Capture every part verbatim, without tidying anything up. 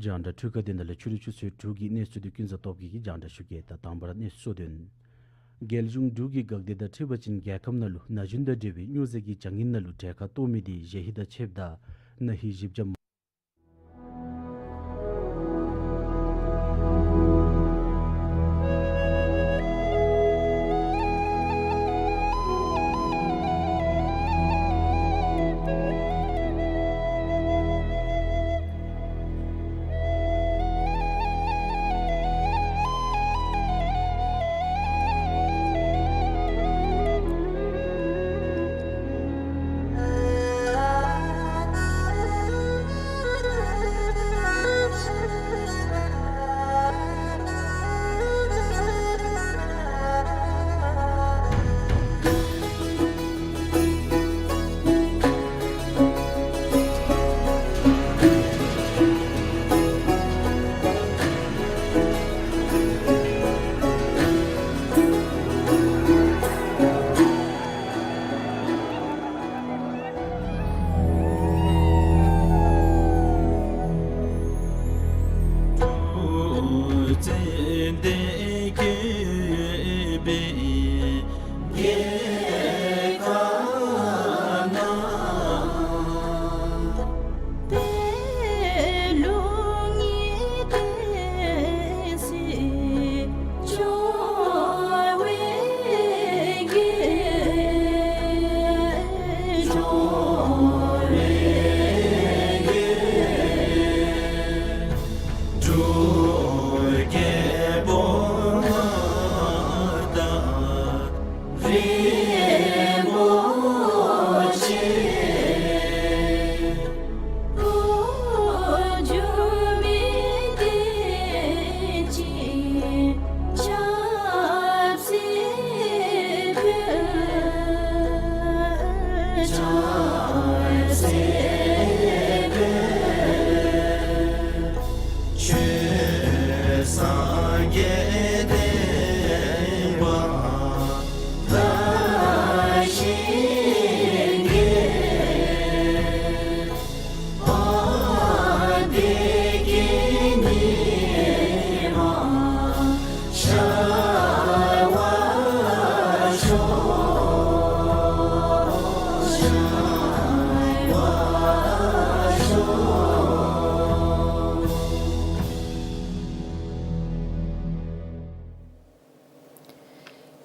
རྒྱང་བསྒྲགས་འཕྲུལ་ཁང་འདི་ནང་ལུ་ཕྱི་རུ་ཆུ་ཚོད་དྲུག་གི་གནས་ཚུལ་འདི་ཀུན་བཟང་སྟོབས་རྒྱས་ཀྱིས་རྒྱང་བསྒྲགས་ཞུ་གེ། ད་དང་པ་ར་གནས་ཚུལ་གཙོ་དོན། རྒྱལ་གཞུང་འབྲུག་གི་འགག་སྡེ་དང་འཁྲིལ་བ་ཅིན་རྒྱལ་ཁབ་ནང་ལུ་ན་གཞོན་དང་འབྲེལ་བའི་སྨྱོ་རྫས་ཀྱི་བྱ་ངན་ནང་ལུ་གྲལ་ཁར་གཏོགས་མི་འདི་གཞེས་ཧིང་དང་ཕྱདཔ་ད་ན་ཧིང་བཞི་བརྒྱ།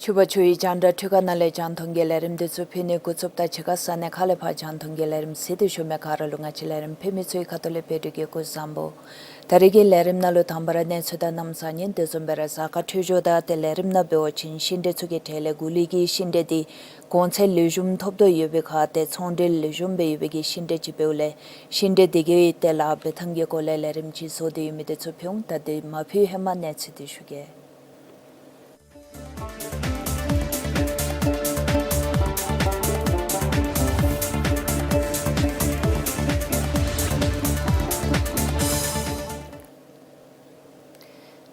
ཕྱི་རུ་ཆུ་ཡི་རྒྱང་བསྒྲགས་འཕྲུལ་ཁང་ནང་ལས་རྒྱང་མཐོང་གི་ལས་རིམ་འདི་ཚུ་ཕུལ་ནི་འགོ་བཙུགསཔ་ད་ཕྱི་ཁ་ས་གནས་ཁག་ལས་ཕར་རྒྱང་མཐོང་གི་ལས་རིམ་གཟིགས་ཏེ་བཞུགས་མི་ག་ར་ལུ་ང་བཅས་ལས་རིམ་ཕུལ་མི་ཚུ་གི་ཁ་ཐུག་ལས་འབད་འབྲུག་གི་སྐུ་གཟུགས་བཟང་པོ། ད་རེས་ཀྱི་ལས་རིམ་ནང་ལུ་དང་པ་ར་གནས་ཚུལ་དང་གནམ་ས་ཉིན་དེ་བཟུམ་སྦེ་ར་གཟའ་སྐར་འཕྲོད་སྦྱོར་དང་ཏེ་ལས་རིམ་ནང་འབད་བ་ཅིན་ཤིང་འབྲས་ཚུ་གི་གྲས་ལས་གོ་ལའི་གི་ཤིང་འབྲས་འདི་གོང་ཚད་ལེགས་ཤོམ་ཐོབ་དོ་ཡོད་པའི་ཁར་ཏེ་ཚོང་འབྲེལ་ལེགས་ཤོམ་སྦེ་ཡོད་པའི་གི་ཤིང་འབྲས་ཅིག་འབདཝ་ལས་ཤིང་འབྲས་འདི་གི་ཏེ་ལཱ་འབད་ཐངས་ཀྱི་སྐོར་ལས་ལས་རིམ་ཅིག་བཟོ་སྟེ་ཡོད་མི་འདི་ཚུ་ཕུལ་འོང་། ད་འདི་མ་ཕུལ་ཧེ་མ་གནས་ཚུལ་འདི་ཞུ་གེ།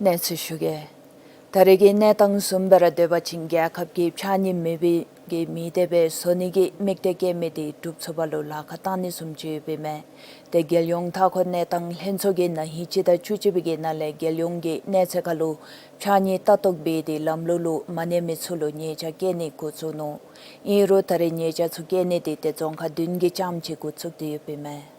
གནས་ཚུལ་ཞུ་གེ། ད་རེས་ཀྱི་གནས་སྟངས་བཟུམ་སྦེ་ར་སྡོད་པ་ཅིན་རྒྱལ་ཁབ་ཀྱི་ཕྱགས་སྙིགས་མེད་པའི་གི་མེ་མདས་སྦེ་བཟོ་ནི་གི་དམིགས་གཏད་བསྐྱེད་མི་འདི་འགྲུབ་ཚུགས་པ་ལུ་ལཱ་ཁག་བཏང་ནི་བཟུམ་ཅིག་ཡོདཔ་ཨིན་མས། ཏེ་རྒྱལ་ཡོངས་མཐའ་འཁོར་གནས་སྟངས་ལྷན་ཚོགས་ཀྱིས་ན་ཧིང་སྤྱི་ཟླ་བཅུ་གཅིག་པའི་གི་ནང་ལས་རྒྱལ་ཡོངས་ཀྱི་གནས་ཚད་ཁར་ལུ་ཕྱགས་སྙིགས་ལྟ་རྟོག་འབད་དེ་ལམ་ལུགས་ལུ་མ་གནས་མི་ཚུ་ལུ་ཉེས་བྱ་བཀལ་ནི་འགོ་བཙུགས་ནུག། ཨིན་རུང་ད་རེས་ཉེས་བྱ་ཚུ་བཀལ་ནི་འདི་ཏེ་རྫོང་ཁག་བདུན་གྱིས་རྐྱངམ་ཅིག་འགོ་བཙུགས་ཏེ་ཡོདཔ་ཨིན་མས།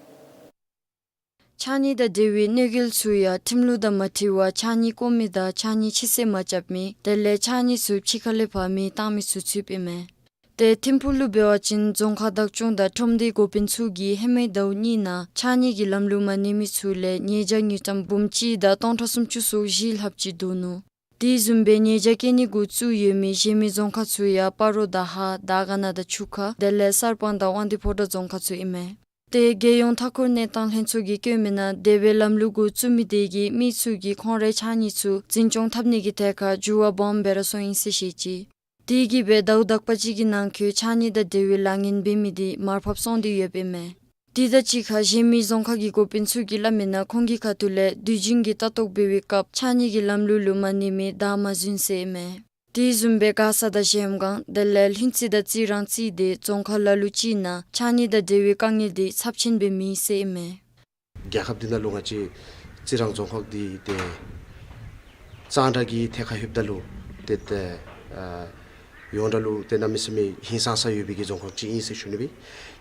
ཕྱགས་སྙིགས་དང་འབྲེལ་བའི་གནོད་འགེལ་ཚུ་ཡང་ཁྲིམས་ལུགས་དང་མ་འཁྲིལ་བར་ཕྱགས་སྙིགས་བཀོ་མི་དང་ཕྱགས་སྙིགས་ཕྱི་བསད་མ་རྐྱབ་མི་དེ་ལས་ཕྱགས་སྙིགས་ཚུ་ཕྱི་ཁ་ལས་ཕར་མེ་བཏང་མི་ཚུ་ཚུདཔ་ཨིན་མས། ཏེ་ཐིམ་ཕུག་ལུ་འབད་བ་ཅིན་རྫོང་ཁག་བདག་སྐྱོང་དང་ཁྲོམ་སྡེའི་འགོ་དཔོན་ཚུ་གིས་ཧེ་མའི་ཟླཝ་གཉིས་ནང་ཕྱགས་སྙིགས་ཀྱི་ལམ་ལུགས་མ་གནས་མི་ཚུ་ལས་ཉེས་བྱ་དངུལ་ཀྲམ་འབུམ་གཅིག་དང་སྟོང་ཕྲག་སུམ་ཅུ་སོ་བཞི་ལྷགཔ་ཅིག་བསྡུ་ནུག། དེ་བཟུམ་སྦེ་ཉེས་བྱ་བཀལ་ནི་འགོ་བཙུགས་ཡོད་མི་གཞན་མི་རྫོང་ཁག་ཚུ་ཡང་སྤ་རོ་དང་ཧཱ་དར་དཀར་ན་དང་ཆུ་ཁ་དེ་ལས་གསར་སྤང་དང་དབང་འདུས་ཕོ་བྲང་རྫོང་ཁག་ཚུ་ཨིན་མས། ཏེ་རྒྱལ་ཡོངས་མཐའ་འཁོར་གནས་སྟངས་ལྷན་ཚོགས་ཀྱིས་བཀོད་མི་ནང་དེ་སྦེ་ལམ་ལུགས་འགོ་བཙུགས་མི་དེ་གིས་མི་ཚུ་གིས་ཁོང་རའི་ཕྱགས་སྙིགས་ཚུ་འཛིན་སྐྱོང་འཐབ་ནི་གི་ཐད་ཁར་འགྱུར་བ་སྦོམ་སྦེ་ར་སོང་ཡི་ཟེར་བཤད་ཅི། དེ་གིས་སྦེ་ཟླཝ་དག་པ་ཅིག་གི་ནང་འཁོད་ཕྱགས་སྙིགས་དང་འབྲེལ་བའི་ལཱ་ངན་འབད་མི་དེ་མར་ཕབ་སོང་སྟེ་ཡོདཔ་ཨིན་མས། དེ་དང་གཅིག་ཁར་གཞན་མི་རྫོང་ཁག་གི་འགོ་དཔོན་ཚུ་གིས་སླབ་མི་ནང་ཁོང་གི་ཁ་ཐུག་ལས་དུས་རྒྱུན་གྱི་ལྟ་རྟོག་འབད་བའི་སྐབས་ཕྱགས་སྙིགས་ཀྱི་ལམ་ལུགས་ལུ་མ་གནས་མི་བདའ་མ་ཟུན་ཟེར་ཨིན་མས། དེ་བཟུམ་སྦེ་མགར་ས་དང་གཞལམ་སྒང་དེ་ལས་ལྷུན་རྩེ་དང་རྩི་རང་རྩིས་ཏེ་རྫོང་ཁག་ལ་ལུ་ཅིག་ནང་ཕྱགས་སྙིགས་དང་འབྲེལ་བའི་དཀའ་ངལ་དེ་ཚབས་ཆེན་སྦེ་མེད་ཟེར་ཨིན་མས། རྒྱལ་ཁབ་འདི་ནང་ལུ་ང་བཅས་ རྩི་རང་རྫོང་ཁག་འདི་ཏེ་གཙང་སྦྲ་གི་ཐད་ཁར་ལྷོདཔ་ད་ལུ་ཏེ་ཏེ་ཨ་ཡོངས་གྲགས་ལུ་ཏེ་གནམ་མེད་ས་མེད་ཧིང་སངས་ས་ཡོད་པའི་གི་རྫོང་ཁག་ཅིག་ཨིན་ཟེར་ཞུ་ནི་སྦེ།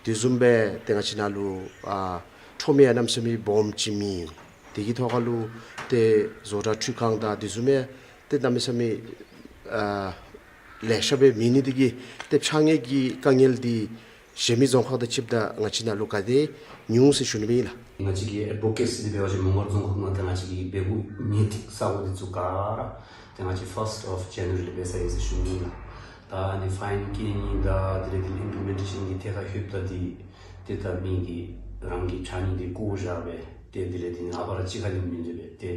དེ་བཟུམ་སྦེ་ཏེ་ང་བཅས་ནང་ལུ་ཨ་ཁྲོམ་ཡང་གནམ་མེད་ས་མེད་སྦོམ་ཅིག་མེད། དེ་གི་ཐོག་ཁར་ལུ་ཏེ་བཟོ་གྲྭ་འཕྲུལ་ཁང་དང་དེ་བཟུམ་སྦེ་ཏེ་གནམ་མེད་ས་མེད་ཨ་ལེ་ཤ་སྦེ་མེད་ནི་དེ་གིས་ཏེ་ཕྱགས་སྙིགས་ཀྱི་དཀའ་ངལ་འདི་གཞན་མི་རྫོང་ཁག་དང་ཕྱདཔ་ད་ང་བཅས་ནང་ལུ་ག་དེ་ཉུང་ཟེར་ཞུ་ནི་སྦེ་ཨིན་ལགས། ང་བཅས་ཀྱི་ཨེཌ་བོ་ཀེ་སི་འདི་འབད་བ་ཅིན་མོང་སྒར་རྫོང་ཁག་ནང་ཏེ་ང་བཅས་ཀྱིས་འབད་འབུ་ཉེས་སྒྲིག་ས་གོ་འདི་ཚུ་ག་ར་ཏེ་ང་བཅས་ཕརསཊ་ཨོཕ་ཇེ་ནུ་ཝ་རི་ལས་འབད་ཚར་ཡི་ཟེར་ཞུ་ནི་ཨིན་ལགས། ད་ཨ་ནི་ཕའིན་བཀལ་ནི་དང་དེ་ལས་དེ་ཨིམ་པི་ལི་མེན་ཊེ་ཤཱན་གྱི་ཐད་ཁར་ལྷོདཔ་ད་འདི་ཏེ་ད་མི་གིས་རང་གི་ཕྱགས་སྙིགས་འདི་བཀོ་བཞག་སྦེ་ཏེ་དེ་ལས་དེ་ནི་ཨ་པ་ར་གཅིག་ཁར་ལུ་མིན་འདུག་སྦེ་ཏེ་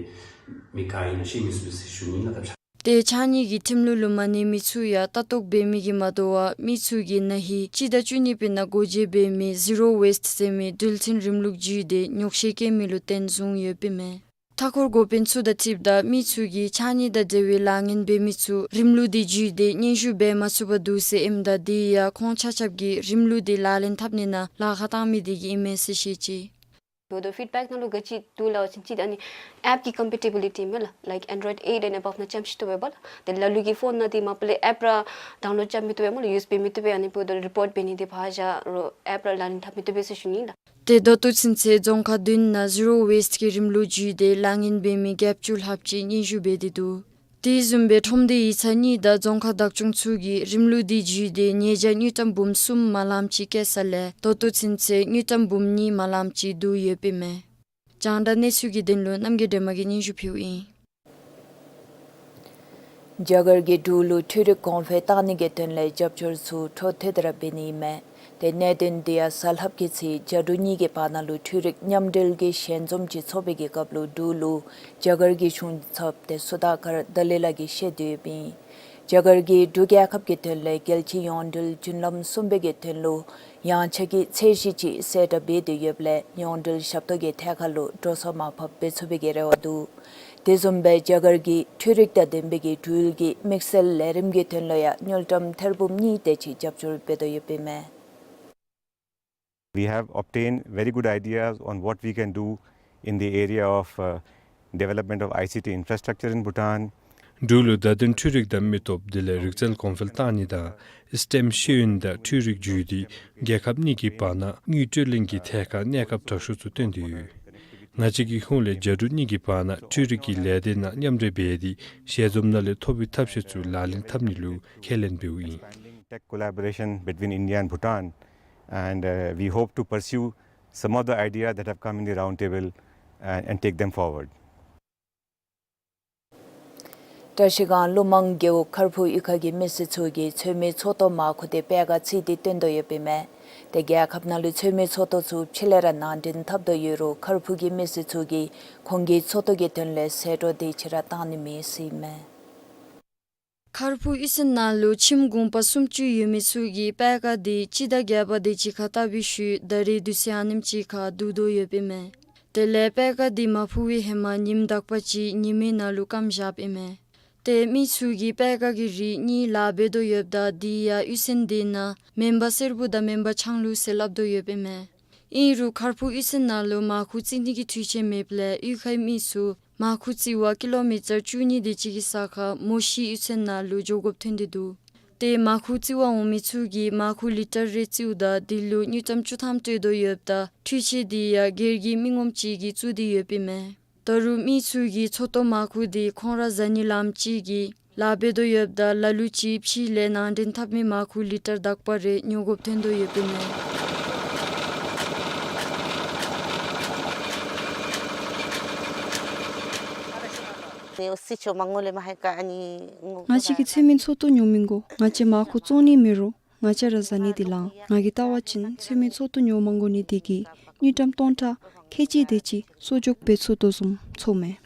མི་ག་ཨིན་ན་ཤེས་མི་ཚུགས་ཟེར་ཞུ་ནི་ཨིན་ལགས། ད་ཏེ་ཕྱགས་སྙིགས་ཀྱི་ཁྲིམས་ལུགས་ལུ་མ་གནས་མི་ཚུ་ཡང་ལྟ་རྟོག་འབད་མི་གིས་མ་དོ་བར་མི་ཚུ་གིས་ན་ཧིང་སྤྱི་ཟླ་བཅུ་གཉིས་པའི་ནང་སྒོ་འབྱེད་འབད་མི་ཟི་རོ་ཝེསཊ་ཟེར་མི་འགྲུལ་འཕྲིན་རིམ་ལུགས་བརྒྱུད་དེ་ཉོག་བཤད་བཀལ་མི་ལུ་བརྟེན་བཟུང་ཡོདཔ་ཨིན་མས། མཐའ་འཁོར་འགོ་དཔོན་ཚུ་དང་འཁྲིལཝ་ད་མི་ཚུ་གིས་ཕྱགས་སྙིགས་དང་འབྲེལ་བའི་ལཱ་ངན་འབད་མི་ཚུ་རིམ་ལུགས་འདི་བརྒྱུད་དེ་སྙན་ཞུ་འབད་མ་ཚུགས་པར་འདུག་ཟེར་ཨིནམ་ད་དེ་ཡང་ཁོང་ཆ་ཁྱབ་ཀྱིས་རིམ་ལུགས་འདི་ལག་ལེན་འཐབ་ནི་ནང་ལཱ་ཁག་བཏང་མི་དེ་གིས་ཨིན་མས་ཟེར་བཤད་ཅི། འབདཝ་ད་ཕིཌ་བེཀ་ནང་ལུ་ག་ཅི་འདུག་ལབ་པ་ཅིན་གཅིག་ཨ་ནི་ཨེཔ་ཀྱི་ཀམ་པེ་ཊི་བི་ལི་ཊི་མས་ལགས། ལའིཀ་ཨེན་ཌོའིཌ་ཨེཊ་ཨེནཌ་ཨེ་བབ་ནང་རྐྱངམ་ཅིག་བཏུབ་པས་ལགས། ཏེ་ལ་ལུ་གི་ཕོན་ནང་འདི་མ་པ་ལས་ཨེཔ་ར་ཌའུན་ལོཌ་རྐྱབ་མི་བཏུབ་པས་སྨོ་ལགས། ཡུ་ཨེསི་བི་མི་བཏུབ་པས། ཨ་ནི་འབདཝ་ད་རི་པོཊ་འབད་ནི་འདི་ཕར་བཞག་རུང་ཨེཔ་ར་ལག་ལེན་འཐབ་མི་བཏུབ་པས་ཟེར་ཞུ་ནི་ལགས། ཏེ་ད་ལྟོ་ཚུན་ཚོད་རྫོང་ཁག་བདུན་ནང་ཟི་རོ་ཝེསཊ་ཀྱི་རིམ་ལུགས་བརྒྱུད་དེ་ལཱ་ངན་འབད་མི་བརྒྱད་ཅུ་ལྷགཔ་ཅིག་སྙན་ཞུ་འབད་དེ་འདུག། དེ་བཟུམ་སྦེ་ཁྲོམ་སྡེ་ཡིག་ཚང་གཉིས་དང་རྫོང་ཁག་བདག་སྐྱོང་ཚུ་གིས་རིམ་ལུགས་འདི་བརྒྱུད་དེ་ཉེས་བྱ་དངུལ་ཀྲམ་འབུམ་གསུམ་མ་ལངམ་ཅིག་བཀལ་ས་ལས་ད་ལྟོ་ཚུན་ཚོད་དངུལ་ཀྲམ་འབུམ་གཉིས་མ་ལངམ་ཅིག་བསྡུ་ཡོདཔ་ཨིན་མས། རྒྱང་བསྒྲགས་གནས་ཚུལ་གྱི་དོན་ལུ་རྣམ་རྒྱལ་སྒྲོལ་མ་གིས་སྙན་ཞུ་ཕུལཝ་ཨིན། རྒྱ་གར་གྱིས་འབྲུག་ལུ་འཕྲུལ་རིག་གོང་འཕེལ་བཏང་ནི་གི་དོན་ལས་རྒྱབ་སྐྱོར་ཚུ་འཕྲོ་མཐུད་དེ་ར་འབད་ནི་ཨིན་མས། ཏེ་གནད་དོན་འདི་ཡང་གཟའ་ལྷགཔ་གི་ཚེས་རྒྱ་འབྲུག་གཉིས་ཀྱི་བར་ན་ལུ་འཕྲུལ་རིག་མཉམ་འབྲེལ་གྱི་ཞལ་འཛོམས་ཅིག་ཚོགས་པའི་གི་སྐབས་ལུ་འབྲུག་ལུ་རྒྱ་གར་གྱི་གཞུང་ཚབ་ཏེ་སུ་དཱ་ཀར་དཱ་ལི་ལགས་ཀྱིས་བཤད་དེ་ཡོདཔ་ཨིན། རྒྱ་གར་གྱིས་འབྲུག་རྒྱལ་ཁབ་ཀྱི་དོན་ལས་རྒྱལ་སྤྱིའི་ཡོངས་འབྲེལ་བརྒྱུད་ལམ་གསུམ་པའི་གི་དོན་ལུ་ཡངས་ཆག་གི་ཚད་གཞི་ཅིག་གསལ་བསྒྲགས་འབད་དེ་ཡོདཔ་ལས་ཡོངས་འབྲེལ་ཞབས་ཏོག་གི་ཐད་ཁར་ལུ་འགྲོ་སོང་མར་ཕབ་འབད་ཚུགས་པའི་གི་རེ་བ་འདུག། དེ་བཟུམ་སྦེ་རྒྱ་གར་གྱིས་འཕྲུལ་རིག་དང་ལྡན་པའི་གི་འགྲུལ་གྱི་དམིགས་བསལ་ལས་རིམ་གྱི་དོན་ལུ་ཡང་དངུལ་ཀྲམ་ཐེར་འབུམ་གཉིས་དེ་ཅིག་རྒྱབ་སྐྱོར་འབད་དོ་ཡོདཔ་ཨིན་མས། We have obtained very good ideas on what we can do in the area of, uh, development of I C T infrastructure in Bhutan. འབྲུག་ལུ་བརྡ་དོན་འཕྲུལ་རིག་དང་མི་སྟོབས་དེ་ལས་རིག་རྩལ་གོང་འཕེལ་བཏང་ནི་དང་སི་ཊེམ་ཤེས་ཡོན་དང་འཕྲུལ་རིག་བརྒྱུད་དེ་རྒྱལ་ཁབ་གཉིས་ཀྱི་བར་ན་དངུལ་སྤྲོད་ལེན་གྱི་ཐད་ཁར་གནས་སྐབས་དྲག་ཤོས་ཚུ་བཏོན་ཏེ་ཡོད། ང་བཅས་ཀྱི་ཁོངས་ལས་རྒྱ་འབྲུག་གཉིས་ཀྱི་བར་ན་འཕྲུལ་རིག་གི་ལས་སྡེ་ནང་མཉམ་འབྲེལ་འབད་དེ་ཞལ་འཛོམས་ནང་ལས་ཐོབ་པའི་ཐབས་ཤེས་ཚུ་ལག་ལེན་འཐབ་ནི་ལུ་ཁས་ལེན་འབདཝ་ཨིན། Expanding tech collaboration between India and Bhutan, and, uh, we hope to pursue some of the ideas that have come in the roundtable, uh, and take them forward. བཀྲིས་སྒང་ཀླུ་མང་རྒེད་འོག་མཁར་ཕུག་གཡུས་ཁ་གི་མི་སེར་ཚུ་གིས་ཚོད་མའི་ཚོགས་གཏོར་མར་ཁུ་དེ་པད་ཁ་རྩིས་ཏེ་བཏོན་དོ་ཡོདཔ་ཨིན་མས། ཏེ་རྒྱལ་ཁབ་ནང་ལུ་ཚོད་མའི་ཚོགས་གཏོར་ཚུ་ཕྱི་ལས་ར་ནང་འདྲེན་འཐབ་དོ་ཡོད་རུང་མཁར་ཕུག་གི་མི་སེར་ཚུ་གིས་ཁོང་གི་ཚོགས་གཏོར་གྱི་དོན་ལས་ཟད་འགྲོ་དེ་ཅིག་ར་བཏང་ནི་མེད་ཟེར་ཨིན་མས། མཁར་ཕུག་གཡུས་ཚན་ནང་ལུ་ཁྱིམ་གུང་པ་སུམ་ཅུ་ཡོད་མི་ཚུ་གིས་པད་ཁ་དེ་སྤྱི་ཟླ་བརྒྱད་པ་དེ་ཅིག་ཁར་བཏབ་པའི་ཤུལ་ད་རེས་དུས་ཚོད་ཨ་ནེམ་ཅིག་ཁར་བསྡུ་དོ་ཡོདཔ་ཨིན་མས། དེ་ལས་པད་ཁ་དེ་མར་ཕུ་བའི་ཧེ་མ་ཉིནམ་དག་པ་ཅིག་ཉི་མའི་ནང་ལུ་སྐམ་བཞགཔ་ཨིན་མས། ཏེ་མི་ཚུ་གིས་པད་ཁ་གི་རིགས་གཉིས་ལཱ་འབད་དོ་ཡོདཔ་ད་དེ་ཡང་གཡུས་ཚན་དེ་ནང་མེན་པ་སེར་པོ་དང་མེན་པ་ལྕང་ལུ་ཟེར་སླབ་དོ་ཡོདཔ་ཨིན་མས། ཨིན་རུང་མཁར་ཕུག་གཡུས་ཚན་ནང་ལུ་མར་ཁུ་རྩི་ནི་གི་འཕྲུལ་ཆས་མེདཔ་ལས་གཡུས་ཁའི་མི་ཚུ་མར་ཁུ་རྩི་བར་ཀི་ལོ་མི་ཊར་བཅུ་གཉིས་དེ་ཅིག་གི་ས་ཁར་མོ་ཤི་གཡུས་ཚན་ནང་ལུ་འགྱོ་དགོཔ་ཐོན་ཏེ་འདུག། ཏེ་མར་ཁུ་རྩི་བར་འོང་མི་ཚུ་གིས་མར་ཁུ་ལི་ཊར་རེ་རྩིཝ་ད་དེ་ལུ་དངུལ་ཀྲམ་བཅུ་ཐམ་སྤྲོད་དོ་ཡོདཔ་ད་འཕྲུལ་ཆས་དེ་ཡང་སྒེར་གྱི་མི་ངོམ་ཅིག་གིས་བཙུགས་ཏེ་ཡོདཔ་ཨིན་མས། ད་རུང་མི་ཚུ་གིས་ཚོགས་གཏོར་མར་ཁུ་དེ་ཁོང་ར་བཟའ་ནི་ལངམ་ཅིག་གི་ལཱ་འབད་དོ་ཡོདཔ་ད་ལ་ལུ་ཅིག་ཕྱི་ལས་ནང་འདྲེན་འཐབ་མི་མར་ཁུ་ལི་ཊར་དག་པ་རེ་ཉོ་དགོཔ་ཐོན་དོ་ཡོདཔ་ཨིན་མས། ང་བཅས་ཀྱིས་ཚོད་མའི་ཚོགས་གཏོར་ཉོ་མི་དགོ། ང་བཅས་མར་ཁུ་བཙོང་ནི་མེད་རུང་ང་བཅས་ར་བཟའ་ནི་དེ་ལང་། ང་གིས་བལྟ་བ་ཅིན་ཚོད་མའི་ཚོགས་གཏོར་ཉོ་མ་དགོ་ནི་དེ་གིས་དངུལ་ཀྲམ་སྟོང་ཕྲག་ཁལ་གཅིག་དེ་ཅིག་གསོག་འཇོག་འབད་ཚུགས་དོ་བཟུམ་ཚོརཝ་མས།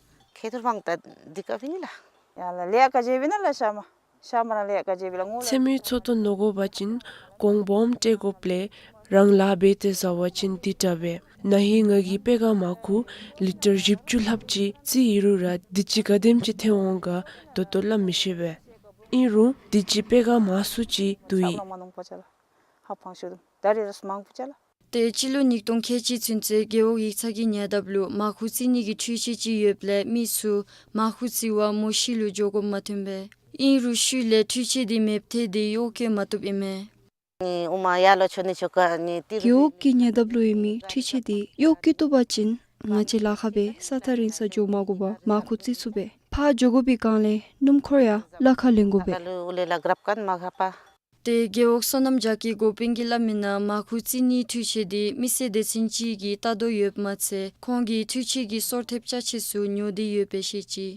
ཚོད་མའི་ཚོགས་གཏོར་ཉོ་དགོ་པ་ཅིན་གོང་སྦོམ་སྤྲོད་དགོཔ་ལས་རང་ལཱ་འབད་དེ་བཟའ་བ་ཅིན་དེ་དྲག་པས། ན་ཧིང་ང་གིས་པད་ཁ་མར་ཁུ་ལི་ཊར་བཞི་བཅུ་ལྷགཔ་ཅིག་བཙིར་ཡི་རུང་ར་དུས་ཅི་ག་དེམ་ཅིག་ཐོན་འོང་ག་ད་ལྟོ་སླབ་མི་ཤེས་པས། ཨིན་རུང་དུས་ཅི་པད་ཁ་མང་སུ་ཅིག་བསྡུ་ཡི། ད་རེས་ར་མང་པོ་ཅ་ལ། ཏེ་སྤྱི་ལོ་ཉིས་སྟོང་ཁལ་གཅིག་ཚུན་ཚོད་རྒེད་འོག་ཡིག་ཚང་གི་ཉེ་འདབས་ལུ་མར་ཁུ་བཙིར་ནི་གི་འཕྲུལ་ཆས་ཅིག་ཡོདཔ་ལས་མི་ཚུ་མར་ཁུ་བཙིར་བར་མོ་ཤིག་ལུ་འགྱོ་དགོཔ་མ་ཐོན་པས། ཨིན་རུང་ཤུལ་ལས་འཕྲུལ་ཆས་འདི་མེདཔ་ཐལ་ཏེ་གཡོག་བཀོལ་མ་བཏུབ་ཨིན་མས། རྒེད་འོག་གི་ཉེ་འདབས་ལུ་ཡོད་མི་འཕྲུལ་ཆས་འདི་གཡོག་བཀོལ་བཏུབ་པ་ཅིན་ང་བཅས་ལཱ་ཁག་སྦེ་ས་ཐག་རིང་ས་འགྱོ་མ་དགོ་པར་མར་ཁུ་བཙིར་ཚུགས་པས། ཕར་འགྱོ་དགོ་པའི་སྒང་ལས་སྣུམ་འཁོར་ཡང་གླ་ཁར་ལེན་དགོ་པས། ཏེ་རྒེད་འོག་སོ་ནམ་རྒྱ་སྐྱེད་འགོ་དཔོན་གྱིས་སླབ་མི་ནང་མར་ཁུ་བཙིར་ནིའི་འཕྲུལ་ཆས་འདི་མི་སེར་སྡེ་ཚན་ཅིག་གིས་ལྟ་དོ་ཡོདཔ་མ་ཚད་ཁོང་གིས་འཕྲུལ་ཆས་ཀྱི་སོར་ཐེབས་ཅ་ཆས་ཚུ་ཉོ་སྟེ་ཡོདཔ་སྦེ་བཤད་ཅི།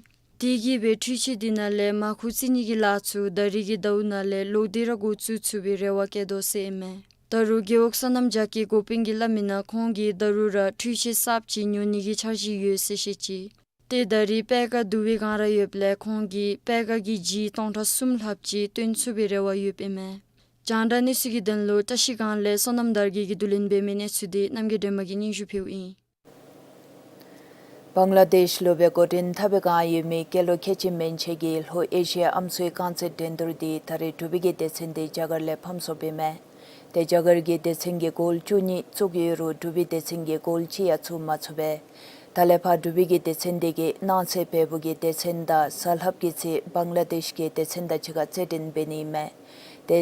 དེ་གིས་སྦེ་འཕྲུལ་ཆས་འདི་ནང་ལས་མར་ཁུ་བཙིར་ནི་གི་ལཱ་ཚུ་ད་རིས་ཀྱི་ཟླཝ་ནང་ལས་ལོག་སྟེ་ར་འགོ་བཙུགས་ཚུགས་པའི་རེ་བ་བསྐྱེད་དོ་ཟེར་ཨིན་མས། ད་རུང་རྒེད་འོག་སོ་ནམ་རྒྱ་སྐྱེད་འགོ་དཔོན་གྱིས་སླབ་མི་ནང་ཁོང་གིས་ད་རུང་ར་འཕྲུལ་ཆས་གསརཔ་ཅིག་ཉོ་ནི་གི་འཆར་གཞི་ཡོད་ཟེར་བཤད་ཅི། ཏེ་ད་རིས་པད་ཀ་བསྡུ་བའི་སྒང་ར་ཡོདཔ་ལས་ཁོང་གིས་པད་ཀ་གི་ལྗིད་སྟོང་ཕྲག་གསུམ་ལྷགཔ་ཅིག་བཏོན་ཚུགས་པའི་རེ་བ་ཡོདཔ་ཨིན་མས། རྒྱང་བསྒྲགས་གནས་ཚུལ་གྱི་དོན་ལུ་བཀྲ་ཤིས་སྒང་ལས་བསོད་ནམས་དར་རྒྱས་ཀྱིས་བསྡུ་ལེན་འབད་མི་གནས་ཚུལ་འདི་རྣམ་རྒྱལ་སྒྲོལ་མ་གིས་སྙན་ཞུ་ཕུལཝ་ཨིན། བང་ལ་དེཤ་ལུ་སྦེ་འགོ་འདྲེན་འཐབ་པའི་བསྒང་ཡོད་མི་སྐྱེས་ལོ་ཁལ་གཅིག་མན་ཆད་ཀྱི་ལྷོ་ཨེ་ཤི་ཡ་ཨམ་སྲུའི་རྐང་རྩེད་འགྲན་བསྡུར་འདི་ད་རིས་འབྲུག་པའི་གི་སྡེ་ཚན་འདི་རྒྱ་གར་ལས་ཕམ་སོཔ་ཨིན་མས། ཏེ་རྒྱ་གར་གྱི་སྡེ་ཚན་གྱིས་གོལ་བཅུ་གཉིས་བཙུགས་ཡོད་རུང་འབྲུག་པའི་སྡེ་ཚན་གྱིས་གོལ་གཅིག་ཡང་བཙུགས་མ་ཚུགས་པས། ད་ལས་ཕར་འབྲུག་པའི་གི་སྡེ་ཚན་འདི་གིས་གནངས་ཚེ་བལ་པོ་གི་སྡེ་ཚན་དང་གཟའ་ལྷགཔ་གི་ཚེ་བང་ལ་དེཤ་གི་སྡེ་ཚན་དང་གཅིག་ཁར་རྩེད་འགྲན་འབད་ནི་ཨིན་མས། ཏེ་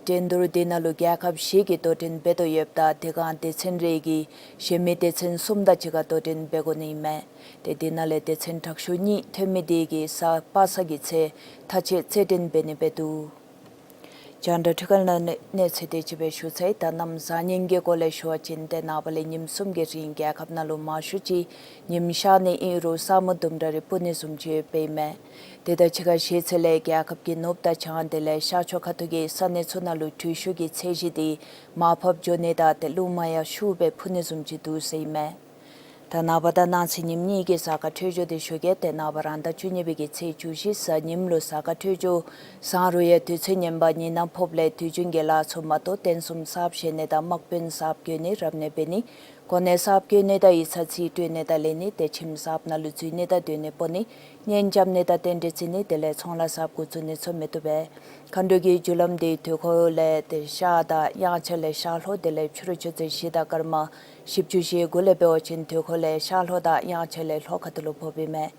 འགྲན་བསྡུར་འདི་ནང་ལུ་རྒྱལ་ཁབ་བཞི་གིས་དོ་འགྲན་འབད་དོ་ཡོདཔ་ད་དེ་སྒང་སྡེ་ཚན་རེ་གིས་གཞན་མི་སྡེ་ཚན་གསུམ་དང་གཅིག་ཁར་དོ་འགྲན་འབད་དགོ་ནི་ཨིན་མས། ཏེ་འདི་ནང་ལས་སྡེ་ཚན་དྲག་ཤོས་གཉིས་ཐོན་མི་དེ་གིས་གཟའ་པ་སངས་ཀྱི་ཚེ་མཐའ་དཔྱད་རྩེད་འགྲན་འབད་ནི་འབད་འདུག། རྒྱང་བསྒྲགས་འཕྲུལ་ཁང་ནང་གནས་ཚུལ་དེ་ཅིག་སྦེ་ཞུ་ཚར་ཡི། ད་གནམ་གཟའ་སྙིང་གི་སྐོར་ལས་ཞུ་བ་ཅིན་ཏེ་ནངས་པ་ལས་ཉིནམ་གསུམ་གྱི་རིང་རྒྱལ་ཁབ་ནང་ལུ་མང་ཤོས་ཅིག་ཉིམ་ཤར་ནི་ཨིན་རུང་ས་སྨུག་ལྡུམ་ར་རེ་སྤུབ་ནི་བཟུམ་ཅིག་ཡོདཔ་ཨིན་མས། དེ་དང་གཅིག་ཁར་ཤེད་ཚད་ལས་རྒྱལ་ཁབ་ཀྱི་ནུབ་དང་བྱང་དེ་ལས་ཤར་ཕྱོགས་ཁ་ཐུག་གི་ས་གནས་ཚུ་ནང་ལུ་དྲོད་ཤུགས་ཀྱི་ཚད་གཞི་དེ་མར་ཕབ་འགྱོ་ནི་དང་ཏེ་རླུང་མ་ཡང་ཤུགས་སྦེ་འཕུ་ནི་བཟུམ་ཅིག་འདུག་ཟེར་ཨིན་མས། ད་ནངས་པ་དང་གནངས་ཚེ་ཉིནམ་གཉིས་ཀྱི་གཟའ་སྐར་འཕྲོད་སྦྱོར་དེ་ཞུ་གེ། ཏེ་ནངས་པ་རང་ཟླ་བཅུ་གཉིས་པའི་གི་ཚེས་བཅུ་བཞི་གཟའ་ཉིམ་ལུ་གཟའ་སྐར་འཕྲོད་སྦྱོར་བཟང་རུང་ཡང་དུས་ཚོད་ངན་པ་ཉིན་ནམ་ཕོགཔ་ལས་དུས་རྒྱུན་གྱི་ལཱ་ཚུ་མ་གཏོགས་རྟེན་གསུམ་གསརཔ་བཞེངས་ནི་དང་དམག་དཔོན་གསརཔ་བསྐོ་ནི་རབ་གནས་འབད་ནི་གོ་གནས་གསརཔ་བསྐོ་ནི་དང་ཡིག་ཚང་རྩིས་སྤྲོད་ནི་དང་ལེན་ནི་ཏེ་ཁྱིམ་གསརཔ་ནང་ལུ་འཛུལ་ནི་དང་སྡོད་གནས་སྤོ་ནི་གཉེན་རྐྱབ་ནི་དང་རྟེན་འབྲེལ་བརྩི་ནི་དེ་ལས་ཚོང་ལཱ་གསརཔ་འགོ་བཙུགས་ནི་ཚུ་མི་བཏུབ་པས། མཁའ་འགྲོ་གི་རྒྱུ་ལམ་དེ་དུས་འཁོར་ལས་ཏེ་ཤར་དང་དབྱངས་འཆར་ལས་ཤར་ལྷོ་དེ་ལས་ཕྱི་རུ་ཆུ་ཚོད་བཞི་དང་སྐར་མ་བཞི་བཅུ་ཞེ་དགུ་ལས་འབད་བ་ཅིན་དུས་འཁོར་ལས་ཤར་ལྷོ་དང་དབྱངས་འཆར་ལས་ལྷོ་ཁ་ཐུག་ལུ་ཕོགཔ་ཨིན་མས།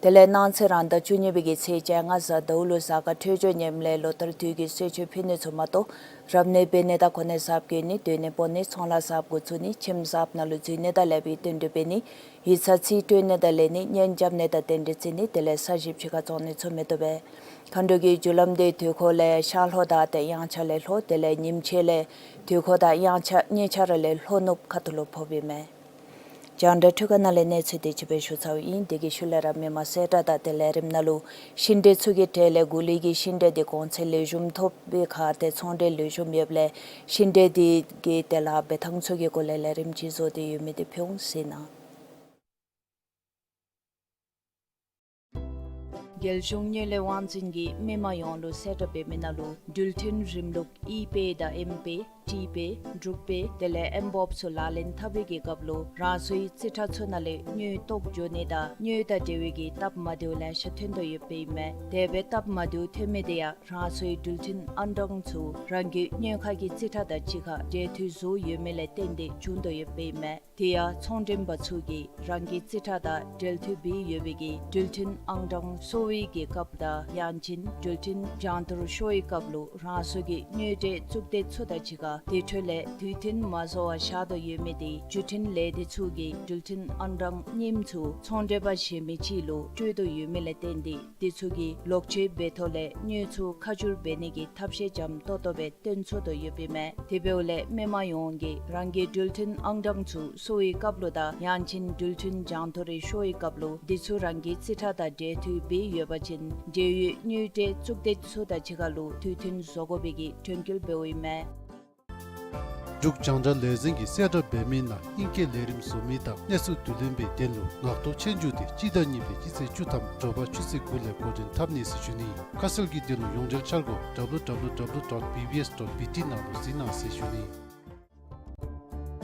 དེ་ལས་གནངས་ཚེ་རང་ཟླ་བཅུ་གཉིས་པའི་གི་ཚེས་བཅོ་ལྔ་གཟའ་ཟླཝ་ལུ་གཟའ་སྐར་འཕྲོད་སྦྱོར་ངནམ་ལས་ལོ་ལྟར་དུས་ཀྱི་གསོལ་མཆོད་ཕུལ་ནི་ཚུ་མ་གཏོགས་རབ་གནས་འབད་ནི་དང་གོ་གནས་གསརཔ་བསྐོ་ནི་སྡོད་གནས་སྤོ་ནི་ཚོང་ལཱ་གསརཔ་འགོ་བཙུགས་ནི་ཁྱིམ་གསརཔ་ནང་ལུ་འཛུལ་ནི་དང་ལེགས་པའི་རྟེན་འབྲེལ་འབད་ནི་ཡིག་ཚང་རྩིས་སྤྲོད་ནི་དང་ལེན་ནི་གཉེན་རྐྱབ་ནི་དང་རྟེན་འབྲེལ་བརྩི་ནི་དེ་ལས་ས་གཞི་ཕྱི་ཁར་བཙོང་ནི་ཚུ་མི་བཏུབ་པས། མཁའ་འགྲོ་གི་རྒྱུ་ལམ་དེ་དུས་འཁོར་ལས་ཤར་ལྷོ་དང་ཏེ་དབྱངས་འཆར་ལས་ལྷོ་དེ་ལས་ཉིམ་ཕྱེད་ལས་དུས་འཁོར་དང་དབྱངས་འཆར་གཉིས་ཆ་ར་ལས་ལྷོ་ནུབ་ཁ་ཐུག་ལུ་ཕོགཔ་ཨིན་མས། རྒྱང་བསྒྲགས་འཕྲུལ་ཁང་ནང་ལས་གནས་ཚུལ་དེ་ཅིག་སྦེ་ཞུ་ཚརཝ་ཨིན། དེ་གི་ཤུལ་ལས་ར་མི་མང་གསལ་བསྒྲགས་དང་དེ་ལས་རིམ་ནང་ལུ་ཤིང་འབྲས་ཚུ་གི་གྲས་ལས་གུ་ལུ་གི་ཤིང་འབྲས་དེ་གོང་ཚད་ལེགས་ཤོམ་ཐོབ་པའི་ཁར་ཏེ་ཚོང་འབྲེལ་ལེགས་ཤོམ་ཡོདཔ་ལས་ཤིང་འབྲས་དེ་གི་དེ་ལས་འབད་ཐངས་ཚུ་གི་སྐོར་ལས་ལས་རིམ་ཅིག་བཟོ་སྟེ་ཡོད་མི་དེ་ཕུལ་འོང་ཟེར་ནི། རྒྱལ་གཞུང་དངུལ་ལས་དབང་འཛིན་གྱིས་མི་མང་ཡོངས་ལུ་གསལ་བསྒྲགས་འབད་མི་ནང་ལུ་འགྲུལ་འཕྲིན་རིམ་ལུགས་ཨི་པེ་དང་ཨེམ་པེ་ཊི་པེ་འབྲུག་པེ་དེ་ལས་ཨེམ་བོབ་ཚུ་ལག་ལེན་འཐབ་པའི་གི་སྐབས་ལུ་རང་སོའི་རྩིས་ཁྲ་ཚུ་ནང་ལས་དངུལ་བཏོག་འགྱོ་ནི་དང་དངུལ་དང་འབྲེལ་བའི་གི་སྟབས་མ་བདེཝ་ལེ་ཤ་ཐོན་དོ་ཡོདཔ་ཨིན་མས། དེ་སྦེ་སྟབས་མ་བདེཝ་ཐོན་མི་དེ་ཡང་རང་སོའི་འགྲུལ་འཕྲིན་ཨང་གྲངས་ཚུ་རང་གི་དངུལ་ཁང་གི་རྩིས་ཁྲ་དང་གཅིག་ཁར་འབྲེལ་མཐུད་བཟོ་ཡོད་མི་ལས་བརྟེན་ཏེ་བྱུང་དོ་ཡོདཔ་ཨིན་མས། དེ་ཡང་ཚོང་མགྲོན་པ་ཚུ་གིས་རང་གི་རྩིས་ཁྲ་དང་འབྲེལ་མཐུད་འབད་ཡོད་པའི་གི་འགྲུལ་འཕྲིན་ཨང་གྲངས་སོར་བའི་གི་སྐབས་དང་ཡང་ཅིན་འགྲུལ་འཕྲིན་རྒྱང་མཐོར་ཤོར་བའི་སྐབས་ལུ་རང་སོ་གི་དངུལ་འབྲེལ་གཙུག་སྡེ་ཚུ་དང་གཅིག་ཁར་དེ་འཕྲོ་ལས་དུས་མཐུན་མ་བཟོ་བར་བཞག་དོ་ཡོད་མི་དེ་བརྒྱུད་འཕྲིན་ལས་སྡེ་ཚུ་གིས་འགྲུལ་འཕྲིན་ཨང་གྲངས་རྙིངམ་ཚུ་ཚོང་མགྲོན་པ་གཞན་མི་ཅིག་ལུ་སྤྲོད་དོ་ཡོད་མི་ལས་བརྟེན་ཏེ་དེ་ཚུ་གིས་ལོག་སྤྱོད་འབད་ཐོག་ལས་དངུལ་ཚུ་ཁ་བསྒྱུར་འབད་ནི་གི་ཐབས་ཤེས་འཇམ་ཏོག་ཏོ་སྦེ་སྟོན་ཚུགས་དོ་ཡོདཔ་ཨིན་མས། དེ་འབདཝ་ལས་མི་མང་ཡོངས་ཀྱིས་རང་གི་འགྲུལ་འཕྲིན་ཨང་གྲངས་ཚུ་སོར་བའི་སྐབས་ལུ་དང་ཡང་ཅིན་འགྲུལ་འཕྲིན་རྒྱང་མཐོར་རེ་ཤོར་བའི་སྐབས་ལུ་དེ་ཚུ་རང་གི་རྩིས་ཁྲ་དང་འབྲེལ་མཐུད་འབད་ཡོད་པ་ཅིན་འབྲེལ་ཡོད་དངུལ་འབྲེལ་གཙུག་སྡེ་ཚུ་དང་གཅིག་ཁར་ལུ་དུས་མཐུན་བཟོ་དགོ་པའི་གི་དྲན་སྐུལ་འབདཝ་ཨིན་མས། འབྲུག་རྒྱང་བསྒྲགས་ལས་འཛིན་གྱིས་གསལ་བསྒྲགས་འབད་མི་ནང་ཨིང་སྐད་ལས་རིམ་བཟོ་མི་དང་གནས་ཚུལ་བསྡུ་ལེན་པའི་དོན་ལུ་ངག་ཐོག་ཆོས་རྒྱུགས་དེ་སྤྱི་ཟླ་གཉིས་པའི་སྤྱི་ཚེས་བཅུ་ཐམ་དྲོ་པ་ཆུ་ཚོད་དགུ་ལས་འགོ་འདྲེན་འཐབ་ནི་ཟེར་ཞུ་ནི། ཁ་གསལ་གྱི་དོན་ལུ་ཡོངས་འབྲེལ་འཆར་སྒོ་W W W dot B B S dot B T ནང་ལུ་གཟིགས་གནང་ཟེར་ཞུ་ནི།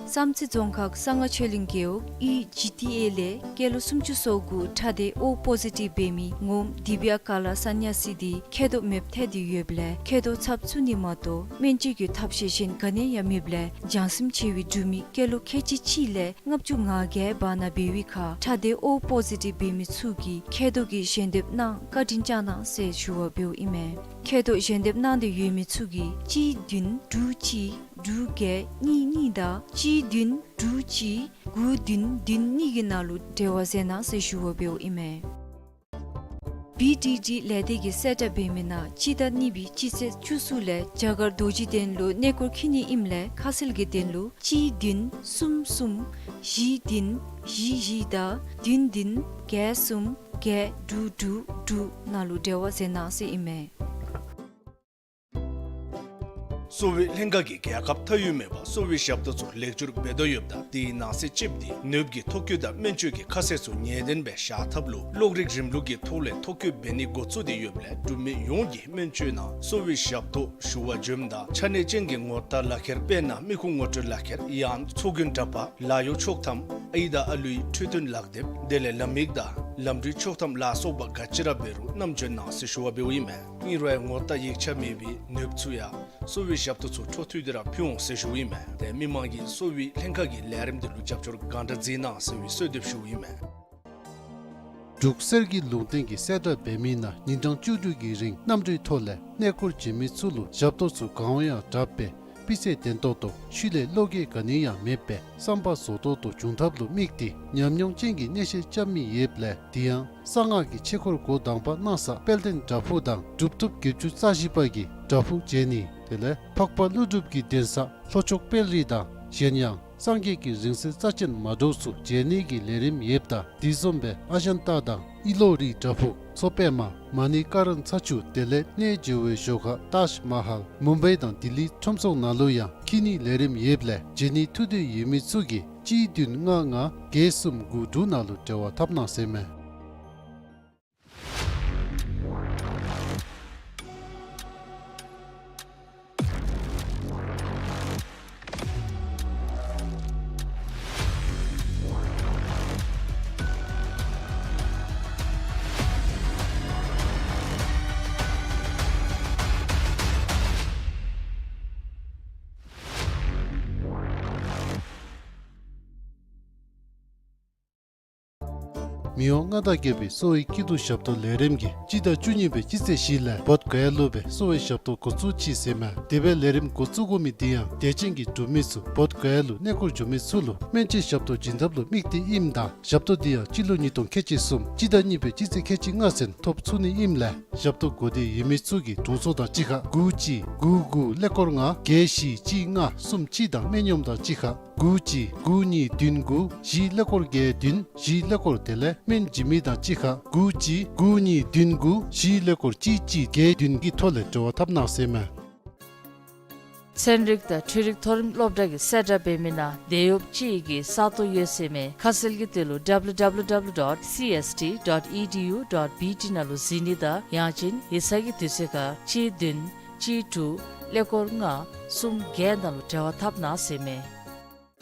བསམ་རྩེ་རྫོང་ཁག་གསང་སྔགས་ཆོས་གླིང་རྒེད་འོག་ཨི་ཇི་ཊི་ཨེ་ལས་སྐྱེས་ལོ་སུམ་ཅུ་སོ་དགུ་ཁྲག་སྡེ་ཨོ་པོ་ཟི་ཊིབ་འབད་མི་ངོམ་དི་བི་ཡ་ཀ་ལ་ས་ནྱ་སི་འདི་མཁལ་རྡོག་མེདཔ་ཐལ་ཏེ་ཡོདཔ་ལས་མཁལ་རྡོག་ཚབ་བཙུགས་ནི་མ་གཏོགས་སྨན་བཅོས་ཀྱི་ཐབས་ཤེས་གཞན་ག་ནི་ཡང་མེདཔ་ལས་འཇང་སེམས་ཆེ་བའི་འབྲུག་མི་སྐྱེས་ལོ་ཁལ་གཅིག་གཅིག་ལས་ལྔ་བཅུ་ང་བརྒྱད་བར་ན་འབད་བའི་ཁར་ཁྲག་སྡེ་ཨོ་པོ་ཟི་ཊིབ་འབད་མི་ཚུ་གིས་མཁལ་རྡོག་གི་ཞལ་འདེབས་གནང་བཀའ་དྲིན་བསྐྱང་གནང་ཟེར་ཞུ་བ་འབདཝ་ཨིན་མས། མཁལ་རྡོག་ཞལ་འདེབས་གནང་སྟེ་ཡོད་མི་ཚུ་གིས་གཅིག་བདུན་དྲུག་གཅིག་དྲུག་བརྒྱད་གཉིས་གཉིས་དང་གཅིག་བདུན་དྲུག་གཅིག་དགུ་བདུན་བདུན་གཉིས་ཀྱི་ནང་ལུ་འབྲེལ་བ་མཛད་གནང་ཟེར་ཞུ་བ་འབདཝ་ཨིན་མས། བི་ཌི་ཌི་ལས་སྡེ་གིས་གསལ་བསྒྲགས་འབད་མི་ནང་སྤྱི་ཟླ་གཉིས་པའི་སྤྱི་ཚེས་བཅུ་གསུམ་ལས་བྱ་དཀར་རྡོ་རྗེ་གདན་ལུ་གནས་སྐོར་འཁྱིད་ནི་ཨིནམ་ལས་ཁ་གསལ་གྱི་དོན་ལུ་གཅིག་བདུན་གསུམ་གསུམ་བཞི་བདུན་བཞི་བཞི་དང་བདུན་བདུན་བརྒྱད་གསུམ་བརྒྱད་དྲུག་དྲུག་དྲུག་ནང་ལུ་འབྲེལ་བ་མཛད་གནང་ཟེར་ཨིན་མས། གསོ་བའི་ལྷན་ཁག་གིས་རྒྱལ་ཁབ་མཐའ་དབུས་མེད་པར་གསོ་བའི་ཞབས་ཏོག་ཚུ་ལེགས་བཅོས་འབད་དོ་ཡོདཔ་ད་དེའི་ནང་གསེས་གཅིགཔོ་འདི་ནདཔ་གི་ཐོ་བཀོད་དང་སྨན་བཅོས་ཀྱི་ཁ་གསལ་ཚུ་ངེས་གཏན་སྦེ་བཞག་ཐབས་ལུ་གློག་རིག་རིམ་ལུགས་ཀྱི་ཐོག་ལས་ཐོ་བཀོད་འབད་ནི་འགོ་བཙུགས་ཏེ་ཡོདཔ་ལས་འབྲུག་མི་ཡོངས་ཀྱིས་སྨན་བཅོས་ནང་གསོ་བའི་ཞབས་ཏོག་ཞུ་བར་འབྱོནམ་ད་ཆ་གནས་ཅན་གྱི་ངོ་རྟགས་ལག་ཁྱེར་དཔེར་ན་མི་ཁུངས་ངོ་སྤྲོད་ལག་ཁྱེར་ཡང་ཚོགས་རྒྱན་འདྲ་པར་ལཱ་གཡོག་ཆོག་ཐམ་ཨའི་དང་ཨ་ལུའི་འཕྲོད་བསྟེན་ལག་དེབ་དེ་ལས་ལམ་ཡིག་དང་ལམ་འགྲུལ་ཆོག་ཐམ་ལ་སོགས་པ་ག་ཅི་ར་འབད་རུང་བསྣམས་འབྱོན་གནང་ཟེར་ཞུ་བ་འབདཝ་ཨིན་མས། ཨིན་རུང་ཡང་ངོ་རྟགས་ཡིག་ཆ་མེད་པའི་ནདཔ་ཚུ་ཡང་གསོ་བའི་ཞབས་ཏོག་ཚུ་འཕྲོ་མཐུད་དེ་ར་ཕུལ་འོང་ཟེར་ཞུཝ་ཨིན་མས། ཏེ་མི་མང་གིས་གསོ་བའི་ལྷན་ཁག་གི་ལས་རིམ་འདི་ལུ་རྒྱབ་སྐྱོར་གང་དྲག་མཛད་གནང་ཟེར་བའི་གསོལ་འདེབས་ཞུཝ་ཨིན་མས། འབྲུག་གསེར་གྱི་ལུང་བསྟན་གྱིས་གསལ་བསྒྲགས་འབད་མི་ནང་ཉིན་གྲངས་བཅུ་དྲུག་གི་རིང་གནམ་གྲུའི་ཐོག་ལས་གནས་སྐོར་བྱོན་མི་ཚུ་ལུ་ཞབས་ཏོག་ཚུ་གང་འོང་ཡང་དྲགཔ་སྦེ་སྤུས་ཚད་ལྡན་ཏོག་ཏོ་ཤུལ་ལས་བློ་འགྱོད་ག་ནི་ཡང་མེདཔ་སྦེ་བསམ་པ་རྫོགས་ཏོག་ཏོ་འབྱུང་ཐབས་ལུ་དམིགས་ཏེ་ཉམས་མྱོང་ཅན་གྱི་གནས་བཤད་རྐྱབ་མི་ཡོདཔ་ལས་དེ་ཡང་གསང་སྔགས་ཀྱི་ཆོས་སྐོར་འགོ་དང་པ་གནང་ས་དཔལ་ལྡན་བྲག་ཕུག་དང་གྲུབ་ཐོབ་བརྒྱད་ཅུ་རྩ་བཞི་པ་གི་བྲག་ཕུག་མཇལ་ནི་དེ་ལས་འཕགས་པ་ཀླུ་སྒྲུབ་ཀྱི་གདན་ས་ལྷོ་ཕྱོགས་དཔལ་རི་དང་གཞན་ཡང་སངས་རྒྱས་ཀྱི་རིང་བསྲེལ་རྩ་ཅན་མ་འདྲཝ་ཚུ་མཇལ་ནི་གི་ལས་རིམ་ཡོདཔ་ད་དེ་བཟུམ་སྦེ་ཨ་ཇན་ཏ་དང་ཨི་ལོ་རིའི་བྲག་ཕུག་མཚོ་པདྨ་མ་ཎི་ཀ་རན་ཚ་ཆུ་དེ་ལས་གནས་མཇལ་བའི་ཞོར་ཁར་ཏཱཇ་མ་ཧཱལ་མུམ་བའི་དང་ལྡི་ལི་ཁྲོམ་ཚོགས་ནང་ལུ་ཡང་འཁྱིད་ནི་ལས་རིམ་ཡོདཔ་ལས་མཇལ་ནི་ཐུགས་འདོད་ཡོད་མི་ཚུ་གིས་གཅིག་བདུན་ལྔ་ལྔ་བརྒྱད་གསུམ་དགུ་དྲུག་ནང་ལུ་འབྲེལ་བ་འཐབ་གནང་ཟེར་མས། མི་དབང་མངའ་བདག་རྒྱལ་པོའི་གསོ་བའི་སྐྱིད་སྡུག་ཞབས་ཏོག་ལས་རིམ་གྱིས་སྤྱི་ཟླ་བཅུ་གཉིས་པའི་སྤྱི་ཚེས་བཞི་ལས་བོདྷ་ག་ཡ་ལུ་སྦེ་གསོ་བའི་ཞབས་ཏོག་འགོ་བཙུགས་ཅི་ཟེར་མས། དེ་སྦེ་ལས་རིམ་འགོ་བཙུགས་དགོ་མི་དེ་ཡང་དད་ཅན་གྱི་འབྲུག་མི་ཚུ་བོདྷ་ག་ཡ་ལུ་གནས་སྐོར་འགྱོ་མི་ཚུ་ལུ་སྨན་བཅོས་ཞབས་ཏོག་བྱིན་ཐབས་ལུ་དམིགས་ཏེ་ཨིནམ་ད་ཞབས་ཏོག་དེ་ཡང་སྤྱི་ལོ་ཉིས་སྟོང་ཁལ་གཅིག་གསུམ་སྤྱི་ཟླ་གཉིས་པའི་སྤྱི་ཚེས་ཁལ་གཅིག་ལྔ་ཚུན་ཐོབ་ཚུགས་ནི་ཨིནམ་ལས་ཞབས་ཏོག་དགོ་འདོད་ཡོད་མི་ཚུ་གིས་དྲུང་འཚོ་དང་གཅིག་ཁར་དགུ་གཅིག་དགུ་དགུ་ཀླད་ཀོར་ལྔ་བརྒྱད་བཞི་གཅིག་ལྔ་གསུམ་གཅིག་དང་སྨན་གཡོགམོ་དང་གཅིག་ཁར་དགུ་གཅིག་དགུ་གཉིས་བདུན་དགུ་བཞི་ཀླད་ཀོར་བརྒྱད་བདུན་བཞི་ཀླད་ཀོར་དེ་ལས་སྨན་བྱིན་མི་དང་གཅིག་ཁར་དགུ་གཅིག་དགུ་གཉིས་བདུན་དགུ་བཞི་ཀླད་ཀོར་གཅིག་གཅིག་བརྒྱད་བདུན་གྱི་ཐོག་ལས་འབྲེལ་བ་འཐབ་གནང་ཟེར་མས། ཚན་རིག་དང་འཕྲུལ་རིག་མཐོ་རིམ་སློབ་གྲྭ་གིས་གསལ་བསྒྲགས་འབད་མི་ནང་འདེད་གཡོགཔ་ཅིག་གི་ས་སྟོང་ཡོད་ཟེར་མས། ཁ་གསལ་གྱི་དོན་ལུ་W W W dot C S T dot E D U dot B T ནང་ལུ་གཟིགས་ནི་དང་ཡང་ཅིན་ཡིག་ཚང་གི་དུས་ཚོད་ཁར་གཅིག་བདུན་གཅིག་དྲུག་ཀླད་ཀོར་ལྔ་གསུམ་བརྒྱད་ནང་ལུ་འབྲེལ་བ་འཐབ་གནང་ཟེར་མས།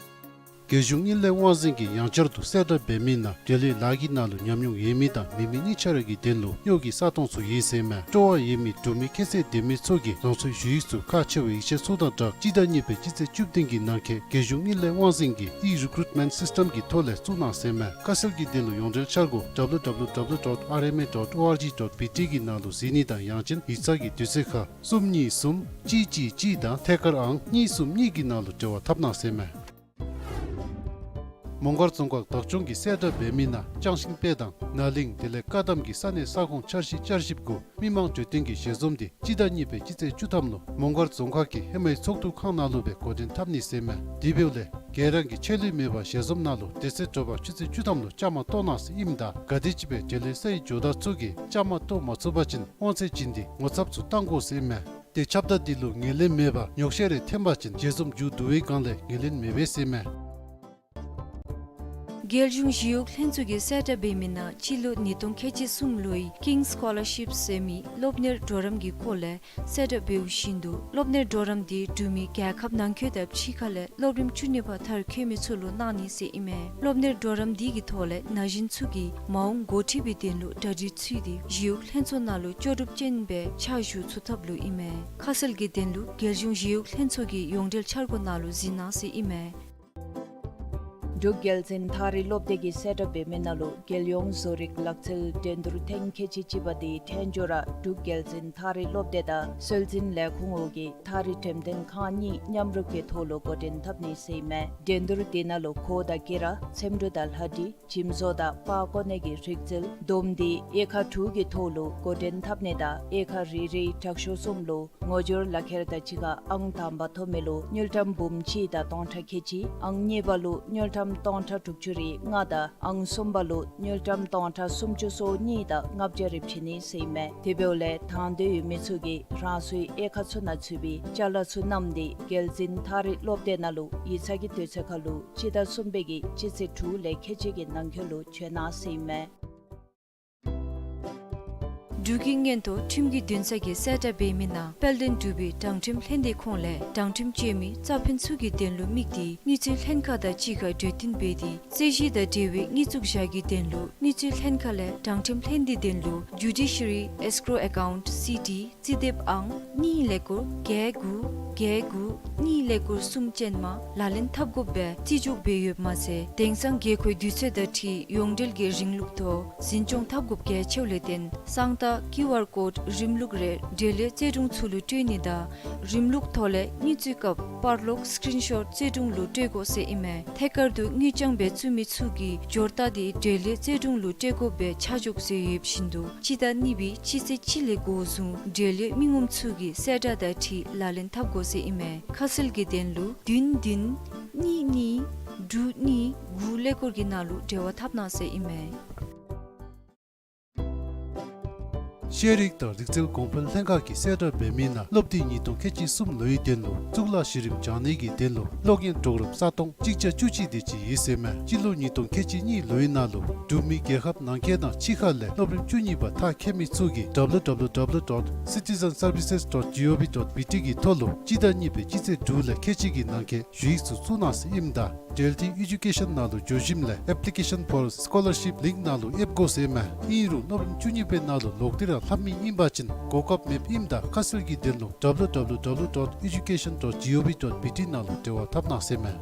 རྒྱལ་གཞུང་དངུལ་ལས་དབང་འཛིན་གྱིས་ཡང་བསྐྱར་དུ་གསལ་བསྒྲགས་འབད་མི་ནང་འབྲེལ་ཡོད་ལཱ་གི་ནང་ལུ་ཉམས་མྱོང་ཡོད་མི་དང་མེད་མི་གཉིས་ཆ་ར་གི་དོན་ལུ་གཡོག་གི་ས་སྟོང་ཚུ་ཡོད་ཟེར་མས། སྤྲོ་བ་ཡོད་མི་འབྲུག་མི་ཁྱད་ཚད་ལྡན་མི་ཚུ་གིས་རང་སོའི་ཞུ་ཡིག་ཚུ་ཁག་ཆེ་བའི་ཡིག་ཆ་ཚུ་དང་སྦྲགས་སྤྱི་ཟླ་གཉིས་པའི་སྤྱི་ཚེས་བཅུ་བདུན་གྱི་ནང་འཁོད་རྒྱལ་གཞུང་དངུལ་ལས་དབང་འཛིན་གྱི་ཨི་རི་ཀུ་རུཊ་མེནཊ་སིསི་ཊམ་གྱི་ཐོག་ལས་བཙུགས་གནང་ཟེར་མས། ཁ་གསལ་གྱི་དོན་ལུ་ཡོངས་འབྲེལ་འཆར་སྒོ་W W W dot R M A dot O R G dot B T གི་ནང་ལུ་གཟིགས་ནི་དང་ཡང་ཅིན་ཡིག་ཚང་གི་དུས་ཚོད་ཁར་གསུམ་གཉིས་གསུམ་གཅིག་གཅིག་གཅིག་དང་ཐད་ཀར་ཨང་གཉིས་གསུམ་གཉིས་ཀྱི་ནང་ལུ་འབྲེལ་བ་འཐབ་གནང་ཟེར་མས། མོང་སྒར་རྫོང་ཁག་བདག་སྐྱོང་གིས་གསལ་བསྒྲགས་འབད་མི་ནང་ལྕང་ཤིང་དཔལ་དང་ནཱ་གླིང་དེ་ལས་བཀའ་གདམས་ཀྱི་ས་གནས་ས་ཁོངས་འཆར་གཞི་བསྐྱར་ཞིབ་གུ་མི་མང་གྲོས་བསྟུན་གྱི་ཞལ་འཛོམས་དེ་སྤྱི་ཟླ་གཉིས་པའི་སྤྱི་ཚེས་བཅུ་ཐམ་ལུ་མོང་སྒར་རྫོང་ཁག་གི་ཧེ་མའི་ཚོགས་འདུ་ཁང་ནང་ལུ་སྦེ་འགོ་འདྲེན་འཐབ་ནི་ཟེར་མས། དེ་འབདཝ་ལས་ག་ར་གིས་ཆད་ལུས་མེད་པར་ཞལ་འཛོམས་ནང་ལུ་དེ་ཚེ་དྲོ་པ་ཆུ་ཚོད་བཅུ་ཐམ་ལུ་བཅའ་མར་གཏོགས་གནང་ཟེར་ཨིནམ་ད་ག་དེམ་ཅིག་སྦེ་འབྲེལ་ཡོད་སའི་ཇོ་བདག་ཚུ་གིས་བཅའ་མར་གཏོགས་མ་ཚུགས་པ་ཅིན་དབང་ཚད་བྱིན་ཏེ་ངོ་ཚབ་ཚུ་བཏང་དགོ་ཟེར་ཨིན་མས། ཏེ་ཁྱབ་བརྡ་འདི་ལུ་ངོས་ལེན་མེད་པར་ཉོགས་བཤད་རེ་འཐེན་པ་ཅིན་ཞལ་འཛོམས་མཇུག་བསྡུ་བའི་སྒང་ལས་ངོས་ལེན་མེད་པས་ཟེར་མས། རྒྱལ་གཞུང་ཞི་གཡོག་ལྷན་ཚོགས་ཀྱིས་གསལ་བསྒྲགས་འབད་མི་ནང་སྤྱི་ལོ་ཉིས་སྟོང་ཁལ་གཅིག་གསུམ་ལོའི་King's Scholarship ཟེར་མི་སློབ་གཉེར་གྲོགས་རམ་གྱི་སྐོར་ལས་གསལ་བསྒྲགས་འབདཝ་བཞིན་དུ་སློབ་གཉེར་གྲོགས་རམ་དེ་འབྲུག་མི་རྒྱལ་ཁབ་ནང་འཁོད་དང་ཕྱི་ཁ་ལས་སློབ་རིམ་བཅུ་གཉིས་པ་མཐར་འཁྱོལ་མི་ཚུ་ལུ་གནང་ནི་ཟེར་ཨིན་མས། སློབ་གཉེར་གྲོགས་རམ་དེ་གི་ཐོག་ལས་ན་གཞོན་ཚུ་གིས་མ་འོངས་འགོ་ཁྲིད་པའི་དོན་ལུ་གྲ་སྒྲིག་ཚུད་དེ་ཞི་གཡོག་ལྷན་ཚོགས་ནང་ལུ་ལྕོགས་གྲུབ་ཅན་སྦེ་ཕྱག་ཞུ་ཚུགས་ཐབས་ལུ་ཨིན་མས། ཁ་གསལ་གྱི་དོན་ལུ་རྒྱལ་གཞུང་ཞི་གཡོག་ལྷན་ཚོགས་ཀྱི་ཡོངས་འབྲེལ་འཆར་སྒོ་ནང་ལུ་གཟིགས་གནང་ཟེར་ཨིན་མས། འབྲུག་རྒྱལ་འཛིན་ཐག་རིང་སློབ་སྡེ་གིས་གསལ་བསྒྲགས་འབད་མི་ནང་ལུ་རྒྱལ་ཡོངས་བཟོ་རིག་ལག་རྩལ་འགྲན་བསྡུར་ཐེངས་ཁལ་གཅིག་གཅིག་པ་དེ་འཕྲལ་མགྱོགས་ར་འབྲུག་རྒྱལ་འཛིན་ཐག་རིང་སློབ་སྡེ་དང་སྲོལ་འཛིན་ལས་ཁུངས་འོག་གི་ཐག་རིང་འགྲེམས་སྟོན་ཁང་གཉིས་མཉམ་རུབ་ཀྱི་ཐོག་ལུ་འགོ་འདྲེན་འཐབ་ནི་ཟེར་ཨིན་མས། འགྲན་བསྡུར་དེ་ནང་ལུ་གོ་དང་སྐེ་རགས་འཚེམ་དྲུབ་དང་ལྷ་འབྲི་འཇིམ་བཟོ་དང་པར་བརྐོ་ནི་གི་རིག་རྩལ་བསྡོམས་ཏེ་དབྱེ་ཁག་དྲུག་གི་ཐོག་ལུ་འགོ་འདྲེན་འཐབ་ནི་དང་དབྱེ་ཁག་རེ་རེའི་དྲག་ཤོས་གསུམ་ལུ་ངོ་སྦྱོར་ལག་ཁྱེར་དང་གཅིག་ཁར་ཨང་དང་པ་ཐོབ་མི་ལུ་དངུལ་ཀྲམ་འབུམ་གཅིག་དང་སྟོང་ཕྲག་ཁལ་གཅིག། ཨང་གཉིས་པ་ལུ་དངུལ་ཀྲམ་སྟོང་ཕྲག་དྲུག་ཅུ་རེ་ལྔ་དང་ཨང་གསུམ་པ་ལུ་དངུལ་ཀྲམ་སྟོང་ཕྲག་སུམ་ཅུ་སོ་གཉིས་དང་ལྔ་བརྒྱ་རེ་བྱིན་ནི་ཟེར་ཨིན་མས། དེ་འབདཝ་ལས་དང་འདོད་ཡོད་མི་ཚུ་གིས་རང་སོའི་དབྱེ་ཁག་ཚུ་ནང་ཚུད་པའི་ཅ་ལ་ཚུ་བསྣམས་ཏེ་རྒྱལ་འཛིན་ཐག་རིང་སློབ་སྡེ་ནང་ལུ་ཡིག་ཚང་གི་དུས་ཚོད་ཁར་ལུ་སྤྱི་ཟླ་གསུམ་པའི་གི་སྤྱི་ཚེས་དྲུག་ལས་ཁལ་གཅིག་གི་ནང་འཁོད་ལུ་བྱོན་གནང་ཟེར་ཨིན་མས། འབྲུག་གི་མངོན་མཐོ་ཁྲིམས་ཀྱི་འདུན་ས་གིས་གསལ་བསྒྲགས་འབད་མི་ནང་དཔལ་ལྡན་འབྲུག་པའི་དྲང་ཁྲིམས་ལྷན་སྡེ་ཁོངས་ལས་དྲང་ཁྲིམས་བཅོས་མི་རྩ་ཕན་ཚུ་གི་དོན་ལུ་དམིགས་ཏེ་དངུལ་རྩིས་ལྷན་ཁག་དང་གཅིག་ཁར་གྲོས་བསྟུན་འབད་དེ་རྩོད་གཞི་དང་འབྲེལ་བའི་དངུལ་བཙུགས་བཞག་གི་དོན་ལུ་དངུལ་རྩིས་ལྷན་ཁག་ལས་དྲང་ཁྲིམས་ལྷན་སྡེའི་དོན་ལུ་Judiciary Escrow Account C T རྩིས་དེབ་ཨང་གཉིས་ཀླད་ཀོར་བརྒྱད་དགུ་བརྒྱད་དགུ་གཉིས་ཀླད་ཀོར་གསུམ་ཅན་མ་ལག་ལེན་འཐབ་དགོཔ་སྦེ་རྩིས་འཇོག་འབད་ཡོདཔ་མ་ཚད་དེང་སང་དགོས་མཁོའི་དུས་ཚོད་དང་འཁྲིལ་ཡོངས་འབྲེལ་གྱི་རིམ་ལུགས་ཐོག་འཛིན་སྐྱོང་འཐབ་དགོཔ་གལ་ཆེཝ་ལས་བརྟེན་གསང་རྟགས་ཀིའུ་ཨར་ཀོཌ་རིམ་ལུགས་རེ་འབྲེལ་ཡོད་རྩོད་དྲུང་ཚུ་ལུ་སྤྲོད་ནི་དང་རིམ་ལུགས་ཐོག་ལས་དངུལ་རྩིས་སྐབས་པར་ལོག་སི་ཀི་རིན་ཤོཊ་རྩོད་དྲུང་ལུ་སྤྲོད་དགོ་ཟེར་ཨིན་མས། ཐད་ཀར་དུ་དངུལ་རྐྱང་སྦེ་བཙུགས་མི་ཚུ་གིས་སྦྱོར་རྟགས་དེ་འབྲེལ་ཡོད་རྩོད་དྲུང་ལུ་སྤྲོད་དགོཔ་སྦེ་ཆ་འཇོག་མཛད་ཡོདཔ་བཞིན་དུ་སྤྱི་ཟླ་གཉིས་པའི་སྤྱི་ཚེས་གཅིག་ལས་འགོ་བཟུང་འབྲེལ་ཡོད་མི་ངོམ་ཚུ་གིས་གསལ་བསྒྲགས་དང་འཁྲིལ་ལག་ལེན་འཐབ་དགོ་ཟེར་ཨིན་མས། ཁ་གསལ་གྱི་དོན་ལུ་བདུན་བདུན་གཉིས་གཉིས་དྲུག་གཉིས་དགུ་ཀླད་ཀོར་གྱི་ནང་ལུ་འབྲེལ་བ་འཐབ་གནང་ཟེར་ཨིན་མས། ཤེས་རིག་དང་རིག་རྩལ་གོང་འཕེལ་ལྷན་ཁག་གིས་གསལ་བསྒྲགས་འབད་མི་ནང་སློབ་དུས་ཉིས་སྟོང་ཁལ་གཅིག་གསུམ་ལོའི་དོན་ལུ་གཙུག་ལག་གཞི་རིམ་སྦྱང་ནི་གི་དོན་ལུ་སློབ་གཉེར་གྲོགས་རམ་ས་སྟོང་གཅིག་བརྒྱ་བཅུ་གཅིག་དེ་ཅིག་ཡོད་ཟེར་མས། སྤྱི་ལོ་ཉིས་སྟོང་ཁལ་གཅིག་གཉིས་ལོའི་ནང་ལུ་འབྲུག་མི་རྒྱལ་ཁབ་ནང་འཁོད་དང་ཕྱི་ཁ་ལས་སློབ་རིམ་བཅུ་གཉིས་པ་མཐར་འཁྱོལ་མི་ཚུ་གིས་W W W dot citizen services dot G O V dot B T གི་ཐོག་ལུ་སྤྱི་ཟླ་གཉིས་པའི་སྤྱི་ཚེས་དྲུག་ལས་ཁལ་གཅིག་གི་ནང་འཁོད་ཞུ་ཡིག་ཚུ་བཙུགས་གནང་ཟེར་ཨིནམ་ད་འབྲེལ་མཐུད་ཨེ་ཌུ་ཀེ་ཤཱན་ནང་ལུ་འགྱོ་ཞིནམ་ལས་Application for Scholarship ལིངཀ་ནང་ལུ་ཨེབ་དགོ་ཟེར་མས། ཨིན་རུང་སློབ་རིམ་བཅུ་གཉིས་པའི་ནང་ལུ་ལོག་སྟེ་ར་ལྷབ་མི་ཨིན་པ་ཅིན་གོ་སྐབས་མེདཔ་ཨིནམ་ད་ཁ་གསལ་གྱི་དོན་ལུ་W W W dot education dot G O V dot B T ནང་ལུ་འབྲེལ་བ་འཐབ་གནང་ཟེར་མས།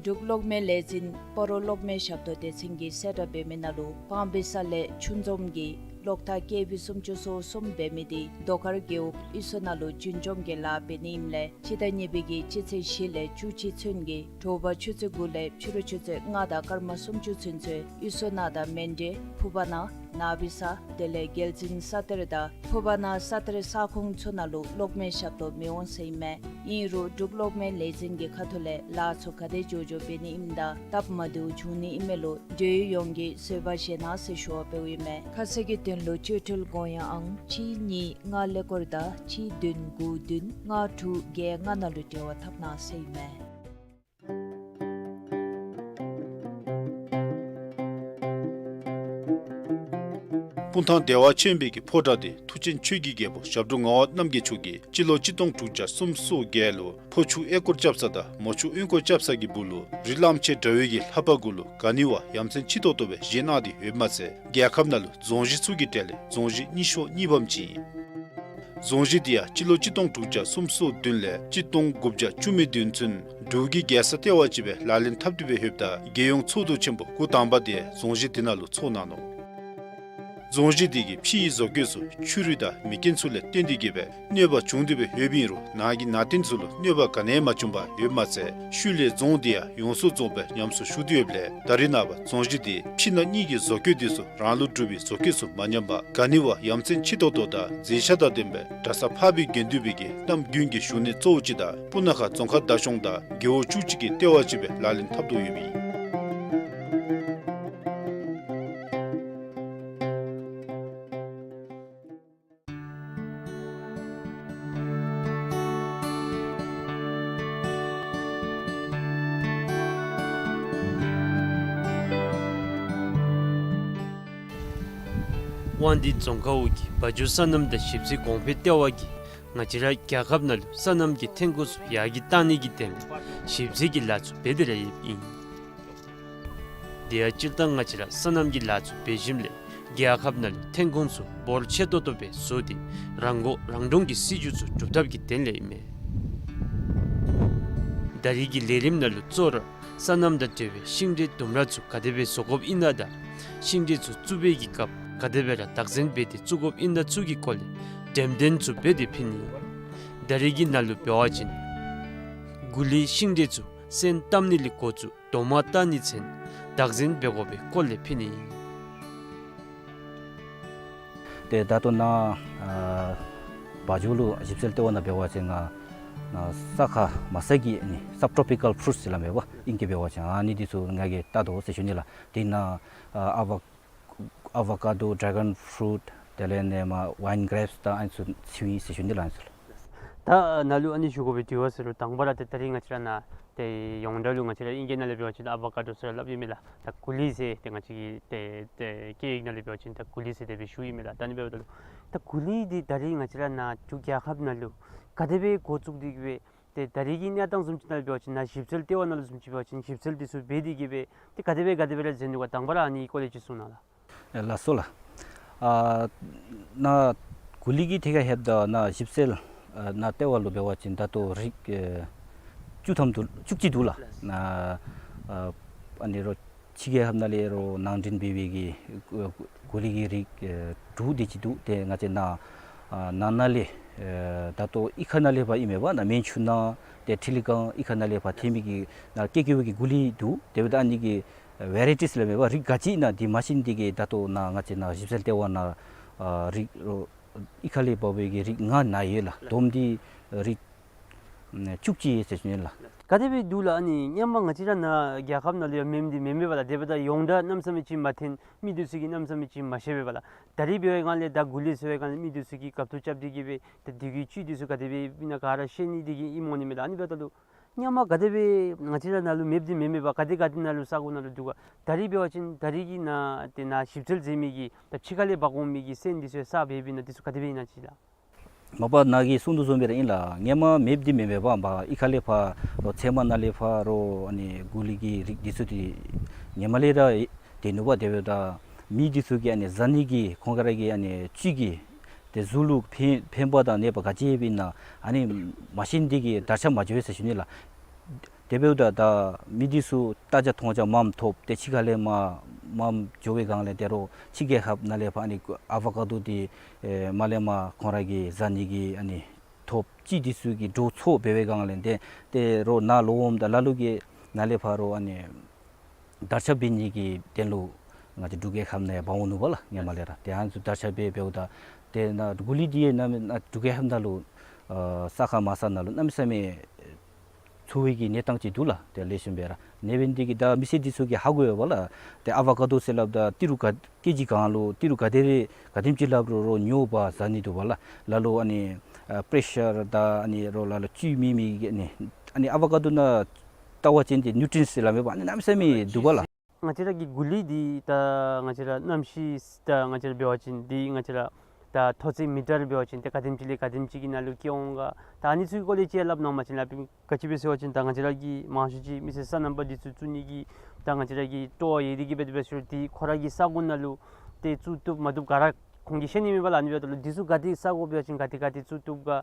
འབྲུག་གློག་མེ་ལས་འཛིན་སྤ་རོ་གློག་མེ་ཞབས་ཏོག་སྡེ་ཚན་གྱིས་གསལ་བསྒྲགས་འབད་མི་ནང་ལུ་སྤང་སྦིས་ས་ལས་ཆུ་འཛོམས་ཀྱི་གློག་ཐག་ཀེ་ཝི་སུམ་ཅུ་སོ་གསུམ་འབད་མི་དེ་རྡོ་དཀར་རྒེད་འོག་གཡུ་སོ་ནང་ལུ་རྒྱུན་འཛོམས་ཀྱི་ལཱ་འབད་ནི་ཨིནམ་ལས་སྤྱི་ཟླ་གཉིས་པའི་གི་སྤྱི་ཚེས་བཞི་ལས་བཅུ་གཅིག་ཚུན་གྱི་དྲོ་པ་ཆུ་ཚོད་དགུ་ལས་ཕྱི་རུ་ཆུ་ཚོད་ལྔ་དང་སྐར་མ་སུམ་ཅུ་ཚུན་ཚོད་གཡུ་སོ་ནང་དང་མན་ཌེ་ཕུ་པ་ནང་ནགས་སྦིས་ས་དེ་ལས་རྒྱལ་འཛིན་ས་གཏེར་དང་ཕུ་པ་ནང་ས་གཏེར་ས་ཁོངས་ཚུ་ནང་ལུ་གློག་མེ་ཞབས་ཏོག་མི་འོང་ཟེར་ཨིན་མས། ཨིན་རུང་འབྲུག་གློག་མེ་ལས་འཛིན་གྱི་ཁ་ཐུག་ལས་ལཱ་ཚུ་ག་དེ་མགྱོགས་མགྱོགས་འབད་ནི་ཨིནམ་ད་སྟབས་མ་བདེཝ་འབྱུང་ནི་ཨིན་མས་ལོ། འབྲེལ་ཡོད་ཡོངས་ཀྱིས་བཟོད་པ་བཞེས་གནང་ཟེར་ཞུ་བ་འབདཝ་ཨིན་མས། ཁ་གསལ་གྱི་དོན་ལུ་བཅོལ་འཕྲོལ་དགོངས་ཡངས་ཨང་གཅིག་གཉིས་ལྔ་ཀླད་ཀོར་དང་གཅིག་བདུན་དགུ་བདུན་ལྔ་དྲུག་བརྒྱད་ལྔ་ནང་ལུ་འབྲེལ་བ་འཐབ་གནང་ཟེར་ཨིན་མས། སྤུངས་ཐང་བདེ་བ་ཆེན་པོའི་གི་ཕོ་བྲང་དེ་མཐུ་ཆེན་ཆོས་ཀྱི་རྒྱལ་པོ་ཞབས་དྲུང་ངག་དབང་རྣམ་རྒྱལ་མཆོག་གིས་སྤྱི་ལོ་གཅིག་སྟོང་དྲུག་བརྒྱ་སུམ་ཅུ་སོ་བརྒྱད་ལུ་ཕོ་ཆུ་གཡས་སྐོར་རྐྱབ་ས་དང་མོ་ཆུ་གཡོན་སྐོར་རྐྱབ་ས་གི་སྦུག་ལུ་རི་གླངམོ་ཆེ་འདྲ་བའི་གི་ལྷ་པ་གུ་ལུ་ག་ནི་བ་ཡ་མཚན་ཆེ་ཏོག་ཏོ་སྦེ་བཞེངས་གནང་སྟེ་ཡོདཔ་མ་ཚད་རྒྱལ་ཁབ་ནང་ལུ་རྫོང་གཞི་ཚུ་གི་གྲས་ལས་རྫོང་གཞི་རྙིང་ཤོས་གཉིས་པམ་ཅིག་ཨིན། རྫོང་གཞི་དེ་ཡང་སྤྱི་ལོ་གཅིག་སྟོང་དྲུག་བརྒྱ་སུམ་ཅུ་སོ་བདུན་ལས་གཅིག་སྟོང་དགུ་བརྒྱ་བཅུ་མེད་བདུན་ཚུན་འབྲུག་གི་རྒྱལ་ས་ལྟེ་བ་ཅིག་སྦེ་ལག་ལེན་འཐབ་སྟེ་སྦེ་ཡོདཔ་ད་རྒྱལ་ཡོངས་ཚོགས་འདུ་ཆེན་པོ་འགོ་དང་པ་དེ་རྫོང་གཞི་དེ་ནང་ལུ་ཚོགས་གནང་ནུག། རྫོང་གཞི་དེ་གི་ཕྱི་ཡི་བཟོ་བཀོད་ཚུ་ཆུ་རུད་དང་མེ་རྐྱེན་ཚུ་ལས་བརྟེན་ཏེ་གི་སྦེ་གནོད་པ་བྱུང་སྟེ་སྦེ་ཡོདཔ་ཨིན་རུང་ནང་གི་ནང་རྟེན་ཚུ་ལུ་གནོད་པ་ག་ནི་ཡང་མ་བྱུང་པར་ཡོདཔ་མ་ཚད་ཤུལ་ལས་རྫོང་དེ་ཡང་ཡོངས་སུ་རྫོགས་སྦེ་ཉམས་གསོ་ཞུ་སྟེ་ཡོདཔ་ལས་ད་རེས་ནངས་པ་རྫོང་གཞི་དེ་ཕྱི་ནང་གཉིས་ཀྱི་བཟོ་བཀོད་དེ་ཚུ་རང་ལུ་གྲུབ་པའི་བཟོ་བཀོད་ཚུ་མ་ཉམས་པར་ག་ནི་བ་ཡ་མཚན་ཆེ་ཏོག་ཏོ་དང་མཛེས་ཆ་དང་ལྡན་པའི་གྲྭ་ས་འཕགས་པའི་དགེ་འདུན་པའི་གི་གནམ་དགུན་གྱི་བཞུགས་གནས་གཙོ་བོ་ཅིག་དང་སྤུ་ན་ཁ་རྫོང་ཁག་བདག་སྐྱོང་དང་རྒེད་འོག་བཅུ་གཅིག་གི་ལྟེ་བ་ཅིག་སྦེ་ལག་ལེན་འཐབ་དོ་ཡོདཔ་ཨིན། དབང་འདུས་རྫོང་ཁག་འོག་གི་བ་འཇོ་སོ་ནམ་དང་ཞིབ་འཚོལ་གོང་འཕེལ་ལྟེ་བ་གིས་ང་བཅས་ར་རྒྱལ་ཁབ་ནང་ལུ་སོ་ནམ་གྱི་ཐོན་ཁུངས་ཚུ་ཡར་རྒྱས་གཏང་ནི་གི་དོན་ལས་ཞིབ་འཚོལ་གྱི་ལཱ་ཚུ་འབད་དེ་ར་ཡོདཔ་ཨིན། དེ་ཡང་སྤྱིར་བཏང་ང་བཅས་ར་སོ་ནམ་གྱི་ལཱ་ཚུ་འབད་ཞིནམ་ལས་རྒྱལ་ཁབ་ནང་ལུ་ཐོན་ཁུངས་ཚུ་འབོར་ཆེ་ཏོག་ཏོ་སྦེ་བཟོ་སྟེ་རང་མགོ་རང་འདྲོངས་ཀྱི་སྲིད་བྱུས་ཚུ་སྒྲུབ་ཐབས་ཀྱི་དོན་ལས་ཨིན་མས། ད་རེས་ཀྱི་ལས་རིམ་ནང་ལུ་གཙོ་བོ་ར་སོ་ནམ་དང་འབྲེལ་བའི་ཤིང་འབྲས་ལྡུམ་ར་ཚུ་ག་དེ་སྦེ་བཟོ་དགོཔ་ཨིན་ན་དང་ཤིང་འབྲས་ཚུ་བཙུགས་པའི་གི་སྐབས་ག་དེ་སྦེ་ར་བདག་འཛིན་འབད་དེ་བཙུགས་དགོཔ་ཨིན་ན་ཚུ་གི་སྐོར་ལས་འགྲེམས་སྟོན་ཚུ་འབད་དེ་ཕུལ་ནི་ཨིན། ད་རེས་ཀྱི་ནང་ལུ་འབད་བ་ཅིན་གུ་ལི་ཤིང་འབྲས་ཚུ་སོན་བཏབ་ནི་ལས་འགོ་བཙུགས་རྡོག་མ་བཏགས་ནི་ཚུན་བདག་འཛིན་འབད་དགོ་པའི་སྐོར་ལས་ཕུལ་ནི་ཨིན། ཏེ་ད་ལྟོ་ནཱ་ཨ་བ་འཇོ་ལུ་ཞིབ་འཚོལ་ལྟེ་བ་ནང་འབད་བ་ཅིན་ང་ནཱ་ས་ཁ་མ་ས་གི་ཨ་ནི་སབ་ཊོ་པི་ཀཱལ་ཕུ་རུཊསི་ཟེར་སླབ་མས་པ། ཨིང་སྐད་འབད་བ་ཅིན་ཨ་ནི་འདི་ཚུ་ང་གིས་བལྟ་དོ་ཟེར་ཞུ་ནི་ལགས། དེ་ནང་ཨ་ཨ་བ་ཨ་བ་ཀ་ཌོ་ཌེ་གཱོན་ཕུ་རུཊ་དེ་ལས་ཨ་ནི་མར་ཝའིན་གྲེཔསི་དང་ཨ་ནི་ཚུ་ཚུད་ཡི་ཟེར་ཞུ་ནི་ལགས། ཨ་ནི་ཚུ་ལགས། ད་ནཱ་ལུ་ཨ་ནི་ཞུ་དགོ་པའི་དྲི་བ་ཟེར་རུང་དང་པ་ར་ཏེ་ད་རེས་ང་བཅས་ར་ནཱ་ཏེ་ཡོངས་གྲགས་ལུ་ང་བཅས་ར་ཨིང་སྐད་ནང་ལས་འབད་བ་ཅིན་ཨ་བ་ཀ་ཌོ་ཟེར་སླབ་ཨིན་མས་ལགས། ད་གུ་ལི་ཟེར་ཏེ་ང་བཅས་ཀྱི་ཏེ་ཏེ་སྐད་ཡིག་ནང་ལས་འབད་བ་ཅིན་ད་གུ་ལི་ཟེར་དེ་སྦེ་ཞུ་ཨིན་མས་ལགས། ད་ཨ་ནི་འབདཝ་ད་ལུ་ད་གུ་ལི་འདི་ད་རེས་ང་བཅས་ར་ནཱ་འབྲུག་རྒྱལ་ཁབ་ནང་ལུ་ག་དེ་སྦེ་འགོ་བཙུགས་ཏེ་གི་སྦེ་ཏེ་ད་རེས་ཀྱི་གནས་སྟངས་བཟུམ་ཅིག་ནང་འབད་བ་ཅིན་ནཱ་ཞིབ་འཚོལ་ལྟེ་བ་ནང་ལུ་བཟུམ་ཅིག་འབད་བ་ཅིན་ཞིབ་འཚོལ་འདི་ཚུ་འབད་དེ་གི་སྦེ་ཏེ་ག་དེ་སྦེ་ག་དེ་སྦེ་ར་མཛད་ནུག་ག། དང་པ་ར་ཨ་ནི་སྐོར་ལས་ཅིག་གསུང་གནང་ལགས། ཨེ་ལགས་སོ་ལགས། ཨ་ནཱ་གུ་ལི་གི་ཐད་ཁར་ལྷོདཔ་ད་ནཱ་ཞིབ་འཚོལ་ཨ་ནཱ་ལྟེ་བ་ལུ་འབད་བ་ཅིན་ད་ལྟོ་རིགས་ཨེ་བཅུ་ཐམ་འདུག། བཅུ་གཅིག་འདུག་ལགས། ནཱ་ཨ་ཨ་ནི་རོགས་ཕྱི་རྒྱལ་ཁབ་ནང་ལས་རོགས་ནང་འདྲེན་འབད་བའི་གི་ཨ་གུ་ལི་གི་རིགས་ཨེ་དྲུག་དེ་ཅིག་འདུག། ཏེ་ང་བཅས་ནཱ་ཨ་ནང་ན་ལས་ཨེ་ད་ལྟོ་གཡུས་ཁ་ནང་ལས་ཕར་ཨིན་མས་པ། ནཱ་མན་ཆུ་ནང་ཏེ་ཁྲི་ལི་སྒང་གཡུས་ཁ་ནང་ལས་ཕར་ཐོན་མི་གི་ནཱ་སྐྱེ་སྐྱེ་བའི་གི་གུ་ལི་འདུག། དེ་འབདཝ་ད་ཨ་ནི་གི་ཝེ་རའི་ཊིས་ལས་མེད་པར་རིགས་ག་ཅི་ཨིན་ན་འདི་མ་ཤེས་ནི་དེ་གིས་ད་ལྟོ་ནཱ་ང་བཅས་ནཱ་ཞིབ་འཚོལ་ལྟེ་བ་ནང་ཨ་རིགས་རོགས་གཡུས་ཁ་ལས་འབག་པའི་གི་རིགས་ལྔ་ནཱ་ཡོད་ལགས། བསྡོམས་ཏེ་རིགས་བཅུ་གཅིག་ཡོད་ཟེར་ཞུ་ནི་ལགས། ག་དེ་སྦེ་འདུག་ལགས། ཨ་ནི་སྔོན་མ་ང་བཅས་ར་ནཱ་རྒྱལ་ཁབ་ནང་ལུ་ཡང་མེདཔ་འདི་མེན་མས་པ་ལགས། དེ་འབདཝ་ད་ཡོངས་གྲགས་གནམ་མེད་ས་མེད་ཅིག་མ་ཐོན། མི་འདི་ཚུ་གིས་གནམ་མེད་ས་མེད་ཅིག་མ་ཤེས་པས་པ་ལགས། ད་རིས་འབད་བའི་སྒང་ལས་ད་གུ་ལི་ཟེར་བའི་སྒང་ལས་མི་འདི་ཚུ་གིས་དགའ་སྤྲོ་རྐྱབ་སྟེ་གི་སྦེ་ད་དེ་གི་བཅུད་འདི་ཚུ་ག་དེ་སྦེ་ཨིན་ན་ག་ར་ཤེས་ནི་དེ་གིས་ཨིནམ་འོང་ནི་མས་ལགས། ཨ་ནི་འབདཝ་ད་ལུ་སྔོན་མ་ག་དེ་སྦེ་ང་བཅས་ར་ནཱ་ལུ་མེདཔ་འདི་མེན་མས་པ། ག་དེ་ག་དེ་ནང་ལུ་ས་གོ་ནང་ལུ་འདུག་ག། ད་རིས་འབད་བ་ཅིན་ད་རིས་ཀྱི་ནཱ་ཏེ་ནཱ་ཞིབ་འཚོལ་མཛད་མི་གི་ད་ཕྱི་ཁ་ལས་འབག་འོང་མི་གི་སོན་འདི་ཚུ་ཡང་བསགས་འབད་འབད་ནི་འདི་ཚུ་ག་དེ་སྦེ་ཨིན་ན་ཅིག་ལགས། མ་པ་ནཱ་གིས་གསུང་དོ་བཟུམ་སྦེ་ར་ཨིན་ལགས། སྔོན་མ་མེདཔ་འདི་མེན་མས་པ། མ་གཡུས་ཁ་ལས་ཕར་རོགས་ཚལ་མ་ནང་ལས་ཕར་རོགས་ཨ་ནི་གུ་ལི་གི་རིགས་འདི་ཚུ་འདི་སྔོན་མ་ལས་ར་ཏེ་ནུག་པ། དེ་འབདཝ་ད་མི་འདི་ཚུ་གིས་ཨ་ནི་བཟའ་ནི་གི་ཁོང་ར་གི་ཨ་ནི་བཅུད་ཀྱི་ཏེ་གཟུགས་ལུ་ཕན་ཕན་པ་དང་གནོད་པ་ག་ཅི་ཡོདཔ་ཨིན་ན་ཨ་ནི་མ་ཤེས་ནི་དེ་གིས་དར་ཁྱབ་མ་འགྱོ་བས་ཟེར་ཞུ་ནི་ལགས། དེ་འབདཝ་ད་ད་མི་འདི་ཚུ་ལྟ་རྒྱ་མཐོང་རྒྱ་མངམ་ཐོབ་སྟེ་ཕྱི་ཁ་ལས་མར་མངམ་འགྱོ་བའི་སྒང་ལས་ཏེ་རོགས་ཕྱི་རྒྱལ་ཁབ་ནང་ལས་ཕར་ཨ་ནི་ཨ་བ་ཀ་ཌོ་འདི་ཨེ་མར་ལས་མར་ཁོང་ར་གི་བཟའ་ནི་གི་ཨ་ནི་ཐོབ་བཅུད་འདི་ཚུ་གི་འགྲོ་ཚུགས་འབད་བའི་སྒང་ལས་ཏེ་ཏེ་རོགས་ནཱ་ལོག་འོངམ་ད་ལ་ལུ་གིས་ནཱ་ལས་ཕར་རོགས་ཨ་ནི་དར་ཁྱབ་འབད་ནི་གི་དོན་ལུ་ང་བཅས་འབྲུག་རྒྱལ་ཁབ་ནང་ཡང་འབག་འོང་ནུག་པ་ལགས། སྔོན་མ་ལས་ར་ཏེ་ཨ་ནི་ཚུ་དར་ཁྱབ་འབད་འབདཝ་ད་ཏེ་ནཱ་གུ་ལི་འདི་ཡང་ནཱ་ནཱ་འབྲུག་རྒྱལ་ཁབ་ནང་ལུ་ཨ་ས་ཁ་མ་ས་ནང་ལུ་གནམ་མེད་ས་མེད་འཚོ་བའི་གི་གནས་སྟངས་ཅིག་འདུག་ལགས། ཏེ་ལེགས་ཤོམ་སྦེ་ར་གནས་པའི་འདི་གིས་ད་མི་སེར་འདི་ཚུ་གིས་ཧ་གོ་ཡོད་པ་ལགས། ཏེ་ཨ་བ་ཀ་ཌོ་ཟེར་སླབ་ད་ཏི་རུ་ག་ཀེ་ཇི་གང་ལུ་ཏི་རུ་ག་དེ་རེ་ག་དེམ་ཅིག་སླབ་རུང་རོགས་ཉོ་བར་བཟའ་ནི་འདུག་པ་ལགས། ལ་ལུ་ཨ་ནི་ཨ་པེ་རེ་ཤར་དང་ཨ་ནི་རོགས་ལ་ལུ་བཅུད་མེད་མི་གི་ཨ་ནི་ཨ་ནི་ཨ་བ་ཀ་ཌོ་ནང་ལྟ་བ་ཅིན་ཏེ་ནིའུ་ཊི་རི་ཡེནཊསི་ཟེར་སླབ་མས་པ། ཨ་ནི་གནམ་མེད་ས་མེད་འདུག་པ་ལགས། ང་བཅས་ར་གི་གུ་ལི་འདི་ད་ང་བཅས་ར་གནམ་གཤིས་ད་ང་བཅས་ར་འབད་བ་ཅིན་འདི་ང་བཅས་ར་ད་མཐོ་ཚད་མི་ཊར་འབད་བ་ཅིན་ཏེ་ག་དེམ་ཅིག་ལས་ག་དེམ་ཅིག་གི་ནང་ལུ་སྐྱེ་འོང་ག། ད་ཨ་ནི་ཚུ་གི་སྐོར་ལས་ཅིག་སླབ་གནང་བ་ཅིན་ལགས། ག་ཅི་སྦེ་ཟེར་བ་ཅིན་ད་ང་བཅས་ར་གི་མང་ཤོས་ཅིག་མི་སེར་སོ་ནམ་པ་འདི་ཚུ་བཙུགས་ནི་གི་ད་ང་བཅས་ར་གི་སྤྲོ་བ་ཡོད་དེ་གི་སྦེ་དེ་སྦེ་ཟེར་ཏེ་ཁོ་ར་གི་ས་གོ་ནང་ལུ་ཏེ་བཙུགས་བཏུབ་མ་བཏུབ་ག་ར་ཁོང་གིས་ཤེས་ནི་མེད་པ་ལགས། ཨ་ནི་འབདཝ་ད་ལུ་འདི་ཚུ་ག་ཏེ་ས་གོ་འབད་བ་ཅིན་ག་ཏེ་ག་ཏེ་བཙུགས་བཏུབ་ག།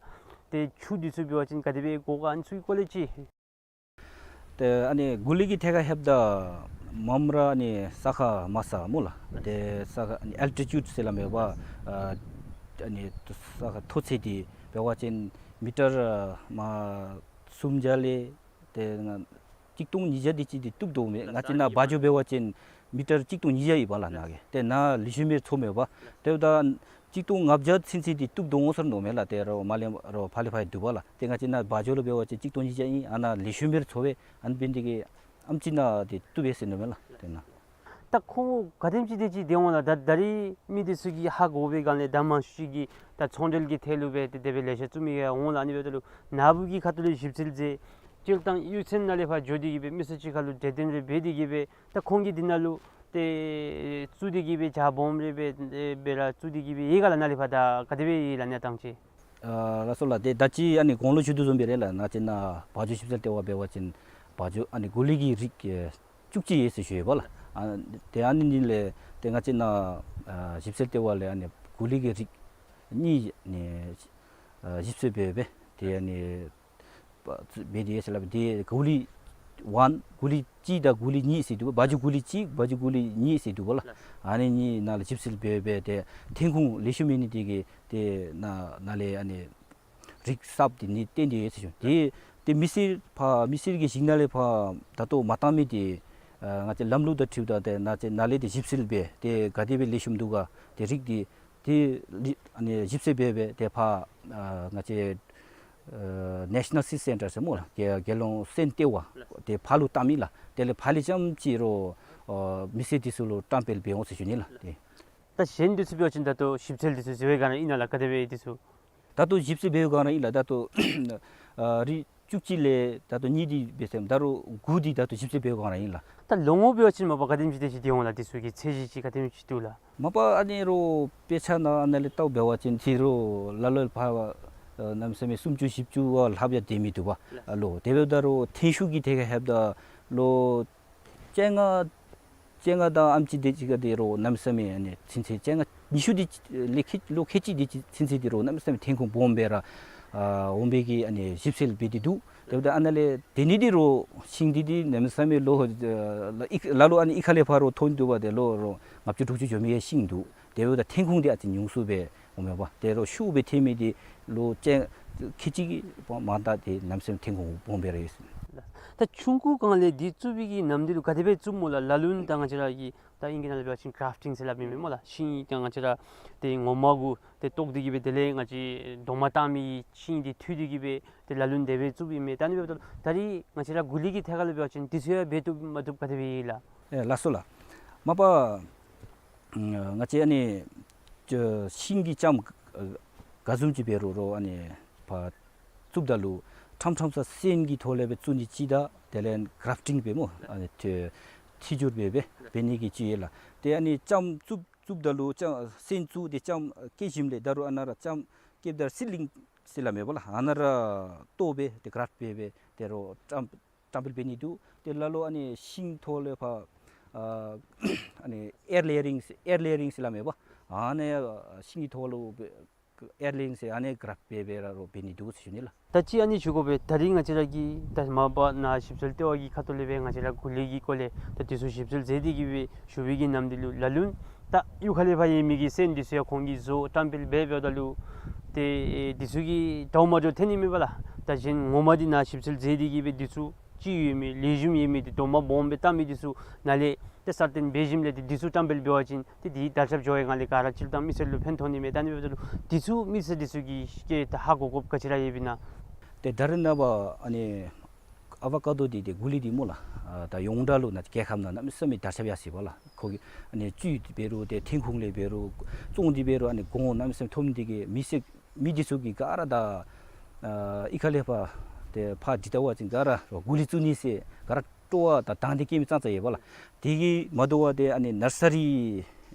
ཏེ་ཆུ་འདི་ཚུ་འབད་བ་ཅིན་ག་དེ་སྦེ་དགོ་ག། ཨ་ནི་ཚུ་གི་སྐོར་ལས་ཅིག། ཏེ་ཨ་ནི་གུ་ལི་གི་ཐད་ཁར་ལྷོདཔ་ད་མངམ་ར་ཨ་ནི་ས་ཁ་མ་ས་སྨོ་ལགས། ཏེ་ས་ཁ་ཨ་ནི་ཨལ་ཊི་ཊིའུཌ་ཟེར་སླབ་མས་པ། ཨ་ཨ་ནི་ས་ཁ་མཐོ་ཚད་འདི་འབད་བ་ཅིན་མི་ཊར་ཨ་མར་སུམ་བརྒྱ་ལས་ཏེ་ང་གཅིག་སྟོང་ཉིས་བརྒྱ་དེ་ཅིག་འདི་བཏུབ་དོ་མས། ང་བཅས་ནཱ་བ་འཇོ་འབད་བ་ཅིན་མི་ཊར་གཅིག་སྟོང་ཉིས་བརྒྱ་ཡོད་པ་ལགས་ནཱ་གི། ཏེ་ནཱ་ལེགས་ཤོམ་སྦེ་འཚོ་མས་པ། དེ་འབདཝ་ད་གཅིག་སྟོང་ལྔ་བརྒྱ་ཚུན་ཚོད་འདི་བཏུབ་དོ་འོང་ཟེར་མནོཝ་མས་ལགས། ཏེ་རོགས་མར་ལས་རོགས་ཕར་ལས་ཕར་འདུག་པ་ལགས། ཏེ་ང་བཅས་ནཱ་བ་འཇོ་ལུ་འབད་བ་ཅིན་གཅིག་སྟོང་ཉིས་བརྒྱ་ཨིན། ཨ་ནཱ་ལེགས་ཤོམ་སྦེ་འཚོ་བས། ཨ་ནི་འབད་ནི་དེ་གིས་ཨམ་ཅིག་ནཱ་འདི་བཏུབ་པས་ཟེར་མནོཝ་མས་ལགས། ཏེ་ནཱ་ད་ཁོང་ག་དེམ་ཅིག་དེ་ཅིག་དེ་འོང་ལགས། ད་ད་རིས་མི་འདི་ཚུ་གིས་ཧ་གོ་བའི་སྒང་ལས་ད་མང་ཤོས་ཅིག་གིས་ད་ཚོང་འབྲེལ་གྱི་ཐད་ལུ་སྦེ་ཏེ་དེ་སྦེ་ལེ་ཤ་བཙུགས་མི་ཡང་འོང་ལགས། ཨ་ནི་འབདཝ་ད་ལུ་ནཱ་བུ་གི་ཁ་ཐུག་ལས་ཞིབ་འཚོལ་མཛད་ སྤྱིར་བཏང་གཡུས་ཚན་ནང་ལས་ཕར་འགྱོ་སྟེ་གི་སྦེ་མི་སེར་གཅིག་ཁར་ལུ་གྲོས་བསྟུན་རེ་འབད་དེ་གི་སྦེ་ད་ཁོང་གིས་འདི་ནང་ལུ་ཏེ་བཙུགས་ཏེ་གི་སྦེ་ཇ་སྦོམ་རེ་འབད་འབད་ར་བཙུགས་ཏེ་གི་སྦེ་ཡོད་ག་ལགས། ནཱ་ལས་ཕར་ད་ག་དེ་སྦེ་ཡོད་ལགས་གནས་སྟངས་ཅིག། ཨ་ལགས་སོ་ལགས། ཏེ་ད་ཅི་ཨ་ནི་གོང་ལུ་ཞུ་དོ་བཟུམ་སྦེ་ར་ལགས། ང་བཅས་ནཱ་བ་འཇོ་ཞིབ་འཚོལ་ལྟེ་བ་འབད་བ་ཅིན་བ་འཇོ་ཨ་ནི་གོ་ལི་གི་རིགས་ཨེ་བཅུ་གཅིག་ཡོད་ཟེར་ཞུ་ཡོདཔ་ལགས། ཨ་ཏེ་ཨ་ནི་ནི་ལས་ཏེ་ང་བཅས་ནཱ་ཨ་ཞིབ་འཚོལ་ལྟེ་བ་ལས་ཨ་ནི་གོ་ལི་གི་རིགས་གཉིས་ནི་ཨ་ཞིབ་འཚོལ་འབད་འབད་ཏེ་ཨ་ནི་འབད་དེ་ཟེར་སླབ་སྦེ་ཏེ་གོ་ལི་ཝན་གོ་ལི་གཅིག་དང་གོ་ལི་གཉིས་ཟེར་འདུག། བ་འཇོ་གོ་ལི་གཅིག་བ་འཇོ་གོ་ལི་གཉིས་ཟེར་འདུག་པ་ལགས། ཨ་ནི་གཉིས་ནང་ལས་ཞིབ་འཚོལ་འབད་འབད་ཏེ་ཐོན་ཁུངས་ལེགས་ཤོམ་མེད་ནི་དེ་གིས་ཏེ་ནཱ་ནཱ་ལས་ཨ་ནི་རིགས་གསརཔ་དེ་ནི་བཏོན་ཏེ་ཡོད་ཟེར་ཞུ། ཏེ་ཏེ་མི་སེར་ཕར་མི་སེར་གྱི་གཞུང་ནང་ལས་ཕར་ད་ལྟོ་མ་བཏང་མི་དེ་ཨ་ང་བཅས་ལམ་ལུགས་དང་འཁྲིལཝ་ད་ཏེ་ནཱ་ཏེ་ནཱ་ལས་ཏེ་ཞིབ་འཚོལ་འབད་ཏེ་ག་དེ་སྦེ་ལེགས་ཤོམ་འདུག་ག་ཏེ་རིགས་དེ་ཏེ་ལི་ཨ་ནི་ཞིབ་འཚོལ་འབད་འབད་ཏེ་ཕར་ཨ་ང་བཅས་ཨ་National Seed Centre ཟེར་སྨོ་ལགས། རྒྱལ་རྒྱལ་ཡོངས་སོན་ལྟེ་བ་ཏེ་ཕར་ལུ་བཏང་མི་ལགས། དེ་ལས་ཕར་ལས་རྐྱངམ་ཅིག་རོགས་ཨ་མི་སེར་དེ་ཚུ་ལུ་བཀྲམ་སྤེལ་འབད་འོང་ཟེར་ཞུ་ནི་ལགས། ཏེ་ད་གཞན་དེ་ཚུ་འབད་བ་ཅིན་ད་ལྟོ་ཞིབ་འཚོལ་དེ་ཚུ་མཛད་པའི་སྒང་ཨིན་ན་ལགས། ག་དེ་སྦེ་དེ་ཚུ། ད་ལྟོ་ཞིབ་འཚོལ་འབད་བའི་སྒང་ར་ཨིན་ལགས། ད་ལྟོ་ཨ་རིགས་བཅུ་གཅིག་ལས་ད་ལྟོ་གཉིས་དེ་འབད་ཟེར་ད་རུང་དགུ་དེ་ད་ལྟོ་ཞིབ་འཚོལ་འབད་བའི་སྒང་ར་ཨིན་ལགས། ད་ལོ་ངོ་འབད་བ་ཅིན་མ་པ་ག་དེམ་ཅིག་དེ་ཅིག་འདི་འོང་ལགས། དེ་ཚུ་གི་ཚད་གཞི་ཅིག་ག་དེམ་ཅིག་འདུག་ལགས། མ་པ་ཨ་ནི་རོགས་དཔེ་ཆ་ནང་ཨ་ནཱ་ལས་བལྟཝ་འབད་བ་ཅིན་ཏེ་རོགས་ལ་ལོ་ཕར་ཨ་གནམ་མེད་ས་མེད་སུམ་ཅུ་བཞི་བཅུ་བ་ལྷགཔ་ཡང་སྡོད་མི་འདུག་པ་ལོ། དེ་འབདཝ་ད་རོགས་ཐོན་ཤུགས་ཀྱི་ཐད་ཁར་ལྷོདཔ་ད་ལོ་བཅོ་ལྔ་བཅོ་ལྔ་དང་ཨ་ནེམ་ཅིག་དེ་ཅིག་ག་དེ་རོགས་གནམ་མེད་ས་མེད་ཨ་ནི་ཚུན་ཚོད་བཅོ་ལྔ་ཉི་ཤུ་དེ་ལས་ཁལ་ལོ་ཁལ་གཅིག་དེ་ཅིག་ཚུན་ཚོད་དེ་རོགས་གནམ་མེད་ས་མེད་ཐོན་ཁུངས་སྦོམ་སྦེ་ར་ཨ་འོང་པའི་གི་ཨ་ནི་ཞིབ་འཚོལ་འབད་དེ་འདུག། དེ་འབདཝ་ད་ཨ་ནཱ་ལས་དེ་ནི་དེ་རོགས་ཤིང་དེ་དེ་གནམ་མེད་ས་མེད་ལོ་ཨ་ལ་ལོ་ཨ་ནི་གཡུས་ཁ་ལས་ཕར་རོགས་ཐོན་འདུག་པ། དེ་ལོ་རོགས་ལྔ་བཅུ་དྲུག་ཅུ་འགྱོ་མི་ཡང་ཤིང་འདུག། དེ་འབདཝ་ད་ཐོན་ཁུངས་དེ་ཨ་ཙི་ཉུང་སུ་སྦེ་འོང་མས་པ། དེ་རོགས་ཤུགས་སྦེ་ཐོན་མི་དེ་ལོ་བཅོ་ཁལ་གཅིག་མ་མ་ད་དེ་གནམ་མེད་ས་མེད་ཐོན་ཁུངས་སྦོམ་སྦེ་ར་ཡོད་ཟེར། ད་ཆུང་ཀུའི་སྒང་ལས་དེ་བཙུགས་པའི་གི་ནམ་དུས་ལུ་ག་དེ་སྦེ་བཙུགསཔ་སྨོ་ལགས། ལ་ལུ་ད་ང་བཅས་ར་གི་ད་ཨིང་སྐད་ནང་ལས་འབད་བ་ཅིན་གརཕ་ཊིང་ཟེར་སླབ་མི་མས་སྨོ་ལགས། ཤིང་ད་ང་བཅས་ར་ཏེ་ངོ་མ་གུ་ཏེ་བཏོག་སྟེ་གི་སྦེ་དེ་ལས་ང་བཅས་རྡོག་མ་བཏགས་མི་ཤིང་དེ་འཐུ་སྟེ་གི་སྦེ་ཏེ་ལ་ལུ་དེ་སྦེ་བཙུགསཔ་ཨིན་མས། ད་ཨ་ནི་འབདཝ་ད་ད་རིས་ང་བཅས་ར་གོ་ལི་གི་ཐད་ཁར་ལས་འབད་བ་ཅིན་དེ་ཚུ་ཡང་འབད་བཏུབ་མ་བཏུབ་ག་དེ་སྦེ་ཨིན་ལགས། ཨེ་ལགས་སོ་ལགས། མ་པ་ང་བཅས་ཨ་ནི་ཤིང་གི་ལྕངམ་ག་བཟུམ་ཅིག་འབད་རུང་རོགས་ཨ་ནི་ཕར་བཙུགསཔ་ད་ལུ་ཕྲངམ་ཕྲངམ་ས་སོན་གྱི་ཐོག་ལས་སྦེ་བཙུགས་ནི་ཅིག་དང་དེ་ལས་གརཕ་ཊིང་འབད་སྨོ་ཨ་ནི་ཐི་ཐི་སྦྱོར་འབད་འབད་འབད་ནི་གི་ཅིག་ཡོད་ལགས། ཏེ་ཨ་ནི་ལྕངམ་བཙུགས་བཙུགསཔ་ད་ལུ་ལྕངམ་སོན་བཙུགས་ཏེ་ལྕངམ་སྐྱེས་ཞིནམ་ལས་ད་རུང་ཨ་ནཱ་ར་ལྕངམ་སྐྱེསཔ་ད་སིཌ་ལིང་ཟེར་སླབ་མས་པ་ལགས། ཨ་ནཱ་ར་བཏོག་སྦེ་ཏེ་གརཕཊ་འབད་འབད་དེ་རོགས་བཀྲམ་བཀྲམ་སྤེལ་འབད་ནི་འདུག། ཏེ་ལ་ལུ་ཨ་ནི་ཤིང་ཐོག་ལས་ཕར་ཨ་ཨ་ནི་ཨེར་ལེ་ཡ་རིང་ཨེར་ལེ་ཡ་རིང་ཟེར་སླབ་མས་པ། ཨ་ནི་ཤིང་གི་ཐོག་ལུ་ཨེར་ལེ་ཡ་རིང་ཟེར་ཨ་ནི་གརཕཊ་འབད་འབད་ར་རོགས་འབད་ནི་འདུག་ཟེར་ཞུ་ནི་ལགས། ད་ཅི་ཨ་ནི་ཞུ་དགོ་པས། ད་རིས་ང་བཅས་ར་གིས་ད་མ་པ་ནཱ་ཞིབ་འཚོལ་ལྟེ་བ་གི་ཁ་ཐུག་ལས་སྦེ་ང་བཅས་ར་གོ་ལི་གི་སྐོར་ལས་ད་དེ་ཚུ་ཞིབ་འཚོལ་མཛད་དེ་གི་སྦེ་ཞུ་བའི་གི་ནམ་དུས་ལུ་ལ་ལུ་ད་གཡུས་ཁ་ལས་ཕར་ཡོད་མི་གི་སོན་དེ་ཚུ་ཡང་ཁོང་གིས་བཟོ་བཀྲམ་སྤེལ་འབད་འབདཝ་ད་ལུ་ཏེ་དེ་ཚུ་གིས་འདྲཝ་མ་འདྲཝ་ཐོན་ནི་མས་པ་ལགས། ད་གཞན་ངོ་མ་འདི་ནཱ་ཞིབ་འཚོལ་མཛད་དེ་གི་སྦེ་དེ་ཚུ་ཅིག་ཡོད་མི་ལེགས་ཤོམ་ཡོད་མི་འདི་རྡོག་མ་སྦོམ་སྦེ་བཏགས་མི་དེ་ཚུ་ནཱ་ལས་ཏེ་གསར་བཏོན་འབད་ཞིནམ་ལས་ཏེ་དེ་ཚུ་བཀྲམ་སྤེལ་འབད་བ་ཅིན་ཏེ་དེའི་དར་ཁྱབ་འགྱོ་བའི་སྒང་ལས་ག་ར་སྤྱིར་བཏང་མི་སེར་ལུ་ཕན་ཐོགས་ནི་མས། ད་ཨ་ནི་འབདཝ་ད་ལུ་དེ་ཚུ་མི་སེར་དེ་ཚུ་གིས་ཏེ་ད་ཧ་གོ་དགོཔ་ག་ཅི་ར་ཡོདཔ་ཨིན་ན། ཏེ་ད་རེས་ནངས་པ་ཨ་ནི་ཨ་བ་ཀ་དོ་འདི་ཏེ་གོ་ལི་འདི་སྨོ་ལགས། ཨ་ད་ཡོངས་གྲགས་ལུ་ནཱ་རྒྱལ་ཁབ་ནང་གནམ་མེད་ས་མེད་དར་ཁྱབ་ཡར་སོ་ཡི་པ་ལགས། ཁོ་གི་ཨ་ནི་བཅུད་འབད་རུང་ཏེ་ཐོན་ཁུངས་ལས་འབད་རུང་བཙོང་སྟེ་འབད་རུང་ཨ་ནི་གོང་གནམ་མེད་ས་མེད་ཐོབ་ནི་དེ་གིས་མི་སེར་མི་དེ་ཚུ་གིས་ག་ར་ད་ཨ་གཡུས་ཁ་ལས་ཕར་ཏེ་ཕར་འདི་ལྟ་བ་ཅིན་ག་ར་གོ་ལི་བཙུགས་ནི་ཟེར་ག་ར་སྤྲོ་བ་དང་དང་འདོད་བསྐྱེད་མི་ཙང་ཙ་ཡོད་པ་ལགས། དེ་གིས་མ་དོ་བར་ཏེ་ཨ་ནི་ནར་ས་རི་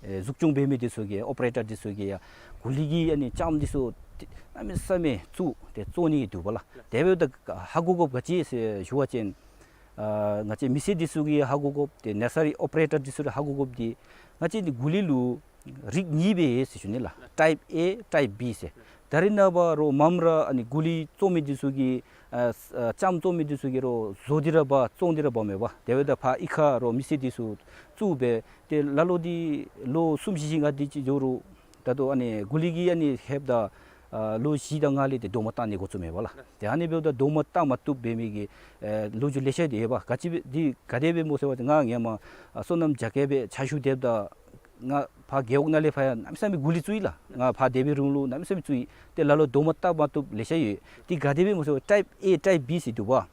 ཨེ་འཛུགས་སྐྱོང་འབད་མི་དེ་ཚུ་གིས་ཨོ་པ་རེ་ཊར་དེ་ཚུ་གིས་ཡང་གོ་ལི་གི་ཨ་ནི་ལྕངམ་དེ་ཚུ་གནམ་མེད་ས་མེད་བཙུགས་ཏེ་བཙོང་ནི་འདུག་པ་ལགས། དེ་འབདཝ་ད་ཧ་གོ་དགོཔ་ག་ཅི་ཟེར་ཞུ་བ་ཅིན་ཨ་ང་བཅས་མི་སེར་དེ་ཚུ་གིས་ཧ་གོ་དགོཔ་ཏེ་ནར་ས་རི་ཨོ་པ་རེ་ཊར་དེ་ཚུ་ཧ་གོ་དགོཔ་འདི་ང་བཅས་འདི་གོ་ལི་ལུ་རིགས་གཉིས་སྦེ་ཡོད་ཟེར་ཞུ་ནི་ལགས། ཊའིཔ་ཨེ་ཊའིཔ་བི་ཟེར། ད་རེས་ནངས་པ་རོགས་མངམ་ར་ཨ་ནི་གོ་ལི་བཙོང་མི་དེ་ཚུ་གིས་ཨ་ཨ་ལྕངམ་བཙོང་མི་དེ་ཚུ་གིས་རོགས་བཟོ་སྟེ་ར་འབག་བཙོང་སྟེ་ར་འབག་མས་པ། དེ་འབདཝ་ད་ཕར་གཡུས་ཁར་རོགས་མི་སེར་དེ་ཚུ་བཙུགས་སྦེ་ཏེ་ལ་ལོ་འདི་ལོ་གསུམ་བཞི་བཞི་ལྔ་དེ་ཅིག་འགྱོ་རུང་ད་ལྟོ་ཨ་ནི་གོ་ལི་གིས་ཨ་ནི་ལྷོདཔ་ད་ཨ་ལོ་བཞི་དང་ལྔ་ལས་ཏེ་རྡོག་མ་བཏགས་ནི་འགོ་བཙུགས་མས་པ་ལགས། ཏེ་ཨ་ནི་འབདཝ་ད་རྡོག་མ་བཏགས་མ་བཏུབ་འབད་མི་གི་ཨེ་ལོ་རྒྱུས་ལེ་ཤ་ཡོད་པ། ག་ཅི་འབད་འདི་ག་དེ་སྦེ་སྨོ་ཟེར་བ་ཅིན་ང་སྔོན་མ་ཨ་སོ་ནམ་རྒྱ་སྐྱེད་སྦེ་ཕྱག་ཞུ་སྡོདཔ་ད་ང་ཕར་རྒེད་འོག་ནང་ལས་ཕར་ཡང་གནམ་མེད་ས་མེད་གོ་ལི་བཙུགས་ཡི་ལགས། ང་ཕར་སྡོད་པའི་རིང་ལུ་གནམ་མེད་ས་མེད་བཙུགས་ཡི། ཏེ་ལ་ལོ་རྡོག་མ་བཏགས་མ་བཏུབ་ལེ་ཤ་ཡོད། འདི་ག་དེ་སྦེ་སྨོ་ཟེར་བ་ཊའིཔ་ཨེ་ཊའིཔ་བི་ཟེར་འདུག་པ།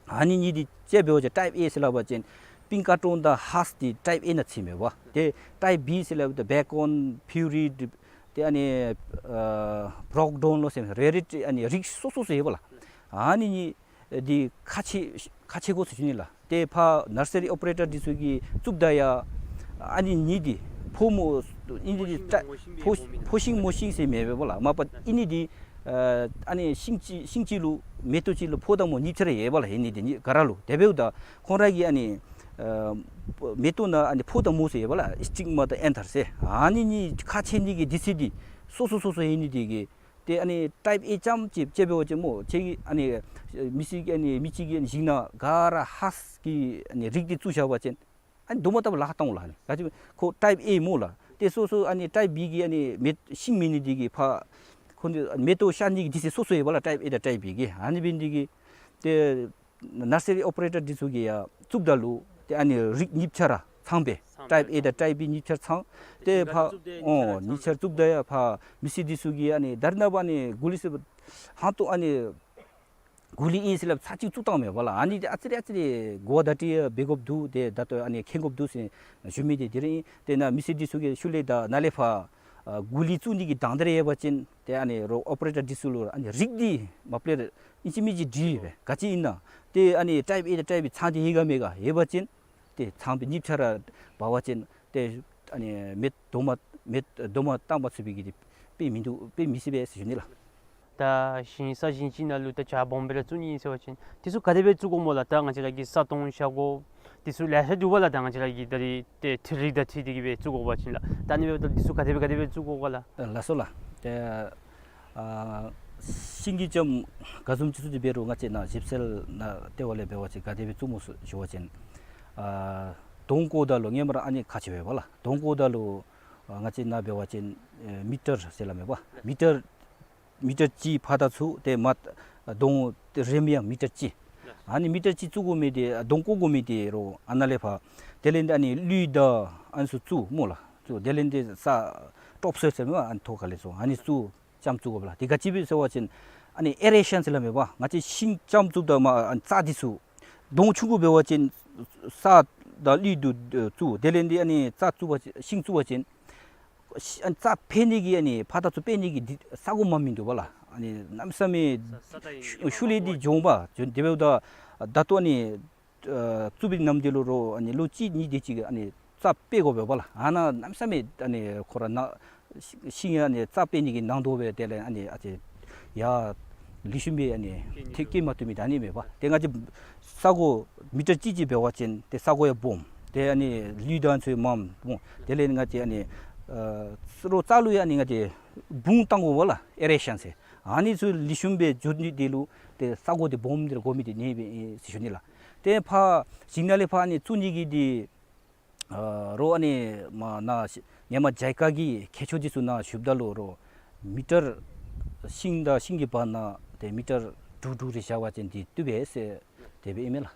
ཨ་ནི་གཉིས་འདི་དཔྱེ་འབད་བ་ཅིན་ཊའིཔ་ཨེ་ཟེར་སླབ་པ་ཅིན་པིང་ཀ་ཊོན་དང་ཧཱསི་འདི་ཊའིཔ་ཨེ་ནང་ཚུད་མས་པ། ཏེ་ཊའིཔ་བི་ཟེར་སླབ་ད་བེ་ཀོན་ཕིའུ་རི་ཏེ་ཨ་ནི་ཨ་བྲོག་ཌོན་ལོ་ཟེར་རེ་རེ་ཨ་ནི་རིགས་སོ་སོ་ཟེར་བ་ལགས། ཨ་ནི་གཉིས་ འདི་ཁག་ཆེ་ཁག་ཆེ་དགོ་ཟེར་ཞུ་ནི་ལགས། ཏེ་ཕར་ནར་སི་རི་ཨོ་པ་རེ་ཊར་འདི་ཚུ་གིས་བཙུགསཔ་ད་ཡང་ཨ་ནི་གཉིས་འདི་ཕོ་སྨོ་ཨིན་འདི་ཕོ་ཕོ་ཤིང་མོ་ཤིང་ཟེར་མེད་པས་ལགས། མ་པ་ཨིན་ནི་འདི་ཨ་ནི་ཤིང་ཅིག་ཤིང་ཅིག་ལུ་མེ་ཏོག་ཅིག་ལུ་ཕོ་དང་མོ་གཉིས་ཆ་ར་ཡོད་པས་ལགས། ཨིན་ནི་འདི་གཉིས་ག་ར་ལུ། དེ་འབདཝ་ད་ཁོང་ར་གིས་ཨ་ནི་ཨ་མེ་ཏོག་ནང་ཨ་ནི་ཕོ་དང་མོ་ཟེར་ཡོད་པས་ལགས། སི་ཊིག་མ་དང་ཨེན་ཐར་ཟེར། ཨ་ནི་གཉིས་ཁག་ཆེ་ནི་གི་འདི་ཚུ་འདི་སོ་སོ་སོ་སོ་ཨིན་ནི་འདི་གིས་ཏེ་ཨ་ནི་ཊའིཔ་ཨེ་རྐྱངམ་ཅིག་ཅིག་འབད་བ་ཅིན་སྨོ་ཁྱེད་ཀྱིས་ཨ་ནི་མི་སེར་གྱི་ཨ་ནི་མི་གཅིག་གིས་ཨ་ནི་ཞིང་ནང་ག་ར་ཧཱསི་གི་ཨ་ནི་རིགས་འདི་བཙུགས་བཞག་པ་ཅིན་ཨ་ནི་རྡོག་མ་བཏགས་པར་ལཱ་ཁག་བཏང་འོང་ལགས། ཨ་ནི་ག་ཅི་ཁོ་ཊའིཔ་ཨེ་སྨོ་ལགས། ཏེ་སོ་སོ་ཨ་ནི་ཊའིཔ་བི་གི་ཨ་ནི་མེ་ཤིང་མེད་ནི་འདི་གིས་ཕར་ཁོང་འདི་མེ་ཏོག་ཤར་ནི་གི་འདི་ཚུ་སོ་སོ་ཡོད་པས་ལགས། ཊའིཔ་ཨེ་དང་ཊའིཔ་བི་གི། ཨ་ནི་འབད་ནི་འདི་གིས་ཏེ་ནར་སི་རི་ཨོ་པ་རེ་ཊར་འདི་ཚུ་གིས་ཡང་བཙུགསཔ་ད་ལུ་ཏེ་ཨ་ནི་རིགས་གཉིས་ཆ་ར་ཚང་པས། ཊའིཔ་ཨེ་དང་ཊའིཔ་བི་གཉིས་ཆ་ར་ཚང་། ཏེ་ཕར་ཨོ་གཉིས་ཆ་ར་བཙུགསཔ་ད་ཡང་ཕར་མི་སེར་འདི་ཚུ་གིས་ཨ་ནི་ད་རེས་ནངས་པ་ཨ་ནི་གོ་ལི་ཟེར་ཧང་ཏོ་ཨ་ནི་གོ་ལི་ཨིན་ཟེར་སླབ་ཚར་གཅིག་བཙུགས་བཏངམ་མས་པ་ལགས། ཨ་ནི་འདི་ཨ་ཙི་རེ་ཨ་ཙི་རེ་གོ་བ་བརྡ་སྤྲོད་འབད་དགོཔ་འདུག། ཏེ་ད་ལྟོ་ཨ་ནི་མཁྱེན་དགོཔ་འདུག་ཟེར་ཞུ་མི་འདི་དེ་ར་ཨིན། ཏེ་ནཱ་མི་སེར་འདི་ཚུ་གིས་ཤུལ་ལས་ད་ནཱ་ལས་ཕར་ཨ་གོ་ལི་བཙུགས་ནི་གི་དང་འདོད་རེ་ཡོད་པ་ཅིན་ཏེ་ཨ་ནི་རོགས་ཨོ་པ་རེ་ཊར་འདི་ཚུ་ལུ་ཨ་ནི་རིགས་འདི་མ་པ་ལས་ཨིན་ཅི་མིན་ཅི་དྲི་སྦེ་ག་ཅི་ཨིན་ན་ཏེ་ཨ་ནི་ཊའིཔ་ཨེ་དང་ཊའིཔ་བི་ཚང་སྟེ་ཡོད་ག་མེད་ག་ཡོད་པ་ཅིན་ཏེ་ཚང་པའི་གཉིས་ཆ་ར་འབད་བ་ཅིན་ཏེ་ཨ་ནི་མེ་རྡོག་མ་མེ་རྡོག་མ་བཏགས་པར་ཚུད་པའི་གི་དེ་དཔེ་མིན་འདུག། དཔེ་མི་སྲིད་པས་ཟེར་ཞུ་ནི་ལགས། ད་ཞིང་ས་ཞིང་ཅིག་ནང་ལུ་ད་བྱག་སྦོམ་སྦེ་ར་བཙུགས་ནི་ཨིན་ཟེར་བ་ཅིན་འདི་ཚུ་ག་དེ་སྦེ་བཙུགས་དགོཔ་སྨོ་ལགས། ད་ང་བཅས་ར་གི་ས་སྟོང་ཤ་སྒོ་འདི་ཚུ་ལེ་ཤ་འདུག་པ་ལགས། ད་ང་བཅས་ར་གི་ད་རེས་ཏེ་འཕྲུལ་རིག་དང་འཁྲིལ་ཏེ་གི་སྦེ་བཙུགས་དགོ་པ་ཅིན་ལགས། ད་ཨ་ནི་སྦེ་འབདཝ་ད་འདི་ཚུ་ག་དེ་སྦེ་ག་དེ་སྦེ་བཙུགས་དགོ་ག་ལགས། ལགས་སོ་ལགས། ཏེ་ཨ་ཤིང་གི་ལྕངམ་ག་བཟུམ་ཅིག་བཙུགས་ཏེ་འབད་རུང་ང་བཅས་ནཱ་ཞིབ་འཚོལ་ནང་ལྟེ་བ་ལས་འབད་བ་ཅིན་ག་དེ་སྦེ་བཙུགས་སྨོ་ཟེར་ཞུ་བ་ཅིན་ཨ་དོང་བརྐོཝ་ད་ལུ་སྔོན་མ་ར་ཨ་ནི་ཁག་ཆེ་བས་པ་ལགས། དོང་བརྐོཝ་ད་ལུ་ཨ་ང་བཅས་ནཱ་འབད་བ་ཅིན་ཨེ་མི་ཊར་ཟེར་སླབ་མས་པ། མི་ཊར་མི་ཊར་གཅིག་ཕར་དང་ཚུར་ཏེ་མར་དོང་རེམ་ཡང་མི་ཊར་གཅིག། ཨ་ནི་མི་ཊར་གཅིག་བཙུགས་དགོ་མི་འདི་དོང་བརྐོ་དགོ་མི་འདི་རོགས་ཨ་ནཱ་ལས་ཕར་དེ་ལས་འདི་ཨ་ནི་ལུད་དང་ཨ་ནི་ཚུ་བཙུགས་སྨོ་ལགས། བཙུགས་དེ་ལས་འདི་ས་ཊོབ་སོའིལ་ཟེར་མས་པ། ཨ་ནི་ཐོག་ཁ་ལས་ཚུར་ཨ་ནི་བཙུགས་ལྕངམ་བཙུགས་དགོ་པས་ལགས། དེ་ག་ཅི་སྦེ་ཟེར་བ་ཅིན་ཨ་ནི་ཨེ་རེ་ཤཱན་ཟེར་སླབ་མས་པ། ང་བཅས་ཤིང་ལྕངམ་བཙུགསཔ་ད་མར་ཨ་ནི་རྩྭ་འདི་ཚུ་དོང་ཆུང་ཀུ་འབད་བ་ཅིན་ས་དང་ལུད་དུ་བཙུགས། དེ་ལས་འདི་ཨ་ནི་རྩྭ་བཙུགས་པ་ཅིན་ཤིང་བཙུགས་པ་ཅིན་ཤི་ཨ་ནི་རྩྭ་འཕེལ་ནི་གི་ཨ་ནི་ཕར་དང་ཚུར་འཕེལ་ནི་གི་འདི་ས་གོ་མ་མིན་འདུག་པ་ལགས། ཨ་ནི་གནམ་མེད་ས་མེད་ཤུ་ཤུལ་ལས་འདི་འགྱོ་འོང་པ། དེ་འབདཝ་ད་ད་ལྟོ་ཨ་ནི་ཨ་བཙུགས་པའི་ནམ་དུས་ལུ་རོགས་ཨ་ནི་ལོ་གཅིག་གཉིས་དེ་ཅིག་ཨ་ནི་རྩྭ་འཕེལ་དགོ་པས་པ་ལགས། ཨ་ནཱ་གནམ་མེད་ས་མེད་ཨ་ནི་ཁོ་ར་ནཱ་ཤིང་ཨ་ནི་རྩྭ་འཕེལ་ནི་གི་ནང་དོག་སྦེ་དེ་ལས་ཨ་ནི་ཨ་ཙི་ཡར་ལེགས་ཤོམ་སྦེ་ཨ་ནི་ཐེ་སྐྱེ་མ་ཐུབ་མི་ད་ཨ་ནི་མས་པ། ཏེ་ང་བཅས་ས་གོ་མི་ཊར་གཅིག་གཅིག་འབད་བ་ཅིན་ཏེ་ས་གོ་ཡང་སྦོམ། ཏེ་ཨ་ནི་ལུད་དང་ཚུ་མངམ་སྦོམ། དེ་ལས་ང་བཅས་ཨ་ནི་ཨ་རོགས་རྩྭ་ལུ་ཡང་ཨ་ནི་ང་བཅས་སྦུངས་བཏང་དགོ་པས་ལགས། ཨེ་རེ་ཤཱན་ཟེར། ཨ་ནི་ཚུ་ལེགས་ཤོམ་སྦེ་འགྱོ་ནི་དེ་ལུ་ཏེ་ས་གོ་འདི་སྦོམ་འདི་ར་དགོ་མི་འདི་ཨ་ནི་སྦེ་ཨིན་ཟེར་ཞུ་ནི་ལགས། ཏེ་ཕར་ཞིང་ནང་ལས་ཕར་ཨ་ནི་བཙུགས་ནི་གི་འདི་ཨ་རོགས་ཨ་ནི་མར་ནཱ་ཤི་ཧེ་མ་ཇཱི་ཀ་གི་མཁས་མཆོག་འདི་ཚུ་ནཱ་ཞུཝ་ད་ལུ་རོགས་མི་ཊར་ཤིང་དང་ཤིང་གི་བར་ན་ཏེ་མི་ཊར་དྲུག་དྲུག་རེ་བཞག་པ་ཅིན་འདི་བཏུབ་པས་ཟེར་དེ་སྦེ་ཨིན་མས་ལགས།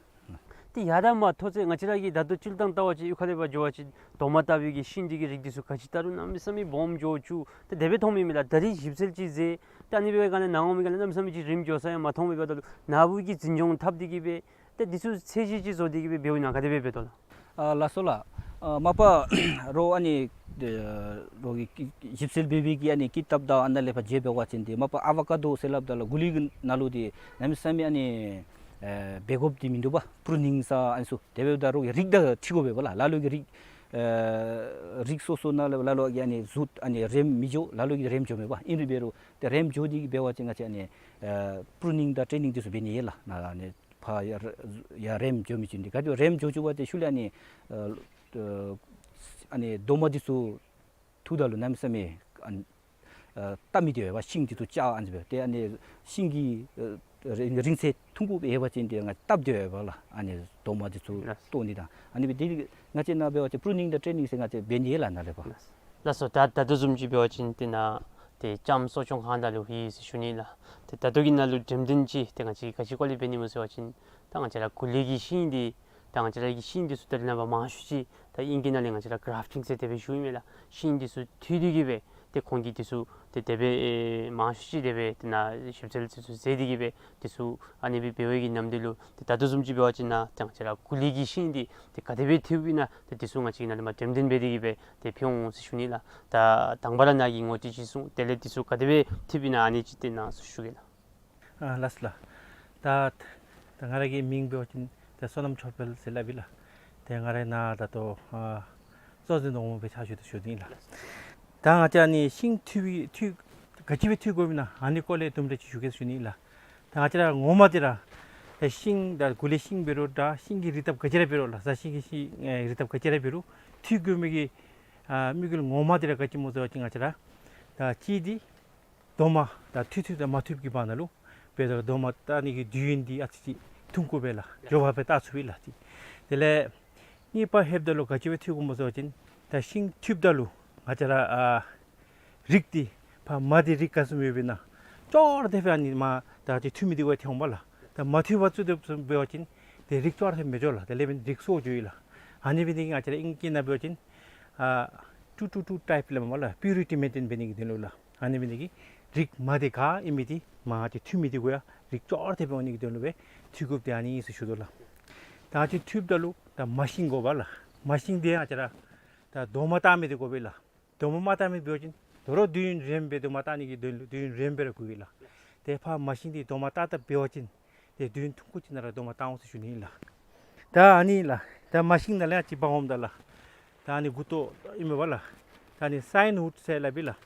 ཏེ་ཡར་དང་མར་མཐོ་ཚད་ང་བཅས་ར་གིས་ད་ལྟོ་སྤྱིར་བཏང་བལྟ་བ་ཅིན་གཡུས་ཁ་ལས་ཕར་འགྱོ་བ་ཅིན་རྡོག་མ་བཏགས་པའི་གི་ཤིང་འདི་གི་རིགས་འདི་ཚུ་ག་ཅི་ད་རུང་གནམ་མེད་ས་མེད་སྦོམ་འགྱོ་བཅུག། ཏེ་དེ་སྦེ་མཐོང་མི་མས་ལགས། ད་རིས་ཞིབ་འཚོལ་ཅིག་མཛད། ད་ཨ་ནི་འབད་བའི་སྒང་ལས་ནཱ་འོང་མི་ག་ལས་གནམ་མེད་ས་མེད་ཅིག་རིངམ་འགྱོ་ས་ཡང་མ་མཐོང་མི་འབདཝ་ད་ལུ་ནཱ་བུ་གིས་འཛིན་སྐྱོང་འཐབ་སྟེ་གི་སྦེ་ཏེ་འདི་ཚུ་ཚད་གཞི་ཅིག་བཟོ་སྟེ་གི་སྦེ་འབདཝ་ཨིན་ན་ག་དེ་སྦེ་འབད་དོ་ལགས། ཨ་ལགས་སོ་ལགས། ཨ་མ་པ་རོགས་ཨ་ནི་ཨ་རོགས་ཀྱི་ཞིབ་འཚོལ་འབད་བའི་གི་ཨ་ནི་ཀི་ཏབ་དང་ཨ་ནཱ་ལས་ཕར་མཇལ་འབད་བ་ཅིན་འདི་མ་པ་ཨ་བ་ཀ་དོ་ཟེར་སླབ་ད་ལུ་གུ་ལི་གི་ནང་ལུ་འདི་གནམ་མེད་ས་མེད་ཨ་ནི་ཨེ་འབད་དགོཔ་འདི་མིན་འདུག་པ། པུ་རུ་ནིང་ཟེར་ཨ་ནི་ཚུ་དེ་འབདཝ་ད་རོགས་ཀྱི་རིགས་དང་འཁྲིལ་དགོ་པས་པ་ལགས། ལ་ལུ་གི་རིགས་ཨེ་རིགས་སོ་སོ་ནང་ལུ་ལ་ལུ་གི་ཨ་ནི་གཟུགས་ཨ་ནི་རེམ་མི་འགྱོ། ལ་ལུ་གི་རེམ་འགྱོཝ་མས་པ། ཨིན་རུང་འབད་རུང་ཏེ་རེམ་འགྱོ་སྟེ་གི་འབད་བ་ཅིན་ང་བཅས་ཨ་ནི་ཨེ་པུ་རུ་ནིང་དང་ཊེ་ནིང་འདི་ཚུ་འབད་ནི་ཡོད་ལགས། ནཱ་ཨ་ནི་ཕར་ཡར་ཡར་རེམ་འགྱོ་མི་ཅིག་འདི་ག་དེ་རེམ་འགྱོ་བཅུག་པ་ཏེ་ཤུལ་ལས་ཨ་ནི་ཨ་ཨ་ཨ་ནི་རྡོག་མ་འདི་ཚུ་འཐུཝ་ད་ལུ་གནམ་མེད་ས་མེད་ཨ་ནི་ཨ་བཏབ་མི་འདི་ཡོད་པ། ཤིང་འདི་ཚུ་བཅག་ཨ་ནི་སྦེ་ཏེ་ཨ་ནི་ཤིང་གི་ཨ་རིང་རིང་ཚད་ཐུང་ཀུ་སྦེ་ཡོད་པ་ཅིན་ཏེ་ང་བཏབ་སྟེ་ཡོད་པས་ལགས། ཨ་ནི་རྡོག་མ་འདི་ཚུ་ལགས། བཏོག་ནི་དང་ཨ་ནི་སྦེ་འདི་ང་བཅས་ནཱ་འབད་བ་ཅིན་པུ་རུ་ནིང་དང་ཊེ་ནིང་ཟེར་ང་བཅས་འབད་ནི་ཡོད་ལགས་ནཱ་ལས་ཕར། ལགས་སོ། ད་ད་ལྟོ་བཟུམ་ཅིག་འབད་བ་ཅིན་ཏེ་ནཱ་ཏེ་ལྕངམ་གསོ་སྐྱོང་ཁང་ནང་ལུ་ཡོད་ཟེར་ཞུ་ནི་ལགས། ཏེ་ད་ལྟོ་གི་ནང་ལུ་འགྲེམས་སྟོན་ཅིག་ཏེ་ང་བཅས་ག་ཅི་སྐོར་ལས་འབད་ནི་སྨོ་ཟེར་བ་ཅིན་ད་ང་བཅས་ར་གུ་ལི་གི་ཤིང་འདི་ད་ང་བཅས་ར་གི་ཤིང་འདི་ཚུ་ད་རེས་ནངས་པ་མང་ཤོས་ཅིག་ད་ཨིང་སྐད་ནང་ལས་ང་བཅས་ར་གརཕ་ཊིང་ཟེར་དེ་སྦེ་ཞུཝ་ཨིན་མས་ལགས། ཤིང་འདི་ཚུ་འཐུ་སྟེ་གི་སྦེ་ཏེ་ཁོང་གིས་འདི་ཚུ་ཏེ་དེ་སྦེ་ཨེ་མང་ཤོས་ཅིག་དེ་སྦེ་ཏེ་ནཱ་ཞིབ་འཚོལ་འདི་ཚུ་མཛད་དེ་གི་སྦེ་འདི་ཚུ་ཨ་ནི་སྦེ་འབད་བའི་གི་ནམ་དུས་ལུ་ཏེ་ད་ལྟོ་བཟུམ་ཅིག་འབད་བ་ཅིན་ནཱ་ཏེ་ང་བཅས་ར་གུ་ལི་གི་ཤིང་འདི་ཏེ་ག་དེ་སྦེ་འཐུཝ་ཨིན་ན་ཏེ་འདི་ཚུ་ང་བཅས་ནཱ་ལས་མར་འགྲེམས་སྟོན་འབད་དེ་གི་སྦེ་ཏེ་ཕུལ་འོང་ཟེར་ཞུ་ནི་ལགས། ད་དང་པ་ར་ནཱ་གིས་ངོ་སྤྲོད་ཅིག་གསུངས། དེ་ལས་འདི་ཚུ་ག་དེ་སྦེ་འཐུཝ་ཨིན་ན་ཨ་ནི་ཅིག་ཏེ་ནཱ་ཞུ་གེ་ལགས། ཨ་ལགས་སོ་ལགས། ད་ ད་ང་ར་གི་མིང་འབད་བ་ཅིན་ད་བསོད་ནམས་ཆོས་འཕེལ་ཟེར་སླབ་ཨིན་ལགས། ཏེ་ང་རའི་ནང་ད་ལྟོ་ཨ་གཙོ་འཛིན་དོང་མོ་སྦེ་ཕྱག་ཞུ་དོ་ཞུ་ནི་ཨིན་ལགས། ད་ང་བཅས་ཨ་ནི་ཤིང་འཐུ་བའི་འཐུ་ག་ཅི་སྦེ་འཐུ་དགོཔ་ཨིན་ན་ཨ་ནི་སྐོར་ལས་དུམ་གྲ་ཅིག་ཞུ་གེ་ཟེར་ཞུ་ནི་ཨིན་ལགས། ད་ང་བཅས་ར་ངོ་མ་འདི་ར་ད་ཤིང་ད་གུ་ལས་ཤིང་འབད་རུང་ད་ཤིང་གི་རིགས་སྟབས་ག་ཅི་ར་འབད་རུང་ལགས། ས་ཤིང་གི་ཤིང་ཨེ་རིགས་སྟབས་ག་ཅི་ར་འབད་རུང་འཐུ་དགོ་མི་གི་ཨ་དམིགས་ཡུལ་ངོ་མ་འདི་ར་ག་ཅི་སྨོ་ཟེར་བ་ཅིན་ང་བཅས་ར་ད་གཅིག་འདི་རྡོག་མ་ད་འཐུ་འཐུཝ་དང་མ་འཐུཝ་གི་བར་ན་ལུ་འབད་དོ་རྡོག་མ་བཏགས་ནི་གི་དུས་ཡུན་འདི་ཨ་ཙི་ཅིག་ཐུང་ཀུ་སྦེ་ལགས་མགྱོགས་པ་སྦེ་བཏགས་ཚུགས་པས་ལགས། དེ་དེ་ལས་གཉིས་པ་ལྷོདཔ་ད་ལུ་ག་ཅི་སྦེ་འཐུ་དགོཔ་སྨོ་ཟེར་བ་ཅིན་ད་ཤིང་འཐུཝ་ད་ལུ་ང་བཅས་ར་ཨ་རིགས་འདི་ཕར་མ་འདི་རིགས་ག་བཟུམ་ཡོདཔ་ཨིན་ན་ཅོག་ར་འཐདཔ་ཨ་ནི་མ་ད་ཅིག་འཐུ་མི་འདི་གུ་ཡང་ཐོན་འོང་པ་ལགས། ད་མ་འཐུ་བར་བཙུགས་ཏེ་འབད་བ་ཅིན་ཏེ་རིགས་ཅོག་ར་འཐདཔ་མི་འགྱོ་ལགས། དེ་ལས་འབདན་རིགས་སོར་འགྱོཝ་ཨིན་ལགས། ཨ་ནི་འབད་ནི་དེ་གིས་ང་བཅས་ར་ཨིང་སྐད་ནང་འབད་བ་ཅིན་ཨ་ཊུ་ཊུ་ཊུ་ཊའིཔ་ལགས་མ་ལགས། པིའུ་རི་ཊི་མེན་ཊེན་འབད་ནི་གི་དོན་ལུ་ལགས། ཨ་ནི་འབད་ནི་དེ་གིས་རིགས་མ་འདི་ག་ཨིན་མི་འདི་མ་ཅིག་འཐུ་མི་འདི་གུ་ཡང་རིགས་ཅོག་ར་འཐདཔ་འོང་ནི་གི་དོན་ལུ་སྦེ་འཐུ་དགོཔ་འདི་ཨ་ནི་ཨིན་ཟེར་ཞུ་དོ་ལགས། ད་ཅིག་འཐུཝ་ད་ལུ་ད་མ་ཤིང་དགོ་པ་ལགས། མ་ཤིང་འདི་ང་བཅས་ར་ད་རྡོག་མ་བཏགས་མི་འདི་དགོ་པས་ལགས། རྡོག་མ་མ་བཏགས་མི་འབད་བ་ཅིན་དོ་རུང་དུས་ཡུན་རིངམོ་སྦེ་རྡོག་མ་བཏགས་ནི་གི་དོན་ལུ་དུས་ཡུན་རིངམོ་སྦེ་ར་དགོ་པས་ལགས། ཏེ་ཕར་མ་ཤིང་འདི་རྡོག་མ་བཏགས་བཏགསཔ་འབད་བ་ཅིན་ཏེ་དུས་ཡུན་ཐུང་ཀུ་ཅིག་ནང་ར་རྡོག་མ་བཏགས་འོང་ཟེར་ཞུ་ནི་ཨིན་ལགས། ད་ཨ་ནི་ལགས་ད་མ་ཤིང་ནང་ལས་ཡང་ཅིག་འབག་འོངམ་ད་ལགས། ད་ཨ་ནི་མགུ་ཏོ་ཨིན་མས་པ་ལགས། ད་ཨ་ནི་སའིན་ཝུཌ་ཟེར་སླབ་ཨིན་ལགས།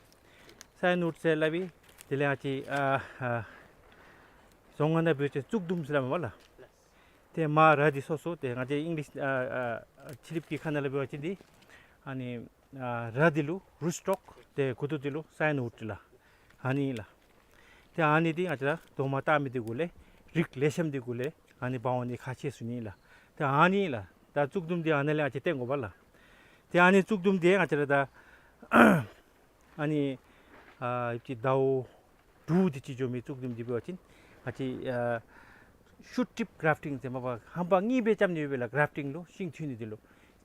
སའིན་ཝུཌ་ཟེར་སླབ་ཨིན། དེ་ལས་ཡང་ཅིག་ཨ་ཨ་རྫོང་ཁ་ནང་འབད་བ་ཅིན་གཙུག་དུམ་ཟེར་སླབ་མས་པ་ལགས། ཏེ་མར་ར་འདི་སོ་སོ་ཏེ་ང་བཅས་ཨིང་ལིཤ་ཨ་ཨ་ཕྱི་གླིངཔ་གི་ཁ་ནང་ལས་འབད་བ་ཅིན་འདི་ཨ་ནི་ཨ་ར་འདི་ལུ་རུཊ་སི་ཊོཀ་ཏེ་མགུ་ཏོ་འདི་ལུ་སའིན་ཝུཌ་ལགས། ཨ་ནི་ལགས། ཏེ་ཨ་ནི་འདི་ང་བཅས་ར་རྡོག་མ་བཏགས་མི་འདི་གུ་ལས་རིགས་ལེགས་ཤོམ་འདི་གུ་ལས་ཨ་ནི་འབག་འོང་ནི་ཁག་ཆེ་ཟེར་ཞུ་ནི་ལགས། ཏེ་ཨ་ནི་ལགས་ད་གཙུག་དུམ་འདི་ཨ་ནཱ་ལས་ཨ་ཙི་བཏོན་དགོ་པ་ལགས། ཏེ་ཨ་ནི་གཙུག་དུམ་འདི་ང་བཅས་ར་ད་ཨ་ནི་ཨ་ཅིག་ཟླཝ་དྲུག་དེ་ཅིག་འགྱོ་མི་གཙུག་དུམ་འདི་འབད་བ་ཅིན་ཨ་ཅིག་ཨ་ཤུཊ་ཊིཔ་གརཱཕ་ཊིང་ཟེར་མ་པ་རྣམ་པ་གཉིས་སྦེ་རྐྱབ་ནི་ཡོད་པས་ལགས། གརཱཕ་ཊིང་ལུ་ཤིང་འཐུ་ནི་འདི་ལུ་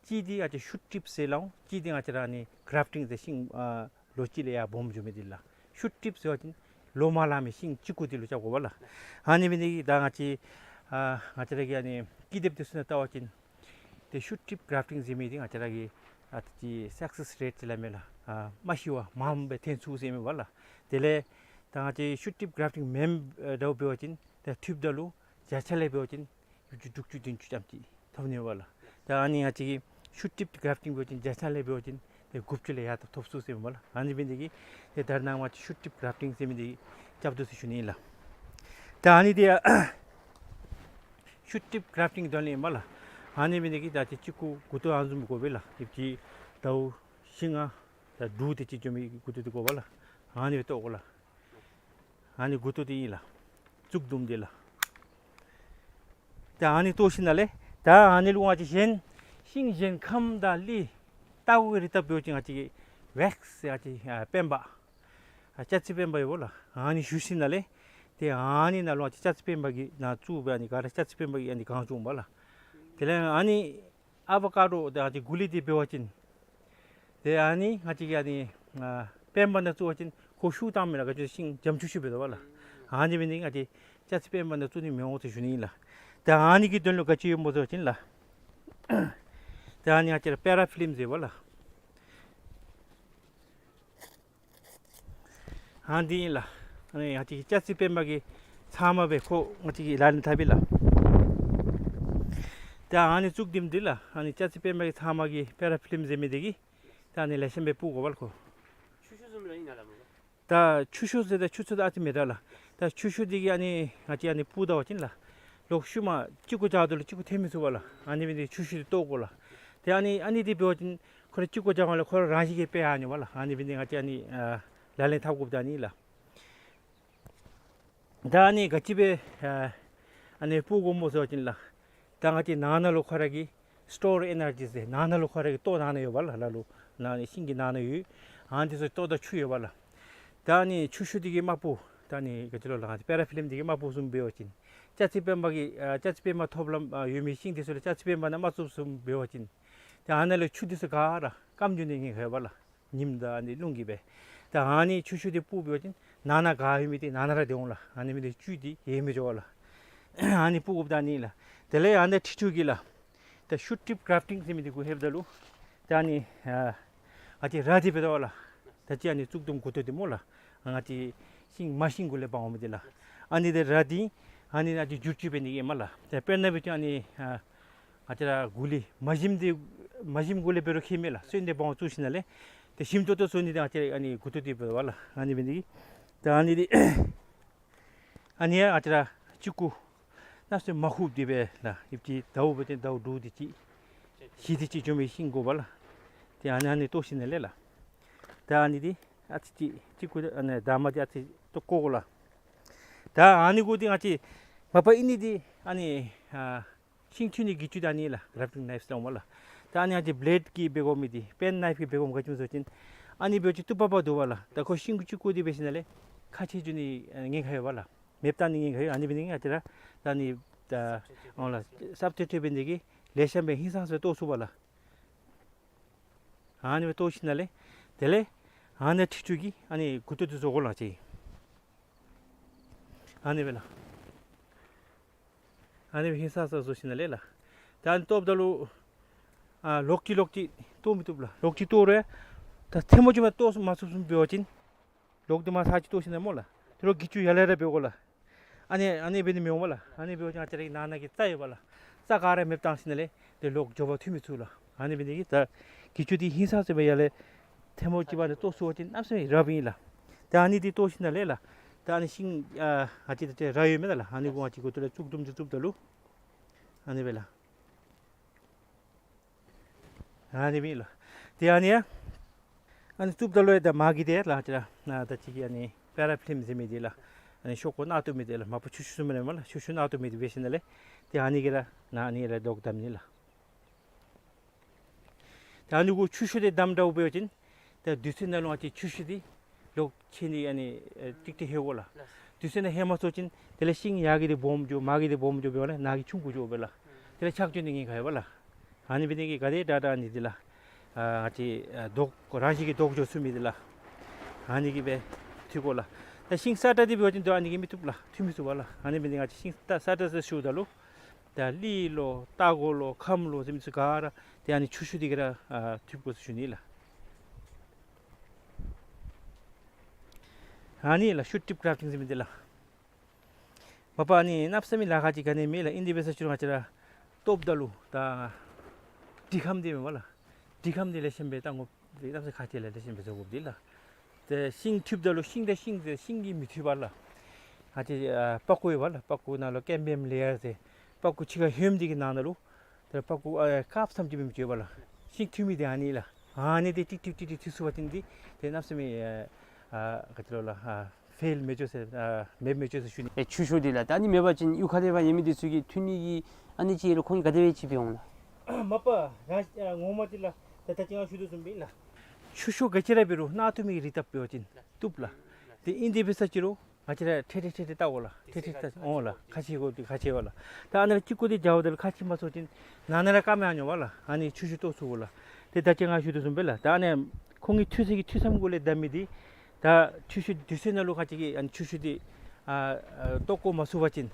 གཅིག་འདི་ཨ་ཅིག་ཤུཊ་ཊིཔ་ཟེར་སླབ་འོང་། གཅིག་འདི་ང་བཅས་ར་ཨ་ནི་གརཱཕ་ཊིང་ཟེར་ཤིང་ཨ་ལོ་གཅིག་ལས་ཡར་སྦོམ་འགྱོ་མི་འདི་ལགས། ཤུཊ་ཊིཔ་ཟེར་བ་ཅིན་ལོ་མ་ལང་མི་ཤིང་གཅིག་གུ་འདི་ལུ་རྐྱབ་དགོ་པ་ལགས། ཨ་ནི་འབད་ནི་དེ་གིས་ད་ང་བཅས་ཨ་ང་བཅས་ར་གི་ཨ་ནི་ཀི་དེབ་འདི་ཚུ་ནང་བལྟ་བ་ཅིན་ཏེ་ཤུཊ་ཊིཔ་གརཱཕ་ཊིང་ཟེར་མི་འདི་ང་བཅས་ར་གི་ཨ་ཏེ་སག་སེསི་རེཊ་ཟེར་སླབ་མས་ལགས། ཨ་མ་ཤི་བར་མངམ་སྦེ་ཐོན་ཚུགས་ཟེར་མས་པ་ལགས། དེ་ལས་ད་ང་བཅས་ཤུཊ་ཊིཔ་གརཱཕ་ཊིང་མེན་པར་འབད་བ་ཅིན་ཏེ་འཐུཝ་ད་ལུ་བརྒྱ་ཆ་ལས་འབད་བ་ཅིན་ཡོད་ཅིག་དྲུག་ཅུ་བདུན་ཅུ་ཙམ་ཅིག་ཐོབ་ནི་ཡོད་པ་ལགས། ད་ཨ་ནི་ང་བཅས་ཀྱིས་ཤུཊ་ཊིཔ་གརཱཕ་ཊིང་འབད་བ་ཅིན་བརྒྱ་ཆ་ལས་འབད་བ་ཅིན་ཏེ་དགུ་བཅུ་ལས་ཡར་ད་ཐོབ་ཚུགས་ཟེར་མས་པ་ལགས། ཨ་ནི་འབད་ནི་དེ་གིས་ཏེ་ད་རེས་ནངས་པ་ཅིག་ཤུཊ་ཊིཔ་གརཱཕ་ཊིང་ཟེར་མི་འདི་རྐྱབ་དོ་ཟེར་ཞུ་ནི་ཨིན་ལགས། ད་ཨ་ནི་འདི་ཤུཊ་ཊིཔ་གརཱཕ་ཊིང་དོན་ལས་ཨིན་པ་ལགས། ཨ་ནི་འབད་ནི་དེ་གིས་ད་ཅིག་གཅིག་གུ་མགུ་ཏོ་ཨ་ནི་བཟུམ་དགོ་པས་ལགས། ཡོད་ཅིག་ཟླཝ་བཞི་ལྔ་ད་དྲུག་དེ་ཅིག་འགྱོ་མི་མགུ་ཏོ་འདི་དགོ་པ་ལགས། ཨ་ནི་སྦེ་བཏོག་དགོ་ལགས། ཨ་ནི་མགུ་ཏོ་འདི་ཨིན་ལགས། གཙུག་དུམ་འདི་ལགས། ད་ཨ་ནི་བཏོག་ཞིནམ་ལས་ད་ཨ་ནི་ལུ་ང་བཅས་གཞན་ཤིང་གཞན་ཁམ་དང་ལི་ལྟག་གུའི་རིགས་ད་འབད་བ་ཅིན་ང་བཅས་ཀྱིས་ཝེགསི་ཟེར་ང་བཅས་ཨ་སྤེན་པ་ཨ་ལྕགས་རྩི་སྤེན་པ་ཡོད་པ་ལགས། ཨ་ནི་བཞུ་ཞིནམ་ལས་ཏེ་ཨ་ནི་ནང་ལུ་ང་བཅས་ལྕགས་རྩི་སྤེན་པ་གི་ནང་བཙུགས་སྦེ་ཨ་ནི་ག་ར་ལྕགས་རྩི་སྤེན་པ་གིས་ཨ་ནི་གང་བྱུང་པ་ལགས། དེ་ལས་ཨ་ནི་ཨ་བོ་ཀ་ཌོ་ད་ཨ་ནི་གུ་ལི་འདི་འབད་བ་ཅིན་ཏེ་ཨ་ནི་ང་བཅས་ཀྱིས་ཨ་ནི་ཨ་སྤེན་པ་ནང་བཙུགས་པ་ཅིན་ཁོ་ཤུགས་བཏང་མི་ལགས། ག་ཅི་ཤིང་འཇམ་ཆུ་ཆུ་འབད་དོ་པ་ལགས། ཨ་ནི་འབད་ནི་ང་བཅས་ལྕགས་རྩི་སྤེན་པ་ནང་བཙུགས་ནི་མི་འོང་ཟེར་ཞུ་ནི་ཨིན་ལགས། ཏེ་ཨ་ནི་གི་དོན་ལུ་ག་ཅི་ཡོདཔ་སྨོ་ཟེར་བ་ཅིན་ལགས། ཏེ་ཨ་ནི་ང་བཅས་ར་པེ་ར་ཕིལམ་ཟེར་བ་ལགས། ཨ་ནི་འདི་ཨིན་ལགས། ཨ་ནི་ང་བཅས་ཀྱི་ལྕགས་རྩི་སྤེན་པ་གི་ཚབ་མ་སྦེ་ཁོ་ང་བཅས་ཀྱིས་ལག་ལེན་འཐབ་ཨིན་ལགས། ཏེ་ཨ་ནི་གཙུག་དུམ་འདི་ལགས། ཨ་ནི་ལྕགས་རྩི་སྤེན་པ་གི་ཚབ་མ་གི་པེ་ར་ཕིལམ་ཟེར་མི་འདི་གིས་ད་ཨ་ནི་ལེགས་ཤོམ་སྦེ་སྤུབ་དགོ་པ་ལགས་ཁོ། ཆུ་ཤུགས་བཟུམ་ར་ཨིན་ན་ལགས་མོ། ད་ཆུ་ཤུགས་ཟེར་ད་ཆུ་ཚོད་ད་ཨ་ཙི་མེད་ད་ལགས། ད་ཆུ་ཤུགས་འདི་གིས་ཨ་ནི་ང་བཅས་ཨ་ནི་སྤུབ་ད་པ་ཅིན་ལགས། ལོག་ཤུལ་མ་གཅིག་གུ་བཞག་ད་ལུ་གཅིག་གུ་ཐོན་མི་ཚུགས་པ་ལགས། ཨ་ནི་འབད་ནི་དེ་ཆུ་ཤུགས་འདི་བཏོག་དགོ་ལགས། ཏེ་ཨ་ནི་ཨ་ནི་འདི་འབད་བ་ཅིན་ཁོ་ར་གཅིག་གུ་བཞག་པ་ལས་ཁོ་ར་རང་བཞིན་གྱིས་སྦེ་ཡར་འགྱོཝ་ལགས། ཨ་ནི་འབད་ནི་ང་བཅས་ཨ་ནི་ཨ་ལག་ལེན་འཐབ་དགོཔ་ད་ཨ་ནི་ལགས། ད་ཨ་ནི་ག་ཅི་སྦེ་ཨ་ཨ་ནི་སྤུབ་དགོཔ་སྨོ་ཟེར་བ་ཅིན་ལགས། ད་ང་བཅས་ནང་ན་ལུ་ཁོ་ར་གི་སི་ཊོར་ཨེ་ནར་ཇི་ཟེར་ནང་ན་ལུ་ཁོ་ར་གི་ལྟོ་ནང་ན་ཡོད་པ་ལགས། ལ་ལུ་ནང་ན་ཤིང་གི་ནང་ན་ཡོད། ཨ་ནི་འདི་ཚུ་ལྟོ་དང་ཆུ་ཡོད་པ་ལགས། ད་ཨ་ནི་ཆུ་ཤུགས་འདི་གིས་མ་སྤུབ། ད་ཨ་ནི་ག་ཅི་ལོ་ལགས། པེ་ར་ཕིལམ་འདི་གིས་མ་སྤུབ་བཟུམ་འབད་བ་ཅིན་ལྕགས་རྩི་སྤེན་པ་གི་ཨ་ལྕགས་རྩི་སྤེན་པ་ཐོབ་ལམ་ཨ་ཡོད་མི་ཤིང་འདི་ཚུ་ལུ་ལྕགས་རྩི་སྤེན་པ་ནང་མ་བཙུགས་བཟུམ་འབད་བ་ཅིན་ད་ཨ་ནཱ་ལུ་ཆུ་འདི་ཚུ་ག་ར་སྐམ་འགྱོ་ནི་ཉེན་ཁ་ཡོད་པ་ལགས། ཉིམ་དང་ཨ་ནི་རླུང་གིས་སྦེ། ད་ཨ་ནི་ཆུ་ཤུགས་འདི་སྤུབ་འབད་བ་ཅིན་ནང་ན་ག་ཡོད་མི་འདི་ནང་ན་ར་སྡོད་འོང་ལགས། ཨ་ནི་འབད་ནི་དེ་བཅུད་འདི་ཡལ་མི་འགྱོ་བ་ལགས། ཨ་ནི་སྤུབ་དགོཔ་ད་ཨ་ནི་ལགས། དེ་ལས་ཨ་ནི་འཁྲིལ་འཁྲིལཝ་གིས་ལགས། ད་ཤུཊ་ཊིཔ་གརཱཕ་ཊིང་ཟེར་མི་འདི་གུ་ལྷོདཔ་ད་ལུ་ད་ཨ་ནི་ཨ་ང་བཅས་ར་འདི་འབད་དོ་ལགས། ད་ཅི་ཨ་ནི་གཙུག་དུམ་མགུ་ཏོ་འདི་སྨོ་ལགས། ང་བཅས་ཤིང་མ་ཤིང་གུ་ལས་འབག་འོང་མི་འདི་ལགས། ཨ་ནི་འདི་ར་འདི་ ཨ་ནི་ནང་ཅིག་འགྱུར་བཅོས་འབད་ནི་གི་མས་ལགས། ཏེ་དཔེར་ན་འབད་བ་ཅིན་ཨ་ནི་ཨ་ང་བཅས་ར་གུ་ལི་མ་ཞིམ་འདི་མ་ཞིམ་གུ་ལི་འབད་རུང་ཁྱད་མེད་ལགས། སོན་འདི་བང་བཙུགས་ཞིནམ་ལས་ཏེ་ཞིམ་ཏོག་ཏོ་བཟོ་ནི་འདི་ང་བཅས་ར་ཨ་ནི་མགུ་ཏོ་འདི་འབདཝ་ལགས། ཨ་ནི་འབད་ནི་གི་ད་ཨ་ནི་འདི་ཨ་ནི་ཡང་ང་བཅས་ར་གཅིག་གུ་གནམ་མེད་ས་མེད་མ་ཧུབ་སྟེ་སྦེ་ལགས། ཨིན་ཅི་ཟླཝ་འབད་བ་ཅིན་ཟླཝ་དྲུག་དེ་ཅིག་བཞི་དེ་ཅིག་འགྱོ་མི་ཤིང་དགོ་པས་ལགས། ཏེ་ཨ་ནི་ཨ་ནི་བཏོག་ཞིནམ་ལས་ལགས། ད་ཨ་ནི་འདི་ཨ་ཙི་ཅིག་གཅིག་གུ་ཨ་ནི་འདབ་མ་འདི་ཨ་ཙི་བཏོག་བཀོ་དགོ་ལགས། ད་ཨ་ནི་གུ་འདི་ང་བཅས་མ་པ་ཨིན་ནི་འདི་ཨ་ནི་ཨ་ཤིང་འཐུ་ནི་གི་གྱི་ཅུ་ད་ཨ་ནི་ལགས། གྲབ་ཊིང་ནའིཕ་ཟེརཝ་མས་ལགས། ད་ཨ་ནི་ང་བཅས་བི་ལེཌ་གིས་འབད་དགོ་མི་འདི་པེན་ནའིཕ་གིས་འབད་དགོ་མི་ག་ཅི་སྨོ་ཟེར་བ་ཅིན་ཨ་ནི་འབད་བ་ཅིན་བཏུབ་པ་པ་འདུག་པ་ལགས། ད་ཁོ་ཤིང་གུ་གཅིག་གུ་འདི་འབད་ཞིནམ་ལས་ཁ་ཕྱེ་འགྱོ་ནི་ཨ་ཉེན་ཁ་ཡོད་པ་ལགས། མེདཔ་བཏང་ནི་ཉེན་ཁ་ཡོད། ཨ་ནི་འབད་ནི་གིས་ང་བཅས་ར་ད་ཨ་ནི་ད་འོང་ལགས་སྲབ་ཏོག་ཏོ་འབད་ནི་གིས་ལེགས་ཤོམ་སྦེ་ཧིང་སངས་སྦེ་བཏོག་ཚུགས་པས་ལགས། ཨ་ནི་སྦེ་བཏོག་ཞིནམ་ལས་དེ་ལས་ཨ་ནི་འཕྲུལ་ཆུ་གིས་ཨ་ནི་མགུ་ཏོ་འདི་བཟོ་དགོ་ལགས་ཅིག། ཨ་ནི་སྦེ་ལགས། ཨ་ནི་སྦེ་ཧིང་སངས་སངས་བཟོ་ཞིནམ་ལས་ལགས། ད་ཨ་ནི་བཏོགཔ་ད་ལུ་ཨ་ལོག་ཅི་ལོག་ཅི་བཏོག་མི་བཏུབ་ལགས། ལོག་ཅི་བཏོག་རུང་ད་ཐལ་མོ་ཅིག་མ་བཏོག་མ་ཚུགས་བཟུམ་འབད་བ་ཅིན་ལོག་འདི་མར་ཚར་ཅིག་བཏོག་ཞིནམ་ལས་སྨོ་ལགས། དེ་ལོག་གི་ཅུ་ཡར་ལས་ར་འབད་དགོ་ལགས། ཨ་ནི་ཨ་ནི་འབད་ནི་མི་འོང་པས་ལགས། ཨ་ནི་འབད་བ་ཅིན་ང་བཅས་རའི་ནང་ན་གི་རྩྭ་ཡོད་པ་ལགས། རྩྭ་ག་ར་མེདཔ་བཏང་ཞིནམ་ལས་ཏེ་ལོག་མགྱོགས་པར་འཐུ་མི་ཚུགས་ལགས། ཨ་ནི་འབད་ནི་གིས་ད་གི་ཅུ་འདི་ཧིང་སངས་སངས་སྦེ་ཡར་ལས་ཐལ་མོ་ཅིག་འབག་ནི་བཏོག་ཚུགས་པ་ཅིན་གནམ་མེད་ས་མེད་རབ་ཨིན་ལགས། ད་ཨ་ནི་འདི་བཏོག་ཞིནམ་ལས་ལགས། ད་ཨ་ནི་ཤིང་ཨ་ང་བཅས་ད་ཅི་ར་ཡོད་མས་ད་ལགས། ཨ་ནི་གུ་ང་བཅས་ཀྱིས་མགུ་ཏོ་ལས་བཙུགས་དུམ་ཅིག་བཙུགསཔ་ད་ལུ་ཨ་ནི་སྦེ་ལགས། ཨ་ནི་སྦེ་ལགས། ཏེ་ཨ་ནི་ཡང་ཨ་ནི་བཙུགསཔ་ད་ལུ་ཡང་ད་མར་གྱི་འདི་ལགས་ང་བཅས་ར་ཨ་ད་ཅི་གི་ཨ་ནི་པེ་ར་ཕིལམ་ཟེར་མི་འདི་ལགས། ཨ་ནི་ཤོག་ཀོ་ནག་བཏུབ་མི་འདི་ལགས། མ་པ་ཆུ་ཤུ་ཟེར་མི་ལགས་སྨོ་ལགས། ཆུ་ཤུ་ནག་བཏུབ་མི་འདི་འབད་ཞིནམ་ལས་ཏེ་ཨ་ནི་གིས་ར་ནཱ་ཨ་ནི་ར་ལོག་བསྡམ་ནི་ལགས། ད་ཨ་ནི་གུ་ཆུ་ཤུ་འདི་བསྡམ་འདྲཝ་འབད་བ་ཅིན་ད་དུས་ཚོད་ནང་ལུ་ང་བཅས་ཆུ་ཤུ་འདི་ལོག་ཆད་ནི་ཨ་ནི་ཨེ་ཏིག་ཏིག་ལྷོད་དགོ་ལགས། དུས་ཚོད་ནང་ལྷོད་མ་ཚུགས་པ་ཅིན་དེ་ལས་ཤིང་ཡར་གྱི་འདི་སྦོམ་འགྱོ་མར་གྱི་འདི་སྦོམ་འགྱོ་འབདཝ་ལས་ནང་གི་ཆུང་ཀུ་འགྱོ་འབདཝ་ལགས། དེ་ལས་ཆག་འགྱོ་ནི་ཉེན་ཁ་ཡོད་པས་ལགས། ཨ་ནི་འབད་ནི་གིས་ག་དེ་དྲག་དྲག་ཨ་ནི་འདི་ལགས། ཨ་ང་བཅས་ཨ་ལྡོག་རང་བཞིན་གྱིས་ལྡོག་འགྱོ་ཚུགས་མི་འདི་ལགས། ཨ་ནི་གིས་སྦེ་འཐུ་དགོ་ལགས། ད་ཤིང་སྲ་ཀྲག་འདི་འབད་བ་ཅིན་ད་ཨ་ནི་གིས་མི་བཏུབ་ལགས། འཐུ་མི་ཚུགས་པས་ལགས། ཨ་ནི་འབད་ནི་ང་བཅས་ཤིང་སྲ་ཀྲག་ཟེར་ཞུཝ་ད་ལུ་ད་ལི་ལོ་སྟག་གོ་ལོ་ཁམ་ལོ་ཟེར་མི་ཚུ་ག་ར་ཏེ་ཨ་ནི་ཆུ་ཤུ་འདི་གིས་ར་ཨ་འཐུ་དགོ་ཟེར་ཞུ་ནི་ལགས། ཨ་ནི་ལགས་ཤུ་ཊིབ་གྲབ་ཊིང་ཟེར་མི་འདི་ལགས། མ་པ་ཨ་ནི་གནམ་མེད་ས་མེད་ལཱ་ཁག་ཅིག་ག་ནི་མེད་ལགས། ཨིན་དེ་འབད་ས་ཅིག་རུང་ང་བཅས་ར་བཏོགཔ་ད་ལུ་ད་དྲི་ཁམ་འདི་མེན་པ་ལགས། དྲི་ཁམ་འདི་ལེགས་ཤོམ་སྦེ་བཏང་དགོཔ་འདི་གནམ་མེད་ས་མེད་ཁག་ཆེ་ལགས། ལེགས་ཤོམ་སྦེ་བཟོ་དགོཔ་འདི་ལགས། ཏེ་ཤིང་འཐུཝ་ད་ལུ་ཤིང་དང་ཤིང་ཟེར་ཤིང་གིས་མི་འཐུས་པས་ལགས། ང་བཅས་ཨ་པག་ཀོ་ཡོད་པ་ལགས། པག་ཀོ་ནང་ལུ་ཀེམ་བིའམ་ལེ་ཡར་ཟེར་པག་ཀོ་ཕྱི་ཁར་ཧོནམ་འདི་གི་ནང་ན་ལུ་ཏེ་པག་ཀོ་ཨ་དཀརཔོ་ཙམ་ཅིག་སྦེ་མི་འགྱོ་བས་ལགས། ཤིང་འཐུ་མི་འདི་ཨ་ནི་ལགས། ཨ་ནི་འདི་ཏིག་ཏིག་ཏིག་ཏིག་འཐུ་ཚུགས་པ་ཅིན་འདི་ཏེ་གནམ་མེད་ས་མེད་ཨ་ཨ་ག་ཅི་ལོ་ལགས། ཨ་ཕེལ་མི་འགྱོ་ཟེར་ཨ་མེདཔ་མི་འགྱོ་ཟེར་ཞུ་ནི། ཨེ་ཆུ་ཤུ་འདི་ལགས། ད་ཨ་ནི་མེད་པ་ཅིན་གཡུས་ཁ་ལས་ཕར་ཡོད་མི་འདི་ཚུ་གིས་འཐུ་ནི་གི་ཨ་ནི་ཅིག་ལུ་ཁོང་གིས་ག་དེ་སྦེ་ཅིག་འབད་འོང་ལགས། མ་པ་རང་ཨ་ངོ་མ་འདི་ལགས། ད་ད་ཅི་ང་ཞུ་དོ་བཟུམ་སྦེ་ལགས། ཆུ་ཤུ་ག་ཅི་ར་འབད་རུང་ནག་བཏུབ་མི་གི་རིགས་བཏབ་འབད་བ་ཅིན་བཏུབ་ལགས། ཏེ་ཨིན་དེ་འབད་ས་ཅིག་རུང་ང་བཅས་ར་ཐེ་ཐེ་ཐེ་ཐེ་བཏགས་དགོ་ལགས། ཐེ་ཐེ་ཐེ་འོང་ལགས། ཁ་ཕྱེ་དགོཔ་འདི་ཁ་ཕྱེ་བས་ལགས། ད་ཨ་ནཱ་ལུ་གཅིག་གུ་འདི་སྦྱརཝ་ད་ལུ་ཁ་ཕྱེ་མ་ཚུགས་པ་ཅིན་ནང་ན་ར་སྐམ་ཡར་འགྱོ་བས་ལགས། ཨ་ནི་ཆུ་ཤུ་བཏོག་ཚུགས་དགོ་ལགས། ཏེ་ད་ཅི་ང་ཞུ་དོ་བཟུམ་སྦེ་ལགས། ད་ཨ་ནི་ཁོང་གི་འཐུ་ས་གི་འཐུ་མཚམས་གུ་ལས་བསྡམ་མི་འདི་ད་ཆུ་ཤུ་དུས་ཚོད་ནང་ལུ་ང་བཅས་ཀྱིས་ཨ་ནི་ཆུ་ཤུ་འདི་ཨ་ཨ་བཏོག་བཀོ་མ་ཚུགས་པ་ཅིན་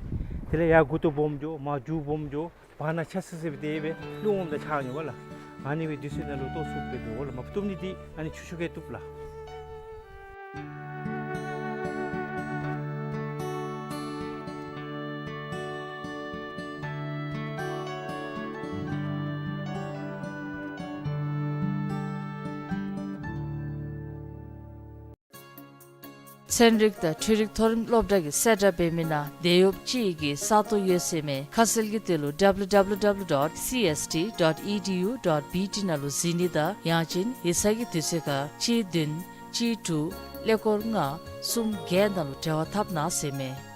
དེ་ལས་ཡར་མགུ་ཏོ་སྦོམ་འགྱོ་མར་རྒྱུ་སྦོམ་འགྱོ་བར་ན་ཆག་སི་སི་སྦེ་དེ་སྦེ་རླུང་འོངམ་ད་ཆག་འགྱོ་བས་ལགས། ཨ་ནི་སྦེ་དུས་ཚོད་ནང་ལུ་བཏོག་ཚུགསཔ་སྦེ་འབད་དགོ་ལགས། མ་བཏུབ་ནི་འདི་ཨ་ནི་ཆུ་ཤུ་གིས་བཏུབ་ལགས། ཚན་རིག་དང་འཕྲུལ་རིག་མཐོ་རིམ་སློབ་གྲྭ་གིས་གསལ་བསྒྲགས་འབད་མི་ནང་འབྲེལ་ཡོད་ཅིག་གི་ས་སྟོང་ཡོད་ཟེར་མས། ཁ་གསལ་གྱི་དོན་ལུ་W W W dot C S T dot E D U dot B T ནང་ལུ་གཟིགས་ནི་དང་ཡང་ཅིན་ཡིག་ཚང་གི་དུས་ཚོད་ཁར་གཅིག་བདུན་གཅིག་དྲུག་ཀླད་ཀོར་ལྔ་གསུམ་བརྒྱད་ནང་ལུ་འབྲེལ་བ་འཐབ་གནང་ཟེར་མས།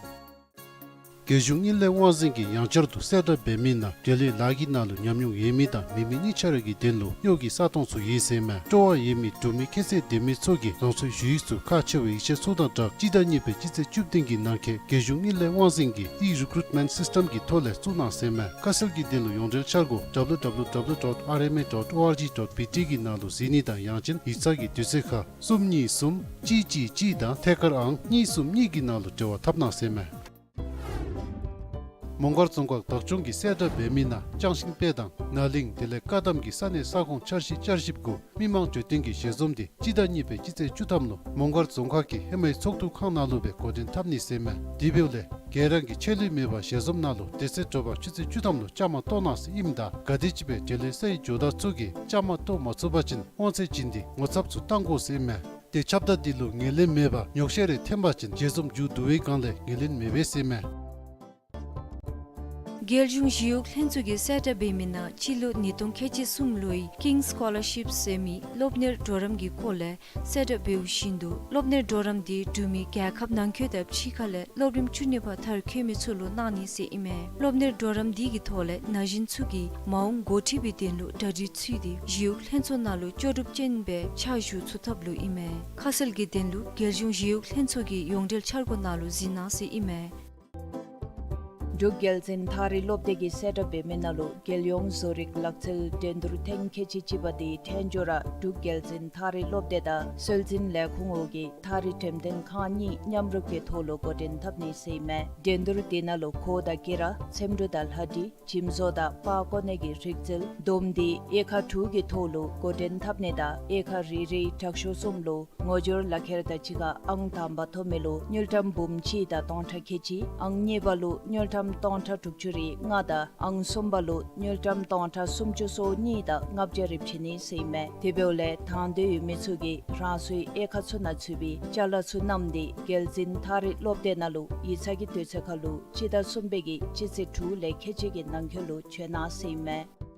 རྒྱལ་གཞུང་དངུལ་ལས་དབང་འཛིན་གྱིས་ཡང་བསྐྱར་དུ་གསལ་བསྒྲགས་འབད་མི་ནང་འབྲེལ་ཡོད་ལཱ་གི་ནང་ལུ་ཉམས་མྱོང་ཡོད་མི་དང་མེད་མི་གཉིས་ཆ་ར་གི་དོན་ལུ་གཡོག་གི་ས་སྟོང་ཚུ་ཡོད་ཟེར་མས། སྤྲོ་བ་ཡོད་མི་འབྲུག་མི་ཁྱད་ཚད་ལྡན་མི་ཚུ་གིས་རང་སོའི་ཞུ་ཡིག་ཚུ་ཁག་ཆེ་བའི་ཡིག་ཆ་ཚུ་དང་སྦྲགས་སྤྱི་ཟླ་གཉིས་པའི་སྤྱི་ཚེས་བཅུ་བདུན་གྱི་ནང་འཁོད་རྒྱལ་གཞུང་དངུལ་ལས་དབང་འཛིན་གྱི་ཨི་རི་ཀུ་རུཊ་མེནཊ་སིསི་ཊེམ་གྱི་ཐོག་ལས་བཙུགས་གནང་ཟེར་མས། ཁ་གསལ་གྱི་དོན་ལུ་ཡོངས་འབྲེལ་འཆར་སྒོ་W W W dot R M A dot O R G dot B T གི་ནང་ལུ་གཟིགས་ནི་དང་ཡང་ཅིན་ཡིག་ཚང་གི་དུས་ཚོད་ཁར་གསུམ་གཉིས་གསུམ་གཅིག་གཅིག་གཅིག་དང་ཐད་ཀར་ཨང་གཉིས་གསུམ་གཉིས་ཀྱི་ནང་ལུ་འབྲེལ་བ་འཐབ་གནང་ཟེར་མས། མོང་སྒར་རྫོང་ཁག་བདག་སྐྱོང་གིས་གསལ་བསྒྲགས་འབད་མི་ནང་ལྕང་ཤིང་དཔེ་དང་ནཱ་གླིང་དེ་ལས་བཀའ་གདམས་ཀྱི་ས་གནས་ས་ཁོངས་འཆར་གཞི་བསྐྱར་ཞིབ་གུ་མི་མང་གྲོས་བསྟུན་གྱི་ཞལ་འཛོམས་འདི་སྤྱི་ཟླ་གཉིས་པའི་སྤྱི་ཚེས་བཅུ་ཐམ་ལུ་མོང་སྒར་རྫོང་ཁག་གི་ཧེ་མའི་ཚོགས་འདུ་ཁང་ནང་ལུ་སྦེ་འགོ་འདྲེན་འཐབ་ནི་ཟེར་མས། དེ་འབདཝ་ལས་ ག་ར་གིས་ཆད་ལུས་མེད་པར་ཞལ་འཛོམས་ནང་ལུ་དེ་ཚེ་དྲོ་པ་ཆུ་ཚོད་བཅུ་ཐམ་ལུ་བཅའ་མར་གཏོགས་གནང་ཟེར་ཨིནམ་ད་ག་དེམ་ཅིག་སྦེ་འབྲེལ་ཡོད་ས་ཡི་ཇོ་བདག་ཚུ་གིས་བཅའ་མར་གཏོགས་མ་ཚུགས་པ་ཅིན་དབང་ཚད་བྱིན་ཏེ་ངོ་ཚབ་ཚུ་བཏང་དགོ་ཟེར་ཨིན་མས། ཏེ་ཁྱབ་བརྡལ་འདི་ལུ་ངོས་ལེན་མེད་པར་ཉོག་བཤད་རེ་འཐེན་པ་ཅིན་ཞལ་འཛོམས་མཇུག་བསྡུ་བའི་སྒང་ལས་ངོས་ལེན་མེད་པས་ཟེར་ཨིན་མས། རྒྱལ་གཞུང་ཞི་གཡོག་ལྷན་ཚོགས་ཀྱིས་གསལ་བསྒྲགས་འབད་མི་ནང་སྤྱི་ལོ་ཉིས་སྟོང་ཁལ་གཅིག་གསུམ་ལོའི་King's Scholarship ཟེར་མི་སློབ་གཉེར་གྲོགས་རམ་གྱི་སྐོར་ལས་གསལ་བསྒྲགས་འབདཝ་བཞིན་དུ་སློབ་གཉེར་གྲོགས་རམ་འདི་འབྲུག་མི་རྒྱལ་ཁབ་ནང་འཁོད་དང་ཕྱི་ཁ་ལས་སློབ་རིམ་བཅུ་གཉིས་པ་མཐར་འཁྱོལ་མི་ཚུ་ལུ་གནང་ནི་ཟེར་ཨིན་མས། སློབ་གཉེར་གྲོགས་རམ་འདི་གི་ཐོག་ལས་ན་གཞོན་ཚུ་གིས་མ་འོངས་འགོ་ཁྲིད་པའི་དོན་ལུ་གྲ་སྒྲིག་ཚུད་དེ་ཞི་གཡོག་ལྷན་ཚོགས་ནང་ལུ་ལྕོགས་གྲུབ་ཅན་སྦེ་ཕྱག་ཞུ་ཚུགས་ཐབས་ལུ་ཨིན་མས། ཁ་གསལ་གྱི་དོན་ལུ་རྒྱལ་གཞུང་ཞི་གཡོག་ལྷན་ཚོགས་ཀྱི་ཡོངས་འབྲེལ་འཆར་སྒོ་ནང་ལུ་གཟིགས་གནང་ཟེར་ཨིན་མས། འབྲུག་རྒྱལ་འཛིན་ཐག་རིང་སློབ་སྡེ་གིས་གསལ་བསྒྲགས་འབད་མི་ནང་ལུ་རྒྱལ་ཡོངས་བཟོ་རིག་ལག་རྩལ་འགྲན་བསྡུར་ཐེངས་ཁལ་གཅིག་གཅིག་པ་འདི་ཐད་སྦྱོར་ར་འབྲུག་རྒྱལ་འཛིན་ཐག་རིང་སློབ་སྡེ་དང་སྲོལ་འཛིན་ལས་ཁུངས་འོག་གི་ཐག་རིང་འགྲེམས་སྟོན་ཁང་གཉིས་མཉམ་རུབ་ཀྱི་ཐོག་ལུ་འགོ་འདྲེན་འཐབ་ནི་ཟེར་ཨིན་མས། འགྲན་བསྡུར་འདི་ནང་ལུ་གོ་དང་སྐེ་རགས་འཚེམ་དྲུབ་དང་ལྷ་འབྲི་འཇིམ་བཟོ་དང་པར་བརྐོ་ནི་གི་རིག་རྩལ་བསྡོམས་ཏེ་དབྱེ་ཁག་དྲུག་གི་ཐོག་ལུ་འགོ་འདྲེན་འཐབ་ནི་དང་དབྱེ་ཁག་རེ་རེའི་དྲག་ཤོས་གསུམ་ལུ་ངོ་སྦྱོར་ལག་ཁྱེར་དང་གཅིག་ཁར་ཨང་དང་པ་ཐོབ་མི་ལུ་དངུལ་ཀྲམ་འབུམ་གཅིག་དང་སྟོང་ཕྲག་ཁལ་གཅིག། ཨང་གཉིས་པ་ལུ་དངུལ་ཀྲམ་སྟོང་ཕྲག་དྲུག་ཅུ་རེ་ལྔ་དང་ཨང་གསུམ་པ་ལུ་དངུལ་ཀྲམ་སྟོང་ཕྲག་སུམ་ཅུ་སོ་གཉིས་དང་ལྔ་བརྒྱ་རེ་བྱིན་ནི་ཟེར་ཨིན་མས། དེ་འབདཝ་ལས་དང་འདོད་ཡོད་མི་ཚུ་གིས་རང་སོའི་དབྱེ་ཁག་ཚུ་ནང་ཚུད་པའི་ཅ་ལ་ཚུ་བསྣམས་ཏེ་རྒྱལ་འཛིན་ཐག་རིང་སློབ་སྡེ་ནང་ལུ་ཡིག་ཚང་གི་དུས་ཚོད་ཁར་ལུ་སྤྱི་ཟླ་གསུམ་པའི་གི་སྤྱི་ཚེས་དྲུག་ལས་ཁལ་གཅིག་གི་ནང་འཁོད་ལུ་བྱོན་གནང་ཟེར་ཨིན་མས།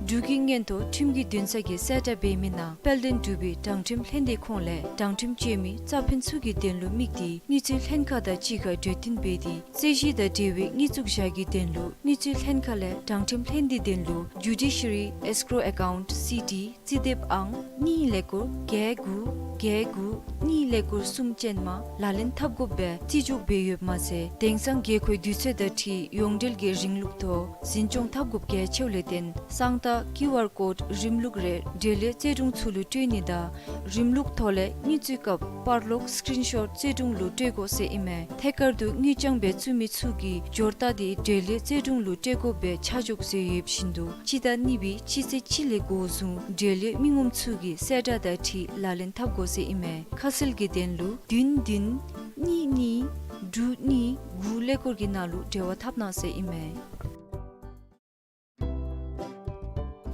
འབྲུག་གི་མངོན་མཐོ་ཁྲིམས་ཀྱི་འདུན་ས་གིས་གསལ་བསྒྲགས་འབད་མི་ནང་དཔལ་ལྡན་འབྲུག་པའི་དྲང་ཁྲིམས་ལྷན་སྡེའི་ཁོངས་ལས་དྲང་ཁྲིམས་སྤྱོད་མི་རྩ་ཕན་ཚུ་གི་དོན་ལུ་དམིགས་ཏེ་དངུལ་རྩིས་ལྷན་ཁག་དང་གཅིག་ཁར་གྲོས་བསྟུན་འབད་དེ་རྩོད་གཞི་དང་འབྲེལ་བའི་དངུལ་བཙུགས་བཞག་གི་དོན་ལུ་དངུལ་རྩིས་ལྷན་ཁག་ལས་དྲང་ཁྲིམས་ལྷན་སྡེའི་དོན་ལུ་Judiciary Escrow Account City རྩིས་དེབ་ཨང་གཉིས་ཀླད་ཀོར་བརྒྱད་དགུ་བརྒྱད་དགུ་གཉིས་ཀླད་ཀོར་གསུམ་ཅན་མ་ལག་ལེན་འཐབ་དགོཔ་སྦེ་རྩིས་འཇོག་འབད་ཡོདཔ་མ་ཚད་དེང་སང་དགོས་མཁོའི་དུས་ཚོད་དང་འཁྲིལ་ཡོངས་འབྲེལ་གྱི་རིམ་ལུགས་ཐོག་འཛིན་སྐྱོང་འཐབ་དགོཔ་གལ་ཆེཝ་ལས་བརྟེན་གསང་རྟགས་ཀིའུ་ཨར་ཀོཌ་རིམ་ལུགས་རེ་འབྲེལ་ཡོད་རྩོད་དྲུང་ཚུ་ལུ་སྤྲོད་ནི་དང་རིམ་ལུགས་ཐོག་ལས་དངུལ་བཙུགས་སྐབས་པར་ལོག་སི་ཀྲིན་ཤོཊ་རྩོད་དྲུང་ལུ་སྤྲོད་དགོ་ཟེར་ཨིན་མས། ཐད་ཀར་དུ་དངུལ་རྐྱང་སྦེ་བཙུགས་མི་ཚུ་གིས་སྦྱོར་རྟགས་དེ་འབྲེལ་ཡོད་རྩོད་དྲུང་ལུ་སྤྲོད་དགོཔ་སྦེ་ཆ་འཇོག་མཛད་ཡོདཔ་བཞིན་དུ་སྤྱི་ཟླ་གཉིས་པའི་སྤྱི་ཚེས་གཅིག་ལས་འགོ་བཟུང་འབྲེལ་ཡོད་མི་ངོམ་ཚུ་གིས་གསལ་བསྒྲགས་དང་འཁྲིལ་ལག་ལེན་འཐབ་དགོ་ཟེར་ཨིན་མས། ཁ་གསལ་གྱི་དོན་ལུ་བདུན་བདུན་གཉིས་གཉིས་དྲུག་གཉིས་དགུ་ཀླད་ཀོར་གྱི་ནང་ལུ་འབྲེལ་བ་འཐབ་གནང་ཟེར་ཨིན་མས།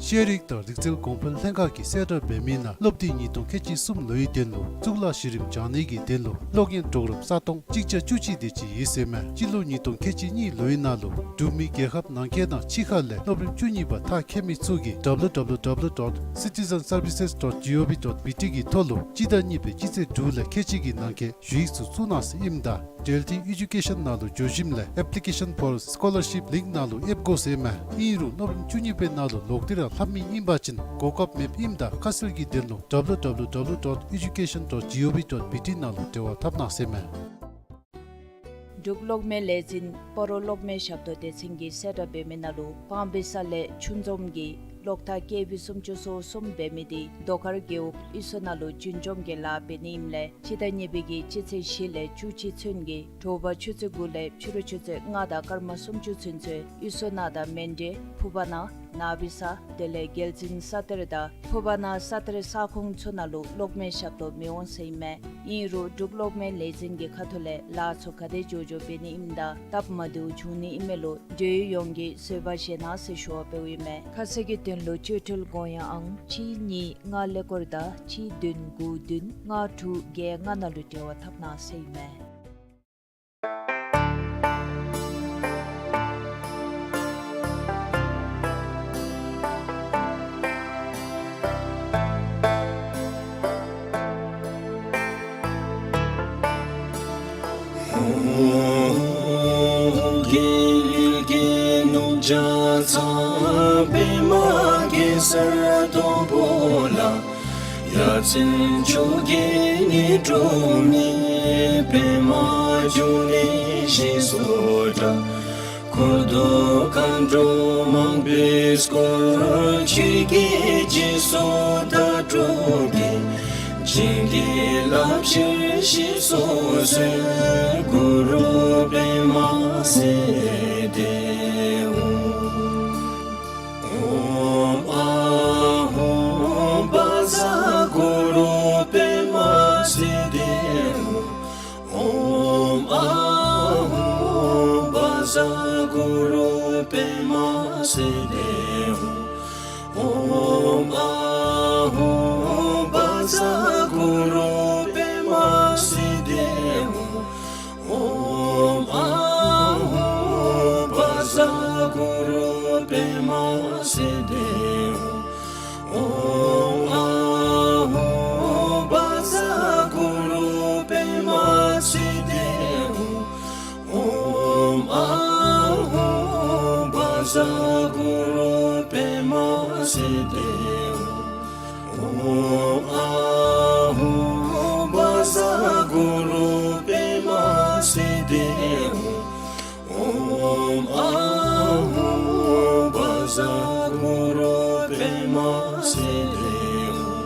ཤེས་རིག་དང་རིག་རྩལ་གོང་འཕེལ་ལྷན་ཁག་གིས་གསལ་བསྒྲགས་འབད་མི་ནང་སློབ་དུས་ཉིས་སྟོང་ཁལ་གཅིག་གསུམ་ལོའི་དོན་ལུ་གཙུག་ལག་གཞི་རིམ་སྦྱང་ནི་གི་དོན་ལུ་སློབ་གཉེར་གྲོགས་རམ་ས་སྟོང་གཅིག་བརྒྱ་བཅུ་གཅིག་དེ་ཅིག་ཡོད་ཟེར་མས། སྤྱི་ལོ་ཉིས་སྟོང་ཁལ་གཅིག་གཉིས་ལོའི་ནང་ལུ་འབྲུག་མི་རྒྱལ་ཁབ་ནང་འཁོད་དང་ཕྱི་ཁ་ལས་སློབ་རིམ་བཅུ་གཉིས་པ་མཐར་འཁྱོལ་མི་ཚུ་གིས་W W W dot citizen services dot G O V dot B T གི་ཐོག་ལུ་སྤྱི་ཟླ་གཉིས་པའི་སྤྱི་ཚེས་དྲུག་ལས་ཁལ་གཅིག་གི་ནང་འཁོད་ཞུ་ཡིག་ཚུ་བཙུགས་གནང་ཟེར་ཨིནམ་ད་Delhi Education ནང་ལུ་འགྱོ་ཞིནམ་ལས་Application for Scholarship link ནང་ལུ་ཨེབ་དགོ་ཟེར་མས། ཨིན་རུང་སློབ་རིམ་བཅུ་གཉིས་པའི་ནང་ལུ་ལོག་སྟེ་ར་ལྷབ་མི་ཨིན་པ་ཅིན་གོ་སྐབས་མེདཔ་ཨིནམ་ད་ཁ་གསལ་གྱི་དོན་ལུ W W W dot education dot G O V dot B T ནང་ལུ་འབྲེལ་བ་འཐབ་གནང་ཟེར་མས། འབྲུག་གློག་མེ་ལས་འཛིན་སྤ་རོ་གློག་མེ་ཞབས་ཏོག་སྡེ་ཚན་གྱིས་གསལ་བསྒྲགས་འབད་མི་ནང་ལུ་སྤང་སྦིས་ས་ལས་ཆུ་འཛོམས་ཀྱི་གློག་ཐག་ཀེ་བི་སུམ་ཅུ་སོ་གསུམ་འབད་མི་དེ་རྡོ་དཀར་རྒེད་འོག་གཡུ་མཚོ་ནང་ལུ་རྒྱུན་འཛོམས་ཀྱི་ལཱ་འབད་ནི་ཨིནམ་ལས་སྤྱི་ཟླ་གཉིས་པའི་གི་སྤྱི་ཚེས་བཞི་ལས་བཅུ་གཅིག་ཚུན་གྱི་དྲོ་པ་ཆུ་ཚོད་དགུ་ལས་ཕྱི་རུ་ཆུ་ཚོད་ལྔ་དང་སྐར་མ་སུམ་ཅུ་ཚུན་ཚོད་གཡུ་མཚོ་ནང་དང་མཎྜལ་ཕུ་པ་ན་ནང་སྦིས་ས་དེ་ལས་རྒྱལ་འཛིན་ས་གཏེར་དང་ཕུ་པ་ན་ས་གཏེར་ས་ཁོངས་ཚུ་ནང་ལུ་གློག་མེ་ཞབས་ཏོག་མི་འོང་ཟེར་ཨིན་མས། ཨིན་རུང་འབྲུག་གློག་མེ་ལས་འཛིན་གྱི་ཁ་ཐུག་ལས་ལཱ་ཚུ་ག་དེ་མགྱོགས་མགྱོགས་འབད་ནི་ཨིནམ་ད་སྟབས་མ་བདེཝ་བྱུང་ནི་ཨིན་མས་ལོ། འབྲེལ་ཡོད་ཡོངས་ཀྱིས་བཟོད་པ་བཞེས་གནང་ཟེར་ཞུ་བ་འབདཝ་ཨིན་མས། ཁ་གསལ་གྱི་དོན་ལུ་བཅོལ་འཕྲོལ་དགོངས་ཡངས་ཨང་གཅིག་གཉིས་ལྔ་ཀླད་ཀོར་དང་གཅིག་བདུན་དགུ་བདུན་ལྔ་དྲུག་བརྒྱད་ལྔ་ནང་ལུ་འབྲེལ་བ་འཐབ་གནང་ཟེར་ཨིན་མས། འཁོར་དུ་མཁའ་འགྲོ་མང་པོས་བསྐོར། ཆོས་ཀྱི་སྦྱིན་སོགས་དང་གྲོགས་ཀྱིས། བྱིན་གྱིས་བརླབ་ཕྱིར་ཞེས་སོགས་གསོལ། གུ་རུ་པདྨ་སིདྡྷི་ཧཱུྃ། ཨོཾ་ཨཱཿཧཱུྃ་བཛྲ་གུ་རུ་པདྨ་སིདྡྷི་ཧཱུྃ། ཨོཾ་ སིདྡྷི་ཧཱུྃ། ཨོཾ་ཨཱཿཧཱུྃ་བཛྲ་གུ་རུ་པདྨ་སིདྡྷི་ཧཱུྃ། ཨོཾ་ཨཱཿཧཱུྃ་བཛྲ་གུ་རུ་པདྨ་སིདྡྷི་ཧཱུྃ། ཨོཾ་ཨཱཿཧཱུྃ་བཛྲ་གུ་རུ་པདྨ་སིདྡྷི་ཧཱུྃ། ཨོཾ་ཨཱཿཧཱུྃ་བཛྲ་གུ་རུ་པདྨ་སིདྡྷི་ཧཱུྃ། ཨོཾ་ཨཱཿཧཱུྃ་བཛྲ་གུ་རུ་པདྨ་སིདྡྷི་ཧཱུྃ། ཨོཾ་ཨཱཿཧཱུྃ་བཛྲ་གུ་རུ་པདྨ་སིདྡྷི་ཧཱུྃ།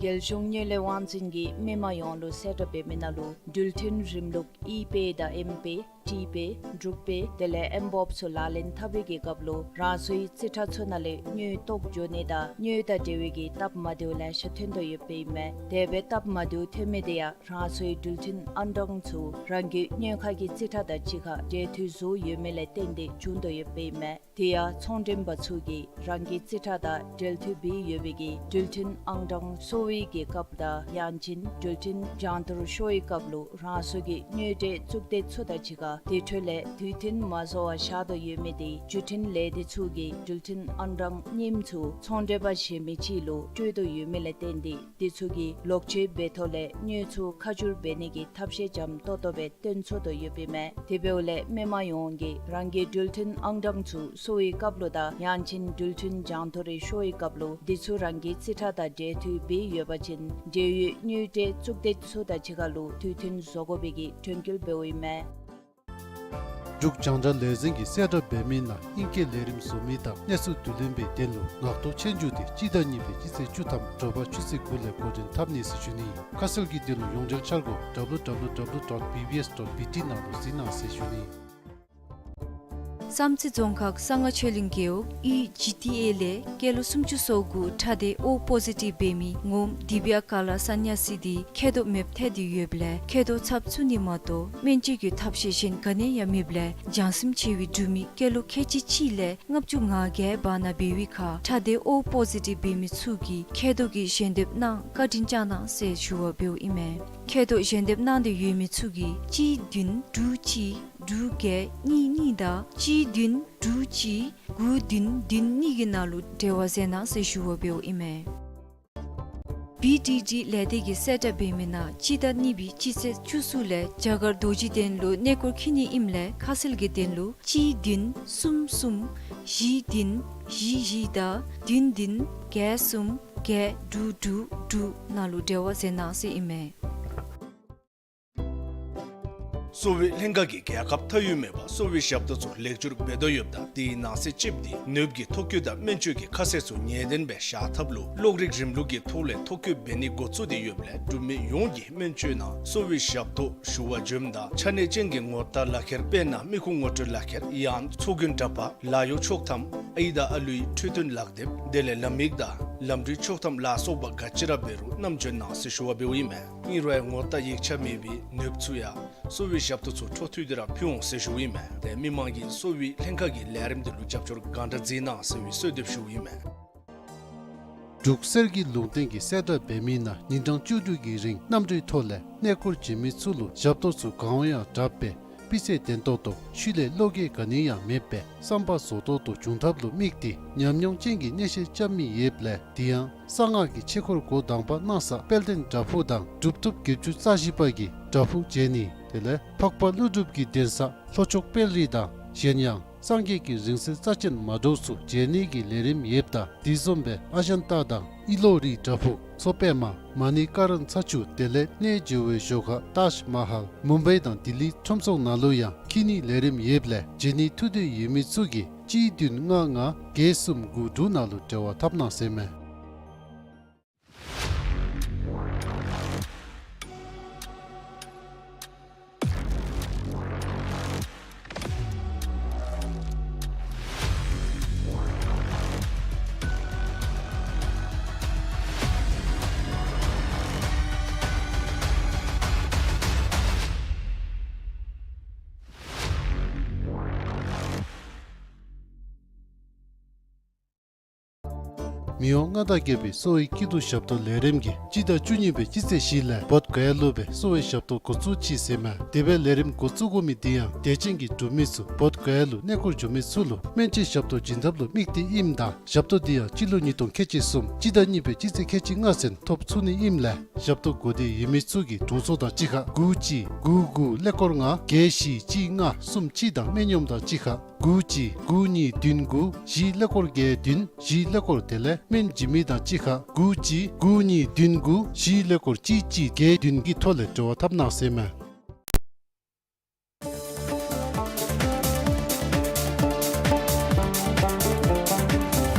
རྒྱལ་གཞུང་དངུལ་ལས་དབང་འཛིན་གྱིས་མི་མང་ཡོངས་ལུ་གསལ་བསྒྲགས་འབད་མི་ནང་ལུ་འགྲུལ་འཕྲིན་རིམ་ལུགས་ཨི་པེ་དང་ཨེམ་པེ་ཊི་པེ་འབྲུག་པེ་དེ་ལས་ཨེམ་བོབ་ཚུ་ལག་ལེན་འཐབ་པའི་གི་སྐབས་ལུ་རང་སོའི་རྩིས་ཁྲ་ཚུ་ནང་ལས་དངུལ་བཏོག་འགྱོ་ནི་དང་དངུལ་དང་འབྲེལ་བའི་གི་སྟབས་མ་བདེཝ་ལེ་ཤ་ཐོན་དོ་ཡོདཔ་ཨིན་མས། དེ་སྦེ་སྟབས་མ་བདེཝ་ཐོན་མི་དེ་ཡང་རང་སོའི་འགྲུལ་འཕྲིན་ཨང་གྲངས་ཚུ་རང་གི་དངུལ་ཁང་གི་རྩིས་ཁྲ་དང་གཅིག་ཁར་འབྲེལ་མཐུད་བཟོ་ཡོད་མི་ལས་བརྟེན་ཏེ་བྱུང་དོ་ཡོདཔ་ཨིན་མས། དེ་ཡང་ཚོང་མགྲོན་པ་ཚུ་གིས་རང་གི་རྩིས་ཁྲ་དང་འབྲེལ་མཐུད་འབད་ཡོད་པའི་གི་འགྲུལ་འཕྲིན་ཨང་གྲངས་སོར་བའི་གི་སྐབས་དང་ཡང་ཅིན་འགྲུལ་འཕྲིན་བྱང་ཐུར་ཤོར་བའི་སྐབས་ལུ་རང་སོ་གི་དངུལ་འབྲེལ་གཙུག་སྡེ་ཚུ་དང་གཅིག་ཁར་དེ་འཕྲོ་ལས་དུས་མཐུན་མ་བཟོ་བར་བཞག་དོ་ཡོད་མི་དེ་བརྒྱུད་འཕྲིན་ལས་སྡེ་ཚུ་གིས་འགྲུལ་འཕྲིན་ཨང་གྲངས་རྙིངམ་ཚུ་ཚོང་མགྲོན་པ་གཞན་མི་ཅིག་ལུ་སྤྲོད་དོ་ཡོད་མི་ལས་བརྟེན་ཏེ་དེ་ཚུ་གིས་ལོག་སྤྱོད་འབད་ཐོག་ལས་དངུལ་ཚུ་ཁ་བསྒྱུར་འབད་ནི་གི་ཐབས་ཤེས་འཇམ་ཏོག་ཏོ་སྦེ་སྟོན་ཚུགས་དོ་ཡོདཔ་ཨིན་མས། དེ་འབདཝ་ལས་མི་མང་ཡོངས་ཀྱིས་རང་གི་འགྲུལ་འཕྲིན་ཨང་གྲངས་ཚུ་སོར་བའི་སྐབས་ལུ་དང་ཡང་ཅིན་འགྲུལ་འཕྲིན་བྱང་ཐུར་རེ་ཤོར་བའི་སྐབས་ལུ་དེ་ཚུ་རང་གི་རྩིས་ཁྲ་དང་འབྲེལ་མཐུད་འབད་ཡོད་པ་ཅིན་འབྲེལ་ཡོད་དངུལ་འབྲེལ་གཙུག་སྡེ་ཚུ་དང་གཅིག་ཁར་ལུ་དུས་མཐུན་བཟོ་དགོ་པའི་གི་དྲན་སྐུལ་འབདཝ་ཨིན་མས། འབྲུག་རྒྱང་བསྒྲགས་ལས་འཛིན་གྱིས་གསལ་བསྒྲགས་འབད་མི་ནང་ཨིང་སྐད་ལས་རིམ་བཟོ་མི་དང་གནས་ཚུལ་བསྡུ་ལེན་པའི་དོན་ལུ་ངག་ཐོག་ཆོས་རྒྱུགས་དེ་སྤྱི་ཟླ་གཉིས་པའི་སྤྱི་ཚེས་བཅུ་ཐམ་དྲོ་པ་ཆུ་ཚོད་དགུ་ལས་འགོ་འདྲེན་འཐབ་ནི་ཟེར་ཞུ་ནི། ཁ་གསལ་གྱི་དོན་ལུ་ཡོངས་འབྲེལ་འཆར་སྒོ་W W W dot B B S dot B T ནང་ལུ་གཟིགས་གནང་ཟེར་ཞུ་ནི། བསམ་རྩེ་རྫོང་ཁག་གསང་སྔགས་ཆོས་གླིང་རྒེད་འོག་ཡུལ་ཇི་ཊི་ཨེ་ལས་སྐྱེས་ལོ་སུམ་ཅུ་སོ་དགུ་ཁྲག་སྡེ་ཨོ་པོ་ཟི་ཊིབ་འབད་མི་ངོམ་དི་བི་ཡ་ཀ་ལ་ས་ནྱ་སི་དེ་མཁལ་རྡོག་མེདཔ་ཐལ་ཏེ་ཡོདཔ་ལས་མཁལ་རྡོག་ཚབ་བཙུགས་ནི་མ་གཏོགས་སྨན་བཅོས་ཀྱི་ཐབས་ཤེས་གཞན་ག་ནི་ཡང་མེདཔ་ལས་འཇང་སེམས་ཆེ་བའི་འབྲུག་མི་སྐྱེས་ལོ་ཁལ་གཅིག་གཅིག་ལས་ལྔ་བཅུ་ང་བརྒྱད་བར་ན་འབད་བའི་ཁར་ཁྲག་སྡེ་ཨོ་པོ་ཟི་ཊིབ་འབད་མི་ཚུ་གིས་མཁལ་རྡོག་གི་ཞལ་འདེབས་གནང་བཀའ་དྲིན་བསྐྱང་གནང་ཟེར་ཞུ་བ་འབདཝ་ཨིན་མས། མཁལ་རྡོག་ཞལ་འདེབས་གནང་སྟེ་ཡོད་མི་ཚུ་གིས་གཅིག་བདུན་དྲུག་གཅིག་དྲུག་བརྒྱད་གཉིས་གཉིས་དང་གཅིག་བདུན་དྲུག་གཅིག་དགུ་བདུན་བདུན་གཉིས་ཀྱི་ནང་ལུ་འབྲེལ་བ་མཛད་གནང་ཟེར་ཞུ་བ་འབདཝ་ཨིན་མས། བི་ཌི་ཌི་ལས་སྡེ་གིས་གསལ་བསྒྲགས་འབད་མི་ནང་སྤྱི་ཟླ་གཉིས་པའི་སྤྱི་ཚེས་བཅུ་གསུམ་ལས་རྒྱ་གར་རྡོ་རྗེ་གདན་ལུ་གནས་སྐོར་འཁྱིད་ནི་ཨིནམ་ལས་ཁ་གསལ་གྱི་དོན་ལུ་གཅིག་བདུན་གསུམ་གསུམ་བཞི་བདུན་བཞི་བཞི་དང་བདུན་བདུན་བརྒྱད་གསུམ་བརྒྱད་དྲུག་དྲུག་དྲུག་ནང་ལུ་འབྲེལ་བ་མཛད་གནང་ཟེར་ཨིན་མས། གསོ་བའི་ལྷན་ཁག་གིས་རྒྱལ་ཁབ་མཐའ་དབུས་མེད་པར་གསོ་བའི་ཞབས་ཏོག་ཚུ་ལེགས་བསྒྱུར་འབད་དོ་ཡོདཔ་ད་དེའི་ནང་གསེས་གཅིགཔོ་དེ་ནདཔ་གི་ཐོ་བཀོད་དང་སྨན་བཅོས་ཀྱི་ཁ་གསལ་ཚུ་ངེས་བདེན་སྦེ་བཞག་ཐབས་ལུ་གློག་རིག་རིམ་ལུགས་ཀྱི་ཐོག་ལས་ཐོ་བཀོད་འབད་ནི་འགོ་བཙུགས་ཏེ་ཡོདཔ་ལས་འབྲུག་མི་ཡོངས་ཀྱིས་སྨན་བཅོས་ནང་གསོ་བའི་ཞབས་ཏོག་ཞུ་བར་འབྱོནམ་ད་ཆ་གནས་ཅན་གྱི་ངོ་རྟགས་ལག་ཁྱེར་དཔེར་ན་མི་ཁུངས་ངོ་སྤྲོད་ལག་ཁྱེར་ཡང་ཚོགས་རྒྱན་འདྲ་པར་ལཱ་གཡོག་ཆོག་ཐམ་ཨའི་དང་ཨ་ལུའི་འཕྲོད་བསྟེན་ལག་དེབ་དེ་ལས་ལམ་ཡིག་དང་ལམ་འགྲུལ་ཆོག་ཐམ་ལ་སོགས་པ་ག་ཅི་ར་འབད་རུང་བསྣམས་འབྱོན་གནང་ཟེར་ཞུ་བ་འབདཝ་ཨིན་མས། ཨིན་རུང་ཡང་ངོ་རྟགས་ཡིག་ཆ་མེད་པའི་ནདཔ་ཚུ་ཡང་གསོ་བའི་ཞབས་ཏོག་ཚུ་འཕྲོ་མཐུད་དེ་ར་ཕུལ་འོང་ཟེར་ཞུཝ་ཨིན་མས། ཏེ་མི་མང་གིས་གསོ་བའི་ལྷན་ཁག་གི་ལས་རིམ་དེ་ལུ་རྒྱབ་སྐྱོར་གང་དྲག་མཛད་གནང་ཟེར་བའི་གསོལ་འདེབས་ཞུཝ་ཨིན་མས། འབྲུག་གསེར་གྱི་ལུང་བསྟན་གྱིས་གསལ་བསྒྲགས་འབད་མི་ནང་ཉིན་གྲངས་བཅུ་དྲུག་གི་རིང་གནམ་གྲུའི་ཐོག་ལས་གནས་སྐོར་བྱོན་མི་ཚུ་ལུ་ཞབས་ཏོག་ཚུ་གང་འོང་ཡང་དྲགཔ་སྦེ་སྤུས་ཚད་ལྡན་ཏོག་ཏོ་ཤུལ་ལས་བློ་འགྱོད་ག་ནི་ཡང་མེདཔ་སྦེ་བསམ་པ་རྫོགས་ཏོག་ཏོ་འབྱུང་ཐབས་ལུ་དམིགས་ཏེ་ཉམས་མྱོང་ཅན་གྱི་གནས་བཤད་རྐྱབ་མི་ཡོདཔ་ལས་དེ་ཡང་གསང་སྔགས་ཀྱི་ཆོས་འཁོར་འགོ་དང་པ་གནང་ས་དཔལ་ལྡན་བྲག་ཕུག་དང་གྲུབ་ཐོབ་བརྒྱད་ཅུ་རྩ་བཞི་པ་གི་བྲག་ཕུག་མཇལ་ནི་དེ་ལས་འཕགས་པ་ཀླུ་སྒྲུབ་ཀྱི་གདན་ས་ལྷོ་ཕྱོགས་དཔལ་རི་དང་གཞན་ཡང་སངས་རྒྱས་ཀྱི་རིང་བསྲེལ་རྩ་ཅན་མ་འདྲཝ་ཚུ་མཇལ་ནི་གི་ལས་རིམ་ཡོདཔ་ད་དེ་བཟུམ་སྦེ་ཨ་ཞན་ཏ་དང་ཨི་ལོ་རི་བྲག་ཕུག་མཚོ་པདྨ་མ་ཎི་ཀ་ར་ཚ་ཆུ་དེ་ལས་གནས་མཇལ་བའི་ཞོར་ཁར་ཏཱཇ་མ་ཧཱལ་མུམ་བའི་དང་ལྡི་ལི་ཁྲོམ་ཚོགས་ནང་ལུ་ཡང་འཁྱིད་ནི་ལས་རིམ་ཡོདཔ་ལས་མཇལ་ནི་ཐུགས་འདོད་ཡོད་མི་ཚུ་གིས་གཅིག་བདུན་ལྔ་ལྔ་བརྒྱད་གསུམ་དགུ་དྲུག་ནང་ལུ་འབྲེལ་བ་འཐབ་གནང་ཟེར་མས། མི་དབང་མངའ་བདག་རྒྱལ་པོའི་གསོ་བའི་སྐྱིད་སྡུག་ཞབས་ཏོག་ལས་རིམ་གྱིས་སྤྱི་ཟླ་བཅུ་གཉིས་པའི་སྤྱི་ཚེས་བཞི་ལས་བོདྷ་ག་ཡ་ལུ་སྦེ་གསོ་བའི་ཞབས་ཏོག་འགོ་བཙུགས་ཅི་ཟེར་མས། དེ་སྦེ་ལས་རིམ་འགོ་བཙུགས་དགོ་མི་དེ་ཡང་དད་ཅན་གྱི་འབྲུག་མི་ཚུ་བོདྷ་ག་ཡ་ལུ་གནས་སྐོར་འགྱོ་མི་ཚུ་ལུ་སྨན་བཅོས་ཞབས་ཏོག་བྱིན་ཐབས་ལུ་དམིགས་ཏེ་ཨིནམ་ད་ཞབས་ཏོག་དེ་ཡང་སྤྱི་ལོ་ཉིས་སྟོང་ཁལ་གཅིག་གསུམ་སྤྱི་ཟླ་གཉིས་པའི་སྤྱི་ཚེས་ཁལ་གཅིག་ལྔ་ཚུན་ཐོབ་ཚུགས་ནི་ཨིནམ་ལས་ཞབས་ཏོག་དགོས་འདོད་ཡོད་མི་ཚུ་གིས་དྲུང་འཚོ་དང་གཅིག་ཁར་དགུ་གཅིག་དགུ་དགུ་ཀླད་ཀོར་ལྔ་བརྒྱད་བཞི་གཅིག་ལྔ་གསུམ་གཅིག་དང་སྨན་གཡོགམ་དང་གཅིག་ཁར་དགུ་གཅིག་དགུ་གཉིས་བདུན་དགུ་བཞི་ཀླད་ཀོར་བརྒྱད་བདུན་བཞི་ཀླད་ཀོར་དེ་ལས་སྨན་བྱིན་མི་དང་གཅིག་ཁར་དགུ་གཅིག་དགུ་གཉིས་བདུན་དགུ་བཞི་ཀླད་ཀོར་གཅིག་གཅིག་བརྒྱད་བདུན་གྱི་ཐོག་ལས་འབྲེལ་བ་འཐབ་གནང་ཟེར་མས།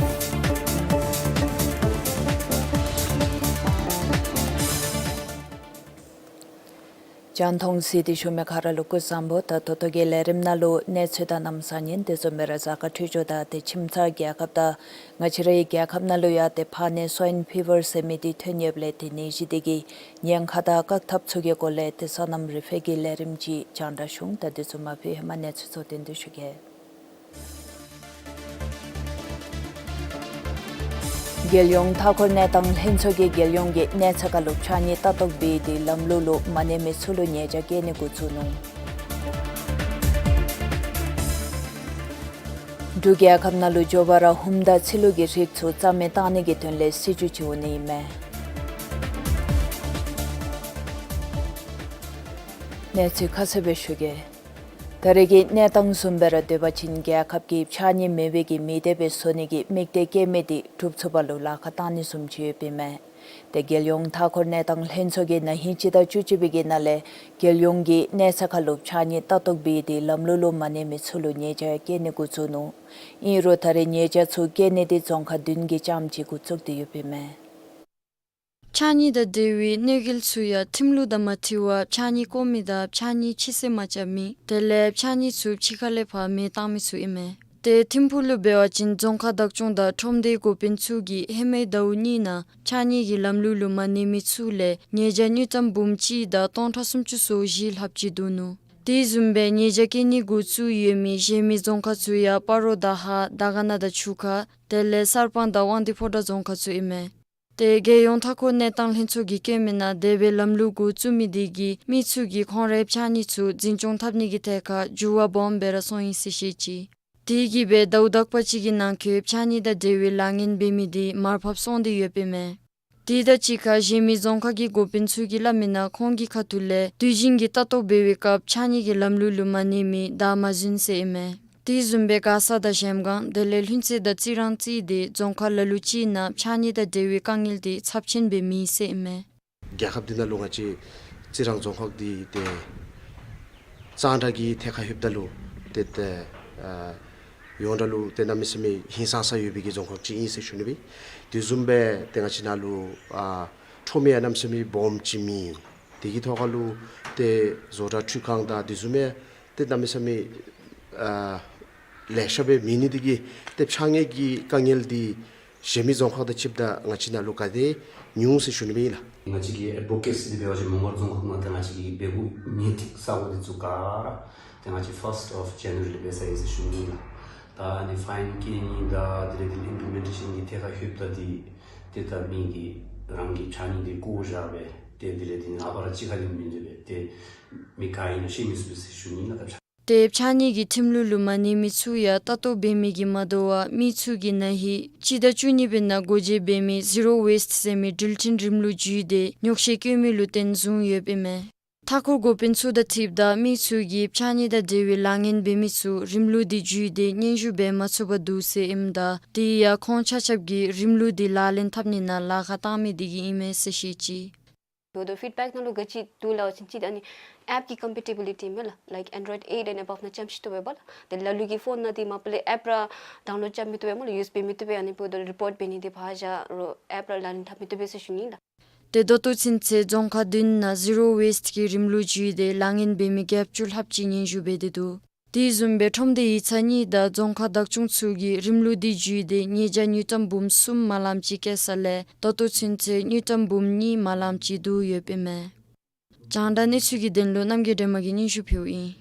རྒྱང་མཐོང་གཟིགས་ཏེ་བཞུགས་མི་ག་ར་ལུ་སྐུ་གཟུགས་བཟང་པོ། ད་ད་ལྟོ་གི་ལས་རིམ་ནང་ལུ་གནས་ཚུལ་དང་གནམ་ས་གཉིས་དེ་བཟུམ་སྦེ་ར་གཟའ་སྐར་འཕྲོད་སྦྱོར་དང་ཏེ་ཁྱིམ་ཚང་རྒྱལ་ཁབ་དང་ང་བཅས་རའི་རྒྱལ་ཁབ་ནང་ལུ་ཡང་ཏེ་ཕར་ནཱི་སཝའིན་ཕི་བར་ཟེར་མི་འདི་ཐོན་ཡོདཔ་ལས་ཏེ་ནད་གཞི་འདི་གི་ཉེན་ཁ་དང་བཀག་ཐབས་ཚུ་གི་སྐོར་ལས་ཏེ་སོ་ནམ་རི་ཕེ་གི་ལས་རིམ་ཅིག་རྒྱང་བསྒྲགས་ཞུ་འོང་། ད་དེ་ཚུ་མ་ཕུལ་ཧེ་མ་གནས་ཚུལ་ཚུ་སྟོན་ཏེ་ཞུ་གེ། རྒྱལ་ཡོངས་མཐའ་འཁོར་གནས་སྟངས་ལྷན་ཚོགས་ཀྱིས་རྒྱལ་ཡོངས་ཀྱི་གནས་ཚད་ཁར་ལུ་ཕྱགས་སྙིགས་ལྟ་རྟོག་འབད་དེ་ལམ་ལུགས་ལུ་མ་གནས་མི་ཚུ་ལུ་ཉེས་བྱ་བཀལ་ནི་འགོ་བཙུགས་ནུག། འབྲུག་རྒྱལ་ཁབ་ནང་ལུ་མགྱོགས་པ་ར་ཧུམ་དང་ཚི་ལུ་གི་རིགས་ཚུ་རྩ་མེད་བཏང་ནི་གི་དོན་ལས་སྲིད་བྱུས་ཅིག་འོང་ནི་ཨིན་མས། གནས་ཚུལ་ཁ་གསལ་སྦེ་ཞུ་གེ། ད་རེས་ཀྱི་གནས་སྟངས་བཟུམ་སྦེ་ར་སྡོད་པ་ཅིན་རྒྱལ་ཁབ་ཀྱི་ཕྱགས་སྙིགས་མེད་པའི་གི་མི་སྡེ་སྦེ་བཟོ་ནི་གི་དམིགས་གཏད་བསྐྱེད་མི་འདི་འགྲུབ་ཚུགས་པ་ལུ་ལཱ་ཁག་བཏང་ནི་བཟུམ་ཅིག་ཡོདཔ་ཨིན་མས། ཏེ་རྒྱལ་ཡོངས་མཐའ་འཁོར་གནས་སྟངས་ལྷན་ཚོགས་ཀྱིས་ན་ཧིང་སྤྱི་ཟླ་བཅུ་གཅིག་པའི་གི་ནང་ལས་རྒྱལ་ཡོངས་ཀྱི་གནས་ཚད་ཁར་ལུ་ཕྱགས་སྙིགས་ལྟ་རྟོག་འབད་དེ་ལམ་ལུགས་ལུ་མ་གནས་མི་ཚུ་ལུ་ཉེས་བྱ་བཀལ་ནི་འགོ་བཙུགས་ནུག། ཨིན་རུང་ད་རེས་ཉེས་བྱ་ཚུ་བཀལ་ནི་འདི་རྫོང་ཁག་བདུན་གྱིས་རྐྱངམ་གཅིག་འགོ་བཙུགས་ཏེ་ཡོདཔ་ཨིན་མས། ཕྱགས་སྙིགས་དང་འབྲེལ་བའི་གནོད་འགེལ་ཚུ་ཡང་ཁྲིམས་ལུགས་དང་མ་འཁྲིལ་བར་ཕྱགས་སྙིགས་བཀོ་མི་དང་ཕྱགས་སྙིགས་ཕྱི་བསད་མ་རྐྱབ་མི་དེ་ལས་ཕྱགས་སྙིགས་ཚུ་ཕྱི་ཁ་ལས་ཕར་མེ་བཏང་མི་ཚུ་ཨིན་མས། ཏེ་ཐིམ་ཕུག་ལུ་འབད་བ་ཅིན་རྫོང་ཁག་བདག་སྐྱོང་དང་ཁྲོམ་སྡེའི་འགོ་དཔོན་ཚུ་གིས་ཧེ་མའི་ཟླཝ་གཉིས་ནང་ཕྱགས་སྙིགས་ཀྱི་ལམ་ལུགས་ལུ་མ་གནས་མི་ཚུ་ལས་ཉེས་བྱ་དངུལ་ཀྲམ་འབུམ་གཅིག་དང་སྟོང་ཕྲག་སུམ་ཅུ་སོ་བཞི་ལྷགཔ་ཅིག་བསྡུ་ནུག། དེ་བཟུམ་སྦེ་ཉེས་བྱ་བཀལ་ནི་འགོ་བཙུགས་ཡོད་མི་གཞན་མི་རྫོང་ཁག་ཚུ་ཡང་སྤ་རོ་དང་ཧཱ་དར་དཀར་ན་དང་ཆུ་ཁ་དེ་ལས་གསར་སྤང་དང་དབང་འདུས་ཕོ་བྲང་རྫོང་ཁག་ཚུ་ཨིན་མས། ཏེ་རྒྱལ་ཡོངས་མཐའ་འཁོར་གནས་སྟངས་ལྷན་ཚོགས་ཀྱིས་བཀོད་མི་ནང་དེ་སྦེ་ལམ་ལུགས་འགོ་བཙུགས་མི་དེ་གིས་མི་ཚུ་གིས་ཁོང་རའི་ཕྱགས་སྙིགས་ཚུ་འཛིན་སྐྱོང་འཐབ་ནི་གི་ཐད་ཁར་འགྱུར་བ་སྦོམ་སྦེ་ར་སོང་ཡི་ཟེར་བཤད་ཅི། དེ་གིས་སྦེ་ཟླཝ་དག་པ་ཅིག་གི་ནང་འཁོད་ཕྱགས་སྙིགས་དང་འབྲེལ་བའི་ལཱ་ངན་འབད་མི་དེ་མར་ཕབ་སོང་སྟེ་ཡོདཔ་ཨིན་མས། དེ་དང་གཅིག་ཁར་གཞན་མི་རྫོང་ཁག་གི་འགོ་དཔོན་ཚུ་གིས་སླབ་མི་ནང་ཁོང་གི་ཁ་ཐུག་ལས་དུས་རྒྱུན་གྱི་ལྟ་རྟོག་འབད་བའི་སྐབས་ཕྱགས་སྙིགས་ཀྱི་ལམ་ལུགས་ལུ་མ་གནས་མི་བདའ་མ་ཟུན་ཟེར་ཨིན་མས། དེ་བཟུམ་སྦེ་མགར་ས་དང་གཞལམ་སྒང་དེ་ལས་ལྷུན་རྩེ་དང་རྩི་རང་བརྩིས་ཏེ་རྫོང་ཁག་ལ་ལུ་ཅིག་ནང་ཕྱགས་སྙིགས་དང་འབྲེལ་བའི་དཀའ་ངལ་དེ་ཚབས་ཆེན་སྦེ་མེད་ཟེར་ཨིན་མས། རྒྱལ་ཁབ་འདི་ནང་ལུ་ང་བཅས་རྩི་རང་རྫོང་ཁག་འདི་ཏེ་གཙང་སྦྲ་གི་ཐད་ཁར་ལྷོདཔ་ད་ལུ་ཏེ་ཏེ་ཨ་ཡོངས་གྲགས་ལུ་ཏེ་གནམ་མེད་ས་མེད་ཧིང་སངས་ས་ཡོད་པའི་གི་རྫོང་ཁག་ཅིག་ཨིན་ཟེར་ཞུ་ནི་སྦེ། དེ་བཟུམ་སྦེ་ཏེ་ང་བཅས་ནང་ལུ་ཨ་ཁྲོམ་ཡང་གནམ་མེད་ས་མེད་སྦོམ་ཅིག་མེད། དེ་གི་ཐོག་ཁར་ལུ་ཏེ་བཟོ་གྲྭ་འཕྲུལ་ཁང་དང་དེ་བཟུམ་སྦེ་ཏེ་གནམ་མེད་ས་མེད་ཨ་ལེ་ཤ་སྦེ་མེད་ནི་དེ་གིས་ཏེ་ཕྱགས་སྙིགས་ཀྱི་དཀའ་ངལ་འདི་གཞན་མི་རྫོང་ཁག་དང་ཕྱདཔ་ད་ང་བཅས་ནང་ལུ་ག་དེ་ཉུང་ཟེར་ཞུ་ནི་སྦེ་ཨིན་ལགས། ང་བཅས་ཀྱི་ཨེཌ་ཝོ་ཀེ་སི་འདི་འབད་བ་ཅིན་མོང་སྒར་རྫོང་ཁག་ནང་ཏེ་ང་བཅས་ཀྱི་འབད་འབདཝ་ཉིནམ་ཅིག་ས་གོ་འདི་ཚུ་ག་ར་ཏེ་ང་བཅས་ཕརསཊ་ཨོཕ་ཇེ་ནུ་ཝ་རི་ལས་འབད་ས་ཨིན་ཟེར་ཞུ་ནི་ཨིན་ལགས། ད་ཨ་ནི་ཕའིན་བཀལ་ནི་དང་དེ་ལས་དེ་ཨིམ་པི་ལི་མེན་ཊེ་ཤཱན་གྱི་ཐད་ཁར་ལྷོདཔ་ད་འདི་ཏེ་ད་མི་གིས་རང་གི་ཕྱགས་སྙིགས་འདི་བཀོ་བཞག་སྦེ་ཏེ་དེ་ལས་དེ་ཨ་པ་ར་ཅིག་ཁར་ལུ་མིན་འདུག་སྦེ་ཏེ་མི་ག་ཨིན་ན་ཤེས་མི་ཚུགས་པས་ཟེར་ཞུ་ནི་ཨིན་ལགས། ད་ཏེ་ཕྱགས་སྙིགས་ཀྱི་ཁྲིམས་ལུགས་ལུ་མ་གནས་མི་ཚུ་ཡང་ལྟ་རྟོག་འབད་མི་གིས་མ་དོ་བར་མི་ཚུ་གིས་ན་ཧིང་སྤྱི་ཟླ་བཅུ་གཉིས་པའི་ནང་སྒོ་འབྱེད་འབད་མི་ཟི་རོ་ཝེསཊ་ཟེར་མི་འགྲུལ་འཕྲིན་རིམ་ལུགས་བརྒྱུད་དེ་ཉོགས་བཤད་བཀོད་མི་ལུ་བརྟེན་བཟུང་ཡོདཔ་ཨིན་མས། མཐའ་འཁོར་འགོ་དཔོན་ཚུ་དང་འཁྲིལཝ་ད་མི་ཚུ་གིས་ཕྱགས་སྙིགས་དང་འབྲེལ་བའི་ལཱ་ངན་འབད་མི་ཚུ་རིམ་ལུགས་འདི་བརྒྱུད་དེ་སྙན་ཞུ་འབད་མ་ཚུགས་པར་འདུག་ཟེར་ཨིནམ་ད་དེ་ཡང་ཁོང་ཆ་ཁྱབ་ཀྱིས་རིམ་ལུགས་འདི་ལག་ལེན་འཐབ་ནི་ནང་ལཱ་ཁག་བཏང་མི་དེ་གིས་ཨིན་མས་ཟེར་བཤད་ཅི། འབདཝ་ད་ཕིཌ་བེཀ་ནང་ལུ་ག་ཅི་འདུག་ལབ་པ་ཅིན་ཅིག་ཨ་ནི་ཨེཔ་གི་ཀམ་པེ་ཊི་བི་ལི་ཊི་མས་ལགས། ལའིཀ་ཨེན་ཌོའིཌ་ཨེཊ་ཨེན་ཨེ་བབ་ནང་རྐྱངམ་ཅིག་བཏུབ་པས་ལགས། ཏེ་ལ་ལུ་གི་ཕོན་ནང་འདི་མ་པ་ལས་ཨེཔ་ར་ཌའུན་ལོཌ་རྐྱབ་མི་བཏུབ་པས་སྨོ་ལགས། ཡུསི་འབད་མི་བཏུབ་པས། ཨ་ནི་འབདཝ་ད་རི་པོཊ་འབད་ནི་འདི་ཕར་བཞག་རུང་ཨེཔ་ར་ལག་ལེན་འཐབ་མི་བཏུབ་པས་ཟེར་ཞུ་ནི་ལགས། ཏེ་ད་ལྟོ་ཚུན་ཚོད་རྫོང་ཁག་བདུན་ནང་ཟི་རོ་ཝེསཊ་གི་རིམ་ལུགས་བརྒྱུད་དེ་ལཱ་ངན་འབད་མི་བརྒྱད་ཅུ་ལྷགཔ་ཅིག་སྙན་ཞུ་འབད་དེ་འདུག། དེ་བཟུམ་སྦེ་ཁྲོམ་སྡེ་ཡིག་ཚང་གཉིས་དང་རྫོང་ཁག་བདག་སྐྱོང་ཚུ་གིས་རིམ་ལུགས་འདི་བརྒྱུད་དེ་ཉེས་བྱ་དངུལ་ཀྲམ་འབུམ་གསུམ་མ་ལངམ་ཅིག་བཀལ་ས་ལས་ད་ལྟོ་ཚུན་ཚོད་དངུལ་ཀྲམ་འབུམ་གཉིས་མ་ལངམ་ཅིག་བསྡུ་ཡོདཔ་ཨིན་མས། རྒྱང་བསྒྲགས་གནས་ཚུལ་གྱི་དོན་ལུ་རྣམ་རྒྱལ་སྒྲོལ་མ་གིས་སྙན་ཞུ་ཕུལཝ་ཨིན།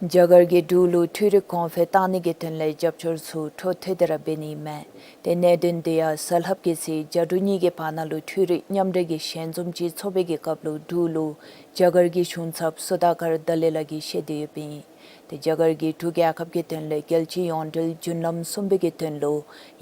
རྒྱ་གར་གྱིས་འབྲུག་ལུ་འཕྲུལ་རིག་གོང་འཕེལ་གཏང་ནི་གི་དོན་ལས་རྒྱབ་སྐྱོར་ཚུ་འཕྲོ་མཐུད་དེ་ར་འབད་ནི་ཨིན་མས། ཏེ་གནད་དོན་དེ་ཡང་གཟའ་ལྷགཔ་གི་ཚེ་རྒྱ་འབྲུག་གཉིས་ཀྱི་བར་ན་ལུ་འཕྲུལ་རིག་མཉམ་འབྲེལ་གྱི་ཞལ་འཛོམས་ཅིག་ཚོགས་པའི་གི་སྐབས་ལུ་འབྲུག་ལུ་རྒྱ་གར་གྱི་གཞུང་ཚབ་སུ་དཱ་ཀར་དཱ་ལའི་ལགས་ཀྱིས་བཤད་དེ་ཡོདཔ་ཨིན། ཏེ་རྒྱ་གར་གྱིས་འབྲུག་རྒྱལ་ཁབ་ཀྱི་དོན་ལས་རྒྱལ་སྤྱིའི་ཡོངས་འབྲེལ་རྒྱུན་ལམ་སྲུང་བའི་གི་དོན་ལུ་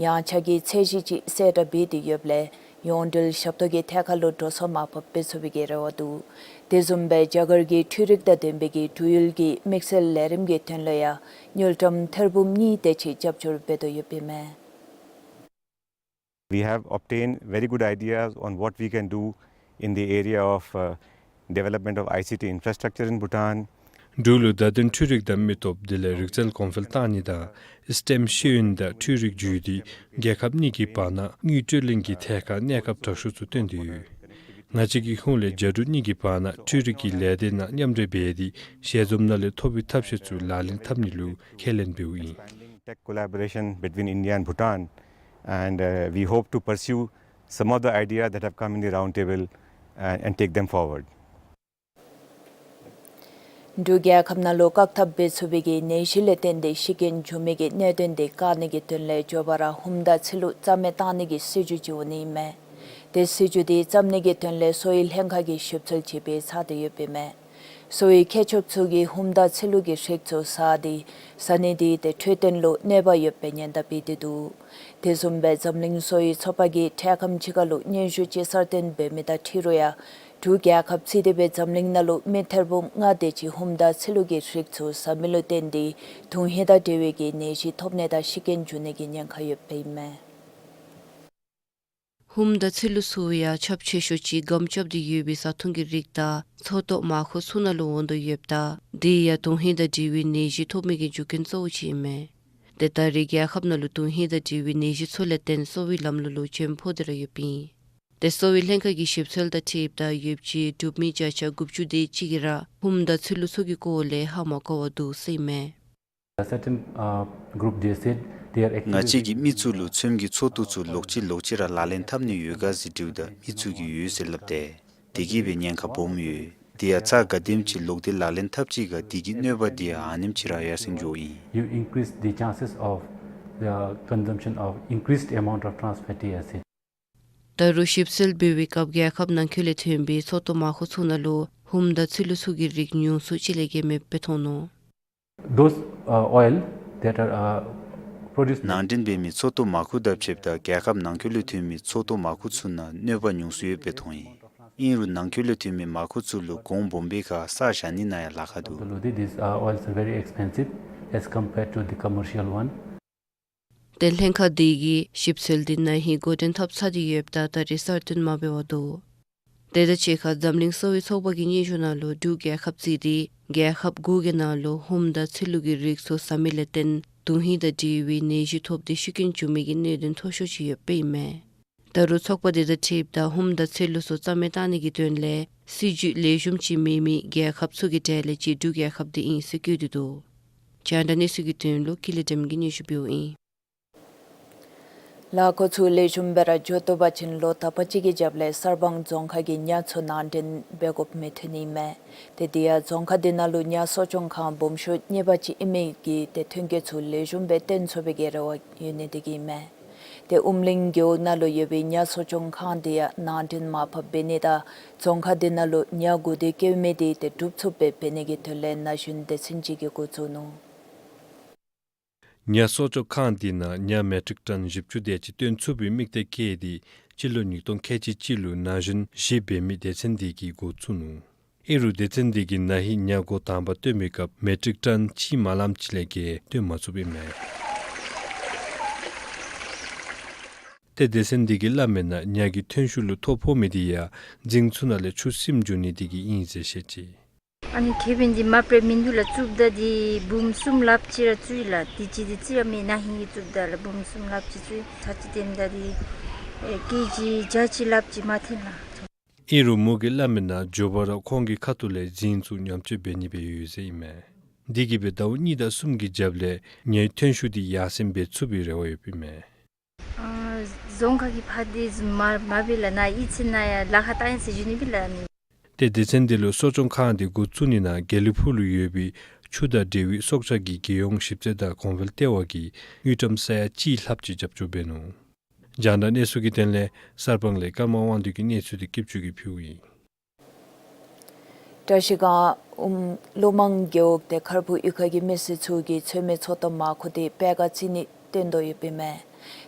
ཡངས་ཆག་གི་ཚད་གཞི་ཅིག་གསལ་བསྒྲགས་འབད་དེ་ཡོདཔ་ལས་ཡོངས་འབྲེལ་ཞབས་ཏོག་གི་ཐད་ཁར་ལུ་འགྲོ་སོང་མར་ཕབ་འབད་ཚུགས་པའི་གི་རེ་བ་འདུག། དེ་བཟུམ་སྦེ་རྒྱ་གར་གྱིས་འཕྲུལ་རིག་དང་ལྡན་པའི་གི་འབྲུག་ཡུལ་གྱི་དམིགས་བསལ་ལས་རིམ་གྱི་དོན་ལུ་ཡང་དངུལ་ཀྲམ་ཐེར་འབུམ་གཉིས་དེ་ཅིག་རྒྱབ་སྐྱོར་འབད་དོ་ཡོདཔ་ཨིན་མས། We have obtained very good ideas on what we can do in the area of, uh, development of I C T infrastructure in Bhutan. འབྲུག་ལུ་བརྡ་དོན་འཕྲུལ་རིག་དང་མི་སྟོབས་དེ་ལས་རིག་རྩལ་གོང་འཕེལ་གཏང་ནི་དང་སི་ཊེམ་ཤེས་ཡོན་དང་འཕྲུལ་རིག་བརྒྱུད་དེ་རྒྱལ་ཁབ་གཉིས་ཀྱི་བར་ན་དངུལ་སྤྲོད་ལེན་གྱི་ཐད་ཁར་གནས་སྐབས་དྲག་ཤོས་ཚུ་བཏོན་ཏེ་ཡོད། ང་བཅས་ཀྱི་ཧོངས་ལས་རྒྱ་འབྲུག་གཉིས་ཀྱི་བར་ན་འཕྲུལ་རིག་གི་ལས་སྡེ་ནང་མཉམ་འབྲེལ་འབད་དེ་ཞལ་འཛོམས་ནང་ལས་ཐོབ་པའི་ཐབས་ཤེས་ཚུ་ལག་ལེན་འཐབ་ནི་ལུ་ཁས་ལེན་འབདཝ་ཨིན། Expanding tech collaboration between India and Bhutan, and, uh, we hope to pursue some of the ideas that have come in the roundtable and, and take them forward. འབྲུག་རྒྱལ་ཁབ་ནང་ལུ་བཀག་ཐབས་འབད་ཚུགས་པའི་གི་ནད་གཞི་ལས་བརྟེན་ཏེ་ཤི་རྐྱེན་བྱུང་མི་གི་གནད་དོན་དེ་བཀག་ནི་གི་དོན་ལས་མགྱོགས་པ་ར་ཧུམ་དང་ཚི་ལུ་རྩ་མེད་གཏང་ནི་གི་སྲིད་བྱུས་ཅིག་འོང་ནི་ཨིན་མས། ཏེ་སྲིད་བྱུས་དེ་བརྩམ་ནི་གི་དོན་ལས་གསོ་བའི་ལྷན་ཁག་གིས་ཞིབ་འཚོལ་ཅིག་འབད་ཚར་ཏེ་ཡོདཔ་ཨིན་མས། གསོ་བའི་མཁས་མཆོག་ཚུ་གིས་ཧུམ་དང་ཚི་ལུ་གི་རིགས་ཚུ་ཟ་སྟེ་ཟ་ནི་དེ་ཏེ་འཕྲོད་བསྟེན་ལུ་གནོད་པ་ཡོདཔ་སྦེ་ཉེན་བརྡ་འབད་དེ་འདུག། དེ་བཟུམ་སྦེ་འཛམ་གླིང་གསོ་བའི་ཚོགས་པ་གིས་འཕྲལ་ཁམས་ཅིག་ཁར་ལུ་སྙན་ཞུ་ཅིག་གསར་བཏོན་འབད་མི་དང་འཁྲིལ་རུང་ཡང་འབྲུག་རྒྱལ་ཁབ་བརྩིས་ཏེ་སྦེ་འཛམ་གླིང་ནང་ལུ་མི་ཐེར་འབུམ་ལྔ་དེ་ཅིག་ཧུམ་དང་ཚི་ལུ་གི་རིགས་ཚུ་ཟ་མི་ལུ་བརྟེན་ཏེ་དོན་ཧིང་དང་འབྲེལ་བའི་གི་ནད་གཞི་ཐོབ་ནི་དང་ཤི་རྐྱེན་བྱུང་ནི་གི་ཉེན་ཁ་ཡོདཔ་ཨིན་མས། ཧུམ་དང་ཚི་ལུ་ཚུ་ཡང་ཁྱབ་ཆེ་ཤོས་ཅིག་སྒམ་རྐྱབ་སྟེ་ཡོད་པའི་བཟའ་འཐུང་གི་རིགས་དང་ཚོ་ཏོ་མར་ཁུ་ཚུ་ནང་ལུ་འོང་དོ་ཡོདཔ་ད་དེ་ཡང་དོན་ཧིང་དང་འབྲེལ་བའི་ནད་གཞི་ཐོབ་མི་གི་རྒྱུ་རྐྱེན་གཙོ་བོ་ཅིག་ཨིན་མས། ཏེ་ད་རེས་རྒྱལ་ཁབ་ནང་ལུ་དོན་ཧིང་དང་འབྲེལ་བའི་ནད་གཞི་ཚུ་ལས་བརྟེན་གསོ་བའི་ལམ་ལུགས་ལུ་འཇམ་ཕོག་སྟེ་ར་ཡོདཔ་ཨིན། ཏེ་གསོ་བའི་ལྷན་ཁག་གི་ཞིབ་འཚོལ་དང་འཁྲིལཝ་ད་ཡོདཔ་ཅིག་འབྲུག་མི་བརྒྱ་ཆ་དགུ་བཅུ་དེ་ཅིག་གིས་ར་ཧུམ་དང་ཚི་ལུ་ཚུ་གི་སྐོར་ལས་ཧ་མ་གོ་བར་འདུག་ཟེར་ཨིན་མས། A certain, uh, group, they said they are ང་བཅས་ཀྱིས་མི་ཚུ་ལུ་ཚོདམ་གྱི་ཚོགས་འདུ་ཚུ་ལོག་ཅི་ལོག་ཅི་ར་ལག་ལེན་འཐབ་ནི་ཡོད་ག་ཟེར་དྲིཝ་ད་མི་ཚུ་གིས་ཡོད་ཟེར་སླབ་སྟེ་དེ་གིས་སྦེ་ཉེན་ཁ་སྦོམ་ཡོད། དེ་ཡང་རྩ་ག་དེམ་ཅིག་ལོག་སྟེ་ལག་ལེན་འཐབ་ཅི་ག་དེ་གི་གནོད་པ་དེ་ཡང་ཨ་ནེམ་ཅིག་ར་ཡར་སེང་འགྱོཝ་ཨིན། You increase the chances of the consumption of increased amount of trans fatty acid. ད་རུང་ཞིབ་འཚོལ་འབད་བའི་སྐབས་རྒྱལ་ཁབ་ནང་འཁོད་ལས་ཐོན་པའི་ཚོ་ཏོ་མར་ཁུ་ཚུ་ནང་ལུ་ཧུམ་དང་ཚི་ལུ་ཚུ་གི་རིགས་ཉུང་སུ་ཅིག་ལས་བརྒལ་མེདཔ་སྦེ་མཐོང་ནུག། Those, uh, oil that are, uh, produced ནང་འདྲེན་འབད་མི་ཚོ་ཏོ་མར་ཁུ་དང་ཕྱདཔ་ད་རྒྱལ་ཁབ་ནང་འཁོད་ལས་ཐོན་མི་ཚོ་ཏོ་མར་ཁུ་ཚུ་ནང་གནོད་པ་ཉུང་སུ་ཡོདཔ་སྦེ་མཐོང་ཡི། ཨིན་རུང་ནང་འཁོད་ལས་ཐོན་མི་མར་ཁུ་ཚུ་ལུ་གོང་སྦོམ་པའི་ཁར་ས་བཞག་ནི་ནང་ཡང་ལཱ་ཁག་འདུག། These, uh, oils are very expensive as compared to the commercial one. ཏེ་ལྷན་ཁག་དེ་གིས་ཞིབ་འཚོལ་དེ་ན་ཧིང་འགོ་འདྲེན་འཐབ་ཚར་ཏེ་ཡོདཔ་ད་ད་རེས་གསར་བཏོན་མ་འབད་བར་འདུག། དེ་དང་གཅིག་ཁར་འཛམ་གླིང་གསོ་བའི་ཚོགས་པ་གི་སྙན་ཞུ་ནང་ལུ་འབྲུག་རྒྱལ་ཁབ་བརྩིས་ཏེ་རྒྱལ་ཁབ་དགུ་གི་ནང་ལུ་ཧུམ་དང་ཚི་ལུ་གི་རིགས་ཚུ་ཟ་མི་ལས་བརྟེན་དོན་ཧིང་དང་འབྲེལ་བའི་ནད་གཞི་ཐོབ་སྟེ་ཤི་རྐྱེན་བྱུང་མི་གི་གནད་དོན་མཐོ་ཤོས་ཅིག་ཡོདཔ་ཨིན་མས། ད་རུང་ཚོགས་པ་དེ་དང་འཁྲིལཝ་ད་ཧུམ་དང་ཚི་ལུ་ཚུ་རྩ་མེད་གཏང་ནི་གི་དོན་ལས་སྲིད་བྱུས་ལེགས་ཤོམ་ཅིག་མེད་མི་རྒྱལ་ཁབ་ཚུ་གི་གྲས་ལས་གཅིག་འབྲུག་རྒྱལ་ཁབ་དེ་ཨིན་ཟེར་བཀོད་དེ་འདུག། རྒྱང་བསྒྲགས་གནས་ཚུལ་གྱི་དོན་ལུ་ཀུན་ལེགས་སྒྲོལ་མ་གིས་སྙན་ཞུ་འབདཝ་ཨིན། ལཱ་འགོ་ཚུ་ལེགས་ཤོམ་སྦེ་ར་འགྱོ་བཏུབ་པ་ཅིན་ལོ་དག་པ་ཅིག་གི་རྒྱབ་ལས་གསར་སྤང་རྫོང་ཁག་གི་ཉ་ཚུ་ནང་འདྲེན་འབད་དགོཔ་མི་ཐོན་ནི་ཨིན་མས། ཏེ་དེ་ཡང་རྫོང་ཁག་དེ་ནང་ལུ་ཉ་གསོ་སྐྱོང་ཁང་སྦོམ་ཤོས་གཉིས་པ་ཅིག་ཨིན་མི་གིས་ཏེ་ཐོན་སྐྱེད་ཚུ་ལེགས་ཤོམ་སྦེ་བཏོན་ཚུགས་པའི་གི་རེ་བ་ཡོད་ནི་དེ་གིས་ཨིན་མས། ཏེ་ཨུམ་གླིང་རྒེད་འོག་ནང་ལུ་ཡོད་པའི་ཉ་གསོ་སྐྱོང་ཁང་དེ་ཡང་ནང་འདྲེན་མར་ཕབ་འབད་ནི་དང་རྫོང་ཁག་དེ་ནང་ལུ་ཉ་དགུ་དེ་སྐྱེཝ་མི་དེ་ཏེ་གྲུབ་ཚུགསཔ་སྦེ་འབད་ནི་གི་དོན་ལས་ན་གཞོན་སྡེ་ཚན་ཅིག་གིས་འགོ་བཙུགས་ནུག། ཉ་གསོ་སྐྱོང་ཁང་དེ་ནང་ཉ་མེ་ཊིག་ཊོན་བཞི་བཅུ་དེ་ཅིག་བཏོན་ཚུགས་པའི་དམིགས་གཏད་བསྐྱེད་དེ་སྤྱི་ལོ་ཉིས་སྟོང་ཁལ་གཅིག་གཅིག་ལུ་ན་གཞོན་བཞི་འབད་མི་སྡེ་ཚན་དེ་གིས་འགོ་བཙུགས་ནུག། ཨིན་རུང་སྡེ་ཚན་དེ་གིས་ན་ཧིང་ཉ་སྒོ་དང་པ་བཏོན་པའི་སྐབས་མེ་ཊིག་ཊོན་གཅིག་མ་ལངམ་ཅིག་ལས་བརྒལ་བཏོན་མ་ཚུགསཔ་ཨིན་མས། ཏེ་སྡེ་ཚན་དེ་གིས་སླབ་མིའི་ནང་ཉ་གི་ཐོན་ཤུགས་ལུ་ཐོ་ཕོག་མི་དེ་ཡང་རྫིང་ཚུ་ནང་ལས་ཆུ་སིམ་འགྱོ་ནི་དེ་གིས་ཨིན་ཟེར་བཤད་ཅི། ཨ་ནི་ཁེ་ཕན་འདི་མ་པྲེ་མིན་འདུག་ལགས། བཙུགསཔ་ད་འདི་འབུམ་གསུམ་ལྷགཔ་ཅིག་ར་བཙུགས་ཡི་ལགས། དུས་ཅི་འདི་ཅི་ར་མེད། ན་ཧིང་གི་བཙུགསཔ་ད་ལགས་འབུམ་གསུམ་ལྷགཔ་ཅིག་བཙུགས་ཡི། ཚར་ཅིག་དེམ་ད་འདི་ཨེ་ཀེ་ཇི་བརྒྱ་ཅིག་ལྷགཔ་ཅིག་མ་ཐོན་ལགས། ཨིན་རུང་མོ་གིས་སླབ་མིའི་ནང་མགྱོགས་པ་ར་ཁོང་གི་ཁ་ཐུག་ལས་རྫིང་ཚུ་ཉམས་བཅོས་འབད་ནི་སྦེ་ཡོད་ཟེར་ཨིན་མས། དེ་གིས་སྦེ་ཟླཝ་གཉིས་དང་གསུམ་གྱི་རྒྱབ་ལས་ཉའི་ཐོན་ཤུགས་དེ་ཡར་སེང་འབད་ཚུགས་པའི་རེ་བ་ཡོདཔ་ཨིན་མས། ཨ་རྫོང་ཁག་གི་ཕར་འདི་མ་མ་འབད་ལགས། ནཱ་གཡུས་ཚན་ནང་ཡང་ལཱ་ཁག་བཏང་ཡི་ཟེར་ཞུ་ནི་སྦེ་ལགས་ནི། ཏེ་སྡེ་ཚན་དེ་ལུ་གསོ་སྐྱོང་ཁང་དེ་འགོ་བཙུགས་ནི་ནང་དགེ་ལེགས་ཕུག་ལུ་ཡོད་པའི་ ཆུ་དང་འབྲེལ་བའི་སྲོག་ཆགས་ཀྱི་རྒྱལ་ཡོངས་ཞིབ་འཚོལ་དང་གོང་འཕེལ་ལྟེ་བ་གིས་དངུལ་ཀྲམ་ས་ཡ་གཅིག་ལྷགཔ་ཅིག་རྒྱབ་སྐྱོར་འབད་ནུག། རྒྱང་བསྒྲགས་གནས་ཚུལ་གྱི་དོན་ལས་གསར་སྤང་ལས་ཀརྨ་དབང་འདུས་ཀྱིས་གནས་ཚུལ་འདི་སྐྱིད་ཆུ་གིས་ཕུལཝ་ཨིན། བཀྲ་ཤིས་སྒང་ཨུམ་ལོ་མང་རྒེད་འོག་ཏེ་མཁར་བུ་གཡུས་ཁ་གི་མི་སེར་ཚུ་གིས་ཚོད་མའི་ཚོད་ལྟ་མར་ཁུ་འདི་པད་ཀ་རྩི་ནི་བཏོན་དོ་ཡོདཔ་ཨིན་མས།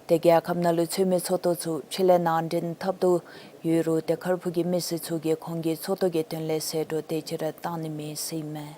ཏེ་རྒྱལ་ཁབ་ནང་ལུ་ཚོད་མའི་ཚོད་ལྟ་ཚུ་ཕྱི་ལས་ནང་འདྲེན་འཐབ་དོ་ཡོད་རུང་ཏེ་མཁར་བུ་གི་མི་སེར་ཚུ་གིས་ཁོང་གི་ཚོད་ལྟ་གི་དོན་ལས་ཟད་འགྲོ་དེ་ཅིག་ར་བཏང་ནི་མེད་ཟེར་ཨིན་མས།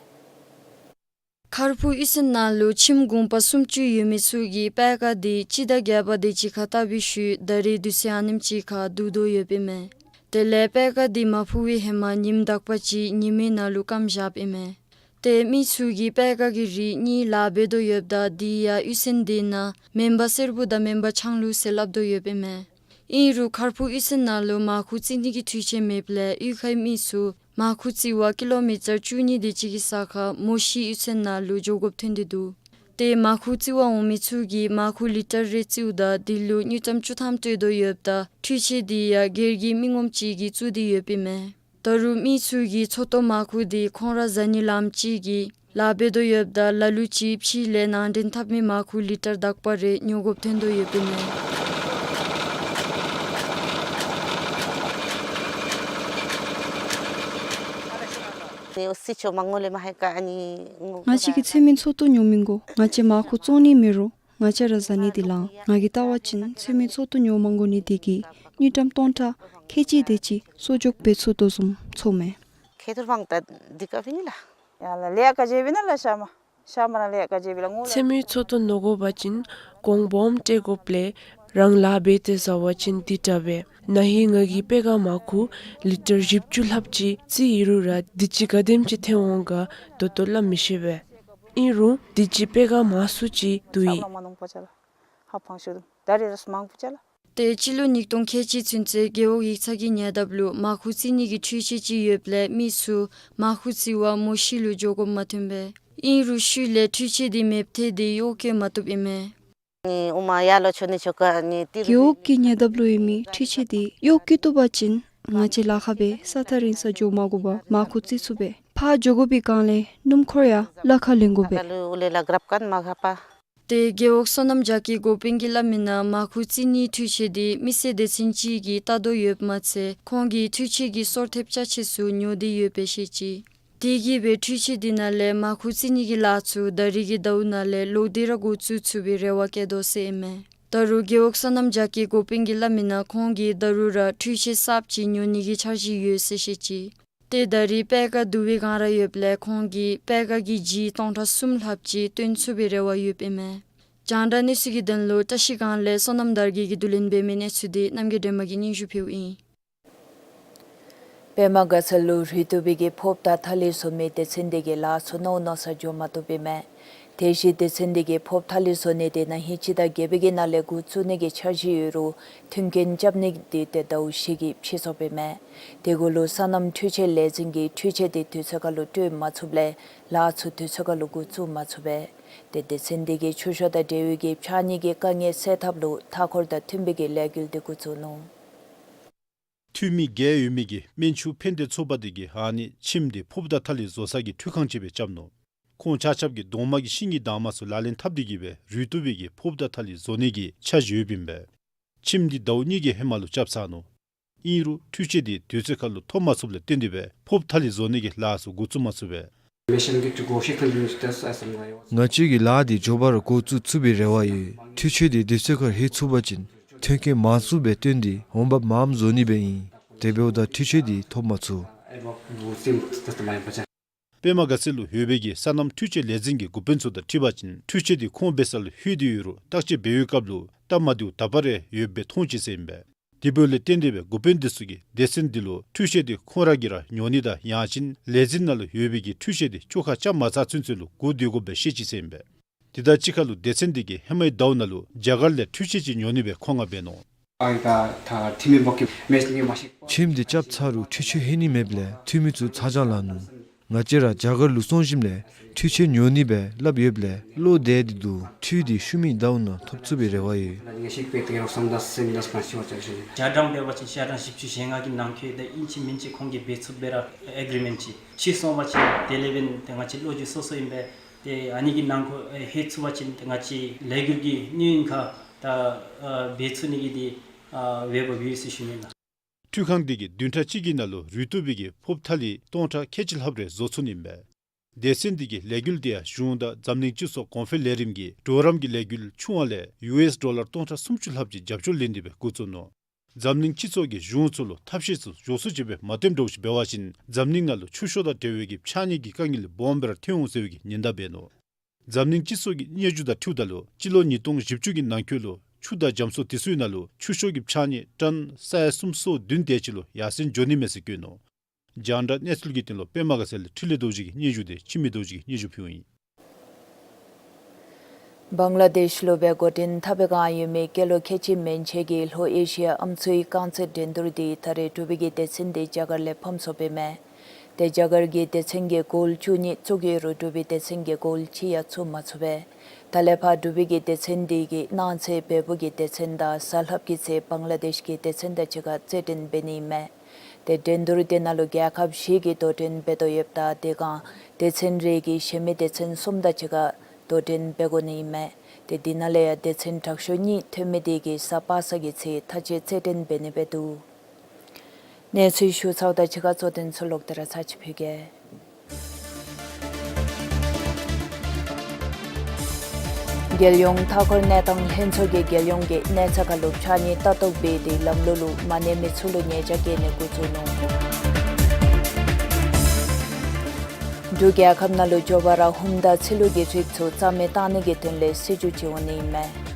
མཁར་བུ་གཡུས་ཚན་ནང་ལུ་ཁྱིམ་གུང་པ་སུམ་ཅུ་ཡོད་མི་ཚུ་གིས་པད་ཀ་འདི་སྤྱི་ཟླ་བརྒྱད་པ་དེ་ཅིག་ཁར་བཏབ་པའི་ཤུལ་ད་རེས་དུས་ཚོད་ཨ་ནེམ་ཅིག་ཁར་བསྡུ་དོ་ཡོདཔ་ཨིན་མས། དེ་ལས་པད་ཀ་འདི་མ་ཕུ་བའི་ཧེ་མ་ཉིནམ་དག་པ་ཅིག་ཉི་མའི་ནང་ལུ་སྐམ་བཞགཔ་ཨིན་མས། ཏེ་མི་ཚུ་གིས་པད་ཀ་གི་རིགས་གཉིས་ལཱ་འབད་དོ་ཡོདཔ་ད་དེ་ཡང་གཡུས་ཚན་དེ་ནང་མེན་པར་སེར་པོ་དང་མེན་པར་ལྕང་ལུ་ཟེར་སླབ་དོ་ཡོདཔ་ཨིན་མས། ཨིན་རུང་མཁར་བུ་གཡུས་ཚན་ནང་ལུ་མར་ཁུ་རྩི་ནི་གི་འཕྲུལ་ཆས་མེདཔ་ལས་གཡུས་ཁའི་མི་ཚུ་མར་ཁུ་རྩི་བར་ཀི་ལོ་མི་ཊར་བཅུ་གཉིས་དེ་ཅིག་གི་ས་ཁར་མོ་ཤི་གཡུས་ཚན་ནང་ལུ་འགྱོ་དགོཔ་ཐོན་ཏེ་འདུག། ཏེ་མར་ཁུ་རྩི་བར་འོང་མི་ཚུ་གིས་མར་ཁུ་ལི་ཊར་རེ་རྩིཝ་ད་དེ་ལུ་དངུལ་ཀྲམ་བཅུ་ཐམ་སྤྲོད་དོ་ཡོདཔ་ད་འཕྲུལ་ཆས་དེ་ཡང་སྒེར་གྱི་མི་ངོམ་ཅིག་གིས་བཙུགས་ཏེ་ཡོདཔ་ཨིན་མས། ད་རུང་མི་ཚུ་གིས་ཚོད་ལྟ་མར་ཁུ་དེ་ཁོང་ར་བཟའ་ནི་ལམ་ཅིག་གི་ལཱ་འབད་དོ་ཡོདཔ་ད་ལ་ལུ་ཅིག་ཕྱི་ལས་ནང་འདྲེན་འཐབ་མི་མར་ཁུ་ལི་ཊར་དག་པ་རེ་ཉོ་དགོཔ་ཐོན་དོ་ཡོདཔ་ཨིན་མས། ང་བཅས་ཀྱིས་ཚོད་མའི་ཚོད་ལྟ་ཉོ་མི་དགོ། ང་བཅས་མར་ཁུ་བཙོང་ནི་མེད་རུང་ང་བཅས་ར་བཟའ་ནི་དེ་ལང་། ང་གིས་བལྟ་བ་ཅིན་ཚོད་མའི་ཚོད་ལྟ་ཉོ་མ་དགོ་ནི་དེ་གིས་དངུལ་ཀྲམ་སྟོང་ཕྲག་ཁལ་གཅིག་དེ་ཅིག་གསོག་འཇོག་འབད་ཚུགས་དོ་བཟུམ་ཚོརཝ་མས། ཁེ་ཐུར་ཕང་ཏ་འདི་ཀ་ཕིན་ལ། ཡ་ལ་ལེ་ཡ་ཀ་ཇེ་བི་ན་ལ་ཤ་མ། ཤ་མ་ར་ལེ་ཡ་ཀ་ཇེ་བི་ལ་ངོ་ལ། ཚོད་མའི་ཚོད་ལྟ་ཉོ་དགོ་པ་ཅིན་གོང་སྦོམ་སྤྲོད་དགོཔ་ལས་རང་ལཱ་འབད་དེ་བཟའ་བ་ཅིན་འདི་དྲག་པས། ན་ཧིང་ང་གིས་པད་ཀ་མར་ཁུ་ལི་ཊར་བཞི་བཅུ་ལྷགཔ་ཅིག་རྩིས་ཡི་རུང་ར་དུས་ཅི་ག་དེམ་ཅིག་ཐོན་འོང་ག་ད་ལྟོ་སླབ་མི་ཤེས་པས། ཨིན་རུང་དུས་ཅི་པད་ཀ་མང་སུ་ཅིག་བསྡུ་ཡི། ཧ་ཕང་ཤུ་དུ་ད་རེས་རས་མང་པོ་ཅ་ལ། ཏེ་སྤྱི་ལོ་ཉིས་སྟོང་ཁལ་གཅིག་ཚུན་ཚོད་རྒེད་འོག་ཡིག་ཚང་གི་ཉེ་འདབས་ལུ་མར་ཁུ་རྩི་ནི་གི་འཕྲུལ་ཆས་ཅིག་ཡོདཔ་ལས་མི་ཚུ་མར་ཁུ་རྩི་བར་མོ་ཤི་ལུ་འགྱོ་དགོཔ་མ་ཐོན་པས། ཨིན་རུང་ཤུལ་ལས་འཕྲུལ་ཆས་དེ་མེདཔ་ཐལ་ཏེ་གཡོག་བཀོལ་མ་བཏུབ་ཨིན་མས། རྒེད་འོག་གི་ཉེ་འདབས་ལུ་ཡོད་མི་འཕྲུལ་ཆས་དེ་གཡོག་བཀོལ་བཏུབ་པ་ཅིན་ང་བཅས་ལཱ་ཁག་སྦེ་ས་ཐག་རིང་ས་འགྱོ་མ་དགོ་པར་མར་ཁུ་རྩི་ཚུགས་པས། ཕར་འགྱོ་དགོ་པའི་སྒང་ལས་སྣུམ་འཁོར་ཡང་ལ་ཁ་ལེན་དགོ་པས། ཏེ་རྒེད་འོག་སོ་ནམ་རྒྱ་སྐྱེད་འགོ་དཔོན་གྱིས་སླབ་མིའི་ནང་མར་ཁུ་རྩི་ནིའི་འཕྲུལ་ཆས་དེ་མི་སེར་སྡེ་ཚན་ཅིག་གིས་བལྟ་དོ་ཡོདཔ་མ་ཚད་ཁོང་གིས་འཕྲུལ་ཆས་ཀྱི་སོར་ཐེབས་ཅ་ཆས་ཚུ་ཉོ་སྟེ་ཡོདཔ་སྦེ་བཤད་ཅི། དེ་གིས་སྦེ་འཕྲུལ་ཆས་དེ་ནང་ལས་མར་ཁུ་རྩི་ནི་གི་ལཱ་ཚུ་ད་རེས་ཀྱི་ཟླཝ་ནང་ལས་ལོག་སྟེ་ར་འགོ་བཙུགས་ཚུགས་པའི་རེ་བ་བསྐྱེད་དོ་ཟེར་ཨིན་མས། ད་རུང་རྒེད་འོག་སོ་ནམ་རྒྱ་སྐྱེད་འགོ་དཔོན་གྱིས་སླབ་མིའི་ནང་ཁོང་གིས་ད་རུང་ར་འཕྲུལ་ཆས་གསརཔ་ཅིག་ཉོ་ནི་གི་འཆར་གཞི་ཡོད་ཟེར་བཤད་ཅི། ཏེ་ད་རེས་པད་ཀ་བསྡུ་བའི་སྒང་ར་ཡོདཔ་ལས་ཁོང་གིས་པད་ཀ་གི་ལྗིད་སྟོང་ཕྲག་གསུམ་ལྷགཔ་ཅིག་བཏོན་ཚུགས་པའི་རེ་བ་ཡོདཔ་ཨིན་མས། རྒྱང་བསྒྲགས་གནས་ཚུལ་གྱི་དོན་ལུ་བཀྲ་ཤིས་སྒང་ལས་བསོད་ནམས་དར་རྒྱས་ཀྱིས་བསྡུ་ལེན་འབད་མི་གནས་ཚུལ་འདི་རྣམ་རྒྱལ་སྒྲོལ་མ་གིས་སྙན་ཞུ་ཕུལཝ་ཨིན། པདྨ་དགའ་ཚལ་ལུ་རུལ་བཏུབ་པའི་གི་ཕོརཔ་དང་ཐ་ལི་བཟོ་མི་སྡེ་ཚན་དེ་གིས་ལཱ་ཚུ་ནོར་ནོར་སར་འགྱོ་མ་བཏུབ་ཨིན་མས། དེ་བཞིན་སྡེ་ཚན་དེ་གིས་ཕོརཔ་ཐ་ལི་བཟོ་ནི་དེ་ན་ཧིང་སྤྱི་ཟླ་བརྒྱད་པའི་གི་ནང་ལས་འགོ་བཙུགས་ནི་གི་འཆར་གཞི་ཡོད་རུང་མཐུན་རྐྱེན་རྐྱབ་ནི་དེ་ཏེ་ཟླཝ་བཞི་གི་ཕྱིས་སོངམ་ཨིན་མས། དེ་གུ་ལུ་སོ་ནམ་འཕྲུལ་ཆས་ལས་འཛིན་གྱིས་འཕྲུལ་ཆས་དེ་དུས་ཚོད་ཁར་ལུ་སྤྲོད་མ་ཚུགསཔ་ལས་ལཱ་ཚུ་དུས་ཚོད་ཁར་ལུ་འགོ་བཙུགས་མ་ཚུགས་པས། ཏེ་སྡེ་ཚན་དེ་གིས་ཆུ་ཤོག་དང་འབྲེལ་ཡོད་ཀྱི་ཕྱགས་སྙིགས་ཀྱི་དཀའ་ངལ་སེལ་ཐབས་ལུ་མཐའ་འཁོར་དང་མཐུན་པའི་གི་ལས་འགུལ་དེ་འགོ་བཙུགས་ནུག། འཐུས་མི་བརྒྱད་ཡོད་མི་གི་སྨན་ཆུ་ཕན་བདེ་ཚོགས་པ་དེ་གིས་ཨ་ནི་ཁྱིམ་དེ་ཕོརཔ་དང་ཐ་ལི་བཟོ་ས་གི་འཕྲུལ་ཁང་ཅིག་སྦེ་རྐྱབ་ནུག། ཁོང་ཆ་ཁྱབ་ཀྱིས་གདོང་དམར་གྱི་ཤིང་གི་འདབ་མ་ཚུ་ལག་ལེན་འཐབ་སྟེ་གིས་སྦེ་རུལ་བཏུབ་པའི་གི་ཕོརཔ་དང་ཐ་ལི་བཟོ་ནི་གི་འཆར་གཞི་ཡོདཔ་ཨིན་པས། ཁྱིམ་དེ་ཟླཝ་གཉིས་ཀྱི་ཧེ་མ་ལུ་རྐྱབ་ཚར་ནུག། ཨིན་རུང་འཕྲུལ་ཆས་དེ་དུས་ཚོད་ཁར་ལུ་ཐོབ་མ་ཚུགསཔ་ལས་བརྟེན་ཏེ་སྦེ་ཕོརཔ་ཐ་ལི་བཟོ་ནི་གི་ལཱ་ཚུ་འགོ་བཙུགས་མ་ཚུགས་པས། ང་བཅས་ཀྱིས་ལཱ་དེ་མགྱོགས་པ་ར་འགོ་བཙུགས་ཚུགས་པའི་རེ་བ་ཡོད། འཕྲུལ་ཆས་དེ་དུས་ཚོད་ཁར་ལྷོད་ཚུགས་པ་ཅིན་མཐུན་རྐྱེན་མང་སུ་སྦེ་བཏོན་ཏེ་འོང་འབབ་མངམ་བཟོ་ནི་སྦེ་ཨིན། དེ་འབདཝ་ད་འཕྲུལ་ཆས་དེ་ཐོབ་མ་ཚུགས། པདྨ་དགའ་ཚལ་ལུ་ཡོད་པའི་གི་སོ་ནམ་འཕྲུལ་ཆས་ལས་འཛིན་གྱི་འགོ་དཔོན་ཚུ་དང་འཁྲིལ་བ་ཅིན་འཕྲུལ་ཆས་དེ་ཁོང་འབད་ས་ལུ་ལྷོད་དེ་ཡོད་རུང་བརྟག་དཔྱད་འབད་བའི་སྐབས་ལུ་སྟབས་མ་བདེཝ་དག་པ་རེ་ཡོདཔ་སྦེ་མཐོང་ཅི་ཟེར་ཨིན་པས། དེ་འབདཝ་ལས་བརྟེན་ཏེ་སྦེ་འགོ་དཔོན་དེ་ཚུ་གིས་སྡེ་ཚན་དེ་ལུ་འཕྲུལ་ཆས་དེ་ཁོང་ར་གིས་ར་ཉོ་ནི་དང་ཡང་ཅིན་ལས་འཛིན་ནང་ལུ་ཡོད་པའི་གི་འཕྲུལ་ཆས་དེ་བཅོ་ཁ་རྐྱབ་མ་ཚར་ཚུན་ཚོད་ལུ་སྒུག་སྡོད་དགོཔ་སྦེ་བཤད་ཅི་ཟེར་ཨིན་པས། དེ་དང་གཅིག་ཁར་ལུ་སྡེ་ཚན་དེ་གིས་ཧེ་མའི་ཟླཝ་ནང་ལུ་རྒྱ་གར་ལས་འཕྲུལ་ཆས་ཅིག་ཉོ་ནི་སྦེ་མཁོ་མངགས་འབད་ནུག། ཁྱིམ་དེ་རྐྱབ་ཚར་རུང་འཕྲུལ་ཆས་ལྷོད་ནི་མེདཔ་ལས་འཐུས་མི་ཚུ་ཚ་གྱང་ལང་ནུག། ང་བཅས་ར་རྒྱ་གར་ལུ་སོང་ཞིནམ་ལས་འཕྲུལ་ཆས་ཉོ་ནི་སྦེ་སླབ་ཡོདཔ་ལས་བློ་བདེ་སྟེ་འདུག། འཕྲུལ་འདི་ཤུལ་མའི་ཟླཝ་ནང་ཐོབ་ཚུགས་པའི་རེ་བ་ཡོད། ཞག་གྲངས་འབད་བ་ཅིན་ཞག་གྲངས་བཞི་བཅུ་ཞེ་ལྔ་གི་ནང་འཁོད་ད་ཨིན་ཅི་མིན་ཅི་ཁོང་གིས་འབད་ཚུགསཔ་སྦེ་ར་ཨེག་རི་མེནཊ་ཅིག་ཕྱེ་སོང་པ་ཅིན་དེ་ལས་འབདན་ཏེ་ང་བཅས་བློ་འགྱོད་སོ་སོ་ཨིན་པས། ཏེ་ཨ་ནི་གི་ནང་འཁོད་ཨེ་ལྷོད་ཚུགས་པ་ཅིན་ཏེ་ང་བཅས་ལས་འགུལ་གྱི་གནས་ཡུན་ཁར་ད་ཨ་འབད་ཚུགས་ནི་གི་འདི་ཨ་འབདཝ་ཡོད་ཟེར་ཞུ་ནི་ལགས། འཕྲུལ་ཁང་འདི་གིས་བདུན་ཕྲག་གཅིག་གི་ནང་ལུ་རུལ་ཏོག་པའི་གི་ཕོརཔ་ཐ་ལི་སྟོང་ཕྲག་ཁལ་གཅིག་ལྷགཔ་རེ་བཟོ་ཚུགས་ནི་ཨིན་པས། སྡེ་ཚན་འདི་གི་ལས་འགུལ་འདི་ཡང་གཞུང་དང་འཛམ་གླིང་སྤྱི་ཚོགས་གོང་འཕེལ་ལས་རིམ་གྱི་གྲོགས་རམ་གྱི་ལས་འགུལ་ཆུང་བ་ལས་ཡུ་ཨེསི་ཌོ་ལར་སྟོང་ཕྲག་སུམ་ཅུ་ལྷགཔ་ཅིག་རྒྱབ་སྐྱོར་ལེན་ཏེ་སྦེ་འགོ་བཙུགས་ནུག། འཛམ་གླིང་སྤྱི་ཚོགས་ཀྱིས་གཞུང་ཚུ་ལུ་ཐབས་ཤེས་ཚུ་མགྱོགས་སུ་ཅིག་སྦེ་མ་སྟོནམ་འདྲཝ་ཅིག་འབད་བ་ཅིན་འཛམ་གླིང་ནང་ལུ་ཆུ་ཤོག་དང་འབྲེལ་བའི་གི་ཕྱགས་སྙིགས་ཀྱི་དཀའ་ངལ་སྦོམ་སྦེ་ར་ཐོན་འོང་ཟེར་བའི་གི་ཉེན་བརྡ་འབད་ནུག། འཛམ་གླིང་སྤྱི་ཚོགས་ཀྱི་སྙན་ཞུ་དང་འཁྲིལཝ་ད་ལུ་སྤྱི་ལོ་ཉིས་སྟོང་བཞི་བཅུ་གི་ནང་འཁོད་ལུ་ཆུ་དང་རྒྱ་མཚོ་དེ་ཚུའི་ནང་ལུ་ཆུ་ཤོག་གི་ཕྱགས་སྙིགས་ཊཱོན་ས་ཡ་སུམ་སོ་བདུན་དེ་ཅིག་ལུ་ཡར་སེང་འགྱོ་ནི་མས་ཟེར་བཀོད་ནུག། རྒྱང་བསྒྲགས་གནས་ཚུལ་གྱི་དོན་ལུ་པདྨ་དགའ་ཚལ་ལས་འཕྲིན་ལས་རྡོ་རྗེ་གིས་སྙན་ཞུ་དེ་འཆི་མེད་རྡོ་རྗེ་གིས་སྙན་ཞུ་ཕུལཝ་ཨིན། བང་ལ་དེཤ་ལུ་སྦེ་འགོ་འདྲེན་འཐབ་པའི་བསྒང་ཡོད་མི་སྐྱེས་ལོ་ཁལ་གཅིག་མན་ཆད་ཀྱི་ལྷོ་ཨེ་ཤི་ཡ་ཨམ་སྲུའི་རྐང་རྩེད་འགྲན་བསྡུར་འདི་ད་རེས་འབྲུག་པའི་གི་སྡེ་ཚན་འདི་རྒྱ་གར་ལས་ཕམ་སོཔ་ཨིན་མས། ཏེ་རྒྱ་གར་གྱི་སྡེ་ཚན་གྱིས་གོལ་བཅུ་གཉིས་བཙུགས་ཡོད་རུང་འབྲུག་པའི་སྡེ་ཚན་གྱིས་གོལ་གཅིག་ཡང་བཙུགས་མ་ཚུགས་པས། ད་ལས་ཕར་འབྲུག་པའི་གི་སྡེ་ཚན་འདི་གིས་གནངས་ཚེ་བལ་པོ་གི་སྡེ་ཚན་དང་གཟའ་ལྷགཔ་གི་ཚེ་བང་ལ་དེཤ་གི་སྡེ་ཚན་དང་གཅིག་ཁར་རྩེད་འགྲན་འབད་ནི་ཨིན་མས། ཏེ་འགྲན་བསྡུར་དེ་ནང་ལུ་རྒྱལ་ཁབ་བཞི་གིས་དོ་འགྲན་འབད་དོ་ཡོདཔ་ད་དེ་སྒང་སྡེ་ཚན་རེ་གིས་གཞན་མི་སྡེ་ཚན་གསུམ་དང་གཅིག་ཁར་དོ་འགྲན་འབད་དགོ་ནི་ཨིན་མས། ཏེ་འདི་ནང་ལས་ཡང་སྡེ་ཚན་དྲག་ཤོས་གཉིས་ཐོན་མི་དེ་གིས་གཟའ་པ་སངས་ཀྱི་ཚེ་མཐའ་དཔྱད་རྩེད་འགྲན་འབད་ནི་སྦེ་འདུག། གནས་ཚུལ་ཞུ་ཚརཝ་དང་གཅིག་ཁར་གཙོ་དོན་ཚུ་ལོག་སྟེ་ར་ཚར་ཅིག་ཕུལ་གེ། རྒྱལ་ཡོངས་མཐའ་འཁོར་གནས་སྟངས་ལྷན་ཚོགས་ཀྱིས་རྒྱལ་ཡོངས་ཀྱི་གནས་ཚད་ཁར་ལུ་ཕྱགས་སྙིགས་ལྟ་རྟོག་འབད་དེ་ལམ་ལུགས་ལུ་མ་གནས་མི་ཚུ་ལུ་ཉེས་བྱ་བཀལ་ནི་འགོ་བཙུགས་ནུག། འབྲུག་རྒྱལ་ཁབ་ནང་ལུ་མགྱོགས་པ་ར་ཧུམ་དང་ཚི་ལུ་གི་རིགས་ཚུ་རྩ་མེད་བཏང་ནི་གི་དོན་ལས་སྲིད་བྱུས་ཅིག་འོང་ནི་ཨིན་མས།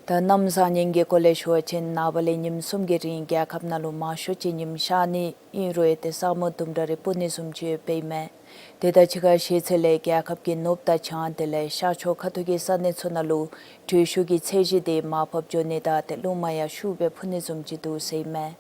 ད་གནམ་བཟང་ངན་གྱི་སྐོར་ལས་ཞུ་བ་ཅིན་ནངས་པ་ལས་ཉིནམ་གསུམ་གྱི་རིང་རྒྱལ་ཁབ་ནང་ལུ་མང་ཤོས་ཅིག་ཉིམ་ཤར་ནི་ཨིན་རུང་ཡང་ཏེ་ས་སྨུག་དུམ་གྲ་རེ་སྤུབ་ནི་བཟུམ་ཅིག་ཡོདཔ་ཨིན་མས། དེ་དང་གཅིག་ཁར་ཤེས་ཚད་ལས་རྒྱལ་ཁབ་ཀྱི་ནུབ་དང་བྱང་དེ་ལས་ཤར་ཕྱོགས་ཁ་ཐུག་གི་ས་གནས་ཚུ་ནང་ལུ་དྲོད་ཤུགས་ཀྱི་ཚད་གཞི་དེ་མར་བབས་འགྱོ་ནི་དང་ཏེ་རླུང་མ་ཡང་ཤུགས་སྦེ་འཕུ་ནི་བཟུམ་ཅིག་འདུག་ཟེར་ཨིན་མས།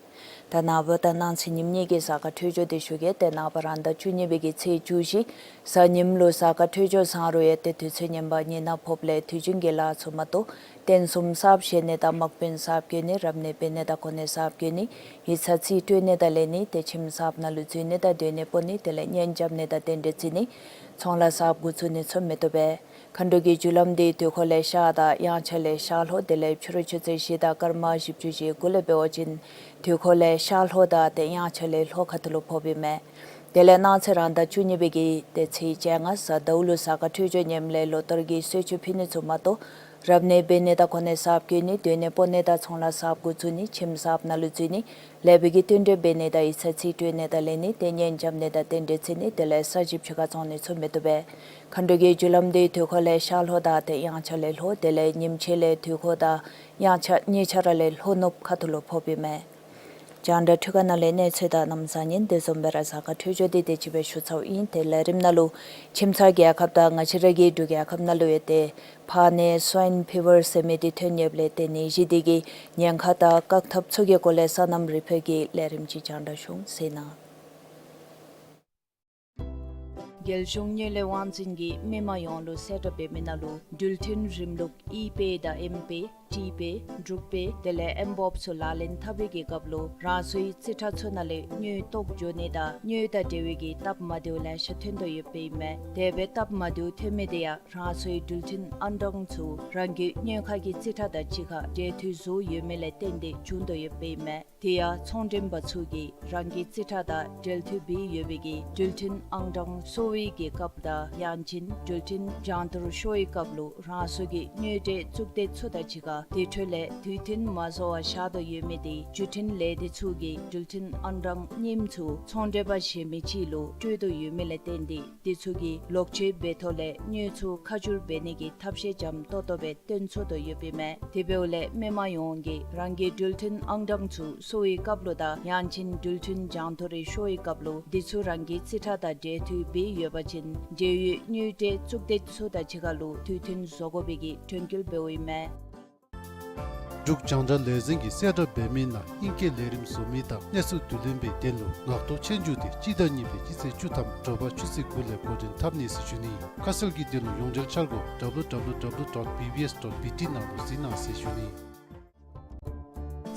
ད་ནངས་པ་དང་གནངས་ཚེ་ཉིནམ་གཉིས་ཀྱི་གཟའ་སྐར་འཕྲོད་སྦྱོར་དེ་ཞུ་གེ། ཏེ་ནངས་པ་རང་ཟླ་བཅུ་གཉིས་པའི་གི་ཚེས་བཅུ་བཞི་གཟའ་ཉིམ་ལུ་གཟའ་སྐར་འཕྲོད་སྦྱོར་བཟང་རུང་ཡང་ཏེ་དུས་ཚོད་ངན་པ་ཉི་ནག་ཕོགཔ་ལས་དུས་རྒྱུན་གྱི་ལཱ་ཚུ་མ་གཏོགས་རྟེན་གསུམ་གསརཔ་བཞེངས་ནི་དང་དམག་དཔོན་གསརཔ་བསྐོ་ནི་རབ་གནས་འབད་ནི་དང་གོ་གནས་གསརཔ་བསྐོ་ནི་ཡིག་ཚང་རྩིས་སྤྲོད་ནི་དང་ལེན་ནི་ཏེ་ཁྱིམ་གསརཔ་ནང་ལུ་འཛུལ་ནི་དང་སྡོད་གནས་སྤོ་ནི་དེ་ལས་གཉེན་རྐྱབ་ནི་དང་རྟེན་འབྲེལ་བརྩི་ནི་ཚོང་ལཱ་གསརཔ་འགོ་བཙུགས་ནི་ཚུ་མི་བཏུབ་པས། མཁའ་འགྲོ་གི་རྒྱུ་ལམ་དེ་དུས་འཁོར་ལས་ཤར་དང་དབྱངས་འཆར་ལས་ཤར་ལྷོ་དེ་ལས་ཕྱི་རུ་ཆུ་ཚོད་བཞི་དང་སྐར་མ་བཞི་བཅུ་ཞེ་དགུ་ལས་འབད་བ་ཅིན་དུས་འཁོར་ལས་ཤར་ལྷོ་དང་ཏེ་དབྱངས་འཆར་ལས་ལྷོ་ཁ་ཐུག་ལུ་ཕོགཔ་ཨིན་མས། དེ་ལས་གནངས་ཚེ་རང་ཟླ་བཅུ་གཉིས་པའི་གི་ཏེ་ཚེས་བཅོ་ལྔ་གཟའ་ཟླཝ་ལུ་གཟའ་སྐར་འཕྲོད་སྦྱོར་ངནམ་ལས་ལོ་ལྟར་གྱི་གསོལ་མཆོད་ཕུལ་ནི་ཚུ་མ་གཏོགས་རབ་གནས་འབད་ནི་དང་གོ་གནས་གསརཔ་བསྐོ་ནི་སྡོད་གནས་སྤོ་ནི་དང་ཚོང་ལཱ་གསརཔ་འགོ་བཙུགས་ནི་ཁྱིམ་གསརཔ་ནང་ལུ་འཛུལ་ནི་ལེགས་པའི་གི་བསྟུན་གྲོས་འབད་ནི་དང་ཡིག་ཚང་རྩིས་སྤྲོད་ནི་དང་ལེན་ནི་ཏེ་གཉེན་རྐྱབ་ནི་དང་རྟེན་འབྲེལ་བརྩི་ནི་དེ་ལས་ས་ཞབས་ཕྱི་ཁར་བཙོང་ནི་ཚུ་མི་བཏུབ་པས། མཁའ་འགྲོ་གི་རྒྱུ་ལམ་དེ་དུས་འཁོར་ལས་ཤར་ལྷོ་དང་ཏེ་དབྱངས་འཆར་ལས་ལྷོ་དེ་ལས་ཉིམ་ཕྱེད་ལས་དུས་འཁོར་དང་དབྱངས་འཆར་གཉིས་ཆ་ར་ལས་ལྷོ་ནུབ་ཁ་ཐུག་ལུ་ཕོགཔ་ཨིན་མས། རྒྱང་བསྒྲགས་འཕྲུལ་ཁང་ནང་ལས་གནས་ཚུལ་དང་གནམ་བཟང་ངན་དེ་བཟུམ་སྦེ་ར་གཟའ་སྐར་འཕྲོད་སྦྱོར་དེ་དེ་ཅིག་སྦེ་ཞུ་ཚརཝ་ཨིན། ཏེ་ལས་རིམ་ནང་ལུ་ཁྱིམ་ཚང་རྒྱལ་ཁབ་དང་ང་བཅས་ར་གི་འབྲུག་རྒྱལ་ཁབ་ནང་ལུ་ཡང་ཏེ་ཕག་ནད་སུའིན་ཕི་ཝར་ཟེར་མི་དེ་ཐོན་ཡོདཔ་ལས་ཏེ་ནད་གཞི་དེ་གི་ཉེན་ཁ་དང་བཀག་ཐབས་ཚུ་གི་སྐོར་ལས་སོ་ནམ་རིག་པའི་གི་ལས་རིམ་ཅིག་རྒྱང་བསྒྲགས་ཞུ་གསལ་གནང་། རྒྱལ་གཞུང་དངུལ་ལས་དབང་འཛིན་གྱིས་མི་མང་ཡོངས་ལུ་གསལ་བསྒྲགས་འབད་མི་ནང་ལུ་འགྲུལ་འཕྲིན་རིམ་ལུགས་ཨི་པེ་དང་ཨེམ་པེ་ཊི་པེ་འབྲུག་པེ་དེ་ལས་ཨེམ་བོབ་ཚུ་ལག་ལེན་འཐབ་པའི་གི་སྐབས་ལུ་རང་སོའི་རྩིས་ཁྲ་ཚུ་ནང་ལས་དངུལ་བཏོག་འགྱོ་ནི་དང་དངུལ་དང་འབྲེལ་བའི་གི་སྟབས་མ་བདེཝ་ལེ་ཤ་ཐོན་དོ་ཡོདཔ་ཨིན་མས། དེ་སྦེ་སྟབས་མ་བདེཝ་ཐོན་མི་དེ་ཡང་རང་སོའི་འགྲུལ་འཕྲིན་ཨང་གྲངས་ཚུ་རང་གི་དངུལ་ཁང་གི་རྩིས་ཁྲ་དང་གཅིག་ཁར་འབྲེལ་མཐུད་བཟོ་ཡོད་མི་ལས་བརྟེན་ཏེ་བྱུང་དོ་ཡོདཔ་ཨིན་མས། དེ་ཡང་ཚོང་འགྲེམས་པ་ཚུ་གིས་རང་གི་རྩིས་ཁྲ་དང་འབྲེལ་མཐུད་འབད་ཡོད་པའི་གི་འགྲུལ་འཕྲིན་ཨང་གྲངས་སོར་བའི་གི་སྐབས་དང་ཡང་ཅིན་འགྲུལ་འཕྲིན་རྒྱང་མཐོར་ཤོར་བའི་སྐབས་ལུ་རང་སོ་གི་དངུལ་འབྲེལ་གཙུག་སྡེ་ཚུ་དང་གཅིག་ཁར་དེ་འཕྲོ་ལས་དུས་མཐུན་མ་བཟོ་བར་བཞག་དོ་ཡོད་མི་དེ་བརྒྱུད་འཕྲིན་ལས་སྡེ་ཚུ་གིས་འགྲུལ་འཕྲིན་ཨང་གྲངས་རྙིངམ་ཚུ་ཚོང་འབྲེལ་པ་གཞན་མི་ཅིག་ལུ་སྤྲོད་དོ་ཡོད་མི་ལས་བརྟེན་ཏེ་དེ་ཚུ་གིས་ལོག་སྤྱོད་འབད་ཐོག་ལས་དངུལ་ཚུ་ཁ་བསྒྱུར་འབད་ནི་གི་ཐབས་ཤེས་འཇམ་ཏོག་ཏོ་སྦེ་སྟོན་ཚུགས་དོ་ཡོདཔ་ཨིན་མས། དེ་འབདཝ་ལས་མི་མང་ཡོངས་ཀྱིས་རང་གི་འགྲུལ་འཕྲིན་ཨང་གྲངས་ཚུ་སོར་བའི་སྐབས་ལུ་དང་ཡང་ཅིན་འགྲུལ་འཕྲིན་རྒྱང་མཐོར་རེ་ཤོར་བའི་སྐབས་ལུ་དེ་ཚུ་རང་གི་རྩིས་ཁྲ་དང་འབྲེལ་མཐུད་འབད་ཡོད་པ་ཅིན་འབྲེལ་ཡོད་དངུལ་འབྲེལ་གཙུག་སྡེ་ཚུ་དང་གཅིག་ཁར་ལུ་དུས་མཐུན་བཟོ་དགོ་པའི་གི་དྲན་སྐུལ་འབདཝ་ཨིན་མས། འབྲུག་རྒྱང་བསྒྲགས་ལས་འཛིན་གྱིས་གསལ་བསྒྲགས་འབད་མི་ནང་ཨིང་སྐད་ལས་རིམ་བཟོ་མི་དང་གནས་ཚུལ་བསྡུ་ལེན་པའི་དོན་ལུ་ངག་ཐོག་ཆོས་རྒྱུགས་དེ་སྤྱི་ཟླ་གཉིས་པའི་སྤྱི་ཚེས་བཅུ་ཐམ་དྲོ་པ་ཆུ་ཚོད་དགུ་ལས་འགོ་འདྲེན་འཐབ་ནི་ཟེར་ཞུ་ནི། ཁ་གསལ་གྱི་དོན་ལུ་ཡོངས་འབྲེལ་འཆར་སྒོ་W W W dot B B S dot B T ནང་ལུ་གཟིགས་གནང་ཟེར་ཞུ་ནི།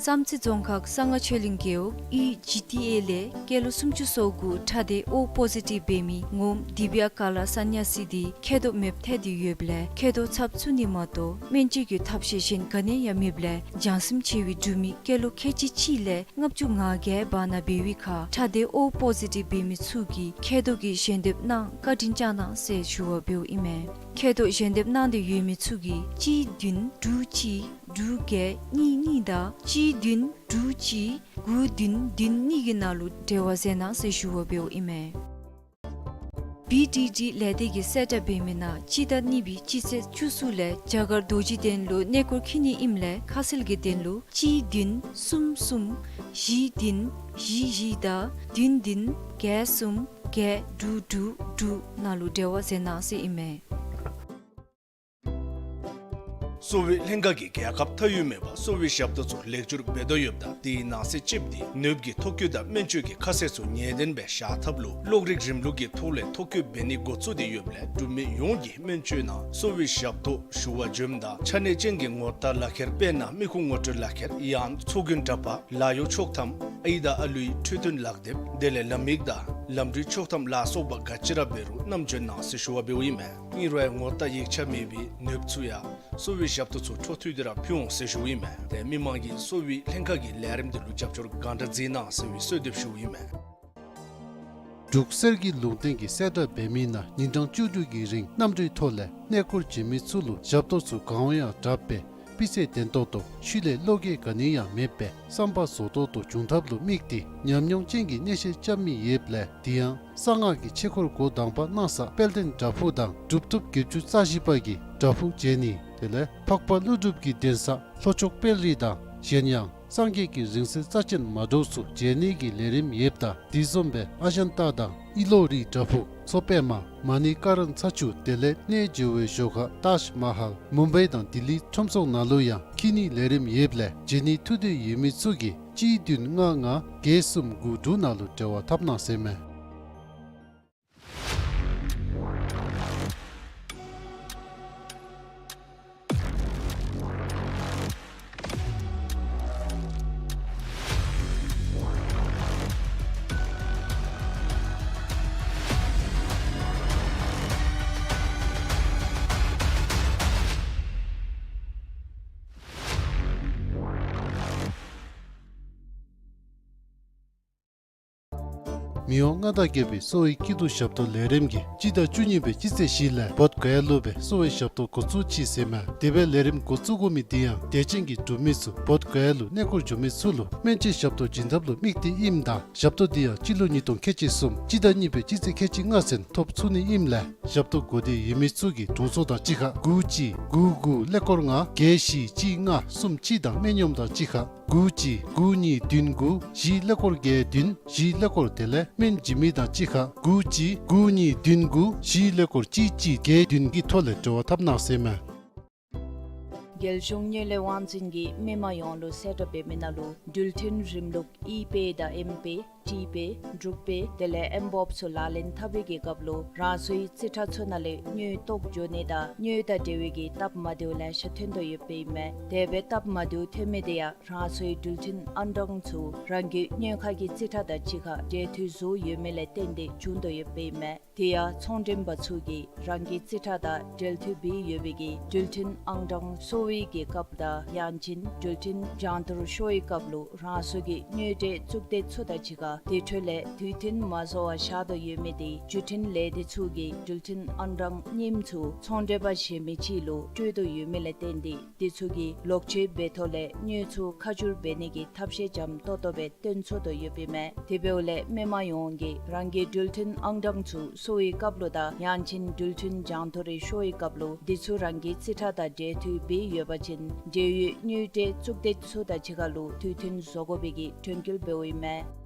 བསམ་རྩེ་རྫོང་ཁག་གསང་སྔགས་ཆོས་གླིང་རྒེད་འོག་ཨི་ཇི་ཊི་ཨེ་ལས་སྐྱེས་ལོ་སུམ་ཅུ་སོ་དགུ་ཁྲག་སྡེ་ཨོ་པོ་ཟི་ཊིབ་འབད་མི་ངོམ་དི་བི་ཡ་ཀ་ལ་ས་ནྱ་སི་དེ་མཁལ་རྡོག་མེདཔ་ཐལ་ཏེ་ཡོདཔ་ལས་མཁལ་རྡོག་ཚབ་བཙུགས་ནི་མ་གཏོགས་སྨན་བཅོས་ཀྱི་ཐབས་ཤེས་གཞན་ག་ནི་ཡང་མེདཔ་ལས་བྱང་སེམས་ཆེ་བའི་འབྲུག་མི་སྐྱེས་ལོ་ཁལ་གཅིག་གཅིག་ལས་ལྔ་བཅུ་ང་བརྒྱད་བར་ན་འབད་བའི་ཁར་ཁྲག་སྡེ་ཨོ་པོ་ཟི་ཊིབ་འབད་མི་ཚུ་གིས་མཁལ་རྡོག་གི་ཞལ་འདེབས་གནང་བཀའ་དྲིན་བསྐྱང་གནང་ཟེར་ཞུ་བ་འབདཝ་ཨིན་མས། མཁལ་རྡོག་ཞལ་འདེབས་གནང་སྟེ་ཡོད་མི་ཚུ་གིས་གཅིག་བདུན་དྲུག་གཅིག་དྲུག་བརྒྱད་གཉིས་གཉིས་དང་གཅིག་བདུན་དྲུག་གཅིག་དགུ་བདུན་བདུན་གཉིས་ཀྱི་ནང་ལུ་འབྲེལ་བ་མཛད་གནང་ཟེར་ཞུ་བ་འབདཝ་ཨིན་མས། བི་ཌི་ཌི་ལས་སྡེ་གིས་གསལ་བསྒྲགས་འབད་མི་ནང་སྤྱི་ཟླ་གཉིས་པའི་སྤྱི་ཚེས་བཅུ་གསུམ་ལས་རྒྱ་གར་རྡོ་རྗེ་གདན་ལུ་གནས་སྐོར་འཁྱིད་ནི་ཨིནམ་ལས་ཁ་གསལ་གྱི་དོན་ལུ་གཅིག་བདུན་གསུམ་གསུམ་བཞི་བདུན་བཞི་བཞི་དང་བདུན་བདུན་བརྒྱད་གསུམ་བརྒྱད་དྲུག་དྲུག་དྲུག་ནང་ལུ་འབྲེལ་བ་མཛད་གནང་ཟེར་ཨིན་མས། གསོ་བའི་ལྷན་ཁག་གིས་རྒྱལ་ཁབ་མཐའ་དབུས་མེད་པར་གསོ་བའི་ཞབས་ཏོག་ཚུ་ལེགས་བཅོས་འབད་དོ་ཡོདཔ་ད་དེའི་ནང་གསེས་ཅིག་འདི་ནདཔ་གི་ཐོ་བཀོད་དང་སྨན་བཅོས་ཀྱི་ཁ་གསལ་ཚུ་ངེས་གཏན་སྦེ་བཞག་ཐབས་ལུ་གློག་རིག་རིམ་ལུགས་ཀྱི་ཐོག་ལས་ཐོ་བཀོད་འབད་ནི་འགོ་བཙུགས་ཏེ་ཡོདཔ་ལས་འབྲུག་མི་ཡོངས་ཀྱིས་སྨན་བཅོས་ནང་གསོ་བའི་ཞབས་ཏོག་ཞུ་བར་འབྱོནམ་ད་ཆ་གནས་ཅན་གྱི་ངོ་རྟགས་ལག་ཁྱེར་དཔེར་ན་མི་ཁུངས་ངོ་སྤྲོད་ལག་ཁྱེར་ཡང་ཚོགས་རྒྱན་འདྲ་པར་ལཱ་གཡོག་ཆོག་ཐམ་ཨའི་དང་ཨ་ལུའི་འཕྲོད་བསྟེན་ལག་དེབ་དེ་ལས་ལམ་ཡིག་དང་ལམ་འགྲུལ་ཆོག་ཐམ་ལ་སོགས་པ་ག་ཅི་ར་འབད་རུང་བསྣམས་འབྱོན་གནང་ཟེར་ཞུ་བ་འབདཝ་ཨིན་མས། ཨིན་རུང་ཡང་ངོ་རྟགས་ཡིག་ཆ་མེད་པའི་ནདཔ་ཚུ་ཡང་གསོ་བའི་ཞབས་ཏོག་ཚུ་འཕྲོ་མཐུད་དེ་ར་ཕུལ་འོང་ཟེར་ཞུཝ་ཨིན་མས། ཏེ་མི་མང་གིས་གསོ་བའི་ལྷན་ཁག་གི་ལས་རིམ་དེ་ལུ་རྒྱབ་སྐྱོར་གང་དྲག་མཛད་གནང་ཟེར་བའི་གསོལ་འདེབས་ཞུཝ་ཨིན་མས། འབྲུག་གསེར་གྱི་ལུང་བསྟན་གྱིས་གསལ་བསྒྲགས་འབད་མི་ནང་ཉིན་གྲངས་བཅུ་དྲུག་གི་རིང་གནམ་གྲུའི་ཐོག་ལས་གནས་སྐོར་བྱོན་མི་ཚུ་ལུ་ཞབས་ཏོག་ཚུ་གང་འོང་ཡང་དྲག་པས་སྤུས་ཚད་ལྡན་ཏོག་ཏོ་ཤུལ་ལས་བློ་འགྱོད་ག་ནི་ཡང་མེད་པས་བསམ་པ་རྫོགས་ཏོག་ཏོ་འབྱུང་ཐབས་ལུ་དམིགས་ཏེ་ཉམས་མྱོང་ཅན་གྱི་གནས་བཤད་རྐྱབ་མི་ཡོདཔ་ལས་དེ་ཡང་གསང་སྔགས་ཀྱི་ཆོས་སྐོར་འགོ་དང་པ་གནང་ས་དཔལ་ལྡན་བྲག་ཕུག་དང་གྲུབ་ཐོབ་བརྒྱད་ཅུ་རྩ་བཞི་པ་གིས་བྲག་ཕུག་མཇལ་ནི་དེ་ལས་འཕགས་པ་ཀླུ་སྒྲུབ་ཀྱི་གདན་ས་ལྷོ་ཕྱོགས་དཔལ་རི་དང་གཞན་ཡང་སངས་རྒྱས་ཀྱི་རིང་བསྲེལ་རྩ་ཅན་མ་འདྲཝ་ཚུ་མཇལ་ནི་གི་ལས་རིམ་ཡོདཔ་ད་དེ་བཟུམ་སྦེ་ཨ་ཇན་ཏ་དང་ཨི་ལོ་རི་བྲག་ཕུག་མཚོ་པདྨ་མ་ཎི་ཀ་རན་ཚ་ཆུ་དེ་ལས་གནས་མཇལ་བའི་ཞོར་ཁར་ཏཱཇ་མ་ཧཱལ་མུམ་བའི་དང་ལྡི་ལི་ཁྲོམ་ཚོགས་ནང་ལུ་ཡང་འཁྱིད་ནི་ལས་རིམ་ཡོདཔ་ལས་མཇལ་ནི་ཐུགས་འདོད་ཡོད་མི་ཚུ་གིས་གཅིག་བདུན་ལྔ་ལྔ་བརྒྱད་གསུམ་དགུ་དྲུག་ནང་ལུ་འབྲེལ་བ་འཐབ་གནང་ཟེར་མས། མི་དབང་མངའ་བདག་རྒྱལ་པོའི་གསོ་བའི་སྐྱིད་སྡུག་ཞབས་ཏོག་ལས་རིམ་གྱིས་སྤྱི་ཟླ་བཅུ་གཉིས་པའི་སྤྱི་ཚེས་བཞི་ལས་བོདྷ་ག་ཡ་ལུ་སྦེ་གསོ་བའི་ཞབས་ཏོག་འགོ་བཙུགས་ཅི་ཟེར་མས། དེ་སྦེ་ལས་རིམ་འགོ་བཙུགས་དགོ་མི་དེ་ཡང་དད་ཅན་གྱི་འབྲུག་མི་ཚུ་བོདྷ་ག་ཡ་ལུ་གནས་སྐོར་འགྱོ་མི་ཚུ་ལུ་སྨན་བཅོས་ཞབས་ཏོག་བྱིན་ཐབས་ལུ་དམིགས་ཏེ་ཨིནམ་ད་ཞབས་ཏོག་དེ་ཡང་སྤྱི་ལོ་ཉིས་སྟོང་ཁལ་གཅིག་གསུམ་སྤྱི་ཟླ་གཉིས་པའི་སྤྱི་ཚེས་ཁལ་གཅིག་ལྔ་ཚུན་ཐོབ་ཚུགས་ནི་ཨིནམ་ལས་ཞབས་ཏོག་དགོ་འདོད་ཡོད་མི་ཚུ་གིས་དྲུང་འཚོ་དང་གཅིག་ཁར་དགུ་གཅིག་དགུ་དགུ་ཀླད་ཀོར་ལྔ་བརྒྱད་བཞི་གཅིག་ལྔ་གསུམ་གཅིག་དང་སྨན་གཡོགམ་དང་གཅིག་ཁར་དགུ་གཅིག་དགུ་གཉིས་བདུན་དགུ་བཞི་ཀླད་ཀོར་བརྒྱད་བདུན་བཞི་ཀླད་ཀོར་དེ་ལས་སྨན་བྱིན་མི་དང་གཅིག་ཁར་དགུ་གཅིག་དགུ་གཉིས་བདུན་དགུ་བཞི་ཀླད་ཀོར་གཅིག་གཅིག་བརྒྱད་བདུན་གྱི་ཐོག་ལས་འབྲེལ་བ་འཐབ་གནང་ཟེར་མས། རྒྱལ་གཞུང་དངུལ་ལས་དབང་འཛིན་གྱིས་མི་མང་ཡོངས་ལུ་གསལ་བསྒྲགས་འབད་མི་ནང་ལུ་འགྲུལ་འཕྲིན་རིམ་ལུགས་ཨི་པེ་དང་ཨེམ་པེ་ཊི་པེ་འབྲུག་པེ་དེ་ལས་ཨེམ་བོབ་ཚུ་ལག་ལེན་འཐབ་པའི་གི་སྐབས་ལུ་རང་སོའི་རྩིས་ཁྲ་ཚུ་ནང་ལས་དངུལ་བཏོག་འགྱོ་ནི་དང་དངུལ་དང་འབྲེལ་བའི་གི་སྟབས་མ་བདེཝ་ལེ་ཤ་ཐོན་དོ་ཡོདཔ་ཨིན་མས། དེ་སྦེ་སྟབས་མ་བདེཝ་ཐོན་མི་དེ་ཡང་རང་སོའི་འགྲུལ་འཕྲིན་ཨང་གྲངས་ཚུ་རང་གི་དངུལ་ཁང་གི་རྩིས་ཁྲ་དང་གཅིག་ཁར་འབྲེལ་མཐུད་བཟོ་ཡོད་མི་ལས་བརྟེན་ཏེ་བྱུང་དོ་ཡོདཔ་ཨིན་མས། དེ་ཡང་ཚོང་མགྲོན་པ་ཚུ་གིས་རང་གི་རྩིས་ཁྲ་དང་འབྲེལ་མཐུད་འབད་ཡོད་པའི་གི་འགྲུལ་འཕྲིན་ཨང་གྲངས་གསོ་བའི་གི་སྐབས་དང་ཡང་ཅིན་འགྲུལ་འཕྲིན་རྒྱང་མཐོར་ཤོར་བའི་སྐབས་ལུ་རང་སོ་གི་དངུལ་འབྲེལ་གཙུག་སྡེ་ཚུ་དང་གཅིག་ཁར་དེ་འཕྲོ་ལས་དུས་མཐུན་མ་བཟོ་བར་བཞག་དོ་ཡོད་མི་དེ་བརྒྱུད་འཕྲིན་ལས་སྡེ་ཚུ་གིས་འགྲུལ་འཕྲིན་ཨང་གྲངས་རྙིངམ་ཚུ་ཚོང་མགྲོན་པ་གཞན་མི་ཅིག་ལུ་སྤྲོད་དོ་ཡོད་མི་ལས་བརྟེན་ཏེ་དེ་ཚུ་གིས་ལོག་སྤྱོད་འབད་ཐོག་ལས་དངུལ་ཚུ་ཁ་བསྒྱུར་འབད་ནི་གི་ཐབས་ཤེས་འཇམ་ཏོག་ཏོ་སྦེ་སྟོན་ཚུགས་དོ་ཡོདཔ་ཨིན་མས། དེ་འབདཝ་ལས་མི་མང་ཡོངས་ཀྱིས་རང་གི་འགྲུལ་འཕྲིན་ཨང་གྲངས་ཚུ་གསོ་བའི་སྐབས་ལུ་དང་ཡང་ཅིན་འགྲུལ་འཕྲིན་རྒྱང་མཐོ་རུ་ཤོར་བའི་སྐབས་ལུ་དེ་ཚུ་རང་གི་རྩིས་ཁྲ་དང་འབྲེལ་མཐུད་འབད་ཡོད་པ་ཅིན་འབྲེལ་ཡོད་དངུལ་འབྲེལ་གཙུག་སྡེ་ཚུ་དང་གཅིག་ཁར་ལུ་དུས་མཐུན་བཟོ་དགོ་པའི་གི་དྲན་སྐུལ་འབདཝ་ཨིན་མས།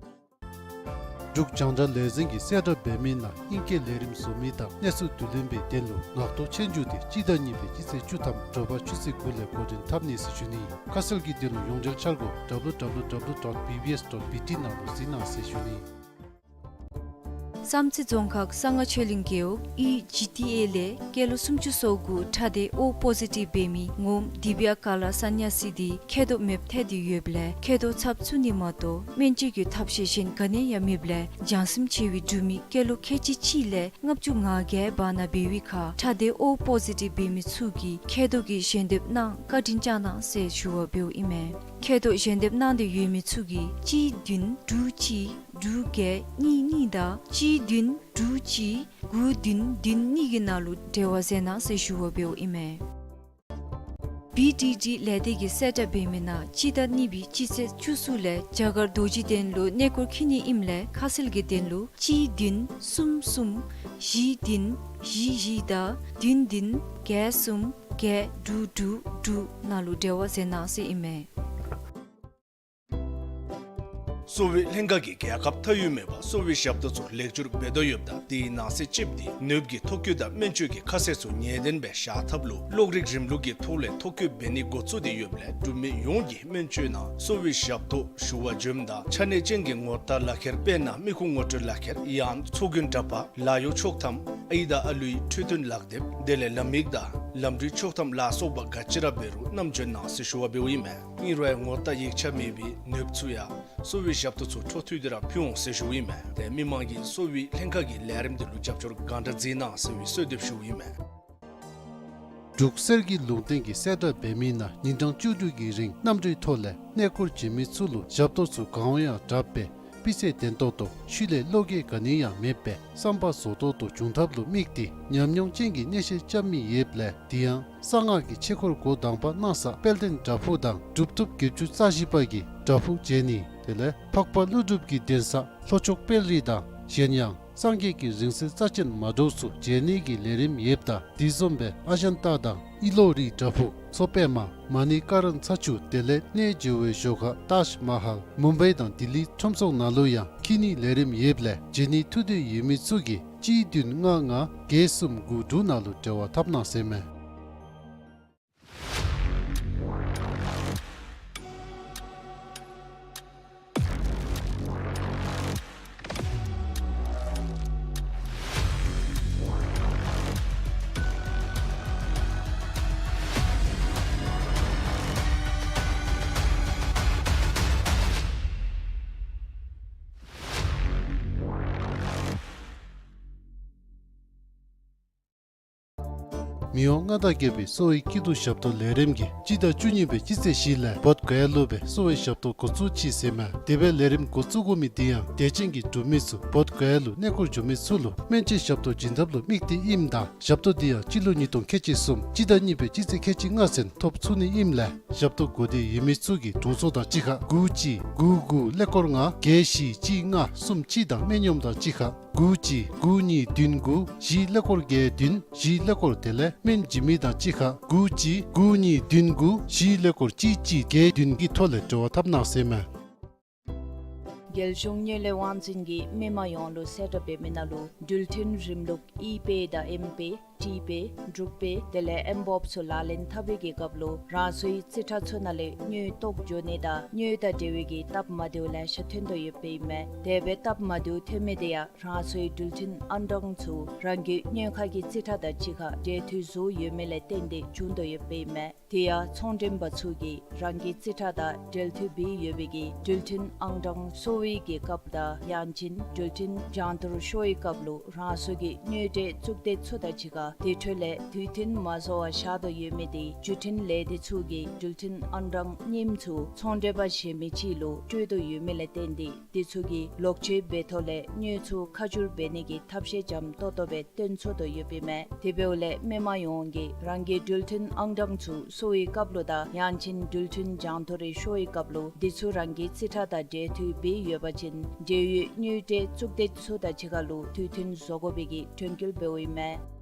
འབྲུག་རྒྱང་བསྒྲགས་ལས་འཛིན་གྱིས་གསལ་བསྒྲགས་འབད་མི་ནང་ཨིང་སྐད་ལས་རིམ་བཟོ་མི་དང་གནས་ཚུལ་བསྡུ་ལེན་པའི་དོན་ལུ་ངག་ཐོག་ཆོས་རྒྱུགས་དེ་སྤྱི་ཟླ་གཉིས་པའི་སྤྱི་ཚེས་བཅུ་ཐམ་དྲོ་པ་ཆུ་ཚོད་དགུ་ལས་འགོ་འདྲེན་འཐབ་ནི་ཟེར་ཞུ་ནི་ཨིན། ཁ་གསལ་གྱི་དོན་ལུ་ཡོངས་འབྲེལ་འཆར་སྒོ་W W W dot B B S dot B T ནང་ལུ་གཟིགས་གནང་ཟེར་ཞུ་ནི་ཨིན། བསམ་རྩེ་རྫོང་ཁག་གསང་སྔགས་ཆོས་གླིང་རྒེད་འོག་ཨི་ཇི་ཊི་ཨེ་ལས་སྐྱེས་ལོ་སུམ་ཅུ་སོ་དགུ་ཁྲག་སྡེ་ཨོ་པོ་ཟི་ཊིབ་འབད་མི་ངོམ་དི་བི་ཡ་ཀ་ལ་ས་ནྱ་སི་དེ་མཁལ་རྡོག་མེདཔ་ཐལ་ཏེ་ཡོདཔ་ལས་མཁལ་རྡོག་ཚབ་བཙུགས་ནི་མ་གཏོགས་སྨན་བཅོས་ཀྱི་ཐབས་ཤེས་གཞན་ག་ནི་ཡང་མེདཔ་ལས་བྱང་སེམས་ཆེ་བའི་འབྲུག་མི་སྐྱེས་ལོ་ཁལ་གཅིག་གཅིག་ལས་ལྔ་བཅུ་ང་བརྒྱད་བར་ན་འབད་བའི་ཁར་ཁྲག་སྡེ་ཨོ་པོ་ཟི་ཊིབ་འབད་མི་ཚུ་གིས་མཁལ་རྡོག་གི་ཞལ་འདེབས་གནང་བཀའ་དྲིན་བསྐྱང་གནང་ཟེར་ཞུ་བ་འབདཝ་ཨིན་མས། མཁལ་རྡོག་ཞལ་འདེབས་གནང་སྟེ་ཡོད་མི་ཚུ་གིས་གཅིག་བདུན་དྲུག་གཅིག་དྲུག་བརྒྱད་གཉིས་གཉིས་དང་གཅིག་བདུན་དྲུག་གཅིག་དགུ་བདུན་བདུན་གཉིས་ཀྱི་ནང་ལུ་འབྲེལ་བ་མཛད་གནང་ཟེར་ཞུ་བ་འབདཝ་ཨིན་མས། བི་ཌི་ཌི་ལས་སྡེ་གིས་གསལ་བསྒྲགས་འབད་མི་ནང་སྤྱི་ཟླ་གཉིས་པའི་སྤྱི་ཚེས་བཅུ་གསུམ་ལས་རྒྱ་གར་རྡོ་རྗེ་གདན་ལུ་གནས་སྐོར་འཁྱིད་ནི་ཨིནམ་ལས་ཁ་གསལ་གྱི་དོན་ལུ་གཅིག་བདུན་གསུམ་གསུམ་བཞི་བདུན་བཞི་བཞི་དང་བདུན་བདུན་བརྒྱད་གསུམ་བརྒྱད་དྲུག་དྲུག་དྲུག་ནང་ལུ་འབྲེལ་བ་མཛད་གནང་ཟེར་ཨིན་མས། གསོ་བའི་ལྷན་ཁག་གིས་རྒྱལ་ཁབ་མཐའ་དབུས་མེད་པར་གསོ་བའི་ཞབས་ཏོག་ཚུ་ལེགས་བཅོས་འབད་དོ་ཡོདཔ་ད་དེའི་ནང་གསེས་ཅིག་དེ་ནདཔ་ཀྱི་ཐོ་བཀོད་དང་སྨན་བཅོས་ཀྱི་ཁ་གསལ་ཚུ་ངེས་གཏན་སྦེ་བཞག་ཐབས་ལུ་གློག་རིག་རིམ་ལུགས་ཀྱི་ཐོག་ལས་ཐོ་བཀོད་འབད་ནི་འགོ་བཙུགས་ཏེ་ཡོདཔ་ལས་འབྲུག་མི་ཡོངས་ཀྱིས་སྨན་བཅོས་ནང་གསོ་བའི་ཞབས་ཏོག་ཞུ་བར་འབྱོནམ་ད་ཆ་གནས་ཅན་གྱི་ངོ་རྟགས་ལག་ཁྱེར་དཔེར་ན་མི་ཁུངས་ངོ་སྤྲོད་ལག་ཁྱེར་ཡང་ཚོགས་རྒྱན་འདྲ་པར་ལཱ་གཡོག་ཆོག་ཐམ་ཨའི་དང་ཨ་ལུའི་འཕྲོད་བསྟེན་ལག་དེབ་དེ་ལས་ལམ་ཡིག་དང་ལམ་འགྲུལ་ཆོག་ཐམ་ལ་སོགས་པ་ག་ཅི་ར་འབད་རུང་བསྣམས་འབྱོན་གནང་ཟེར་ཞུ་བ་འབདཝ་ཨིན་མས། ཨིན་རུང་ངོ་རྟགས་ཡིག་ཆ་མེད་པའི་ནདཔ་ཚུ་ཡང་གསོ་བའི་ཞབས་ཏོག་ཚུ་འཕྲོ་མཐུད་དེ་ར་ཕུལ་འོང་ཟེར་ཞུཝ་ཨིན་མས། ཏེ་མི་མང་གིས་གསོ་བའི་ལྷན་ཁག་གི་ལས་རིམ་དེ་ལུ་རྒྱབ་སྐྱོར་གང་དྲག་མཛད་གནང་ཟེར་བའི་གསོལ་འདེབས་ཞུཝ་ཨིན་མས། འབྲུག་གསེར་གྱི་ལུང་བསྟན་གྱིས་གསལ་བསྒྲགས་འབད་མི་ནང་ཉིན་གྲངས་བཅུ་དྲུག་གི་རིང་གནམ་གྲུའི་ཐོག་ལས་གནས་སྐོར་བྱོན་མི་ཚུ་ལུ་ཞབས་ཏོག་ཚུ་གང་འོང་ཡང་དྲག་པས་སྤུས་ཚད་ལྡན་ཏོག་ཏོ་ཤུལ་ལས་བློ་འགྱོད་ག་ནི་ཡང་མེད་པས་བསམ་པ་རྫོགས་ཏོག་ཏོ་འབྱུང་ཐབས་ལུ་དམིགས་ཏེ་ཉམས་མྱོང་ཅན་གྱི་གནས་བཤད་རྐྱབ་མི་ཡོདཔ་ལས་དེ་ཡང་གསང་སྔགས་ཀྱི་ཆོས་སྐོར་འགོ་དང་པ་གནང་ས་དཔལ་ལྡན་བྲག་ཕུག་དང་གྲུབ་ཐོབ་བརྒྱད་ཅུ་རྩ་བཞི་པ་གིས་བྲག་ཕུག་མཇལ་ནི་དེ་ལས་འཕགས་པ་ཀླུ་སྒྲུབ་ཀྱི་གདན་ས་ལྷོ་ཕྱོགས་དཔལ་རི་དང་གཞན་ཡང་སངས་རྒྱས་ཀྱི་རིང་བསྲེལ་རྩ་ཆེན་མ་འདྲཝ་ཚུ་མཇལ་ནི་གི་ལས་རིམ་ཡོདཔ་ད་དེ་བཟུམ་སྦེ་ཨ་ཇན་ཏ་དང་ཨི་ལོ་རི་བྲག་ཕུག་མཚོ་པདྨ་མ་ཎི་ཀ་རན་ཚ་ཆུ་དེ་ལས་གནས་མཇལ་བའི་ཞོར་ཁར་ཏཱཇ་མ་ཧཱལ་མུམ་བའི་དང་ལྡི་ལི་ཁྲོམ་ཚོགས་ནང་ལུ་ཡང་འཁྱིད་ནི་ལས་རིམ་ཡོདཔ་ལས་མཇལ་ནི་ཐུགས་འདོད་ཡོད་མི་ཚུ་གིས་གཅིག་བདུན་ལྔ་ལྔ་བརྒྱད་གསུམ་དགུ་དྲུག་ནང་ལུ་འབྲེལ་བ་འཐབ་གནང་ཟེར་མས། མི་དབང་མངའ་བདག་རྒྱལ་པོའི་གསོ་བའི་སྐྱིད་སྡུག་ཞབས་ཏོག་ལས་རིམ་གྱིས་སྤྱི་ཟླ་བཅུ་གཉིས་པའི་སྤྱི་ཚེས་བཞི་ལས་བོདྷ་ག་ཡ་ལུ་སྦེ་གསོ་བའི་ཞབས་ཏོག་འགོ་བཙུགས་ཅི་ཟེར་མས། དེ་སྦེ་ལས་རིམ་འགོ་བཙུགས་དགོ་མི་དེ་ཡང་དད་ཅན་གྱི་འབྲུག་མི་ཚུ་བོདྷ་ག་ཡ་ལུ་གནས་སྐོར་འགྱོ་མི་ཚུ་ལུ་སྨན་བཅོས་ཞབས་ཏོག་བྱིན་ཐབས་ལུ་དམིགས་ཏེ་ཨིནམ་ད་ཞབས་ཏོག་དེ་ཡང་སྤྱི་ལོ་ཉིས་སྟོང་ཁལ་གཅིག་གསུམ་སྤྱི་ཟླ་གཉིས་པའི་སྤྱི་ཚེས་ཁལ་གཅིག་ལྔ་ཚུན་ཐོབ་ཚུགས་ནི་ཨིནམ་ལས་ཞབས་ཏོག་དགོ་འདོད་ཡོད་མི་ཚུ་གིས་དྲུང་འཚོ་དང་གཅིག་ཁར་དགུ་གཅིག་དགུ་དགུ་ཀླད་ཀོར་ལྔ་བརྒྱད་བཞི་གཅིག་ལྔ་གསུམ་གཅིག་དང་སྨན་གཡོགམ་དང་གཅིག་ཁར་དགུ་གཅིག་དགུ་གཉིས་བདུན་དགུ་བཞི་ཀླད་ཀོར་བརྒྱད་བདུན་བཞི་ཀླད་ཀོར་དེ་ལས་སྨན་བྱིན་མི་དང་གཅིག་ཁར་དགུ་གཅིག་དགུ་གཉིས་བདུན་དགུ་བཞི་ཀླད་ཀོར་གཅིག་གཅིག་བརྒྱད་བདུན་གྱི་ཐོག་ལས་འབྲེལ་བ་འཐབ་གནང་ཟེར་མས། རྒྱལ་གཞུང་དངུལ་ལས་དབང་འཛིན་གྱིས་མི་མང་ཡོངས་ལུ་གསལ་བསྒྲགས་འབད་མི་ནང་ལུ་འགྲུལ་འཕྲིན་རིམ་ལུགས་ཨི་པེ་དང་ཨེམ་པེ་ཊི་པེ་འབྲུག་པེ་དེ་ལས་ཨེམ་བོབ་ཚུ་ལག་ལེན་འཐབ་པའི་གི་སྐབས་ལུ་རང་སོའི་རྩིས་ཁྲ་ཚུ་ནང་ལས་དངུལ་བཏོག་འགྱོ་ནི་དང་དངུལ་དང་འབྲེལ་བའི་གི་སྟབས་མ་བདེཝ་ལེ་ཤ་ཐོན་དོ་ཡོདཔ་ཨིན་མས། དེ་སྦེ་སྟབས་མ་བདེཝ་ཐོན་མི་དེ་ཡང་རང་སོའི་འགྲུལ་འཕྲིན་ཨང་གྲངས་ཚུ་རང་གི་དངུལ་ཁང་གི་རྩིས་ཁྲ་དང་གཅིག་ཁར་འབྲེལ་མཐུད་བཟོ་ཡོད་མི་ལས་བརྟེན་ཏེ་བྱུང་དོ་ཡོདཔ་ཨིན་མས། དེ་ཡང་ཚོང་མགྲོན་པ་ཚུ་གིས་རང་གི་རྩིས་ཁྲ་དང་འབྲེལ་མཐུད་འབད་ཡོད་པའི་གི་འགྲུལ་འཕྲིན་ཨང་གྲངས་གསོ་བའི་གི་སྐབས་དང་ཡང་ཅིན་འགྲུལ་འཕྲིན་རྒྱང་མཐོར་ཤོར་བའི་སྐབས་ལུ་རང་སོ་གི་དངུལ་འབྲེལ་གཙུག་སྡེ་ཚུ་དང་གཅིག་ཁར་དེ་འཕྲོ་ལས་དུས་མཐུན་མ་བཟོ་བར་བཞག་དོ་ཡོད་མི་དེ་བརྒྱུད་འཕྲིན་ལས་སྡེ་ཚུ་གིས་འགྲུལ་འཕྲིན་ཨང་གྲངས་རྙིངམ་ཚུ་ཚོང་མགྲོན་པ་གཞན་མི་ཅིག་ལུ་སྤྲོད་དོ་ཡོད་མི་ལས་བརྟེན་ཏེ་དེ་ཚུ་གིས་ལོག་སྤྱོད་འབད་ཐོག་ལས་དངུལ་ཚུ་ཁ་བསྒྱུར་འབད་ནི་གི་ཐབས་ཤེས་འཇམ་ཏོག་ཏོ་སྦེ་སྟོན་ཚུགས་དོ་ཡོདཔ་ཨིན་མས། དེ་འབདཝ་ལས་མི་མང་ཡོངས་ཀྱིས་རང་གི་འགྲུལ་འཕྲིན་ཨང་གྲངས་ཚུ་གསོ་བའི་སྐབས་ལུ་དང་ཡང་ཅིན་འགྲུལ་འཕྲིན་རྒྱང་མཐོ་རུ་ཤོར་བའི་སྐབས་ལུ་དེ་ཚུ་རང་གི་རྩིས་ཁྲ་དང་འབྲེལ་མཐུད་འབད་ཡོད་པ་ཅིན་འབྲེལ་ཡོད་དངུལ་འབྲེལ་གཙུག་སྡེ་ཚུ་དང་གཅིག་ཁར་ལུ་དུས་མཐུན་བཟོ་དགོ་པའི་གི་དྲན་སྐུལ་འབདཝ་ཨིན་མས།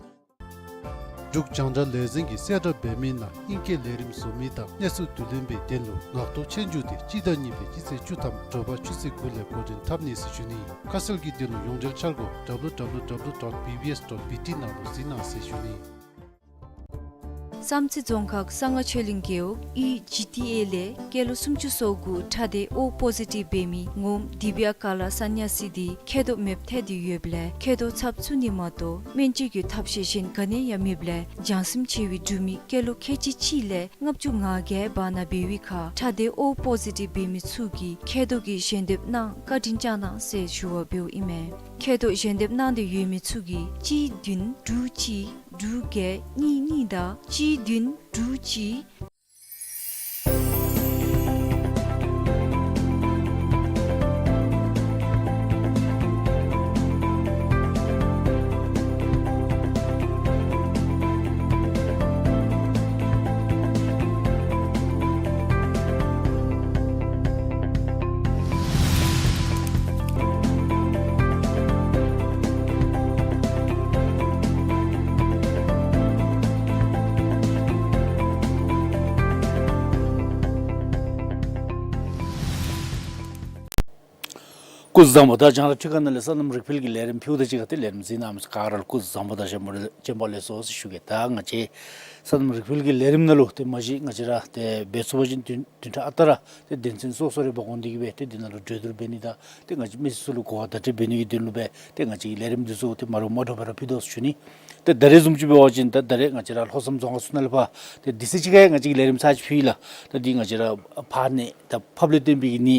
འབྲུག་རྒྱང་བསྒྲགས་ལས་འཛིན་གྱིས་གསལ་བསྒྲགས་འབད་མི་ནང་ཨིང་སྐད་ལས་རིམ་བཟོ་མི་དང་གནས་ཚུལ་བསྡུ་ལེན་པའི་དོན་ལུ་ངག་ཐོག་ཆོས་རྒྱུགས་དེ་སྤྱི་ཟླ་གཉིས་པའི་སྤྱི་ཚེས་བཅུ་ཐམ་དྲོ་པ་ཆུ་ཚོད་དགུ་ལས་འགོ་འདྲེན་འཐབ་ནི་ཟེར་ཞུ་ནི། ཁ་གསལ་གྱི་དོན་ལུ་ཡོངས་འབྲེལ་འཆར་སྒོ་W W W dot B B S dot B T ནང་ལུ་གཟིགས་གནང་ཟེར་ཞུ་ནི། བསམ་རྩེ་རྫོང་ཁག་གསང་སྔགས་ཆོས་གླིང་རྒེད་འོག་ཨི་ཇི་ཊི་ཨེ་ལས་སྐྱེས་ལོ་སུམ་ཅུ་སོ་དགུ་ཁྲག་སྡེ་ཨོ་པོ་ཟི་ཊིབ་འབད་མི་ངོམ་དི་བི་ཡ་ཀ་ལ་ས་ནྱ་སི་དེ་མཁལ་རྡོག་མེདཔ་ཐལ་ཏེ་ཡོདཔ་ལས་མཁལ་རྡོག་ཚབ་བཙུགས་ནི་མ་གཏོགས་སྨན་བཅོས་ཀྱི་ཐབས་ཤེས་གཞན་ག་ནི་ཡང་མེདཔ་ལས་བྱང་སེམས་ཆེ་བའི་འབྲུག་མི་སྐྱེས་ལོ་ཁལ་གཅིག་གཅིག་ལས་ལྔ་བཅུ་ང་བརྒྱད་བར་ན་འབད་བའི་ཁར་ཁྲག་སྡེ་ཨོ་པོ་ཟི་ཊིབ་འབད་མི་ཚུ་གིས་མཁལ་རྡོག་གི་ཞལ་འདེབས་གནང་བཀའ་དྲིན་བསྐྱང་གནང་ཟེར་ཞུ་བར་འབདཝ་ཨིན་མས། མཁལ་རྡོག་ཞལ་འདེབས་གནང་སྟེ་ཡོད་མི་ཚུ་གིས་གཅིག་བདུན་དྲུག་གཅིག་དྲུག་བརྒྱད་གཉིས་གཉིས་དང་གཅིག་བདུན་དྲུག་གཅིག། སྐུ་གཟུགས་བཟང་པོ། ད་རྒྱང་བསྒྲགས་ཁྲི་ཁ་ནང་ལས་སོ་ནམ་རིག་འཕེལ་གྱི་ལས་རིམ་ཕུལཝ་ད་གཅིག་ཁར་ཏེ་ལས་རིམ་གཟིགས་གནང་མི་ག་ར་ལུ་སྐུ་གཟུགས་བཟང་པོ་དང་བྱོན་པ་ལེགས་སོ་ཟེར་ཞུ་གེ། ད་ང་བཅས་སོ་ནམ་རིག་འཕེལ་གྱི་ལས་རིམ་ནང་ལུ་ཏེ་མ་གཞི་ང་བཅས་ར་ཏེ་འབད་ཚུགས་པ་ཅིན་བདུན་བདུན་ཕྲག་ཨ་རྟག་ར་ཏེ་དོན་ཚན་སོ་སོ་རེ་འབག་འོང་སྟེ་གི་སྦེ་ཏེ་འདི་ནང་ལུ་གྲོས་བསྡུར་འབད་ནི་དང་ཏེ་ང་བཅས་མི་སེར་ཚུ་ལུ་གོ་བ་བརྡ་སྤྲོད་འབད་ནི་གི་དོན་ལུ་སྦེ་ཏེ་ང་བཅས་ཀྱི་ལས་རིམ་འདི་ཚུ་ཏེ་མ་འདྲཝ་མ་འདྲཝ་སྦེ་ར་ཕུལ་དོ་ཟེར་ཞུ་ནི། ཏེ་ད་རེས་བཟུམ་ཅིག་འབད་བ་ཅིན་ད་ད་རེས་ང་བཅས་ར་ལྷོ་མཚམས་རྫོང་ཁག་ཚུ་ནང་ལས་ཕར་ཏེ་དུས་ཚོད་ཅིག་ཁར་ང་བཅས་ཀྱིས་ལས་རིམ་ཚར་ཅིག་ཕུལ་ཡི་ལགས། ད་འདི་ང་བཅས་ར་ཕར་ནི་ད་ཕགཔ་ལས་བརྟེན་པའི་ནད་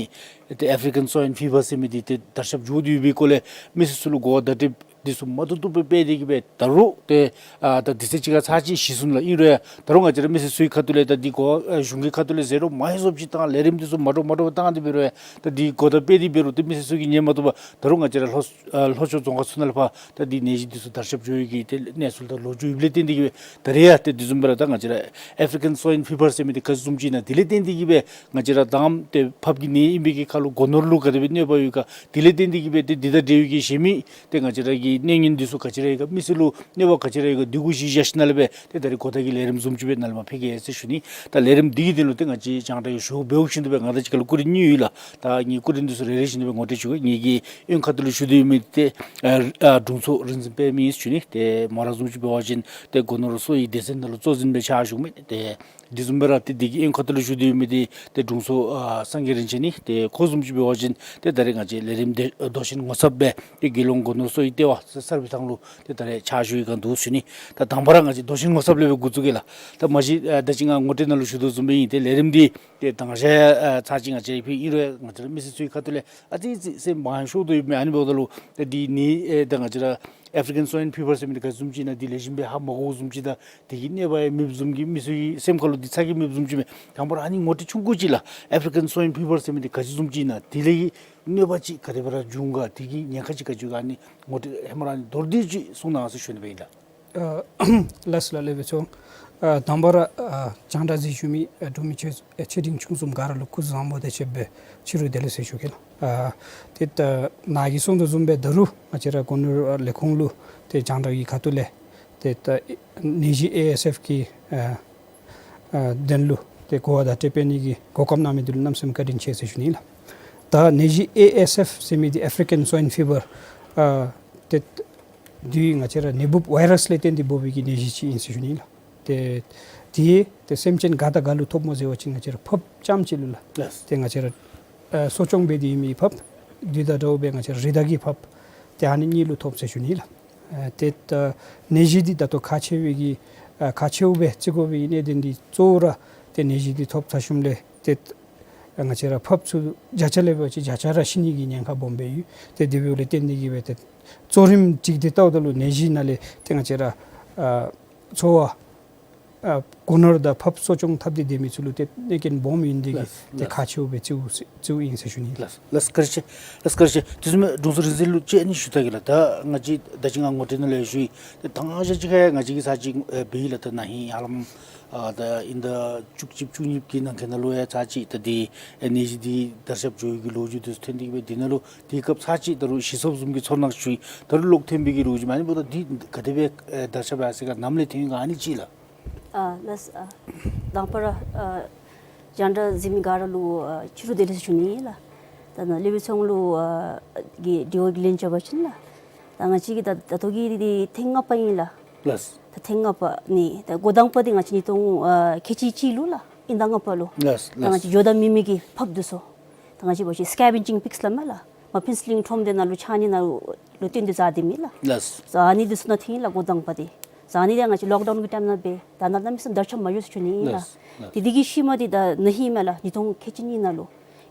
ཏེ་ཨེཕ་རི་ཀན་སོའིན་ཕི་བར་ཟེར་མི་འདི་ཏེ་དར་ཁྱབ་འགྱོ་སྟེ་ཡོད་པའི་སྐོར་ལས་མི་སེར་ཚུ་ལུ་གོ་བ་བརྡ་སྤྲོད་འདི་ཚུ་མ་བཏུབ་བཏུབ་སྦེ་སྤེལ་ཏེ་གི་སྦེ་ད་རུང་ཏེ་ཨ་ད་དུས་ཚོད་ཅིག་ཁར་ཚར་ཅིག་ཞི་སོང་ལགས། ཨིན་རུང་ཡང་ད་རུང་ང་བཅས་ར་མི་སེར་ཚུའི་ཁ་ཐུག་ལས་ད་འདི་གོ་ཨ་གཞུང་གི་ཁ་ཐུག་ལས་ཟེར་རུང་མ་ཧེ་བཟུམ་ཅིག་བཏང་ལས་རིམ་འདི་ཚུ་མ་འདྲཝ་མ་འདྲཝ་བཏང་སྟེ་འབད་རུང་ཡང་ད་འདི་གོ་བརྡ་སྤེལ་ཏེ་འབད་རུང་ཏེ་མི་སེར་ཚུ་གིས་ཉན་མ་བཏུབ་པར་ད་རུང་ང་བཅས་ར་ལྷོ་ཨ་ལྷོ་ཕྱོགས་རྫོང་ཁག་ཚུ་ནང་ལས་ཕར་ད་འདི་ནད་གཞི་འདི་ཚུ་དར་ཁྱབ་འགྱོ་ཡི་གི་ཏེ་གནས་ཚུལ་དང་ལོ་རྒྱུས་ཡོདཔ་ལས་བརྟེན་ཏེ་གི་སྦེ་ད་རེས་ཡང་ཏེ་དེ་བཟུམ་སྦེ་ར་ད་ང་བཅས་ར་ཨེཕ་རི་ཀན་སོའིན་ཕི་བར་ཟེར་མི་འདི་ག་ཅི་བཟུམ་ཅིག་ཨིན་ན་དེ་ལས་བརྟེན་ཏེ་གི་སྦེ་ང་བཅས་ར་ད་ཏེ་ཕགཔ་གི་ནད་ཨིན་པའི་གི་ཁར་ལུ་སྒོ་ནོར་ལུ་ག་དེ་སྦེ་གནོད་པ་ཡོད་ག། དེ་ལས་བརྟེན་ཏེ་གི་སྦེ་ཏེ་འདི་དང་འབྲེལ་བའི་གི་གཞན་མི་ཏེ་ང་བཅས་ར་གི་གནོད་ཉེན་འདི་ཚུ་ག་ཅི་ར་ཡོད་ག། མི་སེར་ལུ་གནོད་པ་ག་ཅི་ར་ཡོད་ག། འདི་གུ་གཞི་བཞག་ཞིནམ་ལས་སྦེ་ཏེ་ད་རེས་གོ་བརྡ་གི་ལས་རིམ་བཟུམ་ཅིག་སྦེ་ནཱ་ལས་མར་ཕུལ་གེ་ཟེར་ཞུ་ནི། ད་ལས་རིམ་འདི་གི་དོན་ལུ་ཏེ་ང་བཅས་རྒྱང་བསྒྲགས་ཀྱི་ཞུ་འབདཝ་བཞིན་དུ་སྦེ་ང་དང་གཅིག་ཁར་ལུ་སྐུ་རིམ་གཉིས་ཡོད་ལགས། ད་ངེའི་སྐུ་རིམ་འདི་ཚུ་རེ་རེ་བཞིན་དུ་སྦེ་ངོ་སྤྲོད་ཞུ་གེ། ངེ་གི་གཡོན་ཁ་ཐུག་ལུ་བཞུགས་ཏེ་ཡོད་མི་འདི་ཏེ་ཨ་ཨ་དྲུང་འཚོ་རིག་འཛིན་པདྨ་ཨིན་ཟེར་ཞུ་ནི། ཏེ་མོ་ར་བཟུམ་ཅིག་འབད་བ་ཅིན་ཏེ་སྒོ་ནོར་གསོ་བའི་སྡེ་ཚན་ནང་ལུ་གཙོ་འཛིན་སྦེ་ཕྱག་ཞུ་མི་ཏེ་དེ་བཟུམ་སྦེ་ར་ཏེ་འདི་གི་གཡོན་ཁ་ཐུག་ལུ་བཞུགས་ཏེ་ཡོད་མི་འདི་ཏེ་དྲུང་འཚོ་ཨ་སངས་རྒྱས་རིན་ཆེན་ཨིན། ཏེ་ཁོ་བཟུམ་ཅིག་འབད་བ་ཅིན་ཏེ་ད་རེས་ང་བཅས་ལས་རིམ་འདི་མདོ་ཆེན་ངོ་ཚབ་སྦེ་ཏེ་དགེ་སློང་སྒོ་ནོར་གསོ་བའི་ལྟེ་བ་གསར་སྦས་ཐང་ལུ་ཏེ་ད་རེས་ཕྱག་ཞུ་ཡི་ག་འདུག་ཟེར་ཞུ་ནི། ད་དང་པ་ར་ང་བཅས་མདོ་ཆེན་ངོ་ཚབ་ལས་སྦེ་འགོ་བཙུགས་གེ་ལགས། ད་མ་གཞི་ཨ་ད་ཅི་ང་ངོ་སྤྲོད་ནང་ལུ་ཞུ་དོ་བཟུམ་སྦེ་ཨིན། ཏེ་ལས་རིམ་འདི་ཏེ་དང་ཞག་ཨ་ཚར་ཅིག་ང་བཅས་ཕུལ་ཨིན་རུང་ང་བཅས་ར་མི་སེར་ཚུའི་ཁ་ཐུག་ལས་ཨ་ཙི་ཙི་སེམས་མང་ཤོར་དོ་ཡོད་མི་ཨ་ནི་འབདཝ་ད་ལུ་ད་འདི་ནི་ཨེ་ད་ང་བཅས་ར་ཨེཕ་རི་ཀན་སོའིན་ཕི་བར་ཟེར་མི་འདི་ག་བཟུམ་ཅིག་ཨིན་ན་འདི་ལེགས་ཤོམ་སྦེ་ཧ་མ་གོཝ་བཟུམ་ཅིག་དང་དེ་གི་གནོད་པ་ཡང་མེདཔ་བཟུམ་གྱི་མི་སེར་གྱི་སེམས་ཁར་ལུ་འདི་ཚ་གྱང་མེདཔ་བཟུམ་ཅིག་མས། དང་པ་ར་ཨ་ནི་ངོ་སྤྲོད་ཆུང་ཀུ་ཅིག་ལགས། ཨེཕ་རི་ཀན་སོའིན་ཕི་བར་ཟེར་མི་འདི་ག་ཅི་བཟུམ་ཅིག་ཨིན་ན་དེ་ལས་གནོད་པ་ཅིག་ག་དེ་སྦེ་ར་འབྱུང་ག། དེ་གི་ཉེན་ཁ་ཅིག་ག་ཅི་ཡོད་ག། ཨ་ནི་ངོ་སྤྲོད་ཧེ་མ་ར་ཨ་ནི་མདོར་བསྡུས་ཅིག་གསུང་གནང་ཟེར་ཞུ་ནི་སྦེ་ཨིན་ལགས། ཨ་ལགས་སོ་ལགས། ལེགས་པའི་ཚོགས། ཨ་དང་པ་ར་ཨ་རྒྱང་བསྒྲགས་གཟིགས་བཞུགས་མི་ཨ་འབྲུག་མི་ཆེ་ཨ་ཆེ་འབྲིང་ཆུང་གསུམ་ག་ར་ལུ་སྐུ་གཟུགས་བཟང་པོ་དང་བཅས་པའི་ཕྱི་རུ་བདེ་ལེགས་ཟེར་ཞུ་གེ་ལགས། ཨ་ཏེ་ད་ནཱ་གིས་གསུངས་དོ་བཟུམ་སྦེ་ད་རུང་ང་བཅས་ར་སྒོ་ནོར་ལས་ཁུངས་ལུ་ཏེ་རྒྱང་བསྒྲགས་ཀྱི་ཁ་ཐུག་ལས་ཏེ་ད་ནད་གཞི་ཨེ་ཨེསི་ཨེཕ་གི་ཨ་ཨ་དོན་ལུ་ཏེ་གོ་བ་བརྡ་སྤྲོད་འབད་ནི་གི་གོ་སྐབས་གནང་མི་འདི་ལུ་གནམ་མེད་ས་མེད་བཀའ་དྲིན་ཆེ་ཟེར་ཞུ་ནི་ལགས། ད་ནད་གཞི་ཨེ་ཨེསི་ཨེཕ་ཟེར་མི་འདི་ཨེཕ་རི་ཀན་སོའིན་ཕི་བར་ཨ་ཏེ་འདི་ང་བཅས་ར་ནད་འབུཔ་ཝའི་རཱསི་ལས་བརྟེན་ཏེ་འབོ་བའི་གི་ནད་གཞི་ཅིག་ཨིན་ཟེར་ཞུ་ནི་ལགས། ཏེ་འདི་ཏེ་སེམས་ཅན་ག་དང་ག་ལུ་ཐོབ་སྨོ་ཟེར་བ་ཅིན་ང་བཅས་ར་ཕགཔ་རྐྱངམ་ཅིག་ལུ་ལགས། ལགས། ཏེ་ང་བཅས་ར་ཨ་གསོ་སྐྱོང་འབད་དེ་ཡོད་མི་ཕགཔ་འདི་དང་འདྲཝ་སྦེ་ང་བཅས་ར་རི་དྭགས་ཀྱི་ཕགཔ་ཏེ་ཨ་ནི་གཉིས་ལུ་ཐོབ་ཟེར་ཞུ་ནི་ལགས། ཨ་ཏེ་ད་ནད་གཞི་འདི་ད་ལྟོ་ཁག་ཆེ་བའི་གི་ཨ་ཁག་ཆེཝ་སྦེ་བརྩི་དགོ་པའི་གནད་དོན་འདི་གཙོ་བོ་ར་ཏེ་ནད་གཞི་འདི་ཐོབ་ཚར་ཞིནམ་ལས་ཏེ་ང་བཅས་ར་ཕགཔ་ཚུ་བརྒྱ་ཆ་ལས་འབད་བ་ཅིན་བརྒྱ་ཆ་ར་ཤི་ནི་གི་ཉེན་ཁ་སྦོམ་སྦེ་ཡོད། ཏེ་དེ་འབདཝ་ལས་བརྟེན་ཏེ་གི་སྦེ་ཏེ་གཙོ་རིམ་ཅིག་འདི་བལྟཝ་ད་ལུ་ནད་གཞི་ནང་ལས་ཏེ་ང་བཅས་ར་ཨ་འཚོ་བ་ ཨ་སྒོ་ནོར་དང་ཕགཔ་གསོ་སྐྱོང་འཐབ་སྟེ་སྡོད་མི་ཚུ་ལུ་ཏེ་གནོད་རྐྱེན་སྦོམ་ཨིན་ཏེ་གིས་ལགས་ཏེ་ལགས། ཁག་ཆེཝ་སྦེ་བརྩིཝ་བརྩིཝ་ཨིན་ཟེར་ཞུ་ནི། ལགས་ལགས། བཀའ་དྲིན་ཆེ། ལགས་བཀའ་དྲིན་ཆེ། དེ་བཟུམ་སྦེ་དྲུང་འཚོ་རིག་འཛིན་ལུ་ཅིག་ཨ་ནི་ཞུ་ད་གེ་ལགས། ད་ང་བཅས་ད་ཅི་ང་ངོ་སྤྲོད་ནང་ལས་ཞུ་ཡི། ད་དང་ཤ་ཅིག་ཁར་ང་བཅས་ཀྱིས་ཚར་ཅིག་ཨེ་འབད་ཡི་ལགས། ད་ན་ཧིང་ཧ་ལམ་ཨ་ད་དབྱིན་ཟླ་བཅུ་གཅིག་བཅུ་གཉིས་ཀྱི་ནང་འཁོད་ནང་ལུ་ཡང་ཚར་ཅིག་ད་འདི་ཨེ་ནད་གཞི་འདི་དར་ཁྱབ་འགྱོ་ཡི་གི་ལོ་རྒྱུས་འདི་ཚུ་ཐོན་ཏེ་གིས་སྦེ་འདི་ནང་ལུ་དེའི་སྐབས་ཚར་ཅིག་ད་རུང་ཞི་སོངམ་བཟུམ་གྱི་ཚོར་སྣང་ཞུ་ཡི། ད་རུང་ལོག་ཐོན་པའི་གི་ལོ་རྒྱུས་མས། ཨ་ནི་འབདཝ་ད་འདི་ག་དེ་སྦེ་ཨེ་དར་ཁྱབ་ཡར་སོ་ཡི་ག་ནམ་ལས་ཐོན་ཡི་ག་ཨ་ནི་ཅིག་ལགས། ཨ་ལགས། ཨ་དང་པ་ར་ཨ་རྒྱང་བསྒྲགས་གཟིགས་མི་ག་ར་ལུ་ཨ་ཕྱི་རུ་བདེ་ལེགས་ཞུ་ནི་ལགས། ད་ནཱ་ལེགས་པའི་ཚོང་ལུ་ཨ་གི་དྲི་བ་གི་ལན་རྐྱབ་པ་ཅིན་ལགས། ད་ང་བཅས་ཀྱིས་ད་ད་ལྟོ་གི་འདི་ཐེངས་ལྔ་པ་ཨིན་ལགས། ལགས། ད་ཐེངས་ལྔ་པ་ནི་ད་འགོ་དང་པ་འདི་ང་བཅས་ཉིས་སྟོང་ཨ་ཁལ་གཅིག་གཅིག་ལུ་ལགས། དབྱིན་ཟླ་ལྔ་པ་ལུ། ལགས་ད་ང་བཅས་ལགས། འགྱོ་དང་མི་མེད་ཀྱི་ཕགཔ་འདི་ཚུ། ད་ང་བཅས་འབད་བ་ཅིན་སི་ཀེ་བེཇིང་པིགསི་སླབ་མས་ལགས། མ་ཕུན་ཚོགས་གླིང་ཁྲོམ་འདི་ནང་ལུ་ཕྱགས་སྙིགས་ནང་ལུ་ལུ་བཏོན་ཏེ་བཟའ་སྡོད་མི་ལགས། ལགས། བཟའ་ནི་འདི་ཚུ་ནང་ཐོན་ཡི་ལགས་འགོ་དང་པ་འདི། བཟའ་ནི་འདི་ང་བཅས་ལོག་ཌའུན་གྱི་ཊའིམ་ནང་སྦེ་ད་ནཱ་གནམ་མེད་ས་མེད་དར་ཁྱབ་མ་འགྱོ་ཟེར་ཞུ་ནི་ཨིན་ལགས། ལགས་ལགས། དེ་དེ་གི་ཤུལ་མ་འདི་ད་ན་ཧིང་མས་ལགས། ཉིས་སྟོང་ཁལ་གཅིག་གཉིས་ནང་ལུ་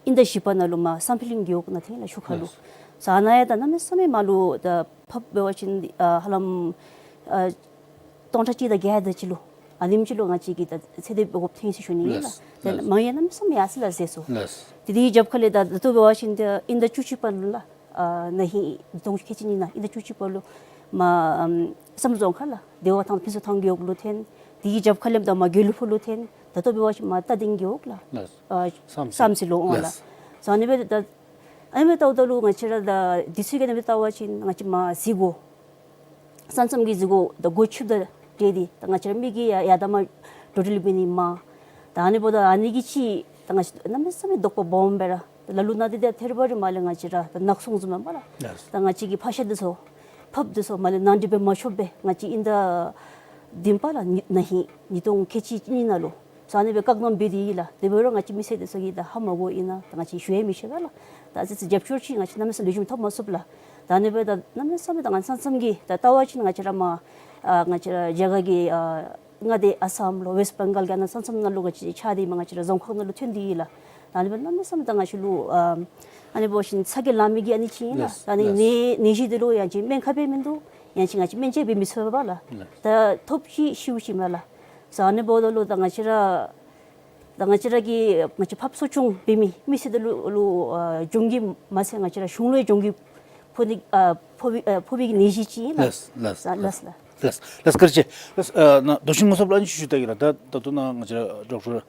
དབྱིན་ཟླ་བཞི་པ་ནང་ལུ་མར་སམ་ཕི་ལིང་རྒེད་འོག་ནང་ཐོན་ཡི་ལགས་ཤུགས་ཁ་ལུ། ལགས། བཟའ་ནི་ཡང་ད་གནམ་མེད་ས་མེད་མར་ལུ་ད་ཕགཔ་འབད་བ་ཅིན་ཨ་ཧ་ལམ་ཨ་སྟོང་ཕྲག་གཅིག་དང་བརྒྱད་དེ་ཅིག་ལུ་ཨ་ནེམ་ཅིག་ལུ་ང་བཅས་ཀྱིས་ད་ཚེ་འདས་འབད་དགོཔ་ཐོན་ཡི་ཟེར་ཞུ་ནི་ཨིན་ལགས། ལགས་ད་ལགས། མང་ཡང་གནམ་མེད་ས་མེད་ཡར་སོ་ཡི་ལགས་ཟེར་སོ། ལགས། དེ་དེའི་རྒྱབ་ཁ་ལས་ད་ད་ལྟོ་འབད་བ་ཅིན་ད་དབྱིན་ཟླ་བཅུ་གཅིག་པ་ལུ་ལགས། ཨ་ན་ཧིང་ཉིས་སྟོང་ཁལ་གཅིག་གཉིས་ནང་དབྱིན་ཟླ་བཅུ་གཅིག་པ་ལུ་མར་ཨམ་བསམ་གྲུབ་རྫོང་ཁག་ལགས་བདེ་བ་ཐང་ཕུན་ཚོགས་ཐང་རྒེད་འོག་ལུ་ཐོན། དེའི་རྒྱབ་ཁ་ལས་ད་མར་དགེ་ལུགས་ཕུག་ལུ་ཐོན། ད་ལྟོ་འབད་བ་ཅིན་མར་རྟ་སྡིང་རྒེད་འོག་ལགས། ལགས། ཨ་བསམ་རྩེ། བསམ་རྩེ་ལུ་འོང་ལགས། ལགས། ཟེར་ཨ་ནི་སྦེ་ད་ཨ་ནི་སྦེ་ལྟཝ་ད་ལུ་ང་བཅས་ར་ད་དུས་ཚོད་ཀྱི་ཨ་ནི་སྦེ་ལྟ་བ་ཅིན་ང་བཅས་མར་གཟིགས་སྒོ་ས་མཚམས་ཀྱི་གཟིགས་སྒོ་ད་སྒོ་ཕྱེཝ་དང་འབྲེལ་ཏེ་ད་ང་བཅས་ར་མི་གིས་ཡར་ཡར་དང་མར་འགྲོ་འགྲུལ་འབད་ནི་མང་། ད་ཨ་ནི་འབདཝ་ད་ཨ་ནི་གིས་ཅིག་ད་ང་བཅས་གནམ་མེད་ས་མེད་དོགས་པ་སྦོམ་སྦེ་ར་ད་ལ་ལུ་ནང་འདི་ད་ཐད་རི་བ་རི་མར་ལས་ང་བཅས་ར་ད་ནག་ཚོང་བཟུམ་མས་ལགས། ལགས། ད་ང་བཅས་ཀྱི་ཕག་ཤ་འདི་ཚུ་ཕགཔ་འདི་ཚུ་མར་ལས་ནང་འདྲེན་འབད་མ་ཆོགཔ་སྦེ་ང་བཅས་དབྱིན་ཟླ་བདུན་པ་ལགས་ན་ཧིང་ཉིས་སྟོང་ཁལ་གཅིག་གཉིས་ནང་ལུ་ཟེར་ཨ་ནི་སྦེ་བཀག་སྡོམ་འབད་དེ་ཡོད་ལགས། དེ་འབད་རུང་ང་བཅས་མི་སེར་འདི་ཚུ་གིས་ད་ཧ་མ་གོ་ཨིན་ན་ད་ང་བཅས་ཞུ་ཡང་མི་ཤེས་པས་ལགས། ད་ཨ་ཙི་ཙི་རྒྱབ་སྐྱོར་ཅིག་ང་བཅས་གནམ་མེད་ས་མེད་ལེགས་ཤོམ་ཐོབ་མ་ཚུགས་ལགས། ད་ཨ་ནི་སྦེ་ད་གནམ་མེད་ས་མེད་ད་ང་ས་མཚམས་ཀྱི་ད་ལྟ་བ་ཅིན་ང་བཅས་ར་མར་ཨ་ང་བཅས་ར་རྒྱ་གར་གྱི་ཨ་མངའ་སྡེ་ཨ་སམ་ལོ་ཝེསཊ་བེང་གཱལ་གྱི་ཨ་ནཱ་ས་མཚམས་ནང་ལུ་ང་བཅས་ཆགས་ཏེ་མར་ང་བཅས་ར་རྫོང་ཁག་ནང་ལུ་ཐོན་ཏེ་ཡོད་ལགས། ད་ཨ་ནི་སྦེ་གནམ་མེད་ས་མེད་ད་ང་བཅས་ལུ་ཨ་ཨ་ནི་འབད་བ་ཅིན་ཚ་གྱང་ལང་མི་གི་ཨ་ནི་ཅིག་ཨིན་ལགས། ལགས། ད་ཨ་ནི་ལགས། ནད་ནད་གཞི་འདི་ལུ་ཡང་ཅིན་སྨན་ཁང་སྦེ་མིན་འདུག། ཡང་ཅིན་ང་བཅས་སྨན་བཅོས་འབད་མི་ཚུགས་པས་ལགས། ལགས། ད་ཐོབ་ཅི་ཤིཝ་ཅིག་མས་ལགས། ཟེར་ཨ་ནི་འབདཝ་ད་ལུ་ད་ང་བཅས་ར་ད་ང་བཅས་ར་གི་ང་བཅས་ཕགཔ་གསོ་སྐྱོང་འབད་མི་མི་སེར་འདི་ལུ་ལུ་ཨ་གྱོང་གུད་མ་ཚད་ང་བཅས་ར་གཞུང་ལུ་ཡང་གྱོང་གུད་ཕོག་ནི་ཨ་ཕོག་པའི་ཨ་ཕོག་པའི་གི་ནད་གཞི་ཅིག་ཨིན་ལགས། ལགས་ལགས། ལགས་ལགས། ལགས་ལགས། བཀའ་དྲིན་ཆེ། ལགས། ཨ་ནཱ་རྡོ་ཤིང་ངོ་ཚབ་ལུ་ཨ་ནི་ཅིག་ཞུ་ད་གེ་ལགས། ད་ད་ལྟོ་ནཱ་ང་བཅས་ར་ཌོག་ཊར་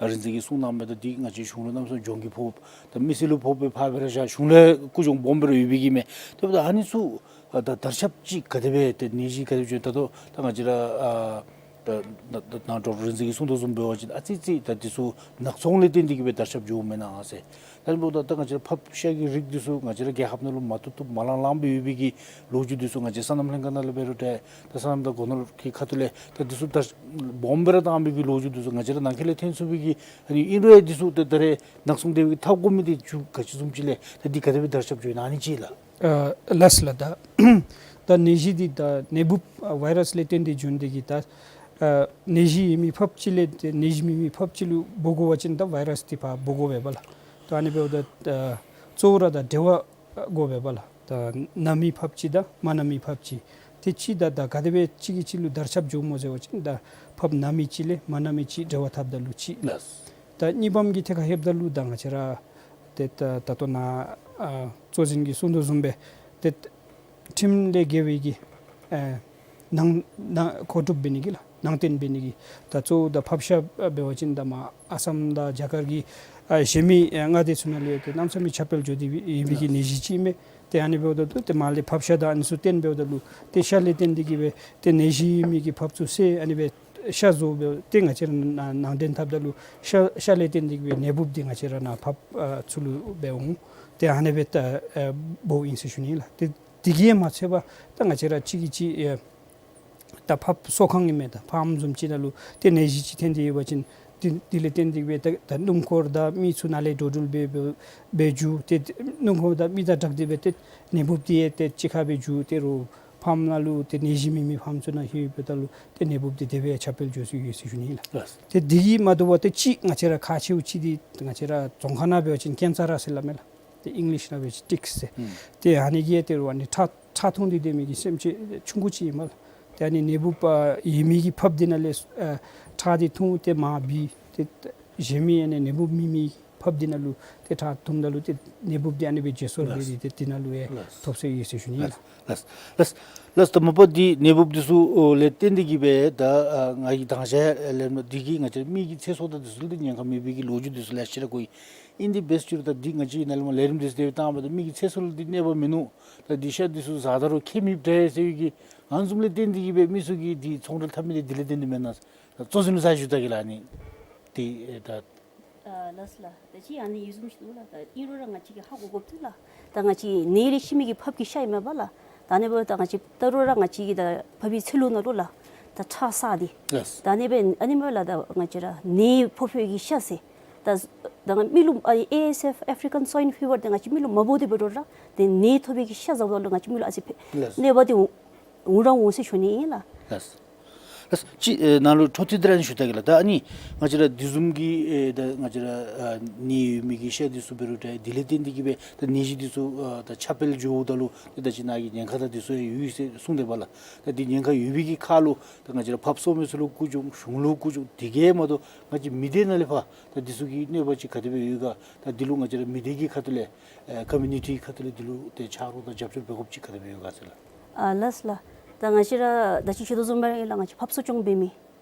རིག་འཛིན་གྱིས་གསུངས་གནང་མི་ད་འདི་ང་བཅས་གཞུང་ལུ་གནམ་མེད་ས་མེད་གྱོང་གུད་ཕོག། ད་མི་སེར་ལུ་ཕོག་པའི་ཕར་སྦེ་ར་བཞག་གཞུང་ལུ་ཡང་རྒུད་གྱོང་སྦོམ་སྦེ་ར་ཡོད་པའི་གི་མས། དེ་འབདཝ་ད་ཨ་ནི་ཚུ་ཨ་ད་དར་ཁྱབ་ཅིག་ག་དེ་སྦེ་ཏེ་ནད་གཞི་ག་དེ་སྦེ་འགྱོ་ད་ལྟོ་ད་ང་བཅས་ར་ཨ་ད་ད་ད་ནཱ་ཌོག་ཊར་རིག་འཛིན་གྱིས་གསུངས་དོ་བཟུམ་འབད་བ་ཅིན་ཨ་ཙི་ཙི་ད་འདི་ཚུ་ནག་ཚོང་ལས་བརྟེན་ཏེ་གིས་སྦེ་དར་ཁྱབ་འགྱོཝ་མེན་ན་ཟེར། ད་ཨ་ནི་འབདཝ་ད་ད་ང་བཅས་ར་ཕགཔ་ཤ་གི་རིགས་འདི་ཚུ་ང་བཅས་ར་རྒྱལ་ཁབ་ནང་ལུ་མ་བཏུབ་བཏུབ་མ་ལང་ལངམ་སྦེ་ཡོད་པའི་གི་ལོ་རྒྱུས་འདི་ཚུ་ང་བཅས་སོ་ནམ་ལྷན་ཁག་ནང་ལས་འབད་རུང་འདྲ་ད་སོ་ནམ་དང་སྒོ་ནོར་གྱི་ཁ་ཐུག་ལས་ད་འདི་ཚུ་ད་སྦོམ་སྦེ་ར་བཏང་བའི་གི་ལོ་རྒྱུས་འདི་ཚུ་ང་བཅས་ར་ནང་འཁོད་ལས་ཐོན་ཚུགས་པའི་གི་ཨ་ནི་ཨིན་རུང་ཡང་འདི་ཚུ་ད་ད་རེས་ནག་ཚོང་སྡེ་བའི་ཐབས་གོ་མི་འདི་ཚུ་ག་ཅི་བཟུམ་ཅིག་ལས་ད་འདི་ག་དེ་སྦེ་དར་ཁྱབ་འགྱོ་ཡི་ན་ཨ་ནི་ཅིག་ལགས། ཨ་ལགས་ལགས། ད་ད་ནད་གཞི་འདི་ད་ནད་འབུཔ་ཨ་ཝའི་རཱསི་ལས་བརྟེན་ཏེ་འབྱུང་འདི་གིས་ད་ཨ་ནད་གཞི་ཡོད་མི་ཕགཔ་ཅིག་ལས་ཏེ་ནད་གཞི་མེད་མི་ཕགཔ་ཅིག་ལུ་འབོ་དགོ་པ་ཅིན་ད་ཝའི་རཱསི་འདི་ཕར་འབོ་དགོ་པས་པ་ལགས། ད་ཨ་ནི་འབདཝ་ད་ཨ་གཙོ་བོ་ར་ད་འབྲེལ་བ་དགོ་པས་པ་ལགས། ད་ན་མི་ཕགཔ་ཅིག་དང་མ་ན་མི་ཕགཔ་ཅིག་ཏེ་གཅིག་ད་ད་ག་དེ་སྦེ་གཅིག་གིས་གཅིག་ལུ་དར་ཁྱབ་འགྱོཝ་སྨོ་ཟེར་བ་ཅིན་ད་ཕགཔ་ན་མི་ཅིག་ལས་མ་ན་མི་ཅིག་འབྲེལ་བ་འཐབ་ད་ལུ་གཅིག་ལགས། ད་གཉིས་པམ་གྱི་ཐད་ཁར་ལྷོདཔ་ད་ལུ་ད་ང་བཅས་ར་ཏེ་ད་ད་ལྟོ་ནཱ་ཨ་གཙོ་འཛིན་གྱིས་གསུངས་དོ་བཟུམ་སྦེ་ཏེ་ཁྲིམས་ལས་འགལ་བའི་གི་ཨེ་ནང་ནང་མཁོ་སྒྲུབ་འབད་ནི་གི་ལགས་ནང་རྟེན་འབད་ནི་གི་ད་གཙོ་བོ་ད་ཕགཔ་ཤ་འབད་བ་ཅིན་ད་མར་ཨ་སམ་དང་རྒྱ་གར་གྱི་ཨ་གཞན་མི་ཨེ་མངའ་སྡེ་ཚུ་ནང་ལུ་ཡང་ཏེ་གནམ་མེད་ས་མེད་ཁྱབ་སྤེལ་འགྱོ་སྟེ་ཡོད་པའི་གི་ནད་གཞི་ཅིག་མས། ཏེ་ཨ་ནི་འབདཝ་ད་ལུ་ཏེ་མར་ལས་ཕགཔ་ཤ་དང་ཨ་ནི་ཚུ་བརྟེན་འབདཝ་ད་ལུ་ཏེ་ཤ་ལས་བརྟེན་ཏེ་གིས་སྦེ་ཏེ་ནད་གཞི་ཡོད་མི་གི་ཕགཔ་ཚུ་བསད་ཨ་ནི་སྦེ་ཤ་བཟོ་སྦེ་ཏེ་ང་བཅས་ར་ནང་ནང་འདྲེན་འཐབ་ད་ལུ་ཤ་ཤ་ལས་བརྟེན་ཏེ་གིས་སྦེ་ནད་འབུཔ་འདི་ང་བཅས་ར་ནཱ་ཕགཔ་ཨ་ཚུ་ལུ་སྦེ་འོང་། ཏེ་ཨ་ནི་སྦེ་ད་ཨ་འབོཝ་ཨིན་ཟེར་ཞུ་ནི་ལགས། ཏེ་དེ་གིས་མ་ཚད་པར་ད་ང་བཅས་ར་གཅིག་གིས་གཅིག་ཨེ་ད་ཕགཔ་གསོ་ཁང་ཨིན་མས། ད་ཕཱམ་བཟུམ་ཅིག་ནང་ལུ་ཏེ་ནད་གཞི་ཅིག་ཐོན་ཏེ་ཡོད་པ་ཅིན་དེ་དེ་ལས་བརྟེན་ཏེ་སྦེ་ད་ད་སྣུམ་འཁོར་དང་མི་ཚུ་ནཱ་ལས་འགྲོ་འགྲུལ་འབད་འབད་འབད་འགྱོ། ཏེ་སྣུམ་འཁོར་དང་མི་དང་སྦྲགས་ཏེ་སྦེ་ཏེ་ནད་འབུཔ་འདི་ཡང་ཏེ་གཅིག་ཁར་སྦེ་འགྱོ། ཏེ་རོགས་ཕཱམ་ནང་ལུ་ཏེ་ནད་གཞི་མེད་མི་ཕཱམ་ཚུ་ནང་ལྷོདཔ་ད་ལུ་ཏེ་ནད་འབུཔ་འདི་དེ་སྦེ་ཁྱབ་སྤེལ་འགྱོ་སྲིད་ཡོད་ཟེར་ཞུ་ནི་ལགས། ལགས། ཏེ་དེ་གིས་མ་དོ་བར་ཏེ་གཅིག་ང་བཅས་ར་ཁག་ཆེཝ་ཅིག་འདི་ང་བཅས་ར་རྫོང་ཁག་ནང་འབད་བ་ཅིན་ཀེན་ཙ་ར་ཟེར་སླབ་མས་ལགས། ཏེ་ཨིང་ལིཤ་ནང་འབད་བ་ཅིན་ཊིཀསི་ཟེར། ཨུམ། ཏེ་ཨ་ནི་གིས་ཏེ་རོགས་ཨ་ནི་ཁྲག་ཁྲག་འཐུང་སྟེ་སྡོད་མི་གི་སེམས་ཅན་ཆུང་ཀུ་ཅིག་ཨིན་མས་ལགས། ཏེ་ཨ་ནི་ནད་འབུཔ་ཨ་ཡོད་མི་གི་ཕགཔ་འདི་ནང་ལས་ཨ་ཁྲག་འདི་འཐུང་སྟེ་མར་བུད་ཏེ་གཞན་མི་ཨ་ནི་ནད་འབུཔ་མེད་མི་ཕགཔ་འདི་ནང་ལུ་ཏེ་ཁྲག་འཐུངམ་ད་ལུ་ཏེ་ནད་འབུཔ་འདི་ཨ་ནི་སྦེ་བྱེ་སོར་འབད་དེ་ཏེ་འདི་ནང་ལུ་ཡང་ཐོབ་སྲོལ་ཡོད་ཟེར་ཞུ་ནི་ཨིན་ལགས། ལགས་ལགས་ལགས། ད་མ་པ་འདི་ནད་འབུཔ་འདི་ཚུ་ལས་བརྟེན་ཏེ་གིས་སྦེ་ད་ཨ་ང་གིས་དང་ཞག་ལས་མ་འདི་གིས་ང་བཅས་མི་གི་ཚེ་སྲོག་དང་འདི་ཚུ་ལུ་ཏེ་ཉེན་ཁ་མེད་པའི་གི་ལོ་རྒྱུས་འདི་ཚུ་ལེ་ཤ་ར་གོ་ཡི། ཨིན་དེ་འབད་ས་ཅིག་རུང་ད་འདི་ང་བཅས་ནཱ་ལས་མར་ལས་རིམ་འདི་ཚུ་དེ་སྦེ་བཏང་བ་ད་མི་གི་ཚེ་སྲོག་ལུ་འདི་གནོད་པ་མིན་ནུག། ད་འདི་ཤ་འདི་ཚུ་བཟའ་ད་རུང་ཁྱད་མེདཔ་འདྲས་ཟེར་བའི་གི་ཨ་ནི་བཟུམ་ལས་བརྟེན་ཏེ་གིས་སྦེ་མི་ཚུ་གིས་འདི་ཚོང་འབྲེལ་འཐབ་མི་འདི་འདི་ལས་བརྟེན་ཏེ་མེན་ན། ད་གཙོ་འཛིན་ལུ་ས་ཞུ་ད་གེ་ལགས། ཨ་ནི་འདི་ད་ཨ་ལགས་ལགས། ད་ཅི་ཨ་ནི་ཡོད་བཟུམ་ཅིག་འདུག་ལགས། ད་ཨིན་རུང་ར་ང་བཅས་ཀྱིས་ཧ་གོ་དགོཔ་འདུག་ལགས། ད་ང་བཅས་ནད་ལས་ཤི་མི་གི་ཕགཔ་གི་ཤ་ཨིན་མས་པ་ལགས། ད་ཨ་ནི་འབདཝ་ད་ང་བཅས་ད་རུང་ར་ང་བཅས་ཀྱི་ད་ཕགཔ་གི་ཚིལ་ལུ་ནང་ལུ་ལགས། ད་ཁྲག་བསགས་ཏེ། ལགས། ད་ཨ་ནི་སྦེ་ཨ་ནི་སྦེ་ལགས། ད་ང་བཅས་ར་ནད་ཕོག་ཕོག་གི་ཤ་ཟེར། ད་ད་ང་མི་ལུ་ཨ་ཨེ་ཨེས་ཨེཕ་ཨེཕ་རི་ཀན་སུའིན་ཕི་བར་འདི་ང་བཅས་མི་ལུ་མ་ཕོག་སྟེ་འབད་རུང་ར་ཏེ་ནད་ཐོབ་པའི་གི་ཤ་བཟའཝ་ད་ལུ་ང་བཅས་མི་ལུ་ཨ་ཙི་ཕན་ལགས། གནོད་པ་འདི་འོང་ར་འོང་ཟེར་ཞུ་ནི་ཨིན་ལགས། ལགས། ལགས། ཅིག་ཨེ་ནཱ་ལུ་འཕྲོ་མཐུད་དེ་ར་ཨ་ནི་ཞུ་ད་གེ་ལགས། ད་ཨ་ནི་ང་བཅས་ར་འདི་བཟུམ་གྱི་ཨེ་ད་ང་བཅས་ར་ཨ་ནད་ཡོད་མི་གི་ཤ་འདི་ཚུ་འབད་རུང་འདྲ་འདི་ལས་བརྟེན་ཏེ་གིས་སྦེ་ད་ནད་གཞི་འདི་ཚུ་ཨ་ད་ཁྱབ་སྤེལ་འགྱོཝ་ད་ལུ་ཏེ་ད་ཅི་ནཱ་གི་ཉེན་ཁ་དང་འདི་ཚུ་ཡང་ཡོད་ཟེར་གསུངས་ཏེ་འབདཝ་ལགས། ད་འདི་ཉེན་ཁ་ཡོད་པའི་གི་ཁར་ལུ་ད་ང་བཅས་ར་ཕགཔ་གསོ་མི་ཚུ་ལུ་སྐུ་གྱོང་གཞུང་ལུ་སྐུ་གྱོང་དེ་གིས་མ་གཏོགས་ང་བཅས་མི་སྡེ་ནང་ལས་ཕར་ད་འདི་ཚུ་གི་གནོད་པ་ཅིག་ག་དེ་སྦེ་ཡོད་ག། ད་འདི་ལུ་ང་བཅས་ར་མི་སྡེ་གི་ཁ་ཐུག་ལས་ཨེ་ཀོ་མིའུ་ནི་ཊི་ཁ་ཐུག་ལས་འདི་ལུ་ཏེ་ཆ་རོགས་དང་རྒྱབ་སྐྱོར་འབད་དགོཔ་ཅིག་ག་དེ་སྦེ་ཡོད་ག་ཟེར་ལགས། ཨ་ལགས་ལགས། ད་ང་བཅས་ར་ད་ཅི་ཞུ་དོ་བཟུམ་སྦེ་ར་ཨིན་ལགས། ང་བཅས་ཕགཔ་གསོ་སྐྱོང་འབད་མི་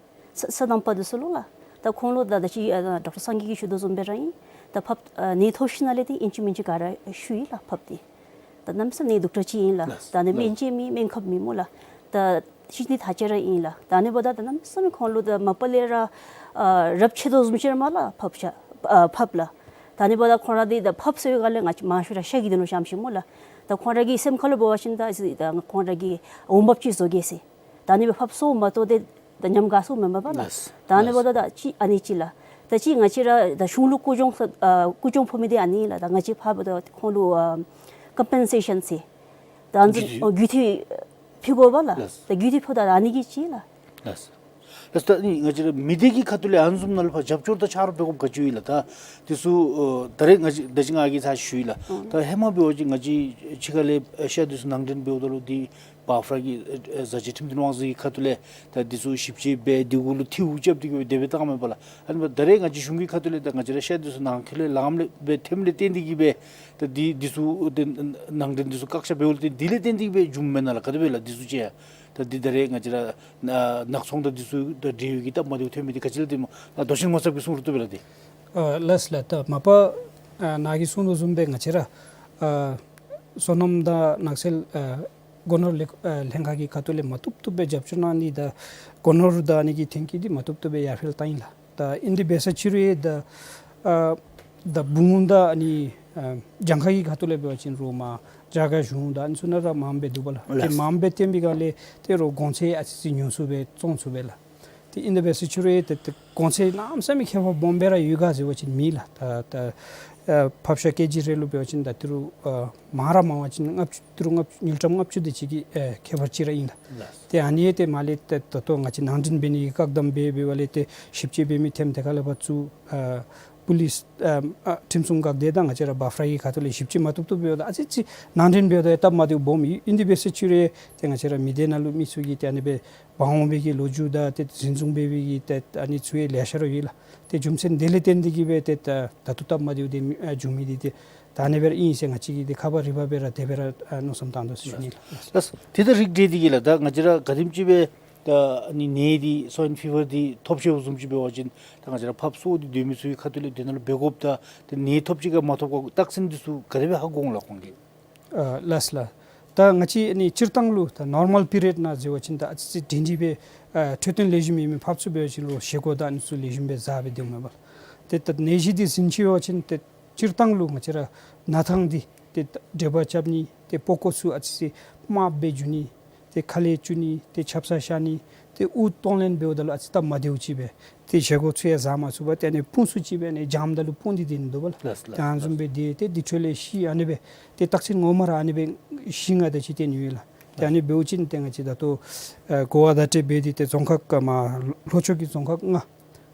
ས་ས་དང་པ་འདི་ཚུ་ལུ་ལགས། ད་ཁོང་ལུ་ད་ད་ཅི་ཨ་ཌོག་ཊར་སངས་རྒྱས་ཀྱིས་ཞུ་དོ་བཟུམ་སྦེ་ར་ཨིན། ད་ཕགཔ་ཨ་ནད་ཐོབ་ཞིནམ་ལས་ཏེ་ཨིན་ཅི་མིན་ཅི་ག་ར་ཞུ་ཡི་ལགས་ཕགཔ་འདི། ད་གནམ་མེད་ས་མེད་ནད་གདུག་དྲགས་ཅིག་ཨིན་ལགས། ལགས། ད་ཨ་ནི་ལགས། སྨན་དཔྱད་མི་སྨན་ཁབ་མེད་སྨོ་ལགས། ད་ཤི་ནི་ཐག་ཆོད་ར་ཨིན་ལགས། ད་ཨ་ནི་འབདཝ་ད་ད་གནམ་མེད་ས་མེད་ཁོང་ལུ་ད་མ་པ་ལས་ར་ཨ་རབས་ཆད་དོ་བཟུམ་ཅིག་ར་མས་ལགས་ཕགཔ་ཤ་ཨ་ཕགཔ་ལགས། ད་ཨ་ནི་འབདཝ་ད་ཁོང་ར་འདི་ད་ཕགཔ་གསོ་བའི་སྒང་ལས་ང་བཅས་མང་ཤོས་ར་ཤ་གི་དོན་ལུ་བཤམས་ཅི་སྨོ་ལགས། ད་ཁོང་ར་གི་སེམས་ཁ་ལུ་འབད་བ་ཅིན་ད་ཨ་ཙི་ད་ཁོང་ར་གིས་འོང་འབབ་ཅིག་བཟོ་གེ་ཟེར། ད་ཨ་ནི་སྦེ་ཕགཔ་གསོཝ་མ་གཏོགས་ཏེ་ད་ཉམས་དགའ་སོང་མེན་པ་ལགས། ལགས། ད་ཨ་ནི་འབདཝ་ད་ད་ཅི་ཨ་ནི་ཅིག་ལགས། ད་ཅི་ང་བཅས་ར་ད་གཞུང་ལུ་སྐུ་གྱོང་ཨ་སྐུ་གྱོང་ཕོག་མི་འདི་ཨ་ནི་ལགས། ད་ང་བཅས་ཕར་འབདཝ་ད་ཁོང་ལུ་ཨ་ཀམ་པེན་སེ་ཤཱན་ཟེར། ད་ཨ་ནི་རྒུད་འཐུས། ཨ་རྒུད་འཐུས་ཕུལ་དགོ་པ་ལགས། ལགས། ད་རྒུད་འཐུས་ཕུལཝ་ད་ཨ་ནི་གིས་ཅིག་ལགས། ལགས། ལགས། ད་ཨ་ནི་ང་བཅས་ར་མི་སྡེ་གི་ཁ་ཐུག་ལས་ཨ་ནི་བཟུམ་ནང་ལུ་ཕར་རྒྱབ་སྐྱོར་དང་ཆ་རོགས་འབད་དགོཔ་ག་ཅི་ཡོད་ལགས། ད་འདི་ཚུ་ཨ་ད་རེས་ང་བཅས་ད་ཅི་ང་གིས་ཚར་ཞུ་ཡི་ལགས། ཨང་། ད་ཧེ་མ་འབད་བ་ཅིན་ང་བཅས་ཕྱི་ཁ་ལས་ཨེ་ཤི་ཡ་འདི་ཚུ་ནང་འདྲེན་འབདཝ་ད་ལུ་འདི་བཱ་ཕ་ར་གི་ཨེ་ཨེ་བཟའ་བཅའི་ཁྲིམས་དོན་དབང་འཛིན་གྱི་ཁ་ཐུག་ལས་ད་འདི་ཚུ་ཞིབ་དཔྱད་འབད་དེ་གུ་ལུ་ཐིའུ་རྐྱབ་སྟེ་གིས་སྦེ་དེ་སྦེ་བཏངམ་མས་པ་ལགས། ཨ་ནི་འབདཝ་ད་ད་རེས་ང་བཅས་གཞུང་གི་ཁ་ཐུག་ལས་ད་ང་བཅས་ར་ཤ་འདི་ཚུ་ནང་འཁོད་ལས་ལངམ་ལས་སྦེ་ཐོནམ་ལས་བརྟེན་ཏེ་གིས་སྦེ་ད་འདི་འདི་ཚུ་ད་ནང་འདྲེན་འདི་ཚུ་བཀག་ཆ་འབདཝ་ལས་བརྟེན་འདི་ལས་བརྟེན་ཏེ་གིས་སྦེ་བྱུངམ་མེན་ན་ལགས། ག་དེ་སྦེ་ལགས་འདི་ཚུ་ཅིག་ཡང་ད་འདི་ད་རེས་ང་བཅས་ར་ཨ་ནག་ཚོང་དང་འདི་ཚུ་དང་འབྲེལ་བའི་གི་སྟབས་མ་བདེཝ་ཐོན་མི་འདི་ག་ཅི་ལས་བརྟེན་སྨོ་ལགས། མདོ་ཆེན་ངོ་ཚབ་ཀྱིས་གསུང་རུང་བཏུབ་པས་ལགས་འདི། ཨ་ལགས་ལགས། ད་མ་པ་ཨ་ནཱ་གིས་གསུང་དོ་བཟུམ་སྦེ་ང་བཅས་ར་ཨ་སོ་ནམ་དང་ནགས་ཚལ་ཨ་སྒོ་ནོར་ལས་ཨ་ལྷན་ཁག་གི་ཁ་ཐུག་ལས་མ་བཏུབ་བཏུབ་སྦེ་རྒྱབ་སྐྱོར་གནང་ནི་དང་སྒོ་ནོར་དང་ཨ་ནི་གི་ཐོན་སྐྱེད་འདི་མ་བཏུབ་བཏུབ་སྦེ་ཡར་འཕེལ་བཏང་ཡི་ལགས། ད་ཨིན་དེ་འབད་ས་ཅིག་རུང་ད་ཨ་ད་བུམོ་དང་ཨ་ནི་ཨ་གྱངས་ཁ་གི་ཁ་ཐུག་ལས་འབད་བ་ཅིན་རོགས་མར་རྒྱ་གར་གཞུང་དང་ཨ་ནི་ཚུ་ནང་ར་མངམ་སྦེ་འདུག་པ་ལགས། ཏེ་ལགས། མངམ་སྦེ་བཏོན་པའི་སྒང་ལས་ཏེ་རོགས་གོང་ཚད་ཨ་ཙི་ཅིག་ཉུང་སུ་སྦེ་བཙོང་ཚུགས་པས་ལགས། ཏེ་ཨིན་དེ་འབད་ས་ཅིག་རུང་ཏེ་ཏེ་གོང་ཚད་གནམ་མེད་ས་མེད་ཁྱད་པར་སྦོམ་སྦེ་ར་ཡོད་ག་ཟེར་བ་ཅིན་མེད་ལགས། ད་ད་ཨ་ཕགཔ་ཤ་ཀེ་ཇི་རེ་ལུ་འབད་བ་ཅིན་ད་ཏི་རུ་ཨ་མང་ར་མང་བ་ཅིན་ལྔ་བཅུ་ཏི་རུ་ལྔ་བཅུ་དངུལ་ཀྲམ་ལྔ་བཅུ་དེ་ཅིག་གི་ཨེ་ཁྱད་པར་ཅིག་ར་ཨིན་ལགས། ལགས། ཏེ་ཨ་ནི་ཡང་ཏེ་མར་ལས་ཏེ་ད་ལྟོ་ང་བཅས་ནང་འདྲེན་འབད་ནི་གི་བཀག་དམ་འབད་འབད་བ་ལས་ཏེ་ཞིབ་དཔྱད་འབད་མི་ཐེམ་དེ་ཁ་ལས་ཕར་ཚུར་ཨ་པུ་ལིསི་ཨ་ཨ་ཁྲིམས་སྲུང་འགག་སྡེ་དང་ང་བཅས་ར་བཱ་ཕ་ར་གི་ཁ་ཐུག་ལས་ཞིབ་དཔྱད་མ་བཏུབ་བཏུབ་འབདཝ་ད་ཨ་ཙི་ཅིག་ནང་འདྲེན་འབདཝ་ད་ཡང་སྟབས་མ་བདེཝ་སྦོམ་ཨིན། ཨིན་དེ་འབད་ས་ཅིག་རུང་ཏེ་ང་བཅས་ར་མི་སྡེ་ནང་ལུ་མི་ཚུ་གིས་ཏེ་ཨ་ནི་སྦེ་འབག་འོང་བའི་གི་ལོ་རྒྱུས་དང་ཏེ་འཛིན་བཟུང་འབད་བའི་གི་ཏེ་ཨ་ནི་ཚུ་ཡང་ལེ་ཤ་ར་ཡོད་ལགས། ཏེ་རྒྱུ་མཚན་དེ་ལས་བརྟེན་ཏེ་གིས་སྦེ་ཏེ་ད་ད་ལྟོ་སྟབས་མ་བདེཝ་དེ་ཨ་བྱུང་མི་འདི་ཏེ་ད་ཨ་ནི་སྦེ་ར་ཨིན་ཟེར་ང་བཅས་ཀྱིས་ཏེ་ཁ་པར་རི་པར་སྦེ་ར་དེ་སྦེ་ར་ཨ་མནོ་བསམ་བཏང་དོ་ཟེར་ཞུ་ནི་ལགས། ལགས། དེ་དང་རིགས་བསྒྲེས་ཏེ་གིས་ལགས་ད་ང་བཅས་ར་ག་དེམ་ཅིག་སྦེ་ད་ཨ་ནི་ནད་འདི་སུའིན་ཕི་བར་འདི་ཐོབ་ཤོརཝ་བཟུམ་ཅིག་འབད་བ་ཅིན་ད་ང་བཅས་ར་ཕགཔ་གསོ་སྟེ་སྡོད་མི་ཚུ་གི་ཁ་ཐུག་ལས་དེ་ནང་ལུ་འབད་དགོཔ་དང་ཏེ་ནད་ཐོབ་ཅི་ག་མ་ཐོབ་ག་རྟགས་མཚན་འདི་ཚུ་ག་དེ་སྦེ་ཧ་གོ་འོང་ལགས་ཁོང་གིས། ཨ་ལགས་ལགས། ད་ང་བཅས་ཨ་ནི་སྤྱིར་བཏང་ལུ་ད་ནོར་མཱལ་པི་རི་ཡོཌ་ནང་ཟེར་བ་ཅིན་ད་ཨ་ཙི་ཅིག་སྒྲིང་སྒྲི་སྦེ་ཨ་འཕྲོད་བསྟེན་ལེགས་ཤོམ་ཡོད་མི་ཕགཔ་ཚུ་འབད་བ་ཅིན་ལོག་བཞེས་སྒོ་དང་ཨ་ནི་ཚུ་ལེགས་ཤོམ་སྦེ་བཟའ་སྦེ་སྡོདཔ་མས་པ་ལགས། ཏེ་ད་ནད་གཞི་འདི་ཟིན་ཅི་བ་ཅིན་ཏེ་སྤྱིར་བཏང་ལུ་ང་བཅས་ར་ན་ཐང་འདི་ཏེ་འདྲེད་པ་རྐྱབ་ནི་ཏེ་པགས་ཀོ་ཚུ་ཨ་ཙི་ཅིག་དམརཔོ་སྦེ་འགྱུར་ནི་ཏེ་ཁ་ལས་བཅུག་ནི་ཏེ་ཆབ་གསང་ཤར་ནི་ཏེ་དབུགས་གཏོང་ལེན་འབདཝ་ད་ལུ་ཨ་ཙི་སྟབས་མ་བདེཝ་ཅིག་སྦེ་ཏེ་བཞེས་སྒོ་ཚུ་ཡང་བཟའ་མ་ཚུགས་པར་ཏེ་ཨ་ནི་དཔུང་ཚུ་ཅིག་སྦེ་ཨ་ནི་འཇམ་ད་ལུ་སྤུངས་ཏེ་སྡོད་ནི་འདུག་པ་ལགས། ལགས་ལགས། ཏེ་ཨ་ནི་བཟུམ་སྦེ་སྡོད་ཏེ་འདི་འཕྲོ་ལས་ཤི་ཨ་ནི་སྦེ་ཏེ་རྟགས་མཚན་ངོ་མ་ར་ཨ་ནི་སྦེ་ཤི་ང་ད་ཅིག་སྟོན་ཡོད་ལགས། ཏེ་ཨ་ནི་འབདཝ་ཅིན་ཏེ་ང་བཅས་ད་ལྟོ་ཨ་གོ་བ་བརྡ་སྤྲོད་འབད་དེ་ཏེ་རྫོང་ཁག་ཀ་མ་ལྷོ་ཕྱོགས་ཀྱི་རྫོང་ཁག་ལྔ་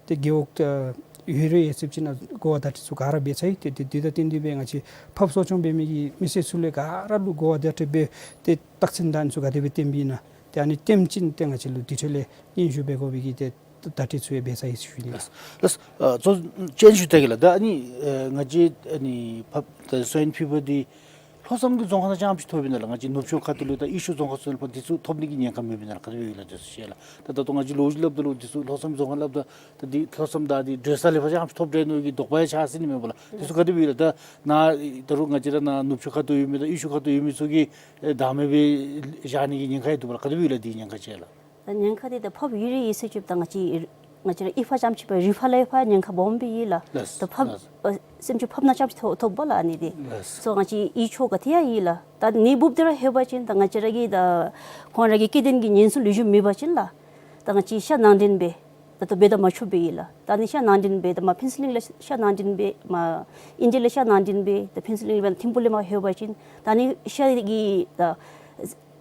ཏེ་རྒེད་འོག་ཨ་ཡོད་རེ་ཡོད་ཚད་ཅིག་ནང་གོ་བ་བརྡ་སྤྲོད་ཚུ་ག་ར་འབད་ཚར་ཡི། ཏེ་ཏེ་དེ་དང་བསྟུན་ཏེ་སྦེ་ང་བཅས་ཕགཔ་གསོ་སྐྱོང་འབད་མི་གི་མི་སེར་ཚུ་ལས་ག་ར་ལུ་གོ་བ་བརྡ་སྤྲོད་འབད་ཏེ་རྟགས་མཚན་དང་ཨ་ནི་ཚུ་ག་དེ་སྦེ་སྟོན་པས་ན་ ཏེ་ཨ་ནི་སྟོན་བ་ཅིན་ཏེ་ང་བཅས་ལུ་དེ་འཕྲོ་ལས་སྙན་ཞུ་འབད་དགོ་པའི་གི་ཏེ་བརྡ་སྤྲོད་ཚུ་ཡང་འབད་ཚར་ཡི་ཟེར་ཞུ་ནི་ལགས། ལགས། ལགས། ཨ་གཙོ་ཅན་ཞུ་ད་གེ་ལགས། ད་ཨ་ནི་ཨེ་ང་བཅས་ཨ་ནི་ཕགཔ་ད་སོའིན་ཕི་བར་འདི་ལྷོ་མཚམས་ཀྱི་རྫོང་ཁག་ནང་རྐྱངམ་ཅིག་ཐོབ་ཨིན་ན་ལགས། ང་བཅས་ནུབ་ཕྱོགས་ཁ་ཐུག་ལུ་ད་དབུས་ཕྱོགས་རྫོང་ཁག་ཚུ་ནང་ཕར་འདི་ཚུ་ཐོབ་ནི་གི་ཉེན་ཁ་མེད་པས་ན་ལགས། ག་དེ་སྦེ་ཡོད་ལགས་དེ་ཚུ་ཤེས་ལགས། ད་ད་ལྟོ་ང་བཅས་ལོ་རྒྱུས་སླབ་ད་ལུ་འདི་ཚུ་ལྷོ་མཚམས་རྫོང་ཁག་སླབ་ད་ད་འདི་ལྷོ་མཚམས་ད་འདི་བགྲོད་ས་ལས་ཕར་རྐྱངམ་ཅིག་ཐོབ་འདྲས་མནོ་བའི་གི་དོགས་པ་ཡང་ཆགས་སྲིད་ནི་མས་པ་ལགས། འདི་ཚུ་ག་དེ་སྦེ་ཡོད་ལགས། ད་ནཱ་ད་རུང་ང་བཅས་ར་ནཱ་ནུབ་ཕྱོགས་ཁ་ཐུག་ཡོད་མི་དང་དབུས་ཕྱོགས་ཁ་ཐུག་ཡོད་མི་ཚུ་གིས་ཨེ་བདག་མེད་སྦེ་བཞག་ནི་གི་ཉེན་ཁ་ཡོད་འདུག་པ་ལགས། ག་དེ་སྦེ་ཡོད་ལགས་འདི་ཉེན་ཁ་ཅིག་ལགས། ད་ཉེན་ཁ་འདི་ད་ཕགཔ་ཡོད་རིགས་ཡོད་ཟེར་ཅིག་ད་ང་བཅས་ང་བཅས་ར་ཨི་ཕགཔ་རྐྱངམ་ཅིག་སྦེ་རི་ཕགཔ་ལས་ཕར་ཉེན་ཁ་སྦོམ་སྦེ་ཡོད་ལགས། ལགས། ད་ཕགཔ་ལགས། ཨ་སེམས་ཅན་ཕགཔ་ནང་རྐྱངམ་ཅིག་ཐོབ་ཐོབ་པ་ལགས་ཨ་ནི་འདི། ལགས། སོ་ང་བཅས་ཨི་ཕྱོགས་ག་ཏེ་ཡང་ཡོད་ལགས། ད་ནད་འབུཔ་འདི་ར་ལྷོད་པ་ཅིན་ད་ང་བཅས་ར་གི་ད་ཁོང་ར་གི་སྐྱེ་ལྡན་གྱི་གཉན་སྲིན་ལུ་བཞུགས་མེད་པ་ཅིན་ལགས། ད་ང་བཅས་ཤ་ནང་འདྲེན་འབད་ད་ལྟོ་འབད་ད་མ་ཆོགཔ་སྦེ་ཡོད་ལགས། ད་ཨ་ནི་ཤ་ནང་འདྲེན་འབད་ད་མར་ཕུན་ཚོགས་གླིང་ལས་ཤ་ནང་འདྲེན་འབད་མར་ཨིན་ཇི་ལས་ཤ་ནང་འདྲེན་འབད་ད་ཕུན་ཚོགས་གླིང་ལས་ཐིམ་ཕུག་ལས་མར་ལྷོད་པ་ཅིན་ད་ཨ་ནི་ཤ་གི་ད་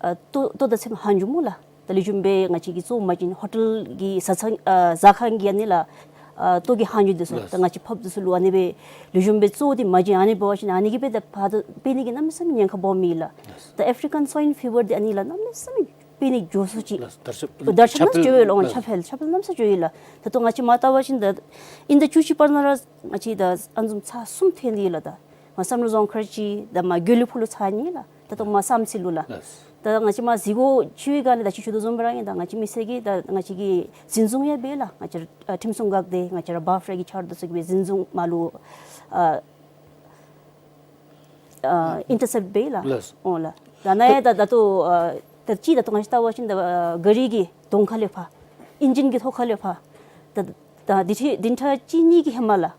ཨ་ལྟོ་ལྟོ་དང་ཚོདམ་ཧ་འགྱོཝ་སྨོ་ལགས། ད་ལེགས་ཤོམ་སྦེ་ང་བཅས་ཀྱིས་བཙོ་མ་བྱིན་ཧོ་ཊེལ་གྱི་བཟའ་ཚང་ཨ་ཟ་ཁང་གི་ཨ་ནི་ལགས་ཨ་ལྟོ་གི་ཧ་འགྱོཝ་འདི་ཚུ་ལགས། ད་ང་བཅས་ཕགཔ་འདི་ཚུ་ལུ་ཨ་ནི་སྦེ་ལེགས་ཤོམ་སྦེ་བཙོ་སྟེ་མ་བྱིན་ཨ་ནི་འབད་བ་ཅིན་ཨ་ནི་གིས་འབད་ད་ཕར་འབད་ནི་གི་གནམ་མེད་ས་མེད་ཉེན་ཁ་སྦོམ་ཡོད་ལགས། ད་ཨེཕ་རི་ཀན་སོའིན་ཕི་བར་འདི་ཨ་ནི་ལགས་གནམ་མེད་ས་མེད་འབད་ནི་འགྱོ་སོ་ཅིག། ལགས། དར་ཁྱབ་དར་ཁྱབ་གནམ་ས་མེད་འགྱོ་ཡོད་ལགས། ཁྱབ་སྤེལ་ཁྱབ་སྤེལ་གནམ་མེད་ས་མེད་འགྱོ་ཡོད་ལགས། ད་ལྟོ་ང་བཅས་མར་བལྟ་བ་ཅིན་ད་དབྱིན་ཟླ་བཅུ་གཅིག་བར་ན་ར་ང་བཅས་ད་ཨ་ནི་བཟུམ་ཚར་གསུམ་ཐོན་ཏེ་ཡོད་ལགས། ད་མར་བསམ་གྲུབ་རྫོང་མཁར་ཅིག་ད་མར་དགེ་ལེགས་ཕུག་ལུ་ཚར་གཉིས་ལགས། ད་ལྟོ་མར་བསམ་རྩེ་ལུ་ལགས། ལགས། ད་ང་བཅས་མར་གཟིགས་སྒོ་ཕྱེ་བའི་སྒང་ལས་ད་ཅི་ཞུ་དོ་བཟུམ་སྦེ་ར་ཨིན། ད་ང་བཅས་མི་སེར་གྱིས་ད་ང་བཅས་ཀྱིས་འཛིན་བཟུང་ཡང་འབད་ལགས། ང་བཅས་ར་ཨ་ཁྲིམས་སྲུང་འགག་སྡེ་ང་བཅས་ར་བཱཕ་ར་གི་ཆ་རོགས་དང་ཚུ་གིས་འབད་འཛིན་བཟུང་མར་ལུ་ཨ་ཨ་ཨིན་ཊར་སེཔཊ་འབད་ལགས། ལགས། འོང་ལགས། ད་ནཱ་ཡང་ད་ད་ལྟོ་ཨ་ད་ཅི་ད་ལྟོ་ང་བཅས་བལྟ་བ་ཅིན་ད་ཨ་ག་རི་གི་གདོང་ཁ་ལས་ཕར་ཨིན་ཇིན་གྱི་ཐོག་ཁ་ལས་ཕར་ད་ད་འདི་འདི་འདྲ་གཅིག་གཉིས་ཀྱི་ཧེ་མ་ལགས།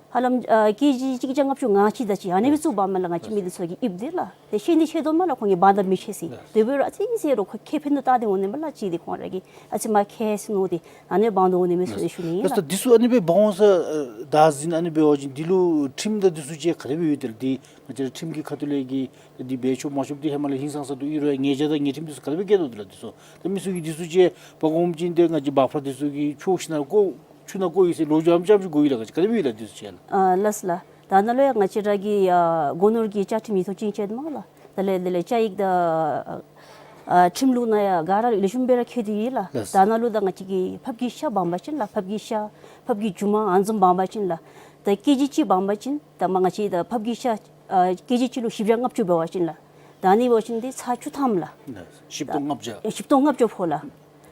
ཧ་ལམ་ཨ་ཀེ་ཇི་གཅིག་བརྒྱ་ལྔ་བཅུ་ང་གཅིག་དེ་ཅིག་ཨ་ནི་སྦེ་བཙུགས་འབག་མས་ལགས། ང་བཅས་མི་འདི་ཚུ་གིས་ཨིབ་དེ་ལགས། ཏེ་ཤེས་ནི་ཤེས་དོ་མས་ལགས། ཁོང་གིས་འབག་ད་མི་ཤེས་ཟེར། དེ་འབད་རུང་ཨ་ཙི་ཟེར་རུང་ཁོ་ཁེ་ཕན་དུ་བལྟ་སྟེ་འོང་ནི་མས་ལགས། ཅིག་འདི་ཁོང་ར་གིས་ཨ་ཙི་མར་ཁེ་སི་མནོ་སྟེ་ཨ་ནི་འབག་འོང་ནི་མས་ཟེར་ཞུ་ནི་ཨིན་ལགས། ད་འདི་ཚུ་ཨ་ནི་སྦེ་འབག་འོང་ས་ཨ་བདག་འཛིན་ཨ་ནི་འབད་བ་ཅིན་འདི་ལུ་ཁྲིམས་དང་འདི་ཚུ་ཅིག་ག་དེ་སྦེ་ཡོད་དེ་ལགས། འདི་ང་བཅས་ར་ཁྲིམས་ཀྱི་ཁ་ཐུག་ལས་ཀྱི་འདི་འབད་ཆོག་མ་ཆོག་འདི་ཧེ་མ་ལས་ཧིང་སངས་ས་འདུག། ཨིན་རུང་ཡང་ཉེས་བྱ་དང་ཉེས་ཁྲིམས་འདི་ཚུ་ག་དེ་སྦེ་བཀལ་དོ་དེ་ལགས། འདི་ཚུ་ད་མི་ཚུ་གིས་འདི་ཚུ་ཅིག་འབག་འོངམ་ཅིག་འདི་ང་བཅས་བཱཕ་ར་འདི་ཚུ་གིས་ཆུ་ཤིང་ནང་བཀོ་ཆུ་ནང་བཀོ་ཡི་ཟེར་ལོ་རྒྱུས་ཨ་ནེམ་ཅིག་གོ་ཡི་ལགས། ག་དེ་སྦེ་ཡོད་ལགས་འདི་ཚུ་ཅིག་ལགས། ཨ་ལགས་ལགས། ད་ནཱ་ལུ་ཡང་ང་བཅས་ར་གི་ཨ་སྒོ་ནོར་གྱི་བཅའ་ཁྲིམས་ཡིག་ཐོག་ཅིག་བཅད་མས་ལགས། དེ་ལས་དེ་ལས་བཅའ་ཡིག་དང་ཨ་ཁྲིམས་ལུགས་ནང་ཡང་ག་ར་ལེགས་ཤོམ་སྦེ་ར་བཀོད་དེ་ཡོད་ལགས། ལགས། ད་ནཱ་ལུ་ད་ང་བཅས་ཀྱིས་ཕགཔ་གི་ཤ་འབག་འབག་ཅིན་ལགས། ཕགཔ་གི་ཤ་ཕགཔ་གི་རྒྱུ་མ་ཨ་ནི་བཟུམ་འབག་འབག་ཅིན་ལགས། ད་ཀེ་ཇི་གཅིག་འབག་འབག་ཅིན་ད་མར་ང་བཅས་ད་ཕགཔ་གི་ཤ་ཨ་ཀེ་ཇི་གཅིག་ལུ་བཞི་བརྒྱ་ལྔ་བཅུ་འབད་བ་ཅིན་ལགས། ད་ཨ་ནི་འབད་བ་ཅིན་འདི་ཚར་བཅུ་ཐམ་ལགས། ལགས། བཞི་སྟོང་ལྔ་བརྒྱ། ཨེ་བཞི་སྟོང་ལྔ་བརྒྱ་ཕོག་ལགས།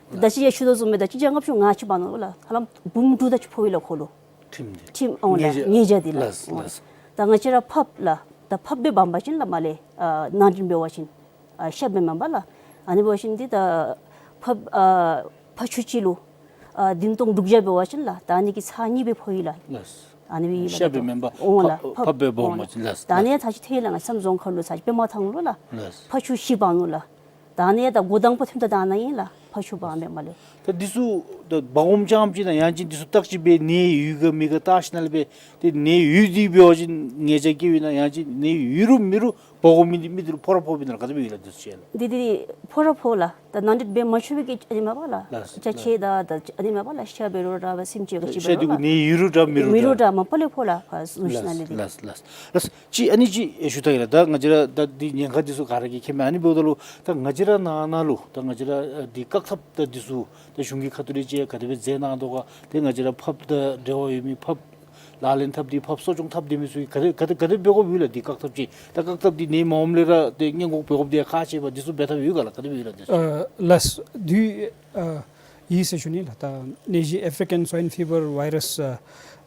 ད་ཅི་ཡང་ཞུ་དོ་བཟུམ་སྦེ་ད་གཅིག་བརྒྱ་ལྔ་བཅུ་ང་གཅིག་འབག་ནུག་ལགས། ཧ་ལམ་འབུམ་དྲུག་དེ་ཅིག་ཕོག་ཡི་ལགས་ཁོ་ལུ། ཁྲིམས་འདི། ཁྲིམས་འོང་ལགས། ཉེས་བྱ། ཉེས་བྱ་འདི་ལགས། ལགས་ལགས། ད་ང་བཅས་ར་ཕགཔ་ལགས། ད་ཕགཔ་སྦེ་འབག་འབག་ཅིན་ལགས་མར་ལས་ཨ་ནང་འདྲེན་འབད་བ་ཅིན་ཨ་ཤ་སྦེ་མེན་པར་ལགས། ཨ་ནི་འབད་བ་ཅིན་འདི་ད་ཕགཔ་ཨ་ཕགཔ་ཁྱུ་གཅིག་ལུ་ཨ་བདུན་སྟོང་དྲུག་བརྒྱ་འབད་བ་ཅིན་ལགས། ད་ཨ་ནི་གི་ཚར་གཉིས་སྦེ་ཕོག་ཡི་ལགས། ལགས། ཨ་ནི་སྦེ་ཡོད་ལགས། ཤ་སྦེ་མེན་པར་འོང་ལགས། ཕགཔ་ཕགཔ་སྦེ་འབག་འོང་ལགས། འབག་ཅིན་ལགས། ད་ཨ་ནི་ཚར་གཅིག་ཐོན་ཡི་ལགས། ང་བསམ་རྫོང་ཁ་ལུ་ཚར་གཅིག་པདྨ་ཐང་ལུ་ལགས། ལགས། ཕགཔ་ཁྱུ་བཞི་འབག་ནུག་ལགས། ད་ཨ་ནི་ད་འགོ་དང་པ་ཐོནམ་ད་ད་ཨ་ནཱ་ཨིན་ལགས། ཕགཔ་ཁྱུ་འབག་མི་མར་ལས། ད་འདི་ཚུ་ད་འབག་འོངམ་རྐྱངམ་ཅིག་ནང་ཡང་ཅིན་འདི་ཚུ་བརྟག་དཔྱད་འབད་ནད་ཡོད་ག་མེད་ག་བལྟ་ཞིནམ་ལས་འབད་ཏེ་ནད་ཡོད་དེ་འབད་བ་ཅིན་ཉེས་བྱ་བཀལཝ་ཨིན་ན་ཡང་ཅིན་ནད་ཡོད་རུང་མེད་རུང་འབག་འོང་མི་འདི་མི་འདི་ལུ་ཕོག་ར་ཕོགཔ་ཨིན་ན་ག་དེ་སྦེ་ཡོད་ལགས་འདི་ཚུ་ཅིག་ལགས། འདི་འདི་ཕོག་ར་ཕོག་ལགས། ད་ནང་འདྲེན་འབད་མ་ཆོག་པའི་གི་ཨ་ནི་མས་པ་ལགས། ལགས། ཅ་ཆས་དང་ད་ཨ་ནི་མས་པ་ལགས། ཤ་འབད་རུང་ར་སེམས་ཅན་ག་ཅི་འབད་རུང་ལགས། ཤ་འདི་གུ་ནད་ཡོད་རུང་འདྲ་མེད་རུང་འདྲ། མེད་རུང་འདྲ་མ་པ་ལས་ཕོག་ལགས། ཕར་ཟུར་ཞིནམ་ལས་འདི། ལགས་ལགས་ལགས། ཅིག་ཨ་ནི་ཅིག་ཞུ་ད་གེ་ལགས། ད་ང་བཅས་ར་ད་འདི་ཉེན་ཁ་འདི་ཚུ་ག་ར་གིས་མཁྱེན་མས། ཨ་ནི་འབདཝ་ད་ལུ་ད་ང་བཅས་ར་ནང་ན་ལུ་ད་ང་བཅས་ར་ཨ་འདི་བཀག་ཐབས་ད་འདི་ཚུ་ད་གཞུང་གི་ཁ་ཐུག་ལས་ཅིག་ག་དེ་སྦེ་མཛད་གནང་དོ་ག། ཏེ་ང་བཅས་ར་ཕགཔ་དང་འབྲེལ་བ་ཡོད་མི་ཕགཔ་ལག་ལེན་འཐབ་སྟེ་ཕགཔ་གསོ་སྐྱོང་འཐབ་སྡོད་མི་ཚུ་གིས་ག་དེ་ག་དེ་ག་དེ་འབད་དགོཔ་ཡོད་ལགས། འདི་བཀག་ཐབས་ཅིག་ད་བཀག་ཐབས་འདི་ནད་མ་འོངམ་ལས་ར་ཏེ་སྔོན་འགོག་འབད་དགོཔ་འདི་ཁག་ཆེ་བས། འདི་ཚུ་འབད་ཐབས་ཡོད་ག་ལགས། ག་དེ་སྦེ་ཡོད་ལགས་འདི་ཚུ། ཨ་ལགས། དུས་ཨ་ཡོད་ཟེར་ཞུ་ནི་ལགས། ད་ནད་གཞི་ཨེཕ་རི་ཀན་སོའིན་ཕི་བར་ཝའི་རཱས་ཨ་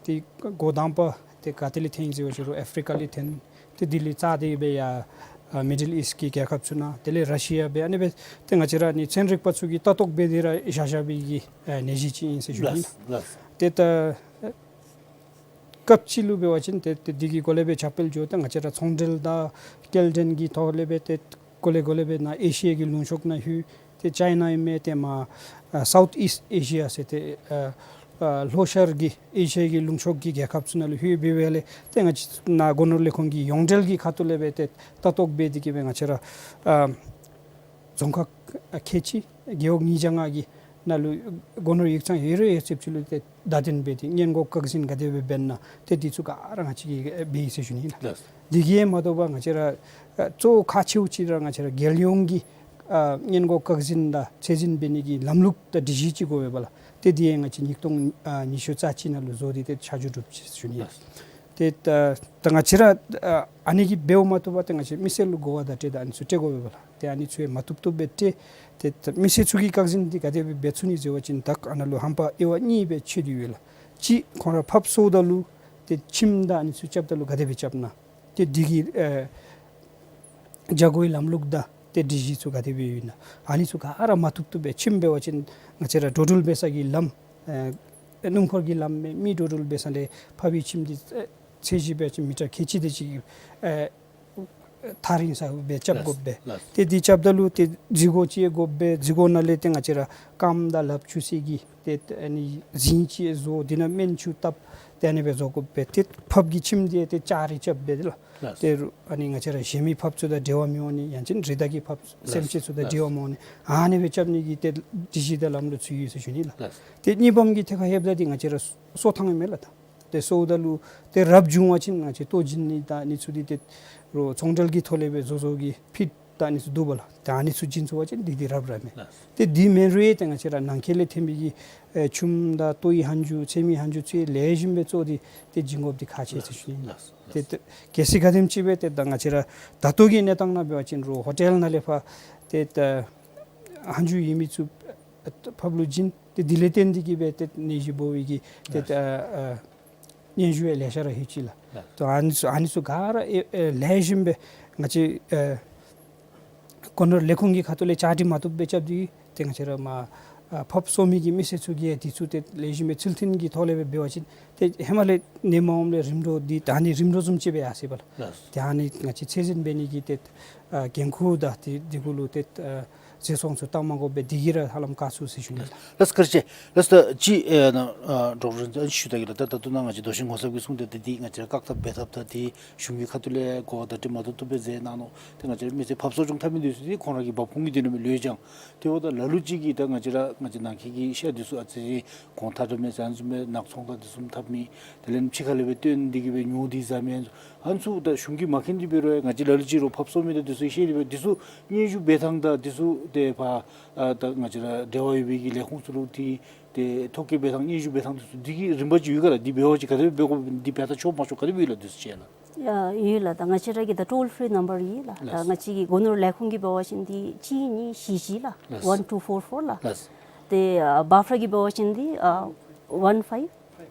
འདི་འགོ་དང་པ་འདི་ག་ཏེ་ལས་ཐོན་ཡི་ཟེར་བ་ཅིན་རུང་ཨེཕ་རི་ཀ་ལས་ཐོན། ཏེ་དེ་ལས་རྩ་དེ་སྦེ་ཡར་ཨ་མི་ཌལ་ཨིསཊ་ཀྱི་རྒྱལ་ཁབ་ཚུ་ནང་དེ་ལས་ར་ཤི་ཡ་སྦེ་ཨ་ནི་སྦེ་ཏེ་ང་བཅས་ར་ནི་ཚན་རིག་པ་ཚུ་གིས་ལྟ་རྟོག་འབད་དེ་ར་བཞག་བཞག་པའི་གི་ཨ་ནད་གཞི་ཅིག་ཨིན་ཟེར་ཞུ་ནི་ལགས། ལགས། ཏེ་ད་སྐབས་ཅིག་ལུ་འབད་བ་ཅིན་ཏེ་ཏེ་འདི་གི་སྒོ་ལས་སྦེ་ཁྱབ་སྤེལ་འགྱོ་སྟེ་ང་བཅས་ར་ཚོང་འབྲེལ་དང་སྐྱེལ་འདྲེན་གྱི་ཐོག་ལས་སྦེ་ཏེ་གོ་ལེ་གོ་ལེ་སྦེ་ནཱ་ཨེ་ཤི་ཡ་གི་ལུང་ཕྱོགས་ནང་ལྷོད། ཏེ་ཅའི་ན་ཨིན་མས། ཏེ་མར་ཨ་སའུཐ་ཨིསཊ་ཨེ་ཤི་ཡ་ཟེར་ཏེ་ཨ་ཨ་ལྷོ་ཤར་གྱི་ཨེ་ཤི་ཡ་གི་ལུང་ཕྱོགས་ཀྱི་རྒྱལ་ཁབ་ཚུ་ནང་ལུ་ལྷོད་སྦེ་སྦེ་ལས་ཏེ་ང་བཅས་ནཱ་སྒོ་ནོར་ལས་ཁུངས་ཀྱི་ཡོངས་འབྲེལ་གྱི་ཁ་ཐུག་ལས་སྦེ་ཏེ་ལྟ་རྟོག་འབད་དེ་གིས་སྦེ་ང་བཅས་ར་ཨ་རྫོང་ཁག་ཨ་ཁལ་གཅིག་རྒེད་འོག་ཉིས་བརྒྱ་ལྔ་གི་ནང་ལུ་སྒོ་ནོར་ཡིག་ཚང་ཡོད་རུང་ཡོད་ཚད་ཅིག་ལུ་ཏེ་བརྡ་སྟོན་འབད་དེ་སྔོན་འགོག་བཀག་འཛིན་ག་དེ་སྦེ་འབད་ན་ཏེ་འདི་ཚུ་ག་ར་ང་བཅས་ཀྱིས་འབད་ཡི་ཟེར་ཞུ་ནི་ལགས། ལགས། དེ་གིས་མ་དོ་བར་ང་བཅས་ར་ཨ་གཙོ་བོ་ཁག་ཆེཝ་ཅིག་ར་ང་བཅས་ར་རྒྱལ་ཡོངས་ཀྱི་ ཨ་སྔོན་འགོག་བཀག་འཛིན་དང་ཚད་འཛིན་འབད་ནི་གི་ལམ་ལུགས་དང་སྒྲིག་གཞི་ཅིག་དགོ་པས་ལགས། ཏེ་འདི་ཡང་ང་བཅས་ཉིས་སྟོང་ཨ་ཉི་ཤུ་རྩ་གཅིག་ནང་ལུ་བཟོ་སྟེ་ཏེ་ཆ་འཇོག་གྲུབ་ཅི་ཟེར་ཞུ་ནི། ལགས། ཏེ་ད་ད་ང་བཅས་ར་ཨ་ཨ་ནི་གིས་འབདཝ་མ་བཏུབ་པར་ཏེ་ང་བཅས་མི་སེར་ལུ་གོ་བ་བརྡ་སྤྲོད་དང་ཨ་ནི་ཚུ་སྤྲོད་དགོ་པས་ལགས། ཏེ་ཨ་ནི་ཚུ་ཡང་མ་བཏུབ་བཏུབ་སྦེ་སྤྲོད། ཏེ་ད་མི་སེར་ཚུ་གིས་བཀག་འཛིན་འདི་ག་དེ་སྦེ་འབད་ཚུགས་ནི་ཟེར་བ་ཅིན་ད་ཨ་ནཱ་ལུ་ཧམ་པ་དབྱེ་བ་གཉིས་སྦེ་ཕྱེ་སྟེ་ཡོད་ལགས། གཅིག་ཁོང་ར་ཕགཔ་གསོཝ་ད་ལུ་ཏེ་ཁྱིམ་དང་ཨ་ནི་ཚུ་རྐྱབ་ད་ལུ་ག་དེ་སྦེ་རྐྱབ་ན། ཏེ་འདི་གི་ཨེ་བྱ་སྒོའི་ལམ་ལུགས་དང་ཏེ་སྒྲིག་གཞི་ཚུ་ག་དེ་སྦེ་ཡོད་ན། ཨ་ནི་ཚུ་ག་ར་མ་བཏུབ་བཏུབ་སྦེ་ཁྱིམ་འབད་བ་ཅིན་ང་བཅས་ར་འགྲོ་འགྲུལ་འབད་ས་གི་ལམ་ཨེ་སྣུམ་འཁོར་གྱི་ལམ་མེད་མི་འགྲོ་འགྲུལ་འབད་ས་ལས་ཕགཔ་གི་ཁྱིམ་འདི་ཨེ་ཚད་གཞི་འབད་བ་ཅིན་མི་ཊར་ཁལ་གཅིག་དེ་ཅིག་ཨེ་ཐག་རིང་ས་སྦེ་རྐྱབ་དགོ་པས། ལགས། ཏེ་འདི་རྐྱབ་ད་ལུ་ཏེ་འཛུལ་སྒོ་ཅིག་དགོ་པས། འཛུལ་སྒོ་ནང་ལས་ཏེ་ང་བཅས་ར་རྐངམ་དང་ལགཔ་འཁྱུ་སའི་གི་ཏེ་ཨ་ནི་རྫིང་ཅིག་བཟོ། འདི་ནང་སྨན་ཆུ་བཏབ། ཏེ་ཨ་ནི་སྦེ་བཟོ་དགོ་པས། ཏེ་ཕགཔ་གི་ཁྱིམ་འདི་ཏེ་ལྕགས་རི་རྐྱབ་སྦེ་ལགས། ལགས། ཏེ་རུང་ཨ་ནི་ང་བཅས་ར་གཞན་མི་ཕགཔ་ཚུ་དང་འབྲེལ་བ་མི་འོང་ནི། ཡང་ཅིན་རི་དྭགས་ཀྱི་ཕགཔ་ལགས། སེམས་ཅན་ཚུ་དང་ལགས། འབྲེལ་བ་མི་འོང་ནི། ཨ་ནི་སྦེ་རྐྱབ་ནི་གི་ཏེ་སྒྲིག་གཞི་དང་ལམ་ལུགས་ཚུ་ཡོད་ཟེར་ཞུ་ནི་ལགས། ལགས། ཏེ་གཉིས་པམ་གྱི་ཐད་ཁར་ལྷོདཔ་ད་འདི་ང་བཅས་ར་གསོ་ཐངས་ཨིན་མས་ལགས། ད་ཏེ་གསོཝ་ད་ལུ་ཏེ་རབ་བྱུང་བ་ཅིན་ང་བཅས་ལྟོ་བྱིན་ནི་དང་ཨ་ནི་ཚུ་འདི་ཏེ་རོགས་ཚོང་འབྲེལ་གྱི་ཐོག་ལས་སྦེ་བཟོ་བཟོཝ་གི་ཕིཊ་དང་ཨ་ནི་ཚུ་འདུག་པ་ལགས། ད་ཨ་ནི་ཚུ་བྱིན་ཚུགས་པ་ཅིན་འདི་འདི་རབ་ར་མས། ལགས། ཏེ་འདི་མེན་རུང་ཡང་ཏེ་ང་བཅས་ར་ནང་འཁོད་ལས་ཐོན་པའི་གི་ཨེ་ཆུམ་དང་ལྟོའི་ལྷན་ཅུ་ཚལ་མའི་ལྷན་ཅུ་ཚུ་ལེགས་ཤོམ་སྦེ་བཙོ་སྟེ་ཏེ་བྱིན་དགོཔ་འདི་ཁག་ཆེ་ཟེར་ཞུ་ནི། ལགས། ཏེ་ཏེ་གལ་སྲིད་ག་དེམ་ཅིག་སྦེ་ཏེ་ད་ང་བཅས་ར་ད་ལྟོ་གི་གནས་སྟངས་ནང་འབད་བ་ཅིན་རོགས་ཧོ་ཊེལ་ནང་ལས་ཕར་ཏེ་ད་ལྷན་ཅུ་ཡོད་མི་ཚུ་ཕགཔ་ལུ་བྱིན། ཏེ་འདི་ལས་བརྟེན་ཏེ་གིས་སྦེ་ཏེ་ནད་གཞི་འབོ་བའི་གི་ཏེ་ལགས། ད་ཨ་སྙན་ཞུ་ཡང་ལེ་ཤ་ར་ལྷོད་ཅི་ལགས། ལགས། ད་ཨ་ནི་ཚུ་ཨ་ནི་ཚུ་ག་ར་ཨེ་ཨེ་ལེགས་ཤོམ་སྦེ་ང་བཅས་ཨེ་སྒོ་ནོར་ལས་ཁུངས་ཀྱི་ཁ་ཐུག་ལས་བཅའ་སྒྲིག་མ་བཏུབ་སྦེ་རྐྱབ་སྟེ་ཏེ་ང་བཅས་ར་མར་ཨ་ཕགཔ་གསོ་མི་གི་མི་སེར་ཚུ་གིས་ཡང་འདི་ཚུ་ཏེ་ལེགས་ཤོམ་སྦེ་ཚུལ་མཐུན་གྱི་ཐོག་ལས་སྦེ་འབད་བ་ཅིན་ཏེ་ཧེ་མ་ལས་ནད་མ་འོངམ་ལས་རིམ་གྲོ་འདི་ད་ཨ་ནི་རིམ་གྲོ་བཟུམ་ཅིག་སྦེ་ཡར་སོ་ཡི་པ་ལགས། ལགས། ཏེ་ཨ་ནི་ང་བཅས་ཚད་འཛིན་འབད་ནི་གི་ཏེ་ཨ་འགན་ཁུར་དང་ཏེ་འདི་གུ་ལུ་ཏེ་ཨ་བཟོད་གསོལ་ཚུ་བཏབ་མ་དགོ་པར་འདི་གིས་ར་ཧ་ལམ་བཀག་ཚུགས་ཟེར་ཞུ་ནི་ལགས། ལགས་སོ། བཀའ་དྲིན་ཆེ། ལགས་སོ། ད་ཅི་ཨེ་ནཱ་ཨ་ཌོག་ཊར་ཞུ་ད་གི་ལགས། ད་ད་ལྟོ་ནཱ་ང་བཅས་རྡོ་ཤིང་ངོ་ཚབ་ཀྱིས་གསུངས་ཏེ་ད་འདི་ང་བཅས་ར་བཀག་ཐབས་འབད་ཐབས་དང་འདི་གཞུང་གི་ཁ་ཐུག་ལས་གོ་བརྡ་སྤྲོད་མ་བཏུབ་བཏུབ་སྦེ་མཛད་གནང་ནུག། ཏེ་ང་བཅས་ར་མི་སེར་ཕགཔ་གསོ་སྐྱོང་འཐབ་མི་འདི་ཚུ་འདི་ཁོང་ར་གི་འབབ་ཁུངས་ཀྱི་དོན་ལུ་ལུས་ཀྱང་ཏེ་འོ་ད་ལ་ལུ་ཅིག་གིས་ད་ང་བཅས་ར་ང་བཅས་ནང་འཁོད་ཀྱི་ཤ་འདི་ཚུ་ཨ་ཙི་གོང་ཐ་དྲགས་མི་ཟེར་ཨ་ནི་བཟུམ་སྦེ་ནག་ཚོང་དང་འདི་བཟུམ་འཐབ་མི་དེ་ལས་ཕྱི་ཁ་ལས་སྦེ་བཏོན་ཏེ་གིས་སྦེ་ཉོ་སྟེ་བཟའ་མི་ཨ་ནི་ཚུ་ད་གཞུང་གིས་མ་མཁྱེན་ཏེ་འབད་རུང་ཡང་ང་བཅས་ལ་ལུ་ཅིག་རོགས་ཕགཔ་གསོ་མི་དང་འདི་ཚུ་ཤེས་ཏེ་འབད་འདི་ཚུ་སྙན་ཞུ་འབད་ཐངས་དང་འདི་ཚུ་ཏེ་ཕར་ཨ་ད་ང་བཅས་ར་འབྲེལ་བ་ཡོད་པའི་གི་ལས་ཁུངས་ཚུ་ལུ་ཏེ་ཏེ་ཐོ་བཀོད་འབད་ཐངས་སྙན་ཞུ་འབད་ཐངས་འདི་ཚུ་འདི་གི་རིམ་པ་ཅིག་ཡོད་ག་ལགས། འདི་འབད་བ་ཅིན་ག་དེ་སྦེ་འབད་དགོཔ་འདི་འབད་ད་ཆོག་མ་ཆོག་ག་དེ་སྦེ་ཡོད་ལགས་འདི་ཚུ་ཅིག་ལགས། ཡ་ཡོད་ལགས། ད་ང་བཅས་ར་གི་ད་ཊོལ་ཕི་རི་ནམ་བར་ཡོད་ལགས། ད་ལགས། ང་བཅས་ཀྱི་སྒོ་ནོར་ལས་ཁུངས་ཀྱི་འབད་བ་ཅིན་འདི་གཅིག་གཉིས་བཞི་བཞི་ལགས། ལགས། ཝན་ཊུ་ཕོར་ཕོར་ལགས། ལགས། ཏེ་ཨ་བཱཕ་ར་གི་འབད་བ་ཅིན་འདི་ཨ་ཝན་ཕའིབ་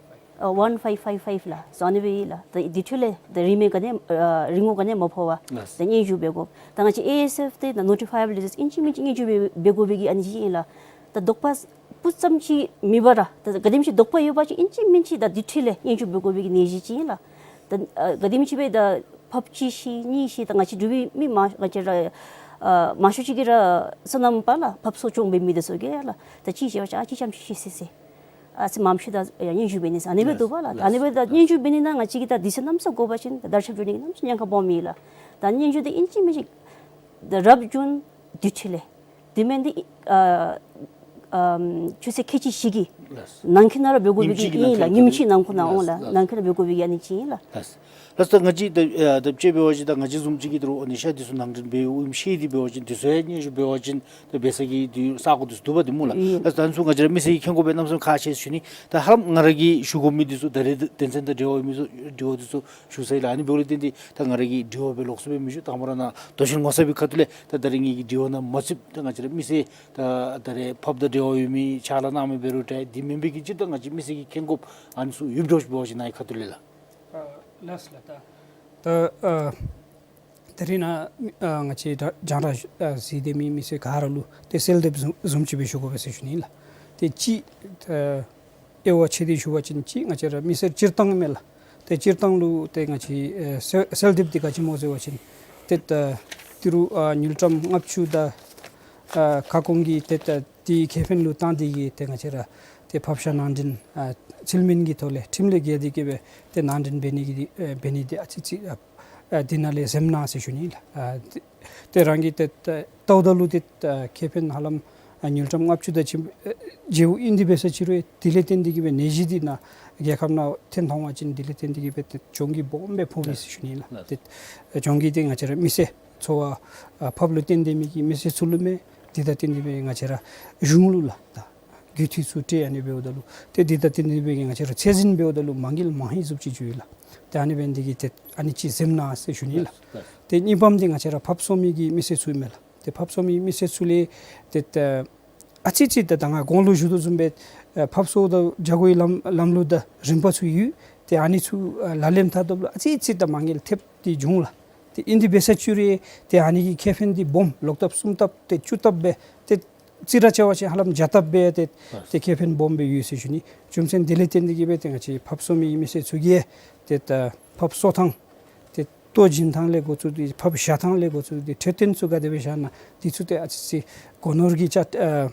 ཨ་ཝན་ཕའིབ་ཕའིབ་ཕའིབ་ལགས། སོ་ཨ་ནི་སྦེ་ཡོད་ལགས། ད་འདི་འཕྲོ་ལས་ད་རིན་མེད་ག་ནི་ཨ་རིན་གོང་ག་ནི་མ་ཕོག་པར་ལགས། ད་སྙན་ཞུ་འབད་དགོ། ད་ང་བཅས་ཨེ་ཨེས་ཨེཕ་འདི་ད་ནོ་ཊི་ཕའི་ཨེབ་ལི་ལིས་ཨིན་ཅི་མིན་ཅི་སྙན་ཞུ་འབད་འབད་དགོ་པའི་གི་ཨ་ནི་ཅིག་ཨིན་ལགས། ད་དོགས་པ་སྤུ་ཙམ་ཅིག་མེད་པར་ར་ད་ག་དེམ་ཅིག་དོགས་པ་ཡོད་པ་ཅིན་ཨིན་ཅི་མིན་ཅི་ད་འདི་འཕྲོ་ལས་སྙན་ཞུ་འབད་དགོ་པའི་གི་ནད་གཞི་ཅིག་ཨིན་ལགས། ད་ཨ་ག་དེམ་ཅིག་སྦེ་ད་ཕགཔ་གཅིག་ཤི་གཉིས་ཤི་ད་ང་བཅས་འབྲུག་པའི་མི་མང་ང་བཅས་ར་ཨ་མང་ཤོས་ཅིག་གིས་ར་སོ་ནམ་པ་ལགས། ཕགཔ་གསོ་སྐྱོང་འབད་མི་འདི་ཚུ་གིས་ལགས། ད་གཅིག་ཤི་བ་ཅིན་ཨ་གཅིག་ཙམ་ཅིག་ཤི་སི་སི་ཨ་ཙི་མང་ཤོས་ད་ཡང་སྙན་ཞུ་འབད་ནི་ཟེར་ཨ་ནི་སྦེ་འདུག་པ་ལགས། ད་ཨ་ནི་སྦེ་ད་སྙན་ཞུ་འབད་ནི་ནང་ང་བཅས་ཀྱིས་ད་དུས་ཚོད་གནམ་མེད་ས་མེད་འགོར་བ་ཅིན་ད་བརྡ་རྐྱབ་འགྱོ་ནི་གནམ་མེད་ས་མེད་ཉེན་ཁ་སྦོམ་ཨིན་ལགས། ད་སྙན་ཞུ་འདི་ཨིན་ཅི་མིན་ཅི་ད་རབ་བྱུང་དུས་འཕྲོ་ལས་དེ་མེན་ཏེ་ཨ་ཨམ་ཆུ་ཚོད་ཁལ་གཅིག་བཞི་གི་ལགས། ནང་འཁོད་ནང་ར་འབད་དགོ་པའི་གི་ཉིནམ་གཅིག་ཨིན་ལགས། ནང་ཉིནམ་གཅིག་ནང་འཁོད་ནང་འོང་ལགས། ལགས། ནང་འཁོད་ནང་འབད་དགོ་པའི་གི་ཨ་ནི་ཅིག་ཨིན་ལགས། ལགས། ལགས་སོ། ང་བཅས་ད་ཨ་ད་དཔྱེ་འབད་བ་ཅིན་ད་ང་བཅས་བཟུམ་ཅིག་གིས་ད་རུང་ཨ་ནི་ཤ་འདི་ཚུ་ནང་འདྲེན་འབད་འོངམ་ཤེས་ཏེ་འབད་བ་ཅིན་འདི་ཚུ་ཡང་སྙན་ཞུ་འབད་བ་ཅིན་ད་འབད་ས་གི་འདི་ས་གོ་འདི་ཚུ་འདུག་པ་འདི་སྨོ་ལགས། ཨིན། ལགས་སོ། ད་ཨ་ནི་ཚུ་ང་བཅས་ར་མི་སེར་གྱིས་མཁྱེན་དགོ་པའི་གནམ་མེད་ས་མེད་ཁག་ཆེ་ཞུ་ནི། ད་ཧ་ལམ་ང་ར་གིས་ཞུ་དགོ་མི་འདི་ཚུ་ད་རེས་དོན་ཚན་དང་འབྲེལ་བ་ཡོད་མི་ཚུ་དྲི་བ་འདི་ཚུ་ཞུ་ཚར་ཡི་ལགས། ཨ་ནི་འབདཝ་ལས་བརྟེན་ཏེ་ད་ང་ར་གིས་དྲི་བ་སྦེ་ལོགས་སུ་སྦེ་མི་ཞུ། དང་པ་ར་ནཱ་རྡོ་ཤིང་ངོ་ཚབ་པའི་ཁ་ཐུག་ལས་ད་ད་རེས་ངེ་གི་དྲི་བ་ནང་མ་ཚུདཔ་ད་ང་བཅས་ར་མི་སེར་ད་ད་རེས་ཕགཔ་དང་འབྲེལ་བ་ཡོད་མི་ཕྱག་ལཱ་གནང་མི་འབད་རུང་འདྲ། འདི་མེན་པའི་གི་སྤྱིར་ད་ང་བཅས་མི་སེར་གྱིས་མཁྱེན་དགོཔ་ཨ་ནི་ཚུ་ཡོདཔ་འདྲཝ་ཅིག་འབད་བ་ཅིན་ནཱ་གི་ཁ་ཐུག་ལས་ལགས། ཨ་ལགས་ལགས། ད་ད་ཨ་ད་རེས་ནཱ་ཨ་ང་བཅས་ར་རྒྱང་བསྒྲགས་ཨ་གཟིགས་སྡོད་མི་མི་སེར་ག་ར་ལུ་ཏེ་གསལ་འདེབས་བཟུམ་བཟུམ་ཅིག་སྦེ་ཞུ་དགོ་པས་ཟེར་ཞུ་ནི་ལགས། ཏེ་གཅིག་ཨ་དབྱེ་བ་ཕྱེ་སྟེ་ཞུ་བ་ཅིན་གཅིག་ང་བཅས་ར་མི་སེར་སྤྱིར་བཏང་མས་ལགས། ཏེ་སྤྱིར་བཏང་ལུ་ཏེ་ང་བཅས་ཨེ་གསལ་གསལ་འདེབས་འདི་ག་ཅི་སྨོ་ཟེར་བ་ཅིན་ཏེ་ད་ཏི་རུ་ཨ་དངུལ་ཀྲམ་ལྔ་བཅུ་དང་ཨ་ཁ་སྐོང་གི་ཏེ་ད་དེའི་ཁེ་ཕན་ལུ་བཏང་སྟེ་གིས་ཏེ་ང་བཅས་ར་ཏེ་ཕགཔ་ཤ་ནང་འདྲེན་ཨ་ཚུལ་མིན་གྱི་ཐོག་ལས་ཁྲིམས་ལས་འགལ་ཏེ་གིས་སྦེ་ཏེ་ནང་འདྲེན་འབད་ནི་གི་ཨེ་འབད་ནི་འདི་ཨ་ཙི་ཙི་ཨ་ཨ་འདི་ནང་ལས་གཟེམ་གནང་ཟེར་ཞུ་ནི་ལགས། ཨ་ཏེ་ཏེ་རང་གིས་ཏེ་ཏེ་ལྟཝ་ད་ལུ་ཏེ་ཨ་ཁེ་ཕན་ཧ་ལམ་ཨ་དངུལ་ཀྲམ་ལྔ་བཅུ་དང་ཅིག་ཨ་བརྗེ་པོ་ཨིན་ཏེ་འབད་ས་ཅིག་རུང་དེ་ལས་བརྟེན་ཏེ་གིས་སྦེ་ནད་གཞི་འདི་ནཱ་རྒྱལ་ཁབ་ནང་ཐོན་འོང་བ་ཅིན་དེ་ལས་བརྟེན་ཏེ་གིས་སྦེ་ཏེ་གྱོང་གུད་སྦོམ་སྦེ་ཕོག་ནི་ཟེར་ཞུ་ནི་ལགས། ལགས། ཏེ་གྱོང་གུད་འདི་ང་བཅས་ར་མི་སེར་འཚོ་བ་ཨ་ཕགཔ་ལུ་བརྟེན་ཏེ་མི་གི་མི་སེར་ཚུ་ལུ་མས། དེ་དང་བསྟུན་ཏེ་སྦེ་ང་བཅས་ར་གཞུང་ལུ་ལགས་ད་རྒུད་འཐུས་ཚུ་སྤྲོད་ཨ་ནི་འབདཝ་ད་ལུ་ཏེ་དེ་དང་བསྟུན་ཏེ་སྦེ་ང་བཅས་ར་ཚད་འཛིན་འབདཝ་ད་ལུ་མ་དངུལ་མང་ཧེང་བཟུམ་ཅིག་འགྱོ་ཡི་ལགས། ཏེ་ཨ་ནི་འབད་ནི་དེ་གིས་ཏེ་ཨ་ནི་ཅིག་གཟིམ་གནང་ཟེར་ཞུ་ནི་ལགས། ལགས། ཏེ་གཉིས་པམ་འདི་ང་བཅས་ར་ཕགཔ་གསོ་མི་གི་མི་སེར་ཚུ་ཨིན་མས་ལགས། ཏེ་ཕགཔ་གསོ་མི་མི་སེར་ཚུ་ལས་ཏེ་ད་ཨ་ཙི་ཅིག་ད་ད་ང་གོང་ལུ་ཞུ་དོ་བཟུམ་སྦེ་ཨ་ཕགཔ་གསོཝ་ད་རྒྱ་སྒོའི་ལམ་ལམ་ལུགས་དང་རིམ་པ་ཚུ་ཡོད། ཏེ་ཨ་ནི་ཚུ་ཨ་ལག་ལེན་འཐབ་ད་ལུ་ཨ་ཙི་ཅིག་ད་མ་དངུལ་ཐེབས་ཏེ་འབྱུང་ལགས། ཏེ་ཨིན་དེ་འབད་ས་ཅིག་རུང་ཏེ་ཨ་ནི་གི་ཁེ་ཕན་འདི་སྦོམ་ལོག་ལྟབ་གསུམ་ལྟབ་ཏེ་བཅུ་ལྟབ་སྦེ་ཏེ་རྩིས་ར་རྐྱབ་པ་ཅིན་ཧ་ལམ་བརྒྱ་ལྟབ་སྦེ་ཏེ་ལགས། ཏེ་ཁེ་ཕན་སྦོམ་སྦེ་ཡོད་ཟེར་ཞུ་ནི། རྒྱུ་མཚན་དེ་ལས་བརྟེན་ཏེ་གིས་སྦེ་ཏེ་ང་བཅས་ཕགཔ་གསོ་མི་མི་སེར་ཚུ་གིས་ཏེ་ད་ཕགཔ་གསོ་ཐངས་ཏེ་ལྟོ་བྱིན་ཐངས་ལས་འགོ་བཙུགས་ཏེ་ཕགཔ་བཞག་ཐངས་ལས་འགོ་བཙུགས་ཏེ་འཕྲོད་བསྟེན་ཚུ་ག་དེ་སྦེ་བཞག་ན་འདི་ཚུ་ཏེ་ཨ་ཙི་ཅིག་སྒོ་ནོར་གྱི་ཅ་ཨ་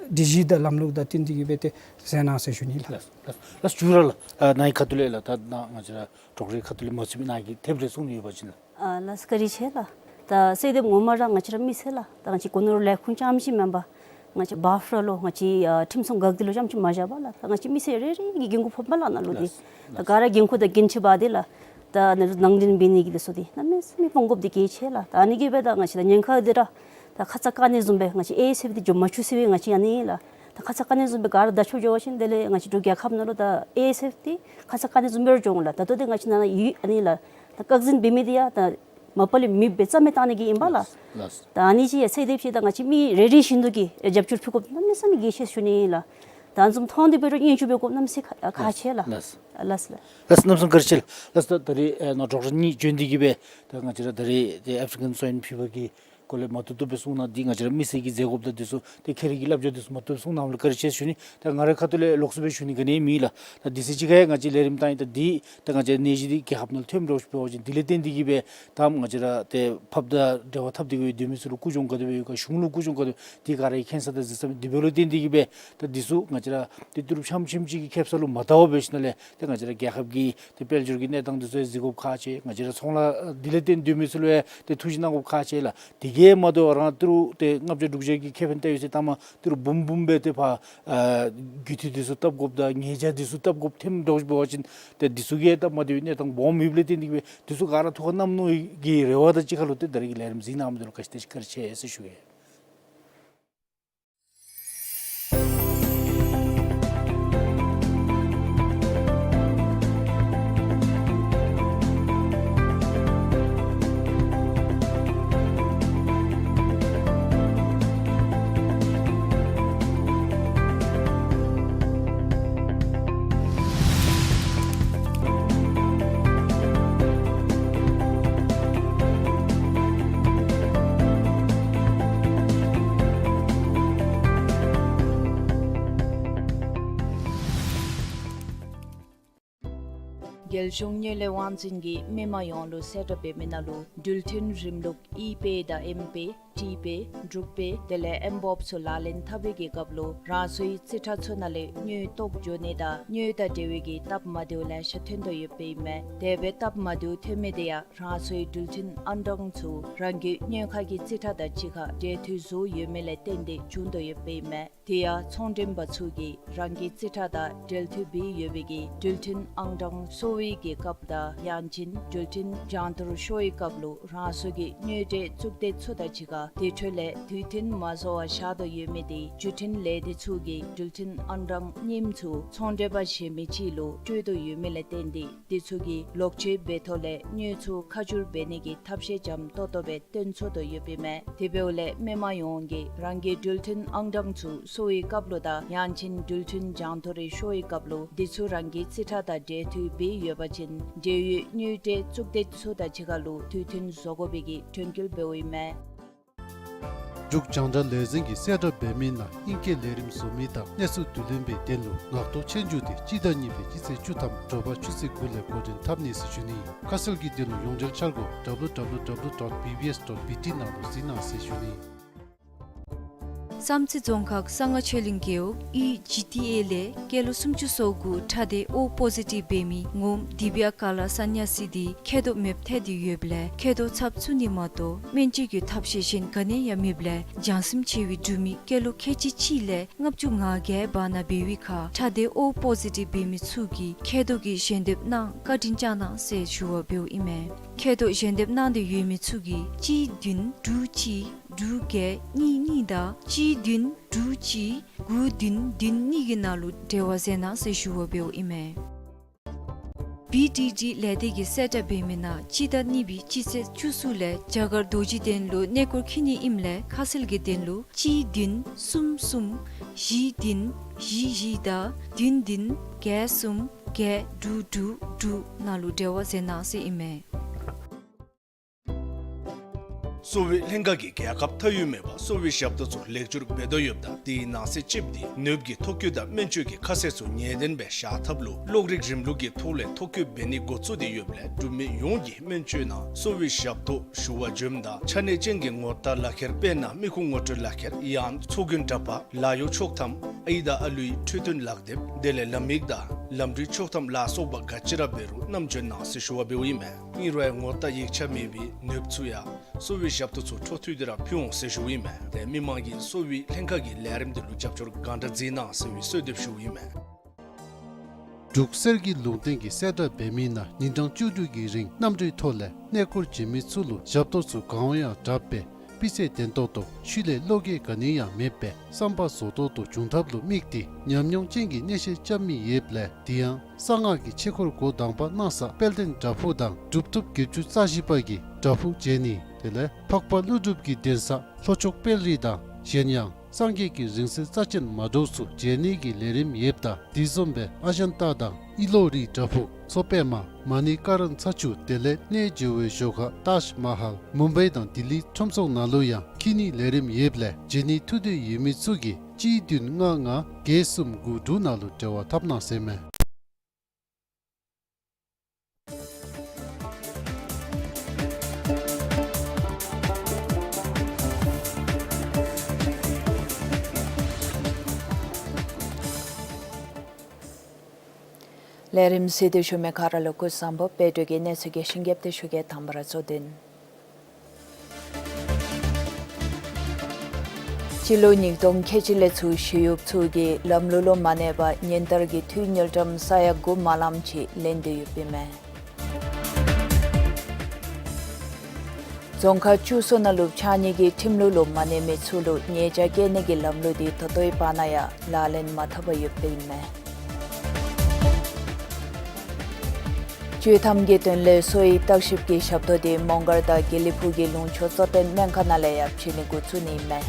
སྒྲིག་གཞི་དང་ལམ་ལུགས་དང་བསྟུན་ཏེ་གིས་སྦེ་ཏེ་མཛད་གནང་ཟེར་ཞུ་ནི་ལགས། ལགས་ལགས། ལགས་ཞུ་ར་ལགས། ཨ་ནཱ་གི་ཁ་ཐུག་ལས་ལགས་ད་ནཱ་ང་བཅས་ར་གྲོགས་རེ་ཁ་ཐུག་ལས་མ་ཚུད་མི་ནཱ་གིས་ཐེབས་རེ་གསུང་ནི་ཡོད་པ་ཅིན་ལགས། ཨ་ལགས་བཀའ་དྲིན་ཆེ་ལགས། ད་གསོལ་འདེབས་ངོ་མ་ར་ང་བཅས་ར་མི་སེར་ལགས་ད་ང་བཅས་སྒོ་ནོར་ལས་ཁུངས་རྐྱངམ་ཅིག་མེན་པར་ང་བཅས་བཱཕ་ལོ་ལུ་ང་བཅས་ཨ་ཁྲིམས་སྲུང་འགག་སྡེ་ལུ་རྐྱངམ་ཅིག་མ་བཞག་པར་ལགས་ད་ང་བཅས་མི་སེར་རེ་རེ་གིས་འགན་ཁུར་ཕོགཔ་མས་ལགས་ནཱ་ལུ་འདི། ལགས་ད་ག་ར་འགན་ཁུར་དང་འགན་འཁྲི་འབག་སྟེ་ལགས་ད་ནང་འདྲེན་འབད་ནི་གི་འདི་ཚུ་འདི་གནམ་མེད་ས་མེད་སྤང་དགོཔ་འདི་གལ་ཆེ་ལགས། ད་ཨ་ནི་གིས་སྦེ་ད་ང་བཅས་ད་ཉེན་ཁ་འདི་ར་ད་ཁ་ཙ་བཀག་ནི་བཟུམ་སྦེ་ང་བཅས་ཨེ་ཨེས་ཨེཕ་འདི་འགྱོ་མ་བཅུག་ཟེར་བའི་ང་བཅས་ཨ་ནི་ལགས། ད་ཁ་ཙ་བཀག་ནི་བཟུམ་སྦེ་ག་ར་བརྡ་ཆོད་འགྱོ་བ་ཅིན་དེ་ལས་ང་བཅས་འབྲུག་རྒྱལ་ཁབ་ནང་ལུ་ད་ཨེ་ཨེས་ཨེཕ་འདི་ཁ་ཙ་བཀག་ནི་བཟུམ་སྦེ་ར་འགྱོ་འོང་ལགས། ད་ལྟོ་འདི་ང་བཅས་ནཱ་ཡོད་ཨ་ནི་ལགས། ད་བཀག་འཛིན་འབད་མི་འདི་ཡང་ད་མ་པ་ལས་མེདཔ་སྦེ་རྩ་མེད་བཏང་ནི་གི་ཨིན་པས་ལགས། ལགས་ལགས། ད་ཨ་ནི་ཅིག་ཡང་གསོལ་འདེབས་ཅིག་ད་ང་བཅས་མི་རེ་རེ་བཞིན་དུ་གིས་རྒྱབ་སྐྱོར་ཕུལ་དགོཔ་གནམ་མེད་ས་མེད་གལ་ཆེ་ཞུ་ནི་ལགས། ད་ཨ་ནི་བཟུམ་མཐོང་སྟེ་འབད་རུང་སྙན་ཞུ་འབད་དགོཔ་གནམ་མེད་ས་མེད་ཁག་ཁག་ཆེ་ལགས། ལགས་ལགས། ལགས་ལགས། ལགས་གནམ་མེད་ས་མེད་བཀའ་དྲིན་ཆེ་ལགས། ལགས་ད་ད་རེས་ཨེ་ནཱ་གྲོགས་ར་གཉིས་བྱོན་ཏེ་གིས་སྦེ་ད་ང་བཅས་ར་ད་རེས་ཏེ་ཨེཕ་རི་ཀན་སོའིན་ཕི་བར་གྱི་སྐོར་ལས་མ་ཐུབ་ཐུབ་སྦེ་གསུང་གནང་འདི་ང་བཅས་ར་མི་སེར་གྱིས་མཛད་དགོཔ་དང་འདི་ཚུ་ཏེ་ཁྱེད་རའི་གི་བསླབ་བྱ་འདི་ཚུ་མ་ཐུབ་གསུང་གནངམ་ལུ་བཀའ་དྲིན་ཆེ་ཞུ་ནི། ད་ང་རའི་ཁ་ཐུག་ལས་ལོགས་སུ་སྦེ་ཞུ་ནི་ག་ནི་མེད་ལགས། ད་དུས་ཚོད་ཅིག་ཁར་ང་བཅས་ལས་རིམ་བཏང་ཡི། ད་འདི་ད་ང་བཅས་ནད་གཞི་འདི་རྒྱལ་ཁབ་ནང་ལུ་ཐོནམ་འདྲཝ་ཅིག་འབད་བ་ཅིན་དེ་ལས་བརྟེན་ཏེ་གིས་སྦེ་ད་ང་བཅས་ར་ཏེ་ཕགཔ་དང་འབྲེལ་བ་འཐབ་སྟེ་གིས་སྦེ་སྡོད་མི་ཚུ་ལུ་ཀུན་སྦྱོང་ག་དེ་སྦེ་ཡོད་ག་གཞུང་ལུ་ཀུན་སྦྱོང་ག་དེ་སྦེ་འདི་ག་ར་གིས་མཁྱེན་ས་དང་གཟིགས་ས་མས། དེ་འབདཝ་ལས་བརྟེན་ཏེ་གིས་སྦེ་ད་འདི་ཚུ་ང་བཅས་ར་ཏེ་ཏི་རུ་ཆམ་ཆིམ་ཅིག་གི་ཁེབ་ས་ལུ་མ་བལྟ་བར་འབད་ཞིནམ་ལས་ཏེ་ང་བཅས་ར་རྒྱལ་ཁབ་ཀྱི་ཏེ་དཔལ་འབྱོར་གྱི་གནས་སྟངས་འདི་ཚུ་ཡང་གཟིགས་དགོཔ་ཁག་ཆེ། ང་བཅས་ར་ཚོང་ལཱ་འདི་ལས་བརྟེན་སྡོད་མི་ཚུ་ལུ་ཡང་ཏེ་ཐུགས་ཞིབ་གནང་དགོཔ་ཁག་ཆེ་ལགས། དེ་གིས་མ་དོ་རང་ཏི་རུ་ཏེ་ལྔ་བརྒྱ་དྲུག་བརྒྱ་གི་ཁེ་ཕན་བལྟ་ཡོད་ཟེར་ལྟ་མ་ཏི་རུ་འབུམ་འབུམ་སྦེ་ཏེ་ཕར་ཨ་རྒུད་འཐུས་འདི་ཚུ་བཏབ་དགོཔ་དང་ཉེས་བྱ་འདི་ཚུ་བཏབ་དགོཔ་ཐོནམ་འདྲཝ་ཅིག་འབད་བ་ཅིན་ཏེ་འདི་ཚུ་གིས་སྟབས་མ་བདེ་བའི་གནས་སྟངས་སྦོམ་ཡོདཔ་ལས་བརྟེན་ཏེ་གིས་སྦེ་འདི་ཚུ་ག་ར་ཐུགས་ཁར་བསྣམ་ནི་གི་རེ་བ་དང་གཅིག་ཁར་ལུ་ཏེ་ད་རེས་ཀྱི་ལས་རིམ་གཟིགས་གནང་མི་འདི་ལུ་བཀའ་དྲིན་ཆེ་ཟེར་ཞུ་གེ། རྒྱལ་གཞུང་དངུལ་ལས་དབང་འཛིན་གྱིས་མི་མང་ཡོངས་ལུ་གསལ་བསྒྲགས་འབད་མི་ནང་ལུ་འགྲུལ་ཐོན་རིམ་ལུགས་ཨི་པེ་དང་ཨེམ་པེ་ཊི་པེ་འབྲུག་པེ་དེ་ལས་ཨེམ་བོབ་ཚུ་ལག་ལེན་འཐབ་པའི་གི་སྐབས་ལུ་རང་སོའི་རྩིས་ཁྲ་ཚུ་ནང་ལས་དངུལ་བཏོག་འགྱོ་ནི་དང་དངུལ་དང་འབྲེལ་བའི་གི་སྟབས་མ་བདེཝ་ལེ་ཤ་ཐོན་དོ་ཡོདཔ་ཨིན་མས། དེ་སྦེ་སྟབས་མ་བདེཝ་ཐོན་མི་དེ་ཡང་རང་སོའི་འགྲུལ་ཐོན་ཨང་གྲངས་ཚུ་རང་གི་དངུལ་ཁང་གི་རྩིས་ཁྲ་དང་གཅིག་ཁར་འབྲེལ་མཐུད་བཟོ་ཡོད་མི་ལས་བརྟེན་ཏེ་བྱུང་དོ་ཡོདཔ་ཨིན་མས། དེ་ཡང་ཚོང་མགྲོན་པ་ཚུ་གིས་རང་གི་རྩིས་ཁྲ་དང་འབྲེལ་མཐུད་འབད་ཡོད་པའི་གི་འགྲུལ་ཐོན་ཨང་གྲངས་སོར་བའི་གི་སྐབས་དང་ཡང་ཅིན་འགྲུལ་ཐོན་རྒྱང་མཐོང་ཤོར་བའི་སྐབས་ལུ་རང་སོ་གི་དངུལ་འབྲེལ་གཙུག་སྡེ་ཚུ་དང་གཅིག་ཁར་དེ་འཕྲོ་ལས་དུས་མཐུན་མ་བཟོ་བར་བཞག་དོ་ཡོད་མི་དེ་བརྒྱུད་འཕྲིན་ལས་སྡེ་ཚུ་གིས་འགྲུལ་ཐོན་ཨང་གྲངས་རྙིངམ་ཚུ་ཚོང་མགྲོན་པ་གཞན་མི་ཅིག་ལུ་སྤྲོད་དོ་ཡོད་མི་ལས་བརྟེན་ཏེ་དེ་ཚུ་གིས་ལོག་སྤྱོད་འབད་ཐོག་ལས་དངུལ་ཚུ་ཁ་བསྒྱུར་འབད་ནི་གི་ཐབས་ཤེས་འཇམ་ཏོག་ཏོ་སྦེ་སྟོན་ཚུགས་དོ་ཡོདཔ་ཨིན་མས། དེ་འབདཝ་ལས་མི་མང་ཡོངས་ཀྱིས་རང་གི་འགྲུལ་ཐོན་ཨང་གྲངས་ཚུ་སོར་བའི་སྐབས་ལུ་དང་ཡང་ཅིན་འགྲུལ་ཐོན་རྒྱང་མཐོང་རེ་ཤོར་བའི་སྐབས་ལུ་དེ་ཚུ་རང་གི་རྩིས་ཁྲ་དང་འབྲེལ་མཐུད་འབད་ཡོད་པ་ཅིན་འབྲེལ་ཡོད་དངུལ་འབྲེལ་གཙུག་སྡེ་ཚུ་དང་གཅིག་ཁར་ལུ་དུས་མཐུན་བཟོ་དགོ་པའི་གི་དྲན་སྐུལ་འབདཝ་ཨིན་མས། འབྲུག་རྒྱང་བསྒྲགས་ལས་འཛིན་གྱིས་གསལ་བསྒྲགས་འབད་མི་ནང་ཨིང་སྐད་ལས་རིམ་བཟོ་མི་དང་གནས་ཚུལ་བསྡུ་ལེན་པའི་དོན་ལུ་ངག་ཐོག་ཆོས་རྒྱུགས་དེ་སྤྱི་ཟླ་གཉིས་པའི་སྤྱི་ཚེས་བཅུ་ཐམ་དྲོ་པ་ཆུ་ཚོད་དགུ་ལས་འགོ་འདྲེན་འཐབ་ནི་ཟེར་ཞུ་ནི། ཁ་གསལ་གྱི་དོན་ལུ་ཡོངས་འབྲེལ་འཆར་སྒོ་W W W dot B B S dot B T ནང་ལུ་གཟིགས་གནང་ཟེར་ཞུ་ནི། བསམ་རྩེ་རྫོང་ཁག་གསང་སྔགས་ཆོས་གླིང་རྒེད་འོག་ཨི་ཇི་ཊི་ཨེ་ལས་སྐྱེས་ལོ་སུམ་ཅུ་སོ་དགུ་ཁྲག་སྡེ་ཨོ་པོ་ཟི་ཊིབ་འབད་མི་ངོམ་དི་བི་ཡ་ཀ་ལ་ས་ནྱ་སི་དེ་མཁལ་རྡོག་མེདཔ་ཐལ་ཏེ་ཡོདཔ་ལས་མཁལ་རྡོག་ཚབ་བཙུགས་ནི་མ་གཏོགས་སྨན་བཅོས་ཀྱི་ཐབས་ཤེས་གཞན་ག་ནི་ཡང་མེདཔ་ལས་བྱང་སེམས་ཆེ་བའི་འབྲུག་མི་སྐྱེས་ལོ་ཁལ་གཅིག་གཅིག་ལས་ལྔ་བཅུ་ང་བརྒྱད་བར་ན་འབད་བའི་ཁར་ཁྲག་སྡེ་ཨོ་པོ་ཟི་ཊིབ་འབད་མི་ཚུ་གིས་མཁལ་རྡོག་གི་ཞལ་འདེབས་གནང་བཀའ་དྲིན་བསྐྱང་གནང་ཟེར་ཞུ་བ་འབདཝ་ཨིན་མས། མཁལ་རྡོག་ཞལ་འདེབས་གནང་སྟེ་ཡོད་མི་ཚུ་གིས་གཅིག་བདུན་དྲུག་གཅིག་ དྲུག་བརྒྱད་གཉིས་གཉིས་དང་གཅིག་བདུན་དྲུག་གཅིག་དགུ་བདུན་བདུན་གཉིས་ཀྱི་ནང་ལུ་འབྲེལ་བ་མཛད་གནང་ཟེར་ཞུ་བ་འབདཝ་ཨིན་མས། བི་ཌི་ཌི་ལས་སྡེ་གིས་གསལ་བསྒྲགས་འབད་མི་ནང་སྤྱི་ཟླ་གཉིས་པའི་སྤྱི་ཚེས་བཅུ་གསུམ་ལས་རྒྱ་གར་རྡོ་རྗེ་གདན་ལུ་གནས་སྐོར་འཁྱིད་ནི་ཨིནམ་ལས་ཁ་གསལ་གྱི་དོན་ལུ་གཅིག་བདུན་གསུམ་གསུམ་བཞི་བདུན་བཞི་བཞི་དང་བདུན་བདུན་བརྒྱད་གསུམ་བརྒྱད་དྲུག་དྲུག་དྲུག་ནང་ལུ་འབྲེལ་བ་མཛད་གནང་ཟེར་ཨིན་མས། གསོ་བའི་ལྷན་ཁག་གིས་རྒྱལ་ཁབ་མཐའ་དབུས་མེད་པར་གསོ་བའི་ཞབས་ཏོག་ཚུ་ལེགས་བཅོས་འབད་དོ་ཡོདཔ་ད་དེའི་ནང་གསེས་གཅིག་འདི་ནདཔ་ཀྱི་ཐོ་བཀོད་དང་སྨན་བཅོས་ཀྱི་ཁ་གསལ་ཚུ་ངེས་བདེན་སྦེ་བཞག་ཐབས་ལུ་གློག་རིག་རིམ་ལུགས་ཀྱི་ཐོག་ལས་ཐོ་བཀོད་འབད་ནི་འགོ་བཙུགས་ཏེ་ཡོདཔ་ལས་འབྲུག་མི་ཡོངས་ཀྱིས་སྨན་བཅོས་ནང་གསོ་བའི་ཞབས་ཏོག་ཞུ་བར་འབྱོནམ་ད་ཆ་གནས་ཅན་གྱི་ངོ་རྟགས་ལག་ཁྱེར་དཔེར་ན་མི་ཁུངས་ངོ་སྤྲོད་ལག་ཁྱེར་ཡང་ཚོགས་རྒྱུན་འདྲ་པར་ལཱ་གཡོག་ཆོག་ཐམ་ཨའི་དང་ཨ་ལུའི་འཕྲོད་བསྟེན་ལག་དེབ་དེ་ལས་ལམ་ཡིག་དང་ལམ་འགྲུལ་ཆོག་ཐམ་ལ་སོགས་པ་ག་ཅི་ར་འབད་རུང་བསྣམས་འབྱོན་གནང་ཟེར་ཞུ་བ་འབདཝ་ཨིན་མས། ཨིན་རུང་ཡང་ངོ་རྟགས་ཡིག་ཆ་མེད་པའི་ནདཔ་ཚུ་ཡང་གསོ་བའི་ཞབས་ཏོག་ཚུ་འཕྲོ་མཐུད་དེ་ར་ཕུལ་འོང་ཟེར་ཞུཝ་ཨིན་མས། ཏེ་མི་མང་གིས་གསོ་བའི་ལྷན་ཁག་གི་ལས་རིམ་དེ་ལུ་རྒྱབ་སྐྱོར་གང་དྲག་མཛད་གནང་ཟེར་བའི་གསོལ་འདེབས་ཞུཝ་ཨིན་མས། འབྲུག་གསེར་གྱི་ལུང་བསྟན་གྱིས་གསལ་བསྒྲགས་འབད་མི་ནང་ཉིན་གྲངས་བཅུ་དྲུག་གི་རིང་གནམ་གྲུའི་ཐོག་ལས་གནས་སྐོར་བྱིན་མི་ཚུ་ལུ་ཞབས་ཏོག་ཚུ་གང་འོང་ཡང་དྲག་པས། སྤུས་ཚད་ལྡན་ཏོག་ཏོ་ཤུལ་ལས་བློ་འགྱོད་ག་ནི་ཡང་མེད་པའི་བསམ་པ་རྫོགས་ཏོག་ཏོ་འབྱུང་ཐབས་ལུ་དམིགས་ཏེ་ཉམས་མྱོང་ཅན་གྱི་གནས་བཤད་རྐྱབ་མི་ཡོདཔ་ལས་དེ་ཡང་གསང་སྔགས་ཀྱི་ཆོས་སྐོར་འགོ་དང་པ་གནང་ས་དཔལ་ལྡན་བྲག་ཕུག་དང་གྲུབ་ཐོབ་བརྒྱད་ཅུ་རྩ་བཞི་པ་གི་བྲག་ཕུག་མཇལ་ནི་དེ་ལས་འཕགས་པ་ཀླུ་སྒྲུབ་ཀྱི་གདན་ས་ལྷོ་ཕྱོགས་དཔལ་རི་དང་གཞན་ཡང་སངས་རྒྱས་ཀྱི་རིང་བསྲེལ་རྩ་ཅན་མ་འདྲཝ་ཚུ་མཇལ་ནི་གི་ལས་རིམ་ཡོདཔ་ད་དེ་བཟུམ་སྦེ་ཨ་ཇན་ཏ་དང་ཨི་ལོ་རི་བྲག་ཕུག་མཚོ་པདྨ་མ་ཎི་ཀ་ར་ན་ཚ་ཆུ་དེ་ལས་གནས་མཇལ་བའི་ཞོར་ཁར་ཏཱཇ་མ་ཧཱལ་མུམ་བའི་དང་ལྡི་ལི་ཁྲོམ་ཚོགས་ནང་ལུ་ཡང་འཁྱིད་ནི་ལས་རིམ་ཡོདཔ་ལས་མཇལ་ནི་ཐུགས་འདོད་ཡོད་མི་ཚུ་གིས་གཅིག་བདུན་ལྔ་ལྔ་བརྒྱད་གསུམ་དགུ་དྲུག་ནང་ལུ་འབྲེལ་བ་འཐབ་གནང་ཟེར་མས། ལས་རིམ་གཟིགས་ཏེ་བཞུགས་མི་ག་ར་ལུ་སྐུ་གཟུགས་བཟང་པོ། དཔལ་འབྱོར་གྱི་གནས་ཚུལ་རྒྱས་ཤིང་རྒྱས་པ་ཏེ་ཞུ་གེ། དང་པ་ར་གཙོ་དོན། སྤྱི་ལོ་ཉིས་སྟོང་ཁལ་གཅིག་ལས་ཚུར་ཞི་གཡོགཔ་ཚུ་གིས་ལམ་ལུགས་ལུ་མ་གནས་པར་ཉིན་ལྟར་གྱི་འཐུས་དངུལ་ཀྲམ་ས་ཡ་དགུ་མ་ལངམ་ཅིག་ལེན་ཏེ་ཡོདཔ་ཨིན་མས། རྫོང་ཁག་བཅུ་གསུམ་ནང་ལུ་ཕྱགས་སྙིགས་ཀྱི་ཁྲིམས་ལུགས་ལུ་མ་གནས་མི་ཚུ་ལུ་ཉེས་བྱ་བཀལ་ནི་གི་ལམ་ལུགས་འདི་ད་ལྟོའི་བར་ན་ཡང་ལག་ལེན་མ་འཐབ་པར་ཡོདཔ་ཨིན་མས། བཅོས་ཐམ་གྱི་དོན་ལས་གསོ་བའི་བརྟག་ཞིབ་ཀྱི་ཞབས་ཏོག་འདི་མོང་སྒར་དང་དགེ་ལེགས་ཕུག་གི་ལུང་ཕྱོགས་གཙོ་བསྟེན་སྨན་ཁང་ནང་ལས་ཡང་བྱིན་ནི་འགོ་བཙུགས་ནི་ཨིན་མས།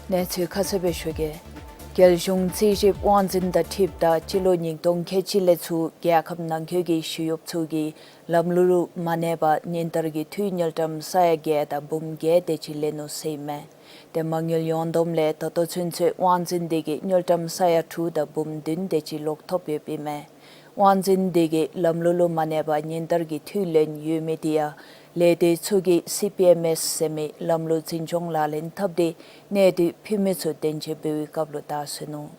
གནས་ཚུལ་ཁ་གསལ་སྦེ་ཞུ་གེ། རྒྱལ་གཞུང་རྩིས་ཞིབ་དབང་འཛིན་དང་འཁྲིལཝ་ད་སྤྱི་ལོ་ཉིས་སྟོང་ཁལ་གཅིག་ལས་ཚུར་རྒྱལ་ཁབ་ནང་འཁོད་ཀྱི་ཞི་གཡོགཔ་ཚུ་གིས་ལམ་ལུགས་ལུ་མ་གནས་པར་ཉིན་ལྟར་གྱི་འཐུས་དངུལ་ཀྲམ་ས་ཡ་བརྒྱད་དང་འབུམ་བརྒྱད་དེ་ཅིག་ལེན་ནུག་ཟེར་ཨིན་མས། ཏེ་མ་དངུལ་ཡོངས་བསྡོམས་ལས་ད་ལྟོ་ཚུན་ཚོད་དབང་འཛིན་འདི་གིས་དངུལ་ཀྲམ་ས་ཡ་དྲུག་དང་འབུམ་བདུན་དེ་ཅིག་ལོག་ཐོབ་ཡོདཔ་ཨིན་མས། དབང་འཛིན་འདི་གིས་ལམ་ལུགས་ལུ་མ་གནས་པར་ཉིན་ལྟར་གྱི་འཐུས་ལེན་ཡོད་མི་དེ་ཡང་ལས་སྡེ་ཚུ་གིས་སི་པི་ཨེམ་ཨེསི་ཟེར་མི་ལམ་ལུགས་འཛིན་སྐྱོང་ལག་ལེན་འཐབ་སྟེ་གནས་སྡུད་ཕུལ་མི་ཚུ་བདེན་འཚོལ་འབད་བའི་སྐབས་ལུ་བདའ་ཟུན་ནུག།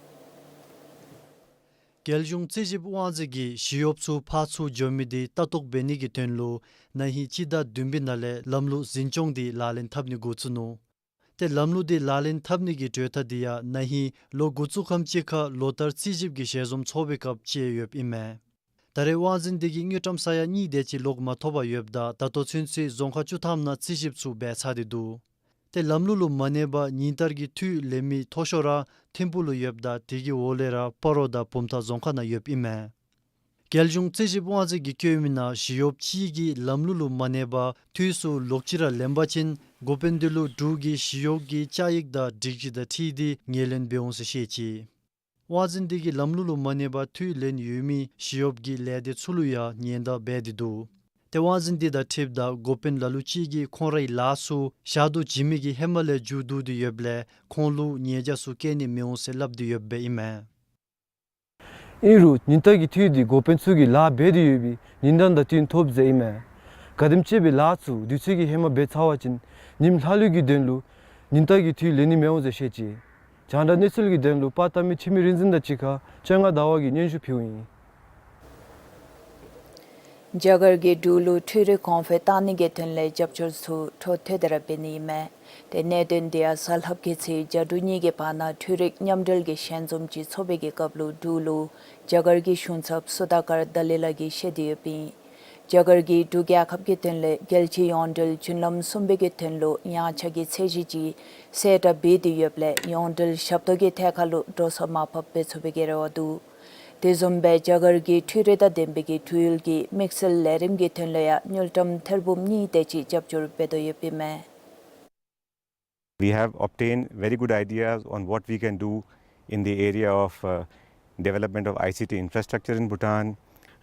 རྒྱལ་གཞུང་རྩིས་ཞིབ་དབང་འཛིན་གྱིས་ཞི་གཡོགཔ་ཚུ་ཕར་ཚུར་འགྱོ་མི་འདི་ལྟ་རྟོག་འབད་ནི་གི་དོན་ལུ་ན་ཧིང་སྤྱི་ཟླ་བདུན་པའི་ནང་ལས་ལམ་ལུགས་འཛིན་སྐྱོང་འདི་ལག་ལེན་འཐབ་ནི་འགོ་བཙུགས་ནུག། ཏེ་ལམ་ལུགས་འདི་ལག་ལེན་འཐབ་ནི་གི་གྲོས་ཐག་འདི་ཡང་ན་ཧིང་ལོ་འགོ་བཙུགས་ཁམས་ཅིག་ཁར་ལོ་བསྟར་རྩིས་ཞིབ་ཀྱི་ཞལ་འཛོམས་ཚོགས་པའི་སྐབས་བཅད་ཡོདཔ་ཨིན་མས། ད་རེས་དབང་འཛིན་འདི་གིས་དངུལ་ཀྲམ་ས་ཡ་གཉིས་དེ་ཅིག་ལོག་མ་ཐོབ་པར་ཡོདཔ་ད་ད་ལྟོ་ཚུན་ཚོད་རྫོང་ཁག་བཅུ་ཐམ་ནང་རྩིས་ཞིབ་ཚུ་འབད་ཚར་ཏེ་འདུག། ཏེ་ལམ་ལུགས་ལུ་མ་གནས་པར་ཉིན་ལྟར་གྱི་འཐུས་ལེན་མི་མཐོ་ཤོས་ར་ཐིམ་ཕུག་ལུ་ཡོདཔ་ད་དེ་གི་འོག་ལས་ར་སྤ་རོ་དང་བུམ་ཐང་རྫོང་ཁག་ནང་ཡོདཔ་ཨིན་མས། རྒྱལ་གཞུང་རྩིས་ཞིབ་དབང་འཛིན་གྱིས་བཀོད་མི་ནང་ཞི་གཡོགཔ་གཅིག་གིས་ལམ་ལུགས་ལུ་མ་གནས་པར་འཐུས་ཚུ་ལོག་ཅི་ར་ལེན་པ་ཅིན་འགོ་དཔོན་འདི་ལུ་འབྲུག་གི་ཞི་གཡོག་གི་བཅའ་ཡིག་དང་སྒྲིག་གཞི་དང་འཁྲིལ་ཏེ་ངོས་ལེན་འབད་འོང་ཟེར་བཤད་ཅི། དབང་འཛིན་འདི་གིས་ལམ་ལུགས་ལུ་མ་གནས་པར་འཐུས་ལེན་ཡོད་མི་ཞི་གཡོགཔ་གི་ལས་སྡེ་ཚུ་ལུ་ཡང་ཉེན་བརྡ་འབད་དེ་འདུག། ཏེ་དབང་འཛིན་འདི་དང་འཁྲིལཝ་ད་འགོ་དཔོན་ལ་ལུ་ཅིག་གིས་ཁོང་རའི་ལཱ་ཚུ་ཞག་དུས་བྱིན་མི་གི་ཧེ་མ་ལས་མཇུག་བསྡུ་སྟེ་ཡོདཔ་ལས་ཁོང་ལུ་ཉེས་བྱ་ཚུ་བཀལ་ནི་མི་འོང་ཟེར་སླབ་སྟེ་ཡོདཔ་ཨིན་མས། ཨིན་རུང་ཉིན་ལྟར་གྱི་འཐུས་འདི་འགོ་དཔོན་ཚུ་གིས་ལཱ་འབད་དེ་ཡོད་པའི་ཉིན་གྲངས་དང་བསྟུན་ཐོབ་ཟེར་ཨིན་མས། ག་དེམ་ཅིག་སྦེ་ལཱ་ཚུ་དུས་ཚོད་ཀྱི་ཧེ་མ་འབད་ཚར་བ་ཅིན་ཉིནམ་ལྷག་ལུས་ཀྱི་དོན་ལུ་ཉིན་ལྟར་གྱི་འཐུས་ལེན་ནི་མི་འོང་ཟེར་བཤད་ཅི། རྒྱང་བསྒྲགས་གནས་ཚུལ་གྱི་དོན་ལུ་པར་བཏབ་མི་འཆི་མེད་རིག་འཛིན་དང་གཅིག་ཁར་བཅོ་ལྔ་ཟླ་བ་གི་སྙན་ཞུ་ཕུལཝ་ཨིན། རྒྱ་གར་གྱིས་འབྲུག་ལུ་འཕྲུལ་རིག་གོང་འཕེལ་གཏང་ནི་གི་དོན་ལས་རྒྱབ་སྐྱོར་ཚུ་འཕྲོ་མཐུད་དེ་ར་འབད་ནི་ཨིན་མས། ཏེ་གནད་དོན་འདི་ཡང་གཟའ་ལྷགཔ་གི་ཚེས་གྱ་དྲུག་ཉིན་གྱི་བར་ན་འཕྲུལ་རིག་མཉམ་འབྲེལ་གྱི་ཞལ་འཛོམས་ཅིག་ཚོགས་པའི་གི་སྐབས་ལུ་འབྲུག་ལུ་རྒྱ་གར་གྱི་གཞུང་ཚབ་སུ་དཱ་ཀར་དཱ་ལི་ལགས་ཀྱིས་བཤད་དེ་ཡོདཔ་ཨིན། རྒྱ་གར་གྱིས་འབྲུག་རྒྱལ་ཁབ་ཀྱི་དོན་ལས་རྒྱལ་སྤྱིའི་ཡོངས་འབྲེལ་བརྒྱུད་ལམ་གསུམ་པའི་གི་དོན་ལུ་ཡངས་ཆག་གི་ཚད་གཞི་ཅིག་གསལ་བསྒྲགས་འབད་དེ་ཡོདཔ་ལས་ཡོངས་འབྲེལ་ཞབས་ཏོག་གི་ཐད་ཁར་ལུ་འགྲོ་སོང་མར་ཕབ་འབད་ཚུགས་པའི་གི་རེ་བ་འདུག། དེ་བཟུམ་སྦེ་རྒྱ་གར་གྱི་འཕྲུལ་རིག་དང་ལྡན་པའི་གི་འཕྲུལ་ཡུལ་གྱི་དམིགས་བསལ་ལས་རིམ་གྱི་དོན་ལུ་ཡང་དངུལ་ཀྲམ་ཐེར་འབུམ་གཉིས་དེ་ཅིག་རྒྱབ་སྐྱོར་འབད་དོ་ཡོདཔ་ཨིན་མས། We have obtained very good ideas on what we can do in the area of, uh, development of I C T infrastructure in Bhutan.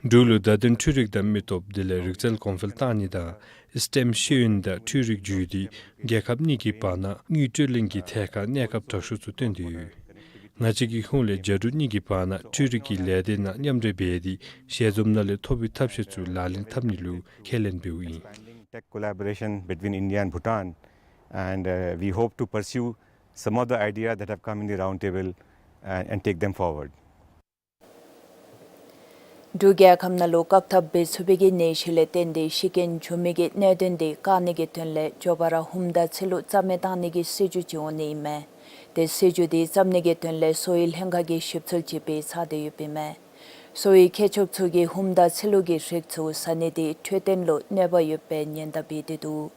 འབྲུག་ལུ་བརྡ་དོན་འཕྲུལ་རིག་དང་མི་སྟོབས་དེ་ལས་རིག་རྩལ་གོང་འཕེལ་བཏང་ནི་དང་སི་ཊེམ་ཤེས་ཡོན་དང་འཕྲུལ་རིག་བརྒྱུད་དེ་རྒྱལ་ཁབ་གཉིས་ཀྱི་བར་ན་དངུལ་སྤྲོད་ལེན་གྱི་ཐད་ཁར་གནས་སྐབས་དྲག་ཤོས་ཚུ་བཏོན་ཏེ་ཡོད། ང་བཅས་ཀྱི་ཁོངས་ལས་རྒྱ་འབྲུག་གཉིས་ཀྱི་བར་ན་འཕྲུལ་རིག་གི་ལས་སྡེ་ནང་མཉམ་འབྲེལ་འབད་དེ་ཞལ་འཛོམས་ནང་ལས་ཐོབ་པའི་ཐབས་ཤེས་ཚུ་ལག་ལེན་འཐབ་ནི་ལུ་ཁས་ལེན་འབདཝ་ཨིན། Expanding tech collaboration between India and Bhutan, and, uh, we hope to pursue some of the ideas that have come in the roundtable, uh, and take them forward. འབྲུག་རྒྱལ་ཁབ་ནང་ལུ་བཀག་ཐབས་འབད་ཚུགས་པའི་གི་ནད་གཞི་ལས་བརྟེན་ཏེ་ཤི་རྐྱེན་བྱུང་མི་གི་གནད་དོན་དེ་བཀག་ནི་གི་དོན་ལས་མགྱོགས་པ་ར་ཧུམ་དང་ཚི་ལུ་རྩ་མེད་བཏང་ནི་གི་སྲིད་བྱུས་ཅིག་འོང་ནི་ཨིན་མས། དེ་སྲིད་བྱུས་དེ་བརྩམ་ནི་གི་དོན་ལས་གསོ་བའི་ལྷན་ཁག་གིས་ཞིབ་འཚོལ་ཅིག་འབད་ཚར་ཏེ་ཡོདཔ་ཨིན་མས། གསོ་བའི་མཁས་མཆོག་ཚུ་གིས་ཧུམ་དང་ཚི་ལུ་གི་རིགས་ཚུ་ཟ་ནི་དེ་འཕྲོད་བསྟེན་ལུ་གནོད་པ་ཡོདཔ་སྦེ་ཉེན་བརྡ་འབད་དེ་འདུག།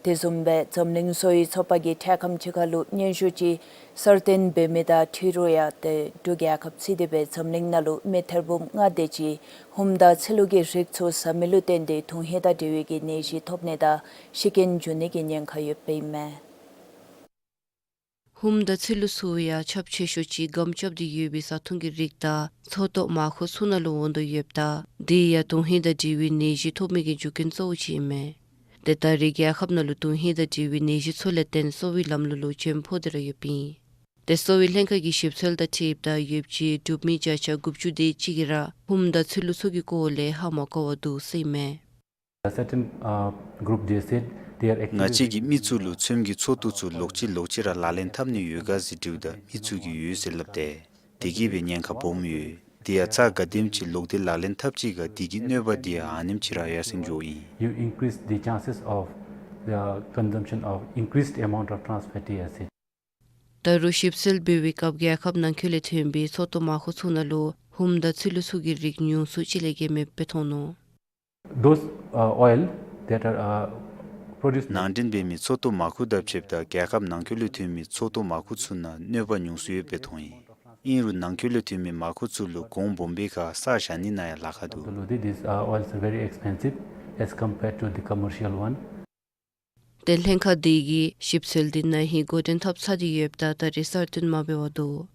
དེ་བཟུམ་སྦེ་འཛམ་གླིང་གསོ་བའི་ཚོགས་པ་གིས་འཕྲལ་ཁམས་ཅིག་ཁར་ལུ་སྙན་ཞུ་ཅིག་གསར་བཏོན་འབད་མི་དང་འཁྲིལ་རུང་ཡང་ཏེ་འབྲུག་རྒྱལ་ཁབ་རྩིས་ཏེ་སྦེ་འཛམ་གླིང་ནང་ལུ་མི་ཐེར་འབུམ་ལྔ་དེ་ཅིག་ཧུམ་དང་ཚི་ལུ་གི་རིགས་ཚུ་ཟ་མི་ལུ་བརྟེན་ཏེ་དོན་ཧིང་དང་འབྲེལ་བའི་གི་ནད་གཞི་ཐོབ་ནི་དང་ཤི་རྐྱེན་བྱུང་ནི་གི་ཉེན་ཁ་ཡོདཔ་ཨིན་མས། ཧུམ་དང་ཚི་ལུ་ཚུ་ཡང་ཁྱབ་ཆེ་ཤོས་ཅིག་སྒམ་རྐྱབ་སྟེ་ཡོད་པའི་བཟའ་འཐུང་གི་རིགས་དང་མཚོ་ཏོ་མར་ཁུ་ཚུ་ནང་ལུ་འོང་དོ་ཡོདཔ་ད་དེ་ཡང་དོན་ཧིང་དང་འབྲེལ་བའི་ནད་གཞི་ཐོབ་མི་གི་རྒྱུ་རྐྱེན་གཙོ་བོ་ཅིག་ཨིན་མས། ཏེ་ད་རེས་རྒྱལ་ཁབ་ནང་ལུ་དོན་ཧིང་དང་འབྲེལ་བའི་ནད་གཞི་ཚུ་ལས་བརྟེན་གསོ་བའི་ལམ་ལུགས་ལུ་འཇམ་ཕོག་སྟེ་ར་ཡོདཔ་ཨིན། ཏེ་གསོ་བའི་ལྷན་ཁག་གི་ཞིབ་འཚོལ་དང་འཁྲིལཝ་ད་ཡོདཔ་ཅིག་འབྲུག་མི་བརྒྱ་ཆ་དགུ་བཅུ་དེ་ཅིག་གིས་ར་ཧུམ་དང་ཚི་ལུ་ཚུ་གི་སྐོར་ལས་ཧ་མ་གོ་བར་འདུག་ཟེར་ཨིན་མས། A certain, uh, group, they said they are actively ང་བཅས་ཀྱིས་མི་ཚུ་ལུ་ཚོདམ་གྱི་ཚོགས་འདུ་ཚུ་ལོག་ཅི་ལོག་ཅི་ར་ལག་ལེན་འཐབ་ནི་ཡོད་ག་ཟེར་དྲིཝ་ད་མི་ཚུ་གིས་ཡོད་ཟེར་སླབ་སྟེ། དེ་གིས་སྦེ་ཉེན་ཁ་སྦོམ་ཡོད། དེ་ཡང་རྩ་ག་དེམ་ཅིག་ལོག་སྟེ་ལག་ལེན་འཐབ་ཅི་ག་དེ་གི་གནོད་པ་དེ་ཡང་ཨ་ནེམ་ཅིག་ར་ཡར་སེང་འགྱོཝ་ཨིན། You increase the chances of the consumption of increased amount of trans fatty acid. ད་རུང་ཞིབ་འཚོལ་འབད་བའི་སྐབས་རྒྱལ་ཁབ་ནང་འཁོད་ལས་ཐོན་པའི་མཚོ་ཏོ་མར་ཁུ་ཚུ་ནང་ལུ་ཧུམ་དང་ཚི་ལུ་ཚུ་གི་རིགས་ཉུང་སུ་ཅིག་ལས་བརྒལ་མེདཔ་སྦེ་མཐོང་ནུག། Those, uh, oil that are, uh, produced ནང་འདྲེན་འབད་མི་མཚོ་ཏོ་མར་ཁུ་དང་ཕྱདཔ་ད་རྒྱལ་ཁབ་ནང་འཁོད་ལུ་ཐོན་མི་མཚོ་ཏོ་མར་ཁུ་ཚུ་ནང་གནོད་པ་ཉུང་སུ་ཡོདཔ་སྦེ་མཐོང་ཡི། ཨིན་རུང་ནང་འཁོད་ལུ་ཐོན་མི་མར་ཁུ་ཚུ་ལུ་གོང་སྦོམ་པའི་ཁར་ས་བཞག་ནི་ནང་ཡང་ལཱ་ཁག་འདུག། These, uh, oils are very expensive as compared to the commercial one. ཏེ་ལྷན་ཁག་དེ་གིས་ཞིབ་འཚོལ་དེ་ན་ཧིང་འགོ་འདྲེན་འཐབ་ཚར་ཏེ་ཡོདཔ་ད་ད་རེས་གསར་བཏོན་མ་འབད་བར་འདུག།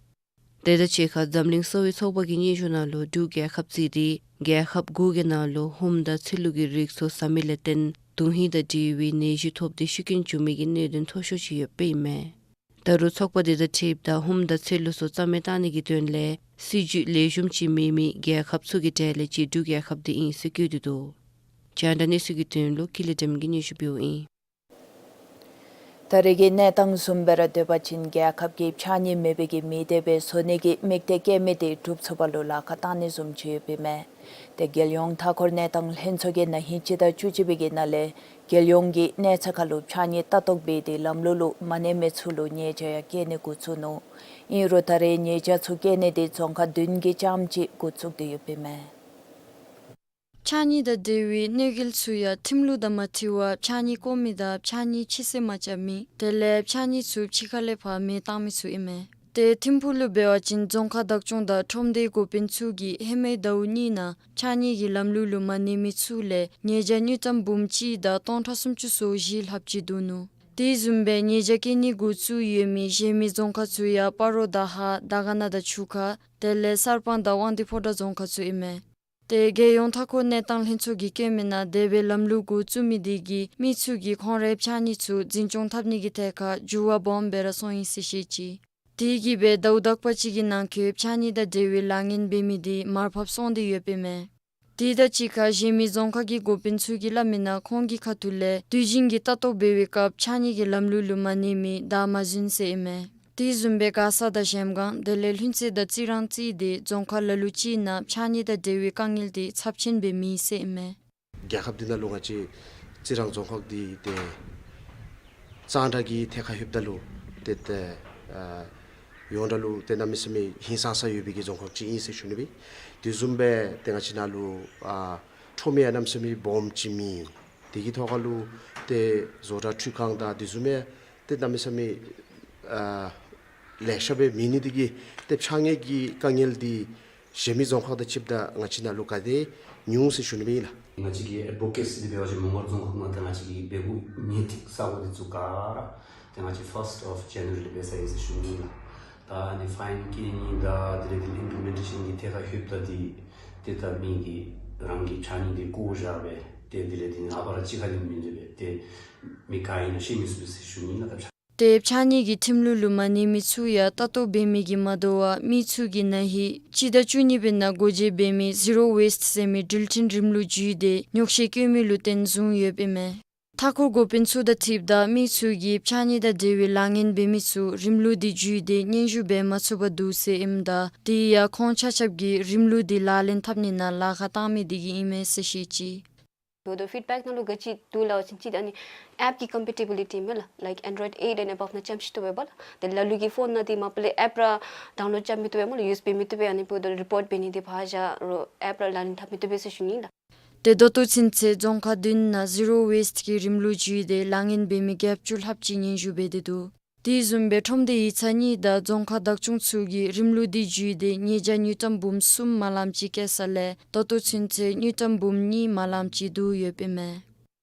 དེ་དང་གཅིག་ཁར་འཛམ་གླིང་གསོ་བའི་ཚོགས་པ་གི་སྙན་ཞུ་ནང་ལུ་འབྲུག་རྒྱལ་ཁབ་རྩིས་ཏེ་རྒྱལ་ཁབ་དགུ་གི་ནང་ལུ་ཧུམ་དང་ཚི་ལུ་གི་རིགས་ཚུ་ཟ་མི་ལས་བརྟེན་དོན་ཧིང་དང་འབྲེལ་བའི་ནད་གཞི་ཐོབ་སྟེ་ཤི་རྐྱེན་བྱུང་མི་གི་གནད་དོན་མཐོ་ཤོས་ཅིག་ཡོདཔ་ཨིན་མས། ད་རུང་ཚོགས་པ་དེ་དང་འཁྲིལཝ་ད་ཧུམ་དང་ཚི་ལུ་ཚུ་རྩ་མེད་བཏང་ནི་གི་དོན་ལས་སྲིད་བྱུས་ལེགས་ཤོམ་ཅིག་མེད་མི་རྒྱལ་ཁབ་ཚུ་གི་གྲས་ལས་གཅིག་འབྲུག་རྒྱལ་ཁབ་དེ་ཨིན་ཟེར་བཀོད་དེ་འདུག། རྒྱང་བསྒྲགས་གནས་ཚུལ་གྱི་དོན་ལུ་ཀུན་ལེགས་སྒྲོལ་མ་གིས་སྙན་ཞུ་འབདཝ་ཨིན། ད་རེས་ཀྱི་གནས་སྟངས་བཟུམ་སྦེ་ར་སྡོད་པ་ཅིན་རྒྱལ་ཁབ་ཀྱིས་ཕྱགས་སྙིགས་མེད་པའི་གི་མི་སྡེ་སྦེ་བཟོ་ནི་གི་དམིགས་གཏད་བསྐྱེད་མི་དེ་འགྲུབ་ཚུགས་པ་ལུ་ལཱ་ཁག་བཏང་ནི་བཟུམ་ཅིག་ཡོདཔ་ཨིན་མས། ཏེ་རྒྱལ་ཡོངས་མཐའ་འཁོར་གནས་སྟངས་ལྷན་ཚོགས་ཀྱིས་ན་ཧིང་སྤྱི་ཟླ་བཅུ་གཅིག་པའི་གི་ནང་ལས་རྒྱལ་ཡོངས་ཀྱི་གནས་ཚད་ཁར་ལུ་ཕྱགས་སྙིགས་ལྟ་རྟོག་འབད་དེ་ལམ་ལུགས་ལུ་མ་གནས་མི་ཚུ་ལུ་ཉེས་བྱ་ཡང་བཀལ་ནི་འགོ་བཙུགས་ནུག། ཨིན་རུང་ད་རེས་ཉེས་བྱ་ཚུ་བཀལ་ནི་དེ་རྫོང་ཁག་བདུན་གྱིས་རྐྱངམ་གཅིག་འགོ་བཙུགས་ཏེ་ཡོདཔ་ཨིན་མས། ཕྱགས་སྙིགས་དང་འབྲེལ་བའི་གནོད་འགེལ་ཚུ་ཡང་ཁྲིམས་ལུགས་དང་མ་འཁྲིལ་བར་ཕྱགས་སྙིགས་བཀོ་མི་དང་ཕྱགས་སྙིགས་ཕྱི་བསད་མ་རྐྱབ་མི་དེ་ལས་ཕྱགས་སྙིགས་ཚུ་ཕྱི་ཁ་ལས་ཕར་མེ་བཏང་མི་ཚུ་ཨིན་མས། ཏེ་ཐིམ་ཕུག་ལུ་འབད་བ་ཅིན་རྫོང་ཁག་བདག་སྐྱོང་དང་ཁྲོམ་སྡེའི་འགོ་དཔོན་ཚུ་གིས་ཧེ་མའི་ཟླཝ་གཉིས་ནང་ཕྱགས་སྙིགས་ཀྱི་ལམ་ལུགས་ལུ་མ་གནས་མི་ཚུ་ལས་ཉེས་བྱ་དངུལ་ཀྲམ་འབུམ་གཅིག་དང་སྟོང་ཕྲག་སུམ་ཅུ་སོ་བཞི་ལྷགཔ་ཅིག་བསྡུ་ནུག། དེ་བཟུམ་སྦེ་ཉེས་བྱ་བཀལ་ནི་འགོ་བཙུགས་ཡོད་མི་གཞན་མི་རྫོང་ཁག་ཚུ་ཡང་སྤ་རོ་དང་ཧཱ་དར་དཀར་ན་དང་ཆུ་ཁ་དེ་ལས་གསར་སྤང་དང་དབང་འདུས་ཕོ་བྲང་རྫོང་ཁག་ཚུ་ཨིན་མས། ཏེ་རྒྱལ་ཡོངས་མཐའ་འཁོར་གནས་སྟངས་ལྷན་ཚོགས་ཀྱིས་བཀོད་མི་ནང་དེ་སྦེ་ལམ་ལུགས་འགོ་བཙུགས་མི་དེ་གིས་མི་ཚུ་གིས་ཁོང་རའི་ཕྱགས་སྙིགས་ཚུ་འཛིན་སྐྱོང་འཐབ་ནི་གི་ཐད་ཁར་འགྱུར་བ་སྦོམ་སྦེ་ར་སོང་ཡི་ཟེར་བཤད་ཅི། དེ་གིས་སྦེ་ཟླཝ་དག་པ་ཅིག་གི་ནང་འཁོད་ཕྱགས་སྙིགས་དང་འབྲེལ་བའི་ལཱ་ངན་འབད་མི་དེ་མར་ཕབ་སོང་སྟེ་ཡོདཔ་ཨིན་མས། དེ་དང་གཅིག་ཁར་གཞན་མི་རྫོང་ཁག་གི་འགོ་དཔོན་ཚུ་གིས་སླབ་མི་ནང་ཁོང་གི་ཁ་ཐུག་ལས་དུས་རྒྱུན་གྱི་ལྟ་རྟོག་འབད་བའི་སྐབས་ཕྱགས་སྙིགས་ཀྱི་ལམ་ལུགས་ལུ་མ་གནས་མི་བདའ་མ་ཟུན་ཟེར་ཨིན་མས། དེ་བཟུམ་སྦེ་མགར་ས་དང་གཞལམ་སྒང་དེ་ལས་ལྷུན་རྩེ་དང་རྩི་རང་རྩིས་ཏེ་རྫོང་ཁག་ལ་ལུ་ཅིག་ནང་ཕྱགས་སྙིགས་དང་འབྲེལ་བའི་དཀའ་ངལ་དེ་ཚབས་ཆེན་སྦེ་མེད་ཟེར་ཨིན་མས། རྒྱལ་ཁབ་འདི་ནང་ལུ་ང་བཅས་རྩི་རང་རྫོང་ཁག་འདི་ཏེ་གཙང་སྦྲ་གི་ཐད་ཁར་ལྷོདཔ་ད་ལུ་ཏེ་ཏེ་ཨ་ཡོངས་གྲགས་ལུ་ཏེ་གནམ་མེད་ས་མེད་ཧིང་སངས་ས་ཡོད་པའི་གི་རྫོང་ཁག་ཅིག་ཨིན་ཟེར་ཞུ་ནི་སྦེ། དེ་བཟུམ་སྦེ་ཏེ་ང་བཅས་ནང་ལུ་ཨ་ ཁྲོམ་ཡང་གནམ་མེད་ས་མེད་སྦོམ་ཅིག་མེད། དེ་གི་ཐོག་ཁ་ལུ་ཏེ་བཟོ་གྲྭ་འཕྲུལ་ཁང་དང་དེ་བཟུམ་མའི་ཏེ་གནམ་མེད་ས་མེད་ཨ་ལེ་ཤ་སྦེ་མེད་ནི་དེ་གིས་ཏེ་ཕྱགས་སྙིགས་ཀྱི་དཀའ་ངལ་འདི་གཞན་མི་རྫོང་ཁག་དང་ཕྱདཔ་ད་ང་བཅས་ནང་ལུ་ག་དེ་ཉུང་ཟེར་ཞུ་ནི་སྦེ་ཨིན་ལགས། ང་བཅས་ཀྱི་ཨེཌ་བོ་ཀེ་སི་འདི་འབད་བ་ཅིན་མོང་སྒར་རྫོང་ཁག་ནང་ཏེ་ང་བཅས་ཀྱི་འབད་འབུངས་ཉེས་ཏིག་ས་གོ་འདི་ཚུ་ག་ར་ཏེ་ང་བཅས་ཕརསཊ་ཨོཕ་ཇེ་ནུ་ཝ་རི་ལས་འབད་ས་ཨིན་ཟེར་ཞུ་ནི་ཨིན་ལགས། ད་ཨ་ནི་ཕའིན་བཀལ་ནི་དང་དེ་ལས་དེ་ཨིམ་པི་ལི་མེན་ཊེ་ཤཱན་གྱི་ཐད་ཁར་ལྷོདཔ་ད་འདི་ཏེ་ད་མི་གིས་རང་གི་ཕྱགས་སྙིགས་འདི་བཀོ་བཞག་སྦེ་ཏེ་དེ་ལས་དེ་ནི་ཨ་པ་ར་གཅིག་ཁར་ལེན་མི་འདུག་སྦེ་ཏེ་མི་ག་ཨིན་ན་ཤེས་མི་ཚུགས་པས་ཟེར་ཞུ་ནི་ཨིན་ལགས། ད་ཏེ་ཕྱགས་སྙིགས་ཀྱི་ཁྲིམས་ལུགས་ལུ་མ་གནས་མི་ཚུ་ཡང་ལྟ་རྟོག་འབད་མི་གིས་མ་དོ་བར་མི་ཚུ་གིས་ན་ཧིང་སྤྱི་ཟླ་བཅུ་གཉིས་པའི་ནང་སྒོ་འབྱེད་འབད་མི་ཟི་རོ་ཝེསཊ་ཟེར་མི་འགྲུལ་འཕྲིན་རིམ་ལུགས་བརྒྱུད་དེ་ཉོགས་བཤད་བཀོད་མི་ལུ་བརྟེན་བཟུང་ཡོདཔ་ཨིན་མས། མཐའ་འཁོར་འགོ་དཔོན་ཚུ་དང་འཁྲིལཝ་ད་མི་ཚུ་གིས་ཕྱགས་སྙིགས་དང་འབྲེལ་བའི་ལཱ་ངན་འབད་མི་ཚུ་རིམ་ལུགས་འདི་བརྒྱུད་དེ་སྙན་ཞུ་འབད་མ་ཚུགས་པར་འདུག་ཟེར་ཨིནམ་ད་དེ་ཡང་ཁོང་ཆ་ཁྱབ་ཀྱིས་རིམ་ལུགས་འདི་ལག་ལེན་འཐབ་ནི་ནང་ལཱ་ཁག་བཏང་མི་དེ་གིས་ཨིན་མས་ཟེར་བཤད་ཅི། འོ་དོ་ཕིཌ་བེཀ་ནང་ལུ་ག་ཅི་འདུག་ལབ་པ་ཅིན་གཅིག་ཨ་ནི་ཨེཔ་གི་ཀམ་པེ་ཊི་བི་ལི་ཊི་མས་ལགས། ལའིཀ་ཨེན་ཌོའིཌ་ཨེཊ་ཨེན་ཨེ་བབ་ནང་རྐྱབ་ཤེས་བཏུབ་པས་ལགས། ཏེ་ལ་ལུ་གི་ཕོན་ནང་འདི་མ་པ་ལས་ཨེཔ་ར་ཌའུན་ལོཌ་རྐྱབ་མི་བཏུབ་པས་སྨོ་ལགས། ཡུ་ཨེསི་བི་མི་བཏུབ་པས། ཨ་ནི་འབདཝ་ད་རི་པོཊ་འབད་ནི་འདི་ཕར་བཞག་རུང་ཨེཔ་ར་ལག་ལེན་འཐབ་མི་བཏུབ་པས་ཟེར་ཞུ་ནི་ལགས། ཏེ་ད་ལྟོ་ཚུན་ཚོད་རྫོང་ཁག་བདུན་ནང་ཟི་རོ་ཝེསཊ་གི་རིམ་ལུགས་བརྒྱུད་དེ་ལཱ་ངན་འབད་མི་བརྒྱད་ཅུ་ལྷགཔ་ཅིག་སྙན་ཞུ་འབད་དེ་འདུག། དེ་བཟུམ་སྦེ་ཁྲོམ་སྡེ་ཡིག་ཚང་གཉིས་དང་རྫོང་ཁག་བདག་སྐྱོང་ཚུ་གིས་རིམ་ལུགས་འདི་བརྒྱུད་དེ་ཉེས་བྱ་དངུལ་ཀྲམ་འབུམ་གསུམ་མ་ལངམ་ཅིག་བཀལ་ས་ལས་ད་ལྟོ་ཚུན་ཚོད་དངུལ་ཀྲམ་འབུམ་གཉིས་མ་ལངམ་ཅིག་བསྡུ་ཡོདཔ་ཨིན་མས།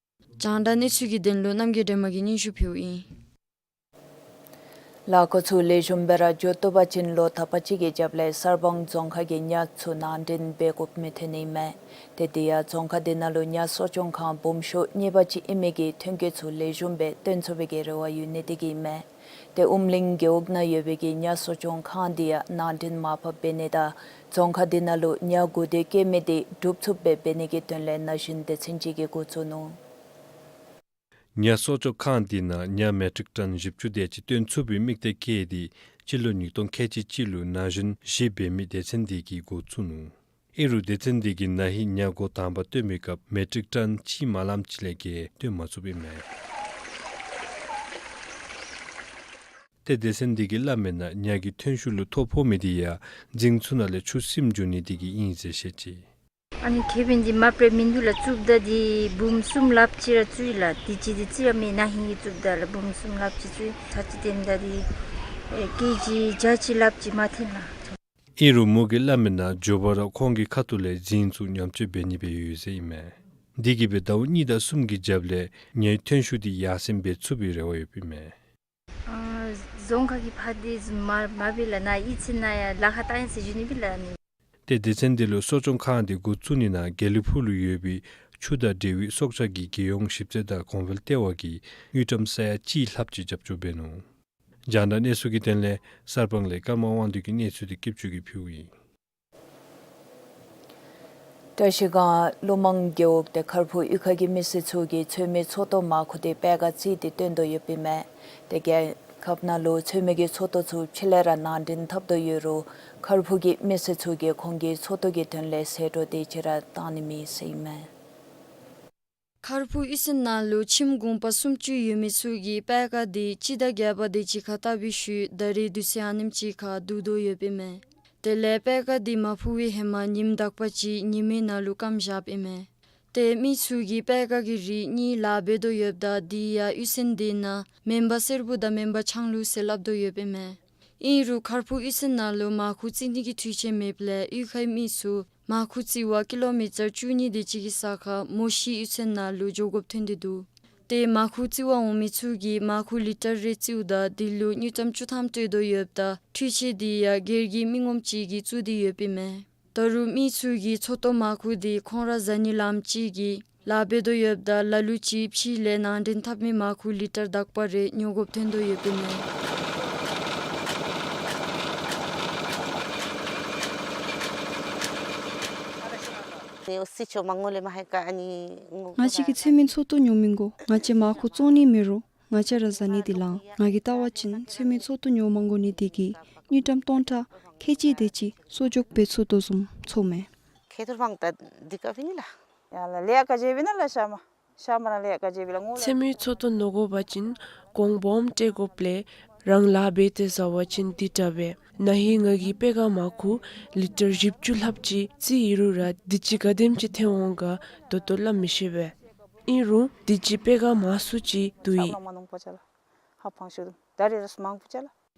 རྒྱང་བསྒྲགས་གནས་ཚུལ་གྱི་དོན་ལུ་རྣམ་རྒྱལ་སྒྲོལ་མ་གིས་སྙན་ཞུ་ཕུལཝ་ཨིན། ལཱ་འགོ་ཚུགས་ལེགས་ཤོམ་སྦེ་ར་འགྱོ་བཏུབ་པ་ཅིན་ལོ་དག་པ་ཅིག་གི་རྒྱབ་ལས་གསར་སྤང་རྫོང་ཁག་གི་ཉ་ཚུ་ནང་འདྲེན་འབད་དགོཔ་མི་ཐོན་ནི་ཨིན་མས། ཏེ་དེ་ཡང་རྫོང་ཁག་འདི་ནང་ལུ་ཉ་གསོ་སྐྱོང་ཁང་སྦོམ་ཤོས་གཉིས་པ་ཅིག་ཨིན་མི་གིས་ཐོན་སྐྱེད་ཚུ་ལེགས་ཤོམ་སྦེ་བཏོན་ཚུགས་པའི་གི་རེ་བ་ཡོད་ནི་དེ་གིས་ཨིན་མས། ཏེ་ཨུམ་གླིང་རྒེད་འོག་ནང་ཡོད་པའི་གི་ཉ་གསོ་སྐྱོང་ཁང་འདི་ཡང་ནང་འདྲེན་མར་ཕབ་འབད་ནི་དང་རྫོང་ཁག་འདི་ནང་ལུ་ཉ་འགོ་བདེ་བཀལ་མི་འདི་འགྲུབ་ཚུགསཔ་སྦེ་འབད་ནི་གི་དོན་ལས་ན་གཞོན་སྡེ་ཚན་ཅིག་གིས་འགོ་བཙུགས་ནུག། ཉ་གསོ་སྐྱོང་ཁང་འདི་ནང་ཉ་མེ་ཊིག་ཊོན་བཞི་བཅུ་དེ་ཅིག་བཏོན་ཚུགས་པའི་དམིགས་གཏད་བསྐྱེད་དེ་སྤྱི་ལོ་ཉིས་སྟོང་ཁལ་གཅིག་གཅིག་ལུ་ན་གཞོན་བཞི་འབད་མི་སྡེ་ཚན་འདི་གིས་འགོ་བཙུགས་ནུག། ཨིན་རུང་སྡེ་ཚན་འདི་གིས་ན་ཧིང་ཉ་འགོ་དང་པ་བཏོན་པའི་སྐབས་མེ་ཊིག་ཊོན་གཅིག་མ་ལངམ་ཅིག་ལས་བརྒལ་བཏོན་མ་ཚུགསཔ་ཨིན་མས། ཏེ་སྡེ་ཚན་འདི་གིས་སླབ་མིའི་ནང་ཉ་གི་ཐོན་ཤུགས་ལུ་ཐོ་ཕོག་མི་འདི་ཡང་རྫིང་ཚུ་ནང་ལས་ཆུ་སིམ་འགྱོ་ནི་དེ་གིས་ཨིན་ཟེར་བཤད་ཅི། ཨ་ནི་ཁེ་ཕན་འདི་མ་པ་རེ་མིན་འདུག་ལགས། བཙུགསཔ་ད་འདི་འབུམ་གསུམ་ལྷགཔ་ཅིག་ར་བཙུགས་ཡི་ལགས། དུས་ཅི་འདི་རྩིས་ར་མེད། ན་ཧིང་གི་བཙུགསཔ་ད་ལགས་འབུམ་གསུམ་ལྷགཔ་ཅིག་བཙུགས་ཡི། ཚར་ཅིག་བཏོནམ་ད་འདི་ཨེ་ཀེ་ཇི་བརྒྱ་ཅིག་ལྷགཔ་ཅིག་མ་ཐོན་ལགས། ཨིན་རུང་མོ་གིས་སླབ་མིའི་ནང་མགྱོགས་པ་ར་ཁོང་གི་ཁ་ཐུག་ལས་རྫིང་ཚུ་ཉམས་བཅོས་འབད་ནི་སྦེ་ཡོད་ཟེར་ཨིན་མས། འདི་གིས་སྦེ་ཟླཝ་གཉིས་དང་གསུམ་གྱི་རྒྱབ་ལས་ཉའི་ཐོན་ཤུགས་འདི་ཡར་སེང་འབད་ཚུགས་པའི་རེ་བ་ཡོདཔ་ཨིན་མས། ཨ་རྫོང་ཁག་གི་ཕར་འདི་བཟུམ་མ་མ་འབད་ལགས། ནཱ་གཡུས་ཚན་ནང་ཡང་ལཱ་ཁག་བཏང་ཡི་ཟེར་ཞུ་ནི་སྦེ་ལགས་ནི། ཏེ་སྡེ་ཚན་འདི་ལུ་གསོ་སྐྱོང་ཁང་འདི་འགོ་བཙུགས་ནི་ནང་དགེ་ལེགས་ཕུག་ལུ་ཡོད་པའི་ཆུ་དང་འབྲེལ་བའི་སྲོག་ཆགས་ཀྱི་རྒྱལ་ཡོངས་ཞིབ་འཚོལ་དང་གོང་འཕེལ་ལྟེ་བ་གིས་དངུལ་ཀྲམ་ས་ཡ་གཅིག་ལྷགཔ་ཅིག་རྒྱབ་སྐྱོར་འབད་ནུག། རྒྱང་བསྒྲགས་གནས་ཚུལ་གྱི་དོན་ལས་གསར་སྤང་ལས་ཀརྨ་དབང་འདུས་ཀྱི་གནས་ཚུལ་འདི་སྐྱིད་ཆུ་གིས་ཕུལཝ་ཨིན། བཀྲ་ཤིས་སྒང་ཀླུ་མང་རྒེད་འོག་ཏེ་མཁར་ཕུག་གཡུས་ཁ་གི་མི་སེར་ཚུ་གིས་ཚོད་མའི་ཚོད་བཏོན་མར་ཁུ་འདི་པད་ཀ་བརྩིས་ཏེ་བཏོན་དོ་ཡོདཔ་ཨིན་མས། ཏེ་རྒྱལ་ཁབ་ནང་ལུ་ཚོད་མའི་གི་ཚོད་བཏོན་ཚུ་ཕྱི་ལས་ར་ནང་འདྲེན་འཐབ་དོ་ཡོད་རུང་མཁར་ཕུག་གི་མི་སེར་ཚུ་གིས་ཁོང་གི་ཚོད་བཏོན་གྱི་དོན་ལས་ཟད་འགྲོ་དེ་ཅིག་ར་བཏང་ནི་མེད་ཟེར་ཨིན་མས། མཁར་ཕུག་གཡུས་ཚན་ནང་ལུ་ཁྱིམ་གུང་པ་སུམ་ཅུ་ཡོད་མི་ཚུ་གིས་པད་ཀ་འདི་སྤྱི་ཟླ་བརྒྱད་པ་དེ་ཅིག་ཁར་བཏབ་པའི་ཤུལ་ད་རེས་དུས་ཚོད་ཨ་ནེམ་ཅིག་ཁར་བསྡུ་དོ་ཡོདཔ་ཨིན་མས། དེ་ལས་པད་ཀ་འདི་མ་ཕུ་བའི་ཧེ་མ་ཉིནམ་དག་པ་ཅིག་ཉི་མའི་ནང་ལུ་སྐམ་བཞགཔ་ཨིན་མས། ཏེ་མི་ཚུ་གིས་པད་ཀ་གི་རིགས་གཉིས་ལཱ་འབད་དོ་ཡོདཔ་ད་དེ་ཡང་གཡུས་ཚན་དེ་ནང་མེན་པར་གསེར་བུ་དང་མེན་པར་ཆང་ལུད་ཟེར་སླབ་དོ་ཡོདཔ་ཨིན་མས། ཨིན་རུང་མཁར་ཕུག་གཡུས་ཚན་ནང་ལུ་མར་ཁུ་བརྩི་ནི་གི་འཕྲུལ་ཆས་མེདཔ་ལས་གཡུས་ཁའི་མི་ཚུ་མར་ཁུ་བརྩི་བར་ཀི་ལོ་མི་ཊར་བཅུ་གཉིས་དེ་ཅིག་གི་ས་ཁར་མོ་ཤི་གཡུས་ཚན་ནང་ལུ་འགྱོ་དགོཔ་ཐོན་ཏེ་འདུག། ཏེ་མར་ཁུ་བརྩི་བར་འོང་མི་ཚུ་གིས་མར་ཁུ་ལི་ཊར་རེ་བརྩིཝ་ད་དེ་ལུ་དངུལ་ཀྲམ་བཅུ་ཐམ་སྤྲོད་དོ་ཡོདཔ་ད་འཕྲུལ་ཆས་དེ་ཡང་སྒེར་གྱི་མི་ངོམ་ཅིག་གིས་བཙུགས་ཏེ་ཡོདཔ་ཨིན་མས། ད་རུང་མི་ཚུ་གིས་ཚོད་བཏོན་མར་ཁུ་དེ་ཁོང་ར་ཟ་ནི་ལངམ་ཅིག་གིས་ལཱ་འབད་དོ་ཡོདཔ་ད་ལ་ལུ་ཅིག་ཕྱི་ལས་ནང་འདྲེན་འཐབ་མི་མར་ཁུ་ལི་ཊར་དག་པ་རེ་ཉོ་དགོཔ་ཐོན་དོ་ཡོདཔ་ཨིན་མས། ང་བཅས་ཀྱིས་ཚོད་མའི་ཚོད་བཏོན་ཉོ་མི་དགོ། ང་བཅས་མར་ཁུ་བཙོང་ནི་མེད་རུང་ང་བཅས་ར་ཟ་ནི་འདི་ལང་། ང་གིས་བལྟ་བ་ཅིན་ཚོད་མའི་ཚོད་བཏོན་ཉོ་མ་དགོ་ནི་དེ་གིས་དངུལ་ཀྲམ་སྟོང་ཕྲག་ཁལ་གཅིག་དེ་ཅིག་གསོག་འཇོག་འབད་ཚུགས་དོ་བཟུམ་ཚོརཝ་མས། ཚོད་མའི་ཚོད་བཏོན་ཉོ་དགོ་པ་ཅིན་གོང་སྦོམ་སྤྲོད་དགོཔ་ལས་ རང་ལཱ་འབད་དེ་ཟ་བ་ཅིན་འདི་དྲག་པས། ན་ཧིང་ང་གིས་དཔེ་ཁ་མར་ཁུ་ལི་ཊར་བཞི་བཅུ་ལྷགཔ་ཅིག་བཙིར་ཡི་རུང་ར་དུས་ཅི་ག་དེམ་ཅིག་ཐོན་འོང་ག་ད་ལྟོ་སླབ་མི་ཤེས་པས། ཨིན་རུང་དུས་ཅི་དཔེ་ཁ་མང་སུ་ཅིག་བསྡུ་ཡི།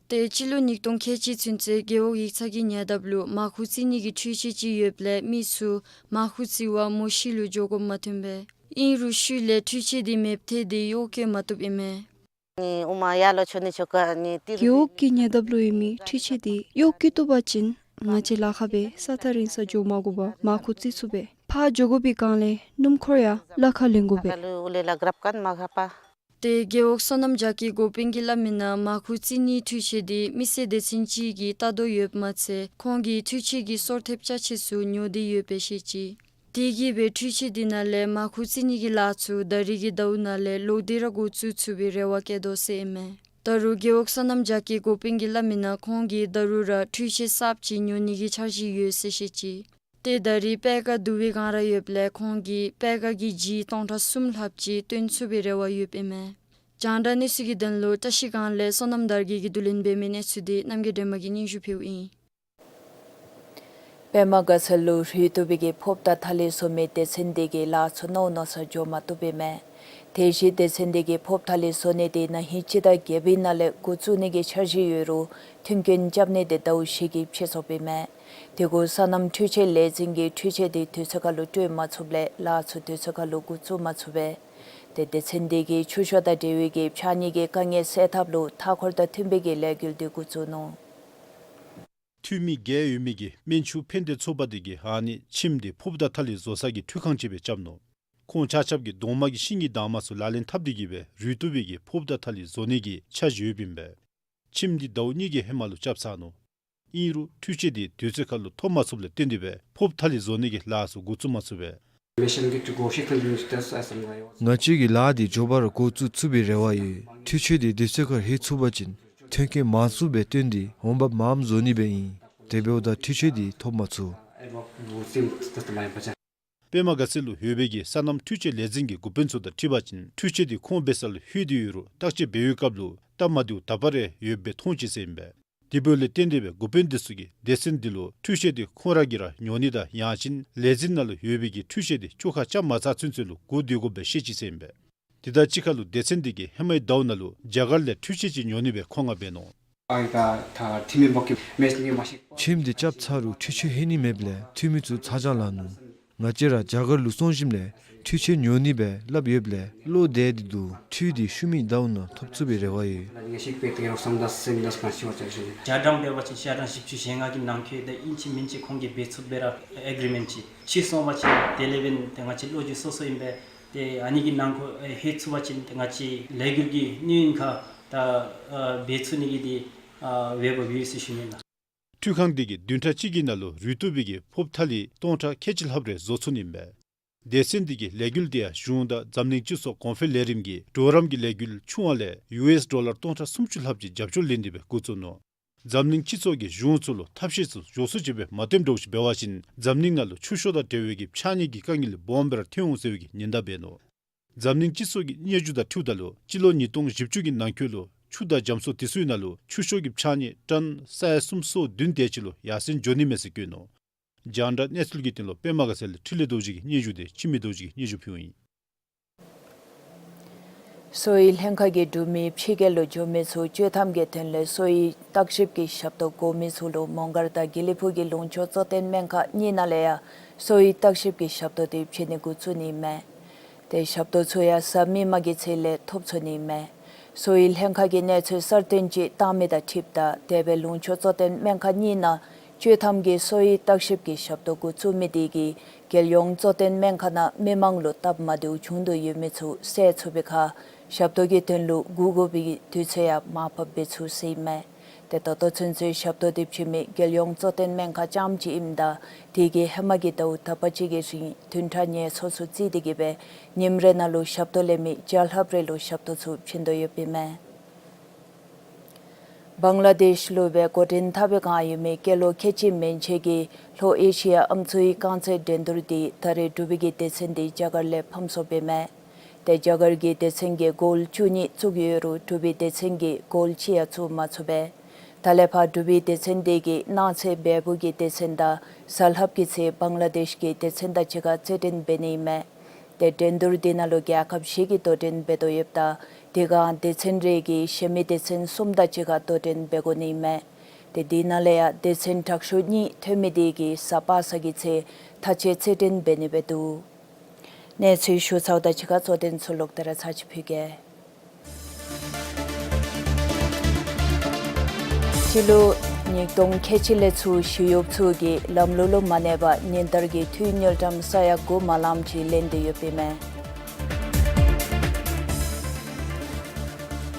ཏེ་སྤྱི་ལོ་ཉིས་སྟོང་ཁལ་གཅིག་ཚུན་ཚོད་རྒེད་འོག་ཡིག་ཚང་གི་ཉེ་འདབས་ལུ་མར་ཁུ་བཙིར་ནི་གི་འཕྲུལ་ཆས་ཅིག་ཡོདཔ་ལས་མི་ཚུ་མར་ཁུ་བཙིར་བར་མོ་ཤིང་ལུ་འགྱོ་དགོཔ་མ་ཐོན་པས། ཨིན་རུང་ཤུལ་ལས་འཕྲུལ་ཆས་འདི་མེདཔ་ཐལ་ཏེ་གཡོག་བཀོལ་མ་བཏུབ་ཨིན་མས། རྒེད་འོག་གི་ཉེ་འདབས་ལུ་ཡོད་མི་འཕྲུལ་ཆས་འདི་གཡོག་བཀོལ་བཏུབ་པ་ཅིན་ང་བཅས་ལཱ་ཁག་སྦེ་ས་ཐག་རིང་ས་འགྱོ་མ་དགོ་པར་མར་ཁུ་བཙིར་ཚུགས་པས། ཕར་འགྱོ་དགོ་པའི་སྒང་ལས་སྣུམ་འཁོར་ཡང་གླ་ཁར་ལེན་དགོ་པས། ཏེ་རྒེད་འོག་སོ་ནམ་རྒྱ་སྐྱེད་འགོ་དཔོན་གྱིས་སླབ་མི་ནང་མར་ཁུ་བཙིར་ནིའི་འཕྲུལ་ཆས་འདི་མི་སེར་སྡེ་ཚན་ཅིག་གིས་བལྟ་དོ་ཡོདཔ་མ་ཚད་ཁོང་གིས་འཕྲུལ་ཆས་ཀྱི་སོར་ཐེབས་ཅ་ཆས་ཚུ་ཉོ་སྟེ་ཡོདཔ་སྦེ་བཤད་ཅི། དེ་གིས་སྦེ་འཕྲུལ་ཆས་འདི་ནང་ལས་མར་ཁུ་བཙིར་ནི་གི་ལཱ་ཚུ་ད་རིས་ཀྱི་ཟླཝ་ནང་ལས་ལོག་སྟེ་ར་འགོ་བཙུགས་ཚུགས་པའི་རེ་བ་བསྐྱེད་དོ་ཟེར་ཨིན་མས། ད་རུང་རྒེད་འོག་སོ་ནམ་རྒྱ་སྐྱེད་འགོ་དཔོན་གྱིས་སླབ་མི་ནང་ཁོང་གིས་ད་རུང་ར་འཕྲུལ་ཆས་གསརཔ་ཅིག་ཉོ་ནི་གི་འཆར་གཞི་ཡོད་ཟེར་བཤད་ཅི། ཏེ་ད་རིས་པད་ཁ་བསྡུ་བའི་སྒང་ར་ཡོདཔ་ལས་ཁོང་གིས་པད་ཁ་གི་ལྗིད་སྟོང་ཕྲག་གསུམ་ལྷགཔ་ཅིག་བཏོན་ཚུགས་པའི་རེ་བ་ཡོདཔ་ཨིན་མས། རྒྱང་བསྒྲགས་གནས་ཚུལ་གྱི་དོན་ལུ་བཀྲ་ཤིས་སྒང་ལས་བསོད་ནམས་དར་རྒྱས་ཀྱིས་བསྡུ་ལེན་འབད་མི་གནས་ཚུལ་འདི་རྣམ་རྒྱལ་སྒྲོལ་མ་གིས་སྙན་ཞུ་ཕུལཝ་ཨིན། པདྨ་དགའ་ཚལ་ལུ་རུལ་བཏུབ་པའི་གི་ཕོརཔ་དང་ཐ་ལི་བཟོ་མི་སྡེ་ཚན་འདི་གིས་ལཱ་ཚུ་ནོར་ནོར་སར་འགྱོ་མ་བཏུབ་པས་མས། དེ་བཞིན་སྡེ་ཚན་འདི་གིས་ཕོརཔ་ཐ་ལི་བཟོ་ནི་འདི་ན་ཧིང་སྤྱི་ཟླ་བརྒྱད་པའི་ནང་ལས་འགོ་བཙུགས་ནི་གི་འཆར་གཞི་ཡོད་རུང་མཐུན་རྐྱེན་རྐྱབ་ནི་འདི་ཟླཝ་བཞི་གི་ཕྱེད་ཚུགས་པས་མས། དེ་གུ་སོ་ནམ་འཕྲུལ་ཆས་ལས་འཛིན་གྱིས་འཕྲུལ་ཆས་འདི་དུས་ཚོད་ཁར་ལུ་སྤྲོད་མ་ཚུགསཔ་ལས་ལཱ་ཚུ་དུས་ཚོད་ཁར་ལུ་འགོ་བཙུགས་མ་ཚུགས་པས། ཏེ་སྡེ་ཚན་འདི་གིས་ཆུ་ཤོག་དང་འབྲེལ་བའི་གི་ཕྱགས་སྙིགས་ཀྱི་དཀའ་ངལ་སེལ་ཐབས་ལུ་མཐའ་འཁོར་དང་མཐུན་པའི་གི་ལས་འགུལ་འདི་འགོ་བཙུགས་ནུག། འཐུས་མི་བརྒྱད་ཡོད་མི་གི་སྨན་ཆུང་ཕན་བདེ་ཚོགས་པ་འདི་གིས་ཨ་ནི་ཁྱིམ་འདི་ཕོརཔ་དང་ཐ་ལི་བཟོ་ས་གི་འཕྲུལ་ཁང་ཅིག་སྦེ་རྐྱབ་ནུག། ཁོང་ཆ་ཁྱབ་ཀྱིས་གདོང་དམར་གྱི་ཤིང་གི་དྭངས་མ་ཚུ་ལག་ལེན་འཐབ་སྟེ་གི་སྦེ་རུལ་བཏུབ་པའི་གི་ཕོརཔ་དང་ཐ་ལི་བཟོ་ནི་གི་འཆར་གཞི་ཡོདཔ་ཨིན་པས། ཁྱིམ་འདི་ཟླཝ་གཉིས་ཀྱི་ཧེ་མ་ལུ་རྐྱབ་ཚར་ནུག། ཨིན་རུང་འཕྲུལ་ཆས་འདི་དུས་ཚོད་ཁར་ལུ་ཐོབ་མ་ཚུགསཔ་ལས་བརྟེན་ཏེ་སྦེ་ཕོརཔ་ཐ་ལི་བཟོ་ནི་གི་ལཱ་ཚུ་འགོ་བཙུགས་མ་ཚུགས་པས། ང་བཅས་ཀྱིས་ལཱ་འདི་མགྱོགས་པ་ར་འགོ་བཙུགས་ཚུགས་པའི་རེ་བ་ཡོད། འཕྲུལ་ཆས་འདི་དུས་ཚོད་ཁར་ལྷོད་ཚུགས་པ་ཅིན་མཐུན་རྐྱེན་མང་སུ་སྦེ་བཏོན་ཏེ་འོང་འབབ་མངམ་བཟོ་ནི་སྦེ་ཨིན། དེ་འབདཝ་ད་འཕྲུལ་ཆས་འདི་ཐོབ་མ་ཚུགས། པདྨ་དགའ་ཚལ་ལུ་ཡོད་པའི་གི་སོ་ནམ་འཕྲུལ་ཆས་ལས་འཛིན་གྱི་འགོ་དཔོན་ཚུ་དང་འཁྲིལ་བ་ཅིན་འཕྲུལ་ཆས་འདི་ཁོང་འབད་ས་ལུ་ལྷོད་དེ་ཡོད་རུང་བརྟག་དཔྱད་འབད་བའི་སྐབས་ལུ་སྟབས་མ་བདེཝ་དག་པ་རེ་ཡོདཔ་སྦེ་མཐོང་ཅི་ཟེར་ཨིན་པས། དེ་འབདཝ་ལས་བརྟེན་ཏེ་སྦེ་འགོ་དཔོན་འདི་ཚུ་གིས་སྡེ་ཚན་འདི་ལུ་འཕྲུལ་ཆས་འདི་ཁོང་ར་གིས་ར་ཉོ་ནི་དང་ཡང་ཅིན་ལས་འཛིན་ནང་ལུ་ཡོད་པའི་གི་འཕྲུལ་ཆས་འདི་བཅོ་ཁ་རྐྱབ་མ་ཚར་ཚུན་ཚོད་ལུ་བསྒུག་སྡོད་དགོཔ་སྦེ་བཤད་ཅི་ཟེར་ཨིན་པས། དེ་དང་གཅིག་ཁར་ལུ་སྡེ་ཚན་འདི་གིས་ཧེ་མའི་ཟླཝ་ནང་ལུ་རྒྱ་གར་ལས་འཕྲུལ་ཆས་ཅིག་ཉོ་ནི་སྦེ་མཁོ་མངགས་འབད་ནུག། ཁྱིམ་འདི་རྐྱབ་ཚར་རུང་འཕྲུལ་ཆས་ལྷོད་ནི་མེདཔ་ལས་འཐུས་མི་ཚུ་ཚ་གྱང་ལང་ནུག། ང་བཅས་ར་རྒྱ་གར་ལུ་སོང་ཞིནམ་ལས་འཕྲུལ་ཆས་ཉོ་ནི་སྦེ་སླབ་ཡོདཔ་ལས་བློ་བདེ་སྟེ་འདུག། འཕྲུལ་འདི་ཤུལ་མའི་ཟླཝ་ནང་ཐོབ་ཚུགས་པའི་རེ་བ་ཡོད། ཞར་གྲངས་འབད་བ་ཅིན་ཞར་གྲངས་བཞི་བཅུ་ཞེ་ལྔ་གི་ནང་འཁོད་ད་ཨིན་ཅི་མིན་ཅི་ཁོང་གིས་འབད་ཚུགསཔ་སྦེ་ར་ཨེག་རི་མེནཊ་ཅིག་ཕྱེ་སོང་པ་ཅིན་དེ་ལས་འབདན་ཏེ་ང་བཅས་ལོ་རྒྱུས་སོ་སོ་ཨིན་པས། ཏེ་ཨ་ནི་གི་ནང་འཁོད་ཨེ་ལྷོད་ཚུགས་པ་ཅིན་ཏེ་ང་བཅས་ལས་འགུལ་གྱི་སྣེ་ཡུན་ཁར་ད་ཨ་འབད་ཚུགས་ནི་གི་འདི་ཨ་འོས་འབབ་ཡོད་ཟེར་ཞུ་ནི་ལགས། འཕྲུལ་ཁང་འདི་གིས་བདུན་ཕྲག་གཅིག་གི་ནང་ལུ་རུལ་བཏུབ་པའི་གི་ཕོརཔ་ཐ་ལི་སྟོང་ཕྲག་ཁལ་གཅིག་ལྷགཔ་རེ་བཟོ་ཚུགས་ནི་ཨིན་པས། སྡེ་ཚན་འདི་གི་ལས་འགུལ་འདི་ཡང་གཞུང་དང་འཛམ་གླིང་སྤྱི་ཚོགས་གོང་འཕེལ་ལས་རིམ་གྱི་གྲོགས་རམ་གྱི་ལས་འགུལ་ཆུང་བ་ལས་ཡུ་ཨེསི་ཌོ་ལར་སྟོང་ཕྲག་སུམ་ཅུ་ལྷགཔ་ཅིག་རྒྱབ་སྐྱོར་ལེན་ཏེ་སྦེ་འགོ་བཙུགས་ནུག། འཛམ་གླིང་སྤྱི་ཚོགས་ཀྱིས་གཞུང་ཚུ་ལུ་ཐབས་ཤེས་ཚུ་མགྱོགས་སུ་ཅིག་སྦེ་མ་སྟོནམ་འདྲཝ་ཅིག་འབད་བ་ཅིན་འཛམ་གླིང་ནང་ལུ་ཆུ་ཤོག་དང་འབྲེལ་བའི་གི་ཕྱགས་སྙིགས་ཀྱི་དཀའ་ངལ་སྦོམ་སྦེ་ར་ཐོན་འོང་ཟེར་བའི་གི་ཉེན་བརྡ་འབད་ནུག། འཛམ་གླིང་སྤྱི་ཚོགས་ཀྱི་སྙན་ཞུ་དང་འཁྲིལཝ་ད་ལུ་སྤྱི་ལོ་ཉིས་སྟོང་བཞི་བཅུ་གི་ནང་འཁོད་ལུ་ཆུ་དང་རྒྱ་མཚོ་དེ་ཚུའི་ནང་ལུ་ཆུ་ཤོག་གི་ཕྱགས་སྙིགས་ཊཱོན་ས་ཡ་གསུམ་སོ་བདུན་དེ་ཅིག་ལུ་ཡར་སེང་འགྱོ་ནི་མས་ཟེར་བཀོད་ནུག། རྒྱང་བསྒྲགས་གནས་ཚུལ་གྱི་དོན་ལུ་པདྨ་དགའ་ཚལ་ལས་འཕྲིན་ལས་རྡོ་རྗེ་གི་སྙན་ཞུ་དེ་འཆི་མེད་རྡོ་རྗེ་གིས་སྙན་ཞུ་ཕུལཝ་ཨིན། གསོ་བའི་ལྷན་ཁག་གི་འབྲུག་མི་ཕྱི་རྒྱལ་ལུ་འགྱོ་མི་ཚུ་བཅོས་ཐམ་གྱི་དོན་ལས་གསོ་བའི་བརྟག་ཞིབ་ཀྱི་ཞབས་ཏོག་དགོ་མི་ཚུ་ལུ་མོང་སྒར་དང་དགེ་ལེགས་ཕུག་གི་ལུང་ཕྱོགས་གཙོ་བསྟེན་སྨན་ཁང་གཉིས་ནང་ལས་ཡང་གསོ་བའི་བརྟག་ཞིབ་ཀྱི་ཞབས་ཏོག་དེ་བྱིན་ནི་འགོ་བཙུགས་ནི་མས། ཏེ་ཞབས་ཏོག་ཚུ་ཡང་གཟའ་མིག་དམར་གྱི་ཚེས་ལས་ཐོབ་ཚུགས་ནི་མས། གསོ་བའི་ལྷན་ཁག་གིས་གནས་ཚུལ་གསར་བཏོན་ཅིག་བཏང་མི་དང་འཁྲིལཝ་ད་དེ་སྦེ་ལུང་ཕྱོགས་གཙོ་བསྟེན་སྨན་ཁང་གཉིས་ནང་བཅོས་ཐམ་གྱི་གསོ་བའི་བརྟག་ཞིབ་ཀྱི་ཞབས་ཏོག་འགོ་བཙུགས་མི་དེ་གིས་རྒྱལ་ཡོངས་གཙོ་བསྟེན་སྨན་ཁང་ནང་མི་མང་ལུ་སྟབས་མ་བདེཝ་བྱུང་དོ་ཡོད་མི་ཚུ་སེལ་ཚུགས་པའི་ཁར་ཞབས་ཏོག་གི་དོན་ལུ་སྒུག་དགོ་པའི་དུས་ཚོད་ཡང་མར་ཕབ་འབད་ཚུགས་ཟེར་ཨིན་མས། ཏེ་ད་ལྟོ་ཚུན་ཚོད་ཞབས་ཏོག་དེ་བྱིན་མི་རྒྱལ་ཡོངས་གཙོ་བསྟེན་སྨན་ཁང་རྐྱངམ་ཅིག་ཨིནམ་ད་དེ་གིས་ཧེ་མ་གི་ཟླཝ་དག་པ་ཅིག་གི་རིང་བདུན་ཕྲག་ཉེར་ལྔ་ཚུན་ཚོད་བརྩིས་ཏེ་གི་སྦེ་ཉིནམ་རེ་ནང་ལུ་ཞབས་ཏོག་ལེན་མི་བརྒྱ་ལྷགཔ་རེ་ལུ་ཞབས་ཏོག་ཚུ་བྱིན་དོ་ཡོདཔ་ཨིན་མས། བང་ལ་དེཤ་ལུ་སྦེ་འགོ་འདྲེན་འཐབ་པའི་སྒང་ཡོད་མི་སྐྱེས་ལོ་ཁལ་གཅིག་མན་ཆད་ཀྱི་ལྷོ་ཨེ་ཤི་ཡ་ཨམ་སྲུའི་རྐང་རྩེད་འགྲན་བསྡུར་འདི་ད་རེས་འབྲུག་པའི་གི་སྡེ་ཚན་འདི་རྒྱ་གར་ལས་ཕམ་སོཔ་ཨིན་མས། ཏེ་རྒྱ་གར་གྱི་སྡེ་ཚན་གྱིས་གོལ་བཅུ་གཉིས་བཙུགས་ཡོད་རུང་འབྲུག་པའི་སྡེ་ཚན་གྱིས་གོལ་གཅིག་ཡང་བཙུགས་མ་ཚུགས་པས། ད་ལས་ཕར་འབྲུག་པའི་སྡེ་ཚན་དེ་གིས་གནངས་ཚེ་བལ་པོ་གི་སྡེ་ཚན་དང་གཟའ་ལྷགཔ་གི་ཚེ་བང་ལ་དེཤ་གི་སྡེ་ཚན་དང་གཅིག་ཁར་རྩེད་འགྲན་འབད་ནི་ཨིན་མས། ཏེ་འགྲན་བསྡུར་དེ་ནང་ལུ་རྒྱལ་ཁབ་བཞི་གིས་དོ་འགྲན་འབད་དོ་ཡོདཔ་ད་དེ་སྒང་སྡེ་ཚན་རེ་གིས་གཞན་མི་སྡེ་ཚན་གསུམ་དང་གཅིག་ཁར་དོ་འགྲན་འབད་དགོ་ནི་ཨིན་མས། ཏེ་དེ་ནང་ལས་ཡང་སྡེ་ཚན་དྲག་ཤོས་གཉིས་ཐོན་མི་དེ་གིས་གཟའ་པ་སངས་ཀྱི་ཚེ་མཐའ་དཔྱད་རྩེད་འགྲན་འབད་ནི་སྦེ་འདུག། གནས་ཚུལ་ཞུ་ཚརཝ་དང་གཅིག་ཁར་གཙོ་དོན་ཚུ་ལོག་སྟེ་ར་ཚར་ཅིག་ཕུལ་གེ། སྤྱི་ལོ་ཉིས་སྟོང་ཁལ་གཅིག་ལས་ཚུར་ཞི་གཡོགཔ་ཚུ་གིས་ལམ་ལུགས་ལུ་མ་གནས་པར་ཉིན་ལྟར་གྱི་འཐུས་དངུལ་ཀྲམ་ས་ཡ་དགུ་མ་ལངམ་ཅིག་ལེན་ཏེ་ཡོདཔ་ཨིན་མས།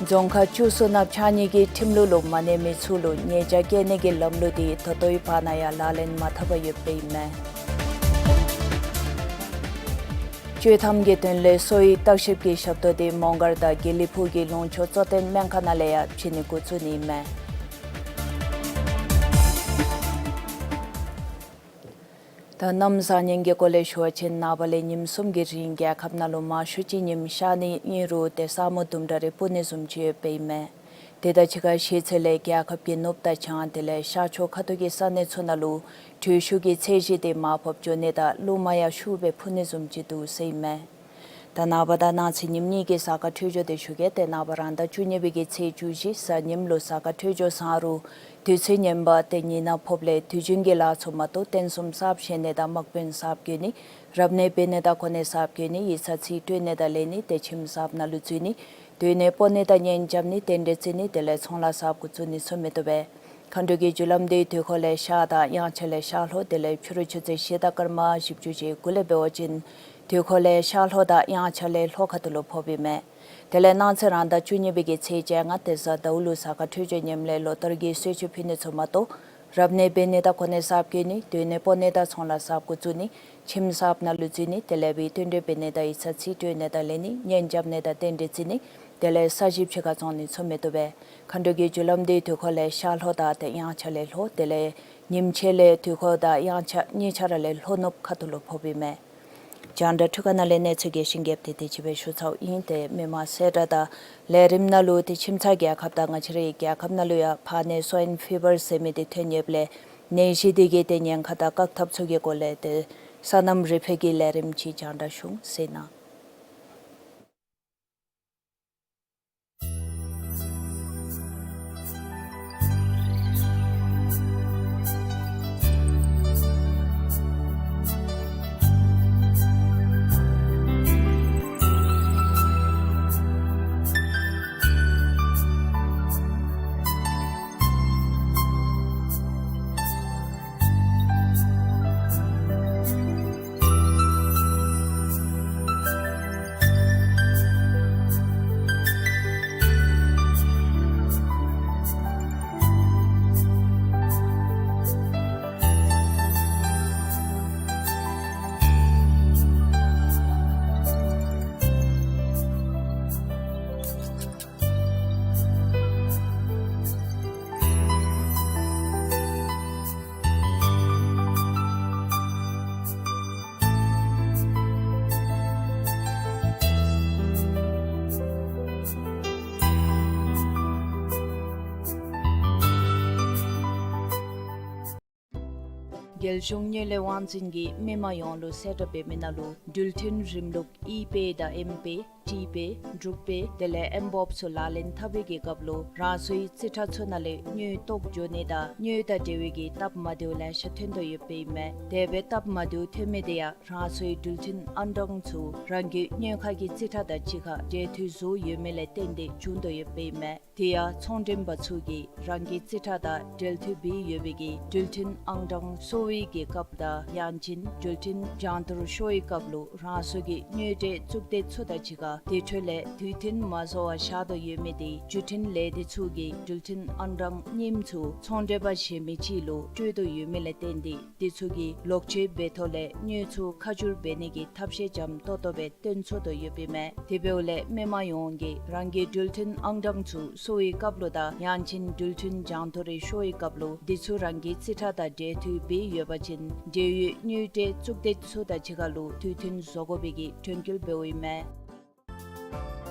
རྫོང་ཁག་བཅུ་གསུམ་ནང་ཕྱགས་སྙིགས་ཀྱི་ཁྲིམས་ལུགས་ལུ་མ་གནས་མི་ཚུ་ལུ་ཉེས་བྱ་བཀལ་ནི་གི་ལམ་ལུགས་དེ་ད་ལྟོའི་བར་ན་ཡང་ལག་ལེན་མ་འཐབ་པར་ཡོདཔ་ཨིན་མས། བཅོས་ཐམ་གྱི་དོན་ལས་གསོ་བའི་བརྟག་ཞིབ་ཀྱི་ཞབས་ཏོག་དེ་མོང་སྒར་དང་དགེ་ལེགས་ཕུག་གི་ལུང་ཕྱོགས་གཙོ་བསྟེན་སྨན་ཁང་ནང་ལས་ཡང་བྱིན་ནི་འགོ་བཙུགས་ནི་ཨིན་མས། ད་གནམ་བཟང་ངན་གྱི་སྐོར་ལས་ཞུ་བ་ཅིན་ནངས་པ་ལས་ཉིནམ་གསུམ་གྱི་རིང་རྒྱལ་ཁབ་ནང་ལུ་མང་ཤོས་ཅིག་ཉིམ་ཤར་ནི་ཨིན་རུང་ཏེ་ས་སྨུག་དུམ་གྲ་རེ་སྤུབ་ནི་བཟུམ་ཅིག་ཡོདཔ་ཨིན་མས། དེ་དང་གཅིག་ཁར་ཤེད་ཚད་ལས་རྒྱལ་ཁབ་ཀྱི་ནུབ་དང་བྱང་དེ་ལས་ཤར་ཕྱོགས་ཁ་ཐུག་གི་ས་གནས་ཚུ་ནང་ལུ་དྲོད་ཤུགས་ཀྱི་ཚད་གཞི་དེ་མར་ཕབ་འགྱོ་ནི་དང་རླུང་མ་ཡང་ཤུགས་སྦེ་འཕུ་ནི་བཟུམ་ཅིག་འདུག་ཟེར་ཨིན་མས། ད་ནངས་པ་དང་གནངས་ཚེ་ཉིནམ་གཉིས་ཀྱི་གཟའ་སྐར་འཕྲོད་སྦྱོར་དེ་ཞུ་གེ། ཏེ་ནངས་པ་རང་ཟླ་བཅུ་གཉིས་པའི་གི་ཚེས་བཅུ་བཞི་གཟའ་ཉིམ་ལུ་གཟའ་སྐར་འཕྲོད་སྦྱོར་བཟང་རུང་དུས་ཚོད་ངན་པ་ཏེ་ཉི་ནག་ཕོགཔ་ལས་དུས་རྒྱུན་གྱི་ལཱ་ཚུ་མ་གཏོགས་རྟེན་གསུམ་གསརཔ་བཞེངས་ནི་དང་དམག་དཔོན་གསརཔ་བསྐོ་ནི་རབ་གནས་འབད་ནི་དང་གོ་གནས་གསརཔ་བསྐོ་ནི་ཡིག་ཚང་རྩིས་སྤྲོད་ནི་དང་ལེན་ནི་ཏེ་ཁྱིམ་གསརཔ་ནང་ལུ་འཛུལ་ནི་སྡོད་གནས་སྤོ་ནི་དང་གཉེན་རྐྱབ་ནི་རྟེན་འབྲེལ་བརྩི་ནི་དེ་ལས་ཚོང་ལཱ་གསརཔ་འགོ་བཙུགས་ནི་ཚུ་མི་བཏུབ་པས། མཁའ་འགྲོ་གི་རྒྱུ་ལམ་དེ་དུས་འཁོར་ལས་ཤར་དང་དབྱངས་འཆར་ལས་ཤར་ལྷོ་དེ་ལས་ཕྱི་རུ་ཆུ་ཚོད་བཞི་དང་སྐར་མ་བཞི་བཅུ་ཞེ་དགུ་ལས་འབད་བ་ཅིན་དུས་འཁོར་ལས་ཤར་ལྷོ་དང་དབྱངས་འཆར་ལས་ལྷོ་ཁ་ཐུག་ལུ་ཕོགཔ་ཨིན་མས། དེ་ལས་གནངས་ཚེ་རང་ཟླ་བཅུ་གཉིས་པའི་གི་ཚེས་བཅོ་ལྔ་ཏེ་གཟའ་ཟླཝ་ལུ་གཟའ་སྐར་འཕྲོད་སྦྱོར་ངནམ་ལས་ལོ་ལྟར་གྱི་གསོལ་མཆོད་ཕུལ་ནི་ཚུ་མ་གཏོགས་རབ་གནས་འབད་ནི་དང་གོ་གནས་གསརཔ་བསྐོ་ནི་སྡོད་གནས་སྤོ་ནི་དང་ཚོང་ལཱ་གསརཔ་འགོ་བཙུགས་ནི་ཁྱིམ་གསརཔ་ནང་ལུ་འཛུལ་ནི་དེ་ལས་བའི་རྟེན་འབྲེལ་འབད་ནི་དང་ཡིག་ཚང་རྩིས་སྤྲོད་ནི་དང་ལེན་ནི་གཉེན་རྐྱབ་ནི་དང་རྟེན་འབྲེལ་བརྩི་ནི་དེ་ལས་ས་གཞི་ཕྱི་ཁར་བཙོང་ནི་ཚུ་མི་བཏུབ་པས། མཁའ་འགྲོ་གི་རྒྱུ་ལམ་དེ་དུས་འཁོར་ལས་ཤར་ལྷོ་དང་ཏེ་དབྱངས་འཆར་ལས་ལྷོ་དེ་ལས་ཉིམ་ཕྱེད་ལས་དུས་འཁོར་དང་དབྱངས་འཆར་གཉིས་ཆ་ར་ལས་ལྷོ་ནུབ་ཁ་ཐུག་ལུ་ཕོགཔ་ཨིན་མས། རྒྱང་བསྒྲགས་འཕྲུལ་ཁང་ནང་ལས་གནས་ཚུལ་རྒྱས་ཤིང་རྒྱསཔ་དེ་དེ་ཅིག་སྦེ་ཞུ་ཚརཝ་ཨིན། ཏེ་མི་མང་གསལ་བསྒྲགས་དང་ལས་རིམ་ནང་ལུ་ཏེ་ཁྱིམ་ཚང་རྒྱལ་ཁབ་དང་ང་བཅས་རའི་རྒྱལ་ཁབ་ནང་ལུ་ཡང་ཕར་ནད་སོའིན་ཕི་བར་ཟེར་མི་དེ་ཐོན་ཡོདཔ་ལས་ནད་གཞི་དེ་གིས་ཏེ་ཉེན་ཁ་དང་བཀག་ཐབས་ཚུ་གི་སྐོར་ལས་ཏེ་སོ་ནམ་རི་ཕུག་གི་ལས་རིམ་ཅིག་རྒྱང་བསྒྲགས་ཞུ་གསན་གནང་། རྒྱལ་གཞུང་དངུལ་ལས་དབང་འཛིན་གྱིས་མི་མང་ཡོངས་ལུ་གསལ་བསྒྲགས་འབད་མི་ནང་ལུ་འགྲུལ་འཕྲིན་རིམ་ལུགས་ཨི་པེ་དང་ཨེམ་པེ་ཊི་པེ་འབྲུག་པེ་དེ་ལས་ཨེམ་བོབ་ཚུ་ལག་ལེན་འཐབ་པའི་གི་སྐབས་ལུ་རང་སོའི་རྩིས་ཁྲ་ཚུ་ནང་ལས་དངུལ་བཏོག་འགྱོ་ནི་དང་དངུལ་དང་འབྲེལ་བའི་གི་སྟབས་མ་བདེཝ་ལེ་ཤ་ཐོན་དོ་ཡོདཔ་ཨིན་མས། དེ་སྦེ་སྟབས་མ་བདེཝ་ཐོན་མི་དེ་ཡང་རང་སོའི་འགྲུལ་འཕྲིན་ཨང་གྲངས་ཚུ་རང་གི་དངུལ་ཁང་གི་རྩིས་ཁྲ་དང་གཅིག་ཁར་འབྲེལ་མཐུད་བཟོ་ཡོད་མི་ལས་བརྟེན་ཏེ་བྱུང་དོ་ཡོདཔ་ཨིན་མས། དེ་ཡང་ཚོང་མགྲོན་པ་ཚུ་གིས་རང་གི་རྩིས་ཁྲ་དང་འབྲེལ་མཐུད་འབད་ཡོད་པའི་གི་འགྲུལ་འཕྲིན་ཨང་གྲངས་སོར་བའི་གི་སྐབས་དང་ཡང་ཅིན་འགྲུལ་འཕྲིན་རྒྱང་མཐོར་ཤོར་བའི་སྐབས་ལུ་རང་སོ་གི་དངུལ་འབྲེལ་གཙུག་སྡེ་ཚུ་དང་གཅིག་ཁར་དེ་འཕྲོ་ལས་དུས་མཐུན་མ་བཟོ་བར་བཞག་དོ་ཡོད་མི་དེ་བརྒྱུད་འཕྲིན་ལས་སྡེ་ཚུ་གིས་འགྲུལ་འཕྲིན་ཨང་གྲངས་རྙིངམ་ཚུ་ཚོང་མགྲོན་པ་གཞན་མི་ཅིག་ལུ་སྤྲོད་དོ་ཡོད་མི་ལས་བརྟེན་ཏེ་དེ་ཚུ་གིས་ལོག་སྤྱོད་འབད་ཐོག་ལས་དངུལ་ཚུ་ཁ་བསྒྱུར་འབད་ནི་གི་ཐབས་ཤེས་འཇམ་ཏོག་ཏོ་སྦེ་སྟོན་ཚུགས་དོ་ཡོདཔ་ཨིན་མས། དེ་འབདཝ་ལས་མི་མང་ཡོངས་ཀྱིས་རང་གི་འགྲུལ་འཕྲིན་ཨང་གྲངས་ཚུ་སོར་བའི་སྐབས་ལུ་དང་ཡང་ཅིན་འགྲུལ་འཕྲིན་རྒྱང་མཐོར་རེ་ཤོར་བའི་སྐབས་ལུ་དེ་ཚུ་རང་གི་རྩིས་ཁྲ་དང་འབྲེལ་མཐུད་འབད་ཡོད་པ་ཅིན་འབྲེལ་ཡོད་དངུལ་འབྲེལ་གཙུག་སྡེ་ཚུ་དང་གཅིག་ཁར་ལུ་དུས་མཐུན་བཟོ་དགོ་པའི་གི་དྲན་སྐུལ་འབདཝ་ཨིན་མས།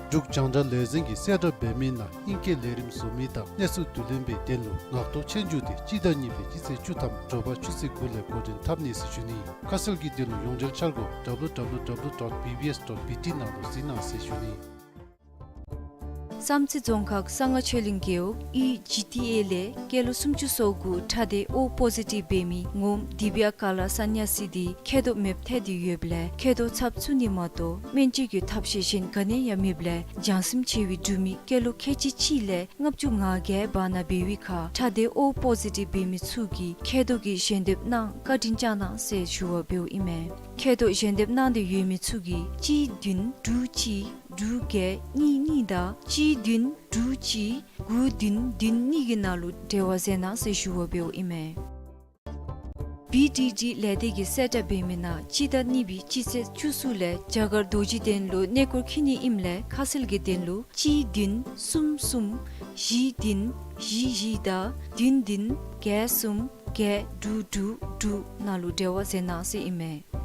འབྲུག་རྒྱང་བསྒྲགས་ལས་འཛིན་གྱིས་གསལ་བསྒྲགས་འབད་མི་ནང་ཨིང་སྐད་ལས་རིམ་བཟོ་མི་དང་གནས་ཚུལ་བསྡུ་ལེན་པའི་དོན་ལུ་ངག་ཐོག་ཆོས་རྒྱུགས་དེ་སྤྱི་ཟླ་གཉིས་པའི་སྤྱི་ཚེས་བཅུ་ཐམ་དྲོ་པ་ཆུ་ཚོད་དགུ་ལས་འགོ་འདྲེན་འཐབ་ནི་ཟེར་ཞུ་ནི། ཁ་གསལ་གྱི་དོན་ལུ་ཡོངས་འབྲེལ་འཆར་སྒོ་W W W dot B B S dot B T ནང་ལུ་གཟིགས་གནང་ཟེར་ཞུ་ནི། བསམ་རྩེ་རྫོང་ཁག་གསང་སྔགས་ཆོས་གླིང་རྒེད་འོག་ཡུལ་ཇི་ཊི་ཨེ་ལས་སྐྱེས་ལོ་སུམ་ཅུ་སོ་དགུ་ཁྲག་སྡེ་ཨོ་པོ་ཟི་ཊིབ་འབད་མི་ངོམ་དི་བི་ཡ་ཀ་ལ་ས་ནྱ་སི་དེ་མཁལ་རྡོག་མེདཔ་ཐལ་ཏེ་ཡོདཔ་ལས་མཁལ་རྡོག་ཚབ་ཚུགས་ནི་མ་གཏོགས་སྨན་བཅོས་ཀྱི་ཐབས་ཤེས་གཞན་ག་ནི་ཡང་མེདཔ་ལས་བྱང་སེམས་ཆེ་བའི་འབྲུག་མི་སྐྱེས་ལོ་ཁལ་གཅིག་གཅིག་ལས་ལྔ་བཅུ་ང་བརྒྱད་བར་ན་འབད་བའི་ཁར་ཁྲག་སྡེ་ཨོ་པོ་ཟི་ཊིབ་འབད་མི་ཚུ་གིས་མཁལ་རྡོག་གི་ཞལ་འདེབས་གནང་བཀའ་དྲིན་བསྐྱང་གནང་ཟེར་ཞུ་བ་འབདཝ་ཨིན་མས། མཁལ་རྡོག་ཞལ་འདེབས་གནང་སྟེ་ཡོད་མི་ཚུ་གིས་གཅིག་བདུན་དྲུག་གཅིག་དྲུག་བརྒྱད་གཉིས་གཉིས་དང་གཅིག་བདུན་དྲུག་གཅིག་དགུ་བདུན་བདུན་གཉིས་ཀྱི་ནང་ལུ་འབྲེལ་བ་མཛད་གནང་ཟེར་ཞུ་བ་འབདཝ་ཨིན་མས། བི་ཌི་ཌི་ལས་སྡེ་གིས་གསལ་བསྒྲགས་འབད་མི་ནང་སྤྱི་ཟླ་གཉིས་པའི་སྤྱི་ཚེས་བཅུ་གསུམ་ལས་རྒྱ་གར་རྡོ་རྗེ་གདན་ལུ་གནས་སྐོར་འཁྱིད་ནི་ཨིནམ་ལས་ཁ་གསལ་གྱི་དོན་ལུ་གཅིག་བདུན་གསུམ་གསུམ་བཞི་བདུན་བཞི་བཞི་དང་བདུན་བདུན་བརྒྱད་གསུམ་བརྒྱད་དྲུག་དྲུག་དྲུག་ནང་ལུ་འབྲེལ་བ་མཛད་གནང་ཟེར་ཨིན་མས།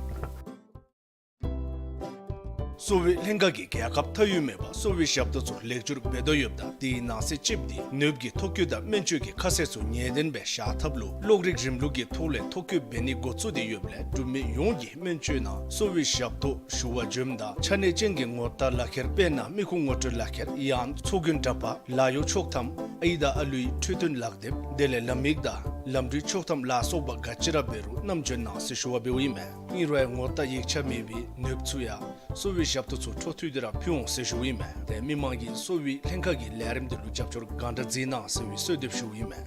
གསོ་བའི་ལྷན་ཁག་གིས་རྒྱལ་ཁབ་མཐའ་དབུས་མེད་པར་གསོ་བའི་ཞབས་ཏོག་ཚུ་ལེགས་བཅོས་འབད་དོ་ཡོདཔ་ད་དེའི་ནང་གསེས་ཅིག་དེ་ནདཔ་ཀྱི་ཐོ་བཀོད་དང་སྨན་བཅོས་ཀྱི་ཁ་གསལ་ཚུ་ངེས་གཏན་སྦེ་བཞག་ཐབས་ལུ་གློག་རིག་རིམ་ལུགས་ཀྱི་ཐོག་ལས་ཐོ་བཀོད་འབད་ནི་འགོ་བཙུགས་ཏེ་ཡོདཔ་ལས་འབྲུག་མི་ཡོངས་ཀྱིས་སྨན་བཅོས་ནང་གསོ་བའི་ཞབས་ཏོག་ཞུ་བར་འབྱོནམ་ད་ཆ་གནས་ཅན་གྱི་ངོ་རྟགས་ལག་ཁྱེར་དཔེར་ན་མི་ཁུངས་ངོ་སྤྲོད་ལག་ཁྱེར་ཡང་ཚོགས་རྒྱན་འདྲ་པར་ལཱ་གཡོག་ཆོག་ཐམ་ཨའི་དང་ཨ་ལུའི་འཕྲོད་བསྟེན་ལག་དེབ་དེ་ལས་ལམ་ཡིག་དང་ལམ་འགྲུལ་ཆོག་ཐམ་ལ་སོགས་པ་ག་ཅི་ར་འབད་རུང་བསྣམས་འབྱོན་གནང་ཟེར་ཞུ་བ་འབདཝ་ཨིན་མས། ཨིན་རུང་ཡང་ངོ་རྟགས་ཡིག་ཆ་མེད་པའི་ནདཔ་ཚུ་ཡང་གསོ་བའི་ཞབས་ཏོག་ཚུ་འཕྲོ་མཐུད་དེ་ར་ཕུལ་འོང་ཟེར་ཞུཝ་ཨིན་མས། ཏེ་མི་མང་གིས་གསོ་བའི་ལྷན་ཁག་གི་ལས་རིམ་དེ་ལུ་རྒྱབ་སྐྱོར་གང་དྲག་མཛད་གནང་ཟེར་བའི་གསོལ་འདེབས་ཞུཝ་ཨིན་མས།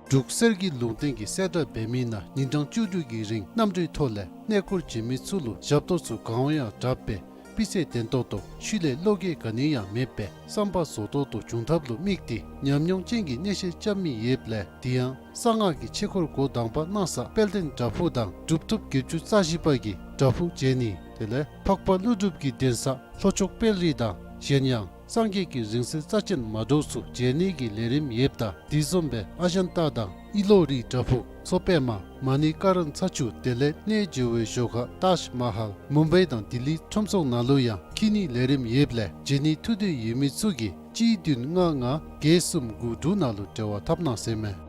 འབྲུག་གསེར་གྱི་ལུང་བསྟན་གྱིས་གསལ་བསྒྲགས་འབད་མི་ནང་ཉིན་གྲངས་བཅུ་དྲུག་གི་རིང་གནམ་གྲུའི་ཐོག་ལས་གནས་སྐོར་བྱོན་མི་ཚུ་ལུ་ཞབས་ཏོག་ཚུ་གང་འོང་ཡང་དྲག་པས་སྤུས་ཚད་ལྡན་ཏོག་ཏོ་ཤུལ་ལས་བློ་འགྱོད་ག་ནི་ཡང་མེད་པས་བསམ་པ་རྫོགས་ཏོག་ཏོ་འབྱུང་ཐབས་ལུ་དམིགས་ཏེ་ཉམས་མྱོང་ཅན་གྱི་གནས་བཤད་རྐྱབ་མི་ཡོདཔ་ལས་དེ་ཡང་གསང་སྔགས་ཀྱི་ཆོས་སྐོར་འགོ་དང་པ་གནང་ས་དཔལ་ལྡན་བྲག་ཕུག་དང་གྲུབ་ཐོབ་བརྒྱད་ཅུ་རྩ་བཞི་པ་གིས་བྲག་ཕུག་མཇལ་ནི་དེ་ལས་འཕགས་པ་ཀླུ་སྒྲུབ་ཀྱི་གདན་ས་ལྷོ་ཕྱོགས་དཔལ་རི་དང་གཞན་ཡང་སངས་རྒྱས་ཀྱི་རིང་བསྲེལ་རྩ་ཅན་མ་འདྲཝ་ཚུ་མཇལ་ནི་གི་ལས་རིམ་ཡོདཔ་ད་དེ་བཟུམ་སྦེ་ཨ་ཇན་ཏ་དང་ཨི་ལོ་རི་བྲག་ཕུག་མཚོ་པདྨ་མ་ཎི་ཀ་རན་ཚ་ཆུ་དེ་ལས་གནས་མཇལ་བའི་ཞོར་ཁར་ཏཱཇ་མ་ཧཱལ་མུམ་བའི་དང་ལྡི་ལི་ཁྲོམ་ཚོགས་ནང་ལུ་ཡང་འཁྱིད་ནི་ལས་རིམ་ཡོདཔ་ལས་མཇལ་ནི་ཐུགས་འདོད་ཡོད་མི་ཚུ་གིས་གཅིག་བདུན་ལྔ་ལྔ་བརྒྱད་གསུམ་དགུ་དྲུག་ནང་ལུ་འབྲེལ་བ་འཐབ་གནང་ཟེར་མས།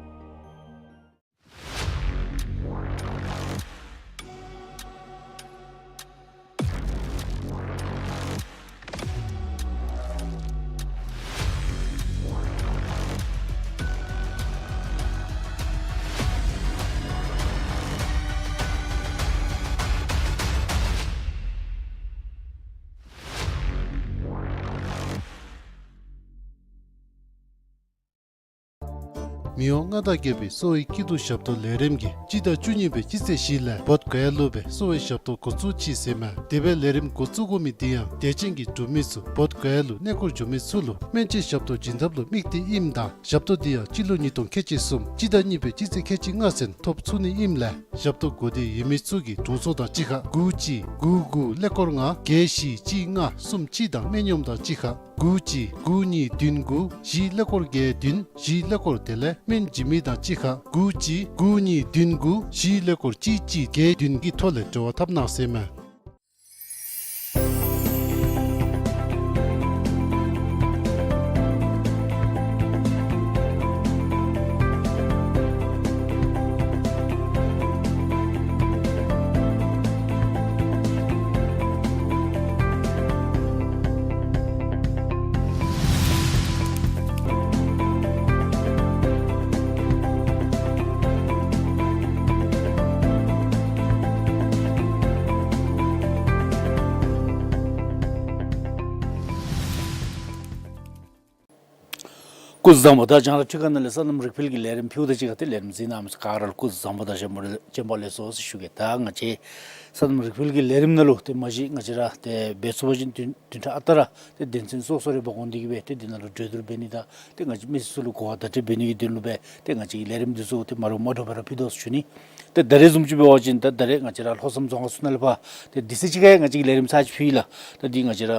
མི་དབང་མངའ་བདག་རྒྱལ་པོའི་གསོ་བའི་སྐྱིད་སྡུག་ཞབས་ཏོག་ལས་རིམ་གྱིས་སྤྱི་ཟླ་བཅུ་གཉིས་པའི་སྤྱི་ཚེས་བཞི་ལས་བོདྷ་ག་ཡ་ལུ་སྦེ་གསོ་བའི་ཞབས་ཏོག་འགོ་བཙུགས་ཅི་ཟེར་མས། དེ་སྦེ་ལས་རིམ་འགོ་བཙུགས་དགོ་མི་དེ་ཡང་དད་ཅན་གྱི་འབྲུག་མི་ཚུ་བོདྷ་ག་ཡ་ལུ་གནས་སྐོར་འགྱོ་མི་ཚུ་ལུ་སྨན་བཅོས་ཞབས་ཏོག་བྱིན་ཐབས་ལུ་དམིགས་ཏེ་ཨིནམ་ད་ཞབས་ཏོག་དེ་ཡང་སྤྱི་ལོ་ཉིས་སྟོང་ཁལ་གཅིག་གསུམ་སྤྱི་ཟླ་གཉིས་པའི་སྤྱི་ཚེས་ཁལ་གཅིག་ལྔ་ཚུན་ཐོབ་ཚུགས་ནི་ཨིནམ་ལས་ཞབས་ཏོག་དགོ་འདོད་ཡོད་མི་ཚུ་གིས་དྲུང་འཚོ་དང་གཅིག་ཁར་དགུ་གཅིག་དགུ་དགུ་ཀླད་ཀོར་ལྔ་བརྒྱད་བཞི་གཅིག་ལྔ་གསུམ་གཅིག་དང་སྨན་གཡོགམོ་དང་གཅིག་ཁར་དགུ་གཅིག་དགུ་གཉིས་བདུན་དགུ་བཞི་ཀླད་ཀོར་བརྒྱད་བདུན་བཞི་ཀླད་ཀོར་དེ་ལས་སྨན་བྱིན་མི་དང་གཅིག་ཁར་དགུ་གཅིག་དགུ་གཉིས་བདུན་དགུ་བཞི་ཀླད་ཀོར་གཅིག་གཅིག་བརྒྱད་བདུན་གྱི་ཐོག་ལས་འབྲེལ་བ་འཐབ་གནང་ཟེར་མས། སྐུ་གཟུགས་བཟང་པོ། ད་རྒྱང་བསྒྲགས་ཁྲི་ཀ་ནང་ལས་སོ་ནམ་རིག་འཕེལ་གྱི་ལས་རིམ་ཕུལཝ་ད་གཅིག་ཁར་ཏེ་ལས་རིམ་གཟིགས་གནང་མི་ག་ར་ལུ་སྐུ་གཟུགས་བཟང་པོ་དང་བྱོན་པ་ལེགས་སོ་ཟེར་ཞུ་གེ། ད་ང་བཅས་སོ་ནམ་རིག་འཕེལ་གྱི་ལས་རིམ་ནང་ལུ་ཏེ་མ་གཞི་ང་བཅས་ར་ཏེ་འབད་ཚུགས་པ་ཅིན་བདུན་བདུན་ཕྲག་ཨ་རྟག་ར་ཏེ་དོན་ཚན་སོ་སོ་རེ་འབག་འོང་སྟེ་གིས་སྦེ་ཏེ་འདི་ནང་ལུ་གྲོས་བསྡུར་འབད་ནི་དང་ཏེ་ང་བཅས་མི་སེར་ཚུ་ལུ་གོ་བ་བརྡ་སྤྲོད་འབད་ནི་གི་དོན་ལུ་སྦེ་ཏེ་ང་བཅས་ཀྱི་ལས་རིམ་འདི་ཚུ་ཏེ་མ་འདྲཝ་མ་འདྲཝ་སྦེ་ར་ཕུལ་དོ་ཟེར་ཞུ་ནི། ཏེ་ད་རེས་བཟུམ་ཅིག་འབད་བ་ཅིན་ད་ད་རེས་ང་བཅས་ར་ལྷོ་མཚམས་རྫོང་ཁག་ཚུ་ནང་ལས་ཕར་ཏེ་དུས་ཚོད་ཅིག་ཁར་ཡང་ང་བཅས་ཀྱིས་ལས་རིམ་ཚར་ཅིག་ཕུལ་ཡི་ལགས། ད་འདི་ང་བཅས་ར་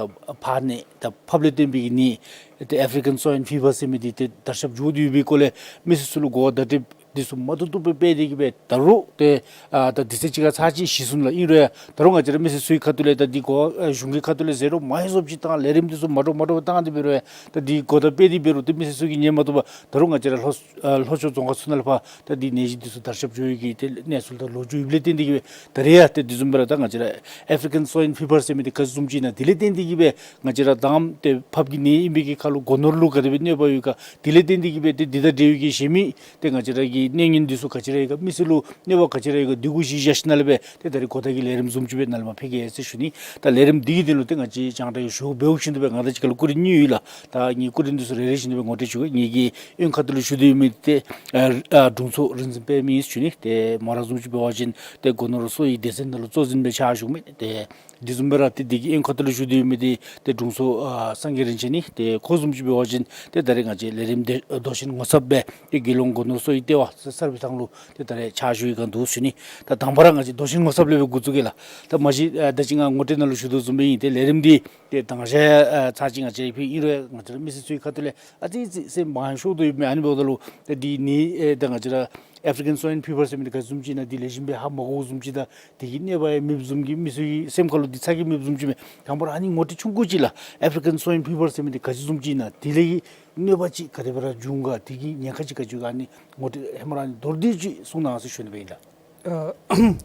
ཕར་ནད་ད་ཕབ་ལས་བརྟེན་པའི་གི་ནད་ཏེ་ཨེཕ་རི་ཀན་སོའིན་ཕི་བར་ཟེར་མི་འདི་ཏེ་དར་ཁྱབ་འགྱོ་སྟེ་ཡོད་པའི་སྐོར་ལས་མི་སེར་ཚུ་ལུ་གོ་བ་བརྡ་སྤྲོད་ འདི་ཚུ་མ་བཏུབ་བཏུབ་སྦེ་འབད་དེ་གིས་སྦེ་ད་རུང་ཏེ་ཨ་ད་དུས་ཚོད་ཅིག་ཁར་ཚར་ཅིག་ཞི་སོང་ལགས། ཨིན་རུང་ཡང་ད་རུང་ང་བཅས་ར་མི་སེར་ཚུའི་ཁ་ཐུག་ལས་ད་འདི་གོ་ཨ་གཞུང་གི་ཁ་ཐུག་ལས་ཟེར་རོགས་མ་ཡོད་བཟུམ་ཅིག་དང་ལས་རིམ་འདི་ཚུ་མ་འདྲཝ་མ་འདྲཝ་བཏང་སྟེ་འབད་རུང་ཡང་ད་འདི་གོ་བརྡ་སྤེལ་ཏེ་འབད་རུང་ཏེ་མི་སེར་ཚུ་གིས་ཉན་མ་བཏུབ་པར་ད་རུང་ང་བཅས་ར་ལྷོ་ཨ་ལྷོ་ཕྱོགས་རྫོང་ཁག་ཚུ་ནང་ལས་ཕར་ད་འདི་ནད་གཞི་འདི་ཚུ་དར་ཁྱབ་འགྱོ་ཡི་གི་ཏེ་གནས་ཚུལ་དང་ལོ་རྒྱུས་ཡོདཔ་ལས་བརྟེན་ཏེ་གིས་སྦེ་ད་རེས་ཡང་ཏེ་འདི་བཟུམ་སྦེ་ར་ད་ང་བཅས་ར་ཨེཕ་རི་ཀན་སོའིན་ཕི་བར་ཟེར་མི་འདི་ག་ཅི་བཟུམ་ཅིག་ཨིན་ན་དེ་ལས་བརྟེན་ཏེ་གིས་སྦེ་ང་བཅས་ར་དངམ་ཏེ་ཕགཔ་གི་ནད་ཨིན་པའི་གི་ཁར་ལུ་སྒོ་ནོར་ལུ་ག་དེ་སྦེ་གནོད་པ་ཡོད་ག། དེ་ལས་བརྟེན་ཏེ་གིས་སྦེ་ཏེ་འདི་དང་འབྲེལ་བའི་གི་གཞན་མི་ཏེ་ང་བཅས་ར་གི་གནས་ངན་འདི་ཚུ་ག་ཅི་ར་ཡོད་ག་མི་སེར་ལུ་གནོད་པ་ག་ཅི་ར་ཡོད་ག་འདི་གུ་གཞི་བཞག་ཞིནམ་ལས་སྦེ་ཏེ་ད་རེས་གོ་བརྡ་གི་ལས་རིམ་བཟུམ་ཅིག་སྦེ་ནཱ་ལས་མར་ཕུལ་གེ་ཟེར་ཞུ་ནི། ད་ལས་རིམ་འདི་གི་དོན་ལུ་ཏེ་ང་བཅས་རྒྱང་བསྒྲགས་ཀྱི་ཞུ་བ་འབདཝ་བཞིན་དུ་སྦེ་ང་དང་གཅིག་ཁར་ལུ་སྐུ་རིམ་གཉིས་ཡོད་ལགས། ད་ངེའི་སྐུ་རིམ་འདི་ཚུ་རེ་རེ་བཞིན་དུ་སྦེ་ངོ་སྤྲོད་ཞུ་གེ། ངེ་གི་གཡོན་ཁ་ཐུག་ལུ་བཞུགས་ཏེ་ཡོད་མི་འདི་ཏེ་ཨ་ཨ་དྲུང་འཚོ་རིག་འཛིན་དཔལ་མོ་ཨིན་ཞུ་ནི། ཏེ་མོ་ར་བཟུམ་ཅིག་འབད་བ་ཅིན་ཏེ་སྒོ་ནོར་གསོ་བའི་སྡེ་ཚན་ནང་ལུ་གཙོ་འཛིན་སྦེ་ཕྱག་ཞུ་མི་ཏེ་འདི་བཟུམ་སྦེ་ར་ཏེ་འདི་གི་གཡོན་ཁ་ཐུག་ལུ་བཞུགས་ཏེ་ཡོད་མི་འདི་ཏེ་དྲུང་འཚོ་ཨ་སངས་རྒྱས་རིན་ཆེན་ཨིན། ཏེ་ཁོ་བཟུམ་ཅིག་འབད་བ་ཅིན་ཏེ་ད་རེས་ང་བཅས་ལས་རིམ་འདི་མདོ་ཆེན་ངོ་ཚབ་སྦེ་ཏེ་དགེ་སློང་སྒོ་ནོར་གསོ་བའི་ལྟེ་བ་གསར་སྦས་ཐང་ལུ་ཏེ་ད་རེས་ཕྱག་ཞུ་བའི་སྒང་འདུག་ཞུ་ནི། ད་དང་པ་ར་ང་བཅས་མདོ་ཆེན་ངོ་ཚབ་ལས་སྦེ་འགོ་བཙུགས་གེ་ལགས། ད་མ་གཞི་ཨ་ད་ཅི་ང་ངོ་སྤྲོད་ནང་ལུ་ཞུ་དོ་བཟུམ་སྦེ་ཨིན། ཏེ་ལས་རིམ་འདི་ཏེ་དང་ཞག་ཨ་ཚར་ཅིག་ང་བཅས་ཕུལ་ཨིན་རུང་ང་བཅས་ར་མི་སེར་ཚུའི་ཁ་ཐུག་ལས་ཨ་ཙི་ཙི་སེམས་མང་ཤོས་དོ་ཡོད་མི་ཨ་ནི་འབདཝ་ད་ལུ་ཏེ་འདི་ནི་ཨེ་ད་ང་བཅས་ར་ཨེཕ་རི་ཀན་སོའིན་ཕི་བར་ཟེར་མི་འདི་ག་ཅི་བཟུམ་ཅིག་ཨིན་ན་འདི་ལེགས་ཤོམ་སྦེ་ཧ་མ་གོཝ་བཟུམ་ཅིག་དང་འདི་གི་གནོད་པ་ཡང་མེདཔ་བཟུམ་གྱི་མི་ཚུ་གི་སེམས་ཁར་ལུ་འདི་ཚ་གྱང་མེདཔ་བཟུམ་ཅིག་མས། དང་པ་ར་ཨ་ནི་ངོ་སྤྲོད་ཆུང་ཀུ་ཅིག་ལགས། ཨེཕ་རི་ཀན་སོའིན་ཕི་བར་ཟེར་མི་འདི་ག་ཅི་བཟུམ་ཅིག་ཨིན་ན་དེ་ལས་གནོད་པ་ཅིག་ག་དེ་སྦེ་ར་འབྱུང་ག་དེ་གི་ཉེན་ཁ་ཅིག་ག་ཅི་ཡོད་ག་ཨ་ནི་ངོ་སྤྲོད་ཧེ་མ་ར་ཨ་ནི་མདོར་བསྡུས་ཅིག་གསུང་གནང་ཟེར་ཞུ་ནི་སྦེ་ཨིན་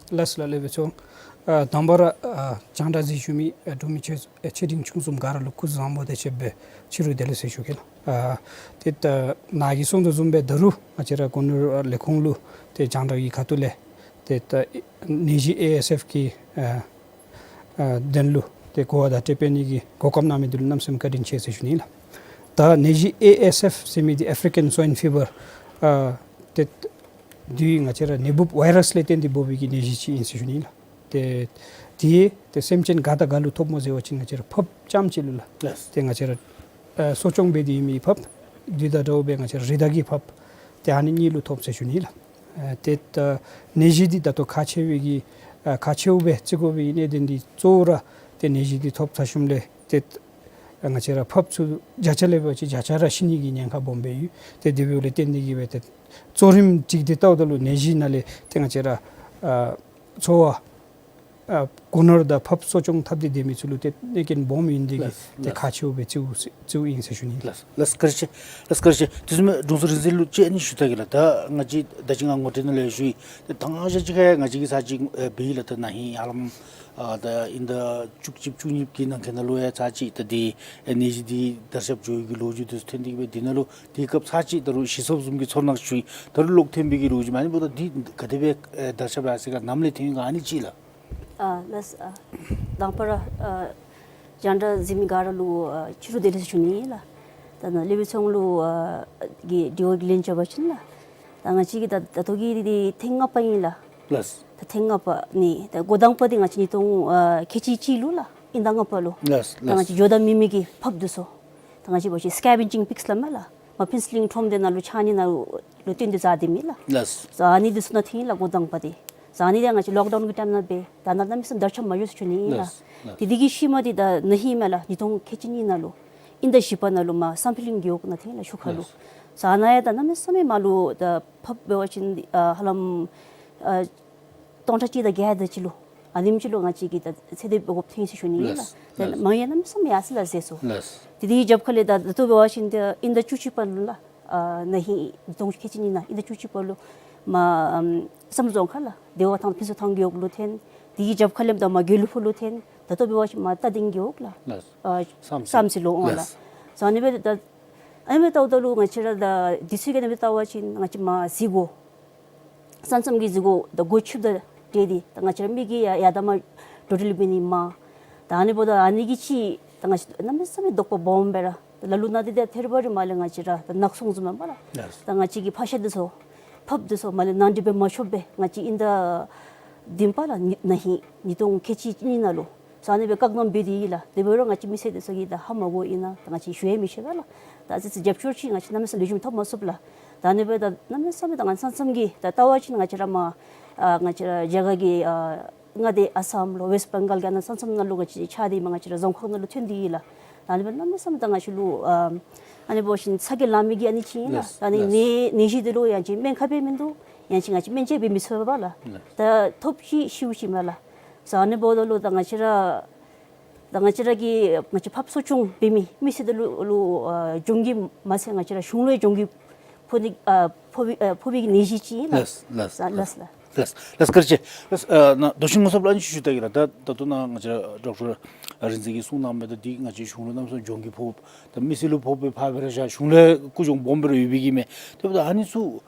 ལགས། ཨ་ལགས་སོ་ལགས་ལེགས་པའི་ཚོགས། ཨ་དང་པ་ར་ཨ་རྒྱང་བསྒྲགས་གཟིགས་བཞུགས་མི་ཨ་འབྲུག་མི་ཆེ་ཨ་ཆེ་འབྲིང་ཆུང་གསུམ་ག་ར་ལུ་སྐུ་གཟུགས་བཟང་པོ་དང་བཅས་པའི་ཕྱི་རུ་བདེ་ལེགས་ཟེར་ཞུ་གེ་ལགས། ཨ་ཏེ་ད་ནཱ་གིས་གསུངས་དོ་བཟུམ་སྦེ་ད་རུང་ང་བཅས་ར་སྒོ་ནོར་ལས་ཁུངས་ལུ་ཏེ་རྒྱང་བསྒྲགས་ཀྱི་ཁ་ཐུག་ལས་ཏེ་ད་ནད་གཞི་ཨེ་ཨེས་ཨེཕ་གི་ཨ་ཨ་དོན་ལུ་ཏེ་གོ་བ་བརྡ་སྤྲོད་འབད་ནི་གི་གོ་སྐབས་གནང་མི་འདི་ལུ་གནམ་མེད་ས་མེད་བཀའ་དྲིན་ཆེ་ཟེར་ཞུ་ནི་ལགས། ད་ནད་གཞི་ཨེ་ཨེས་ཨེཕ་ཟེར་མི་འདི་ཨེཕ་རི་ཀན་སོའིན་ཕི་བར་ཨ་ཏེ་འདི་ང་བཅས་ར་ནད་འབུཔ་ཝའི་རཱསི་ལས་བརྟེན་ཏེ་འབོ་བའི་གི་ནད་གཞི་ཅིག་ཨིན་ཟེར་ཞུ་ནི་ལགས། ཏེ་འདི་ཏེ་སེམས་ཅན་ག་དང་ག་ལུ་ཐོབ་སྨོ་ཟེར་བ་ཅིན་ང་བཅས་ར་ཕགཔ་རྐྱངམ་ཅིག་ལུ་ལགས། ལགས། ཏེ་ང་བཅས་ར་ཨ་གསོ་སྐྱོང་འབད་དེ་ཡོད་མི་ཕགཔ་འདི་དང་འདྲཝ་སྦེ་ང་བཅས་ར་རི་དྭགས་ཀྱི་ཕགཔ་ཏེ་ཨ་ནི་གཉིས་ལུ་ཐོབ་ཟེར་ཞུ་ནི་ལགས། ཨ་ཏེ་ད་ནད་གཞི་འདི་ད་ལྟོ་ཁག་ཆེ་བའི་གི་ཨ་ཁག་ཆེཝ་སྦེ་བརྩི་དགོ་པའི་གནད་དོན་འདི་གཙོ་བོ་ར་ཏེ་ནད་གཞི་འདི་ཐོབ་ཚར་ཞིནམ་ལས་ཏེ་ང་བཅས་ར་ཕགཔ་ཚུ་བརྒྱ་ཆ་ལས་འབད་བ་ཅིན་བརྒྱ་ཆ་ར་ཤི་ནི་གི་ཉེན་ཁ་སྦོམ་སྦེ་ཡོད། ཏེ་དེ་འབདཝ་ལས་བརྟེན་ཏེ་གིས་སྦེ་ཏེ་གཙོ་རིམ་ཅིག་འདི་བལྟཝ་ད་ལུ་ནད་གཞི་ནང་ལས་ཏེ་ང་བཅས་ར་ཨ་འཚོ་བ་ཨ་སྒོ་ནོར་དང་ཕགཔ་གསོ་སྐྱོང་འཐབ་སྟེ་སྡོད་མི་ཚུ་ལུ་ཏེ་གནོད་རྐྱེན་སྦོམ་ཨིན་ཏེ་གིས་ལགས་ཏེ་ལགས། ཁག་ཆེཝ་སྦེ་བརྩིཝ་བརྩིཝ་ཨིན་ཟེར་ཞུ་ནི་ལགས། ལགས་ལགས་བཀའ་དྲིན་ཆེ། ལགས་བཀའ་དྲིན་ཆེ། དེ་བཟུམ་སྦེ་དྲུང་འཚོ་རིག་འཛིན་ལུ་ཅིག་ཨ་ནི་ཞུ་ད་གེ་ལགས། ད་ང་བཅས་ད་ཅི་ང་ངོ་སྤྲོད་ནང་ལས་ཞུ་ཡི། ད་དང་ཞག་ཅིག་ཁར་ང་བཅས་ཀྱིས་ཚར་ཅིག་ཨེ་འབད་ཡི་ལགས། ད་ན་ཧིང་ཧ་ལམ་ཨ་ད་ཨིན་ཟླ་བཅུ་གཅིག་བཅུ་གཉིས་ཀྱི་ནང་འཁོད་ནང་ལུ་ཡང་ཚར་ཅིག་ད་འདི་ཨེ་ནད་གཞི་འདི་དར་ཁྱབ་འགྱོ་ཡི་གི་ལོ་རྒྱུས་འདི་ཚུ་ཐོན་ཏེ་གིས་སྦེ་འདི་ནང་ལུ་དེའི་སྐབས་ཚར་ཅིག་ད་རུང་ཞི་སོངམ་བཟུམ་གྱི་ཚོར་སྣང་བྱུང་ཡི། ད་རུང་ལོག་ཐོན་པའི་གི་ལོ་རྒྱུས་མས། ཨ་ནི་འབདཝ་ད་འདི་ག་དེ་སྦེ་ཨེ་དར་ཁྱབ་ཡར་སོ་ཡི་ག་ནམ་ལས་ཐོན་ཡི་ག་ཨ་ནི་ཅིག་ལགས། ཨ་ལགས། ཨ་དང་པ་ར་ཨ་རྒྱང་བསྒྲགས་གཟིགས་མི་ག་ར་ལུ་ཨ་ཕྱི་རུ་བདེ་ལེགས་ཞུ་ནི་ལགས། ད་ནཱ་ལེགས་པའི་ཚོགས་ལུ་ཨ་གི་དྲི་བ་གི་ལན་རྐྱབ་པ་ཅིན་ལགས། ད་ང་བཅས་ཀྱིས་ད་ད་ལྟོ་གི་འདི་ཐེངས་ལྔ་པ་ཨིན་ལགས། ལགས། ད་ཐེངས་ལྔ་པ་ནི་ད་འགོ་དང་པ་འདི་ང་བཅས་ཉིས་སྟོང་ཨ་ཁལ་གཅིག་གཅིག་ལུ་ལགས། ཨིན་ཟླ་ལྔ་པ་ལུ། ལགས་ད་ང་བཅས་ལགས། འགྱོ་དང་མི་མེད་ཀྱི་ཕགཔ་འདི་ཚུ་ད་ང་བཅས་འབད་བ་ཅིན་སི་ཀེ་བེན་ཇིང་པིགསི་སླབ་མས་ལགས། མ་ཕུན་ཚོགས་གླིང་ཁྲོམ་སྡེ་ནང་ལུ་ཆགས་ནི་ནང་ལུ་བཏོན་ཏེ་བཟའ་སྡོད་མི་ལགས། ལགས། བཟའ་ནི་འདི་ཚུ་ནང་ཐོན་ཡི་ལགས། འགོ་དང་པ་འདི་བཟའ་ནི་འདི་ང་བཅས་ལོག་ཌའུན་གྱི་ཊའིམ་ནང་སྦེ་ད་ནཱ་གནམ་མེད་ས་མེད་དར་ཁྱབ་མ་འགྱོ་ཟེར་ཞུ་ནི་ལགས། ལགས་ལགས། དེ་དེ་གི་ཤུལ་མ་འདི་ད་ན་ཧིང་མས་ལགས། ཉིས་སྟོང་ཁལ་གཅིག་གཉིས་ནང་ལུ་ཨིན་ཟླ་བཞི་པ་ནང་ལུ་མར་སམ་ཕི་གླིང་རྒེད་འོག་ནང་ཐོན་ཡི་ལགས། ཤུ་ཁ་ལུ། ལགས། བཟའ་ནི་ཡང་ད་གནམ་མེད་ས་མེད་མར་ལུ་ད་ཕགཔ་འབད་བ་ཅིན་ཨ་ཧ་ལམ་ཨ་སྟོང་ཕྲག་གཅིག་དང་བརྒྱད་དེ་ཅིག་ལུ་ཨ་ནེམ་ཅིག་ལུ་ང་བཅས་ཀྱིས་ད་ཚེ་འདས་འབད་དགོཔ་ཐོན་ཡི་ཟེར་ཞུ་ནི་ལགས། ལགས་ད་ལགས། མང་ཡང་གནམ་མེད་ས་མེད་ཡར་སོ་ཡི་ལགས་ཟེར་སོ། ལགས། དེ་དེ་གི་རྒྱབ་ཁ་ལས་ད་ད་ལྟོ་འབད་བ་ཅིན་ད་ཨིན་ཟླ་བཅུ་གཅིག་པ་ལུ་ལགས། ཨ་ན་ཧིང་ཉིས་སྟོང་ཁལ་གཅིག་གཉིས་ནང་ཨིན་ཟླ་བཅུ་གཅིག་པ་ལུ་མར་ཨམ་བསམ་གྲུབ་རྫོང་ཁག་ལགས། བདེ་བ་ཐང་ཕུན་ཚོགས་ཐང་རྒེད་འོག་ལུ་ཐོན། དེ་གི་རྒྱབ་ཁ་ལས་ད་མར་དགེ་ལུགས་ཕུག་ལུ་ཐོན། ད་ལྟོ་འབད་བ་ཅིན་མར་རྟ་སྡིང་རྒེད་འོག་ལགས། ལགས། ཨ་བསམ་བསམ་རྩེ་ལུ་འོང་ལགས། ལགས། བཟའ་ནི་འབད་ད་ཨ་ནི་སྦེ་བལྟཝ་ད་ལུ་ང་བཅས་ར་ད་དུས་ཚོད་ཀྱི་ཨ་ནི་སྦེ་བལྟ་བ་ཅིན་ང་བཅས་མར་གཟིགས་སྒོ་ས་མཚམས་ཀྱི་གཟིགས་སྒོ་ད་སྒོ་ཕྱེཝ་ད་རེས་འདི་ད་ང་བཅས་ར་མི་གིས་ཡར་ཡར་དང་མར་འགྲོ་འགྲུལ་འབད་ནི་མང་། ད་ཨ་ནི་འབདཝ་ད་ཨ་ནི་གིས་ཅིག་ད་ང་བཅས་གནམ་མེད་ས་མེད་དོགས་པ་སྦོམ་སྦེ་ར་ད་ལ་ལུ་ནང་འདི་ད་ཐེར་པ་རེ་མར་ལས་ང་བཅས་ར་ད་ནག་ཚོང་བཟུམ་མས་པ་ལགས། ལགས། ད་ང་བཅས་ཀྱི་ཕག་ཤ་འདི་ཚུ་ཕགཔ་འདི་ཚུ་མར་ལས་ནང་འདྲེན་འབད་མ་ཆོགཔ་སྦེ་ང་བཅས་ཨིན་ཟླ་བདུན་པ་ལགས། ན་ཧིང་ཉིས་སྟོང་ཁལ་གཅིག་གཉིས་ནང་ལུ་ས་ཨ་ནི་སྦེ་བཀག་སྡོམ་འབད་དེ་ཡོད་ལགས། དེ་འབད་རུང་ང་བཅས་མི་སེར་འདི་ཚུ་གིས་ད་ཧ་མ་གོ་ཨིན་ན་ད་ང་བཅས་ཞུ་ཡང་མི་ཤེས་པས་ལགས། ད་ཨ་ཙི་ཙི་རྒྱབ་སྐྱོར་ཅིག་ང་བཅས་གནམ་མེད་ས་མེད་ལེགས་ཤོམ་ཐོབ་མ་ཚུགས་ལགས། ད་ཨ་ནི་སྦེ་ད་གནམ་མེད་ས་མེད་ད་ང་ས་མཚམས་ཀྱི་ད་བལྟ་བ་ཅིན་ང་བཅས་ར་མར་ཨ་ང་བཅས་ར་རྒྱ་གར་གྱི་ཨ་མངའ་སྡེ་ཨ་སམ་ལོ་ཝེསཊ་བེང་གཱལ་གྱི་ཨ་ནཱ་ས་མཚམས་ནང་ལུ་ང་བཅས་ཆགས་ཏེ་མར་ང་བཅས་ར་རྫོང་ཁག་ནང་ལུ་ཐོན་ཏེ་ཡོད་ལགས། ད་ཨ་ནི་སྦེ་གནམ་མེད་ས་མེད་ད་ང་བཅས་ལུ་ཨ་ཨ་ནི་འབད་བ་ཅིན་ཚ་གྱང་ལང་མི་གི་ཨ་ནི་ཅིག་ཨིན་ལགས། ལགས་ད་ཨ་ནི་ལགས། ནད་ནད་གཞི་འདི་ལུ་ཡང་ཅིན་སྨན་ཁབ་སྦེ་མིན་འདུག། ཡང་ཅིན་ང་བཅས་སྨན་བཅོས་འབད་མི་ཚུགས་པས་ལགས། ལགས། ད་ཐོབ་ཅི་ཤིཝ་ཅིག་མས་ལགས། ཟེར་ཨ་ནི་འབདཝ་ད་ལུ་ད་ང་བཅས་ར་ད་ང་བཅས་ར་གི་ང་བཅས་ཕགཔ་གསོ་སྐྱོང་འབད་མི་མི་སེར་འདི་ལུ་ལུ་ཨ་གྱོང་གུད་མ་ཚད་ང་བཅས་ར་གཞུང་ལུ་ཡང་གྱོང་གུད་ཕོག་ནི་ཨ་ཕོག་པའི་ཨ་ཕོག་པའི་གི་ནད་གཞི་ཅིག་ཨིན་ལགས། ལགས་ལགས། ལགས་ལགས། ལགས་ལགས། བཀའ་དྲིན་ཆེ། ལགས་ཨ་ནཱ་རྡོ་རྗེ་ངོ་ཚབ་ལགས་ཨ་ནི་ཅིག་ཞུ་ད་གེ་ལགས། ད་ད་ལྟོ་ནཱ་ང་བཅས་ར་ཌོག་ཊར་རིག་འཛིན་གྱིས་གསུང་གནང་མི་ད་འདི་ང་བཅས་གཞུང་ལུ་གནམ་མེད་ས་མེད་གྱོང་གུད་ཕོག་ད་མི་སེར་ལུ་ཕོག་པའི་ཕར་སྦེ་ར་བཞག། གཞུང་ལུ་ཡང་ཀུན་སྤྱོད་སྦོམ་སྦེ་ར་ཡོད་པའི་གི་མས། དེ་འབདཝ་ད་ཨ་ནི་ཚུ་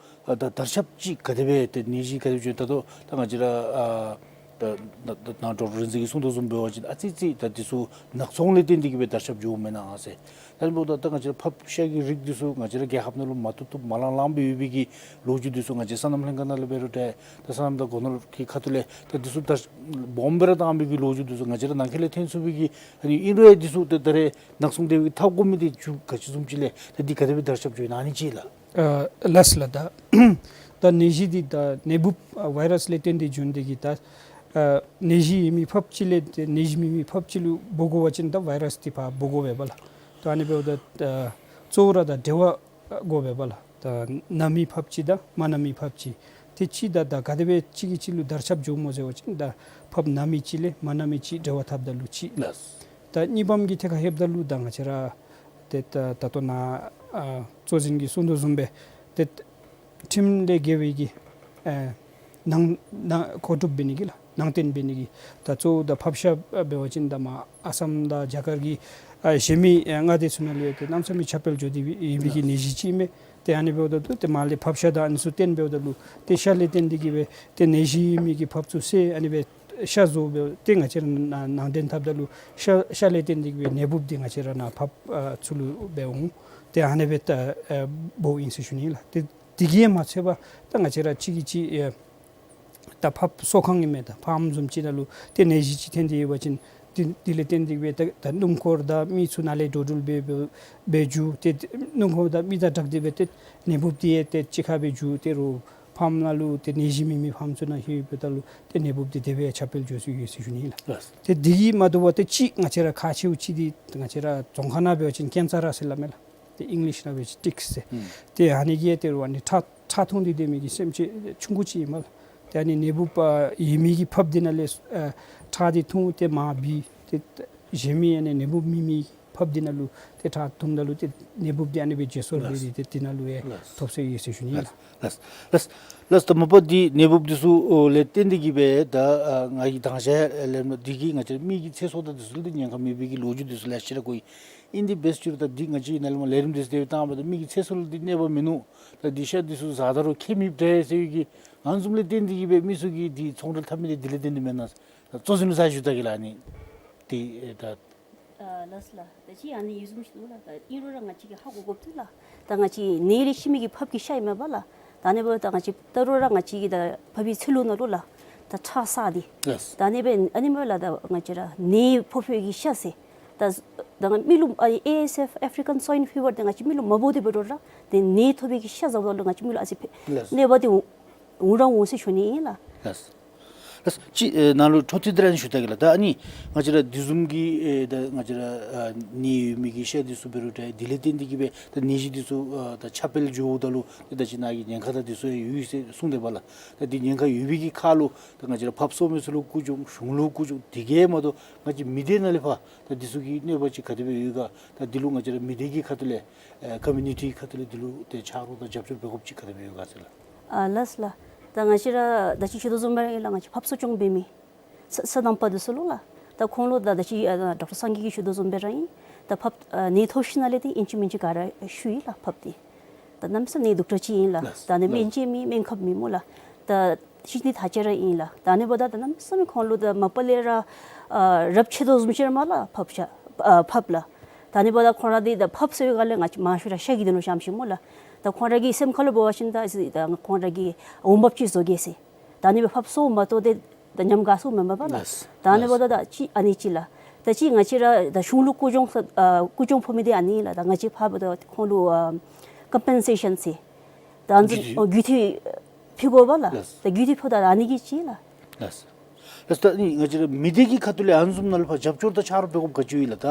ཨ་ད་དར་ཁྱབ་ཅིག་ག་དེ་སྦེ་ཏེ་ནད་གཞི་ག་དེ་སྦེ་བྱུང་ད་ལྟོ་ད་ང་བཅས་ར་ཨ་ད་ད་ད་ནཱ་ཌོག་ཊར་རིག་འཛིན་གྱིས་གསུང་དོ་བཟུམ་འབད་བ་ཅིན་ཨ་ཙི་ཙི་ད་འདི་ཚུ་ནག་ཚོང་ལས་བརྟེན་ཏེ་གི་སྦེ་དར་ཁྱབ་འགྱོཝ་མེན་ན་ཟེར། ད་ཨ་ནི་འབདཝ་ད་ད་ང་བཅས་ར་ཕགཔ་ཤ་གི་རིགས་འདི་ཚུ་ང་བཅས་ར་རྒྱལ་ཁབ་ནང་ལུ་མ་བཏུབ་བཏུབ་མ་ལང་ལང་སྦེ་ཡོད་པའི་གི་ལོ་རྒྱུས་འདི་ཚུ་ང་བཅས་སོ་ནམ་ལྷན་ཁག་ནང་ལས་འབད་རུང་འདྲ་ད་སོ་ནམ་དང་སྒོ་ནོར་གྱི་ཁ་ཐུག་ལས་ད་འདི་ཚུ་ད་སྦོམ་སྦེ་ར་བཏང་བའི་གི་ལོ་རྒྱུས་འདི་ཚུ་ང་བཅས་ར་ནང་འཁོད་ལས་ཐོན་ཚུགས་པའི་གི་ཨ་ནི་ཨིན་རུང་ཡང་འདི་ཚུ་ད་ད་རེས་ནག་ཚོང་སྡེ་བའི་ཐབས་དགོ་མི་འདི་ཚུ་ག་ཅི་བཟུམ་ཅིག་ལས་ད་འདི་ག་དེ་སྦེ་དར་ཁྱབ་འགྱོ་ཡི་ན་ཨ་ནི་ཅིག་ལགས། ཨ་ལགས་ལགས། ད་ད་ནད་གཞི་འདི་ད་ནད་འབུཔ་ཨ་ཝའི་རཱསི་ལས་བརྟེན་ཏེ་བྱུང་སྟེ་གི་ད་ཨ་ནད་གཞི་ཡོད་མི་ཕགཔ་ཅིག་ལས་ཏེ་ནད་གཞི་མེད་མི་ཕགཔ་ཅིག་ལུ་འབོ་དགོ་པ་ཅིན་ད་ཝའི་རཱསི་འདི་ཕར་འབོ་དགོ་པས་པ་ལགས། ད་ཨ་ནི་འབདཝ་ད་ད་གཙོ་བོ་ར་ད་འབྲེལ་བ་དགོ་པས་པ་ལགས། ད་ན་མི་ཕགཔ་ཅིག་དང་མ་ན་མི་ཕགཔ་ཅིག་ཏེ་གཅིག་ད་ད་ག་དེ་སྦེ་གཅིག་གིས་གཅིག་ལུ་དར་ཁྱབ་འགྱོཝ་སྨོ་ཟེར་བ་ཅིན་ད་ཕགཔ་ན་མི་ཅིག་ལས་མ་ན་མི་ཅིག་འབྲེལ་བ་འཐབ་ད་ལུ་གཅིག། ལགས། ད་གཉིས་པམ་གྱི་ཐད་ཁར་ལྷོདཔ་ད་ལུ་ད་ང་བཅས་ར་ཏེ་ད་ད་ལྟོ་ནཱ་ཨ་གཙོ་འཛིན་གྱིས་གསུང་དོ་བཟུམ་སྦེ་ཏེ་ཁྲིམས་ལས་འགལ་བའི་གི་ཨེ་ནང་ནང་མཁོ་སྒྲུབ་འབད་ནི་གི་ལགས། ནང་རྟེན་འབད་ནི་གི་ད་གཙོ་བོ་ད་ཕགཔ་ཤ་འབད་བ་ཅིན་ད་མར་ཨ་སམ་དང་རྒྱ་གར་གྱི་ཨ་གཞན་མི་ཨེ་མངའ་སྡེ་ཚུ་ནང་ལུ་ཡང་ཏེ་གནམ་མེད་ས་མེད་ཁྱབ་སྤེལ་འགྱོ་སྟེ་ཡོད་པའི་གི་ནད་གཞི་ཅིག་མས། ཏེ་ཨ་ནི་འབདཝ་ད་ལུ་ཏེ་མར་ལས་ཕགཔ་ཤ་དང་ཨ་ནི་ཚུ་བཏོན་འབདཝ་ད་ལུ་ཏེ་ཤ་ལས་བརྟེན་ཏེ་གི་སྦེ་ཏེ་ནད་གཞི་ཡོད་མི་གི་ཕགཔ་ཚུ་བསད་ཨ་ནི་སྦེ་ཤ་བཟོ་སྦེ་ཏེ་ང་བཅས་ར་ནང་ནང་རྟེན་འཐབ་ད་ལུ་ཤ་ཤ་ལས་བརྟེན་ཏེ་གི་སྦེ་ནད་འབུཔ་འདི་ང་བཅས་ར་ནཱ་ཕགཔ་ཨ་ཚུ་ལུ་འབད་འོང་། ཏེ་ཨ་ནི་སྦེ་ད་ཨ་འབོཝ་ཨིན་ཟེར་ཞུ་ནི་ལགས། ཏེ་དེ་གིས་མ་ཚད་པར་ད་ང་བཅས་ར་གཅིག་གིས་གཅིག་ཨེ་ད་ཕགཔ་གསོ་ཁང་ཨིན་མས། ད་ཕཱམ་བཟུམ་ཅིག་ནང་ལུ་ཏེ་ནད་གཞི་ཅིག་ཐོན་ཏེ་ཡོད་པ་ཅིན་དེ་དེ་ལས་བརྟེན་ཏེ་སྦེ་ད་ད་སྣུམ་འཁོར་དང་མི་ཚུ་ནཱ་ལས་འགྲོ་འགྲུལ་འབད་འབད་འབད་འགྱོ། ཏེ་སྣུམ་འཁོར་དང་མི་དང་སྦྲགས་ཏེ་སྦེ་ཏེ་ནད་འབུཔ་འདི་ཡང་ཏེ་གཅིག་ཁར་སྦེ་འགྱོ། ཏེ་རོགས་ཕཱམ་ནང་ལུ་ཏེ་ནད་གཞི་མེད་མི་ཕཱམ་ཚུ་ནང་ལྷོདཔ་ད་ལུ་ཏེ་ནད་འབུཔ་འདི་དེ་སྦེ་ཁྱབ་སྤེལ་འགྱོ་སྲོལ་ཡོད་ཟེར་ཞུ་ནི་ལགས། ལགས། ཏེ་དེ་གིས་མ་དོ་བར་ཏེ་གཅིག་ང་བཅས་ར་ཁག་ཆེཝ་ཅིག་འདི་ང་བཅས་ར་རྫོང་ཁ་ནང་འབད་བ་ཅིན་ཀེན་ས་ར་ཟེར་སླབ་མས་ལགས། ཏེ་ཨིང་ལིཤ་ནང་འབད་བ་ཅིན་ཊིཀསི་ཟེར། ཨུམ། ཏེ་ཨ་ནི་གིས་ཏེ་རོགས་ཨ་ནི་ཁྲག་ཁྲག་འཐུང་སྟེ་སྡོད་མི་གི་སེམས་ཅན་ཆུང་ཀུ་ཅིག་ཨིན་མས་ལགས། ཏེ་ཨ་ནི་ནད་འབུཔ་ཨ་ཡོད་མི་གི་ཕགཔ་འདི་ནང་ལས་ཨ་ཁྲག་འདི་འཐུང་སྟེ་མར་བུད། ཏེ་གཞན་མི་ཨ་ནི་ནད་འབུཔ་མེད་མི་ཕགཔ་འདི་ནང་ལུ་ཏེ་ཁྲག་འཐུངམ་ད་ལུ་ཏེ་ནད་འབུཔ་འདི་ཨ་ནི་སྦེ་བརྗེ་སོར་འབད་དེ་ཏེ་འདི་ནང་ལུ་ཡང་ཐོབ་སྲོལ་ཡོད་ཟེར་ཞུ་ནི་ལགས། ལགས་ལགས། ལགས་ད་མ་པ་འདི་ནད་འབུཔ་འདི་ཚུ་ལས་བརྟེན་ཏེ་གི་སྦེ་ད་ཨ་ང་གིས་དང་ཞག་ལས་མ་འདི་གིས་ང་བཅས་མི་གི་ཚེ་སྲོག་དང་འདི་ཚུ་ལུ་ཏེ་ཉེན་ཁ་མེད་པའི་གི་ལོ་རྒྱུས་འདི་ཚུ་ལེ་ཤ་ར་གོ་ཡི། ཨིན་དེ་འབད་རུང་ད་འདི་ང་བཅས་ནཱ་ལས་མར་ལས་རིམ་འདི་ཚུ་དེ་སྦེ་བཏང་བ་ད་མི་གི་ཚེ་སྲོག་ལུ་འདི་གནོད་པ་མིན་ནུག། ད་འདི་ཤ་འདི་ཚུ་བཟའ་ད་རུང་ཁྱད་མེདཔ་འདྲས་ཟེར་བའི་གི་ཨ་ནི་བཟུམ་ལས་བརྟེན་ཏེ་གི་སྦེ་མི་ཚུ་གིས་འདི་ཚོང་འབྲེལ་འཐབ་མི་འདི་འདི་ལས་བརྟེན་ཏེ་མེན་ན་ཟེར། ད་གཙོ་འཛིན་ལུ་ཞུ་ད་གེ་ལགས། ཨ་ནི་འདི་ད་ཨ་ལགས་ལགས། ད་ཅི་ཨ་ནི་ཡོད་བཟུམ་ཅིག་འདུག་ལགས། ད་ཨིན་རུང་ར་ང་བཅས་ཀྱིས་ཧ་གོ་དགོཔ་འདུག་ལགས། ད་ང་བཅས་ནད་ལས་ཤི་མི་གི་ཕགཔ་གི་ཤ་ཨིན་མས་པ་ལགས། ད་ཨ་ནི་འབདཝ་ད་ང་བཅས་ད་རུང་ར་ང་བཅས་ཀྱི་ད་ཕགཔ་གི་ཚིལ་ལུ་ནང་ལུ་ལགས། ད་ཁྲག་བསགས་ཏེ། ལགས། ད་ཨ་ནི་སྦེ་ཨ་ནི་སྨོ་ལགས། ད་ང་བཅས་ར་ནད་ཕོག་ཕོག་གི་ཤ་ཟེར། ད་ད་མི་ལུ་ཨ་ཨེ་ཨེསི་ཨེཕ་ཨེཕ་རི་ཀན་སུའིན་ཕི་བར་འདི་ང་བཅས་མི་ལུ་མ་འབོ་སྟེ་འབད་རུང་ར་ཏེ་ནད་ཐོབ་པའི་གི་ཤ་བཟའཝ་ད་ལུ་ང་བཅས་མི་ལུ་ཨ་ཙི་ཕན་ལགས། གནོད་པ་འདི་འོང་ར་འོང་ཟེར་ཞུ་ནི་ཨིན་ལགས། ལགས། ལགས། ཅིག་ཨེ་ནཱ་ལུ་འཕྲོ་མཐུད་དེ་ར་ཞུ་ད་གེ་ལགས། ད་ཨ་ནི་ང་བཅས་ར་འདི་བཟུམ་གྱི་ཨེ་ད་ང་བཅས་ར་ཨ་ནད་ཡོད་མི་གི་ཤ་འདི་ཚུ་འབད་རུང་འདྲ་འདི་ལས་བརྟེན་ཏེ་གི་སྦེ་ད་ནད་གཞི་འདི་ཚུ་ཨ་ད་ཁྱབ་སྤེལ་འགྱོཝ་ད་ལུ་ཏེ་ད་ཅི་ནཱ་གིས་ཉེན་ཁ་དང་འདི་ཚུ་ཡང་ཡོད་ཟེར་གསུངས་ཏེ་པ་ལགས། ད་འདི་ཉེན་ཁ་ཡོད་པའི་གི་ཁར་ལུ་ད་ང་བཅས་ར་ཕགཔ་གསོ་མི་ཚུ་ལུ་ཀུན་སྤྱོད་གཞུང་ལུ་ཀུན་སྤྱོད་དེ་གིས་མ་གཏོགས་ང་བཅས་མི་སྡེ་ནང་ལས་ཕར་ད་འདི་ཚུ་གི་གནོད་པ་ཅིག་ག་དེ་སྦེ་ཡོད་ག། ད་འདི་ལུ་ང་བཅས་ར་མི་སྡེ་གི་ཁ་ཐུག་ལས་ཨེ་ཀོ་མིའུ་ནི་ཊི་ཁ་ཐུག་ལས་འདི་ལུ་ཏེ་ཕྱག་རོགས་དང་རྒྱབ་སྐྱོར་འབད་དགོཔ་ཅིག་ག་དེ་སྦེ་ཡོད་ག་ཟེར་ལགས། ཨ་ལགས་ལགས། ད་ང་བཅས་ར་ད་ཅི་ཞུ་དོ་བཟུམ་སྦེ་ར་ཨིན་ལགས། ང་བཅས་ཕགཔ་གསོ་སྐྱོང་འབད་མི་ས་སོ་ནམ་པ་འདི་ཚུ་ལུ་ལགས། ད་ཁོང་ལུ་ད་ད་ཅི་ཨ་ཌོག་ཊར་སངས་རྒྱས་ཀྱིས་ཞུ་དོ་བཟུམ་སྦེ་ར་ཨིན། ད་ཕགཔ་ཨ་ནད་ཐོབ་ཞིནམ་ལས་ཏེ་ཨིན་ཅི་མིན་ཅི་ག་ར་ཤི་ཡི་ལགས་ཕགཔ་འདི། ད་གནམ་མེད་ས་མེད་ནད་སྡུག་དྲགས་ཅིག་ཨིན་ལགས། ལགས། ད་ནི་ལགས། སྨན་ཅིག་མེད། སྨན་ཁབ་མེད་སྨོ་ལགས། ད་ཤི་ནི་ཐག་ཆོད་ར་ཨིན་ལགས། ད་ཨ་ནི་འབདཝ་ད་ད་གནམ་མེད་ས་མེད་ཁོང་ལུ་ད་མ་པ་ལས་ར་ཨ་རབས་ཆད་དོ་བཟུམ་ཅིག་ར་མས་ལགས་ཕགཔ་ཤ་ཨ་ཕགཔ་ལགས། ད་ཨ་ནི་འབདཝ་ད་ཁོང་ར་འདི་ད་ཕགཔ་གསོ་བའི་སྒང་ལས་ང་བཅས་མང་ཤོས་ར་ཤ་གི་དོན་ལུ་བཤམས་ཅི་སྨོ་ལགས། ད་ཁོང་ར་གི་སེམས་ཁར་ལུ་འབད་བ་ཅིན་ད་ཨ་ཙི་ད་ཁོང་ར་གི་འོང་འབབ་ཅིག་བཟོ་གེ་ཟེར། ད་ཨ་ནི་སྦེ་ཕགཔ་གསོཝ་མ་གཏོགས་ཏེ་ད་ཉམས་དགའ་སོང་མེན་པ་ལགས། ལགས། ད་ཨ་ནི་འབདཝ་ད་ད་ཅི་ཨ་ནི་ཅིག་ལགས། ད་ཅི་ང་བཅས་ར་ད་གཞུང་ལུ་ཀུན་སྤྱོད་ཨ་ཀུན་སྤྱོད་ཕོག་མི་འདི་ཨ་ནི་ལགས། ད་ང་བཅས་ཕར་འབདཝ་ད་ཁོང་ལུ་ཨ་ཀམ་པེན་སེ་ཤཱན་ཟེར་ད་ཨ་ནི་རྒུད་འཐུས་ཨ་རྒུད་འཐུས་ཕུལ་དགོ་པ་ལགས། ལགས། ད་རྒུད་འཐུས་ཕུལཝ་ད་ཨ་ནི་གིས་ཅིག་ལགས། ལགས། ལགས། ད་ནི་ང་བཅས་ར་མི་སྡེ་གི་ཁ་ཐུག་ལས་ཨ་ནི་བཟུམ་ནང་ལུ་ཕར་རྒྱབ་སྐྱོར་དང་ཆ་རོགས་འབད་དགོཔ་ག་ཅི་ཡོད་ལགས། ད་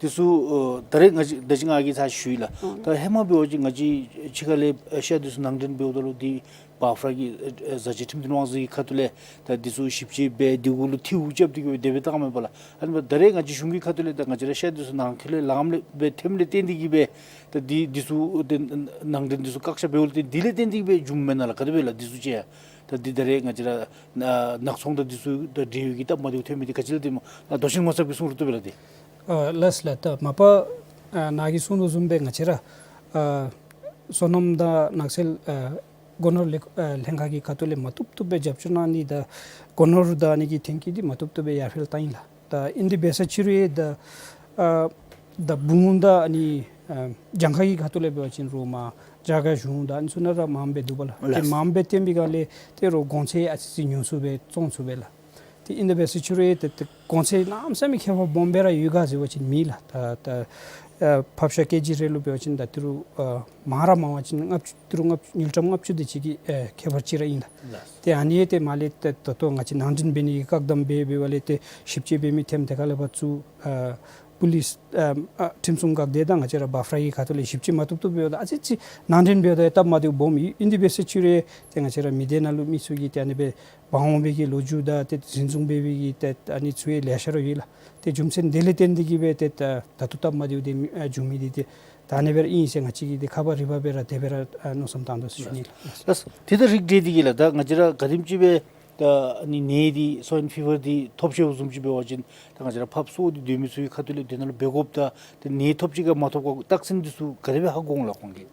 འདི་ཚུ་ཨ་ད་རེས་ང་བཅས་ད་ཅི་ང་གིས་ཚར་ཞུ་ཡི་ལགས། ད་ཧེ་མ་འབད་བ་ཅིན་ང་བཅས་ཕྱི་ཁ་ལས་ཨེ་ཤ་འདི་ཚུ་ནང་འདྲེན་འབདཝ་ད་ལུ་འདི་བཱ་ཧྥ་ར་གི་ཨེ་བཟའ་བཅའ་ཁྲིམས་དང་དབང་འཛིན་གྱི་ཁ་ཐུག་ལས་ད་འདི་ཚུ་ཞིབ་དཔྱད་འབད་འདི་གུ་ལུ་ཐིའུ་རྐྱབ་སྟེ་གིས་སྦེ་དེ་སྦེ་བཏང་མས་པ་ལགས། ཨ་ནི་ད་རེས་ང་བཅས་གཞུང་གི་ཁ་ཐུག་ལས་ད་ང་བཅས་ར་ཤ་འདི་ཚུ་ནང་འཁོད་ལས་ལངམ་ལས་སྦེ་ཐོནམ་ལས་བརྟེན་ཏེ་གིས་སྦེ་ད་འདི་འདི་ཚུ་ཏེ་ནང་འདྲེན་འདི་ཚུ་བཀག་ཆ་འབདཝ་ལས་བརྟེན་འདི་ལས་བརྟེན་ཏེ་གིས་སྦེ་བྱུངམ་མེན་ན་ལགས། ག་དེ་སྦེ་ལགས་འདི་ཚུ་ཅིག་ཡང་ད་འདི་ད་རེས་ང་བཅས་ར་ཨ་ནག་ཚོང་དང་འདི་ཚུ་དང་འབྲེལ་བའི་གི་སྟབས་མ་བདེཝ་ཐོན་མི་འདི་ག་ཅི་ལགས། ཏེ་མ་ཨ་མདོ་ཆེན་ངོ་མཚར་གྱིས་གསུང་རུང་བཏུབ་པས་ལགས་ཏེ། ཨ་ལགས་ལགས། ད་མ་པ་ཨ་ནཱ་གིས་གསུང་དོ་བཟུམ་སྦེ་ང་བཅས་ར་ཨ་སོ་ནམ་དང་ནགས་ཚལ་ཨ་སྒོ་ནོར་ལྷན་ཨ་ལྷན་ཁག་གི་ཁ་ཐུག་ལས་མ་བཏུབ་བཏུབ་སྦེ་རྒྱབ་སྐྱོར་གནང་ནི་དང་སྒོ་ནོར་དང་ཨ་ནི་གི་ཐོན་སྐྱེད་འདི་མ་བཏུབ་བཏུབ་སྦེ་ཡར་འཕེལ་བཏང་ཡི་ལགས། ད་ཨིན་དེ་འབད་ས་ཅིག་རུང་ཡང་ད་ཨ་ད་སྦུག་དང་ཨ་ནི་ཨ་གྱངས་ཁ་གི་ཁ་ཐུག་ལས་འབད་བ་ཅིན་རོགས་མར་རྒྱ་གར་གཞུང་དང་ཨ་ནི་ཚུ་ནང་ར་མངམ་སྦེ་འདུག་པ་ལགས། ཏེ་ལགས། མངམ་སྦེ་བཏོན་པའི་སྒང་ལས་ཏེ་རོགས་གོང་ཚད་ཨ་ཙི་ཙི་ཉུང་སུ་སྦེ་བཙོང་ཚུགས་པས་ལགས། ཏེ་ཨིན་དེ་འབད་ས་ཅིག་རུང་ཡང་ཏེ་ཏེ་གོང་ཚད་གནམ་མེད་ས་མེད་ཁྱད་པར་སྦོམ་སྦེ་ར་ཡོད་ག་ཟེར་བ་ཅིན་མེད་ལགས། ད་ད་ཨ་ཕབ་ཤ་ཀེ་ཇི་རེ་ལུ་འབད་བ་ཅིན་ད་ཏི་རུ་ཨ་མང་ར་མང་བ་ཅིན་ལྔ་བཅུ་ཏི་རུ་ལྔ་བཅུ་དངུལ་ཀྲམ་ལྔ་བཅུ་དེ་ཅིག་གི་ཨེ་ཁྱད་པར་ཅིག་ར་ཨིན་ལགས། ལགས། ཏེ་ཨ་ནི་ཡང་ཏེ་མར་ལས་ཏེ་ད་ལྟོ་ང་བཅས་ནང་འདྲེན་འབད་ནི་གི་བཀག་དམ་འབད་འབད་བ་ལས་ཏེ་ཞིབ་དཔྱད་འབད་མི་ཐེམ་དེ་ཁ་ལས་ཕར་བཙུགས་ཨ་པུ་ལིསི་ཨ་ཨ་ཁྲིམས་སྲུང་འགག་སྡེ་དང་ང་བཅས་ར་བཱ་ཧྥ་ར་གི་ཁ་ཐུག་ལས་ཞིབ་དཔྱད་མ་བཏུབ་བཏུབ་འབདཝ་ད་ཨ་ཙི་ཙི་ནང་འདྲེན་འབདཝ་ད་ཡང་སྟབས་མ་བདེཝ་སྦོམ་ཡོད། ཨིན་དེ་འབད་ས་ཅིག་རུང་ཡང་ཏེ་ང་བཅས་ར་མི་སྡེ་ནང་ལུ་མི་ཚུ་གིས་ཏེ་ཨ་ནི་སྦེ་འབག་འོང་བའི་གི་ལོ་རྒྱུས་དང་ཏེ་འཛིན་བཟུང་འབད་བའི་གི་ཏེ་ཨ་ནི་ཚུ་ཡང་ལེ་ཤ་ར་ཡོད་ལགས། ཏེ་རྒྱུ་མཚན་དེ་ལས་བརྟེན་ཏེ་གིས་སྦེ་ཏེ་ད་ད་ལྟོ་སྟབས་མ་བདེཝ་དེ་ཨ་བྱུང་མི་འདི་ཏེ་ད་ཨ་ནི་སྦེ་ར་ཨིན་ཟེར་ང་བཅས་ཀྱིས་ཏེ་ཁ་པར་རི་པར་སྦེ་ར་དེ་སྦེ་ར་ཨ་མནོ་བསམ་བཏང་དོ་ཟེར་ཞུ་ནི་ལགས། ལགས། ཏེ་ད་རིགས་འགྲེ་འདི་གིས་ལགས་ད་ང་བཅས་ར་ག་དེམ་ཅིག་སྦེ་ད་ཨ་ནི་ནད་འདི་སོའིན་ཕི་བར་འདི་ཐོབ་ཤོརཝ་བཟུམ་ཅིག་འབད་བ་ཅིན་ད་ང་བཅས་ར་ཕགཔ་གསོ་སྟེ་སྡོད་མི་ཚུ་གི་ཁ་ཐུག་ལས་དེ་ནང་ལུ་འབད་དགོཔ་དང་ད་ནད་ཐོབ་ཅི་ག་མ་ཐོབ་ག་རྟགས་མཚན་འདི་ཚུ་ག་དེ་སྦེ་ཧ་གོ་འོང་ལགས་ཁོང་གིས།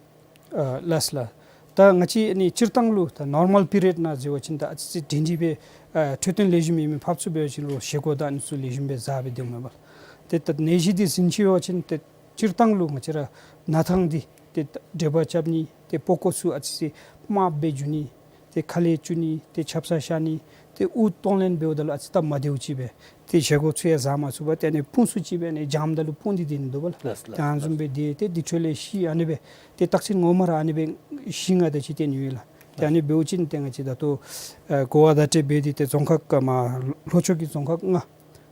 ཨ་ལགས་ལགས། ད་ང་བཅས་ཨ་ནི་སྤྱིར་བཏང་ལུ་ད་ནོར་མཱལ་པི་རི་ཡོཌ་ནང་ཟེར་བ་ཅིན་ད་ཨ་ཙི་ཙི་སྒྲིང་སྒྲི་སྦེ་ཨ་འཕྲོད་བསྟེན་ལེགས་ཤོམ་ཡོད་མི་ཕགཔ་ཚུ་འབད་བ་ཅིན་རོགས་བཞེས་སྒོ་དང་ཨ་ནི་ཚུ་ལེགས་ཤོམ་སྦེ་བཟའ་སྦེ་སྡོདཔ་མས་པ། ཏེ་ད་ནད་གཞི་འདི་ཟིན་ཅི་འབད་བ་ཅིན་ཏེ་སྤྱིར་བཏང་ལུ་ང་བཅས་ར་ན་ཐང་འདི་ཏེ་འབྲེལ་བ་རྐྱབ་ནི་ཏེ་པགས་ཀོ་ཚུ་ཨ་ཙི་ཙི་དམརཔོ་སྦེ་འགྱུར་ནི། ཏེ་ཁ་ལས་བཅུག་ནི། ཏེ་ཆབ་གསང་ཤར་ནི། ཏེ་དབུགས་གཏོང་ལེན་འབདཝ་ད་ལུ་ཨ་ཙི་སྟབས་མ་བདེཝ་ཅིག་སྦེ་ཏེ་བཞེས་སྒོ་ཚུ་ཡང་བཟའ་མ་ཚུགས་པར་ཏེ་ཨ་ནི་ཕུང་སུ་ཅིག་སྦེ་ཨ་ནི་འཇམ་ད་ལུ་ཕུང་སྟེ་སྡོད་ནི་འདུག་པ་ལགས། ལགས་ལགས། ཏེ་ཨ་ནི་བཟུམ་སྦེ་སྡོད་དེ་འདི་འཕྲོ་ལས་ཤི་ཨ་ནི་སྦེ་ཏེ་རྟགས་མཚན་ངོ་མ་ར་ཨ་ནི་སྦེ་ཤི་ང་དང་གཅིག་བསྟན་ཡོད་ལགས། ཏེ་ཨ་ནི་འབདཝ་ཅིན་ཏེ་ང་བཅས་ད་ལྟོ་ཨ་གོ་བ་བརྡ་སྤྲོད་འབད་དེ་ཏེ་རྫོང་ཁག་མར་ལྷོ་ཕྱོགས་ཀྱི་རྫོང་ཁག་ལྔ་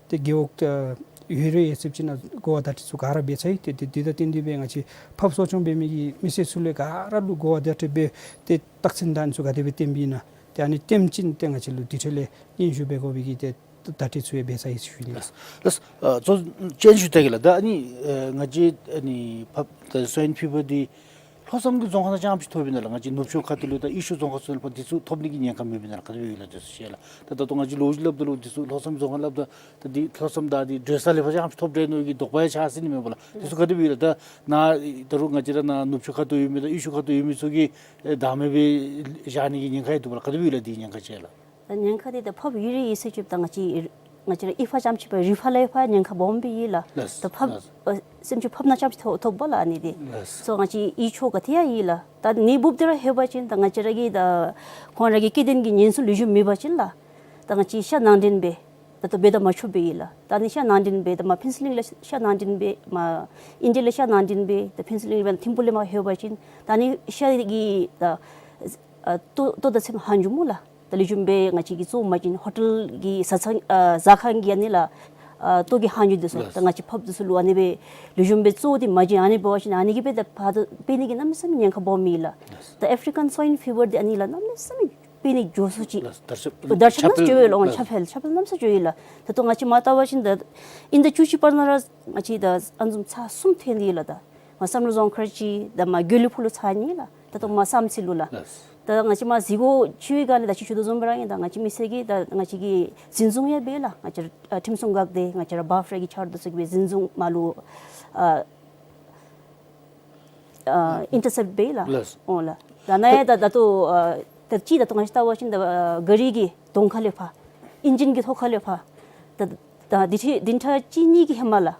ཏེ་རྒེད་འོག་ཨ་ཡོད་རེ་ཡོད་ཚད་ཅིག་ནང་གོ་བ་བརྡ་སྤྲོད་ཚུ་ག་ར་འབད་ཚར་ཡི། ཏེ་ཏེ་དེ་དང་བསྟུན་ཏེ་སྦེ་ང་བཅས་ཕགཔ་གསོ་སྐྱོང་འབད་མི་གི་མི་སེར་ཚུ་ལས་ག་ར་ལུ་གོ་བ་བརྡ་སྤྲོད་འབད་དེ་རྟགས་མཚན་དང་ཨ་ནི་ཚུ་ག་དེ་སྦེ་བསྟན་པས་ན་ཏེ་ཨ་ནི་བསྟནམ་ཅིག་ཏེ་ང་བཅས་ལུ་འདི་འཕྲོ་ལས་སྙན་ཞུ་འབད་དགོ་པའི་གི་ཏེ་བརྡ་སྤྲོད་ཚུ་ཡང་འབད་ཚར་ཡི་ཟེར་ཞུ་ནི་ལགས། ལགས། ཨ་གཙོ་སྐྱོན་ཞུ་ད་གེ་ལགས། ད་ཨ་ནི་ཨ་ང་བཅས་ཨ་ནི་ཕགཔ་ད་སོའིན་ཕི་བར་འདི་ལྷོ་མཚམས་ཀྱི་རྫོང་ཁག་ནང་རྐྱངམ་ཅིག་ཐོབ་ཨིན་ན་ལགས། ང་བཅས་ནུབ་ཕྱོགས་ཁ་ཐུག་ལུ་དང་དབུས་ཕྱོགས་རྫོང་ཁག་ཚུ་ལུ་ཕར་འདི་ཚུ་ཐོབ་ནི་གི་ཉེན་ཁ་མེད་པས་ན་ལགས། ག་དེ་སྦེ་ཡོད་ལགས་འདི་ཚུ་ཤེས་ལགས། ད་ད་ལྟོ་ང་བཅས་ལོ་རྒྱུས་སླབ་ད་ལུ་འདི་ཚུ་ལྷོ་མཚམས་རྫོང་ཁག་སླབ་ད་ད་འདི་ལྷོ་མཚམས་ད་འདི་བྲོས་ས་ལས་ཕར་རྐྱངམ་ཅིག་ཐོབ་འདྲས་མནོ་གི་དོགས་པ་ཡང་ཆགས་སྲིད་ནི་མས་པ་ལགས། འདི་ཚུ་ག་དེ་སྦེ་ཡོད་ལགས། ད་ནཱ་ད་རུང་ང་བཅས་ར་ནཱ་ནུབ་ཕྱོགས་ཁ་ཐུག་ཡོད་མི་དང་དབུས་ཕྱོགས་ཁ་ཐུག་ཡོད་མི་ཚུ་གིས་ཨེ་བདག་མེད་སྦེ་བཞག་ནི་གི་ཉེན་ཁ་ཡང་འདུག་པ་ལགས། ག་དེ་སྦེ་ཡོད་ལགས་འདི་ཉེན་ཁ་ཅིག་ལགས། ད་ཉེན་ཁ་འདི་ད་ཕགཔ་ཡོད་རེ་ཡོད་ཟེར་ཞུཝ་ད་ང་བཅས་ང་བཅས་ར་ཨི་ཕག་རྐྱངམ་ཅིག་སྦེ་རུས་ཕག་ལས་ཕར་ཉེན་ཁ་སྦོམ་སྦེ་ཡོད་ལགས། ལགས། ད་ཕགཔ་ལགས། ཨ་སེམས་ཅན་ཕགཔ་ནང་རྐྱངམ་ཅིག་ཐོབ་ཐོབ་པ་ལགས་ཨ་ནི་འདི། ལགས། སོ་ང་བཅས་ཨི་ཕྱོགས་ག་ཏེ་ཡང་ཡོད་ལགས། ད་ནི་འབུཔ་འདི་ར་ལྷོད་པ་ཅིན་ད་ང་བཅས་ར་གི་ད་ཁོང་ར་གི་སྐྱེ་ལྡན་གྱི་ཉེན་སྲུང་ལེགས་ཤོམ་མེད་པ་ཅིན་ལགས། ད་ང་བཅས་ཤ་ནང་འདྲེན་འབད་ད་ལྟོ་འབད་དང་མ་ཆོགཔ་སྦེ་ཡོད་ལགས། ད་ནི་ཤ་ནང་འདྲེན་འབད་ད་མར་ཕུན་ཚོགས་གླིང་ལས་ཤ་ནང་འདྲེན་འབད་མར་ཨིན་ཌི་ཡ་ལས་ཤ་ནང་འདྲེན་འབད་ད་ཕུན་ཚོགས་གླིང་ལས་འབད་ཐིམ་ཕུག་ལས་མར་ལྷོད་པ་ཅིན་ད་ནི་ཤ་གི་ད་ཨ་ལྟོ་ལྟོ་དང་ཚོདམ་ཧ་འགྱོཝ་སྨོ་ལགས། ད་ལེགས་ཤོམ་སྦེ་ང་བཅས་ཀྱིས་བཙོ་མ་བྱིན་ཧོ་ཊེལ་གྱི་ཟ་ཚང་ཨ་ཟ་ཁང་གི་ཨ་ནི་ལགས་ཨ་ལྟོ་གི་ཧ་འགྱོ་འདི་ཚུ་ལགས། ད་ང་བཅས་ཕགཔ་འདི་ཚུ་ལུ་ཨ་ནི་སྦེ་ལེགས་ཤོམ་སྦེ་བཙོ་སྟེ་མ་བྱིན་ཨ་ནི་འབད་བ་ཅིན་ཨ་ནི་གིས་སྦེ་ད་ཕར་ད་འཕེལ་ནི་གི་གནམ་མེད་ས་མེད་ཉེན་ཁ་སྦོམ་ཨིན་ལགས། ད་ཨེཕ་རི་ཀན་སོའིན་ཕི་བར་འདི་ཨ་ནི་ལགས་གནམ་མེད་ས་མེད་འཕེལ་ནི་མགྱོགས་སུ་ཅིག་ལགས། དར་ཁྱབ་དར་ཁྱབ་ཁྱབ་ནང་ལགས། ཅིག་ཡོད་ལགས། ཨོ་ཁྱབ་འཕེལ་ཁྱབ་འཕེལ་གནམ་མེད་ས་མེད་ཅིག་ཡོད་ལགས། ད་ལྟོ་ང་བཅས་མར་བལྟ་བ་ཅིན་ད་དབྱིན་ཟླ་བཅུ་གཅིག་བར་ན་ར་ང་བཅས་ད་ཨ་ནི་བཟུམ་ཚར་གསུམ་ཐོན་ཏེ་ཡོད་ལགས། ད་མར་བསམ་གྲུབ་རྫོང་མཁར་གཅིག་ད་མར་དགེ་ལེགས་ཕུག་ལུ་ཚར་གཉིས་ལགས། ད་ལྟོ་མར་བསམ་རྩེ་ལུ་ལགས། ལགས། ད་ང་བཅས་མར་གཟིགས་སྐོར་ཅིག་ག་ལས་ད་ཅི་ཞུ་དོ་བཟུམ་སྦེ་ར་ཨིན། ད་ང་བཅས་མི་སེར་གྱིས་ད་ང་བཅས་ཀྱིས་འཛིན་བཟུང་ཡང་འབད་ལགས། ང་བཅས་ར་ཨ་ཁྲིམས་སྲུང་འགག་སྡེ་ང་བཅས་ར་བཱ་ཧྥ་ར་གི་འཆར་དུ་ཚུད་སྦེ་འཛིན་བཟུང་མར་ལུ་ཨ་ཨ་ཨིན་ཊར་སེབཊ་འབད་ལགས། ལགས། ཨོ་ལགས། ད་ནཱ་ཡང་ད་ད་ལྟོ་ཨ་ད་ཅི་ད་ལྟོ་ང་བཅས་བལྟ་བ་ཅིན་ད་ཨ་ག་རི་གི་གདོང་ཁ་ལས་ཕར་ཨིན་ཇིན་གྱི་ཐོག་ཁ་ལས་ཕར་ད་ད་འདི་འཕྲལ་འདི་འཕྲལ་གཅིག་གཉིས་ཀྱི་ཧེ་མ་ལགས།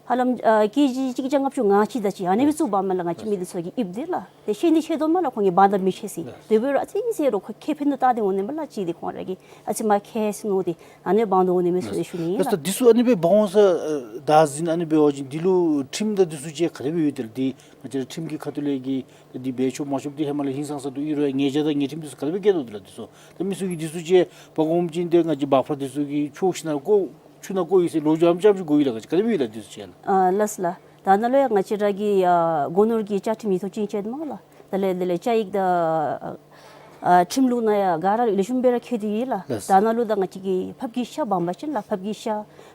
ཧ་ལམ་ཨ་ཀེ་ཇི་གཅིག་བརྒྱ་ལྔ་བཅུ་ང་གཅིག་དེ་ཅིག་ཨ་ནི་སྦེ་བཙུགས་འབག་མས་ལགས། ང་བཅས་མི་འདི་ཚུ་གི་དབྱིབས་འདི་ལགས། ཏེ་ཤེས་ནི་ཤེས་དོ་མས་ལགས། ཁོང་གིས་འབག་ད་མི་ཤེས་ཟེར། དེ་འབད་རུང་ཨ་ཙི་ཟེར་རུང་ཁོ་ཁེ་ཕན་དུ་བལྟ་སྟེ་འོང་ནི་མས་ལགས། ཅིག་འདི་ཁོང་ར་གིས་ཨ་ཙི་མ་མཁས་ཟེར་མནོ་སྟེ་ཨ་ནི་འབག་འོང་ནི་མས་ཟེར་ཞུ་ནི་ཨིན་ལགས། ད་འདི་ཚུ་ཨ་ནི་སྦེ་འབག་འོང་ས་ཨ་བདག་འཛིན་ཨ་ནི་འབད་བ་ཅིན་འདི་ལུ་ཁྲིམས་དང་འདི་ཚུ་ཅིག་ག་དེ་སྦེ་ཡོད་དེ་ལགས། འདི་ང་བཅས་ར་ཁྲིམས་ཀྱི་ཁ་ཐུག་ལས་ཀྱི་འདི་འབད་ཆོག་མ་ཆོག་འདི་ཧེ་མ་ལས་ཧིང་སངས་ས་འདུག། ཨིན་རུང་ཡང་ཉེས་བྱ་དང་ཉེས་ཁྲིམས་འདི་ཚུ་ག་དེ་སྦེ་བཀལ་དོ་དེ་ལགས། འདི་ཚུ་ད་མི་ཚུ་གིས་འདི་ཚུ་ཅིག་འབག་འོང་པ་ཅིན་ཏེ་ང་བཅས་འབག་ཕར་འདི་ཚུ་གིས་ཆོག་ཤིག་ན་བཀོ་ཆུ་ནང་བཀོ་ཡི་ཟེར་ལོ་རྒྱུས་ཨ་ཙམ་ཅིག་གོ་ཡི་ལགས། ག་དེ་སྦེ་ཡོད་ལགས་འདི་ཚུ་ཅིག་ལགས། ཨ་ལགས་སོ་ལགས། ད་ནཱ་ལུ་ཡང་ང་བཅས་ར་གི་ཨ་སྒོ་ནོར་གྱི་བཅའ་ཁྲིམས་ཡིག་ཐོག་ཅིག་བཅད་མས་ལགས། དེ་ལས་དེ་ལས་བཅའ་ཡིག་དང་ཨ་ཁྲིམས་ལུགས་ནང་ཡང་ག་ར་ལེགས་ཤོམ་སྦེ་ར་བཀོད་དེ་ཡོད་ལགས། ལགས། ད་ནཱ་ལུ་ད་ང་བཅས་ཀྱིས་ཕགཔ་གི་ཤ་འབག་འབག་ཅིན་ལགས། ཕགཔ་གི་ཤ་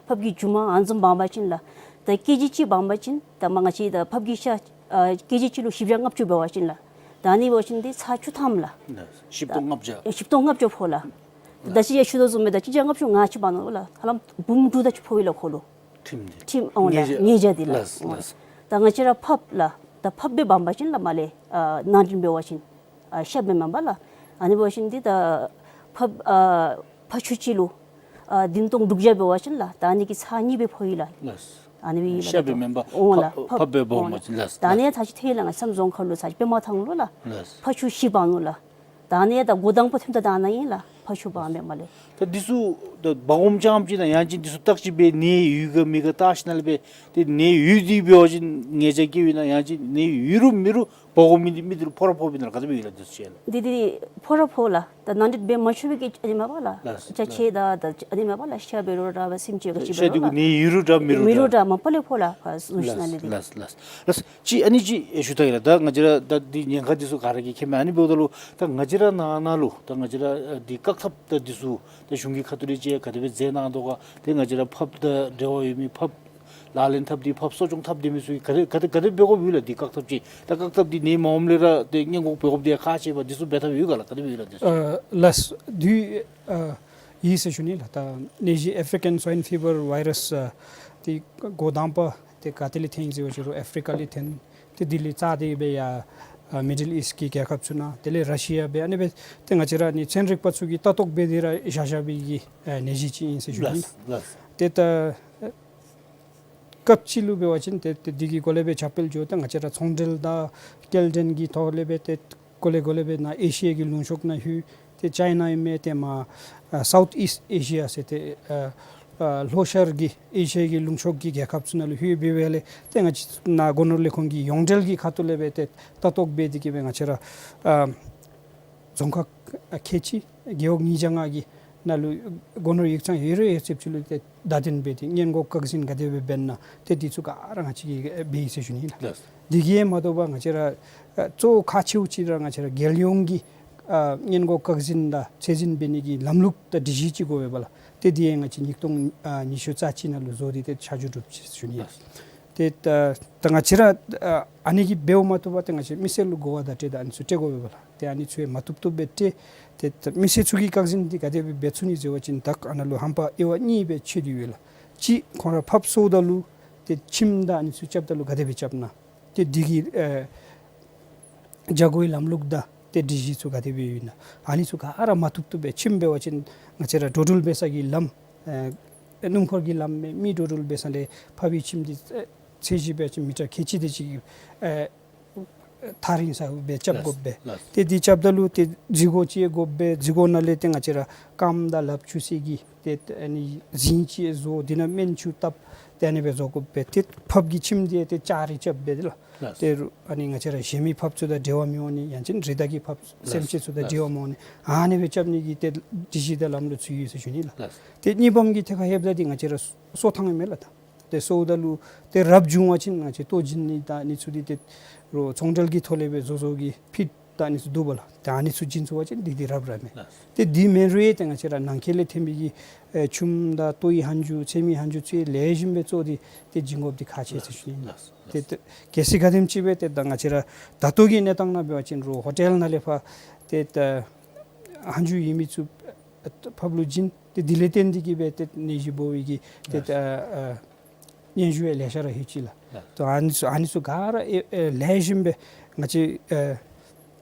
ཕགཔ་གི་རྒྱུ་མ་ཨ་ནི་བཟུམ་འབག་འབག་ཅིན་ལགས། ད་ཀེ་ཇི་གཅིག་འབག་འབག་ཅིན་ད་མ་ང་བཅས་ད་ཕགཔ་གི་ཤ་ཨ་ཀེ་ཇི་གཅིག་ལུ་བཞི་བརྒྱ་ལྔ་བཅུ་འབད་བ་ཅིན་ལགས། ད་ཨ་ནི་འབད་བ་ཅིན་འདི་ཚར་བཅུ་ཐམ་ལགས། ལགས། བཞི་སྟོང་ལྔ་བརྒྱ། ཨེ་བཞི་སྟོང་ལྔ་བརྒྱ་ཕོག་ལགས། ད་ཅི་ཡང་ཞུ་དོ་བཟུམ་སྦེ་ད་གཅིག་བརྒྱ་ལྔ་བཅུ་ང་གཅིག་འབག་ནུག་ལགས། ཧ་ལམ་འབུམ་དྲུག་དེ་ཅིག་ཕོག་ཡི་ལགས་ཁོ་ལུ། ཁྲིམས་འདི། ཁྲིམས་འོང་ལགས། ཉེས་བྱ། ཉེས་བྱ་འདི་ལགས། ལགས་ལགས། ད་ང་བཅས་ར་ཕགཔ་ལགས། ད་ཕགཔ་སྦེ་འབག་འབག་ཅིན་ལགས་མ་ལས་ཨ་ནང་འདྲེན་འབད་བ་ཅིན་ཨ་ཤ་སྦེ་མེན་པ་ལགས། ཨ་ནི་འབད་བ་ཅིན་འདི་ད་ཕགཔ་ཨ་ཕགཔ་ཆུང་ཅིག་ལུ་ཨ་བདུན་སྟོང་དྲུག་བརྒྱ་འབད་བ་ཅིན་ལགས། ད་ཨ་ནི་གིས་ཚར་གཉིས་སྦེ་ཕོག་ཡི་ལགས། ལགས། ཨ་ནི་སྦེ་ཨིན་ཤ་ལགས། སྦེ་མེན་པ་འོང་ལགས། ཕགཔ་ཕགཔ་སྦེ་འབག་འོང་ལགས། འབག་ཅིན་ལགས། ད་ཨ་ནི་ཡང་ཚར་ཅིག་ཐོན་ཡི་ལགས། ང་བསམ་རྫོང་ཁ་ལུ་ཚར་ཅིག་པདྨ་ཐང་ལུ་ལགས། ལགས། ཕགཔ་ཆུང་བཞི་འབག་ནུག་ལགས། ད་ཨ་ནི་ཡང་ད་འགོ་དང་པ་ཐོན་ད་ད་ཨ་ནཱ་ཨིན་ལགས། ཕགཔ་ཆུང་འབག་མས་མ་ལས། ད་འདི་ཚུ་ད་འབག་འོངམ་ཙམ་ཅིག་ནང་ཡང་ཅིན་འདི་ཚུ་བརྟག་དཔྱད་འབད་ནད་ཡོད་ག་མེད་ག་བརྟག་ཞིནམ་ལས་འབད་ཏེ་ནད་ཡོད་དེ་འབད་བ་ཅིན་ཉེས་བྱ་བཀལཝ་ཨིན་ན་ཡང་ཅིན་ནད་ཡོད་རུང་མེད་རུང་འབག་འོང་མི་འདི་མི་འདི་ལུ་ཕོག་ར་ཕོགཔ་ཨིན་ན་ག་དེ་སྦེ་ཡོད་ལགས། འདི་ཚུ་ཅིག་ལགས། འདི་འདི་ཕོག་ར་ཕོག་ལགས། ད་ནང་འདྲེན་འབད་མ་ཆོག་པའི་གི་ཨ་ནི་མས་པ་ལགས། ལགས། ལགས། ཅ་ཆས་དང་ད་ཨ་ནི་མས་པ་ལགས། ཤ་འབད་རུང་ར་སེམས་ཅན་ག་ཅི་འབད་རུང་ལགས། ཤ་འདི་གུ་ནད་ཡོད་རུང་འདྲ་མེད་རུང་འདྲ། མེད་རུང་འདྲ་མ་པ་ལས་ཕོག་ལགས། ཨ་ཟུར་ཞིག་ནང་ལས་འདི། ལགས་ལགས་ལགས། ཅིག་ཨ་ནི་ཅིག་ཞུ་ད་ཡི་ལགས། ད་ང་བཅས་ར་ད་འདི་ཉེན་ཁ་འདི་ཚུ་ག་ར་གིས་མཁྱེན་མས། ཨ་ནི་འབདཝ་ད་ལུ་ད་ང་བཅས་ར་ནང་ན་ལུ་ད་ང་བཅས་ར་ཨ་འདི་བཀག་ཐབས་ད་འདི་ཚུ་ད་གཞུང་གི་ཁ་ཐུག་ལས་ཅིག་ག་དེ་སྦེ་མཛད་གནང་དོ་ག། ཏེ་ང་བཅས་ར་ཕགཔ་དང་འབྲེལ་བ་ཡོད་མི་ཕགཔ་ལག་ལེན་འཐབ་སྟེ་ཕགཔ་གསོ་སྐྱོང་འཐབ་སྡོད་མི་ཚུ་གིས་ག་དེ་ག་དེ་ག་དེ་འབད་དགོཔ་ཡོད་ལགས། འདི་བཀག་ཐབས་ཅིག་ད་བཀག་ཐབས་འདི་ནད་མ་འོངམ་ལས་ར་ཏེ་སྔོན་འགོག་འབད་དགོཔ་འདི་ཁག་ཆེ་བས། འདི་ཚུ་འབད་ཐབས་ཡོད་ག་ལགས། ག་དེ་སྦེ་ཡོད་ལགས་འདི་ཚུ། ཨ་ལགས། དུས་ཨ་ཡིན་ཟེར་ཞུ་ནི་ལགས། ད་ནད་གཞི་ཨེ་ཕི་རི་ཀན་སུའིན་ཕི་བར་བཱའི་རཱསི་ཨ་འདི་འགོ་དང་པ་འདི་ག་ཏེ་ལས་ཐོན་ཡི་ཟེར་བ་ཅིན་རུང་ཨེ་ཕི་རི་ཀ་ལས་ཐོན། ཏེ་དེ་ལས་རྩ་དེ་སྦེ་ཡར་ཨ་མི་ཌིལ་ཨིསཊ་གི་རྒྱལ་ཁབ་ཚུ་ནང་དེ་ལས་ར་ཤི་ཡ་སྦེ་ཨ་ནི་སྦེ་ཏེ་ང་བཅས་ར་ནི་ཚན་རིག་པ་ཚུ་གིས་ལྟ་རྟོག་འབད་དེ་ར་བཞག་བཞག་པའི་གི་ཨ་ནད་གཞི་ཅིག་ཨིན་ཟེར་ཞུ་ནི། ལགས་ལགས། ཏེ་ད་སྐབས་ཅིག་ལུ་འབད་བ་ཅིན་ཏེ་ཏེ་འདི་གི་སྒོ་ལས་སྦེ་ཁྱབ་སྤེལ་འགྱོ་ད་ང་བཅས་ར་ཚོང་འབྲེལ་དང་སྐྱེལ་འདྲེན་གྱི་ཐོག་ལས་སྦེ་ཏེ་སྒོ་ལས་སྒོ་ལས་སྦེ་ནཱ་ཨེ་ཤི་ཡ་གི་ལུང་ཕྱོགས་ནང་ལྷོད། ཏེ་ཅའི་ནཱ་ཨིན་མས། ཏེ་མར་ཨ་སའུཐ་ཨིསཊ་ཨེ་ཤི་ཡ་ཟེར་ཏེ་ཨ་ཨ་ལྷོ་ཤར་གྱི་ཨེ་ཤི་ཡ་གི་ལུང་ཕྱོགས་ཀྱི་རྒྱལ་ཁབ་ཚུ་ནང་ལུ་ལྷོད་སྦེ་འབདཝ་ལས་ཏེ་ང་བཅས་ནཱ་སྒོ་ནོར་ལས་ཁུངས་ཀྱི་ཡོངས་འབྲེལ་གྱི་ཁ་ཐུག་ལས་སྦེ་ཏེ་ལྟ་རྟོག་འབད་དེ་གིས་སྦེ་ང་བཅས་ར་ཨ་རྫོང་ཁག་ཁལ་གཅིག་རྒེད་འོག་ཉིས་བརྒྱ་ལྔ་གི་ནང་ལུ་སྒོ་ནོར་ཡིག་ཚང་ཡོད་རེ་ཡོད་ཚད་ཅིག་ལུ་ཏེ་བརྡ་སྟོན་འབད་དེ་སྔོན་འགོག་བཀག་འཛིན་ག་དེ་སྦེ་འབད་ན་ཏེ་འདི་ཚུ་ག་ར་ང་བཅས་ཀྱིས་འབད་ཡི་ཟེར་ཞུ་ནི་ལགས། ལགས། འདི་གིས་མ་དོ་བར་ང་བཅས་ར་ཨ་གཙོ་བོ་ཁག་ཆེཝ་ཅིག་ར་ང་བཅས་ར་རྒྱལ་ཡོངས་ཀྱི་ཨ་སྔོན་འགོག་བཀག་འཛིན་དང་ཚད་འཛིན་འབད་ནི་གི་ལམ་ལུགས་དང་སྒྲིག་གཞི་ཅིག་དགོ་པས་ལགས། ཏེ་འདི་ཡང་ང་བཅས་ཉིས་སྟོང་ཨ་ཉི་ཤུ་རྩ་གཅིག་ནང་ལུ་བཟོ་སྟེ་ཏེ་ཆ་འཇོག་གྲུབ་ཅི་ཟེར་ཞུ་ནི་ལགས། ཏེ་ད་ད་ང་བཅས་ར་ཨ་ཨ་ནི་གིས་འབདཝ་མ་དོ་བར་ཏེ་ང་བཅས་མི་སེར་ལུ་གོ་བ་བརྡ་སྤྲོད་དང་ཨ་ནི་ཚུ་སྤྲོད་དགོ་པས་ལགས། ཏེ་ཨ་ནི་ཚུ་ཡང་མ་བཏུབ་བཏུབ་སྦེ་སྤྲོད། ཏེ་ད་མི་སེར་ཚུ་གིས་བཀག་འཛིན་འདི་ག་དེ་སྦེ་འབད་ཚུགས་ནི་ཟེར་བ་ཅིན་ད་ཨ་ནཱ་ལུ་ཧམ་པ་དབྱེ་བ་གཉིས་སྦེ་ཕྱེ་སྟེ་ཡོད་ལགས། གཅིག་ཁོང་ར་ཕགཔ་གསོཝ་ད་ལུ་ཏེ་ཁྱིམ་དང་ཨ་ནི་ཚུ་རྐྱབ་ད་ལུ་ག་དེ་སྦེ་རྐྱབ་ན། ཏེ་འདི་གི་ཨེ་བྱ་སྒོའི་ལམ་ལུགས་དང་ཏེ་སྒྲིག་གཞི་ཚུ་ག་དེ་སྦེ་ཡོད་ན། ཨ་ནི་ཚུ་ག་ར་མ་བཏུབ་བཏུབ་སྦེ་ཁྱིམ་འབད་བ་ཅིན་ང་བཅས་ར་འགྲོ་འགྲུལ་འབད་ས་གི་ལམ་ཨེ་སྣུམ་འཁོར་གྱི་ལམ་མེད། མི་འགྲོ་འགྲུལ་འབད་ས་ལས་ཕགཔ་གི་ཁྱིམ་འདི་ཨེ་ཚད་གཞི་འབད་བ་ཅིན་མི་ཊར་ཁལ་གཅིག་དེ་ཅིག་ཨེ་ཐག་རིང་ས་སྦེ་རྐྱབ་དགོ་པས། ལགས། ཏེ་འདི་རྐྱབ་ད་ལུ་ཏེ་རྫི་གོག་ཅིག་དགོ་པས། རྫི་གོག་ནང་ལས་ཏེ་ང་བཅས་ར་རྐངམ་དང་ལགཔ་འཁྱུ་སའི་གི་ཏེ་ཨ་ནི་རྫིང་ཅིག་བཟོ། དེ་ནང་སྨན་ཆུ་བཏབ། ཏེ་ཨ་ནི་སྦེ་བཟོ་དགོ་པས། ཏེ་ཕགཔ་གི་ཁྱིམ་འདི་ཏེ་ལྕགས་རི་རྐྱབ་སྦེ་ཏེ་ལགས། ལགས། ཏེ་རུང་ཨ་ནི་ང་བཅས་ར་གཞན་མི་ཕགཔ་ཚུ་དང་འབྲེལ་བ་མི་འོང་ནི་ཡང་ཅིན་རི་དྭགས་ཀྱི་ཕགཔ་ལགས། སེམས་ཅན་ཚུ་དང་ལགས། འབྲེལ་བ་མི་འོང་ནི་ཨ་ནི་སྦེ་རྐྱབ་ནི་གི་ཏེ་སྒྲིག་གཞི་དང་ལམ་ལུགས་ཚུ་ཡོད་ཟེར་ཞུ་ནི་ལགས། ལགས། ཏེ་གཉིས་པམ་གི་ཐད་ཁར་ལྷོདཔ་ད་འདི་ང་བཅས་ར་གསོ་ཐང་ཨིན་མས་ལགས། ད་ཏེ་གསོཝ་ད་ལུ་ཏེ་རབ་བྱུང་བ་ཅིན་ང་བཅས་ལྟོ་བྱིན་ནི་དང་ཨ་ནི་ཚུ་འདི་ཏེ་རོགས་ཚོང་འབྲེལ་གྱི་ཐོག་ལས་སྦེ་བཟོ་བཟོཝ་གི་ཕིཊ་དང་ཨ་ནི་ཚུ་འདུག་པ་ལགས། ད་ཨ་ནི་ཚུ་བྱིན་ཚུགས་པ་ཅིན་འདི་འདི་རབ་ར་མས། ལགས། ཏེ་འདི་མེན་རུང་ཡང་ཏེ་ང་བཅས་ར་ནང་འཁོད་ལས་ཐོན་པའི་གི་ཨེ་ཆུམ་དང་ལྟོའི་ལྷན་ཅུ་ཚལ་མའི་ལྷན་ཅུ་ཚུ་ལེགས་ཤོམ་སྦེ་བཙོ་སྟེ་ཏེ་བྱིན་དགོཔ་འདི་ཁག་ཆེ་ཟེར་ཞུ་ནི་ལགས། ལགས། ཏེ་ཏེ་གལ་སྲིད་ག་དེམ་ཅིག་སྦེ་ཏེ་ད་ང་བཅས་ར་ད་ལྟོ་གི་གནས་སྟངས་ནང་འབད་བ་ཅིན་རོགས་ཧོ་ཊེལ་ནང་ལས་ཕར་ཏེ་ད་ལྷན་ཅུ་ཡོད་མི་ཚུ་ཕགཔ་ལུ་བྱིན། ཏེ་འདི་ལས་བརྟེན་ཏེ་གིས་སྦེ་ཏེ་ནད་གཞི་འབོ་བའི་གི་ཏེ་ལགས། ད་ཨ་སྙན་ཞུ་ཡང་ལེ་ཤ་ར་ལྷོད་ཅི་ལགས། ལགས། ད་ཨ་ནི་ཚུ་ཨ་ནི་ཚུ་ག་ར་ཨེ་ཨེ་ལེགས་ཤོམ་སྦེ་ང་བཅས་ཨེ་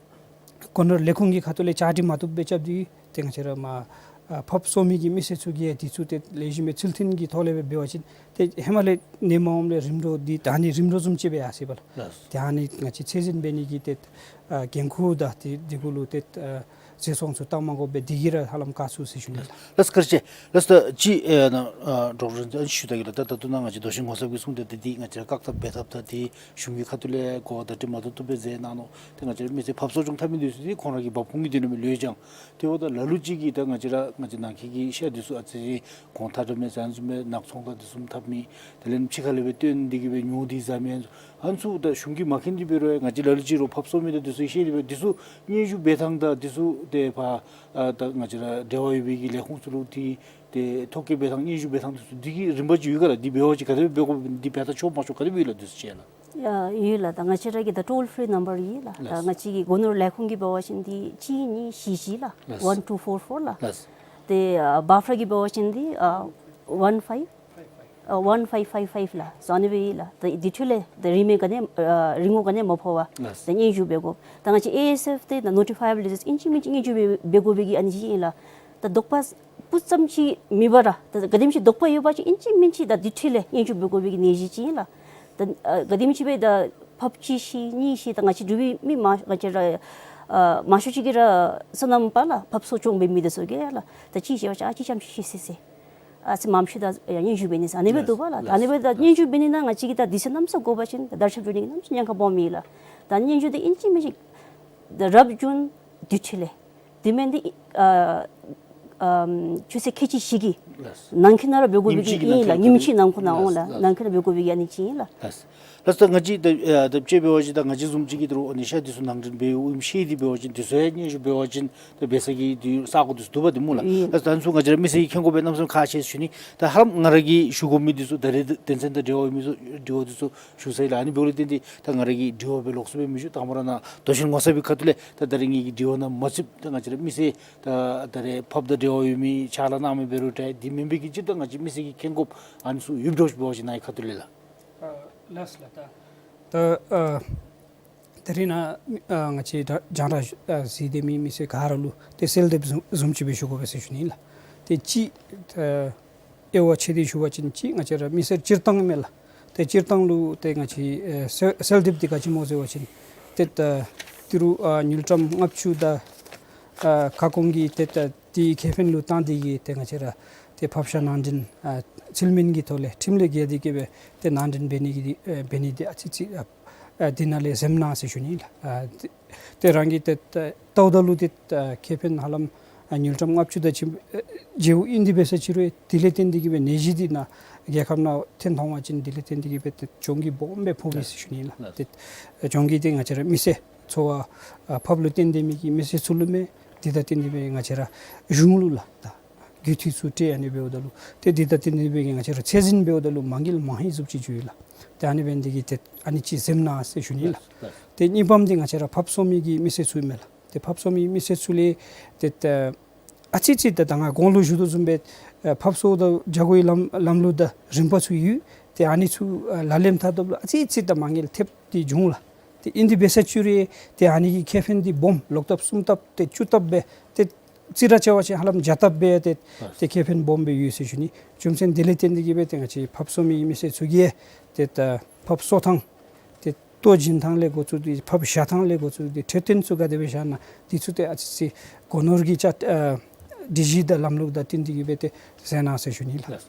སྒོ་ནོར་ལས་ཁུངས་ཀྱི་ཁ་ཐུག་ལས་བཅའ་སྒྲིག་མ་བཏུབ་སྦེ་རྐྱབ་སྟེ་ཏེ་ང་བཅས་ར་མར་ཨ་ཕགཔ་གསོ་མི་གི་མི་སེར་ཚུ་གིས་ཡང་འདི་ཚུ་ཏེ་ལེགས་ཤོམ་སྦེ་ཚུལ་མཐུན་གྱི་ཐོག་ལས་སྦེ་འབད་བ་ཅིན་ ཏེ་ཧེ་མ་ལས་ནད་མ་འོངམ་ལས་རིམ་གྲོ་འདི་ད་ཨ་ནི་རིམ་གྲོ་བཟུམ་ཅིག་སྦེ་ཡར་སོ་ཡི་པ་ལགས། ལགས། ཏེ་ཨ་ནི་ང་བཅས་ཚད་འཛིན་འབད་ནི་གི་ཏེ་ཨ་འགན་ཁུར་དང་ཏེ་འདི་གུ་ལུ་ཏེ་ཨ་བཟོད་ཚོང་ཚུ་བཏང་མ་དགོ་པར་འདི་གིས་ར་ཧ་ལམ་བཀག་ཚུགས་ཟེར་ཞུ་ནི་ལགས། ལགས་བཀའ་དྲིན་ཆེ། ལགས་ད་ཅི་ཨེ་ན་ཨ་ཌོག་ཊར་ཨ་ཞུ་ད་གེ་ལགས། ད་ད་ལྟོ་ནཱ་ང་བཅས་མདོ་ཆེན་ངོ་ཚབ་ཀྱིས་གསུངས་ཏེ་ཏེ་འདི་ང་བཅས་ར་བཀག་ཐབས་འབད་ཐབས་དང་ཏེ་གཞུང་གི་ཁ་ཐུག་ལས་གོ་བ་བརྡ་སྤྲོད་མ་ཏོག་ཏོ་སྦེ་མཛད་གནང་ནུག། ཏེ་ང་བཅས་ར་མི་སེར་ཕབ་གསོ་སྐྱོང་འཐབ་མི་འདི་ཚུ་ཏེ་ཁོང་ར་གི་འབབ་ཁུངས་ཀྱི་དོན་ལུ་ལུས་ཀྱང་ཏེ་འབདཝ་ད་ལ་ལུ་ཅིག་གིས་ད་ང་བཅས་ར་ང་བཅས་ནང་འཁོད་ཀྱི་ཤ་འདི་ཚུ་ཨ་ཙི་གོང་ཐ་དྲགས་མས་ཟེར་ཨ་ནི་བཟུམ་སྦེ་ནག་ཚོང་དང་འདི་ཚུ་འཐབ་མི་དེ་ལས་ཕྱི་ཁ་ལས་སྦེ་བཏོན་ཏེ་གིས་སྦེ་ཉོ་སྟེ་ཟ་མི་ཨ་ནི་ཚུ་ད་གཞུང་གིས་མ་མཁྱེན་ཏེ་འབད་རུང་ང་བཅས་ལ་ལུ་ཅིག་རོགས་ཕབ་གསོ་མི་དང་འདི་ཚུ་ཤེས་ཏེ་སྦེ་འདི་ཚུ་སྙན་ཞུ་འབད་ཐངས་དང་འདི་ཚུ་ཏེ་ཕར་ཨ་ད་ང་བཅས་ར་འབྲེལ་བ་ཡོད་པའི་གི་ལས་ཁུངས་ཚུ་ལུ་ཏེ་ཏེ་ཐོ་བཀོད་འབད་ཐངས་སྙན་ཞུ་འབད་ཐངས་འདི་ཚུ་འདི་གི་རིམ་པ་ཅིག་ཡོད་ག་ལགས། འདི་འབད་བ་ཅིན་ག་དེ་སྦེ་འབད་དགོ་འདི་འབད་ད་ཆོག་མ་ཆོག་ག་དེ་སྦེ་ཡོད་ལགས་འདི་ཚུ་ཅིག་ལགས། ཡ་ཡོད་ལགས། ད་ང་བཅས་ར་གི་ད་ཊོལ་ཕི་རི་ནམ་བར་ཡོད་ལགས། ད་ལགས། ང་བཅས་ཀྱི་སྒོ་ནོར་ལས་ཁུངས་ཀྱི་འབད་བ་ཅིན་འདི་གཅིག་གཉིས་བཞི་བཞི་ལགས། ལགས། ཝན་ཊུ་ཕོར་ཕོར་ལགས། ལགས། ཏེ་ཨ་བཱཕ་ར་གི་འབད་བ་ཅིན་འདི་ཨ་ཝན་ཕའིབ་ཨ་ཝན་ཕའིབ་ཕའིབ་ཕའིབ་ལགས། སོ་ཨ་ནི་སྦེ་ཡོད་ལགས། ད་འདི་འཕྲོ་ལས་ད་རིན་མེད་ག་ནི་ཨ་རིན་གོང་ག་ནི་མ་ཕོག་པར་ལགས། ད་སྙན་ཞུ་འབད་དགོ། ད་ང་བཅས་ཨེ་ཨེས་ཨེཕ་ཏེ་ད་ནོ་ཊི་ཕའི་ཡེ་བཱལ་ཌི་ཛིས་ཨིན་ཅི་མིན་ཅི་སྙན་ཞུ་འབད་འབད་དགོ་པའི་གི་ཨ་ནི་ཅིག་ཨིན་ལགས། ད་དོགས་པ་སྤུ་ཙམ་ཅིག་མེད་པར་ར་ད་ག་དེམ་ཅིག་དོགས་པ་ཡོད་པ་ཅིན་ཨིན་ཅི་མིན་ཅི་ད་འདི་འཕྲོ་ལས་སྙན་ཞུ་འབད་དགོ་པའི་གི་ནད་གཞི་ཅིག་ཨིན་ལགས། ད་ཨ་ག་དེམ་ཅིག་སྦེ་ད་ཕབ་གཅིག་བཤལ་གཉིས་བཤལ་ད་ང་བཅས་འབྲུག་པའི་མི་མང་ང་བཅས་ར་ཨ་མང་ཤོས་ཅིག་གིས་ར་སོ་ནམ་པ་ལགས། ཕབ་གསོ་སྐྱོང་འབད་མི་འདི་ཚུ་གིས་ལགས། ད་གཅིག་བཤལ་བ་ཅིན་ཨ་གཅིག་ཙམ་ཅིག་བཤལ་ཟེར་ཟེར། ཨ་ཙི་མངམ་ཤོས་ད་ཡང་སྙན་ཞུ་འབད་ནི་ཟེར་ཨ་ནི་སྦེ་འདུག་པ་ལགས། ད་ཨ་ནི་སྦེ་ད་སྙན་ཞུ་འབད་ནི་ནང་ང་བཅས་ཀྱིས་ད་དུས་ཚོད་གནམ་མེད་ས་མེད་འགོར་བ་ཅིན་ད་དར་ཁྱབ་འགྱོ་ནི་གི་གནམ་མེད་ས་མེད་ཉེན་ཁ་སྦོམ་ཨིན་ལགས། ད་སྙན་ཞུ་འདི་ཨིན་ཅི་མིན་ཅི་ད་རབ་བྱུང་དུས་འཕྲོ་ལས་དེ་མེན་འདི་ཨ་ཨམ་ཆུ་ཚོད་ཁལ་གཅིག་བཞི་གི་ལགས། ནང་འཁོད་ནང་ར་འབད་དགོ་པའི་གི་ཉིནམ་གཅིག་ཨིན་ལགས། ནང་འཁོད་ཉིནམ་གཅིག་ནང་འཁོད་ནང་འོང་ལགས། ལགས། ནང་འཁོད་ནང་འབད་དགོ་པའི་གི་ཨ་ནི་ཅིག་ཨིན་ལགས། ལགས། ལགས་སོ། ད་ང་བཅས་ད་ཨ་ད་དཔྱེ་འབད་བ་ཅིན་ད་ང་བཅས་བཟུམ་ཅིག་གིས་ད་རུང་ཨ་ནི་ཤ་འདི་ཚུ་ནང་འདྲེན་འབད་འོངམ་ཤེས་ཏེ་འབད་བ་ཅིན་འདི་ཚུ་ཡང་སྙན་ཞུ་འབད་བ་ཅིན་ད་འབད་ས་གི་འདི་ས་གོ་འདི་ཚུ་འདུག་པ་འདི་སྨོ་ལགས། ཨིན། ལགས་སོ། ད་ཨ་ནི་ཚུ་ང་བཅས་ར་མི་སེར་གྱིས་མཁྱེན་དགོ་པས་གནམ་མེད་ས་མེད་ཁག་ཆེ་ཟེར་ཞུ་ནི། ད་ཧ་ལམ་ང་ར་གིས་ཞུ་དགོ་མི་འདི་ཚུ་ད་རེས་དོན་ཚན་དང་འབྲེལ་བ་ཡོད་མི་ཚུ་དྲི་བ་འདི་ཚུ་ཞུ་ཚར་ཡི་ལགས། ཨ་ནི་འབདཝ་ལས་བརྟེན་ཏེ་ད་ང་ར་གིས་དྲི་བ་སྦེ་ལོགས་སུ་སྦེ་མི་ཞུ། དང་པ་ར་ནཱ་མདོ་ཆེན་ངོ་ཚབ་པའི་ཁ་ཐུག་ལས་ད་ད་རེས་ངེ་གི་དྲི་བ་ནང་མ་ཚུདཔ་ད་ང་བཅས་ར་མི་སེར་ད་ད་རེས་ཕབ་དང་འབྲེལ་བ་ཡོད་མི་ཕྱག་ལཱ་གནང་མི་འབད་རུང་འདྲ་འདི་མེན་པའི་གི་སྤྱིར་ད་ང་བཅས་མི་སེར་གྱིས་མཁྱེན་དགོཔ་ཨ་ནི་ཚུ་ཡོདཔ་འདྲཝ་ཅིག་འབད་བ་ཅིན་ནཱ་གི་ཁ་ཐུག་ལས་ལགས། ཨ་ལགས་སོ་ལགས། ད་ད་ཨ་ད་རེས་ནཱ་ཨ་ང་བཅས་ད་རྒྱང་བསྒྲགས་ཨ་གཟིགས་སྡོད་མི་མི་སེར་ག་ར་ལུ་ཏེ་གསལ་འདེབས་བཟུམ་བཟུམ་ཅིག་སྦེ་ཞུ་དགོ་པས་ཟེར་ཞུ་ནི་ལགས། ཏེ་གཅིག་ད་དབྱེ་བ་ཕྱེ་སྟེ་ཞུ་བ་ཅིན་གཅིག་ང་བཅས་ར་མི་སེར་སྤྱིར་བཏང་མས་ལགས། ཏེ་སྤྱིར་བཏང་ལུ་ཏེ་ང་བཅས་ཨེ་གསལ་གསལ་འདེབས་འདི་ག་ཅི་སྨོ་ཟེར་བ་ཅིན་ཏེ་ད་ཏི་རུ་ཨ་དངུལ་ཀྲམ་ལྔ་བཅུ་དང་ཨ་ཁ་སྐོང་གི་ཏེ་ད་དེའི་ཁེ་ཕན་ལུ་བཏང་སྟེ་གིས་ཏེ་ང་བཅས་ར་ཏེ་ཕབ་ཤ་ནང་འདྲེན་ཨ་ཚུལ་མིན་གྱི་ཐོག་ལས་ཁྲིམས་ལས་འགལ་ཏེ་གིས་སྦེ་ཏེ་ནང་འདྲེན་འབད་ནི་གི་ཨེ་འབད་ནི་འདི་ཨ་ཙི་ཙི་ཨ་ཨ་འདི་ནང་ལས་འཛེམ་གནང་ཟེར་ཞུ་ནི་ལགས། ཨ་ཏེ་ཏེ་རང་གིས་ཏེ་ད་ལྟཝ་ད་ལུ་ཏེ་ད་ཁེ་ཕན་ཧ་ལམ་ཨ་དངུལ་ཀྲམ་ལྔ་བཅུ་དང་ཅིག་ཨེ་བརྗེ་པོ་ཨིན། དེ་འབད་ས་ཅིག་རུང་དེ་ལས་བརྟེན་ཏེ་གིས་སྦེ་ནད་གཞི་འདི་ནཱ་རྒྱལ་ཁབ་ནང་ཐོན་འོང་བ་ཅིན་དེ་ལས་བརྟེན་ཏེ་གིས་སྦེ་ཏེ་གྱོང་གུད་སྦོམ་སྦེ་ཕོག་པས་ཟེར་ཞུ་ནི་ལགས། ལགས། ཏེ་གྱོང་གུད་འདི་ང་བཅས་ར་མི་སེར་འཚོ་བ་ཨ་ཕབ་ལུ་བརྟེན་ཏེ་མི་གི་མི་སེར་ཚུ་ལུ་མས། དེ་དང་བརྟེན་ཏེ་སྦེ་ང་བཅས་ར་གཞུང་ལུ་ལགས་ད་རྒུད་འཐུས་ཚུ་སྤྲོད་ཨ་ནི་འབདཝ་ད་ལུ་ཏེ་དེ་དང་བརྟེན་ཏེ་སྦེ་གིས་ང་བཅས་ར་ཚད་འཛིན་འབདཝ་ད་ལུ་མ་འགུལ་མ་ཧིང་བཟུམ་ཅིག་འགྱོ་ཡི་ལགས། ཏེ་ཨ་ནི་འབད་ནི་འདི་གིས་ཏེ་ཨ་ནི་ཅིག་འཛེམ་གནང་ཟེར་ཞུ་ནི་ལགས། ལགས། ཏེ་གཉིས་པམ་འདི་ང་བཅས་ར་ཕབ་གསོ་མི་གི་མི་སེར་ཚུ་མས་ལགས། ཏེ་ཕབ་གསོ་མི་མི་སེར་ཚུ་ལས་ཏེ་ད་ཨ་ཙི་ཙི་ད་ད་ང་གོང་ལུ་ཞུ་དོ་བཟུམ་སྦེ་ཨ་ཕབ་གསོ་དང་རྒྱ་སྒོའི་ལམ་ལམ་ལུགས་དང་རིམ་པ་ཚུ་ཡོད། ཏེ་ཨ་ནི་ཚུ་ཨ་ལག་ལེན་འཐབ་ད་ལུ་ཨ་ཙི་ཙི་ད་མ་དངུལ་ཐེབས་ཏེ་འབྱུང་ལགས། ཏེ་ཨིན་དེ་འབད་ས་ཅིག་རུང་ཏེ་ཨ་ནི་གི་ཁེ་ཕན་འདི་སྦོམ་ལོག་ལྟབ་གསུམ་ལྟབ་ཏེ་བཅུ་ལྟབ་སྦེ་ཏེ་རྩིས་ར་རྐྱབ་པ་ཅིན་ཧ་ལམ་བརྒྱ་ལྟབ་སྦེ་ཏེ་ཏེ་ཁེ་ཕན་སྦོམ་སྦེ་ཡོད་ཟེར་ཞུ་ནི། རྒྱུ་མཚན་དེ་ལས་བརྟེན་ཏེ་གིས་སྦེ་ཏེ་ང་བཅས་ཕབ་གསོ་མི་མི་སེར་ཚུ་གིས་ཏེ་ད་ཕབ་གསོ་ཐངས་ཏེ་ལྟོ་བྱིན་ཐངས་ལས་འགོ་བཙུགས་ཏེ་ཕབ་བཞག་ཐངས་ལས་འགོ་བཙུགས་ཏེ་འཕྲོད་བསྟེན་ཚུ་ག་དེ་སྦེ་བཞག་ན་འདི་ཚུ་ཏེ་ཨ་ཙི་ཙི་སྒོ་ནོར་གྱི་ཅ་ཨ་སྒྲིག་གཞི་དང་ལམ་ལུགས་དང་བསྟུན་ཏེ་གིས་སྦེ་ཏེ་མཛད་གནང་ཟེར་ཞུ་ནི་ལགས། ལགས་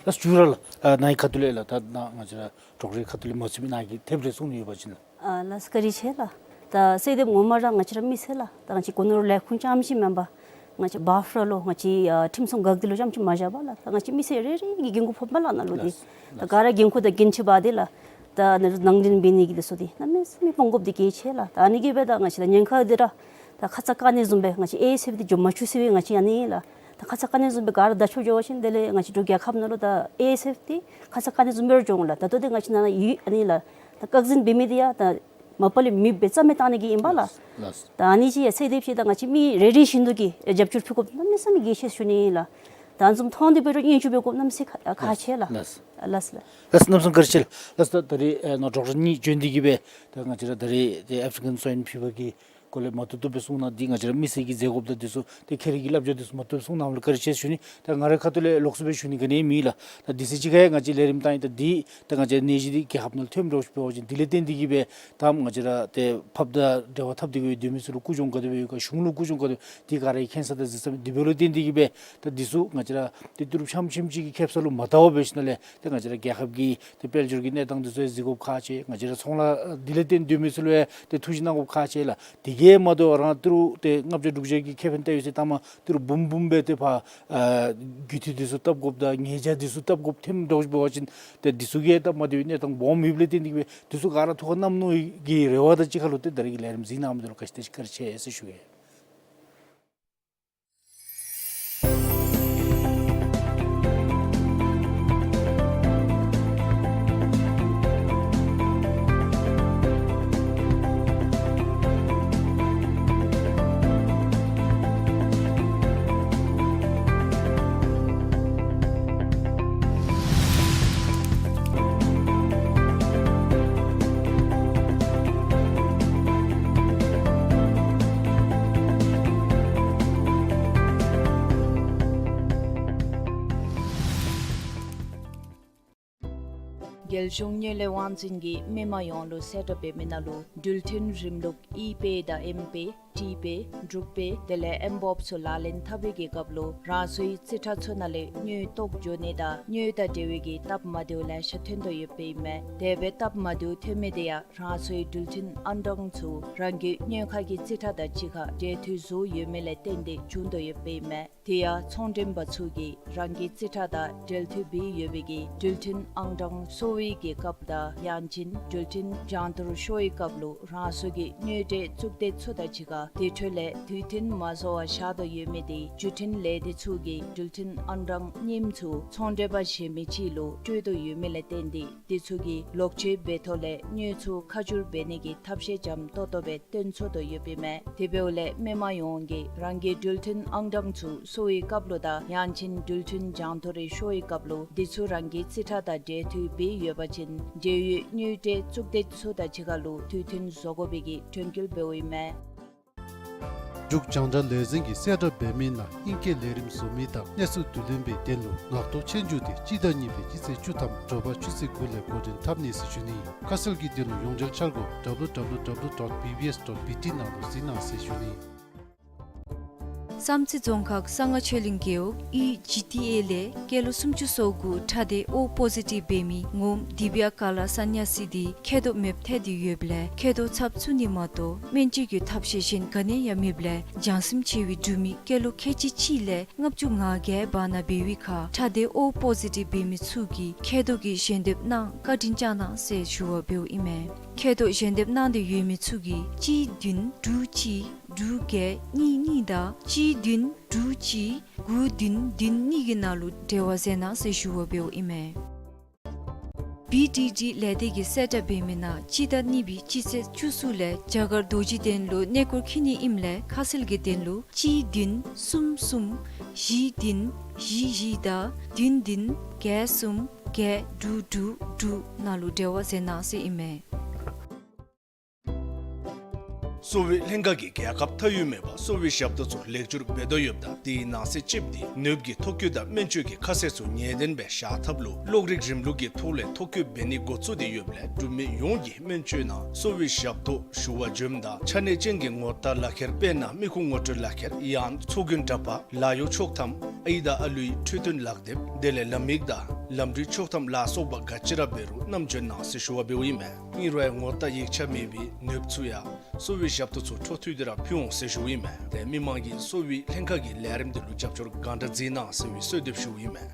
ལགས། ཞུ་ར་ལགས། ཨ་ནཱ་གི་ཁ་ཐུག་ལས་ལགས། ད་ནཱ་ང་བཅས་ར་ཌོག་ཊར་གྱི་ཁ་ཐུག་ལས་མ་ཚུད་མི་ནཱ་གིས་ཐེབས་རེ་གསུང་ནི་ཡོད་པ་ཅིན་ལགས། ཨ་ལགས་བཀའ་དྲིན་ཆེ་ལགས། ད་གསལ་འདེབས་ངོ་མ་ར་ང་བཅས་ར་མི་སེར་ལགས། ད་ང་བཅས་སྒོ་ནོར་ལས་ཁུངས་རྐྱངམ་ཅིག་མེན་པར་ང་བཅས་བཱཕ་ར་ལུ་ང་བཅས་ཨ་ཁྲིམས་སྲུང་འགག་སྡེ་ལུ་རྐྱངམ་ཅིག་མ་བཞག་པར་ལགས། ད་ང་བཅས་མི་སེར་རེ་རེ་གིས་འགན་ཁུར་ཕོགཔ་མས་ལགས་ནཱ་ལུ་འདི། ལགས། ད་ག་ར་འགན་ཁུར་དང་འགན་ཁྱིམ་པ་འདི་ལགས། ད་ནང་འདྲེན་འབད་ནི་གི་འདི་ཚུ་འདི་གནམ་མེད་ས་མེད་སྤོང་དགོཔ་འདི་གལ་ཆེ་ལགས། ད་ཨ་ནི་གིས་སྦེ་ད་ང་བཅས་ད་ཉེན་ཁ་འདི་ར་ད་ཁ་ཙ་བཀག་ནི་བཟུམ་སྦེ་ང་བཅས་ཨེ་ཨེས་ཨེཕ་འདི་འགྱོ་མ་བཅུག་ཟེར་བའི་ང་བཅས་ཨ་ནི་ལགས། ད་ཁ་ཙ་བཀག་ནི་བཟུམ་སྦེ་ག་ར་བརྡ་ཆོད་འགྱོ་བ་ཅིན་དེ་ལས་ང་བཅས་འབྲུག་རྒྱལ་ཁབ་ནང་ལུ་ད་ཨེ་ཨེས་ཨེཕ་འདི་ཁ་ཙ་བཀག་ནི་བཟུམ་སྦེ་ར་འགྱོ་འོང་ལགས། ད་ལྟོ་འདི་ང་བཅས་ནཱ་ཡོད་ཨ་ནི་ལགས། ད་བཀག་འཛིན་འབད་མི་འདི་ཡང་ད་མ་པ་ལས་མེདཔ་སྦེ་རྩ་མེད་བཏང་ནི་གི་ཨིན་པས་ལགས། ལགས། ད་ཨ་ནི་ཅིག་ཡང་གསལ་འདེབས་ཅིག་ད་ང་བཅས་མི་རེ་རེ་བཞིན་དུ་གིས་རྒྱབ་སྐྱོར་ཕུལ་དགོཔ་གནམ་མེད་ས་མེད་གལ་ཆེ་ཟེར་ཞུ་ནི་ལགས། ད་ཨ་ནི་བཟུམ་མཐོང་སྟེ་འབད་རུང་སྙན་ཞུ་འབད་དགོཔ་གནམ་མེད་ས་མེད་ཁག་ཁག་ཆེ་ལགས། ལགས། ལགས་ལགས། ལགས་གནམ་མེད་ས་མེད་བཀའ་དྲིན་ཆེ་ལགས། ལགས་ད་ད་རེས་ཨེ་ནཱ་ཌོག་ཊར་གཉིས་བྱོན་ཏེ་གིས་སྦེ་ད་ང་བཅས་ར་ད་རེས་ཏེ་ཨེཕ་རི་ཀན་སོའིན་ཕི་བར་གྱི་ སྐོར་ལས་མ་བཏུབ་བཏུབ་སྦེ་གསུང་གནང་། འདི་ང་བཅས་ར་མི་སེར་གྱི་མཛད་དགོཔ་དང་འདི་ཚུ་ཏེ་ཁྱེད་རའི་གི་བསླབ་བྱ་འདི་ཚུ་མ་བཏུབ་གསུང་གནངམ་ལུ་བཀའ་དྲིན་ཆེ་ཞུ་ནི། ད་ང་རའི་ཁ་ཐུག་ལས་ལོགས་སུ་སྦེ་ཞུ་ནི་ག་ནི་མེད་ལགས། ད་འདི་ཚེ་གཅིག་ཁར་ཡང་ང་བཅས་ལས་རིམ་བཏང་ཡི། ད་འདི་ད་ང་བཅས་ནད་གཞི་འདི་རྒྱལ་ཁབ་ནང་ལུ་ཐོནམ་འདྲཝ་ཅིག་འབད་བ་ཅིན་འདི་ལས་བརྟེན་ཏེ་གིས་སྦེ་ད་ང་བཅས་ར་ཏེ་ཕགཔ་དང་འབྲེལ་བ་འཐབ་སྟེ་གིས་སྦེ་སྡོད་མི་ཚུ་ལུ་ཀུན་སྦྱོང་ག་དེ་སྦེ་ཡོད་ག་གཞུང་ལུ་ཀུན་སྦྱོང་ག་དེ་འདི་ག་ར་གིས་མཁྱེན་ས་དང་གཟིགས་ས་མས། དེ་འབདཝ་ལས་བརྟེན་ཏེ་གིས་སྦེ་ད་འདི་ཚུ་ང་བཅས་ར་ཏེ་ཏི་རུ་ཕྱམ་ཕྱིམ་ཅིག་གི་ཁེབ་ས་ལུ་མ་བལྟ་བར་འབད་ཞིནམ་ལས་ཏེ་ང་བཅས་ར་རྒྱལ་ཁབ་ཀྱི་ཏེ་དཔལ་འབྱོར་གྱི་གནས་སྟངས་འདི་ཚུ་ཡང་གཟིགས་དགོཔ་ཁག་ཆེ། ང་བཅས་ར་ཚོང་ལཱ་འདི་ལས་བརྟེན་སྡོད་མི་ཚུ་ལུ་ཡང་ཏེ་ཐུགས་ཞིབ་གནང་དགོཔ་ཁག་ཆེ་ལགས། དེ་གིས་མ་དོ་རང་ཏི་རུ་ཏེ་ལྔ་བརྒྱ་དྲུག་བརྒྱ་གི་ཁེ་ཕན་བལྟ་ཡི་ཟེར་ད་མ་ཏི་རུ་འབུམ་འབུམ་སྦེ་ཏེ་ཕར་ཨ་རྒུད་འཐུས་འདི་ཚུ་བཏབ་དགོཔ་དང་ཉེས་བྱ་འདི་ཚུ་བཏབ་དགོཔ་ཐོནམ་འདྲཝ་ཅིག་འབད་བ་ཅིན་ཏེ་འདི་ཚུ་གིས་ཡང་ད་མ་བདེ་བའི་གནས་སྟངས་སྦོམ་ཡོདཔ་ལས་བརྟེན་ཏེ་གིས་སྦེ་འདི་ཚུ་ག་ར་ཐུགས་ཁར་བསྣམས་ནི་གི་རེ་བ་དང་གཅིག་ཁར་ལུ་ཏེ་ད་རེས་ཀྱི་ལས་རིམ་གཟིགས་གནང་མི་འདི་ལུ་བཀའ་དྲིན་ཆེ་ཟེར་ཞུ་གེ། རྒྱལ་གཞུང་དངུལ་ལས་དབང་འཛིན་གྱིས་མི་མང་ཡོངས་ལུ་གསལ་བསྒྲགས་འབད་མི་ནང་ལུ་འགྲུལ་འཕྲིན་རིམ་ལུགས་ཨི་པེ་དང་ཨེམ་པེ་ཊི་པེ་འབྲུག་པེ་དེ་ལས་ཨེམ་བོབ་ཚུ་ལག་ལེན་འཐབ་པའི་གི་སྐབས་ལུ་རང་སོའི་རྩིས་ཁྲ་ཚུ་ནང་ལས་དངུལ་བཏོག་འགྱོ་ནི་དང་དངུལ་དང་འབྲེལ་བའི་གི་སྟབས་མ་བདེཝ་ལེ་ཤ་ཐོན་དོ་ཡོདཔ་སྦེ་ཨིན་མས། དེ་སྦེ་སྟབས་མ་བདེཝ་ཐོན་མི་དེ་ཡང་རང་སོའི་འགྲུལ་འཕྲིན་ཨང་གྲངས་ཚུ་རང་གི་དངུལ་ཁང་གི་རྩིས་ཁྲ་དང་གཅིག་ཁར་འབྲེལ་མཐུད་བཟོ་ཡོད་མི་ལས་བརྟེན་ཏེ་བྱུང་དོ་ཡོདཔ་སྦེ་ཨིན་མས། དེ་ཡང་ཚོང་མགྲོན་པ་ཚུ་གིས་རང་གི་རྩིས་ཁྲ་དང་འབྲེལ་མཐུད་འབད་ཡོད་པའི་གི་འགྲུལ་འཕྲིན་ཨང་གྲངས་སོར་བའི་གི་སྐབས་དང་ཡང་ཅིན་འགྲུལ་འཕྲིན་རྒྱང་མཐོར་ཤོར་བའི་སྐབས་ལུ་རང་སོ་གི་དངུལ་འབྲེལ་གཙུག་སྡེ་ཚུ་དང་གཅིག་ཁར་དེ་འཕྲོ་ལས་དུས་མཐུན་མ་བཟོ་བར་བཞག་དོ་ཡོད་མི་དེ་བརྒྱུད་འཕྲིན་ལས་སྡེ་ཚུ་གིས་འགྲུལ་འཕྲིན་ཨང་གྲངས་རྙིངམ་ཚུ་ཚོང་མགྲོན་པ་གཞན་མི་ཅིག་ལུ་སྤྲོད་དོ་ཡོད་མི་ལས་བརྟེན་ཏེ་དེ་ཚུ་གིས་ལོག་སྤྱོད་འབད་ཐོག་ལས་དངུལ་ཚུ་ཁ་བསྒྱུར་འབད་ནི་གི་ཐབས་ཤེས་འཇམ་ཏོག་ཏོ་སྦེ་སྟོན་ཚུགས་དོ་ཡོདཔ་ཨིན་མས། དེ་འབདཝ་ལས་མི་མང་ཡོངས་ཀྱིས་རང་གི་འགྲུལ་འཕྲིན་ཨང་གྲངས་ཚུ་སོར་བའི་སྐབས་ལུ་དང་ཡང་ཅིན་འགྲུལ་འཕྲིན་རྒྱང་མཐོར་རེ་ཤོར་བའི་སྐབས་ལུ་དེ་ཚུ་རང་གི་རྩིས་ཁྲ་དང་འབྲེལ་མཐུད་འབད་ཡོད་པ་ཅིན་འབྲེལ་ཡོད་དངུལ་འབྲེལ་གཙུག་སྡེ་ཚུ་དང་གཅིག་ཁར་ལུ་དུས་མཐུན་བཟོ་དགོ་པའི་གི་དྲན་སྐུལ་འབདཝ་ཨིན་མས། འབྲུག་རྒྱང་བསྒྲགས་ལས་འཛིན་གྱིས་གསལ་བསྒྲགས་འབད་མི་ནང་ཨིང་སྐད་ལས་རིམ་བཟོ་མི་དང་གནས་ཚུལ་བསྡུ་ལེན་པའི་དོན་ལུ་ངག་ཐོག་ཆོས་རྒྱུགས་དེ་སྤྱི་ཟླ་གཉིས་པའི་སྤྱི་ཚེས་བཅུ་ཐམ་དྲོ་པ་ཆུ་ཚོད་དགུ་ལས་འགོ་འདྲེན་འཐབ་ནི་ཟེར་ཞུ་ནི། ཁ་གསལ་གྱི་དོན་ལུ་ཡོངས་འབྲེལ་འཆར་སྒོ་W W W dot B B S dot B T ནང་ལུ་གཟིགས་གནང་ཟེར་ཞུ་ནི། བསམ་རྩེ་རྫོང་ཁག་གསང་སྔགས་ཆོས་གླིང་རྒེད་འོག་ཨི་ཇི་ཊི་ཨེ་ལས་སྐྱེས་ལོ་སུམ་ཅུ་སོ་དགུ་ཁྲག་སྡེ་ཨོ་པོ་ཟི་ཊིབ་འབད་མི་ངོམ་དི་བི་ཡ་ཀ་ལ་ས་ནྱ་སི་དེ་མཁལ་རྡོག་མེདཔ་ཐལ་ཏེ་ཡོདཔ་ལས་མཁལ་རྡོག་ཚབ་བཙུགས་ནི་མ་གཏོགས་སྨན་བཅོས་ཀྱི་ཐབས་ཤེས་གཞན་ག་ནི་ཡང་མེདཔ་ལས་བྱང་སེམས་ཆེ་བའི་འབྲུག་མི་སྐྱེས་ལོ་ཁལ་གཅིག་གཅིག་ལས་ལྔ་བཅུ་ང་བརྒྱད་བར་ན་འབད་བའི་ཁར་ཁྲག་སྡེ་ཨོ་པོ་ཟི་ཊིབ་འབད་མི་ཚུ་གིས་མཁལ་རྡོག་གི་ཞལ་འདེབས་གནང་བཀའ་དྲིན་བསྐྱང་གནང་ཟེར་ཞུ་བ་འབདཝ་ཨིན་མས། མཁལ་རྡོག་ཞལ་འདེབས་གནང་སྟེ་ཡོད་མི་ཚུ་གིས་གཅིག་བདུན་དྲུག་གཅིག་དྲུག་བརྒྱད་གཉིས་གཉིས་དང་གཅིག་བདུན་དྲུག་གཅིག་དགུ་བདུན་བདུན་གཉིས་ཀྱི་ནང་ལུ་འབྲེལ་བ་མཛད་གནང་ཟེར་ཞུ་བ་འབདཝ་ཨིན་མས། བི་ཌི་ཌི་ལས་སྡེ་གིས་གསལ་བསྒྲགས་འབད་མི་ནང་སྤྱི་ཟླ་གཉིས་པའི་སྤྱི་ཚེས་བཅུ་གསུམ་ལས་རྒྱ་གར་རྡོ་རྗེ་གདན་ལུ་གནས་སྐོར་འཁྱིད་ནི་ཨིནམ་ལས་ཁ་གསལ་གྱི་དོན་ལུ་གཅིག་བདུན་གསུམ་གསུམ་བཞི་བདུན་བཞི་བཞི་དང་བདུན་བདུན་བརྒྱད་གསུམ་བརྒྱད་དྲུག་དྲུག་དྲུག་ནང་ལུ་འབྲེལ་བ་མཛད་གནང་ཟེར་ཨིན་མས། གསོ་བའི་ལྷན་ཁག་གིས་རྒྱལ་ཁབ་མཐའ་དབུས་མེད་པར་གསོ་བའི་ཞབས་ཏོག་ཚུ་ལེགས་བསྒྱུར་འབད་དོ་ཡོདཔ་ད་དེའི་ནང་གསེས་ཅིག་དེ་ནདཔ་གི་ཐོ་བཀོད་དང་སྨན་བཅོས་ཀྱི་ཁ་གསལ་ཚུ་ངེས་གཏན་སྦེ་བཞག་ཐབས་ལུ་གློག་རིག་རིམ་ལུགས་ཀྱི་ཐོག་ལས་ཐོ་བཀོད་འབད་ནི་འགོ་བཙུགས་ཏེ་ཡོདཔ་ལས་འབྲུག་མི་ཡོངས་ཀྱིས་སྨན་བཅོས་ནང་གསོ་བའི་ཞབས་ཏོག་ཞུ་བར་འབྱོནམ་ད་ཆ་གནས་ཅན་གྱི་ངོ་རྟགས་ལག་ཁྱེར་དཔེར་ན་མི་ཁུངས་ངོ་སྤྲོད་ལག་ཁྱེར་ཡང་ཚོགས་རྒྱུན་འདྲ་པར་ལཱ་གཡོག་ཆོག་ཐམ་ཨའི་དང་ཨ་ལུའི་འཕྲོད་བསྟེན་ལག་དེབ་དེ་ལས་ལམ་ཡིག་དང་ལམ་འགྲུལ་ཆོག་ཐམ་ལ་སོགས་པ་ག་ཅི་ར་འབད་རུང་བསྣམས་འབྱོན་གནང་ཟེར་ཞུ་བ་འབདཝ་ཨིན་མས། ཨིན་རུང་ཡང་ངོ་རྟགས་ཡིག་ཆ་མེད་པའི་ནདཔ་ཚུ་ཡང་གསོ་བའི་ཞབས་ཏོག་ཚུ་འཕྲོ་མཐུད་དེ་ར་ཕུལ་འོང་ཟེར་ཞུཝ་ཨིན་མས། ཏེ་མི་མང་གིས་གསོ་བའི་ལྷན་ཁག་གི་ལས་རིམ་དེ་ལུ་རྒྱབ་སྐྱོར་གང་དྲག་མཛད་གནང་ཟེར་བའི་གསོལ་འདེབས་ཞུཝ་ཨིན་མས།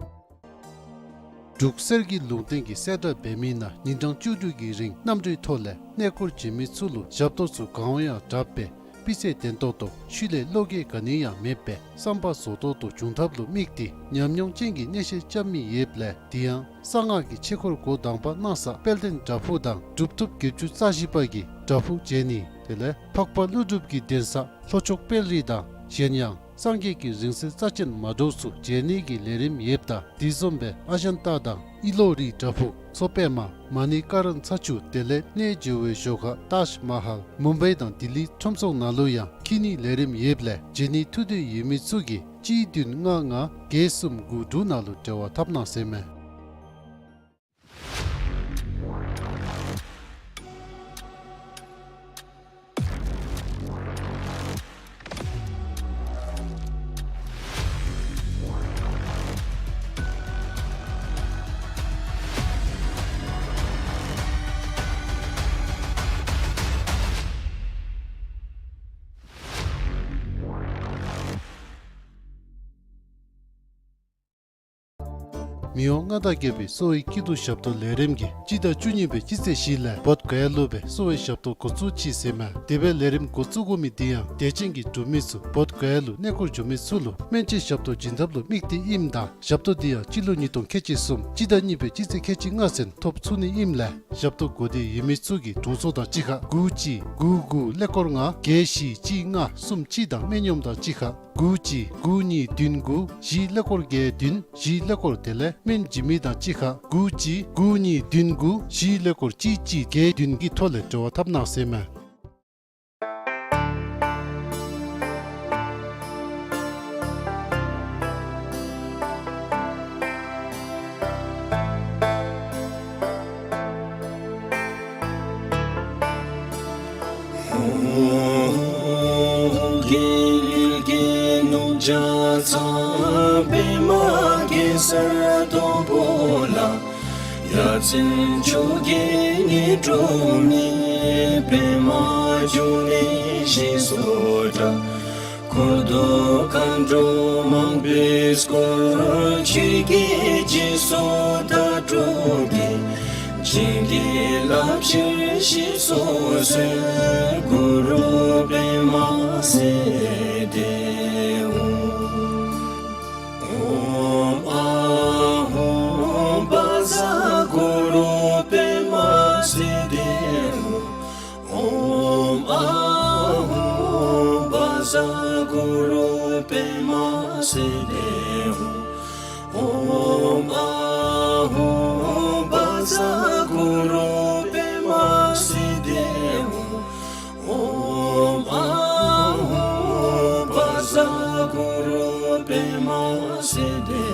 འབྲུག་གསེར་གྱི་ལུང་བསྟན་གྱིས་གསལ་བསྒྲགས་འབད་མི་ནང་ཉིན་གྲངས་བཅུ་དྲུག་གི་རིང་གནམ་གྲུའི་ཐོག་ལས་གནས་སྐོར་བྱོན་མི་ཚུ་ལུ་ཞབས་ཏོག་ཚུ་གང་འོང་ཡང་དྲག་པས། སྤུས་ཚད་ལྡན་ཏོག་ཏོ་ཤུལ་ལས་བློ་འགྱོད་ག་ནི་ཡང་མེད་པའི་བསམ་པ་རྫོགས་ཏོག་ཏོ་འབྱུང་ཐབས་ལུ་དམིགས་ཏེ་ཉམས་མྱོང་ཅན་གྱི་གནས་བཤད་རྐྱབ་མི་ཡོདཔ་ལས་དེ་ཡང་གསང་སྔགས་ཀྱི་ཆོས་འཁོར་འགོ་དང་པ་གནང་ས་དཔལ་ལྡན་བྲག་ཕུག་དང་གྲུབ་ཐོབ་བརྒྱད་ཅུ་རྩ་བཞི་པ་གིས་བྲག་ཕུག་མཇལ་ནི་དེ་ལས་འཕགས་པ་ཀླུ་སྒྲུབ་ཀྱི་གདན་ས་ལྷོ་ཕྱོགས་དཔལ་རི་དང་གཞན་ཡང་ སངས་རྒྱས་ཀྱི་རིང་བསྲེལ་རྩ་ཅན་མ་འདྲཝ་ཚུ་མཇལ་ནི་གི་ལས་རིམ་ཡོདཔ་ད་དེ་བཟུམ་སྦེ་ཨ་ཞན་ཏ་དང་ཨི་ལོ་རི་བྲག་ཕུག་མཚོ་པདྨ་མ་ཎི་ཀ་རན་ཚ་ཆུ་དེ་ལས་གནས་མཇལ་བའི་ཞོར་ཁར་ཏཱཇ་མ་ཧཱལ་མུམ་བེ་དང་ལྡི་ལི་ཁྲོམ་ཚོགས་ནང་ལུ་ཡང་འཁྱིད་ནི་ལས་རིམ་ཡོདཔ་ལས་མཇལ་ནི་ཐུགས་འདོད་ཡོད་མི་ཚུ་གིས་གཅིག་བདུན་ལྔ་ལྔ་བརྒྱད་གསུམ་དགུ་དྲུག་ནང་ལུ་འབྲེལ་བ་འཐབ་གནང་ཟེར་མས། མི་དབང་མངའ་བདག་རྒྱལ་པོའི་གསོ་བའི་སྐྱིད་སྡུག་ཞབས་ཏོག་ལས་རིམ་གྱིས་སྤྱི་ཟླ་བཅུ་གཉིས་པའི་སྤྱི་ཚེས་བཞི་ལས་བོདྷ་ག་ཡ་ལུ་སྦེ་གསོ་བའི་ཞབས་ཏོག་འགོ་བཙུགས་ཅི་ཟེར་མས། དེ་སྦེ་ལས་རིམ་འགོ་བཙུགས་དགོ་མི་དེ་ཡང་དད་ཅན་གྱི་འབྲུག་མི་ཚུ་བོདྷ་ག་ཡ་ལུ་གནས་སྐོར་འགྱོ་མི་ཚུ་ལུ་སྨན་བཅོས་ཞབས་ཏོག་བྱིན་ཐབས་ལུ་དམིགས་ཏེ་ཨིནམ་ད་ཞབས་ཏོག་དེ་ཡང་སྤྱི་ལོ་ཉིས་སྟོང་ཁལ་གཅིག་གསུམ་སྤྱི་ཟླ་གཉིས་པའི་སྤྱི་ཚེས་ཁལ་གཅིག་ལྔ་ཚུན་ཐོབ་ཚུགས་ནི་ཨིནམ་ལས་ཞབས་ཏོག་དགོས་འདོད་ཡོད་མི་ཚུ་གིས་དྲུང་འཚོ་དང་གཅིག་ཁར་དགུ་གཅིག་དགུ་དགུ་ཀླད་ཀོར་ལྔ་བརྒྱད་བཞི་གཅིག་ལྔ་གསུམ་གཅིག་དང་སྨན་གཡོགམ་དང་གཅིག་ཁར་དགུ་གཅིག་དགུ་གཉིས་བདུན་དགུ་བཞི་ཀླད་ཀོར་བརྒྱད་བདུན་བཞི་ཀླད་ཀོར་དེ་ལས་སྨན་བྱིན་མི་དང་གཅིག་ཁར་དགུ་གཅིག་དགུ་གཉིས་བདུན་དགུ་བཞི་ཀླད་ཀོར་གཅིག་གཅིག་བརྒྱད་བདུན་གྱི་ཐོག་ལས་འབྲེལ་བ་འཐབ་གནང་ཟེར་མས། འཁོར་དུ་མཁའ་འགྲོ་མང་པོས་བསྐོར། ཆོས་ཀྱི་རྗེས་སུ་བདག་སྒྲུབ་ཀྱིས། བྱིན་གྱིས་བརླབ་ཕྱིར་ཞེས་སོགས་གསོལ། གུ་རུ་པདྨ་སིདྡྷི་ཧཱུྃ། ཨོཾ་ཨཱཿཧཱུྃ་བཛྲ་གུ་རུ་པདྨ་སིདྡྷི་ཧཱུྃ། ཨོཾ་ཨཱཿཧཱུྃ་བཛྲ་གུ་རུ་པདྨ་སིདྡྷི་ཧཱུྃ། ཨོཾ་ཨཱཿཧཱུྃ་བཛྲ་གུ་རུ་པདྨ་སིདྡྷི་ཧཱུྃ། ཨོཾ་ཨཱཿཧཱུྃ་བཛྲ་གུ་རུ་པདྨ་སིདྡྷི་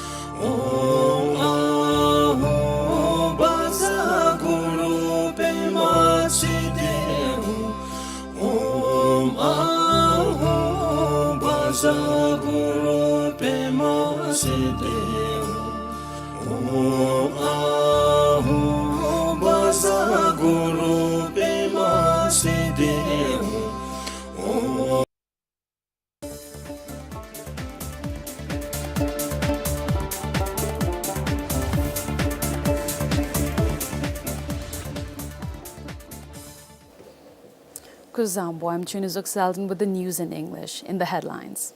ཧཱུྃ། ཨོཾ་ཨཱཿཧཱུྃ་བཛྲ་གུ་རུ་པདྨ་སིདྡྷི་ཧཱུྃ། ཨོཾ་ཨཱཿཧཱུྃ་བཛྲ་གུ་རུ་པདྨ་སིདྡྷི་ཧཱུྃ། ཨོཾ་ཨཱཿཧཱུྃ་བཛྲ་གུ་རུ་པདྨ་སིདྡྷི་ཧཱུྃ། ཨོཾ། Kuzuzangpo, I'm Chunizok Selden with the news in English. In the headlines.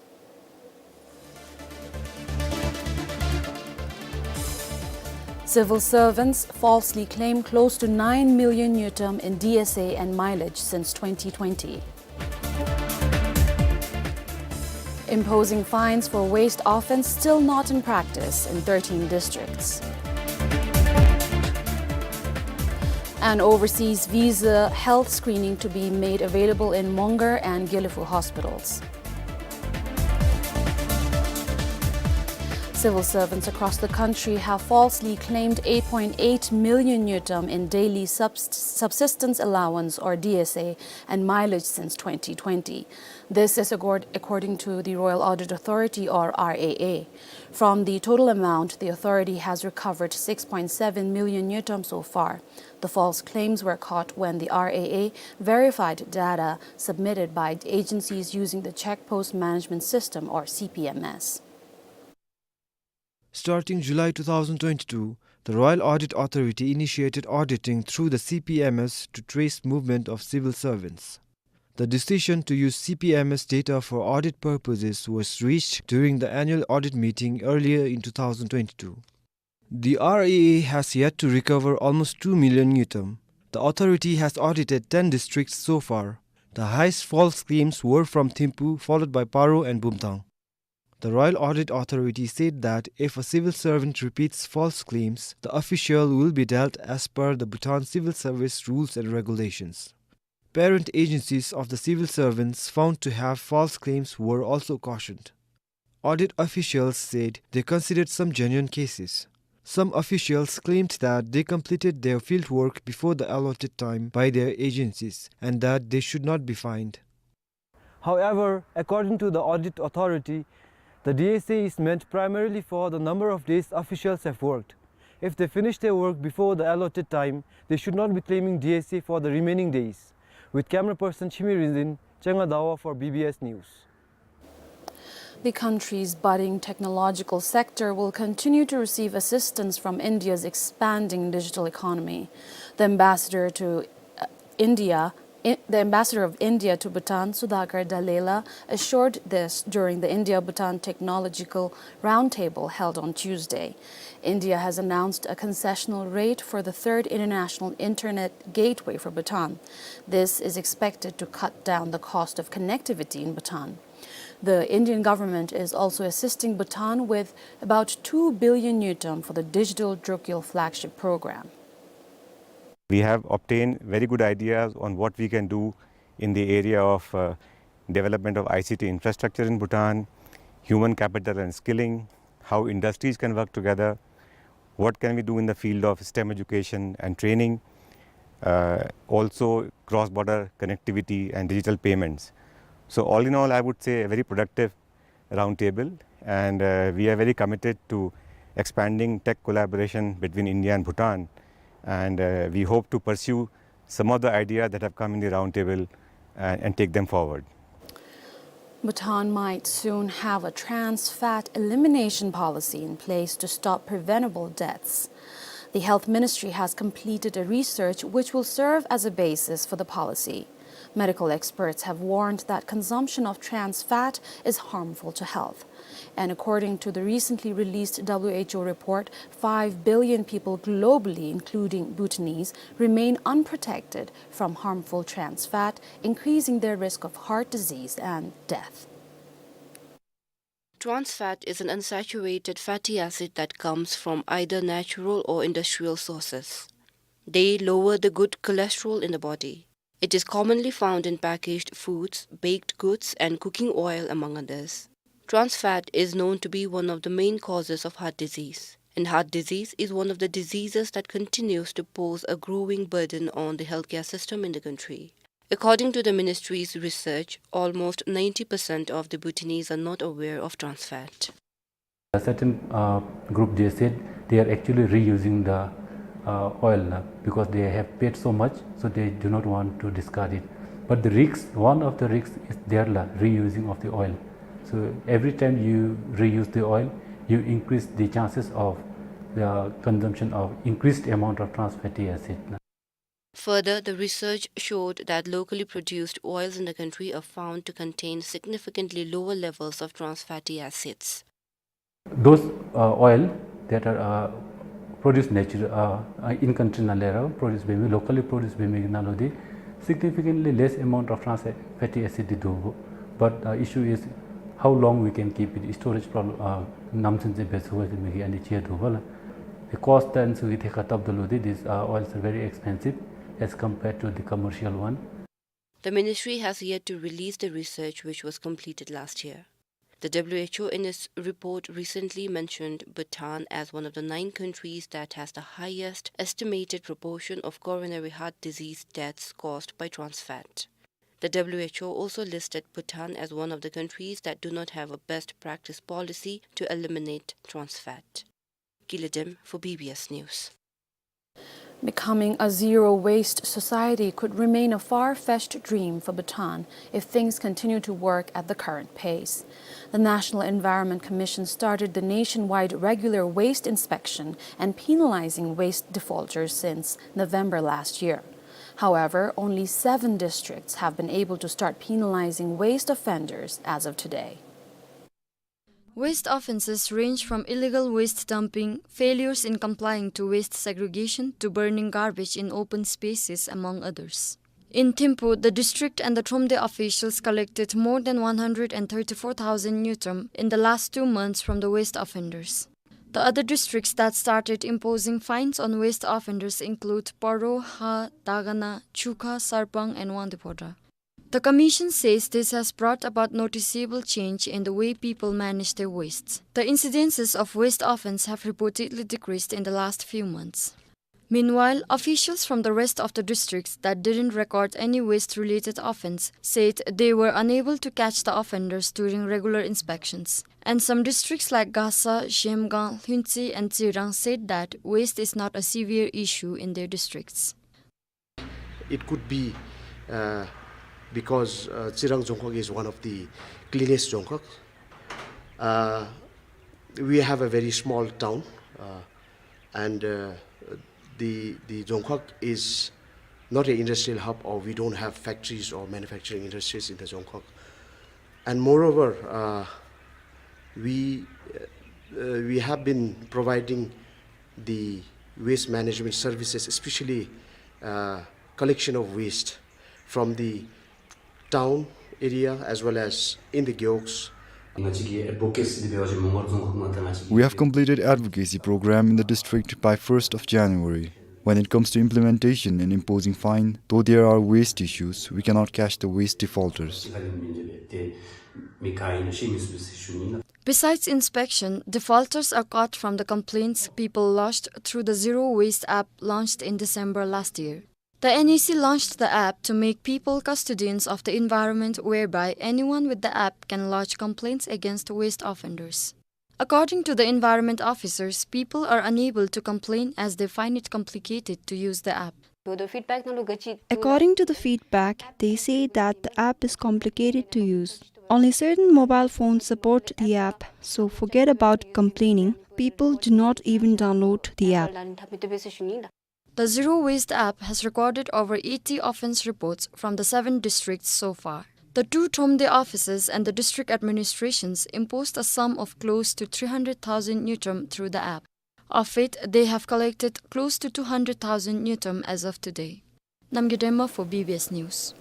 Civil servants falsely claim close to nine million ngultrum in D S A and mileage since twenty twenty. Imposing fines for waste offense still not in practice in thirteen districts. And overseas visa health screening to be made available in Mongar and Gelephu hospitals. Civil servants across the country have falsely claimed eight point eight million ngultrum in daily subs-, subsistence allowance, or D S A, and mileage since twenty twenty. This is accord-, according to the Royal Audit Authority, or R A A. From the total amount, the authority has recovered six point seven million ngultrum so far. The false claims were caught when the R A A verified data submitted by agencies using the Check Post Management System, or C P M S. Starting July two thousand twenty-two, the Royal Audit Authority initiated auditing through the C P M S to trace movement of civil servants. The decision to use C P M S data for audit purposes was reached during the annual audit meeting earlier in two thousand twenty-two. The R A A has yet to recover almost two million ngultrum. The authority has audited ten districts so far. The highest false claims were from Thimphu, followed by Paro and Bumthang. The Royal Audit Authority said that if a civil servant repeats false claims, the official will be dealt as per the Bhutan Civil Service rules and regulations. Parent agencies of the civil servants found to have false claims were also cautioned. Audit officials said they considered some genuine cases. Some officials claimed that they completed their field work before the allotted time by their agencies and that they should not be fined. However, according to the audit authority, the D S A is meant primarily for the number of days officials have worked. If they finish their work before the allotted time, they should not be claiming D S A for the remaining days. With camera person Chimi Rinzin, Chenga Dawa for B B S News. The country's budding technological sector will continue to receive assistance from India's expanding digital economy. The ambassador to, uh, India, I- the ambassador of India to Bhutan, Sudhakar Dallela, assured this during the India-Bhutan Technological Roundtable held on Tuesday. India has announced a concessional rate for the third international internet gateway for Bhutan. This is expected to cut down the cost of connectivity in Bhutan. The Indian government is also assisting Bhutan with about two billion ngultrum for the digital Drukyul flagship program. We have obtained very good ideas on what we can do in the area of, uh, development of I C T infrastructure in Bhutan, human capital and skilling, how industries can work together, what can we do in the field of STEM education and training, uh, also cross-border connectivity and digital payments. So all in all, I would say a very productive roundtable, and, uh, we are very committed to expanding tech collaboration between India and Bhutan, and, uh, we hope to pursue some of the ideas that have come in the roundtable, uh, and take them forward. Bhutan might soon have a trans fat elimination policy in place to stop preventable deaths. The Health Ministry has completed a research which will serve as a basis for the policy. Medical experts have warned that consumption of trans fat is harmful to health. And according to the recently released W H O report, five billion people globally, including Bhutanese, remain unprotected from harmful trans fat, increasing their risk of heart disease and death. Trans fat is an unsaturated fatty acid that comes from either natural or industrial sources. They lower the good cholesterol in the body. It is commonly found in packaged foods, baked goods, and cooking oil, among others. Trans fat is known to be one of the main causes of heart disease, and heart disease is one of the diseases that continues to pose a growing burden on the healthcare system in the country. According to the ministry's research, almost ninety percent of the Bhutanese are not aware of trans fat. A certain, uh, group, they said they are actually reusing the, uh, oil, uh, because they have paid so much, so they do not want to discard it. But the risks, one of the risks is there, la, reusing of the oil. So every time you reuse the oil, you increase the chances of the consumption of increased amount of trans fatty acid. Further, the research showed that locally produced oils in the country are found to contain significantly lower levels of trans fatty acids. Those, uh, oil that are, uh, produced nature, uh, uh, in country ནང་ལས་ར་produce འབད་མི་locally produce འབད་མི་གི་ནང་ལུ་འདི་significantly less amount of trans fatty acid འདི་འདུག། But, uh, issue is how long we can keep it, storage problem, uh, ནམ་ཚུན་ཚོད་འབད་ཚུགས་ག་ཟེར་མི་གི་ཨ་ནི་ཅིག་འདུག་པ་ལགས། The cost དང་ཚུ་གི་ཐད་ཁར་བལྟཝ་ད་ལུ་འདི་these, uh, oils are very expensive as compared to the commercial one. The ministry has yet to release the research which was completed last year. The W H O in its report recently mentioned Bhutan as one of the nine countries that has the highest estimated proportion of coronary heart disease deaths caused by trans fat. The W H O also listed Bhutan as one of the countries that do not have a best practice policy to eliminate trans fat. Gila Dem for B B S News. Becoming a zero-waste society could remain a far-fetched dream for Bhutan if things continue to work at the current pace. The National Environment Commission started the nationwide regular waste inspection and penalizing waste defaulters since November last year. However, only seven districts have been able to start penalizing waste offenders as of today. Waste offenses range from illegal waste dumping, failures in complying to waste segregation, to burning garbage in open spaces, among others. In Thimphu, the district and the Thromde officials collected more than one hundred and thirty-four thousand ngultrum in the last two months from the waste offenders. The other districts that started imposing fines on waste offenders include Paro, Ha, Dagana, Chukha, Sarpang, and Wangdue Phodrang. The commission says this has brought about noticeable change in the way people manage their wastes. The incidences of waste offense have reportedly decreased in the last few months. Meanwhile, officials from the rest of the districts that didn't record any waste-related offense said they were unable to catch the offenders during regular inspections. And some districts like Gasa, Zhemgang, Lhuentse, and Tsirang said that waste is not a severe issue in their districts. It could be, uh, because, uh, Tsirang Dzongkhag is one of the cleanest Dzongkhag. Uh, we have a very small town, uh, and, uh, the, the Dzongkhag is not an industrial hub, or we don't have factories or manufacturing industries in the Dzongkhag. And moreover, uh, we, uh, we have been providing the waste management services, especially, uh, collection of waste from the town area as well as in the gewogs. ང་བཅས་ཀྱི་ཨེཌ་བོ་ཀེ་སི་འདི་འབད་བ་ཅིན་མོང་སྒར་རྫོང་ཁག་ནང་ད་ང་བཅས་ཀྱི We have completed advocacy program in the district by first of January. When it comes to implementation and imposing fine, though there are waste issues, we cannot catch the waste defaulters. Besides inspection, defaulters are caught from the complaints people lodged through the Zero Waste app launched in December last year. The N E C launched the app to make people custodians of the environment, whereby anyone with the app can lodge complaints against waste offenders. According to the environment officers, people are unable to complain as they find it complicated to use the app. According to the feedback, they say that the app is complicated to use. Only certain mobile phones support the app, so forget about complaining. People do not even download the app. The Zero Waste app has recorded over eighty offense reports from the seven districts so far. The two Thromde offices and the district administrations imposed a sum of close to three hundred thousand ngultrum through the app. Of it, they have collected close to two hundred thousand ngultrum as of today. Namgay Dema for B B S News.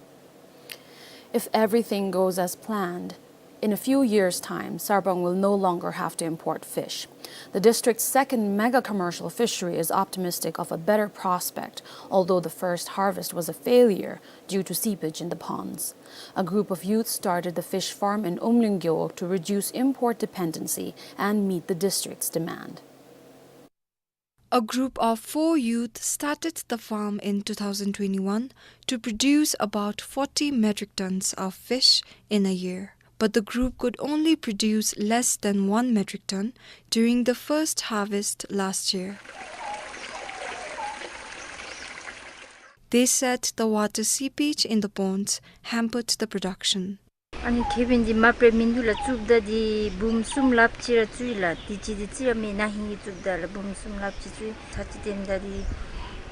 If everything goes as planned, in a few years' time, Sarpang will no longer have to import fish. The district's second mega commercial fishery is optimistic of a better prospect, although the first harvest was a failure due to seepage in the ponds. A group of youth started the fish farm in Umling Gewog to reduce import dependency and meet the district's demand. A group of four youth started the farm in two thousand twenty-one to produce about forty metric tons of fish in a year, but the group could only produce less than one metric ton during the first harvest last year. They said the water seepage in the ponds hampered the production. ཨ་ནི་ཁེ་ཕན་འདི་མ་སྤྲོད་མི་འདུག་ལགས། བཙུགསཔ་ད་འདི་འབུམ་གསུམ་ལྷགཔ་ཅིག་ར་བཙུགས་ཡི་ལགས། དུས་ཅི་འདི་རྩིས་ར་མེད་ན་ཧིང་གི་བཙུགསཔ་ད་ལགས། འབུམ་གསུམ་ལྷགཔ་ཅིག་བཙུགས་ཡི། ཚར་ཅིག་ཏེ་ད་འདི་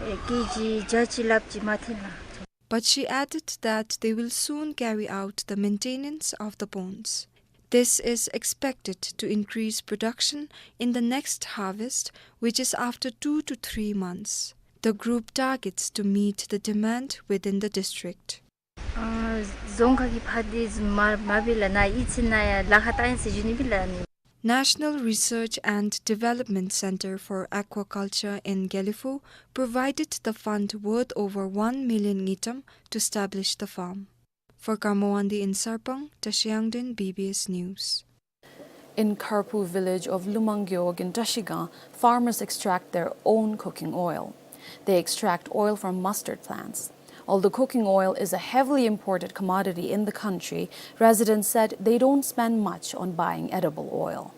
ཨེ་ཀེ་ཇི་བརྒྱ་ཅིག་ལྷགཔ་ཅིག་མ་ཐོན་ལགས། But she added that they will soon carry out the maintenance of the ponds. This is expected to increase production in the next harvest, which is after two to three months. The group targets to meet the demand within the district. ཨ་རྫོང་ཁག་གི་ཕར་འདི་མ་མ་འབད་ལགས། ནཱ་ཨི་ཙི་ནང་ཡང་ལཱ་ཁག་བཏང་ཡི་ཟེར་ཞུ་ནི་ཨིན་ལགས་ནི། National Research and Development Center for Aquaculture in Gelephu provided the fund worth over one million ngultrum to establish the farm. For Karma Wangdi in Sarpang, Tashi Yangden, B B S News. In Kharphu village of Lumang Gewog in Trashigang, farmers extract their own cooking oil. They extract oil from mustard plants. Although cooking oil is a heavily imported commodity in the country, residents said they don't spend much on buying edible oil.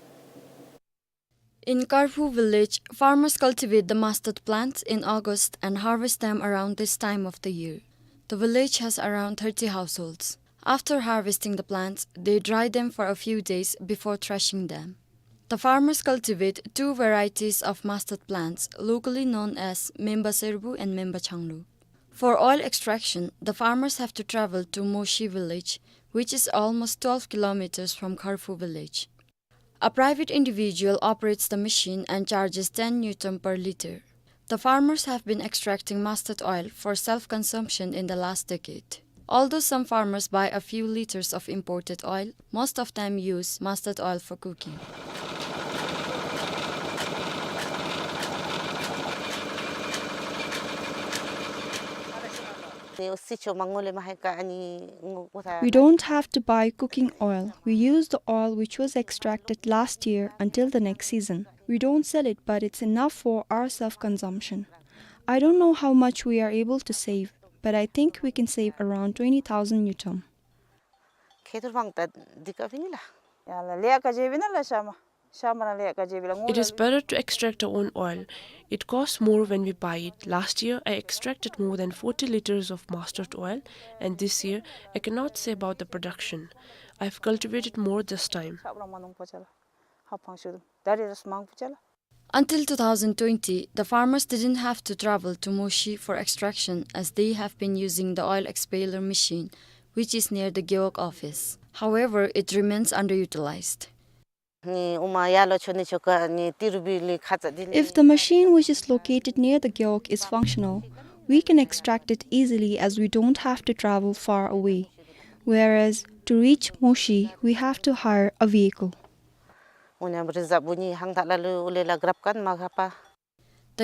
In Kharphu village, farmers cultivate the mustard plants in August and harvest them around this time of the year. The village has around thirty households. After harvesting the plants, they dry them for a few days before threshing them. The farmers cultivate two varieties of mustard plants, locally known as Memba Serbu and Memba Changlu. For oil extraction, the farmers have to travel to Moshi village, which is almost twelve kilometers from Kharphu village. A private individual operates the machine and charges ten ngultrum per liter. The farmers have been extracting mustard oil for self-consumption in the last decade. Although some farmers buy a few liters of imported oil, most of them use mustard oil for cooking. We don't have to buy cooking oil. We use the oil which was extracted last year until the next season. We don't sell it, but it's enough for our self-consumption. I don't know how much we are able to save, but I think we can save around twenty thousand ngultrum. It is better to extract our own oil. It costs more when we buy it. Last year, I extracted more than forty liters of mustard oil, and this year, I cannot say about the production. I've cultivated more this time. Until two thousand twenty, the farmers didn't have to travel to Moshi for extraction, as they have been using the oil expeller machine, which is near the Gewog office. However, it remains underutilized. If the machine which is located near the Gewog is functional, we can extract it easily as we don't have to travel far away. Whereas, to reach Moshi, we have to hire a vehicle. The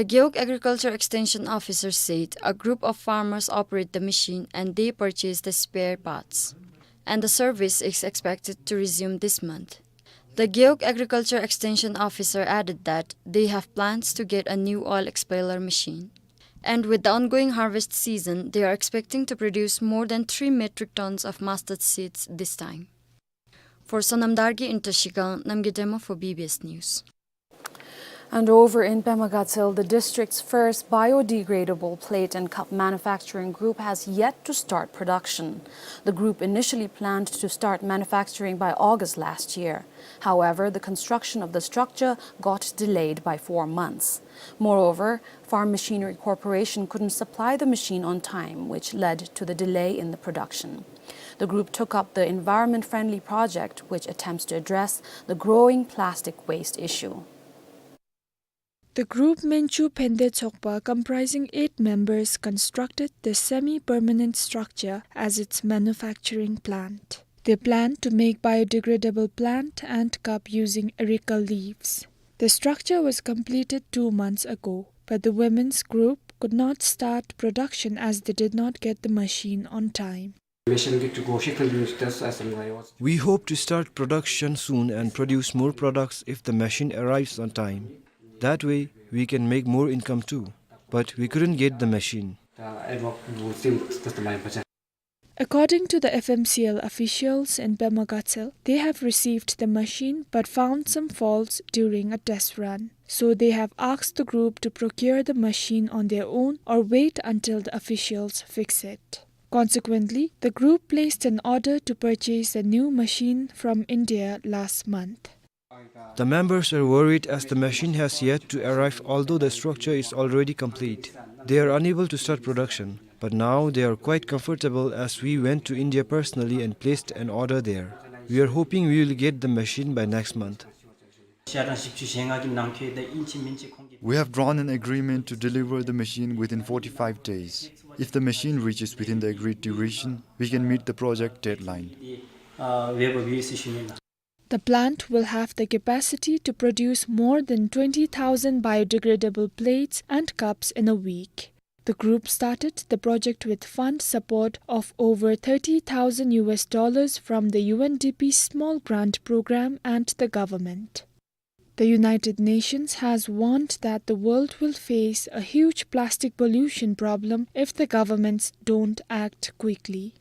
Gewog Agriculture Extension Officer said a group of farmers operate the machine and they purchase the spare parts. And the service is expected to resume this month. The Gewog Agriculture Extension Officer added that they have plans to get a new oil expeller machine. And with the ongoing harvest season, they are expecting to produce more than three metric tons of mustard seeds this time. For Sonam Dargye in Trashigang, Namgay Dema for B B S News. And over in Pema Gatshel, the district's first biodegradable plate and cup manufacturing group has yet to start production. The group initially planned to start manufacturing by August last year. However, the construction of the structure got delayed by four months. Moreover, Farm Machinery Corporation couldn't supply the machine on time, which led to the delay in the production. The group took up the environment-friendly project, which attempts to address the growing plastic waste issue. The group Menchu Phende Tshogpa, comprising eight members, constructed the semi-permanent structure as its manufacturing plant. They plan to make biodegradable plate and cup using areca leaves. The structure was completed two months ago, but the women's group could not start production as they did not get the machine on time. We hope to start production soon and produce more products if the machine arrives on time. That way, we can make more income too. But we couldn't get the machine. According to the F M C L officials in Pema Gatshel, they have received the machine but found some faults during a test run. So they have asked the group to procure the machine on their own or wait until the officials fix it. Consequently, the group placed an order to purchase a new machine from India last month. The members are worried as the machine has yet to arrive, although the structure is already complete. They are unable to start production, but now they are quite comfortable as we went to India personally and placed an order there. We are hoping we will get the machine by next month. We have drawn an agreement to deliver the machine within forty-five days. If the machine reaches within the agreed duration, we can meet the project deadline. The plant will have the capacity to produce more than twenty thousand biodegradable plates and cups in a week. The group started the project with fund support of over thirty thousand U S dollars from the U N D P Small Grant Program and the government. The United Nations has warned that the world will face a huge plastic pollution problem if the governments don't act quickly.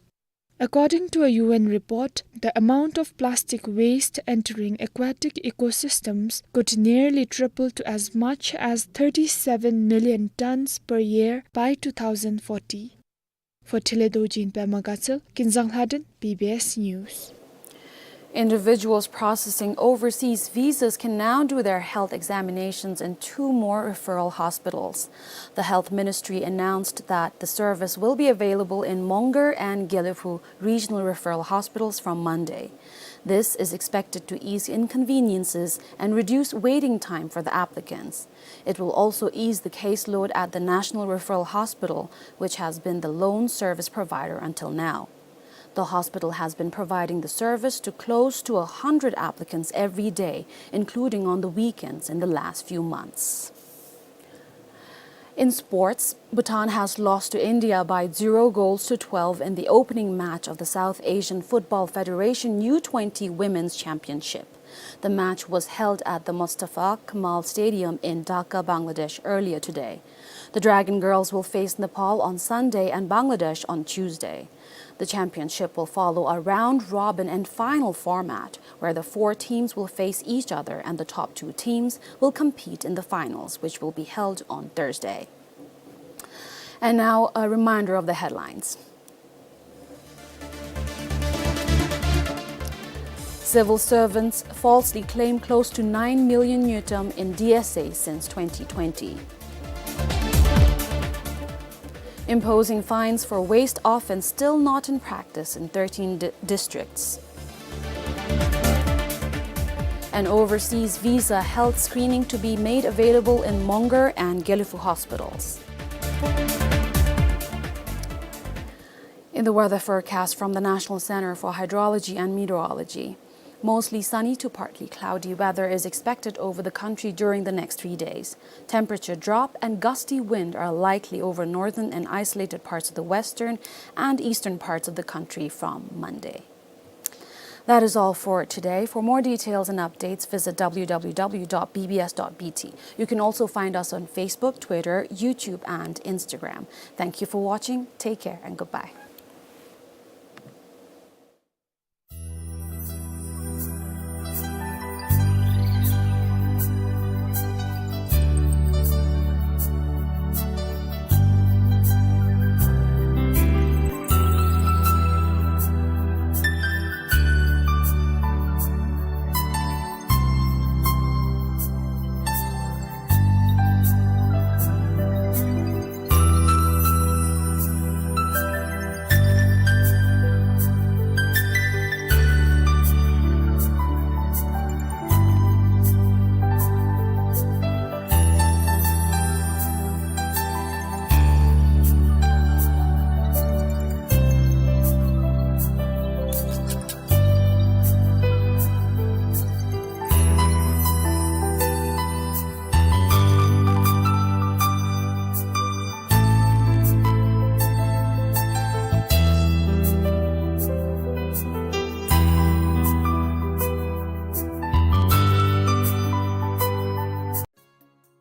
According to a U N report, the amount of plastic waste entering aquatic ecosystems could nearly triple to as much as thirty-seven million tons per year by two thousand forty. For Thelhe Dorji in Pema Gatshel, Kinzang Lhaden, B B S News. Individuals processing overseas visas can now do their health examinations in two more referral hospitals. The Health Ministry announced that the service will be available in Mongar and Gelephu regional referral hospitals from Monday. This is expected to ease inconveniences and reduce waiting time for the applicants. It will also ease the caseload at the National Referral Hospital, which has been the lone service provider until now. The hospital has been providing the service to close to a hundred applicants every day, including on the weekends in the last few months. In sports, Bhutan has lost to India by zero goals to twelve in the opening match of the South Asian Football Federation U twenty Women's Championship. The match was held at the Mustafa Kamal Stadium in Dhaka, Bangladesh, earlier today. The Dragon Girls will face Nepal on Sunday and Bangladesh on Tuesday. The championship will follow a round-robin and final format where the four teams will face each other and the top two teams will compete in the finals, which will be held on Thursday. And now, a reminder of the headlines. Civil servants falsely claim close to nine million ngultrum in D S A since twenty twenty. Imposing fines for waste offense still not in practice in thirteen di-, districts. An overseas visa health screening to be made available in Mongar and Gelephu hospitals. In the weather forecast from the National Center for Hydrology and Meteorology, mostly sunny to partly cloudy weather is expected over the country during the next three days. Temperature drop and gusty wind are likely over northern and isolated parts of the western and eastern parts of the country from Monday. That is all for today. For more details and updates, visit W W W dot B B S dot B T. You can also find us on Facebook, Twitter, YouTube, and Instagram. Thank you for watching. Take care and goodbye.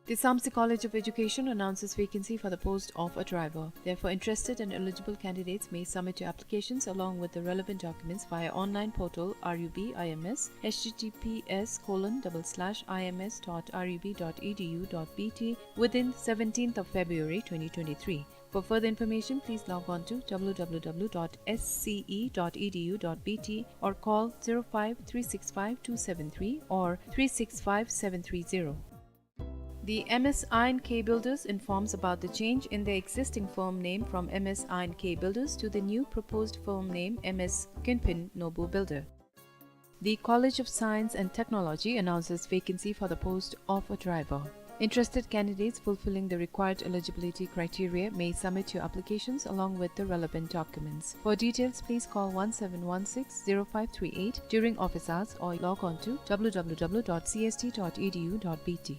The Samtse College of Education announces vacancy for the post of a driver. Therefore, interested and eligible candidates may submit your applications along with the relevant documents via online portal R U B I M S, H T T P S colon double slash I M S dot R U B dot E D U dot B T, within seventeenth of February twenty twenty-three. For further information, please log on to W W W dot S C E dot E D U dot B T or call zero five three six five two seven three or three six five seven three zero. The M S I and K Builders informs about the change in their existing firm name from M S I and K Builders to the new proposed firm name M S Kinpin Nobu Builder. The College of Science and Technology announces vacancy for the post of a driver. Interested candidates fulfilling the required eligibility criteria may submit your applications along with the relevant documents. For details, please call one seven one six zero five three eight during office hours or log on to W W W dot C S T dot E D U dot B T.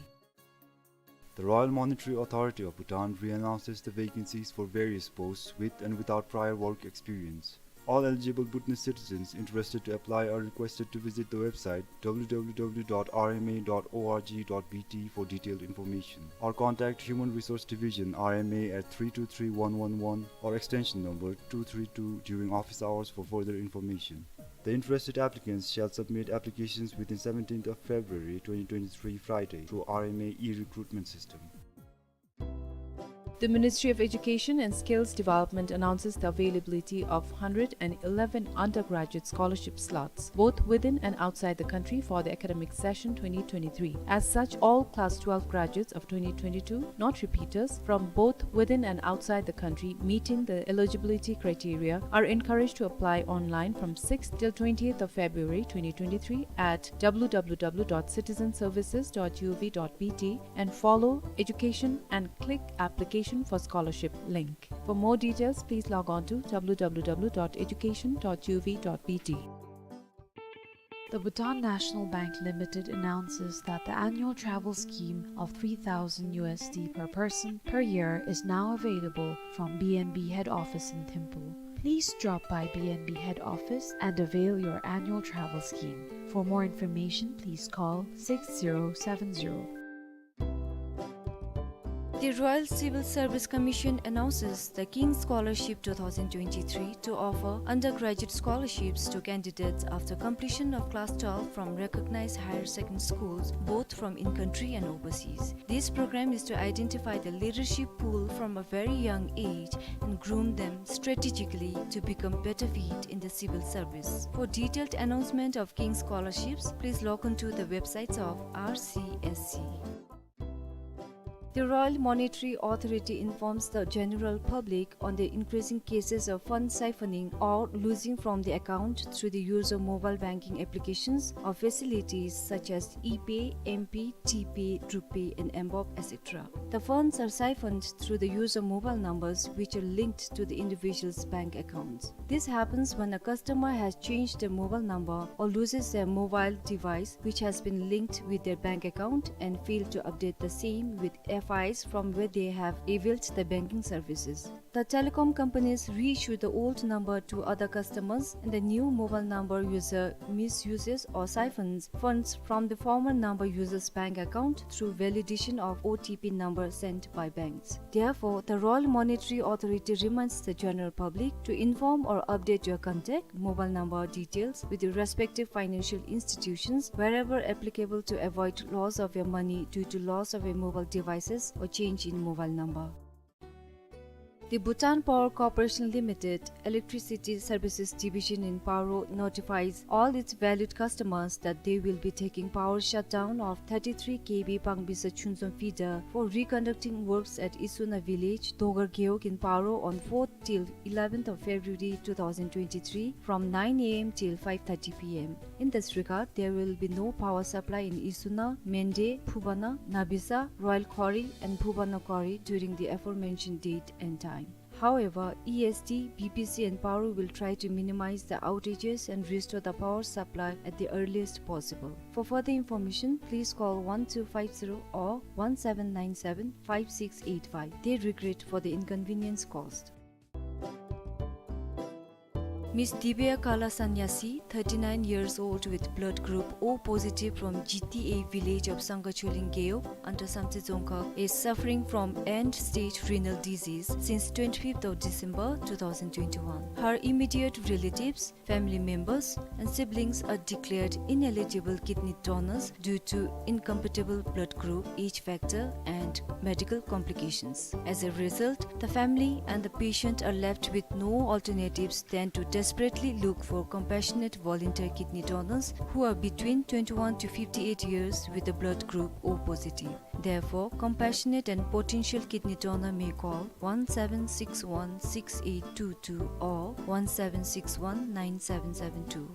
The Royal Monetary Authority of Bhutan re-announces the vacancies for various posts with and without prior work experience. All eligible Bhutanese citizens interested to apply are requested to visit the website W W W dot R M A dot O R G dot B T for detailed information, or contact Human Resource Division, R M A, at three two three one one one or extension number two three two during office hours for further information. The interested applicants shall submit applications within seventeenth of February twenty twenty-three, Friday, through R M A e-recruitment system. The Ministry of Education and Skills Development announces the availability of hundred and eleven undergraduate scholarship slots, both within and outside the country, for the academic session twenty twenty-three. As such, all class twelve graduates of twenty twenty-two, not repeaters, from both within and outside the country meeting the eligibility criteria are encouraged to apply online from sixth till twentieth of February twenty twenty-three at w w w dot citizenservices dot u v dot b t and follow education and click application for scholarship link. For more details, please log on to w w w dot education dot u v dot b t. The Bhutan National Bank Limited announces that the annual travel scheme of three thousand U S D per person per year is now available from B N B head office in Thimphu. Please drop by B N B head office and avail your annual travel scheme. For more information, please call six zero seven zero. The Royal Civil Service Commission announces the King's Scholarship two thousand twenty-three to offer undergraduate scholarships to candidates after completion of class twelve from recognized higher secondary schools, both from in-country and overseas. This program is to identify the leadership pool from a very young age and groom them strategically to become better fit in the civil service. For detailed announcement of King's Scholarships, please log on to the websites of R C S C. The Royal Monetary Authority informs the general public on the increasing cases of fund siphoning or losing from the account through the use of mobile banking applications or facilities such as ePay, M-Pay, T-Pay, RuPay, and mBoB, et cetera. The funds are siphoned through the use of mobile numbers which are linked to the individual's bank accounts. This happens when a customer has changed their mobile number or loses their mobile device which has been linked with their bank account and failed to update the same with F Is from where they have availed the banking services. The telecom companies reissue the old number to other customers, and the new mobile number user misuses or siphons funds from the former number user's bank account through validation of O T P number sent by banks. Therefore, the Royal Monetary Authority reminds the general public to inform or update your contact mobile number details with your respective financial institutions wherever applicable to avoid loss of your money due to loss of your mobile devices or change in mobile number. The Bhutan Power Corporation Limited Electricity Services Division in Paro notifies all its valued customers that they will be taking power shutdown of thirty-three K V Pangbisa Chunzom feeder for reconducting works at Isuna village, Dogar Gewog in Paro on fourth till eleventh of February two thousand twenty-three from nine A M till five thirty P M. In this regard, there will be no power supply in Isuna, Mende, Phubana, Nabisa, Royal Quarry and Phubana Quarry during the aforementioned date and time. However, E S D, B P C and Paro will try to minimize the outages and restore the power supply at the earliest possible. For further information, please call one two five zero or one seven nine seven five six eight five. They regret for the inconvenience caused. Miss Divya Kala Sanyasi, thirty-nine years old with blood group O positive from G T A village of Sangkachhuling Gewog under Samtse Dzongkhag, is suffering from end-stage renal disease since twenty-fifth of December two thousand twenty-one. Her immediate relatives, family members, and siblings are declared ineligible kidney donors due to incompatible blood group, age factor, and medical complications. As a result, the family and the patient are left with no alternatives than to desperately look for compassionate volunteer kidney donors who are between twenty-one to fifty-eight years with the blood group O positive. Therefore, compassionate and potential kidney donor may call one seven six one six eight two two or one seven six one nine seven seven two.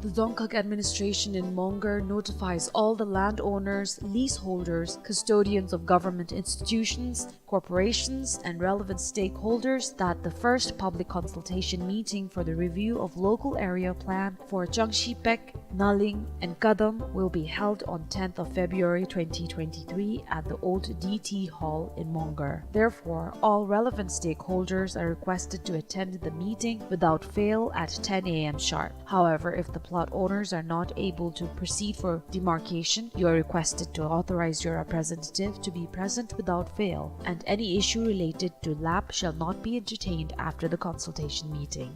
The Dzongkhag administration in Mongar notifies all the landowners, leaseholders, custodians of government institutions, corporations, and relevant stakeholders that the first public consultation meeting for the review of local area plan for Changshipek, Naling, and Kadam will be held on tenth of February twenty twenty-three at the old D T Hall in Mongar. Therefore, all relevant stakeholders are requested to attend the meeting without fail at ten A M sharp. However, if the plot owners are not able to proceed for demarcation, you are requested to authorize your representative to be present without fail, and any issue related to lap shall not be entertained after the consultation meeting.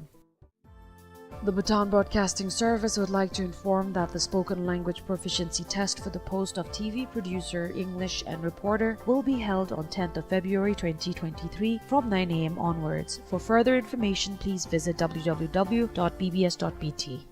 The Bhutan Broadcasting Service would like to inform that the spoken language proficiency test for the post of T V producer, English, and reporter will be held on tenth of February twenty twenty-three from nine a m onwards. For further information, please visit w w w dot b b s dot b t.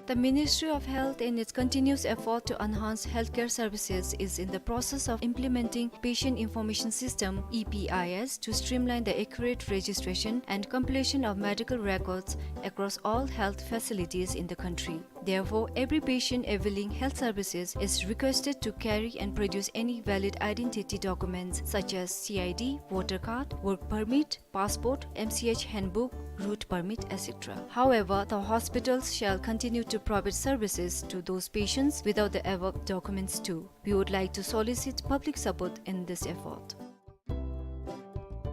The Ministry of Health, in its continuous effort to enhance healthcare services, is in the process of implementing Patient Information System, E P I S, to streamline the accurate registration and completion of medical records across all health facilities in the country. Therefore, every patient availing health services is requested to carry and produce any valid identity documents such as C I D, voter card, work permit, passport, M C H handbook, route permit, et cetera. However, the hospitals shall continue to provide services to those patients without the above documents too. We would like to solicit public support in this effort.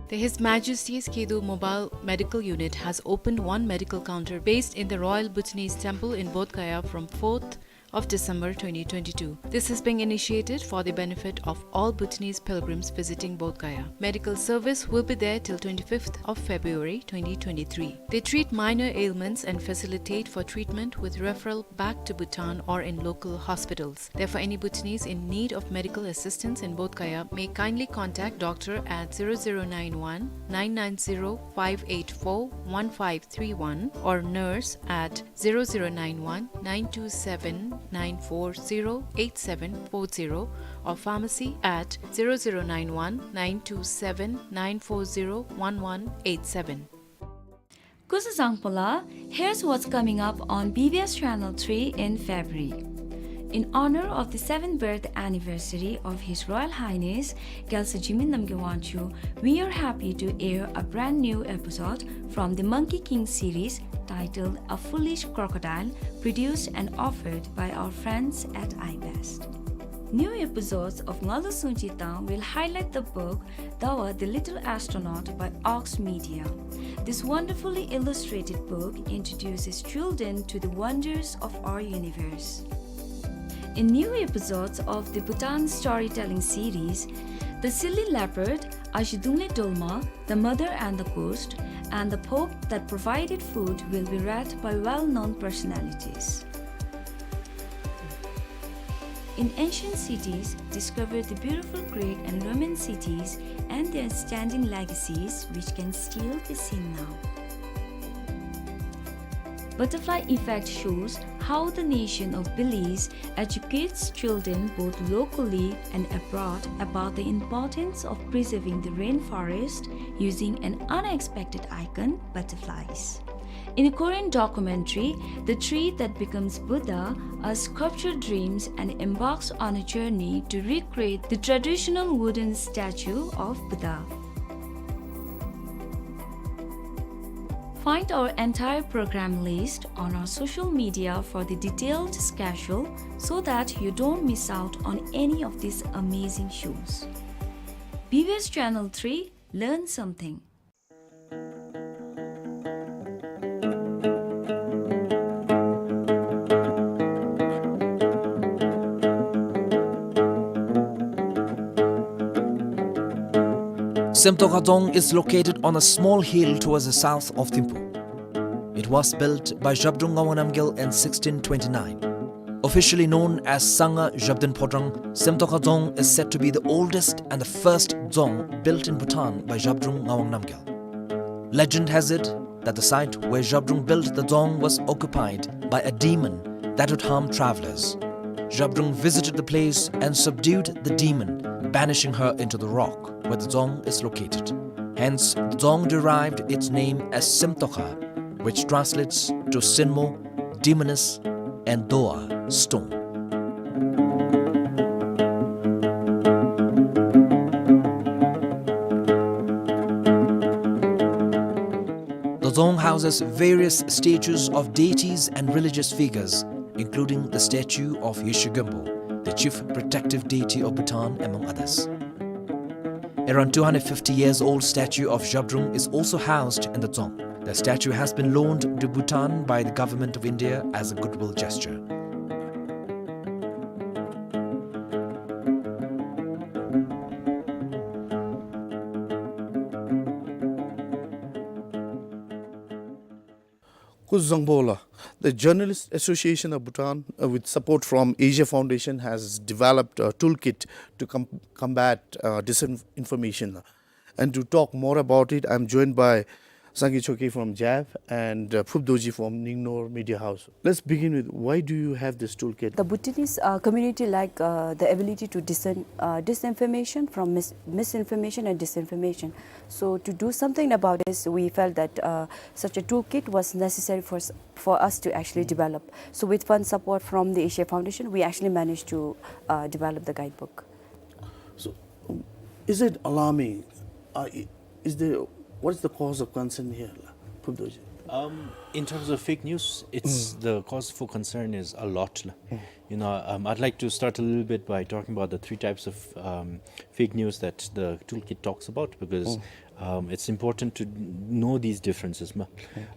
The His Majesty's Kedu Mobile Medical Unit has opened one medical counter based in the Royal Bhutanese Temple in Bodh Gaya from fourth of December twenty twenty-two. This is being initiated for the benefit of all Bhutanese pilgrims visiting Bodh Gaya. Medical service will be there till twenty-fifth of February twenty twenty-three. They treat minor ailments and facilitate for treatment with referral back to Bhutan or in local hospitals. Therefore, any Bhutanese in need of medical assistance in Bodh Gaya may kindly contact doctor at zero zero nine one nine nine zero five eight four one five three one or nurse at zero zero nine one nine two seven nine four zero eight seven four zero or pharmacy at zero zero nine one nine two seven nine four zero one one eight seven. Kuzuzangpola, here's what's coming up on B B S Channel three in February. In honor of the seventh birth anniversary of His Royal Highness Gyaltsur Jigme Namgyal Wangchuck, we are happy to air a brand new episode from the Monkey King series titled A Foolish Crocodile, produced and offered by our friends at iBest. New episodes of Ngalu Sungji Tang will highlight the book Dawa the Little Astronaut by Ox Media. This wonderfully illustrated book introduces children to the wonders of our universe. In new episodes of the Bhutan storytelling series, The Silly Leopard, Ashi Dungle Dolma, The Mother and the Ghost, and The Pope That Provided Food will be read by well-known personalities. In ancient cities, discover the beautiful Greek and Roman cities and their standing legacies, which can still be seen now. Butterfly Effect shows how the nation of Belize educates children both locally and abroad about the importance of preserving the rainforest using an unexpected icon, butterflies. In a Korean documentary, The Tree That Becomes Buddha, a sculptor dreams and embarks on a journey to recreate the traditional wooden statue of Buddha. Find our entire program list on our social media for the detailed schedule so that you don't miss out on any of these amazing shows. B B S Channel three, learn something. Semtokha Dzong is located on a small hill towards the south of Thimphu. It was built by Zhabdrung Ngawang Namgyal in sixteen twenty-nine. Officially known as Sangha Zhabdrung Phodrang, Semtokha Dzong is said to be the oldest and the first dzong built in Bhutan by Zhabdrung Ngawang Namgyal. Legend has it that the site where Zhabdrung built the dzong was occupied by a demon that would harm travelers. Zhabdrung visited the place and subdued the demon, banishing her into the rock where the dzong is located. Hence, the dzong derived its name as Semtokha, which translates to Sinmo, demoness, and Doa, stone. The dzong houses various statues of deities and religious figures, including the statue of Yeshe Gumbo, the chief protective deity of Bhutan, among others. Around two hundred fifty years old statue of Zhabdrung is also housed in the dzong. The statue has been loaned to Bhutan by the Government of India as a goodwill gesture. སྐུ་གཟུགས་བཟང་པོ་ལགས། The Journalist Association of Bhutan, uh, with support from Asia Foundation, has developed a toolkit to com- combat uh, disinformation. And to talk more about it, I'm joined by Sangay Choekyi from JAB and uh, Phup Dorji from Ningnor Media House. Let's begin with, why do you have this toolkit? The Bhutanese uh, community lack uh, the ability to discern uh, disinformation from mis- misinformation and disinformation. So to do something about this, we felt that uh, such a toolkit was necessary for s- for us to actually develop. So with fund support from the Asia Foundation, we actually managed to uh, develop the guidebook. So, is it alarming? Uh, i- is there, what is the cause of concern here, la, Phup Dorji? Um, in terms of fake news, it's the cause for concern is a lot. La. You know, um, I'd like to start a little bit by talking about the three types of um, fake news that the toolkit talks about, because um, it's important to know these differences. Ma.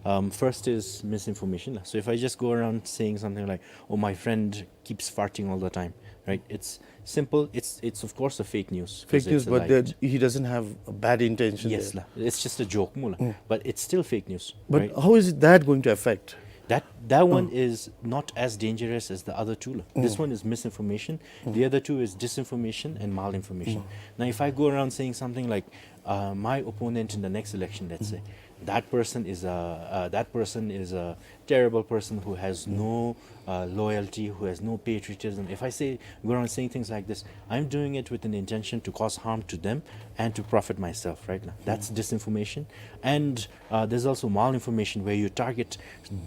Um, first is misinformation. La. So if I just go around saying something like, "Oh, my friend keeps farting all the time," right? It's simple. It's it's of course a fake news. 'Cause Fake news, it's a but lie. That he doesn't have a bad intention. Yes, There. La. It's just a joke, mu la. But it's still fake news. But Right? How is it that going to affect? That that one is not as dangerous as the other two. La. This one is misinformation. The other two is disinformation and malinformation. Now, if I go around saying something like, uh, "My opponent in the next election," let's say, "that person is a uh, that person is a terrible person who has no uh, loyalty, who has no patriotism." If I say, go around saying things like this, I'm doing it with an intention to cause harm to them and to profit myself, right? La. That's disinformation. And uh, there's also malinformation, where you target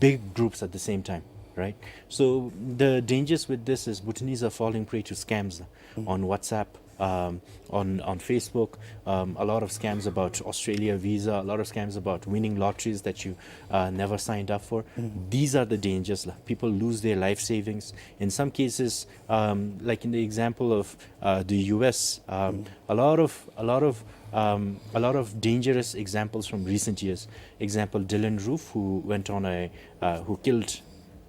big groups at the same time, right? So the dangers with this is Bhutanese are falling prey to scams on WhatsApp, um, on on Facebook, um, a lot of scams about Australia visa, a lot of scams about winning lotteries that you uh, never signed up for. These are the dangers. La. People lose their life savings. In some cases, um, like in the example of uh, the U S, um, a lot of a lot of um, a lot of dangerous examples from recent years. Example, Dylann Roof, who went on a uh, who killed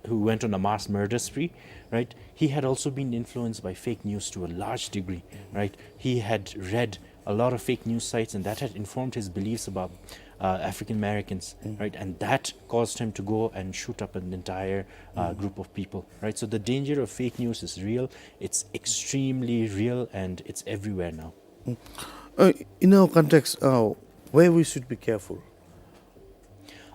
who went on a mass murder spree, right? He had also been influenced by fake news to a large degree, right? He had read a lot of fake news sites, and that had informed his beliefs about uh, African Americans, right? And that caused him to go and shoot up an entire uh, group of people, right? So the danger of fake news is real. It's extremely real, and it's everywhere now. Uh, in our context, uh, where we should be careful?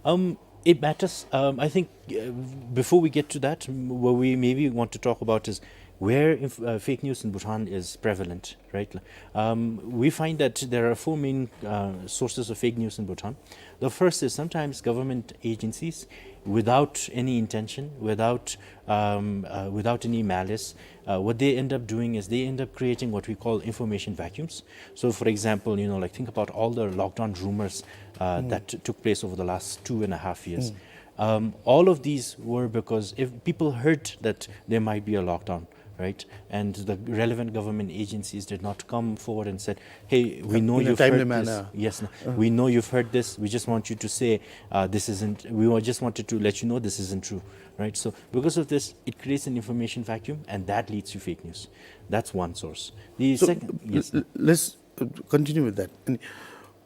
Um, it matters. Um, I think uh, before we get to that, m- what we maybe want to talk about is where inf- uh, fake news in Bhutan is prevalent, right? Um, we find that there are four main uh, sources of fake news in Bhutan. The first is sometimes government agencies, without any intention, without um, uh, without any malice, uh, what they end up doing is they end up creating what we call information vacuums. So, for example, you know, like, think about all the lockdown rumors uh, that t- took place over the last two and a half years. Um, all of these were because if people heard that there might be a lockdown, right, and the relevant government agencies did not come forward and said, "Hey, we know In a you've timely heard this. Manner. Yes, no, we know you've heard this. We just want you to say uh, this isn't. We wa- just wanted to let you know this isn't true," right? So because of this, it creates an information vacuum, and that leads to fake news. That's one source. The So, second, yes, l- l- let's uh, continue with that. And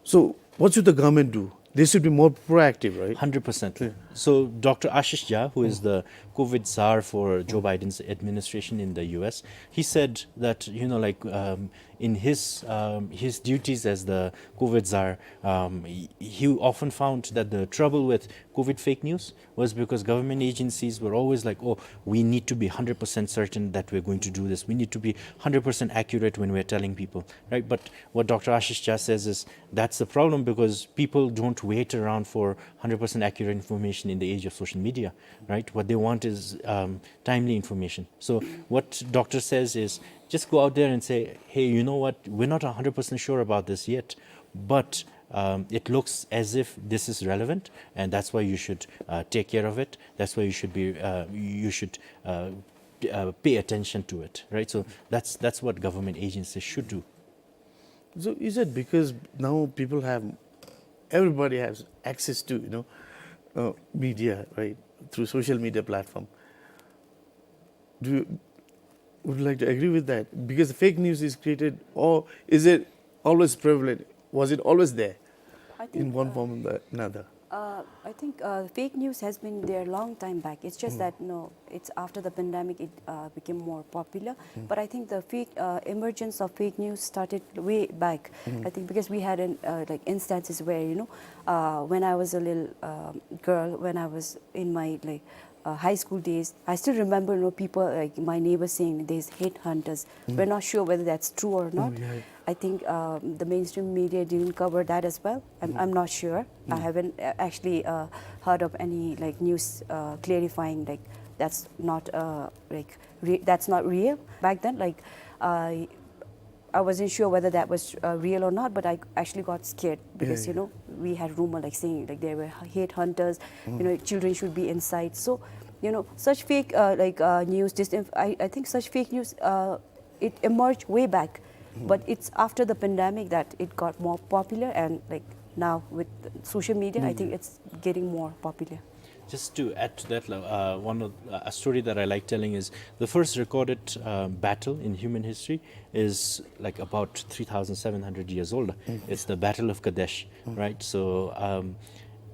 so, what should the government do? They should be more proactive, right? Hundred percent. So Doctor Ashish Jha, who is the COVID czar for Joe Biden's administration in the U S, he said that, you know, like, um, in his um, his duties as the COVID czar, um, he, he often found that the trouble with COVID fake news was because government agencies were always like, "Oh, we need to be hundred percent certain that we're going to do this. We need to be hundred percent accurate when we're telling people," right? But what Doctor Ashish Jha says is that's the problem, because people don't wait around for hundred percent accurate information in the age of social media, right? What they want is um, timely information. So what doctor says is just go out there and say, "Hey, you know what? We're not hundred percent sure about this yet, but um, it looks as if this is relevant, and that's why you should uh, take care of it. That's why you should be uh, you should uh, uh, pay attention to it," right? So that's that's what government agencies should do. So is it because now people have, everybody has access to, you know, uh, media, right, through social media platform? Do you would like to agree with that? Because fake news is created, or is it always prevalent? Was it always there I in think, one uh, form or the another? Uh, I think uh, fake news has been there long time back. It's just that, no, it's after the pandemic it uh, became more popular. But I think the fake uh, emergence of fake news started way back. I think because we had an uh, like instances where, you know, uh, when I was a little uh, girl, when I was in my like uh, high school days, I still remember, you know, people like my neighbors saying there's hate hunters. We're not sure whether that's true or not. I think um, the mainstream media didn't cover that as well. I'm, I'm not sure. I haven't uh, actually uh, heard of any like news uh, clarifying like that's not uh, like re- that's not real. Back then, like I I wasn't sure whether that was uh, real or not, but I actually got scared because, you know, we had rumor like saying like there were hate hunters, you know, children should be inside. So, you know, such fake uh, like uh, news, disinf- I, I think such fake news uh, it emerged way back, but it's after the pandemic that it got more popular, and like now with social media, I think it's getting more popular. Just to add to that, uh, one of, uh, a story that I like telling is the first recorded uh, battle in human history is like about three thousand seven hundred years old. It's the Battle of Kadesh, right? So, um,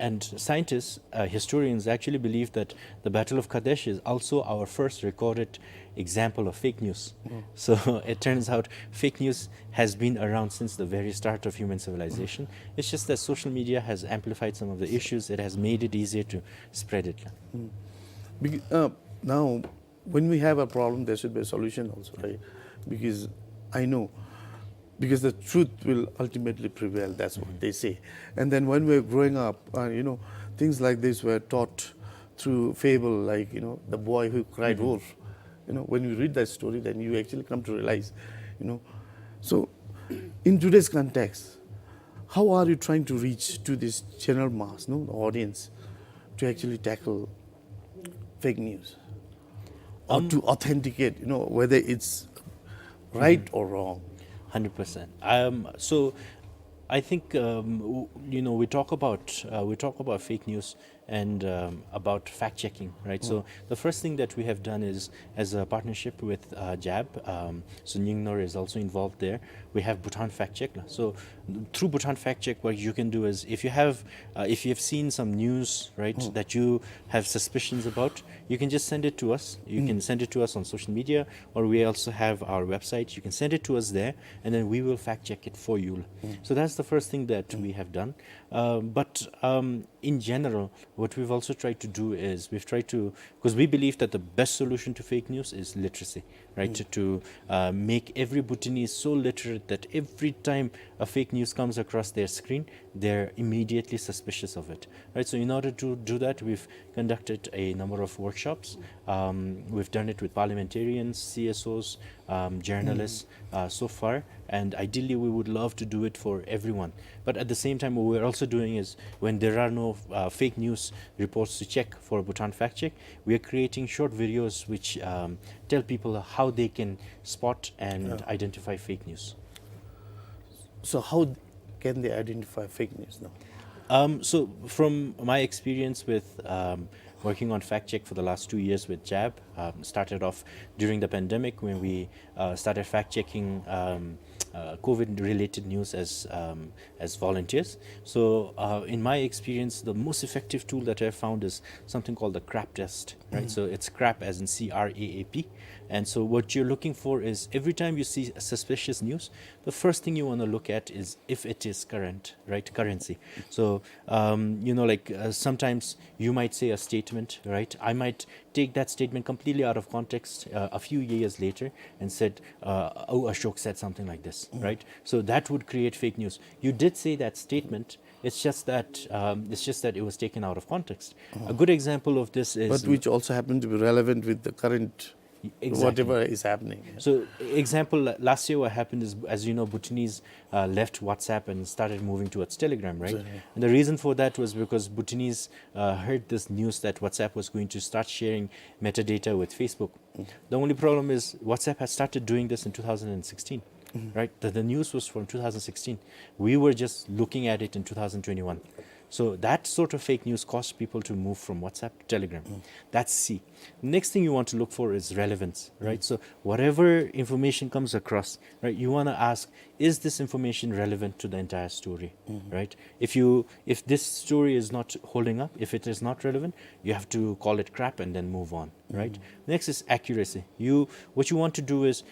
and scientists, uh, historians actually believe that the Battle of Kadesh is also our first recorded example of fake news. So it turns out fake news has been around since the very start of human civilization. It's just that social media has amplified some of the issues. It has made it easier to spread it. Bec- uh, now, when we have a problem, there should be a solution also, right? Because I know, because the truth will ultimately prevail. That's what they say. And then when we're growing up, uh, you know, things like this were taught through fable, like, you know, the boy who cried wolf. You know, when you read that story, then you actually come to realize, you know. So, in today's context, how are you trying to reach to this general mass, no, the audience, to actually tackle fake news or to authenticate, you know, whether it's right or wrong? Hundred percent. Um, so, I think um, w- you know we talk about uh, we talk about fake news and um, about fact checking, right? So the first thing that we have done is as a partnership with uh, JAB. Um, so Nyingner is also involved there. We have Bhutan Fact Check. So through Bhutan Fact Check, what you can do is if you have uh, if you have seen some news, right, that you have suspicions about, you can just send it to us. You can send it to us on social media, or we also have our website. You can send it to us there, and then we will fact check it for you. So that's the first thing that we have done. Um, but um, in general, what we've also tried to do is we've tried to, because we believe that the best solution to fake news is literacy, right? To, to uh, make every Bhutanese so literate that every time a fake news comes across their screen, they're immediately suspicious of it, right? So in order to do that, we've conducted a number of workshops. Um, we've done it with parliamentarians, C S Os, um, journalists uh, so far, and ideally we would love to do it for everyone. But at the same time, what we're also doing is when there are no uh, fake news reports to check for Bhutan Fact Check, we are creating short videos which um, tell people how they can spot and identify fake news. So how can they identify fake news now? Um, so, from my experience with um, working on fact check for the last two years with JAB, um, started off during the pandemic when we uh, started fact checking um, uh, COVID related news as um, as volunteers. So, uh, in my experience, the most effective tool that I found is something called the CRAP test, right? So it's CRAP as in C R A A P. And so what you're looking for is every time you see a suspicious news, the first thing you want to look at is if it is current, right? Currency. So um, you know, like uh, sometimes you might say a statement, right? I might take that statement completely out of context uh, a few years later and said, uh, "Oh, Ashok said something like this," right? So that would create fake news. You did say that statement. It's just that um, it's just that it was taken out of context. A good example of this is But which also happened to be relevant with the current Exactly. Whatever is happening. So, example, last year what happened is, as you know, Bhutanese uh, left WhatsApp and started moving towards Telegram, right? And the reason for that was because Bhutanese uh, heard this news that WhatsApp was going to start sharing metadata with Facebook. The only problem is WhatsApp has started doing this in two thousand sixteen, right? The, the news was from two thousand sixteen. We were just looking at it in two thousand twenty-one. So that sort of fake news caused people to move from WhatsApp to Telegram. That's C. Next thing you want to look for is relevance, right? So whatever information comes across, right, you want to ask, is this information relevant to the entire story, right? If you, if this story is not holding up, if it is not relevant, you have to call it crap and then move on, right? Next is accuracy. You, what you want to do is,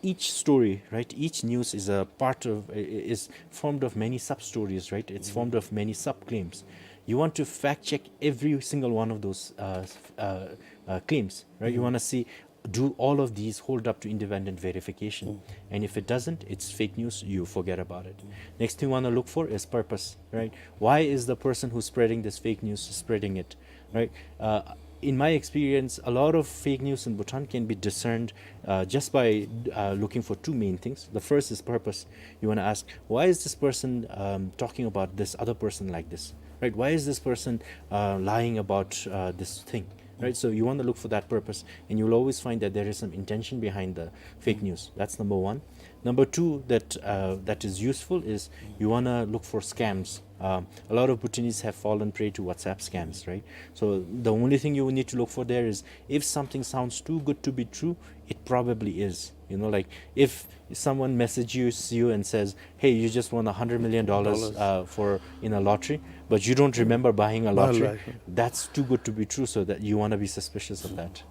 each story, right, each news is a part of, i-, i-, is formed of many sub-stories, right? It's formed of many sub-claims. You want to fact check every single one of those, uh, s-, uh, uh, claims, right? You wanna see, do all of these hold up to independent verification? And if it doesn't, it's fake news, you forget about it. Next thing you wanna look for is purpose, right? Why is the person who's spreading this fake news spreading it, right? Uh, in my experience, a lot of fake news in Bhutan can be discerned, uh, just by, uh, looking for two main things. The first is purpose. You wanna ask, why is this person, um, talking about this other person like this, right? Why is this person, uh, lying about, uh, this thing, right? So you wanna look for that purpose, and you'll always find that there is some intention behind the fake news. That's number one. Number two that, uh, that is useful is you wanna look for scams. Um, a lot of Bhutanese have fallen prey to WhatsApp scams, right? So the only thing you need to look for there is, if something sounds too good to be true, it probably is. You know, like, if someone messages you and says, "Hey, you just won a hundred million dollars, uh, for, in a lottery, but you don't remember buying a lottery," that's too good to be true, so that you wanna be suspicious of that.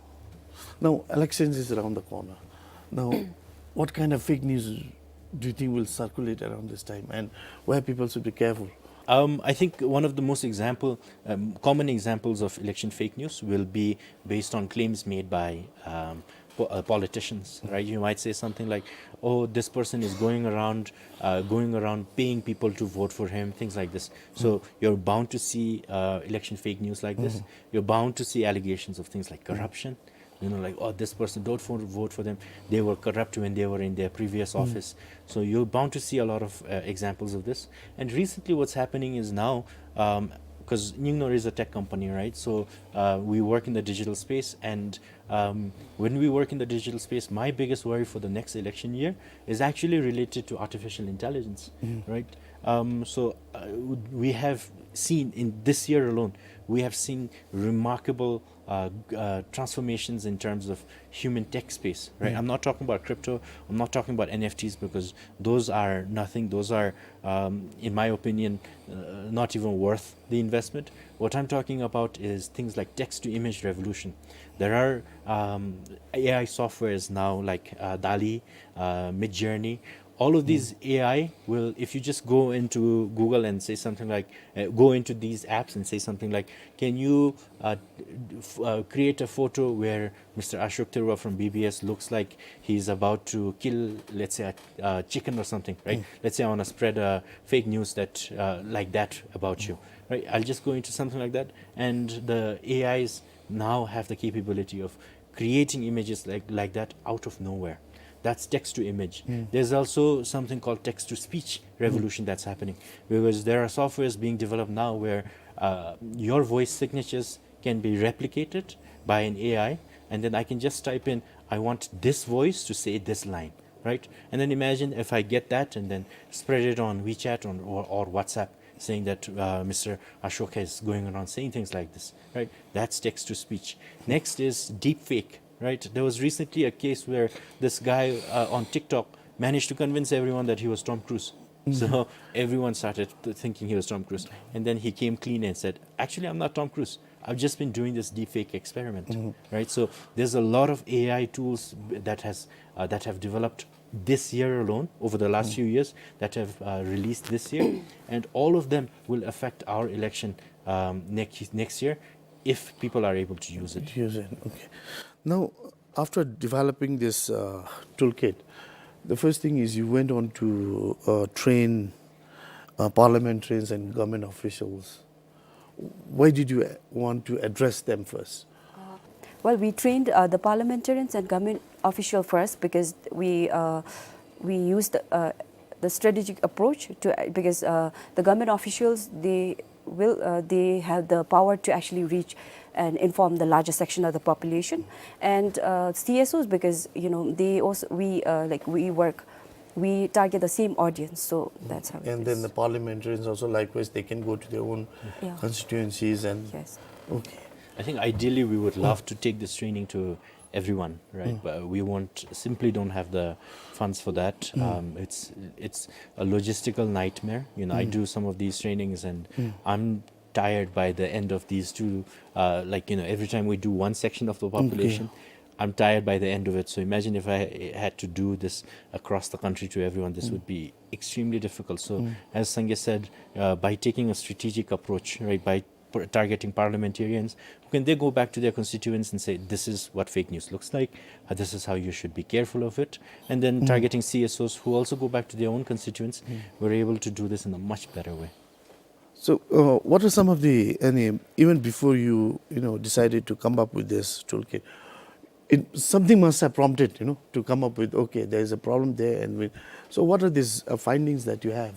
Now, elections is around the corner. Now, what kind of fake news do you think will circulate around this time, and where people should be careful? Um, I think one of the most example, um, common examples of election fake news will be based on claims made by, um, po-, uh, politicians, right? You might say something like, "Oh, this person is going around, uh, going around paying people to vote for him," things like this. So you're bound to see, uh, election fake news like this. You're bound to see allegations of things like corruption. You know, like, "Oh, this person, don't vote, vote for them. They were corrupt when they were in their previous office." So you're bound to see a lot of, uh, examples of this. And recently, what's happening is now, um, 'cause Nyingno is a tech company, right? So, uh, we work in the digital space, and, um, when we work in the digital space, my biggest worry for the next election year is actually related to artificial intelligence, right? Um, so, uh, we have seen in this year alone, we have seen remarkable, uh, g-, uh, transformations in terms of human tech space, right? I'm not talking about crypto. I'm not talking about N F Ts, because those are nothing. Those are, um, in my opinion, uh, not even worth the investment. What I'm talking about is things like text-to-image revolution. There are, um, A I softwares now like, uh, DALL-E, uh, Midjourney. All of these A I will, if you just go into Google and say something like, uh, go into these apps and say something like, "Can you, uh, f-, uh, create a photo where Mister Ashok Thareja from B B S looks like he's about to kill, let's say, a, a chicken or something," right? Let's say I wanna spread a fake news that, uh, like that about you, right? I'll just go into something like that, and the A Is now have the capability of creating images like, like that out of nowhere. That's text to image. There's also something called text to speech revolution that's happening, because there are softwares being developed now where, uh, your voice signatures can be replicated by an A I, and then I can just type in, "I want this voice to say this line," right? And then imagine if I get that and then spread it on WeChat on, or, or WhatsApp, saying that, uh, Mister Ashok is going around saying things like this, right? That's text to speech. Next is deepfake, right? There was recently a case where this guy, uh, on TikTok managed to convince everyone that he was Tom Cruise. So everyone started th-, thinking he was Tom Cruise. And then he came clean and said, "Actually, I'm not Tom Cruise. I've just been doing this deepfake experiment," right? So there's a lot of A I tools that has, uh, that have developed this year alone, over the last few years, that have, uh, released this year, and all of them will affect our election, um, next, next year, if people are able to use it. Use it. Okay. Now, after developing this, uh, toolkit, the first thing is you went on to, uh, train, uh, parliamentarians and government officials. Why did you, uh, want to address them first? Uh, well, we trained, uh, the parliamentarians and government official first because we, uh, we used, uh, the strategic approach to, uh, because, uh, the government officials, they will, uh, they have the power to actually reach and inform the larger section of the population. And, uh, C S Os, because, you know, they also, we, uh, like, we work we target the same audience. So that's how it is. And then the parliamentarians also, likewise, they can go to their own Yeah. constituencies and Yes. Okay. I think ideally we would love to take this training to everyone, right? But we won't, simply don't have the funds for that. Um, it's, it's a logistical nightmare. You know, I do some of these trainings and I'm tired by the end of these two. Uh, like, you know, every time we do one section of the population, I'm tired by the end of it. So imagine if I had to do this across the country to everyone, this would be extremely difficult. So as Sangay said, uh, by taking a strategic approach, right, by par-, targeting parliamentarians, who can they go back to their constituents and say, "This is what fake news looks like, uh, this is how you should be careful of it." And then targeting C S Os who also go back to their own constituents, we're able to do this in a much better way. So, uh, what are some of the, any, even before you, you know, decided to come up with this toolkit, it, something must have prompted, you know, to come up with, okay, there is a problem there, and we, so what are these, uh, findings that you have?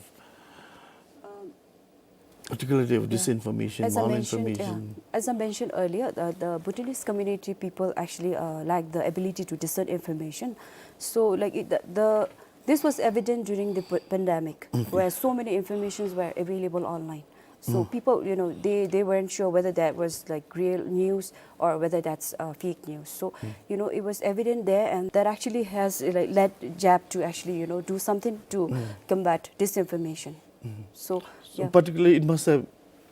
Particularly of Yeah. disinformation, As I mentioned, yeah, malinformation. As I mentioned earlier, the, the Bhutanese community people actually, uh, lack the ability to discern information. So, like, it, the, the, this was evident during the p-, pandemic, where so many informations were available online. So people, you know, they, they weren't sure whether that was, like, real news or whether that's, uh, fake news. So, you know, it was evident there, and that actually has, uh, like, led JAP to actually, you know, do something to combat disinformation. So, So yeah. particularly, it must have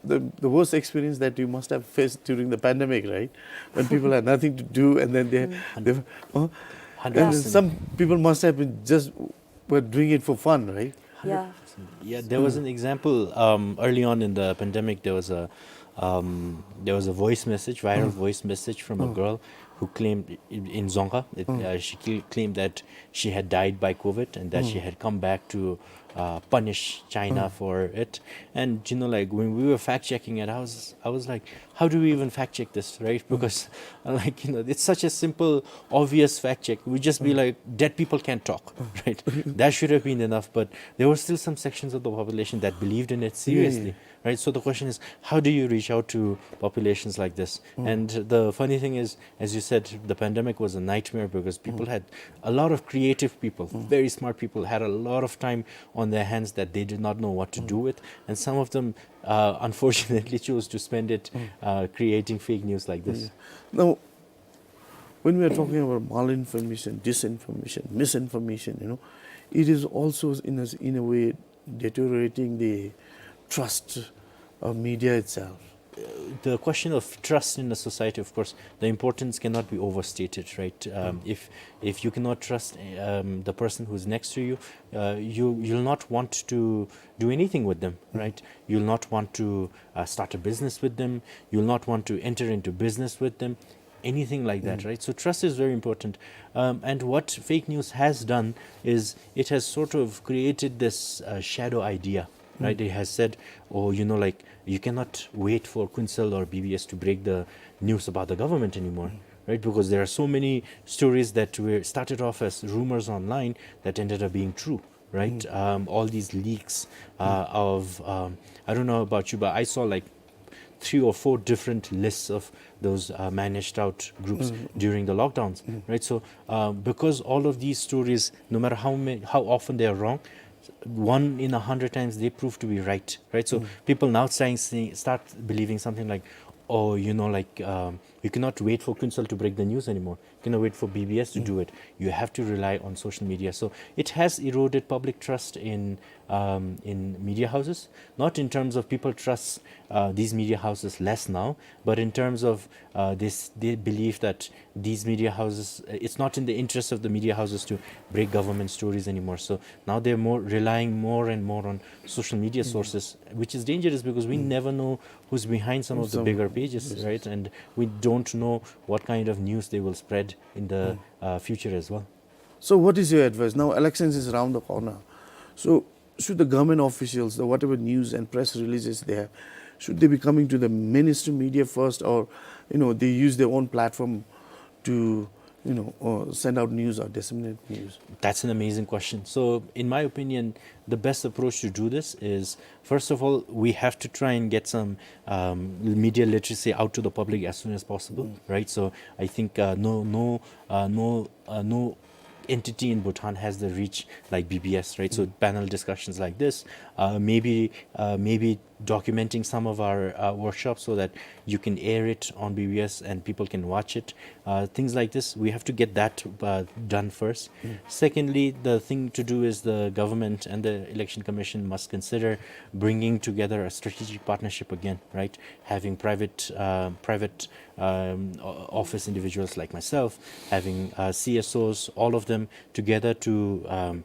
the, the worst experience that you must have faced during the pandemic, right? When people had nothing to do, and then they, they, uh, and then Hundred percent. some people must have been just were doing it for fun, right? Yeah. Yeah, there was an example, um, early on in the pandemic. There was a, um, there was a voice message, viral voice message from a girl who claimed in, in Dzongkha, it, uh, she cl-, claimed that she had died by COVID and that she had come back to, uh, punish China for it. And, you know, like, when we were fact checking it, I was, I was like, "How do we even fact check this, right?" Because, uh, like, you know, it's such a simple, obvious fact check. We'd just be like, "Dead people can't talk," right? That should have been enough, but there were still some sections of the population that believed in it seriously, right? So the question is, how do you reach out to populations like this? And the funny thing is, as you said, the pandemic was a nightmare because people had, a lot of creative people, very smart people, had a lot of time on their hands that they did not know what to do with, and some of them, uh, unfortunately, chose to spend it, uh, creating fake news like this. Now, when we are talking about malinformation, disinformation, misinformation, you know, it is also in a, in a way deteriorating the trust of media itself. Uh, the question of trust in a society, of course, the importance cannot be overstated, right? Um, if, if you cannot trust, um, the person who's next to you, uh, you, you'll not want to do anything with them, right? You'll not want to, uh, start a business with them. You'll not want to enter into business with them, anything like that, right? So trust is very important. Um, and what fake news has done is it has sort of created this, uh, shadow idea, right? It has said, "Oh, you know, like, you cannot wait for Kuensel or B B S to break the news about the government anymore," right? Because there are so many stories that were started off as rumors online that ended up being true, right? Um, all these leaks, uh, of, um, I don't know about you, but I saw, like, three or four different lists of those, uh, managed out groups during the lockdowns, right? So, uh, because all of these stories, no matter how many, how often they are wrong, one in a hundred times they prove to be right, right? So people now starting seeing, start believing something like, "Oh, you know, like, um, you cannot wait for Kuensel to break the news anymore. You cannot wait for B B S to do it. You have to rely on social media." So it has eroded public trust in, um, in media houses, not in terms of people trust, uh, these media houses less now, but in terms of, uh, this, they believe that these media houses, uh, it's not in the interest of the media houses to break government stories anymore. So now they're more relying more and more on social media sources, which is dangerous because we never know who's behind some of the bigger pages, right? And we don't know what kind of news they will spread in the, uh, future as well. So what is your advice? Now elections is around the corner. So should the government officials, the whatever news and press releases they have, should they be coming to the mainstream media first, or, you know, they use their own platform to, you know, uh, send out news or disseminate news? That's an amazing question. So in my opinion, the best approach to do this is, first of all, we have to try and get some, um, media literacy out to the public as soon as possible, right? So I think, uh, no, no, uh, no, uh, no entity in Bhutan has the reach like B B S, right? So panel discussions like this, uh, maybe, uh, maybe documenting some of our, uh, workshops so that you can air it on B B S and people can watch it. Uh, things like this, we have to get that, uh, done first. Secondly, the thing to do is the government and the Election Commission must consider bringing together a strategic partnership again, right? Having private, uh, private, um, o-, office individuals like myself, having, uh, C S Os, all of them together to, um,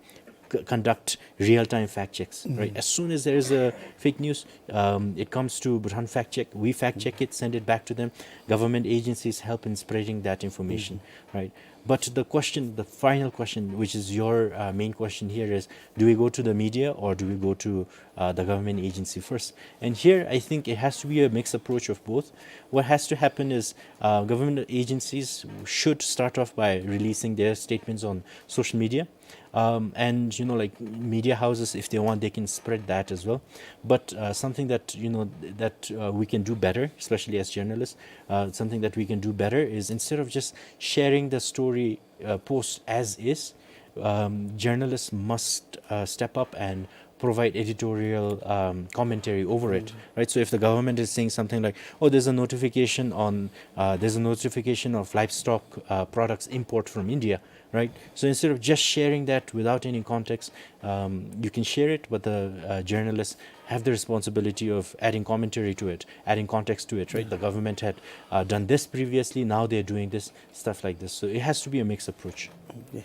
c-, conduct real-time fact checks, right? As soon as there is a fake news, um, it comes to Bhutan Fact Check. We fact check it, send it back to them. Government agencies help in spreading that information, right? But the question, the final question, which is your, uh, main question here is, do we go to the media or do we go to, uh, the government agency first? And here, I think it has to be a mixed approach of both. What has to happen is, uh, government agencies should start off by releasing their statements on social media. Um, and, you know, like, media houses, if they want, they can spread that as well. But, uh, something that, you know, that, uh, we can do better, especially as journalists, uh, something that we can do better is, instead of just sharing the story, uh, post as is, um, journalists must, uh, step up and provide editorial, um, commentary over it, right? So if the government is saying something like, "Oh, there's a notification on, uh, there's a notification of livestock, uh, products import from India," right? So instead of just sharing that without any context, um, you can share it, but the, uh, journalists have the responsibility of adding commentary to it, adding context to it, right? The government had, uh, done this previously, now they're doing this, stuff like this. So it has to be a mixed approach. Okay.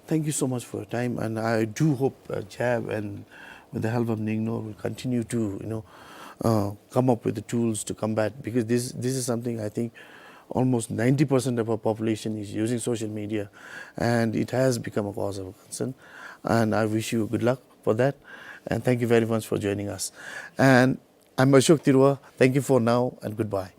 Thank you so much for your time, and I do hope, uh, JAB and with the help of NIGNOR will continue to, you know, uh, come up with the tools to combat, because this, this is something I think almost ninety percent of our population is using social media, and it has become a cause of concern. And I wish you good luck for that, and thank you very much for joining us. And I'm Ashok Tirua. Thank you for now, and goodbye.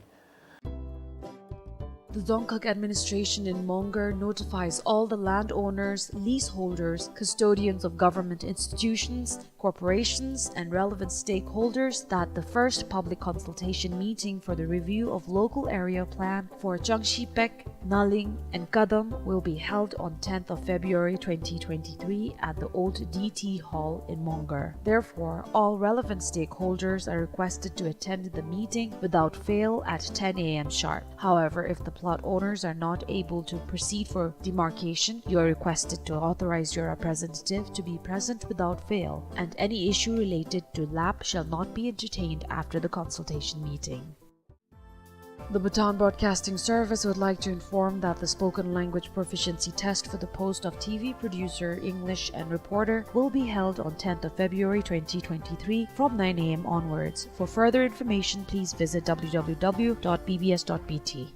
The Dzongkhag administration in Mongar notifies all the landowners, leaseholders, custodians of government institutions, corporations, and relevant stakeholders that the first public consultation meeting for the review of local area plan for Changshipek, Naling, and Kadam will be held on tenth of February twenty twenty-three at the old D T Hall in Mongar. Therefore, all relevant stakeholders are requested to attend the meeting without fail at ten A M sharp. However, if the plot owners are not able to proceed for demarcation, you are requested to authorize your representative to be present without fail, and any issue related to lap shall not be entertained after the consultation meeting. The Bhutan Broadcasting Service would like to inform that the spoken language proficiency test for the post of T V producer, English, and reporter will be held on tenth of February twenty twenty-three from nine A M onwards. For further information, please visit W W W dot B B S dot B T.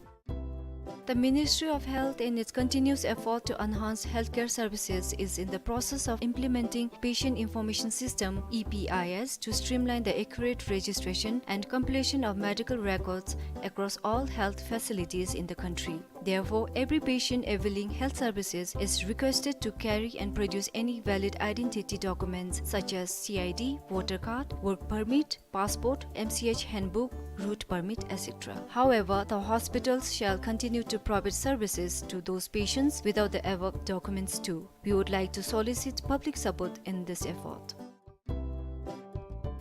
The Ministry of Health, in its continuous effort to enhance healthcare services, is in the process of implementing Patient Information System, E P I S, to streamline the accurate registration and completion of medical records across all health facilities in the country. Therefore, every patient availing health services is requested to carry and produce any valid identity documents such as C I D, voter card, work permit, passport, M C H handbook, route permit, et cetera. However, the hospitals shall continue to provide services to those patients without the above documents too. We would like to solicit public support in this effort.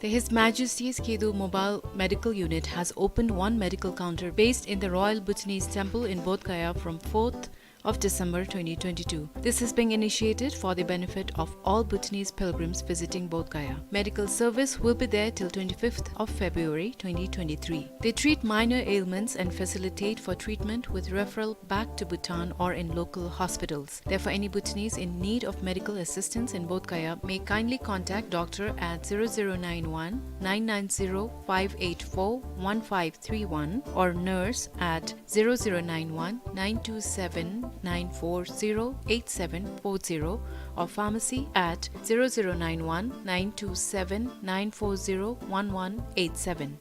The His Majesty's Khedo Mobile Medical Unit has opened one medical counter based in the Royal Bhutanese Temple in Bodh Gaya from fourth of December twenty twenty-two. This is being initiated for the benefit of all Bhutanese pilgrims visiting Bodh Gaya. Medical service will be there till twenty-fifth of February twenty twenty-three. They treat minor ailments and facilitate for treatment with referral back to Bhutan or in local hospitals. Therefore, any Bhutanese in need of medical assistance in Bodh Gaya may kindly contact doctor at zero zero nine one, nine nine zero, five eight four, one five three one or nurse at zero zero nine one, nine two seven, nine four zero, eight seven four zero or pharmacy at zero zero nine one, nine two seven, nine four zero, one one eight seven.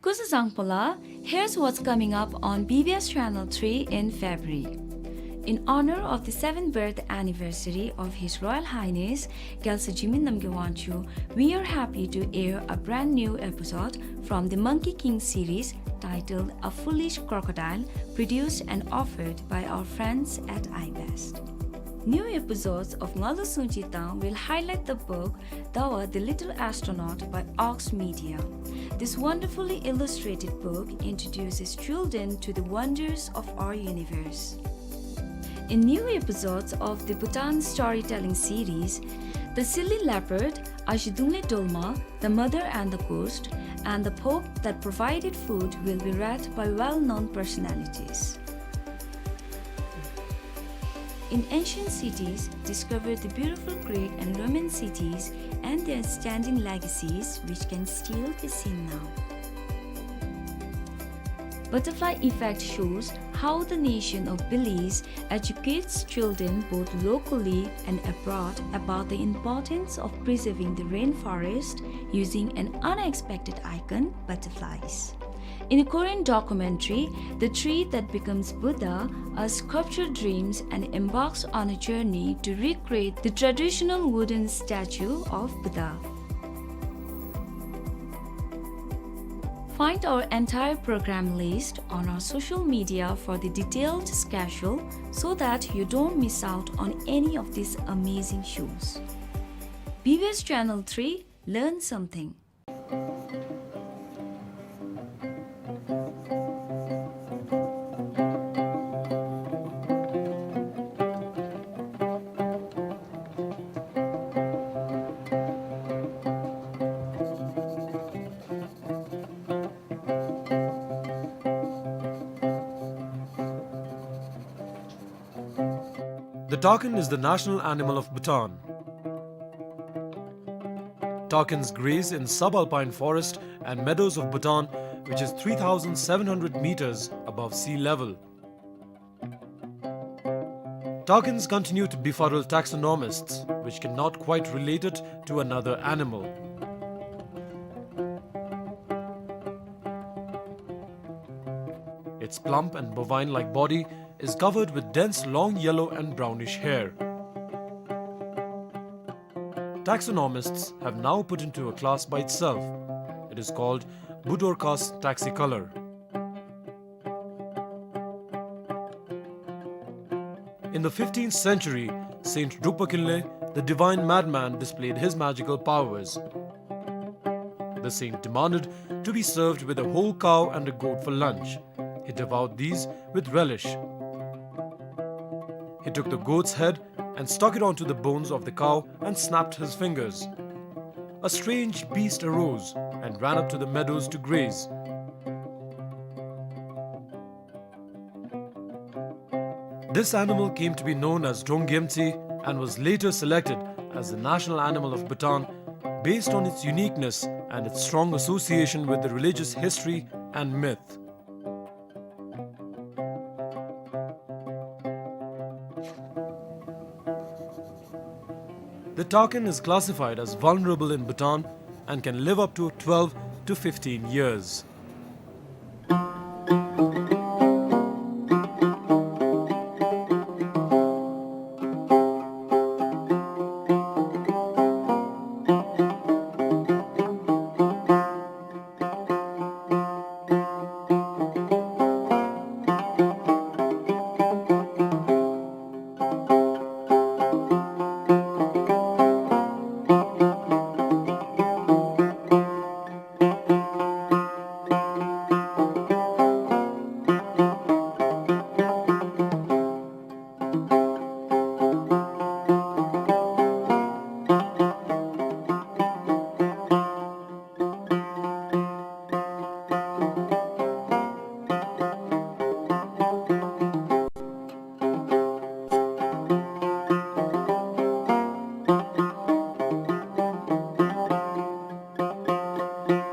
Kuzuzangpo la, here's what's coming up on B B S Channel three in February. In honor of the seventh birth anniversary of His Royal Highness Gyaltsab Jigme Namgyal Wangchuck, we are happy to air a brand new episode from the Monkey King series titled A Foolish Crocodile, produced and offered by our friends at iBest. New episodes of Ngalu Sungji Tang will highlight the book Dawa the Little Astronaut by Ox Media. This wonderfully illustrated book introduces children to the wonders of our universe. In new episodes of the Bhutan storytelling series, the silly leopard, Azhidungle Dolma, the mother and the ghost, and the pope that provided food will be read by well-known personalities. In ancient cities, discover the beautiful Greek and Roman cities and their standing legacies, which can still be seen now. Butterfly Effect shows how the nation of Belize educates children both locally and abroad about the importance of preserving the rainforest using an unexpected icon, butterflies. In a Korean documentary, the tree that becomes Buddha, a sculpture dreams and embarks on a journey to recreate the traditional wooden statue of Buddha. Find our entire program list on our social media for the detailed schedule so that you don't miss out on any of these amazing shows. B B S Channel three, learn something. The takin is the national animal of Bhutan. Takins graze in subalpine forest and meadows of Bhutan, which is three thousand seven hundred meters above sea level. Takins continue to befuddle taxonomists, which cannot quite relate it to another animal. Its plump and bovine-like body is covered with dense long yellow and brownish hair. Taxonomists have now put into a class by itself. It is called Budorcas taxicolor. In the fifteenth century, Saint Drukpa Kinley, the divine madman, displayed his magical powers. The saint demanded to be served with a whole cow and a goat for lunch. He devoured these with relish. He took the goat's head and stuck it onto the bones of the cow and snapped his fingers. A strange beast arose and ran up to the meadows to graze. This animal came to be known as Drong Gyemtse and was later selected as the national animal of Bhutan based on its uniqueness and its strong association with the religious history and myth. The takin is classified as vulnerable in Bhutan and can live up to twelve to fifteen years.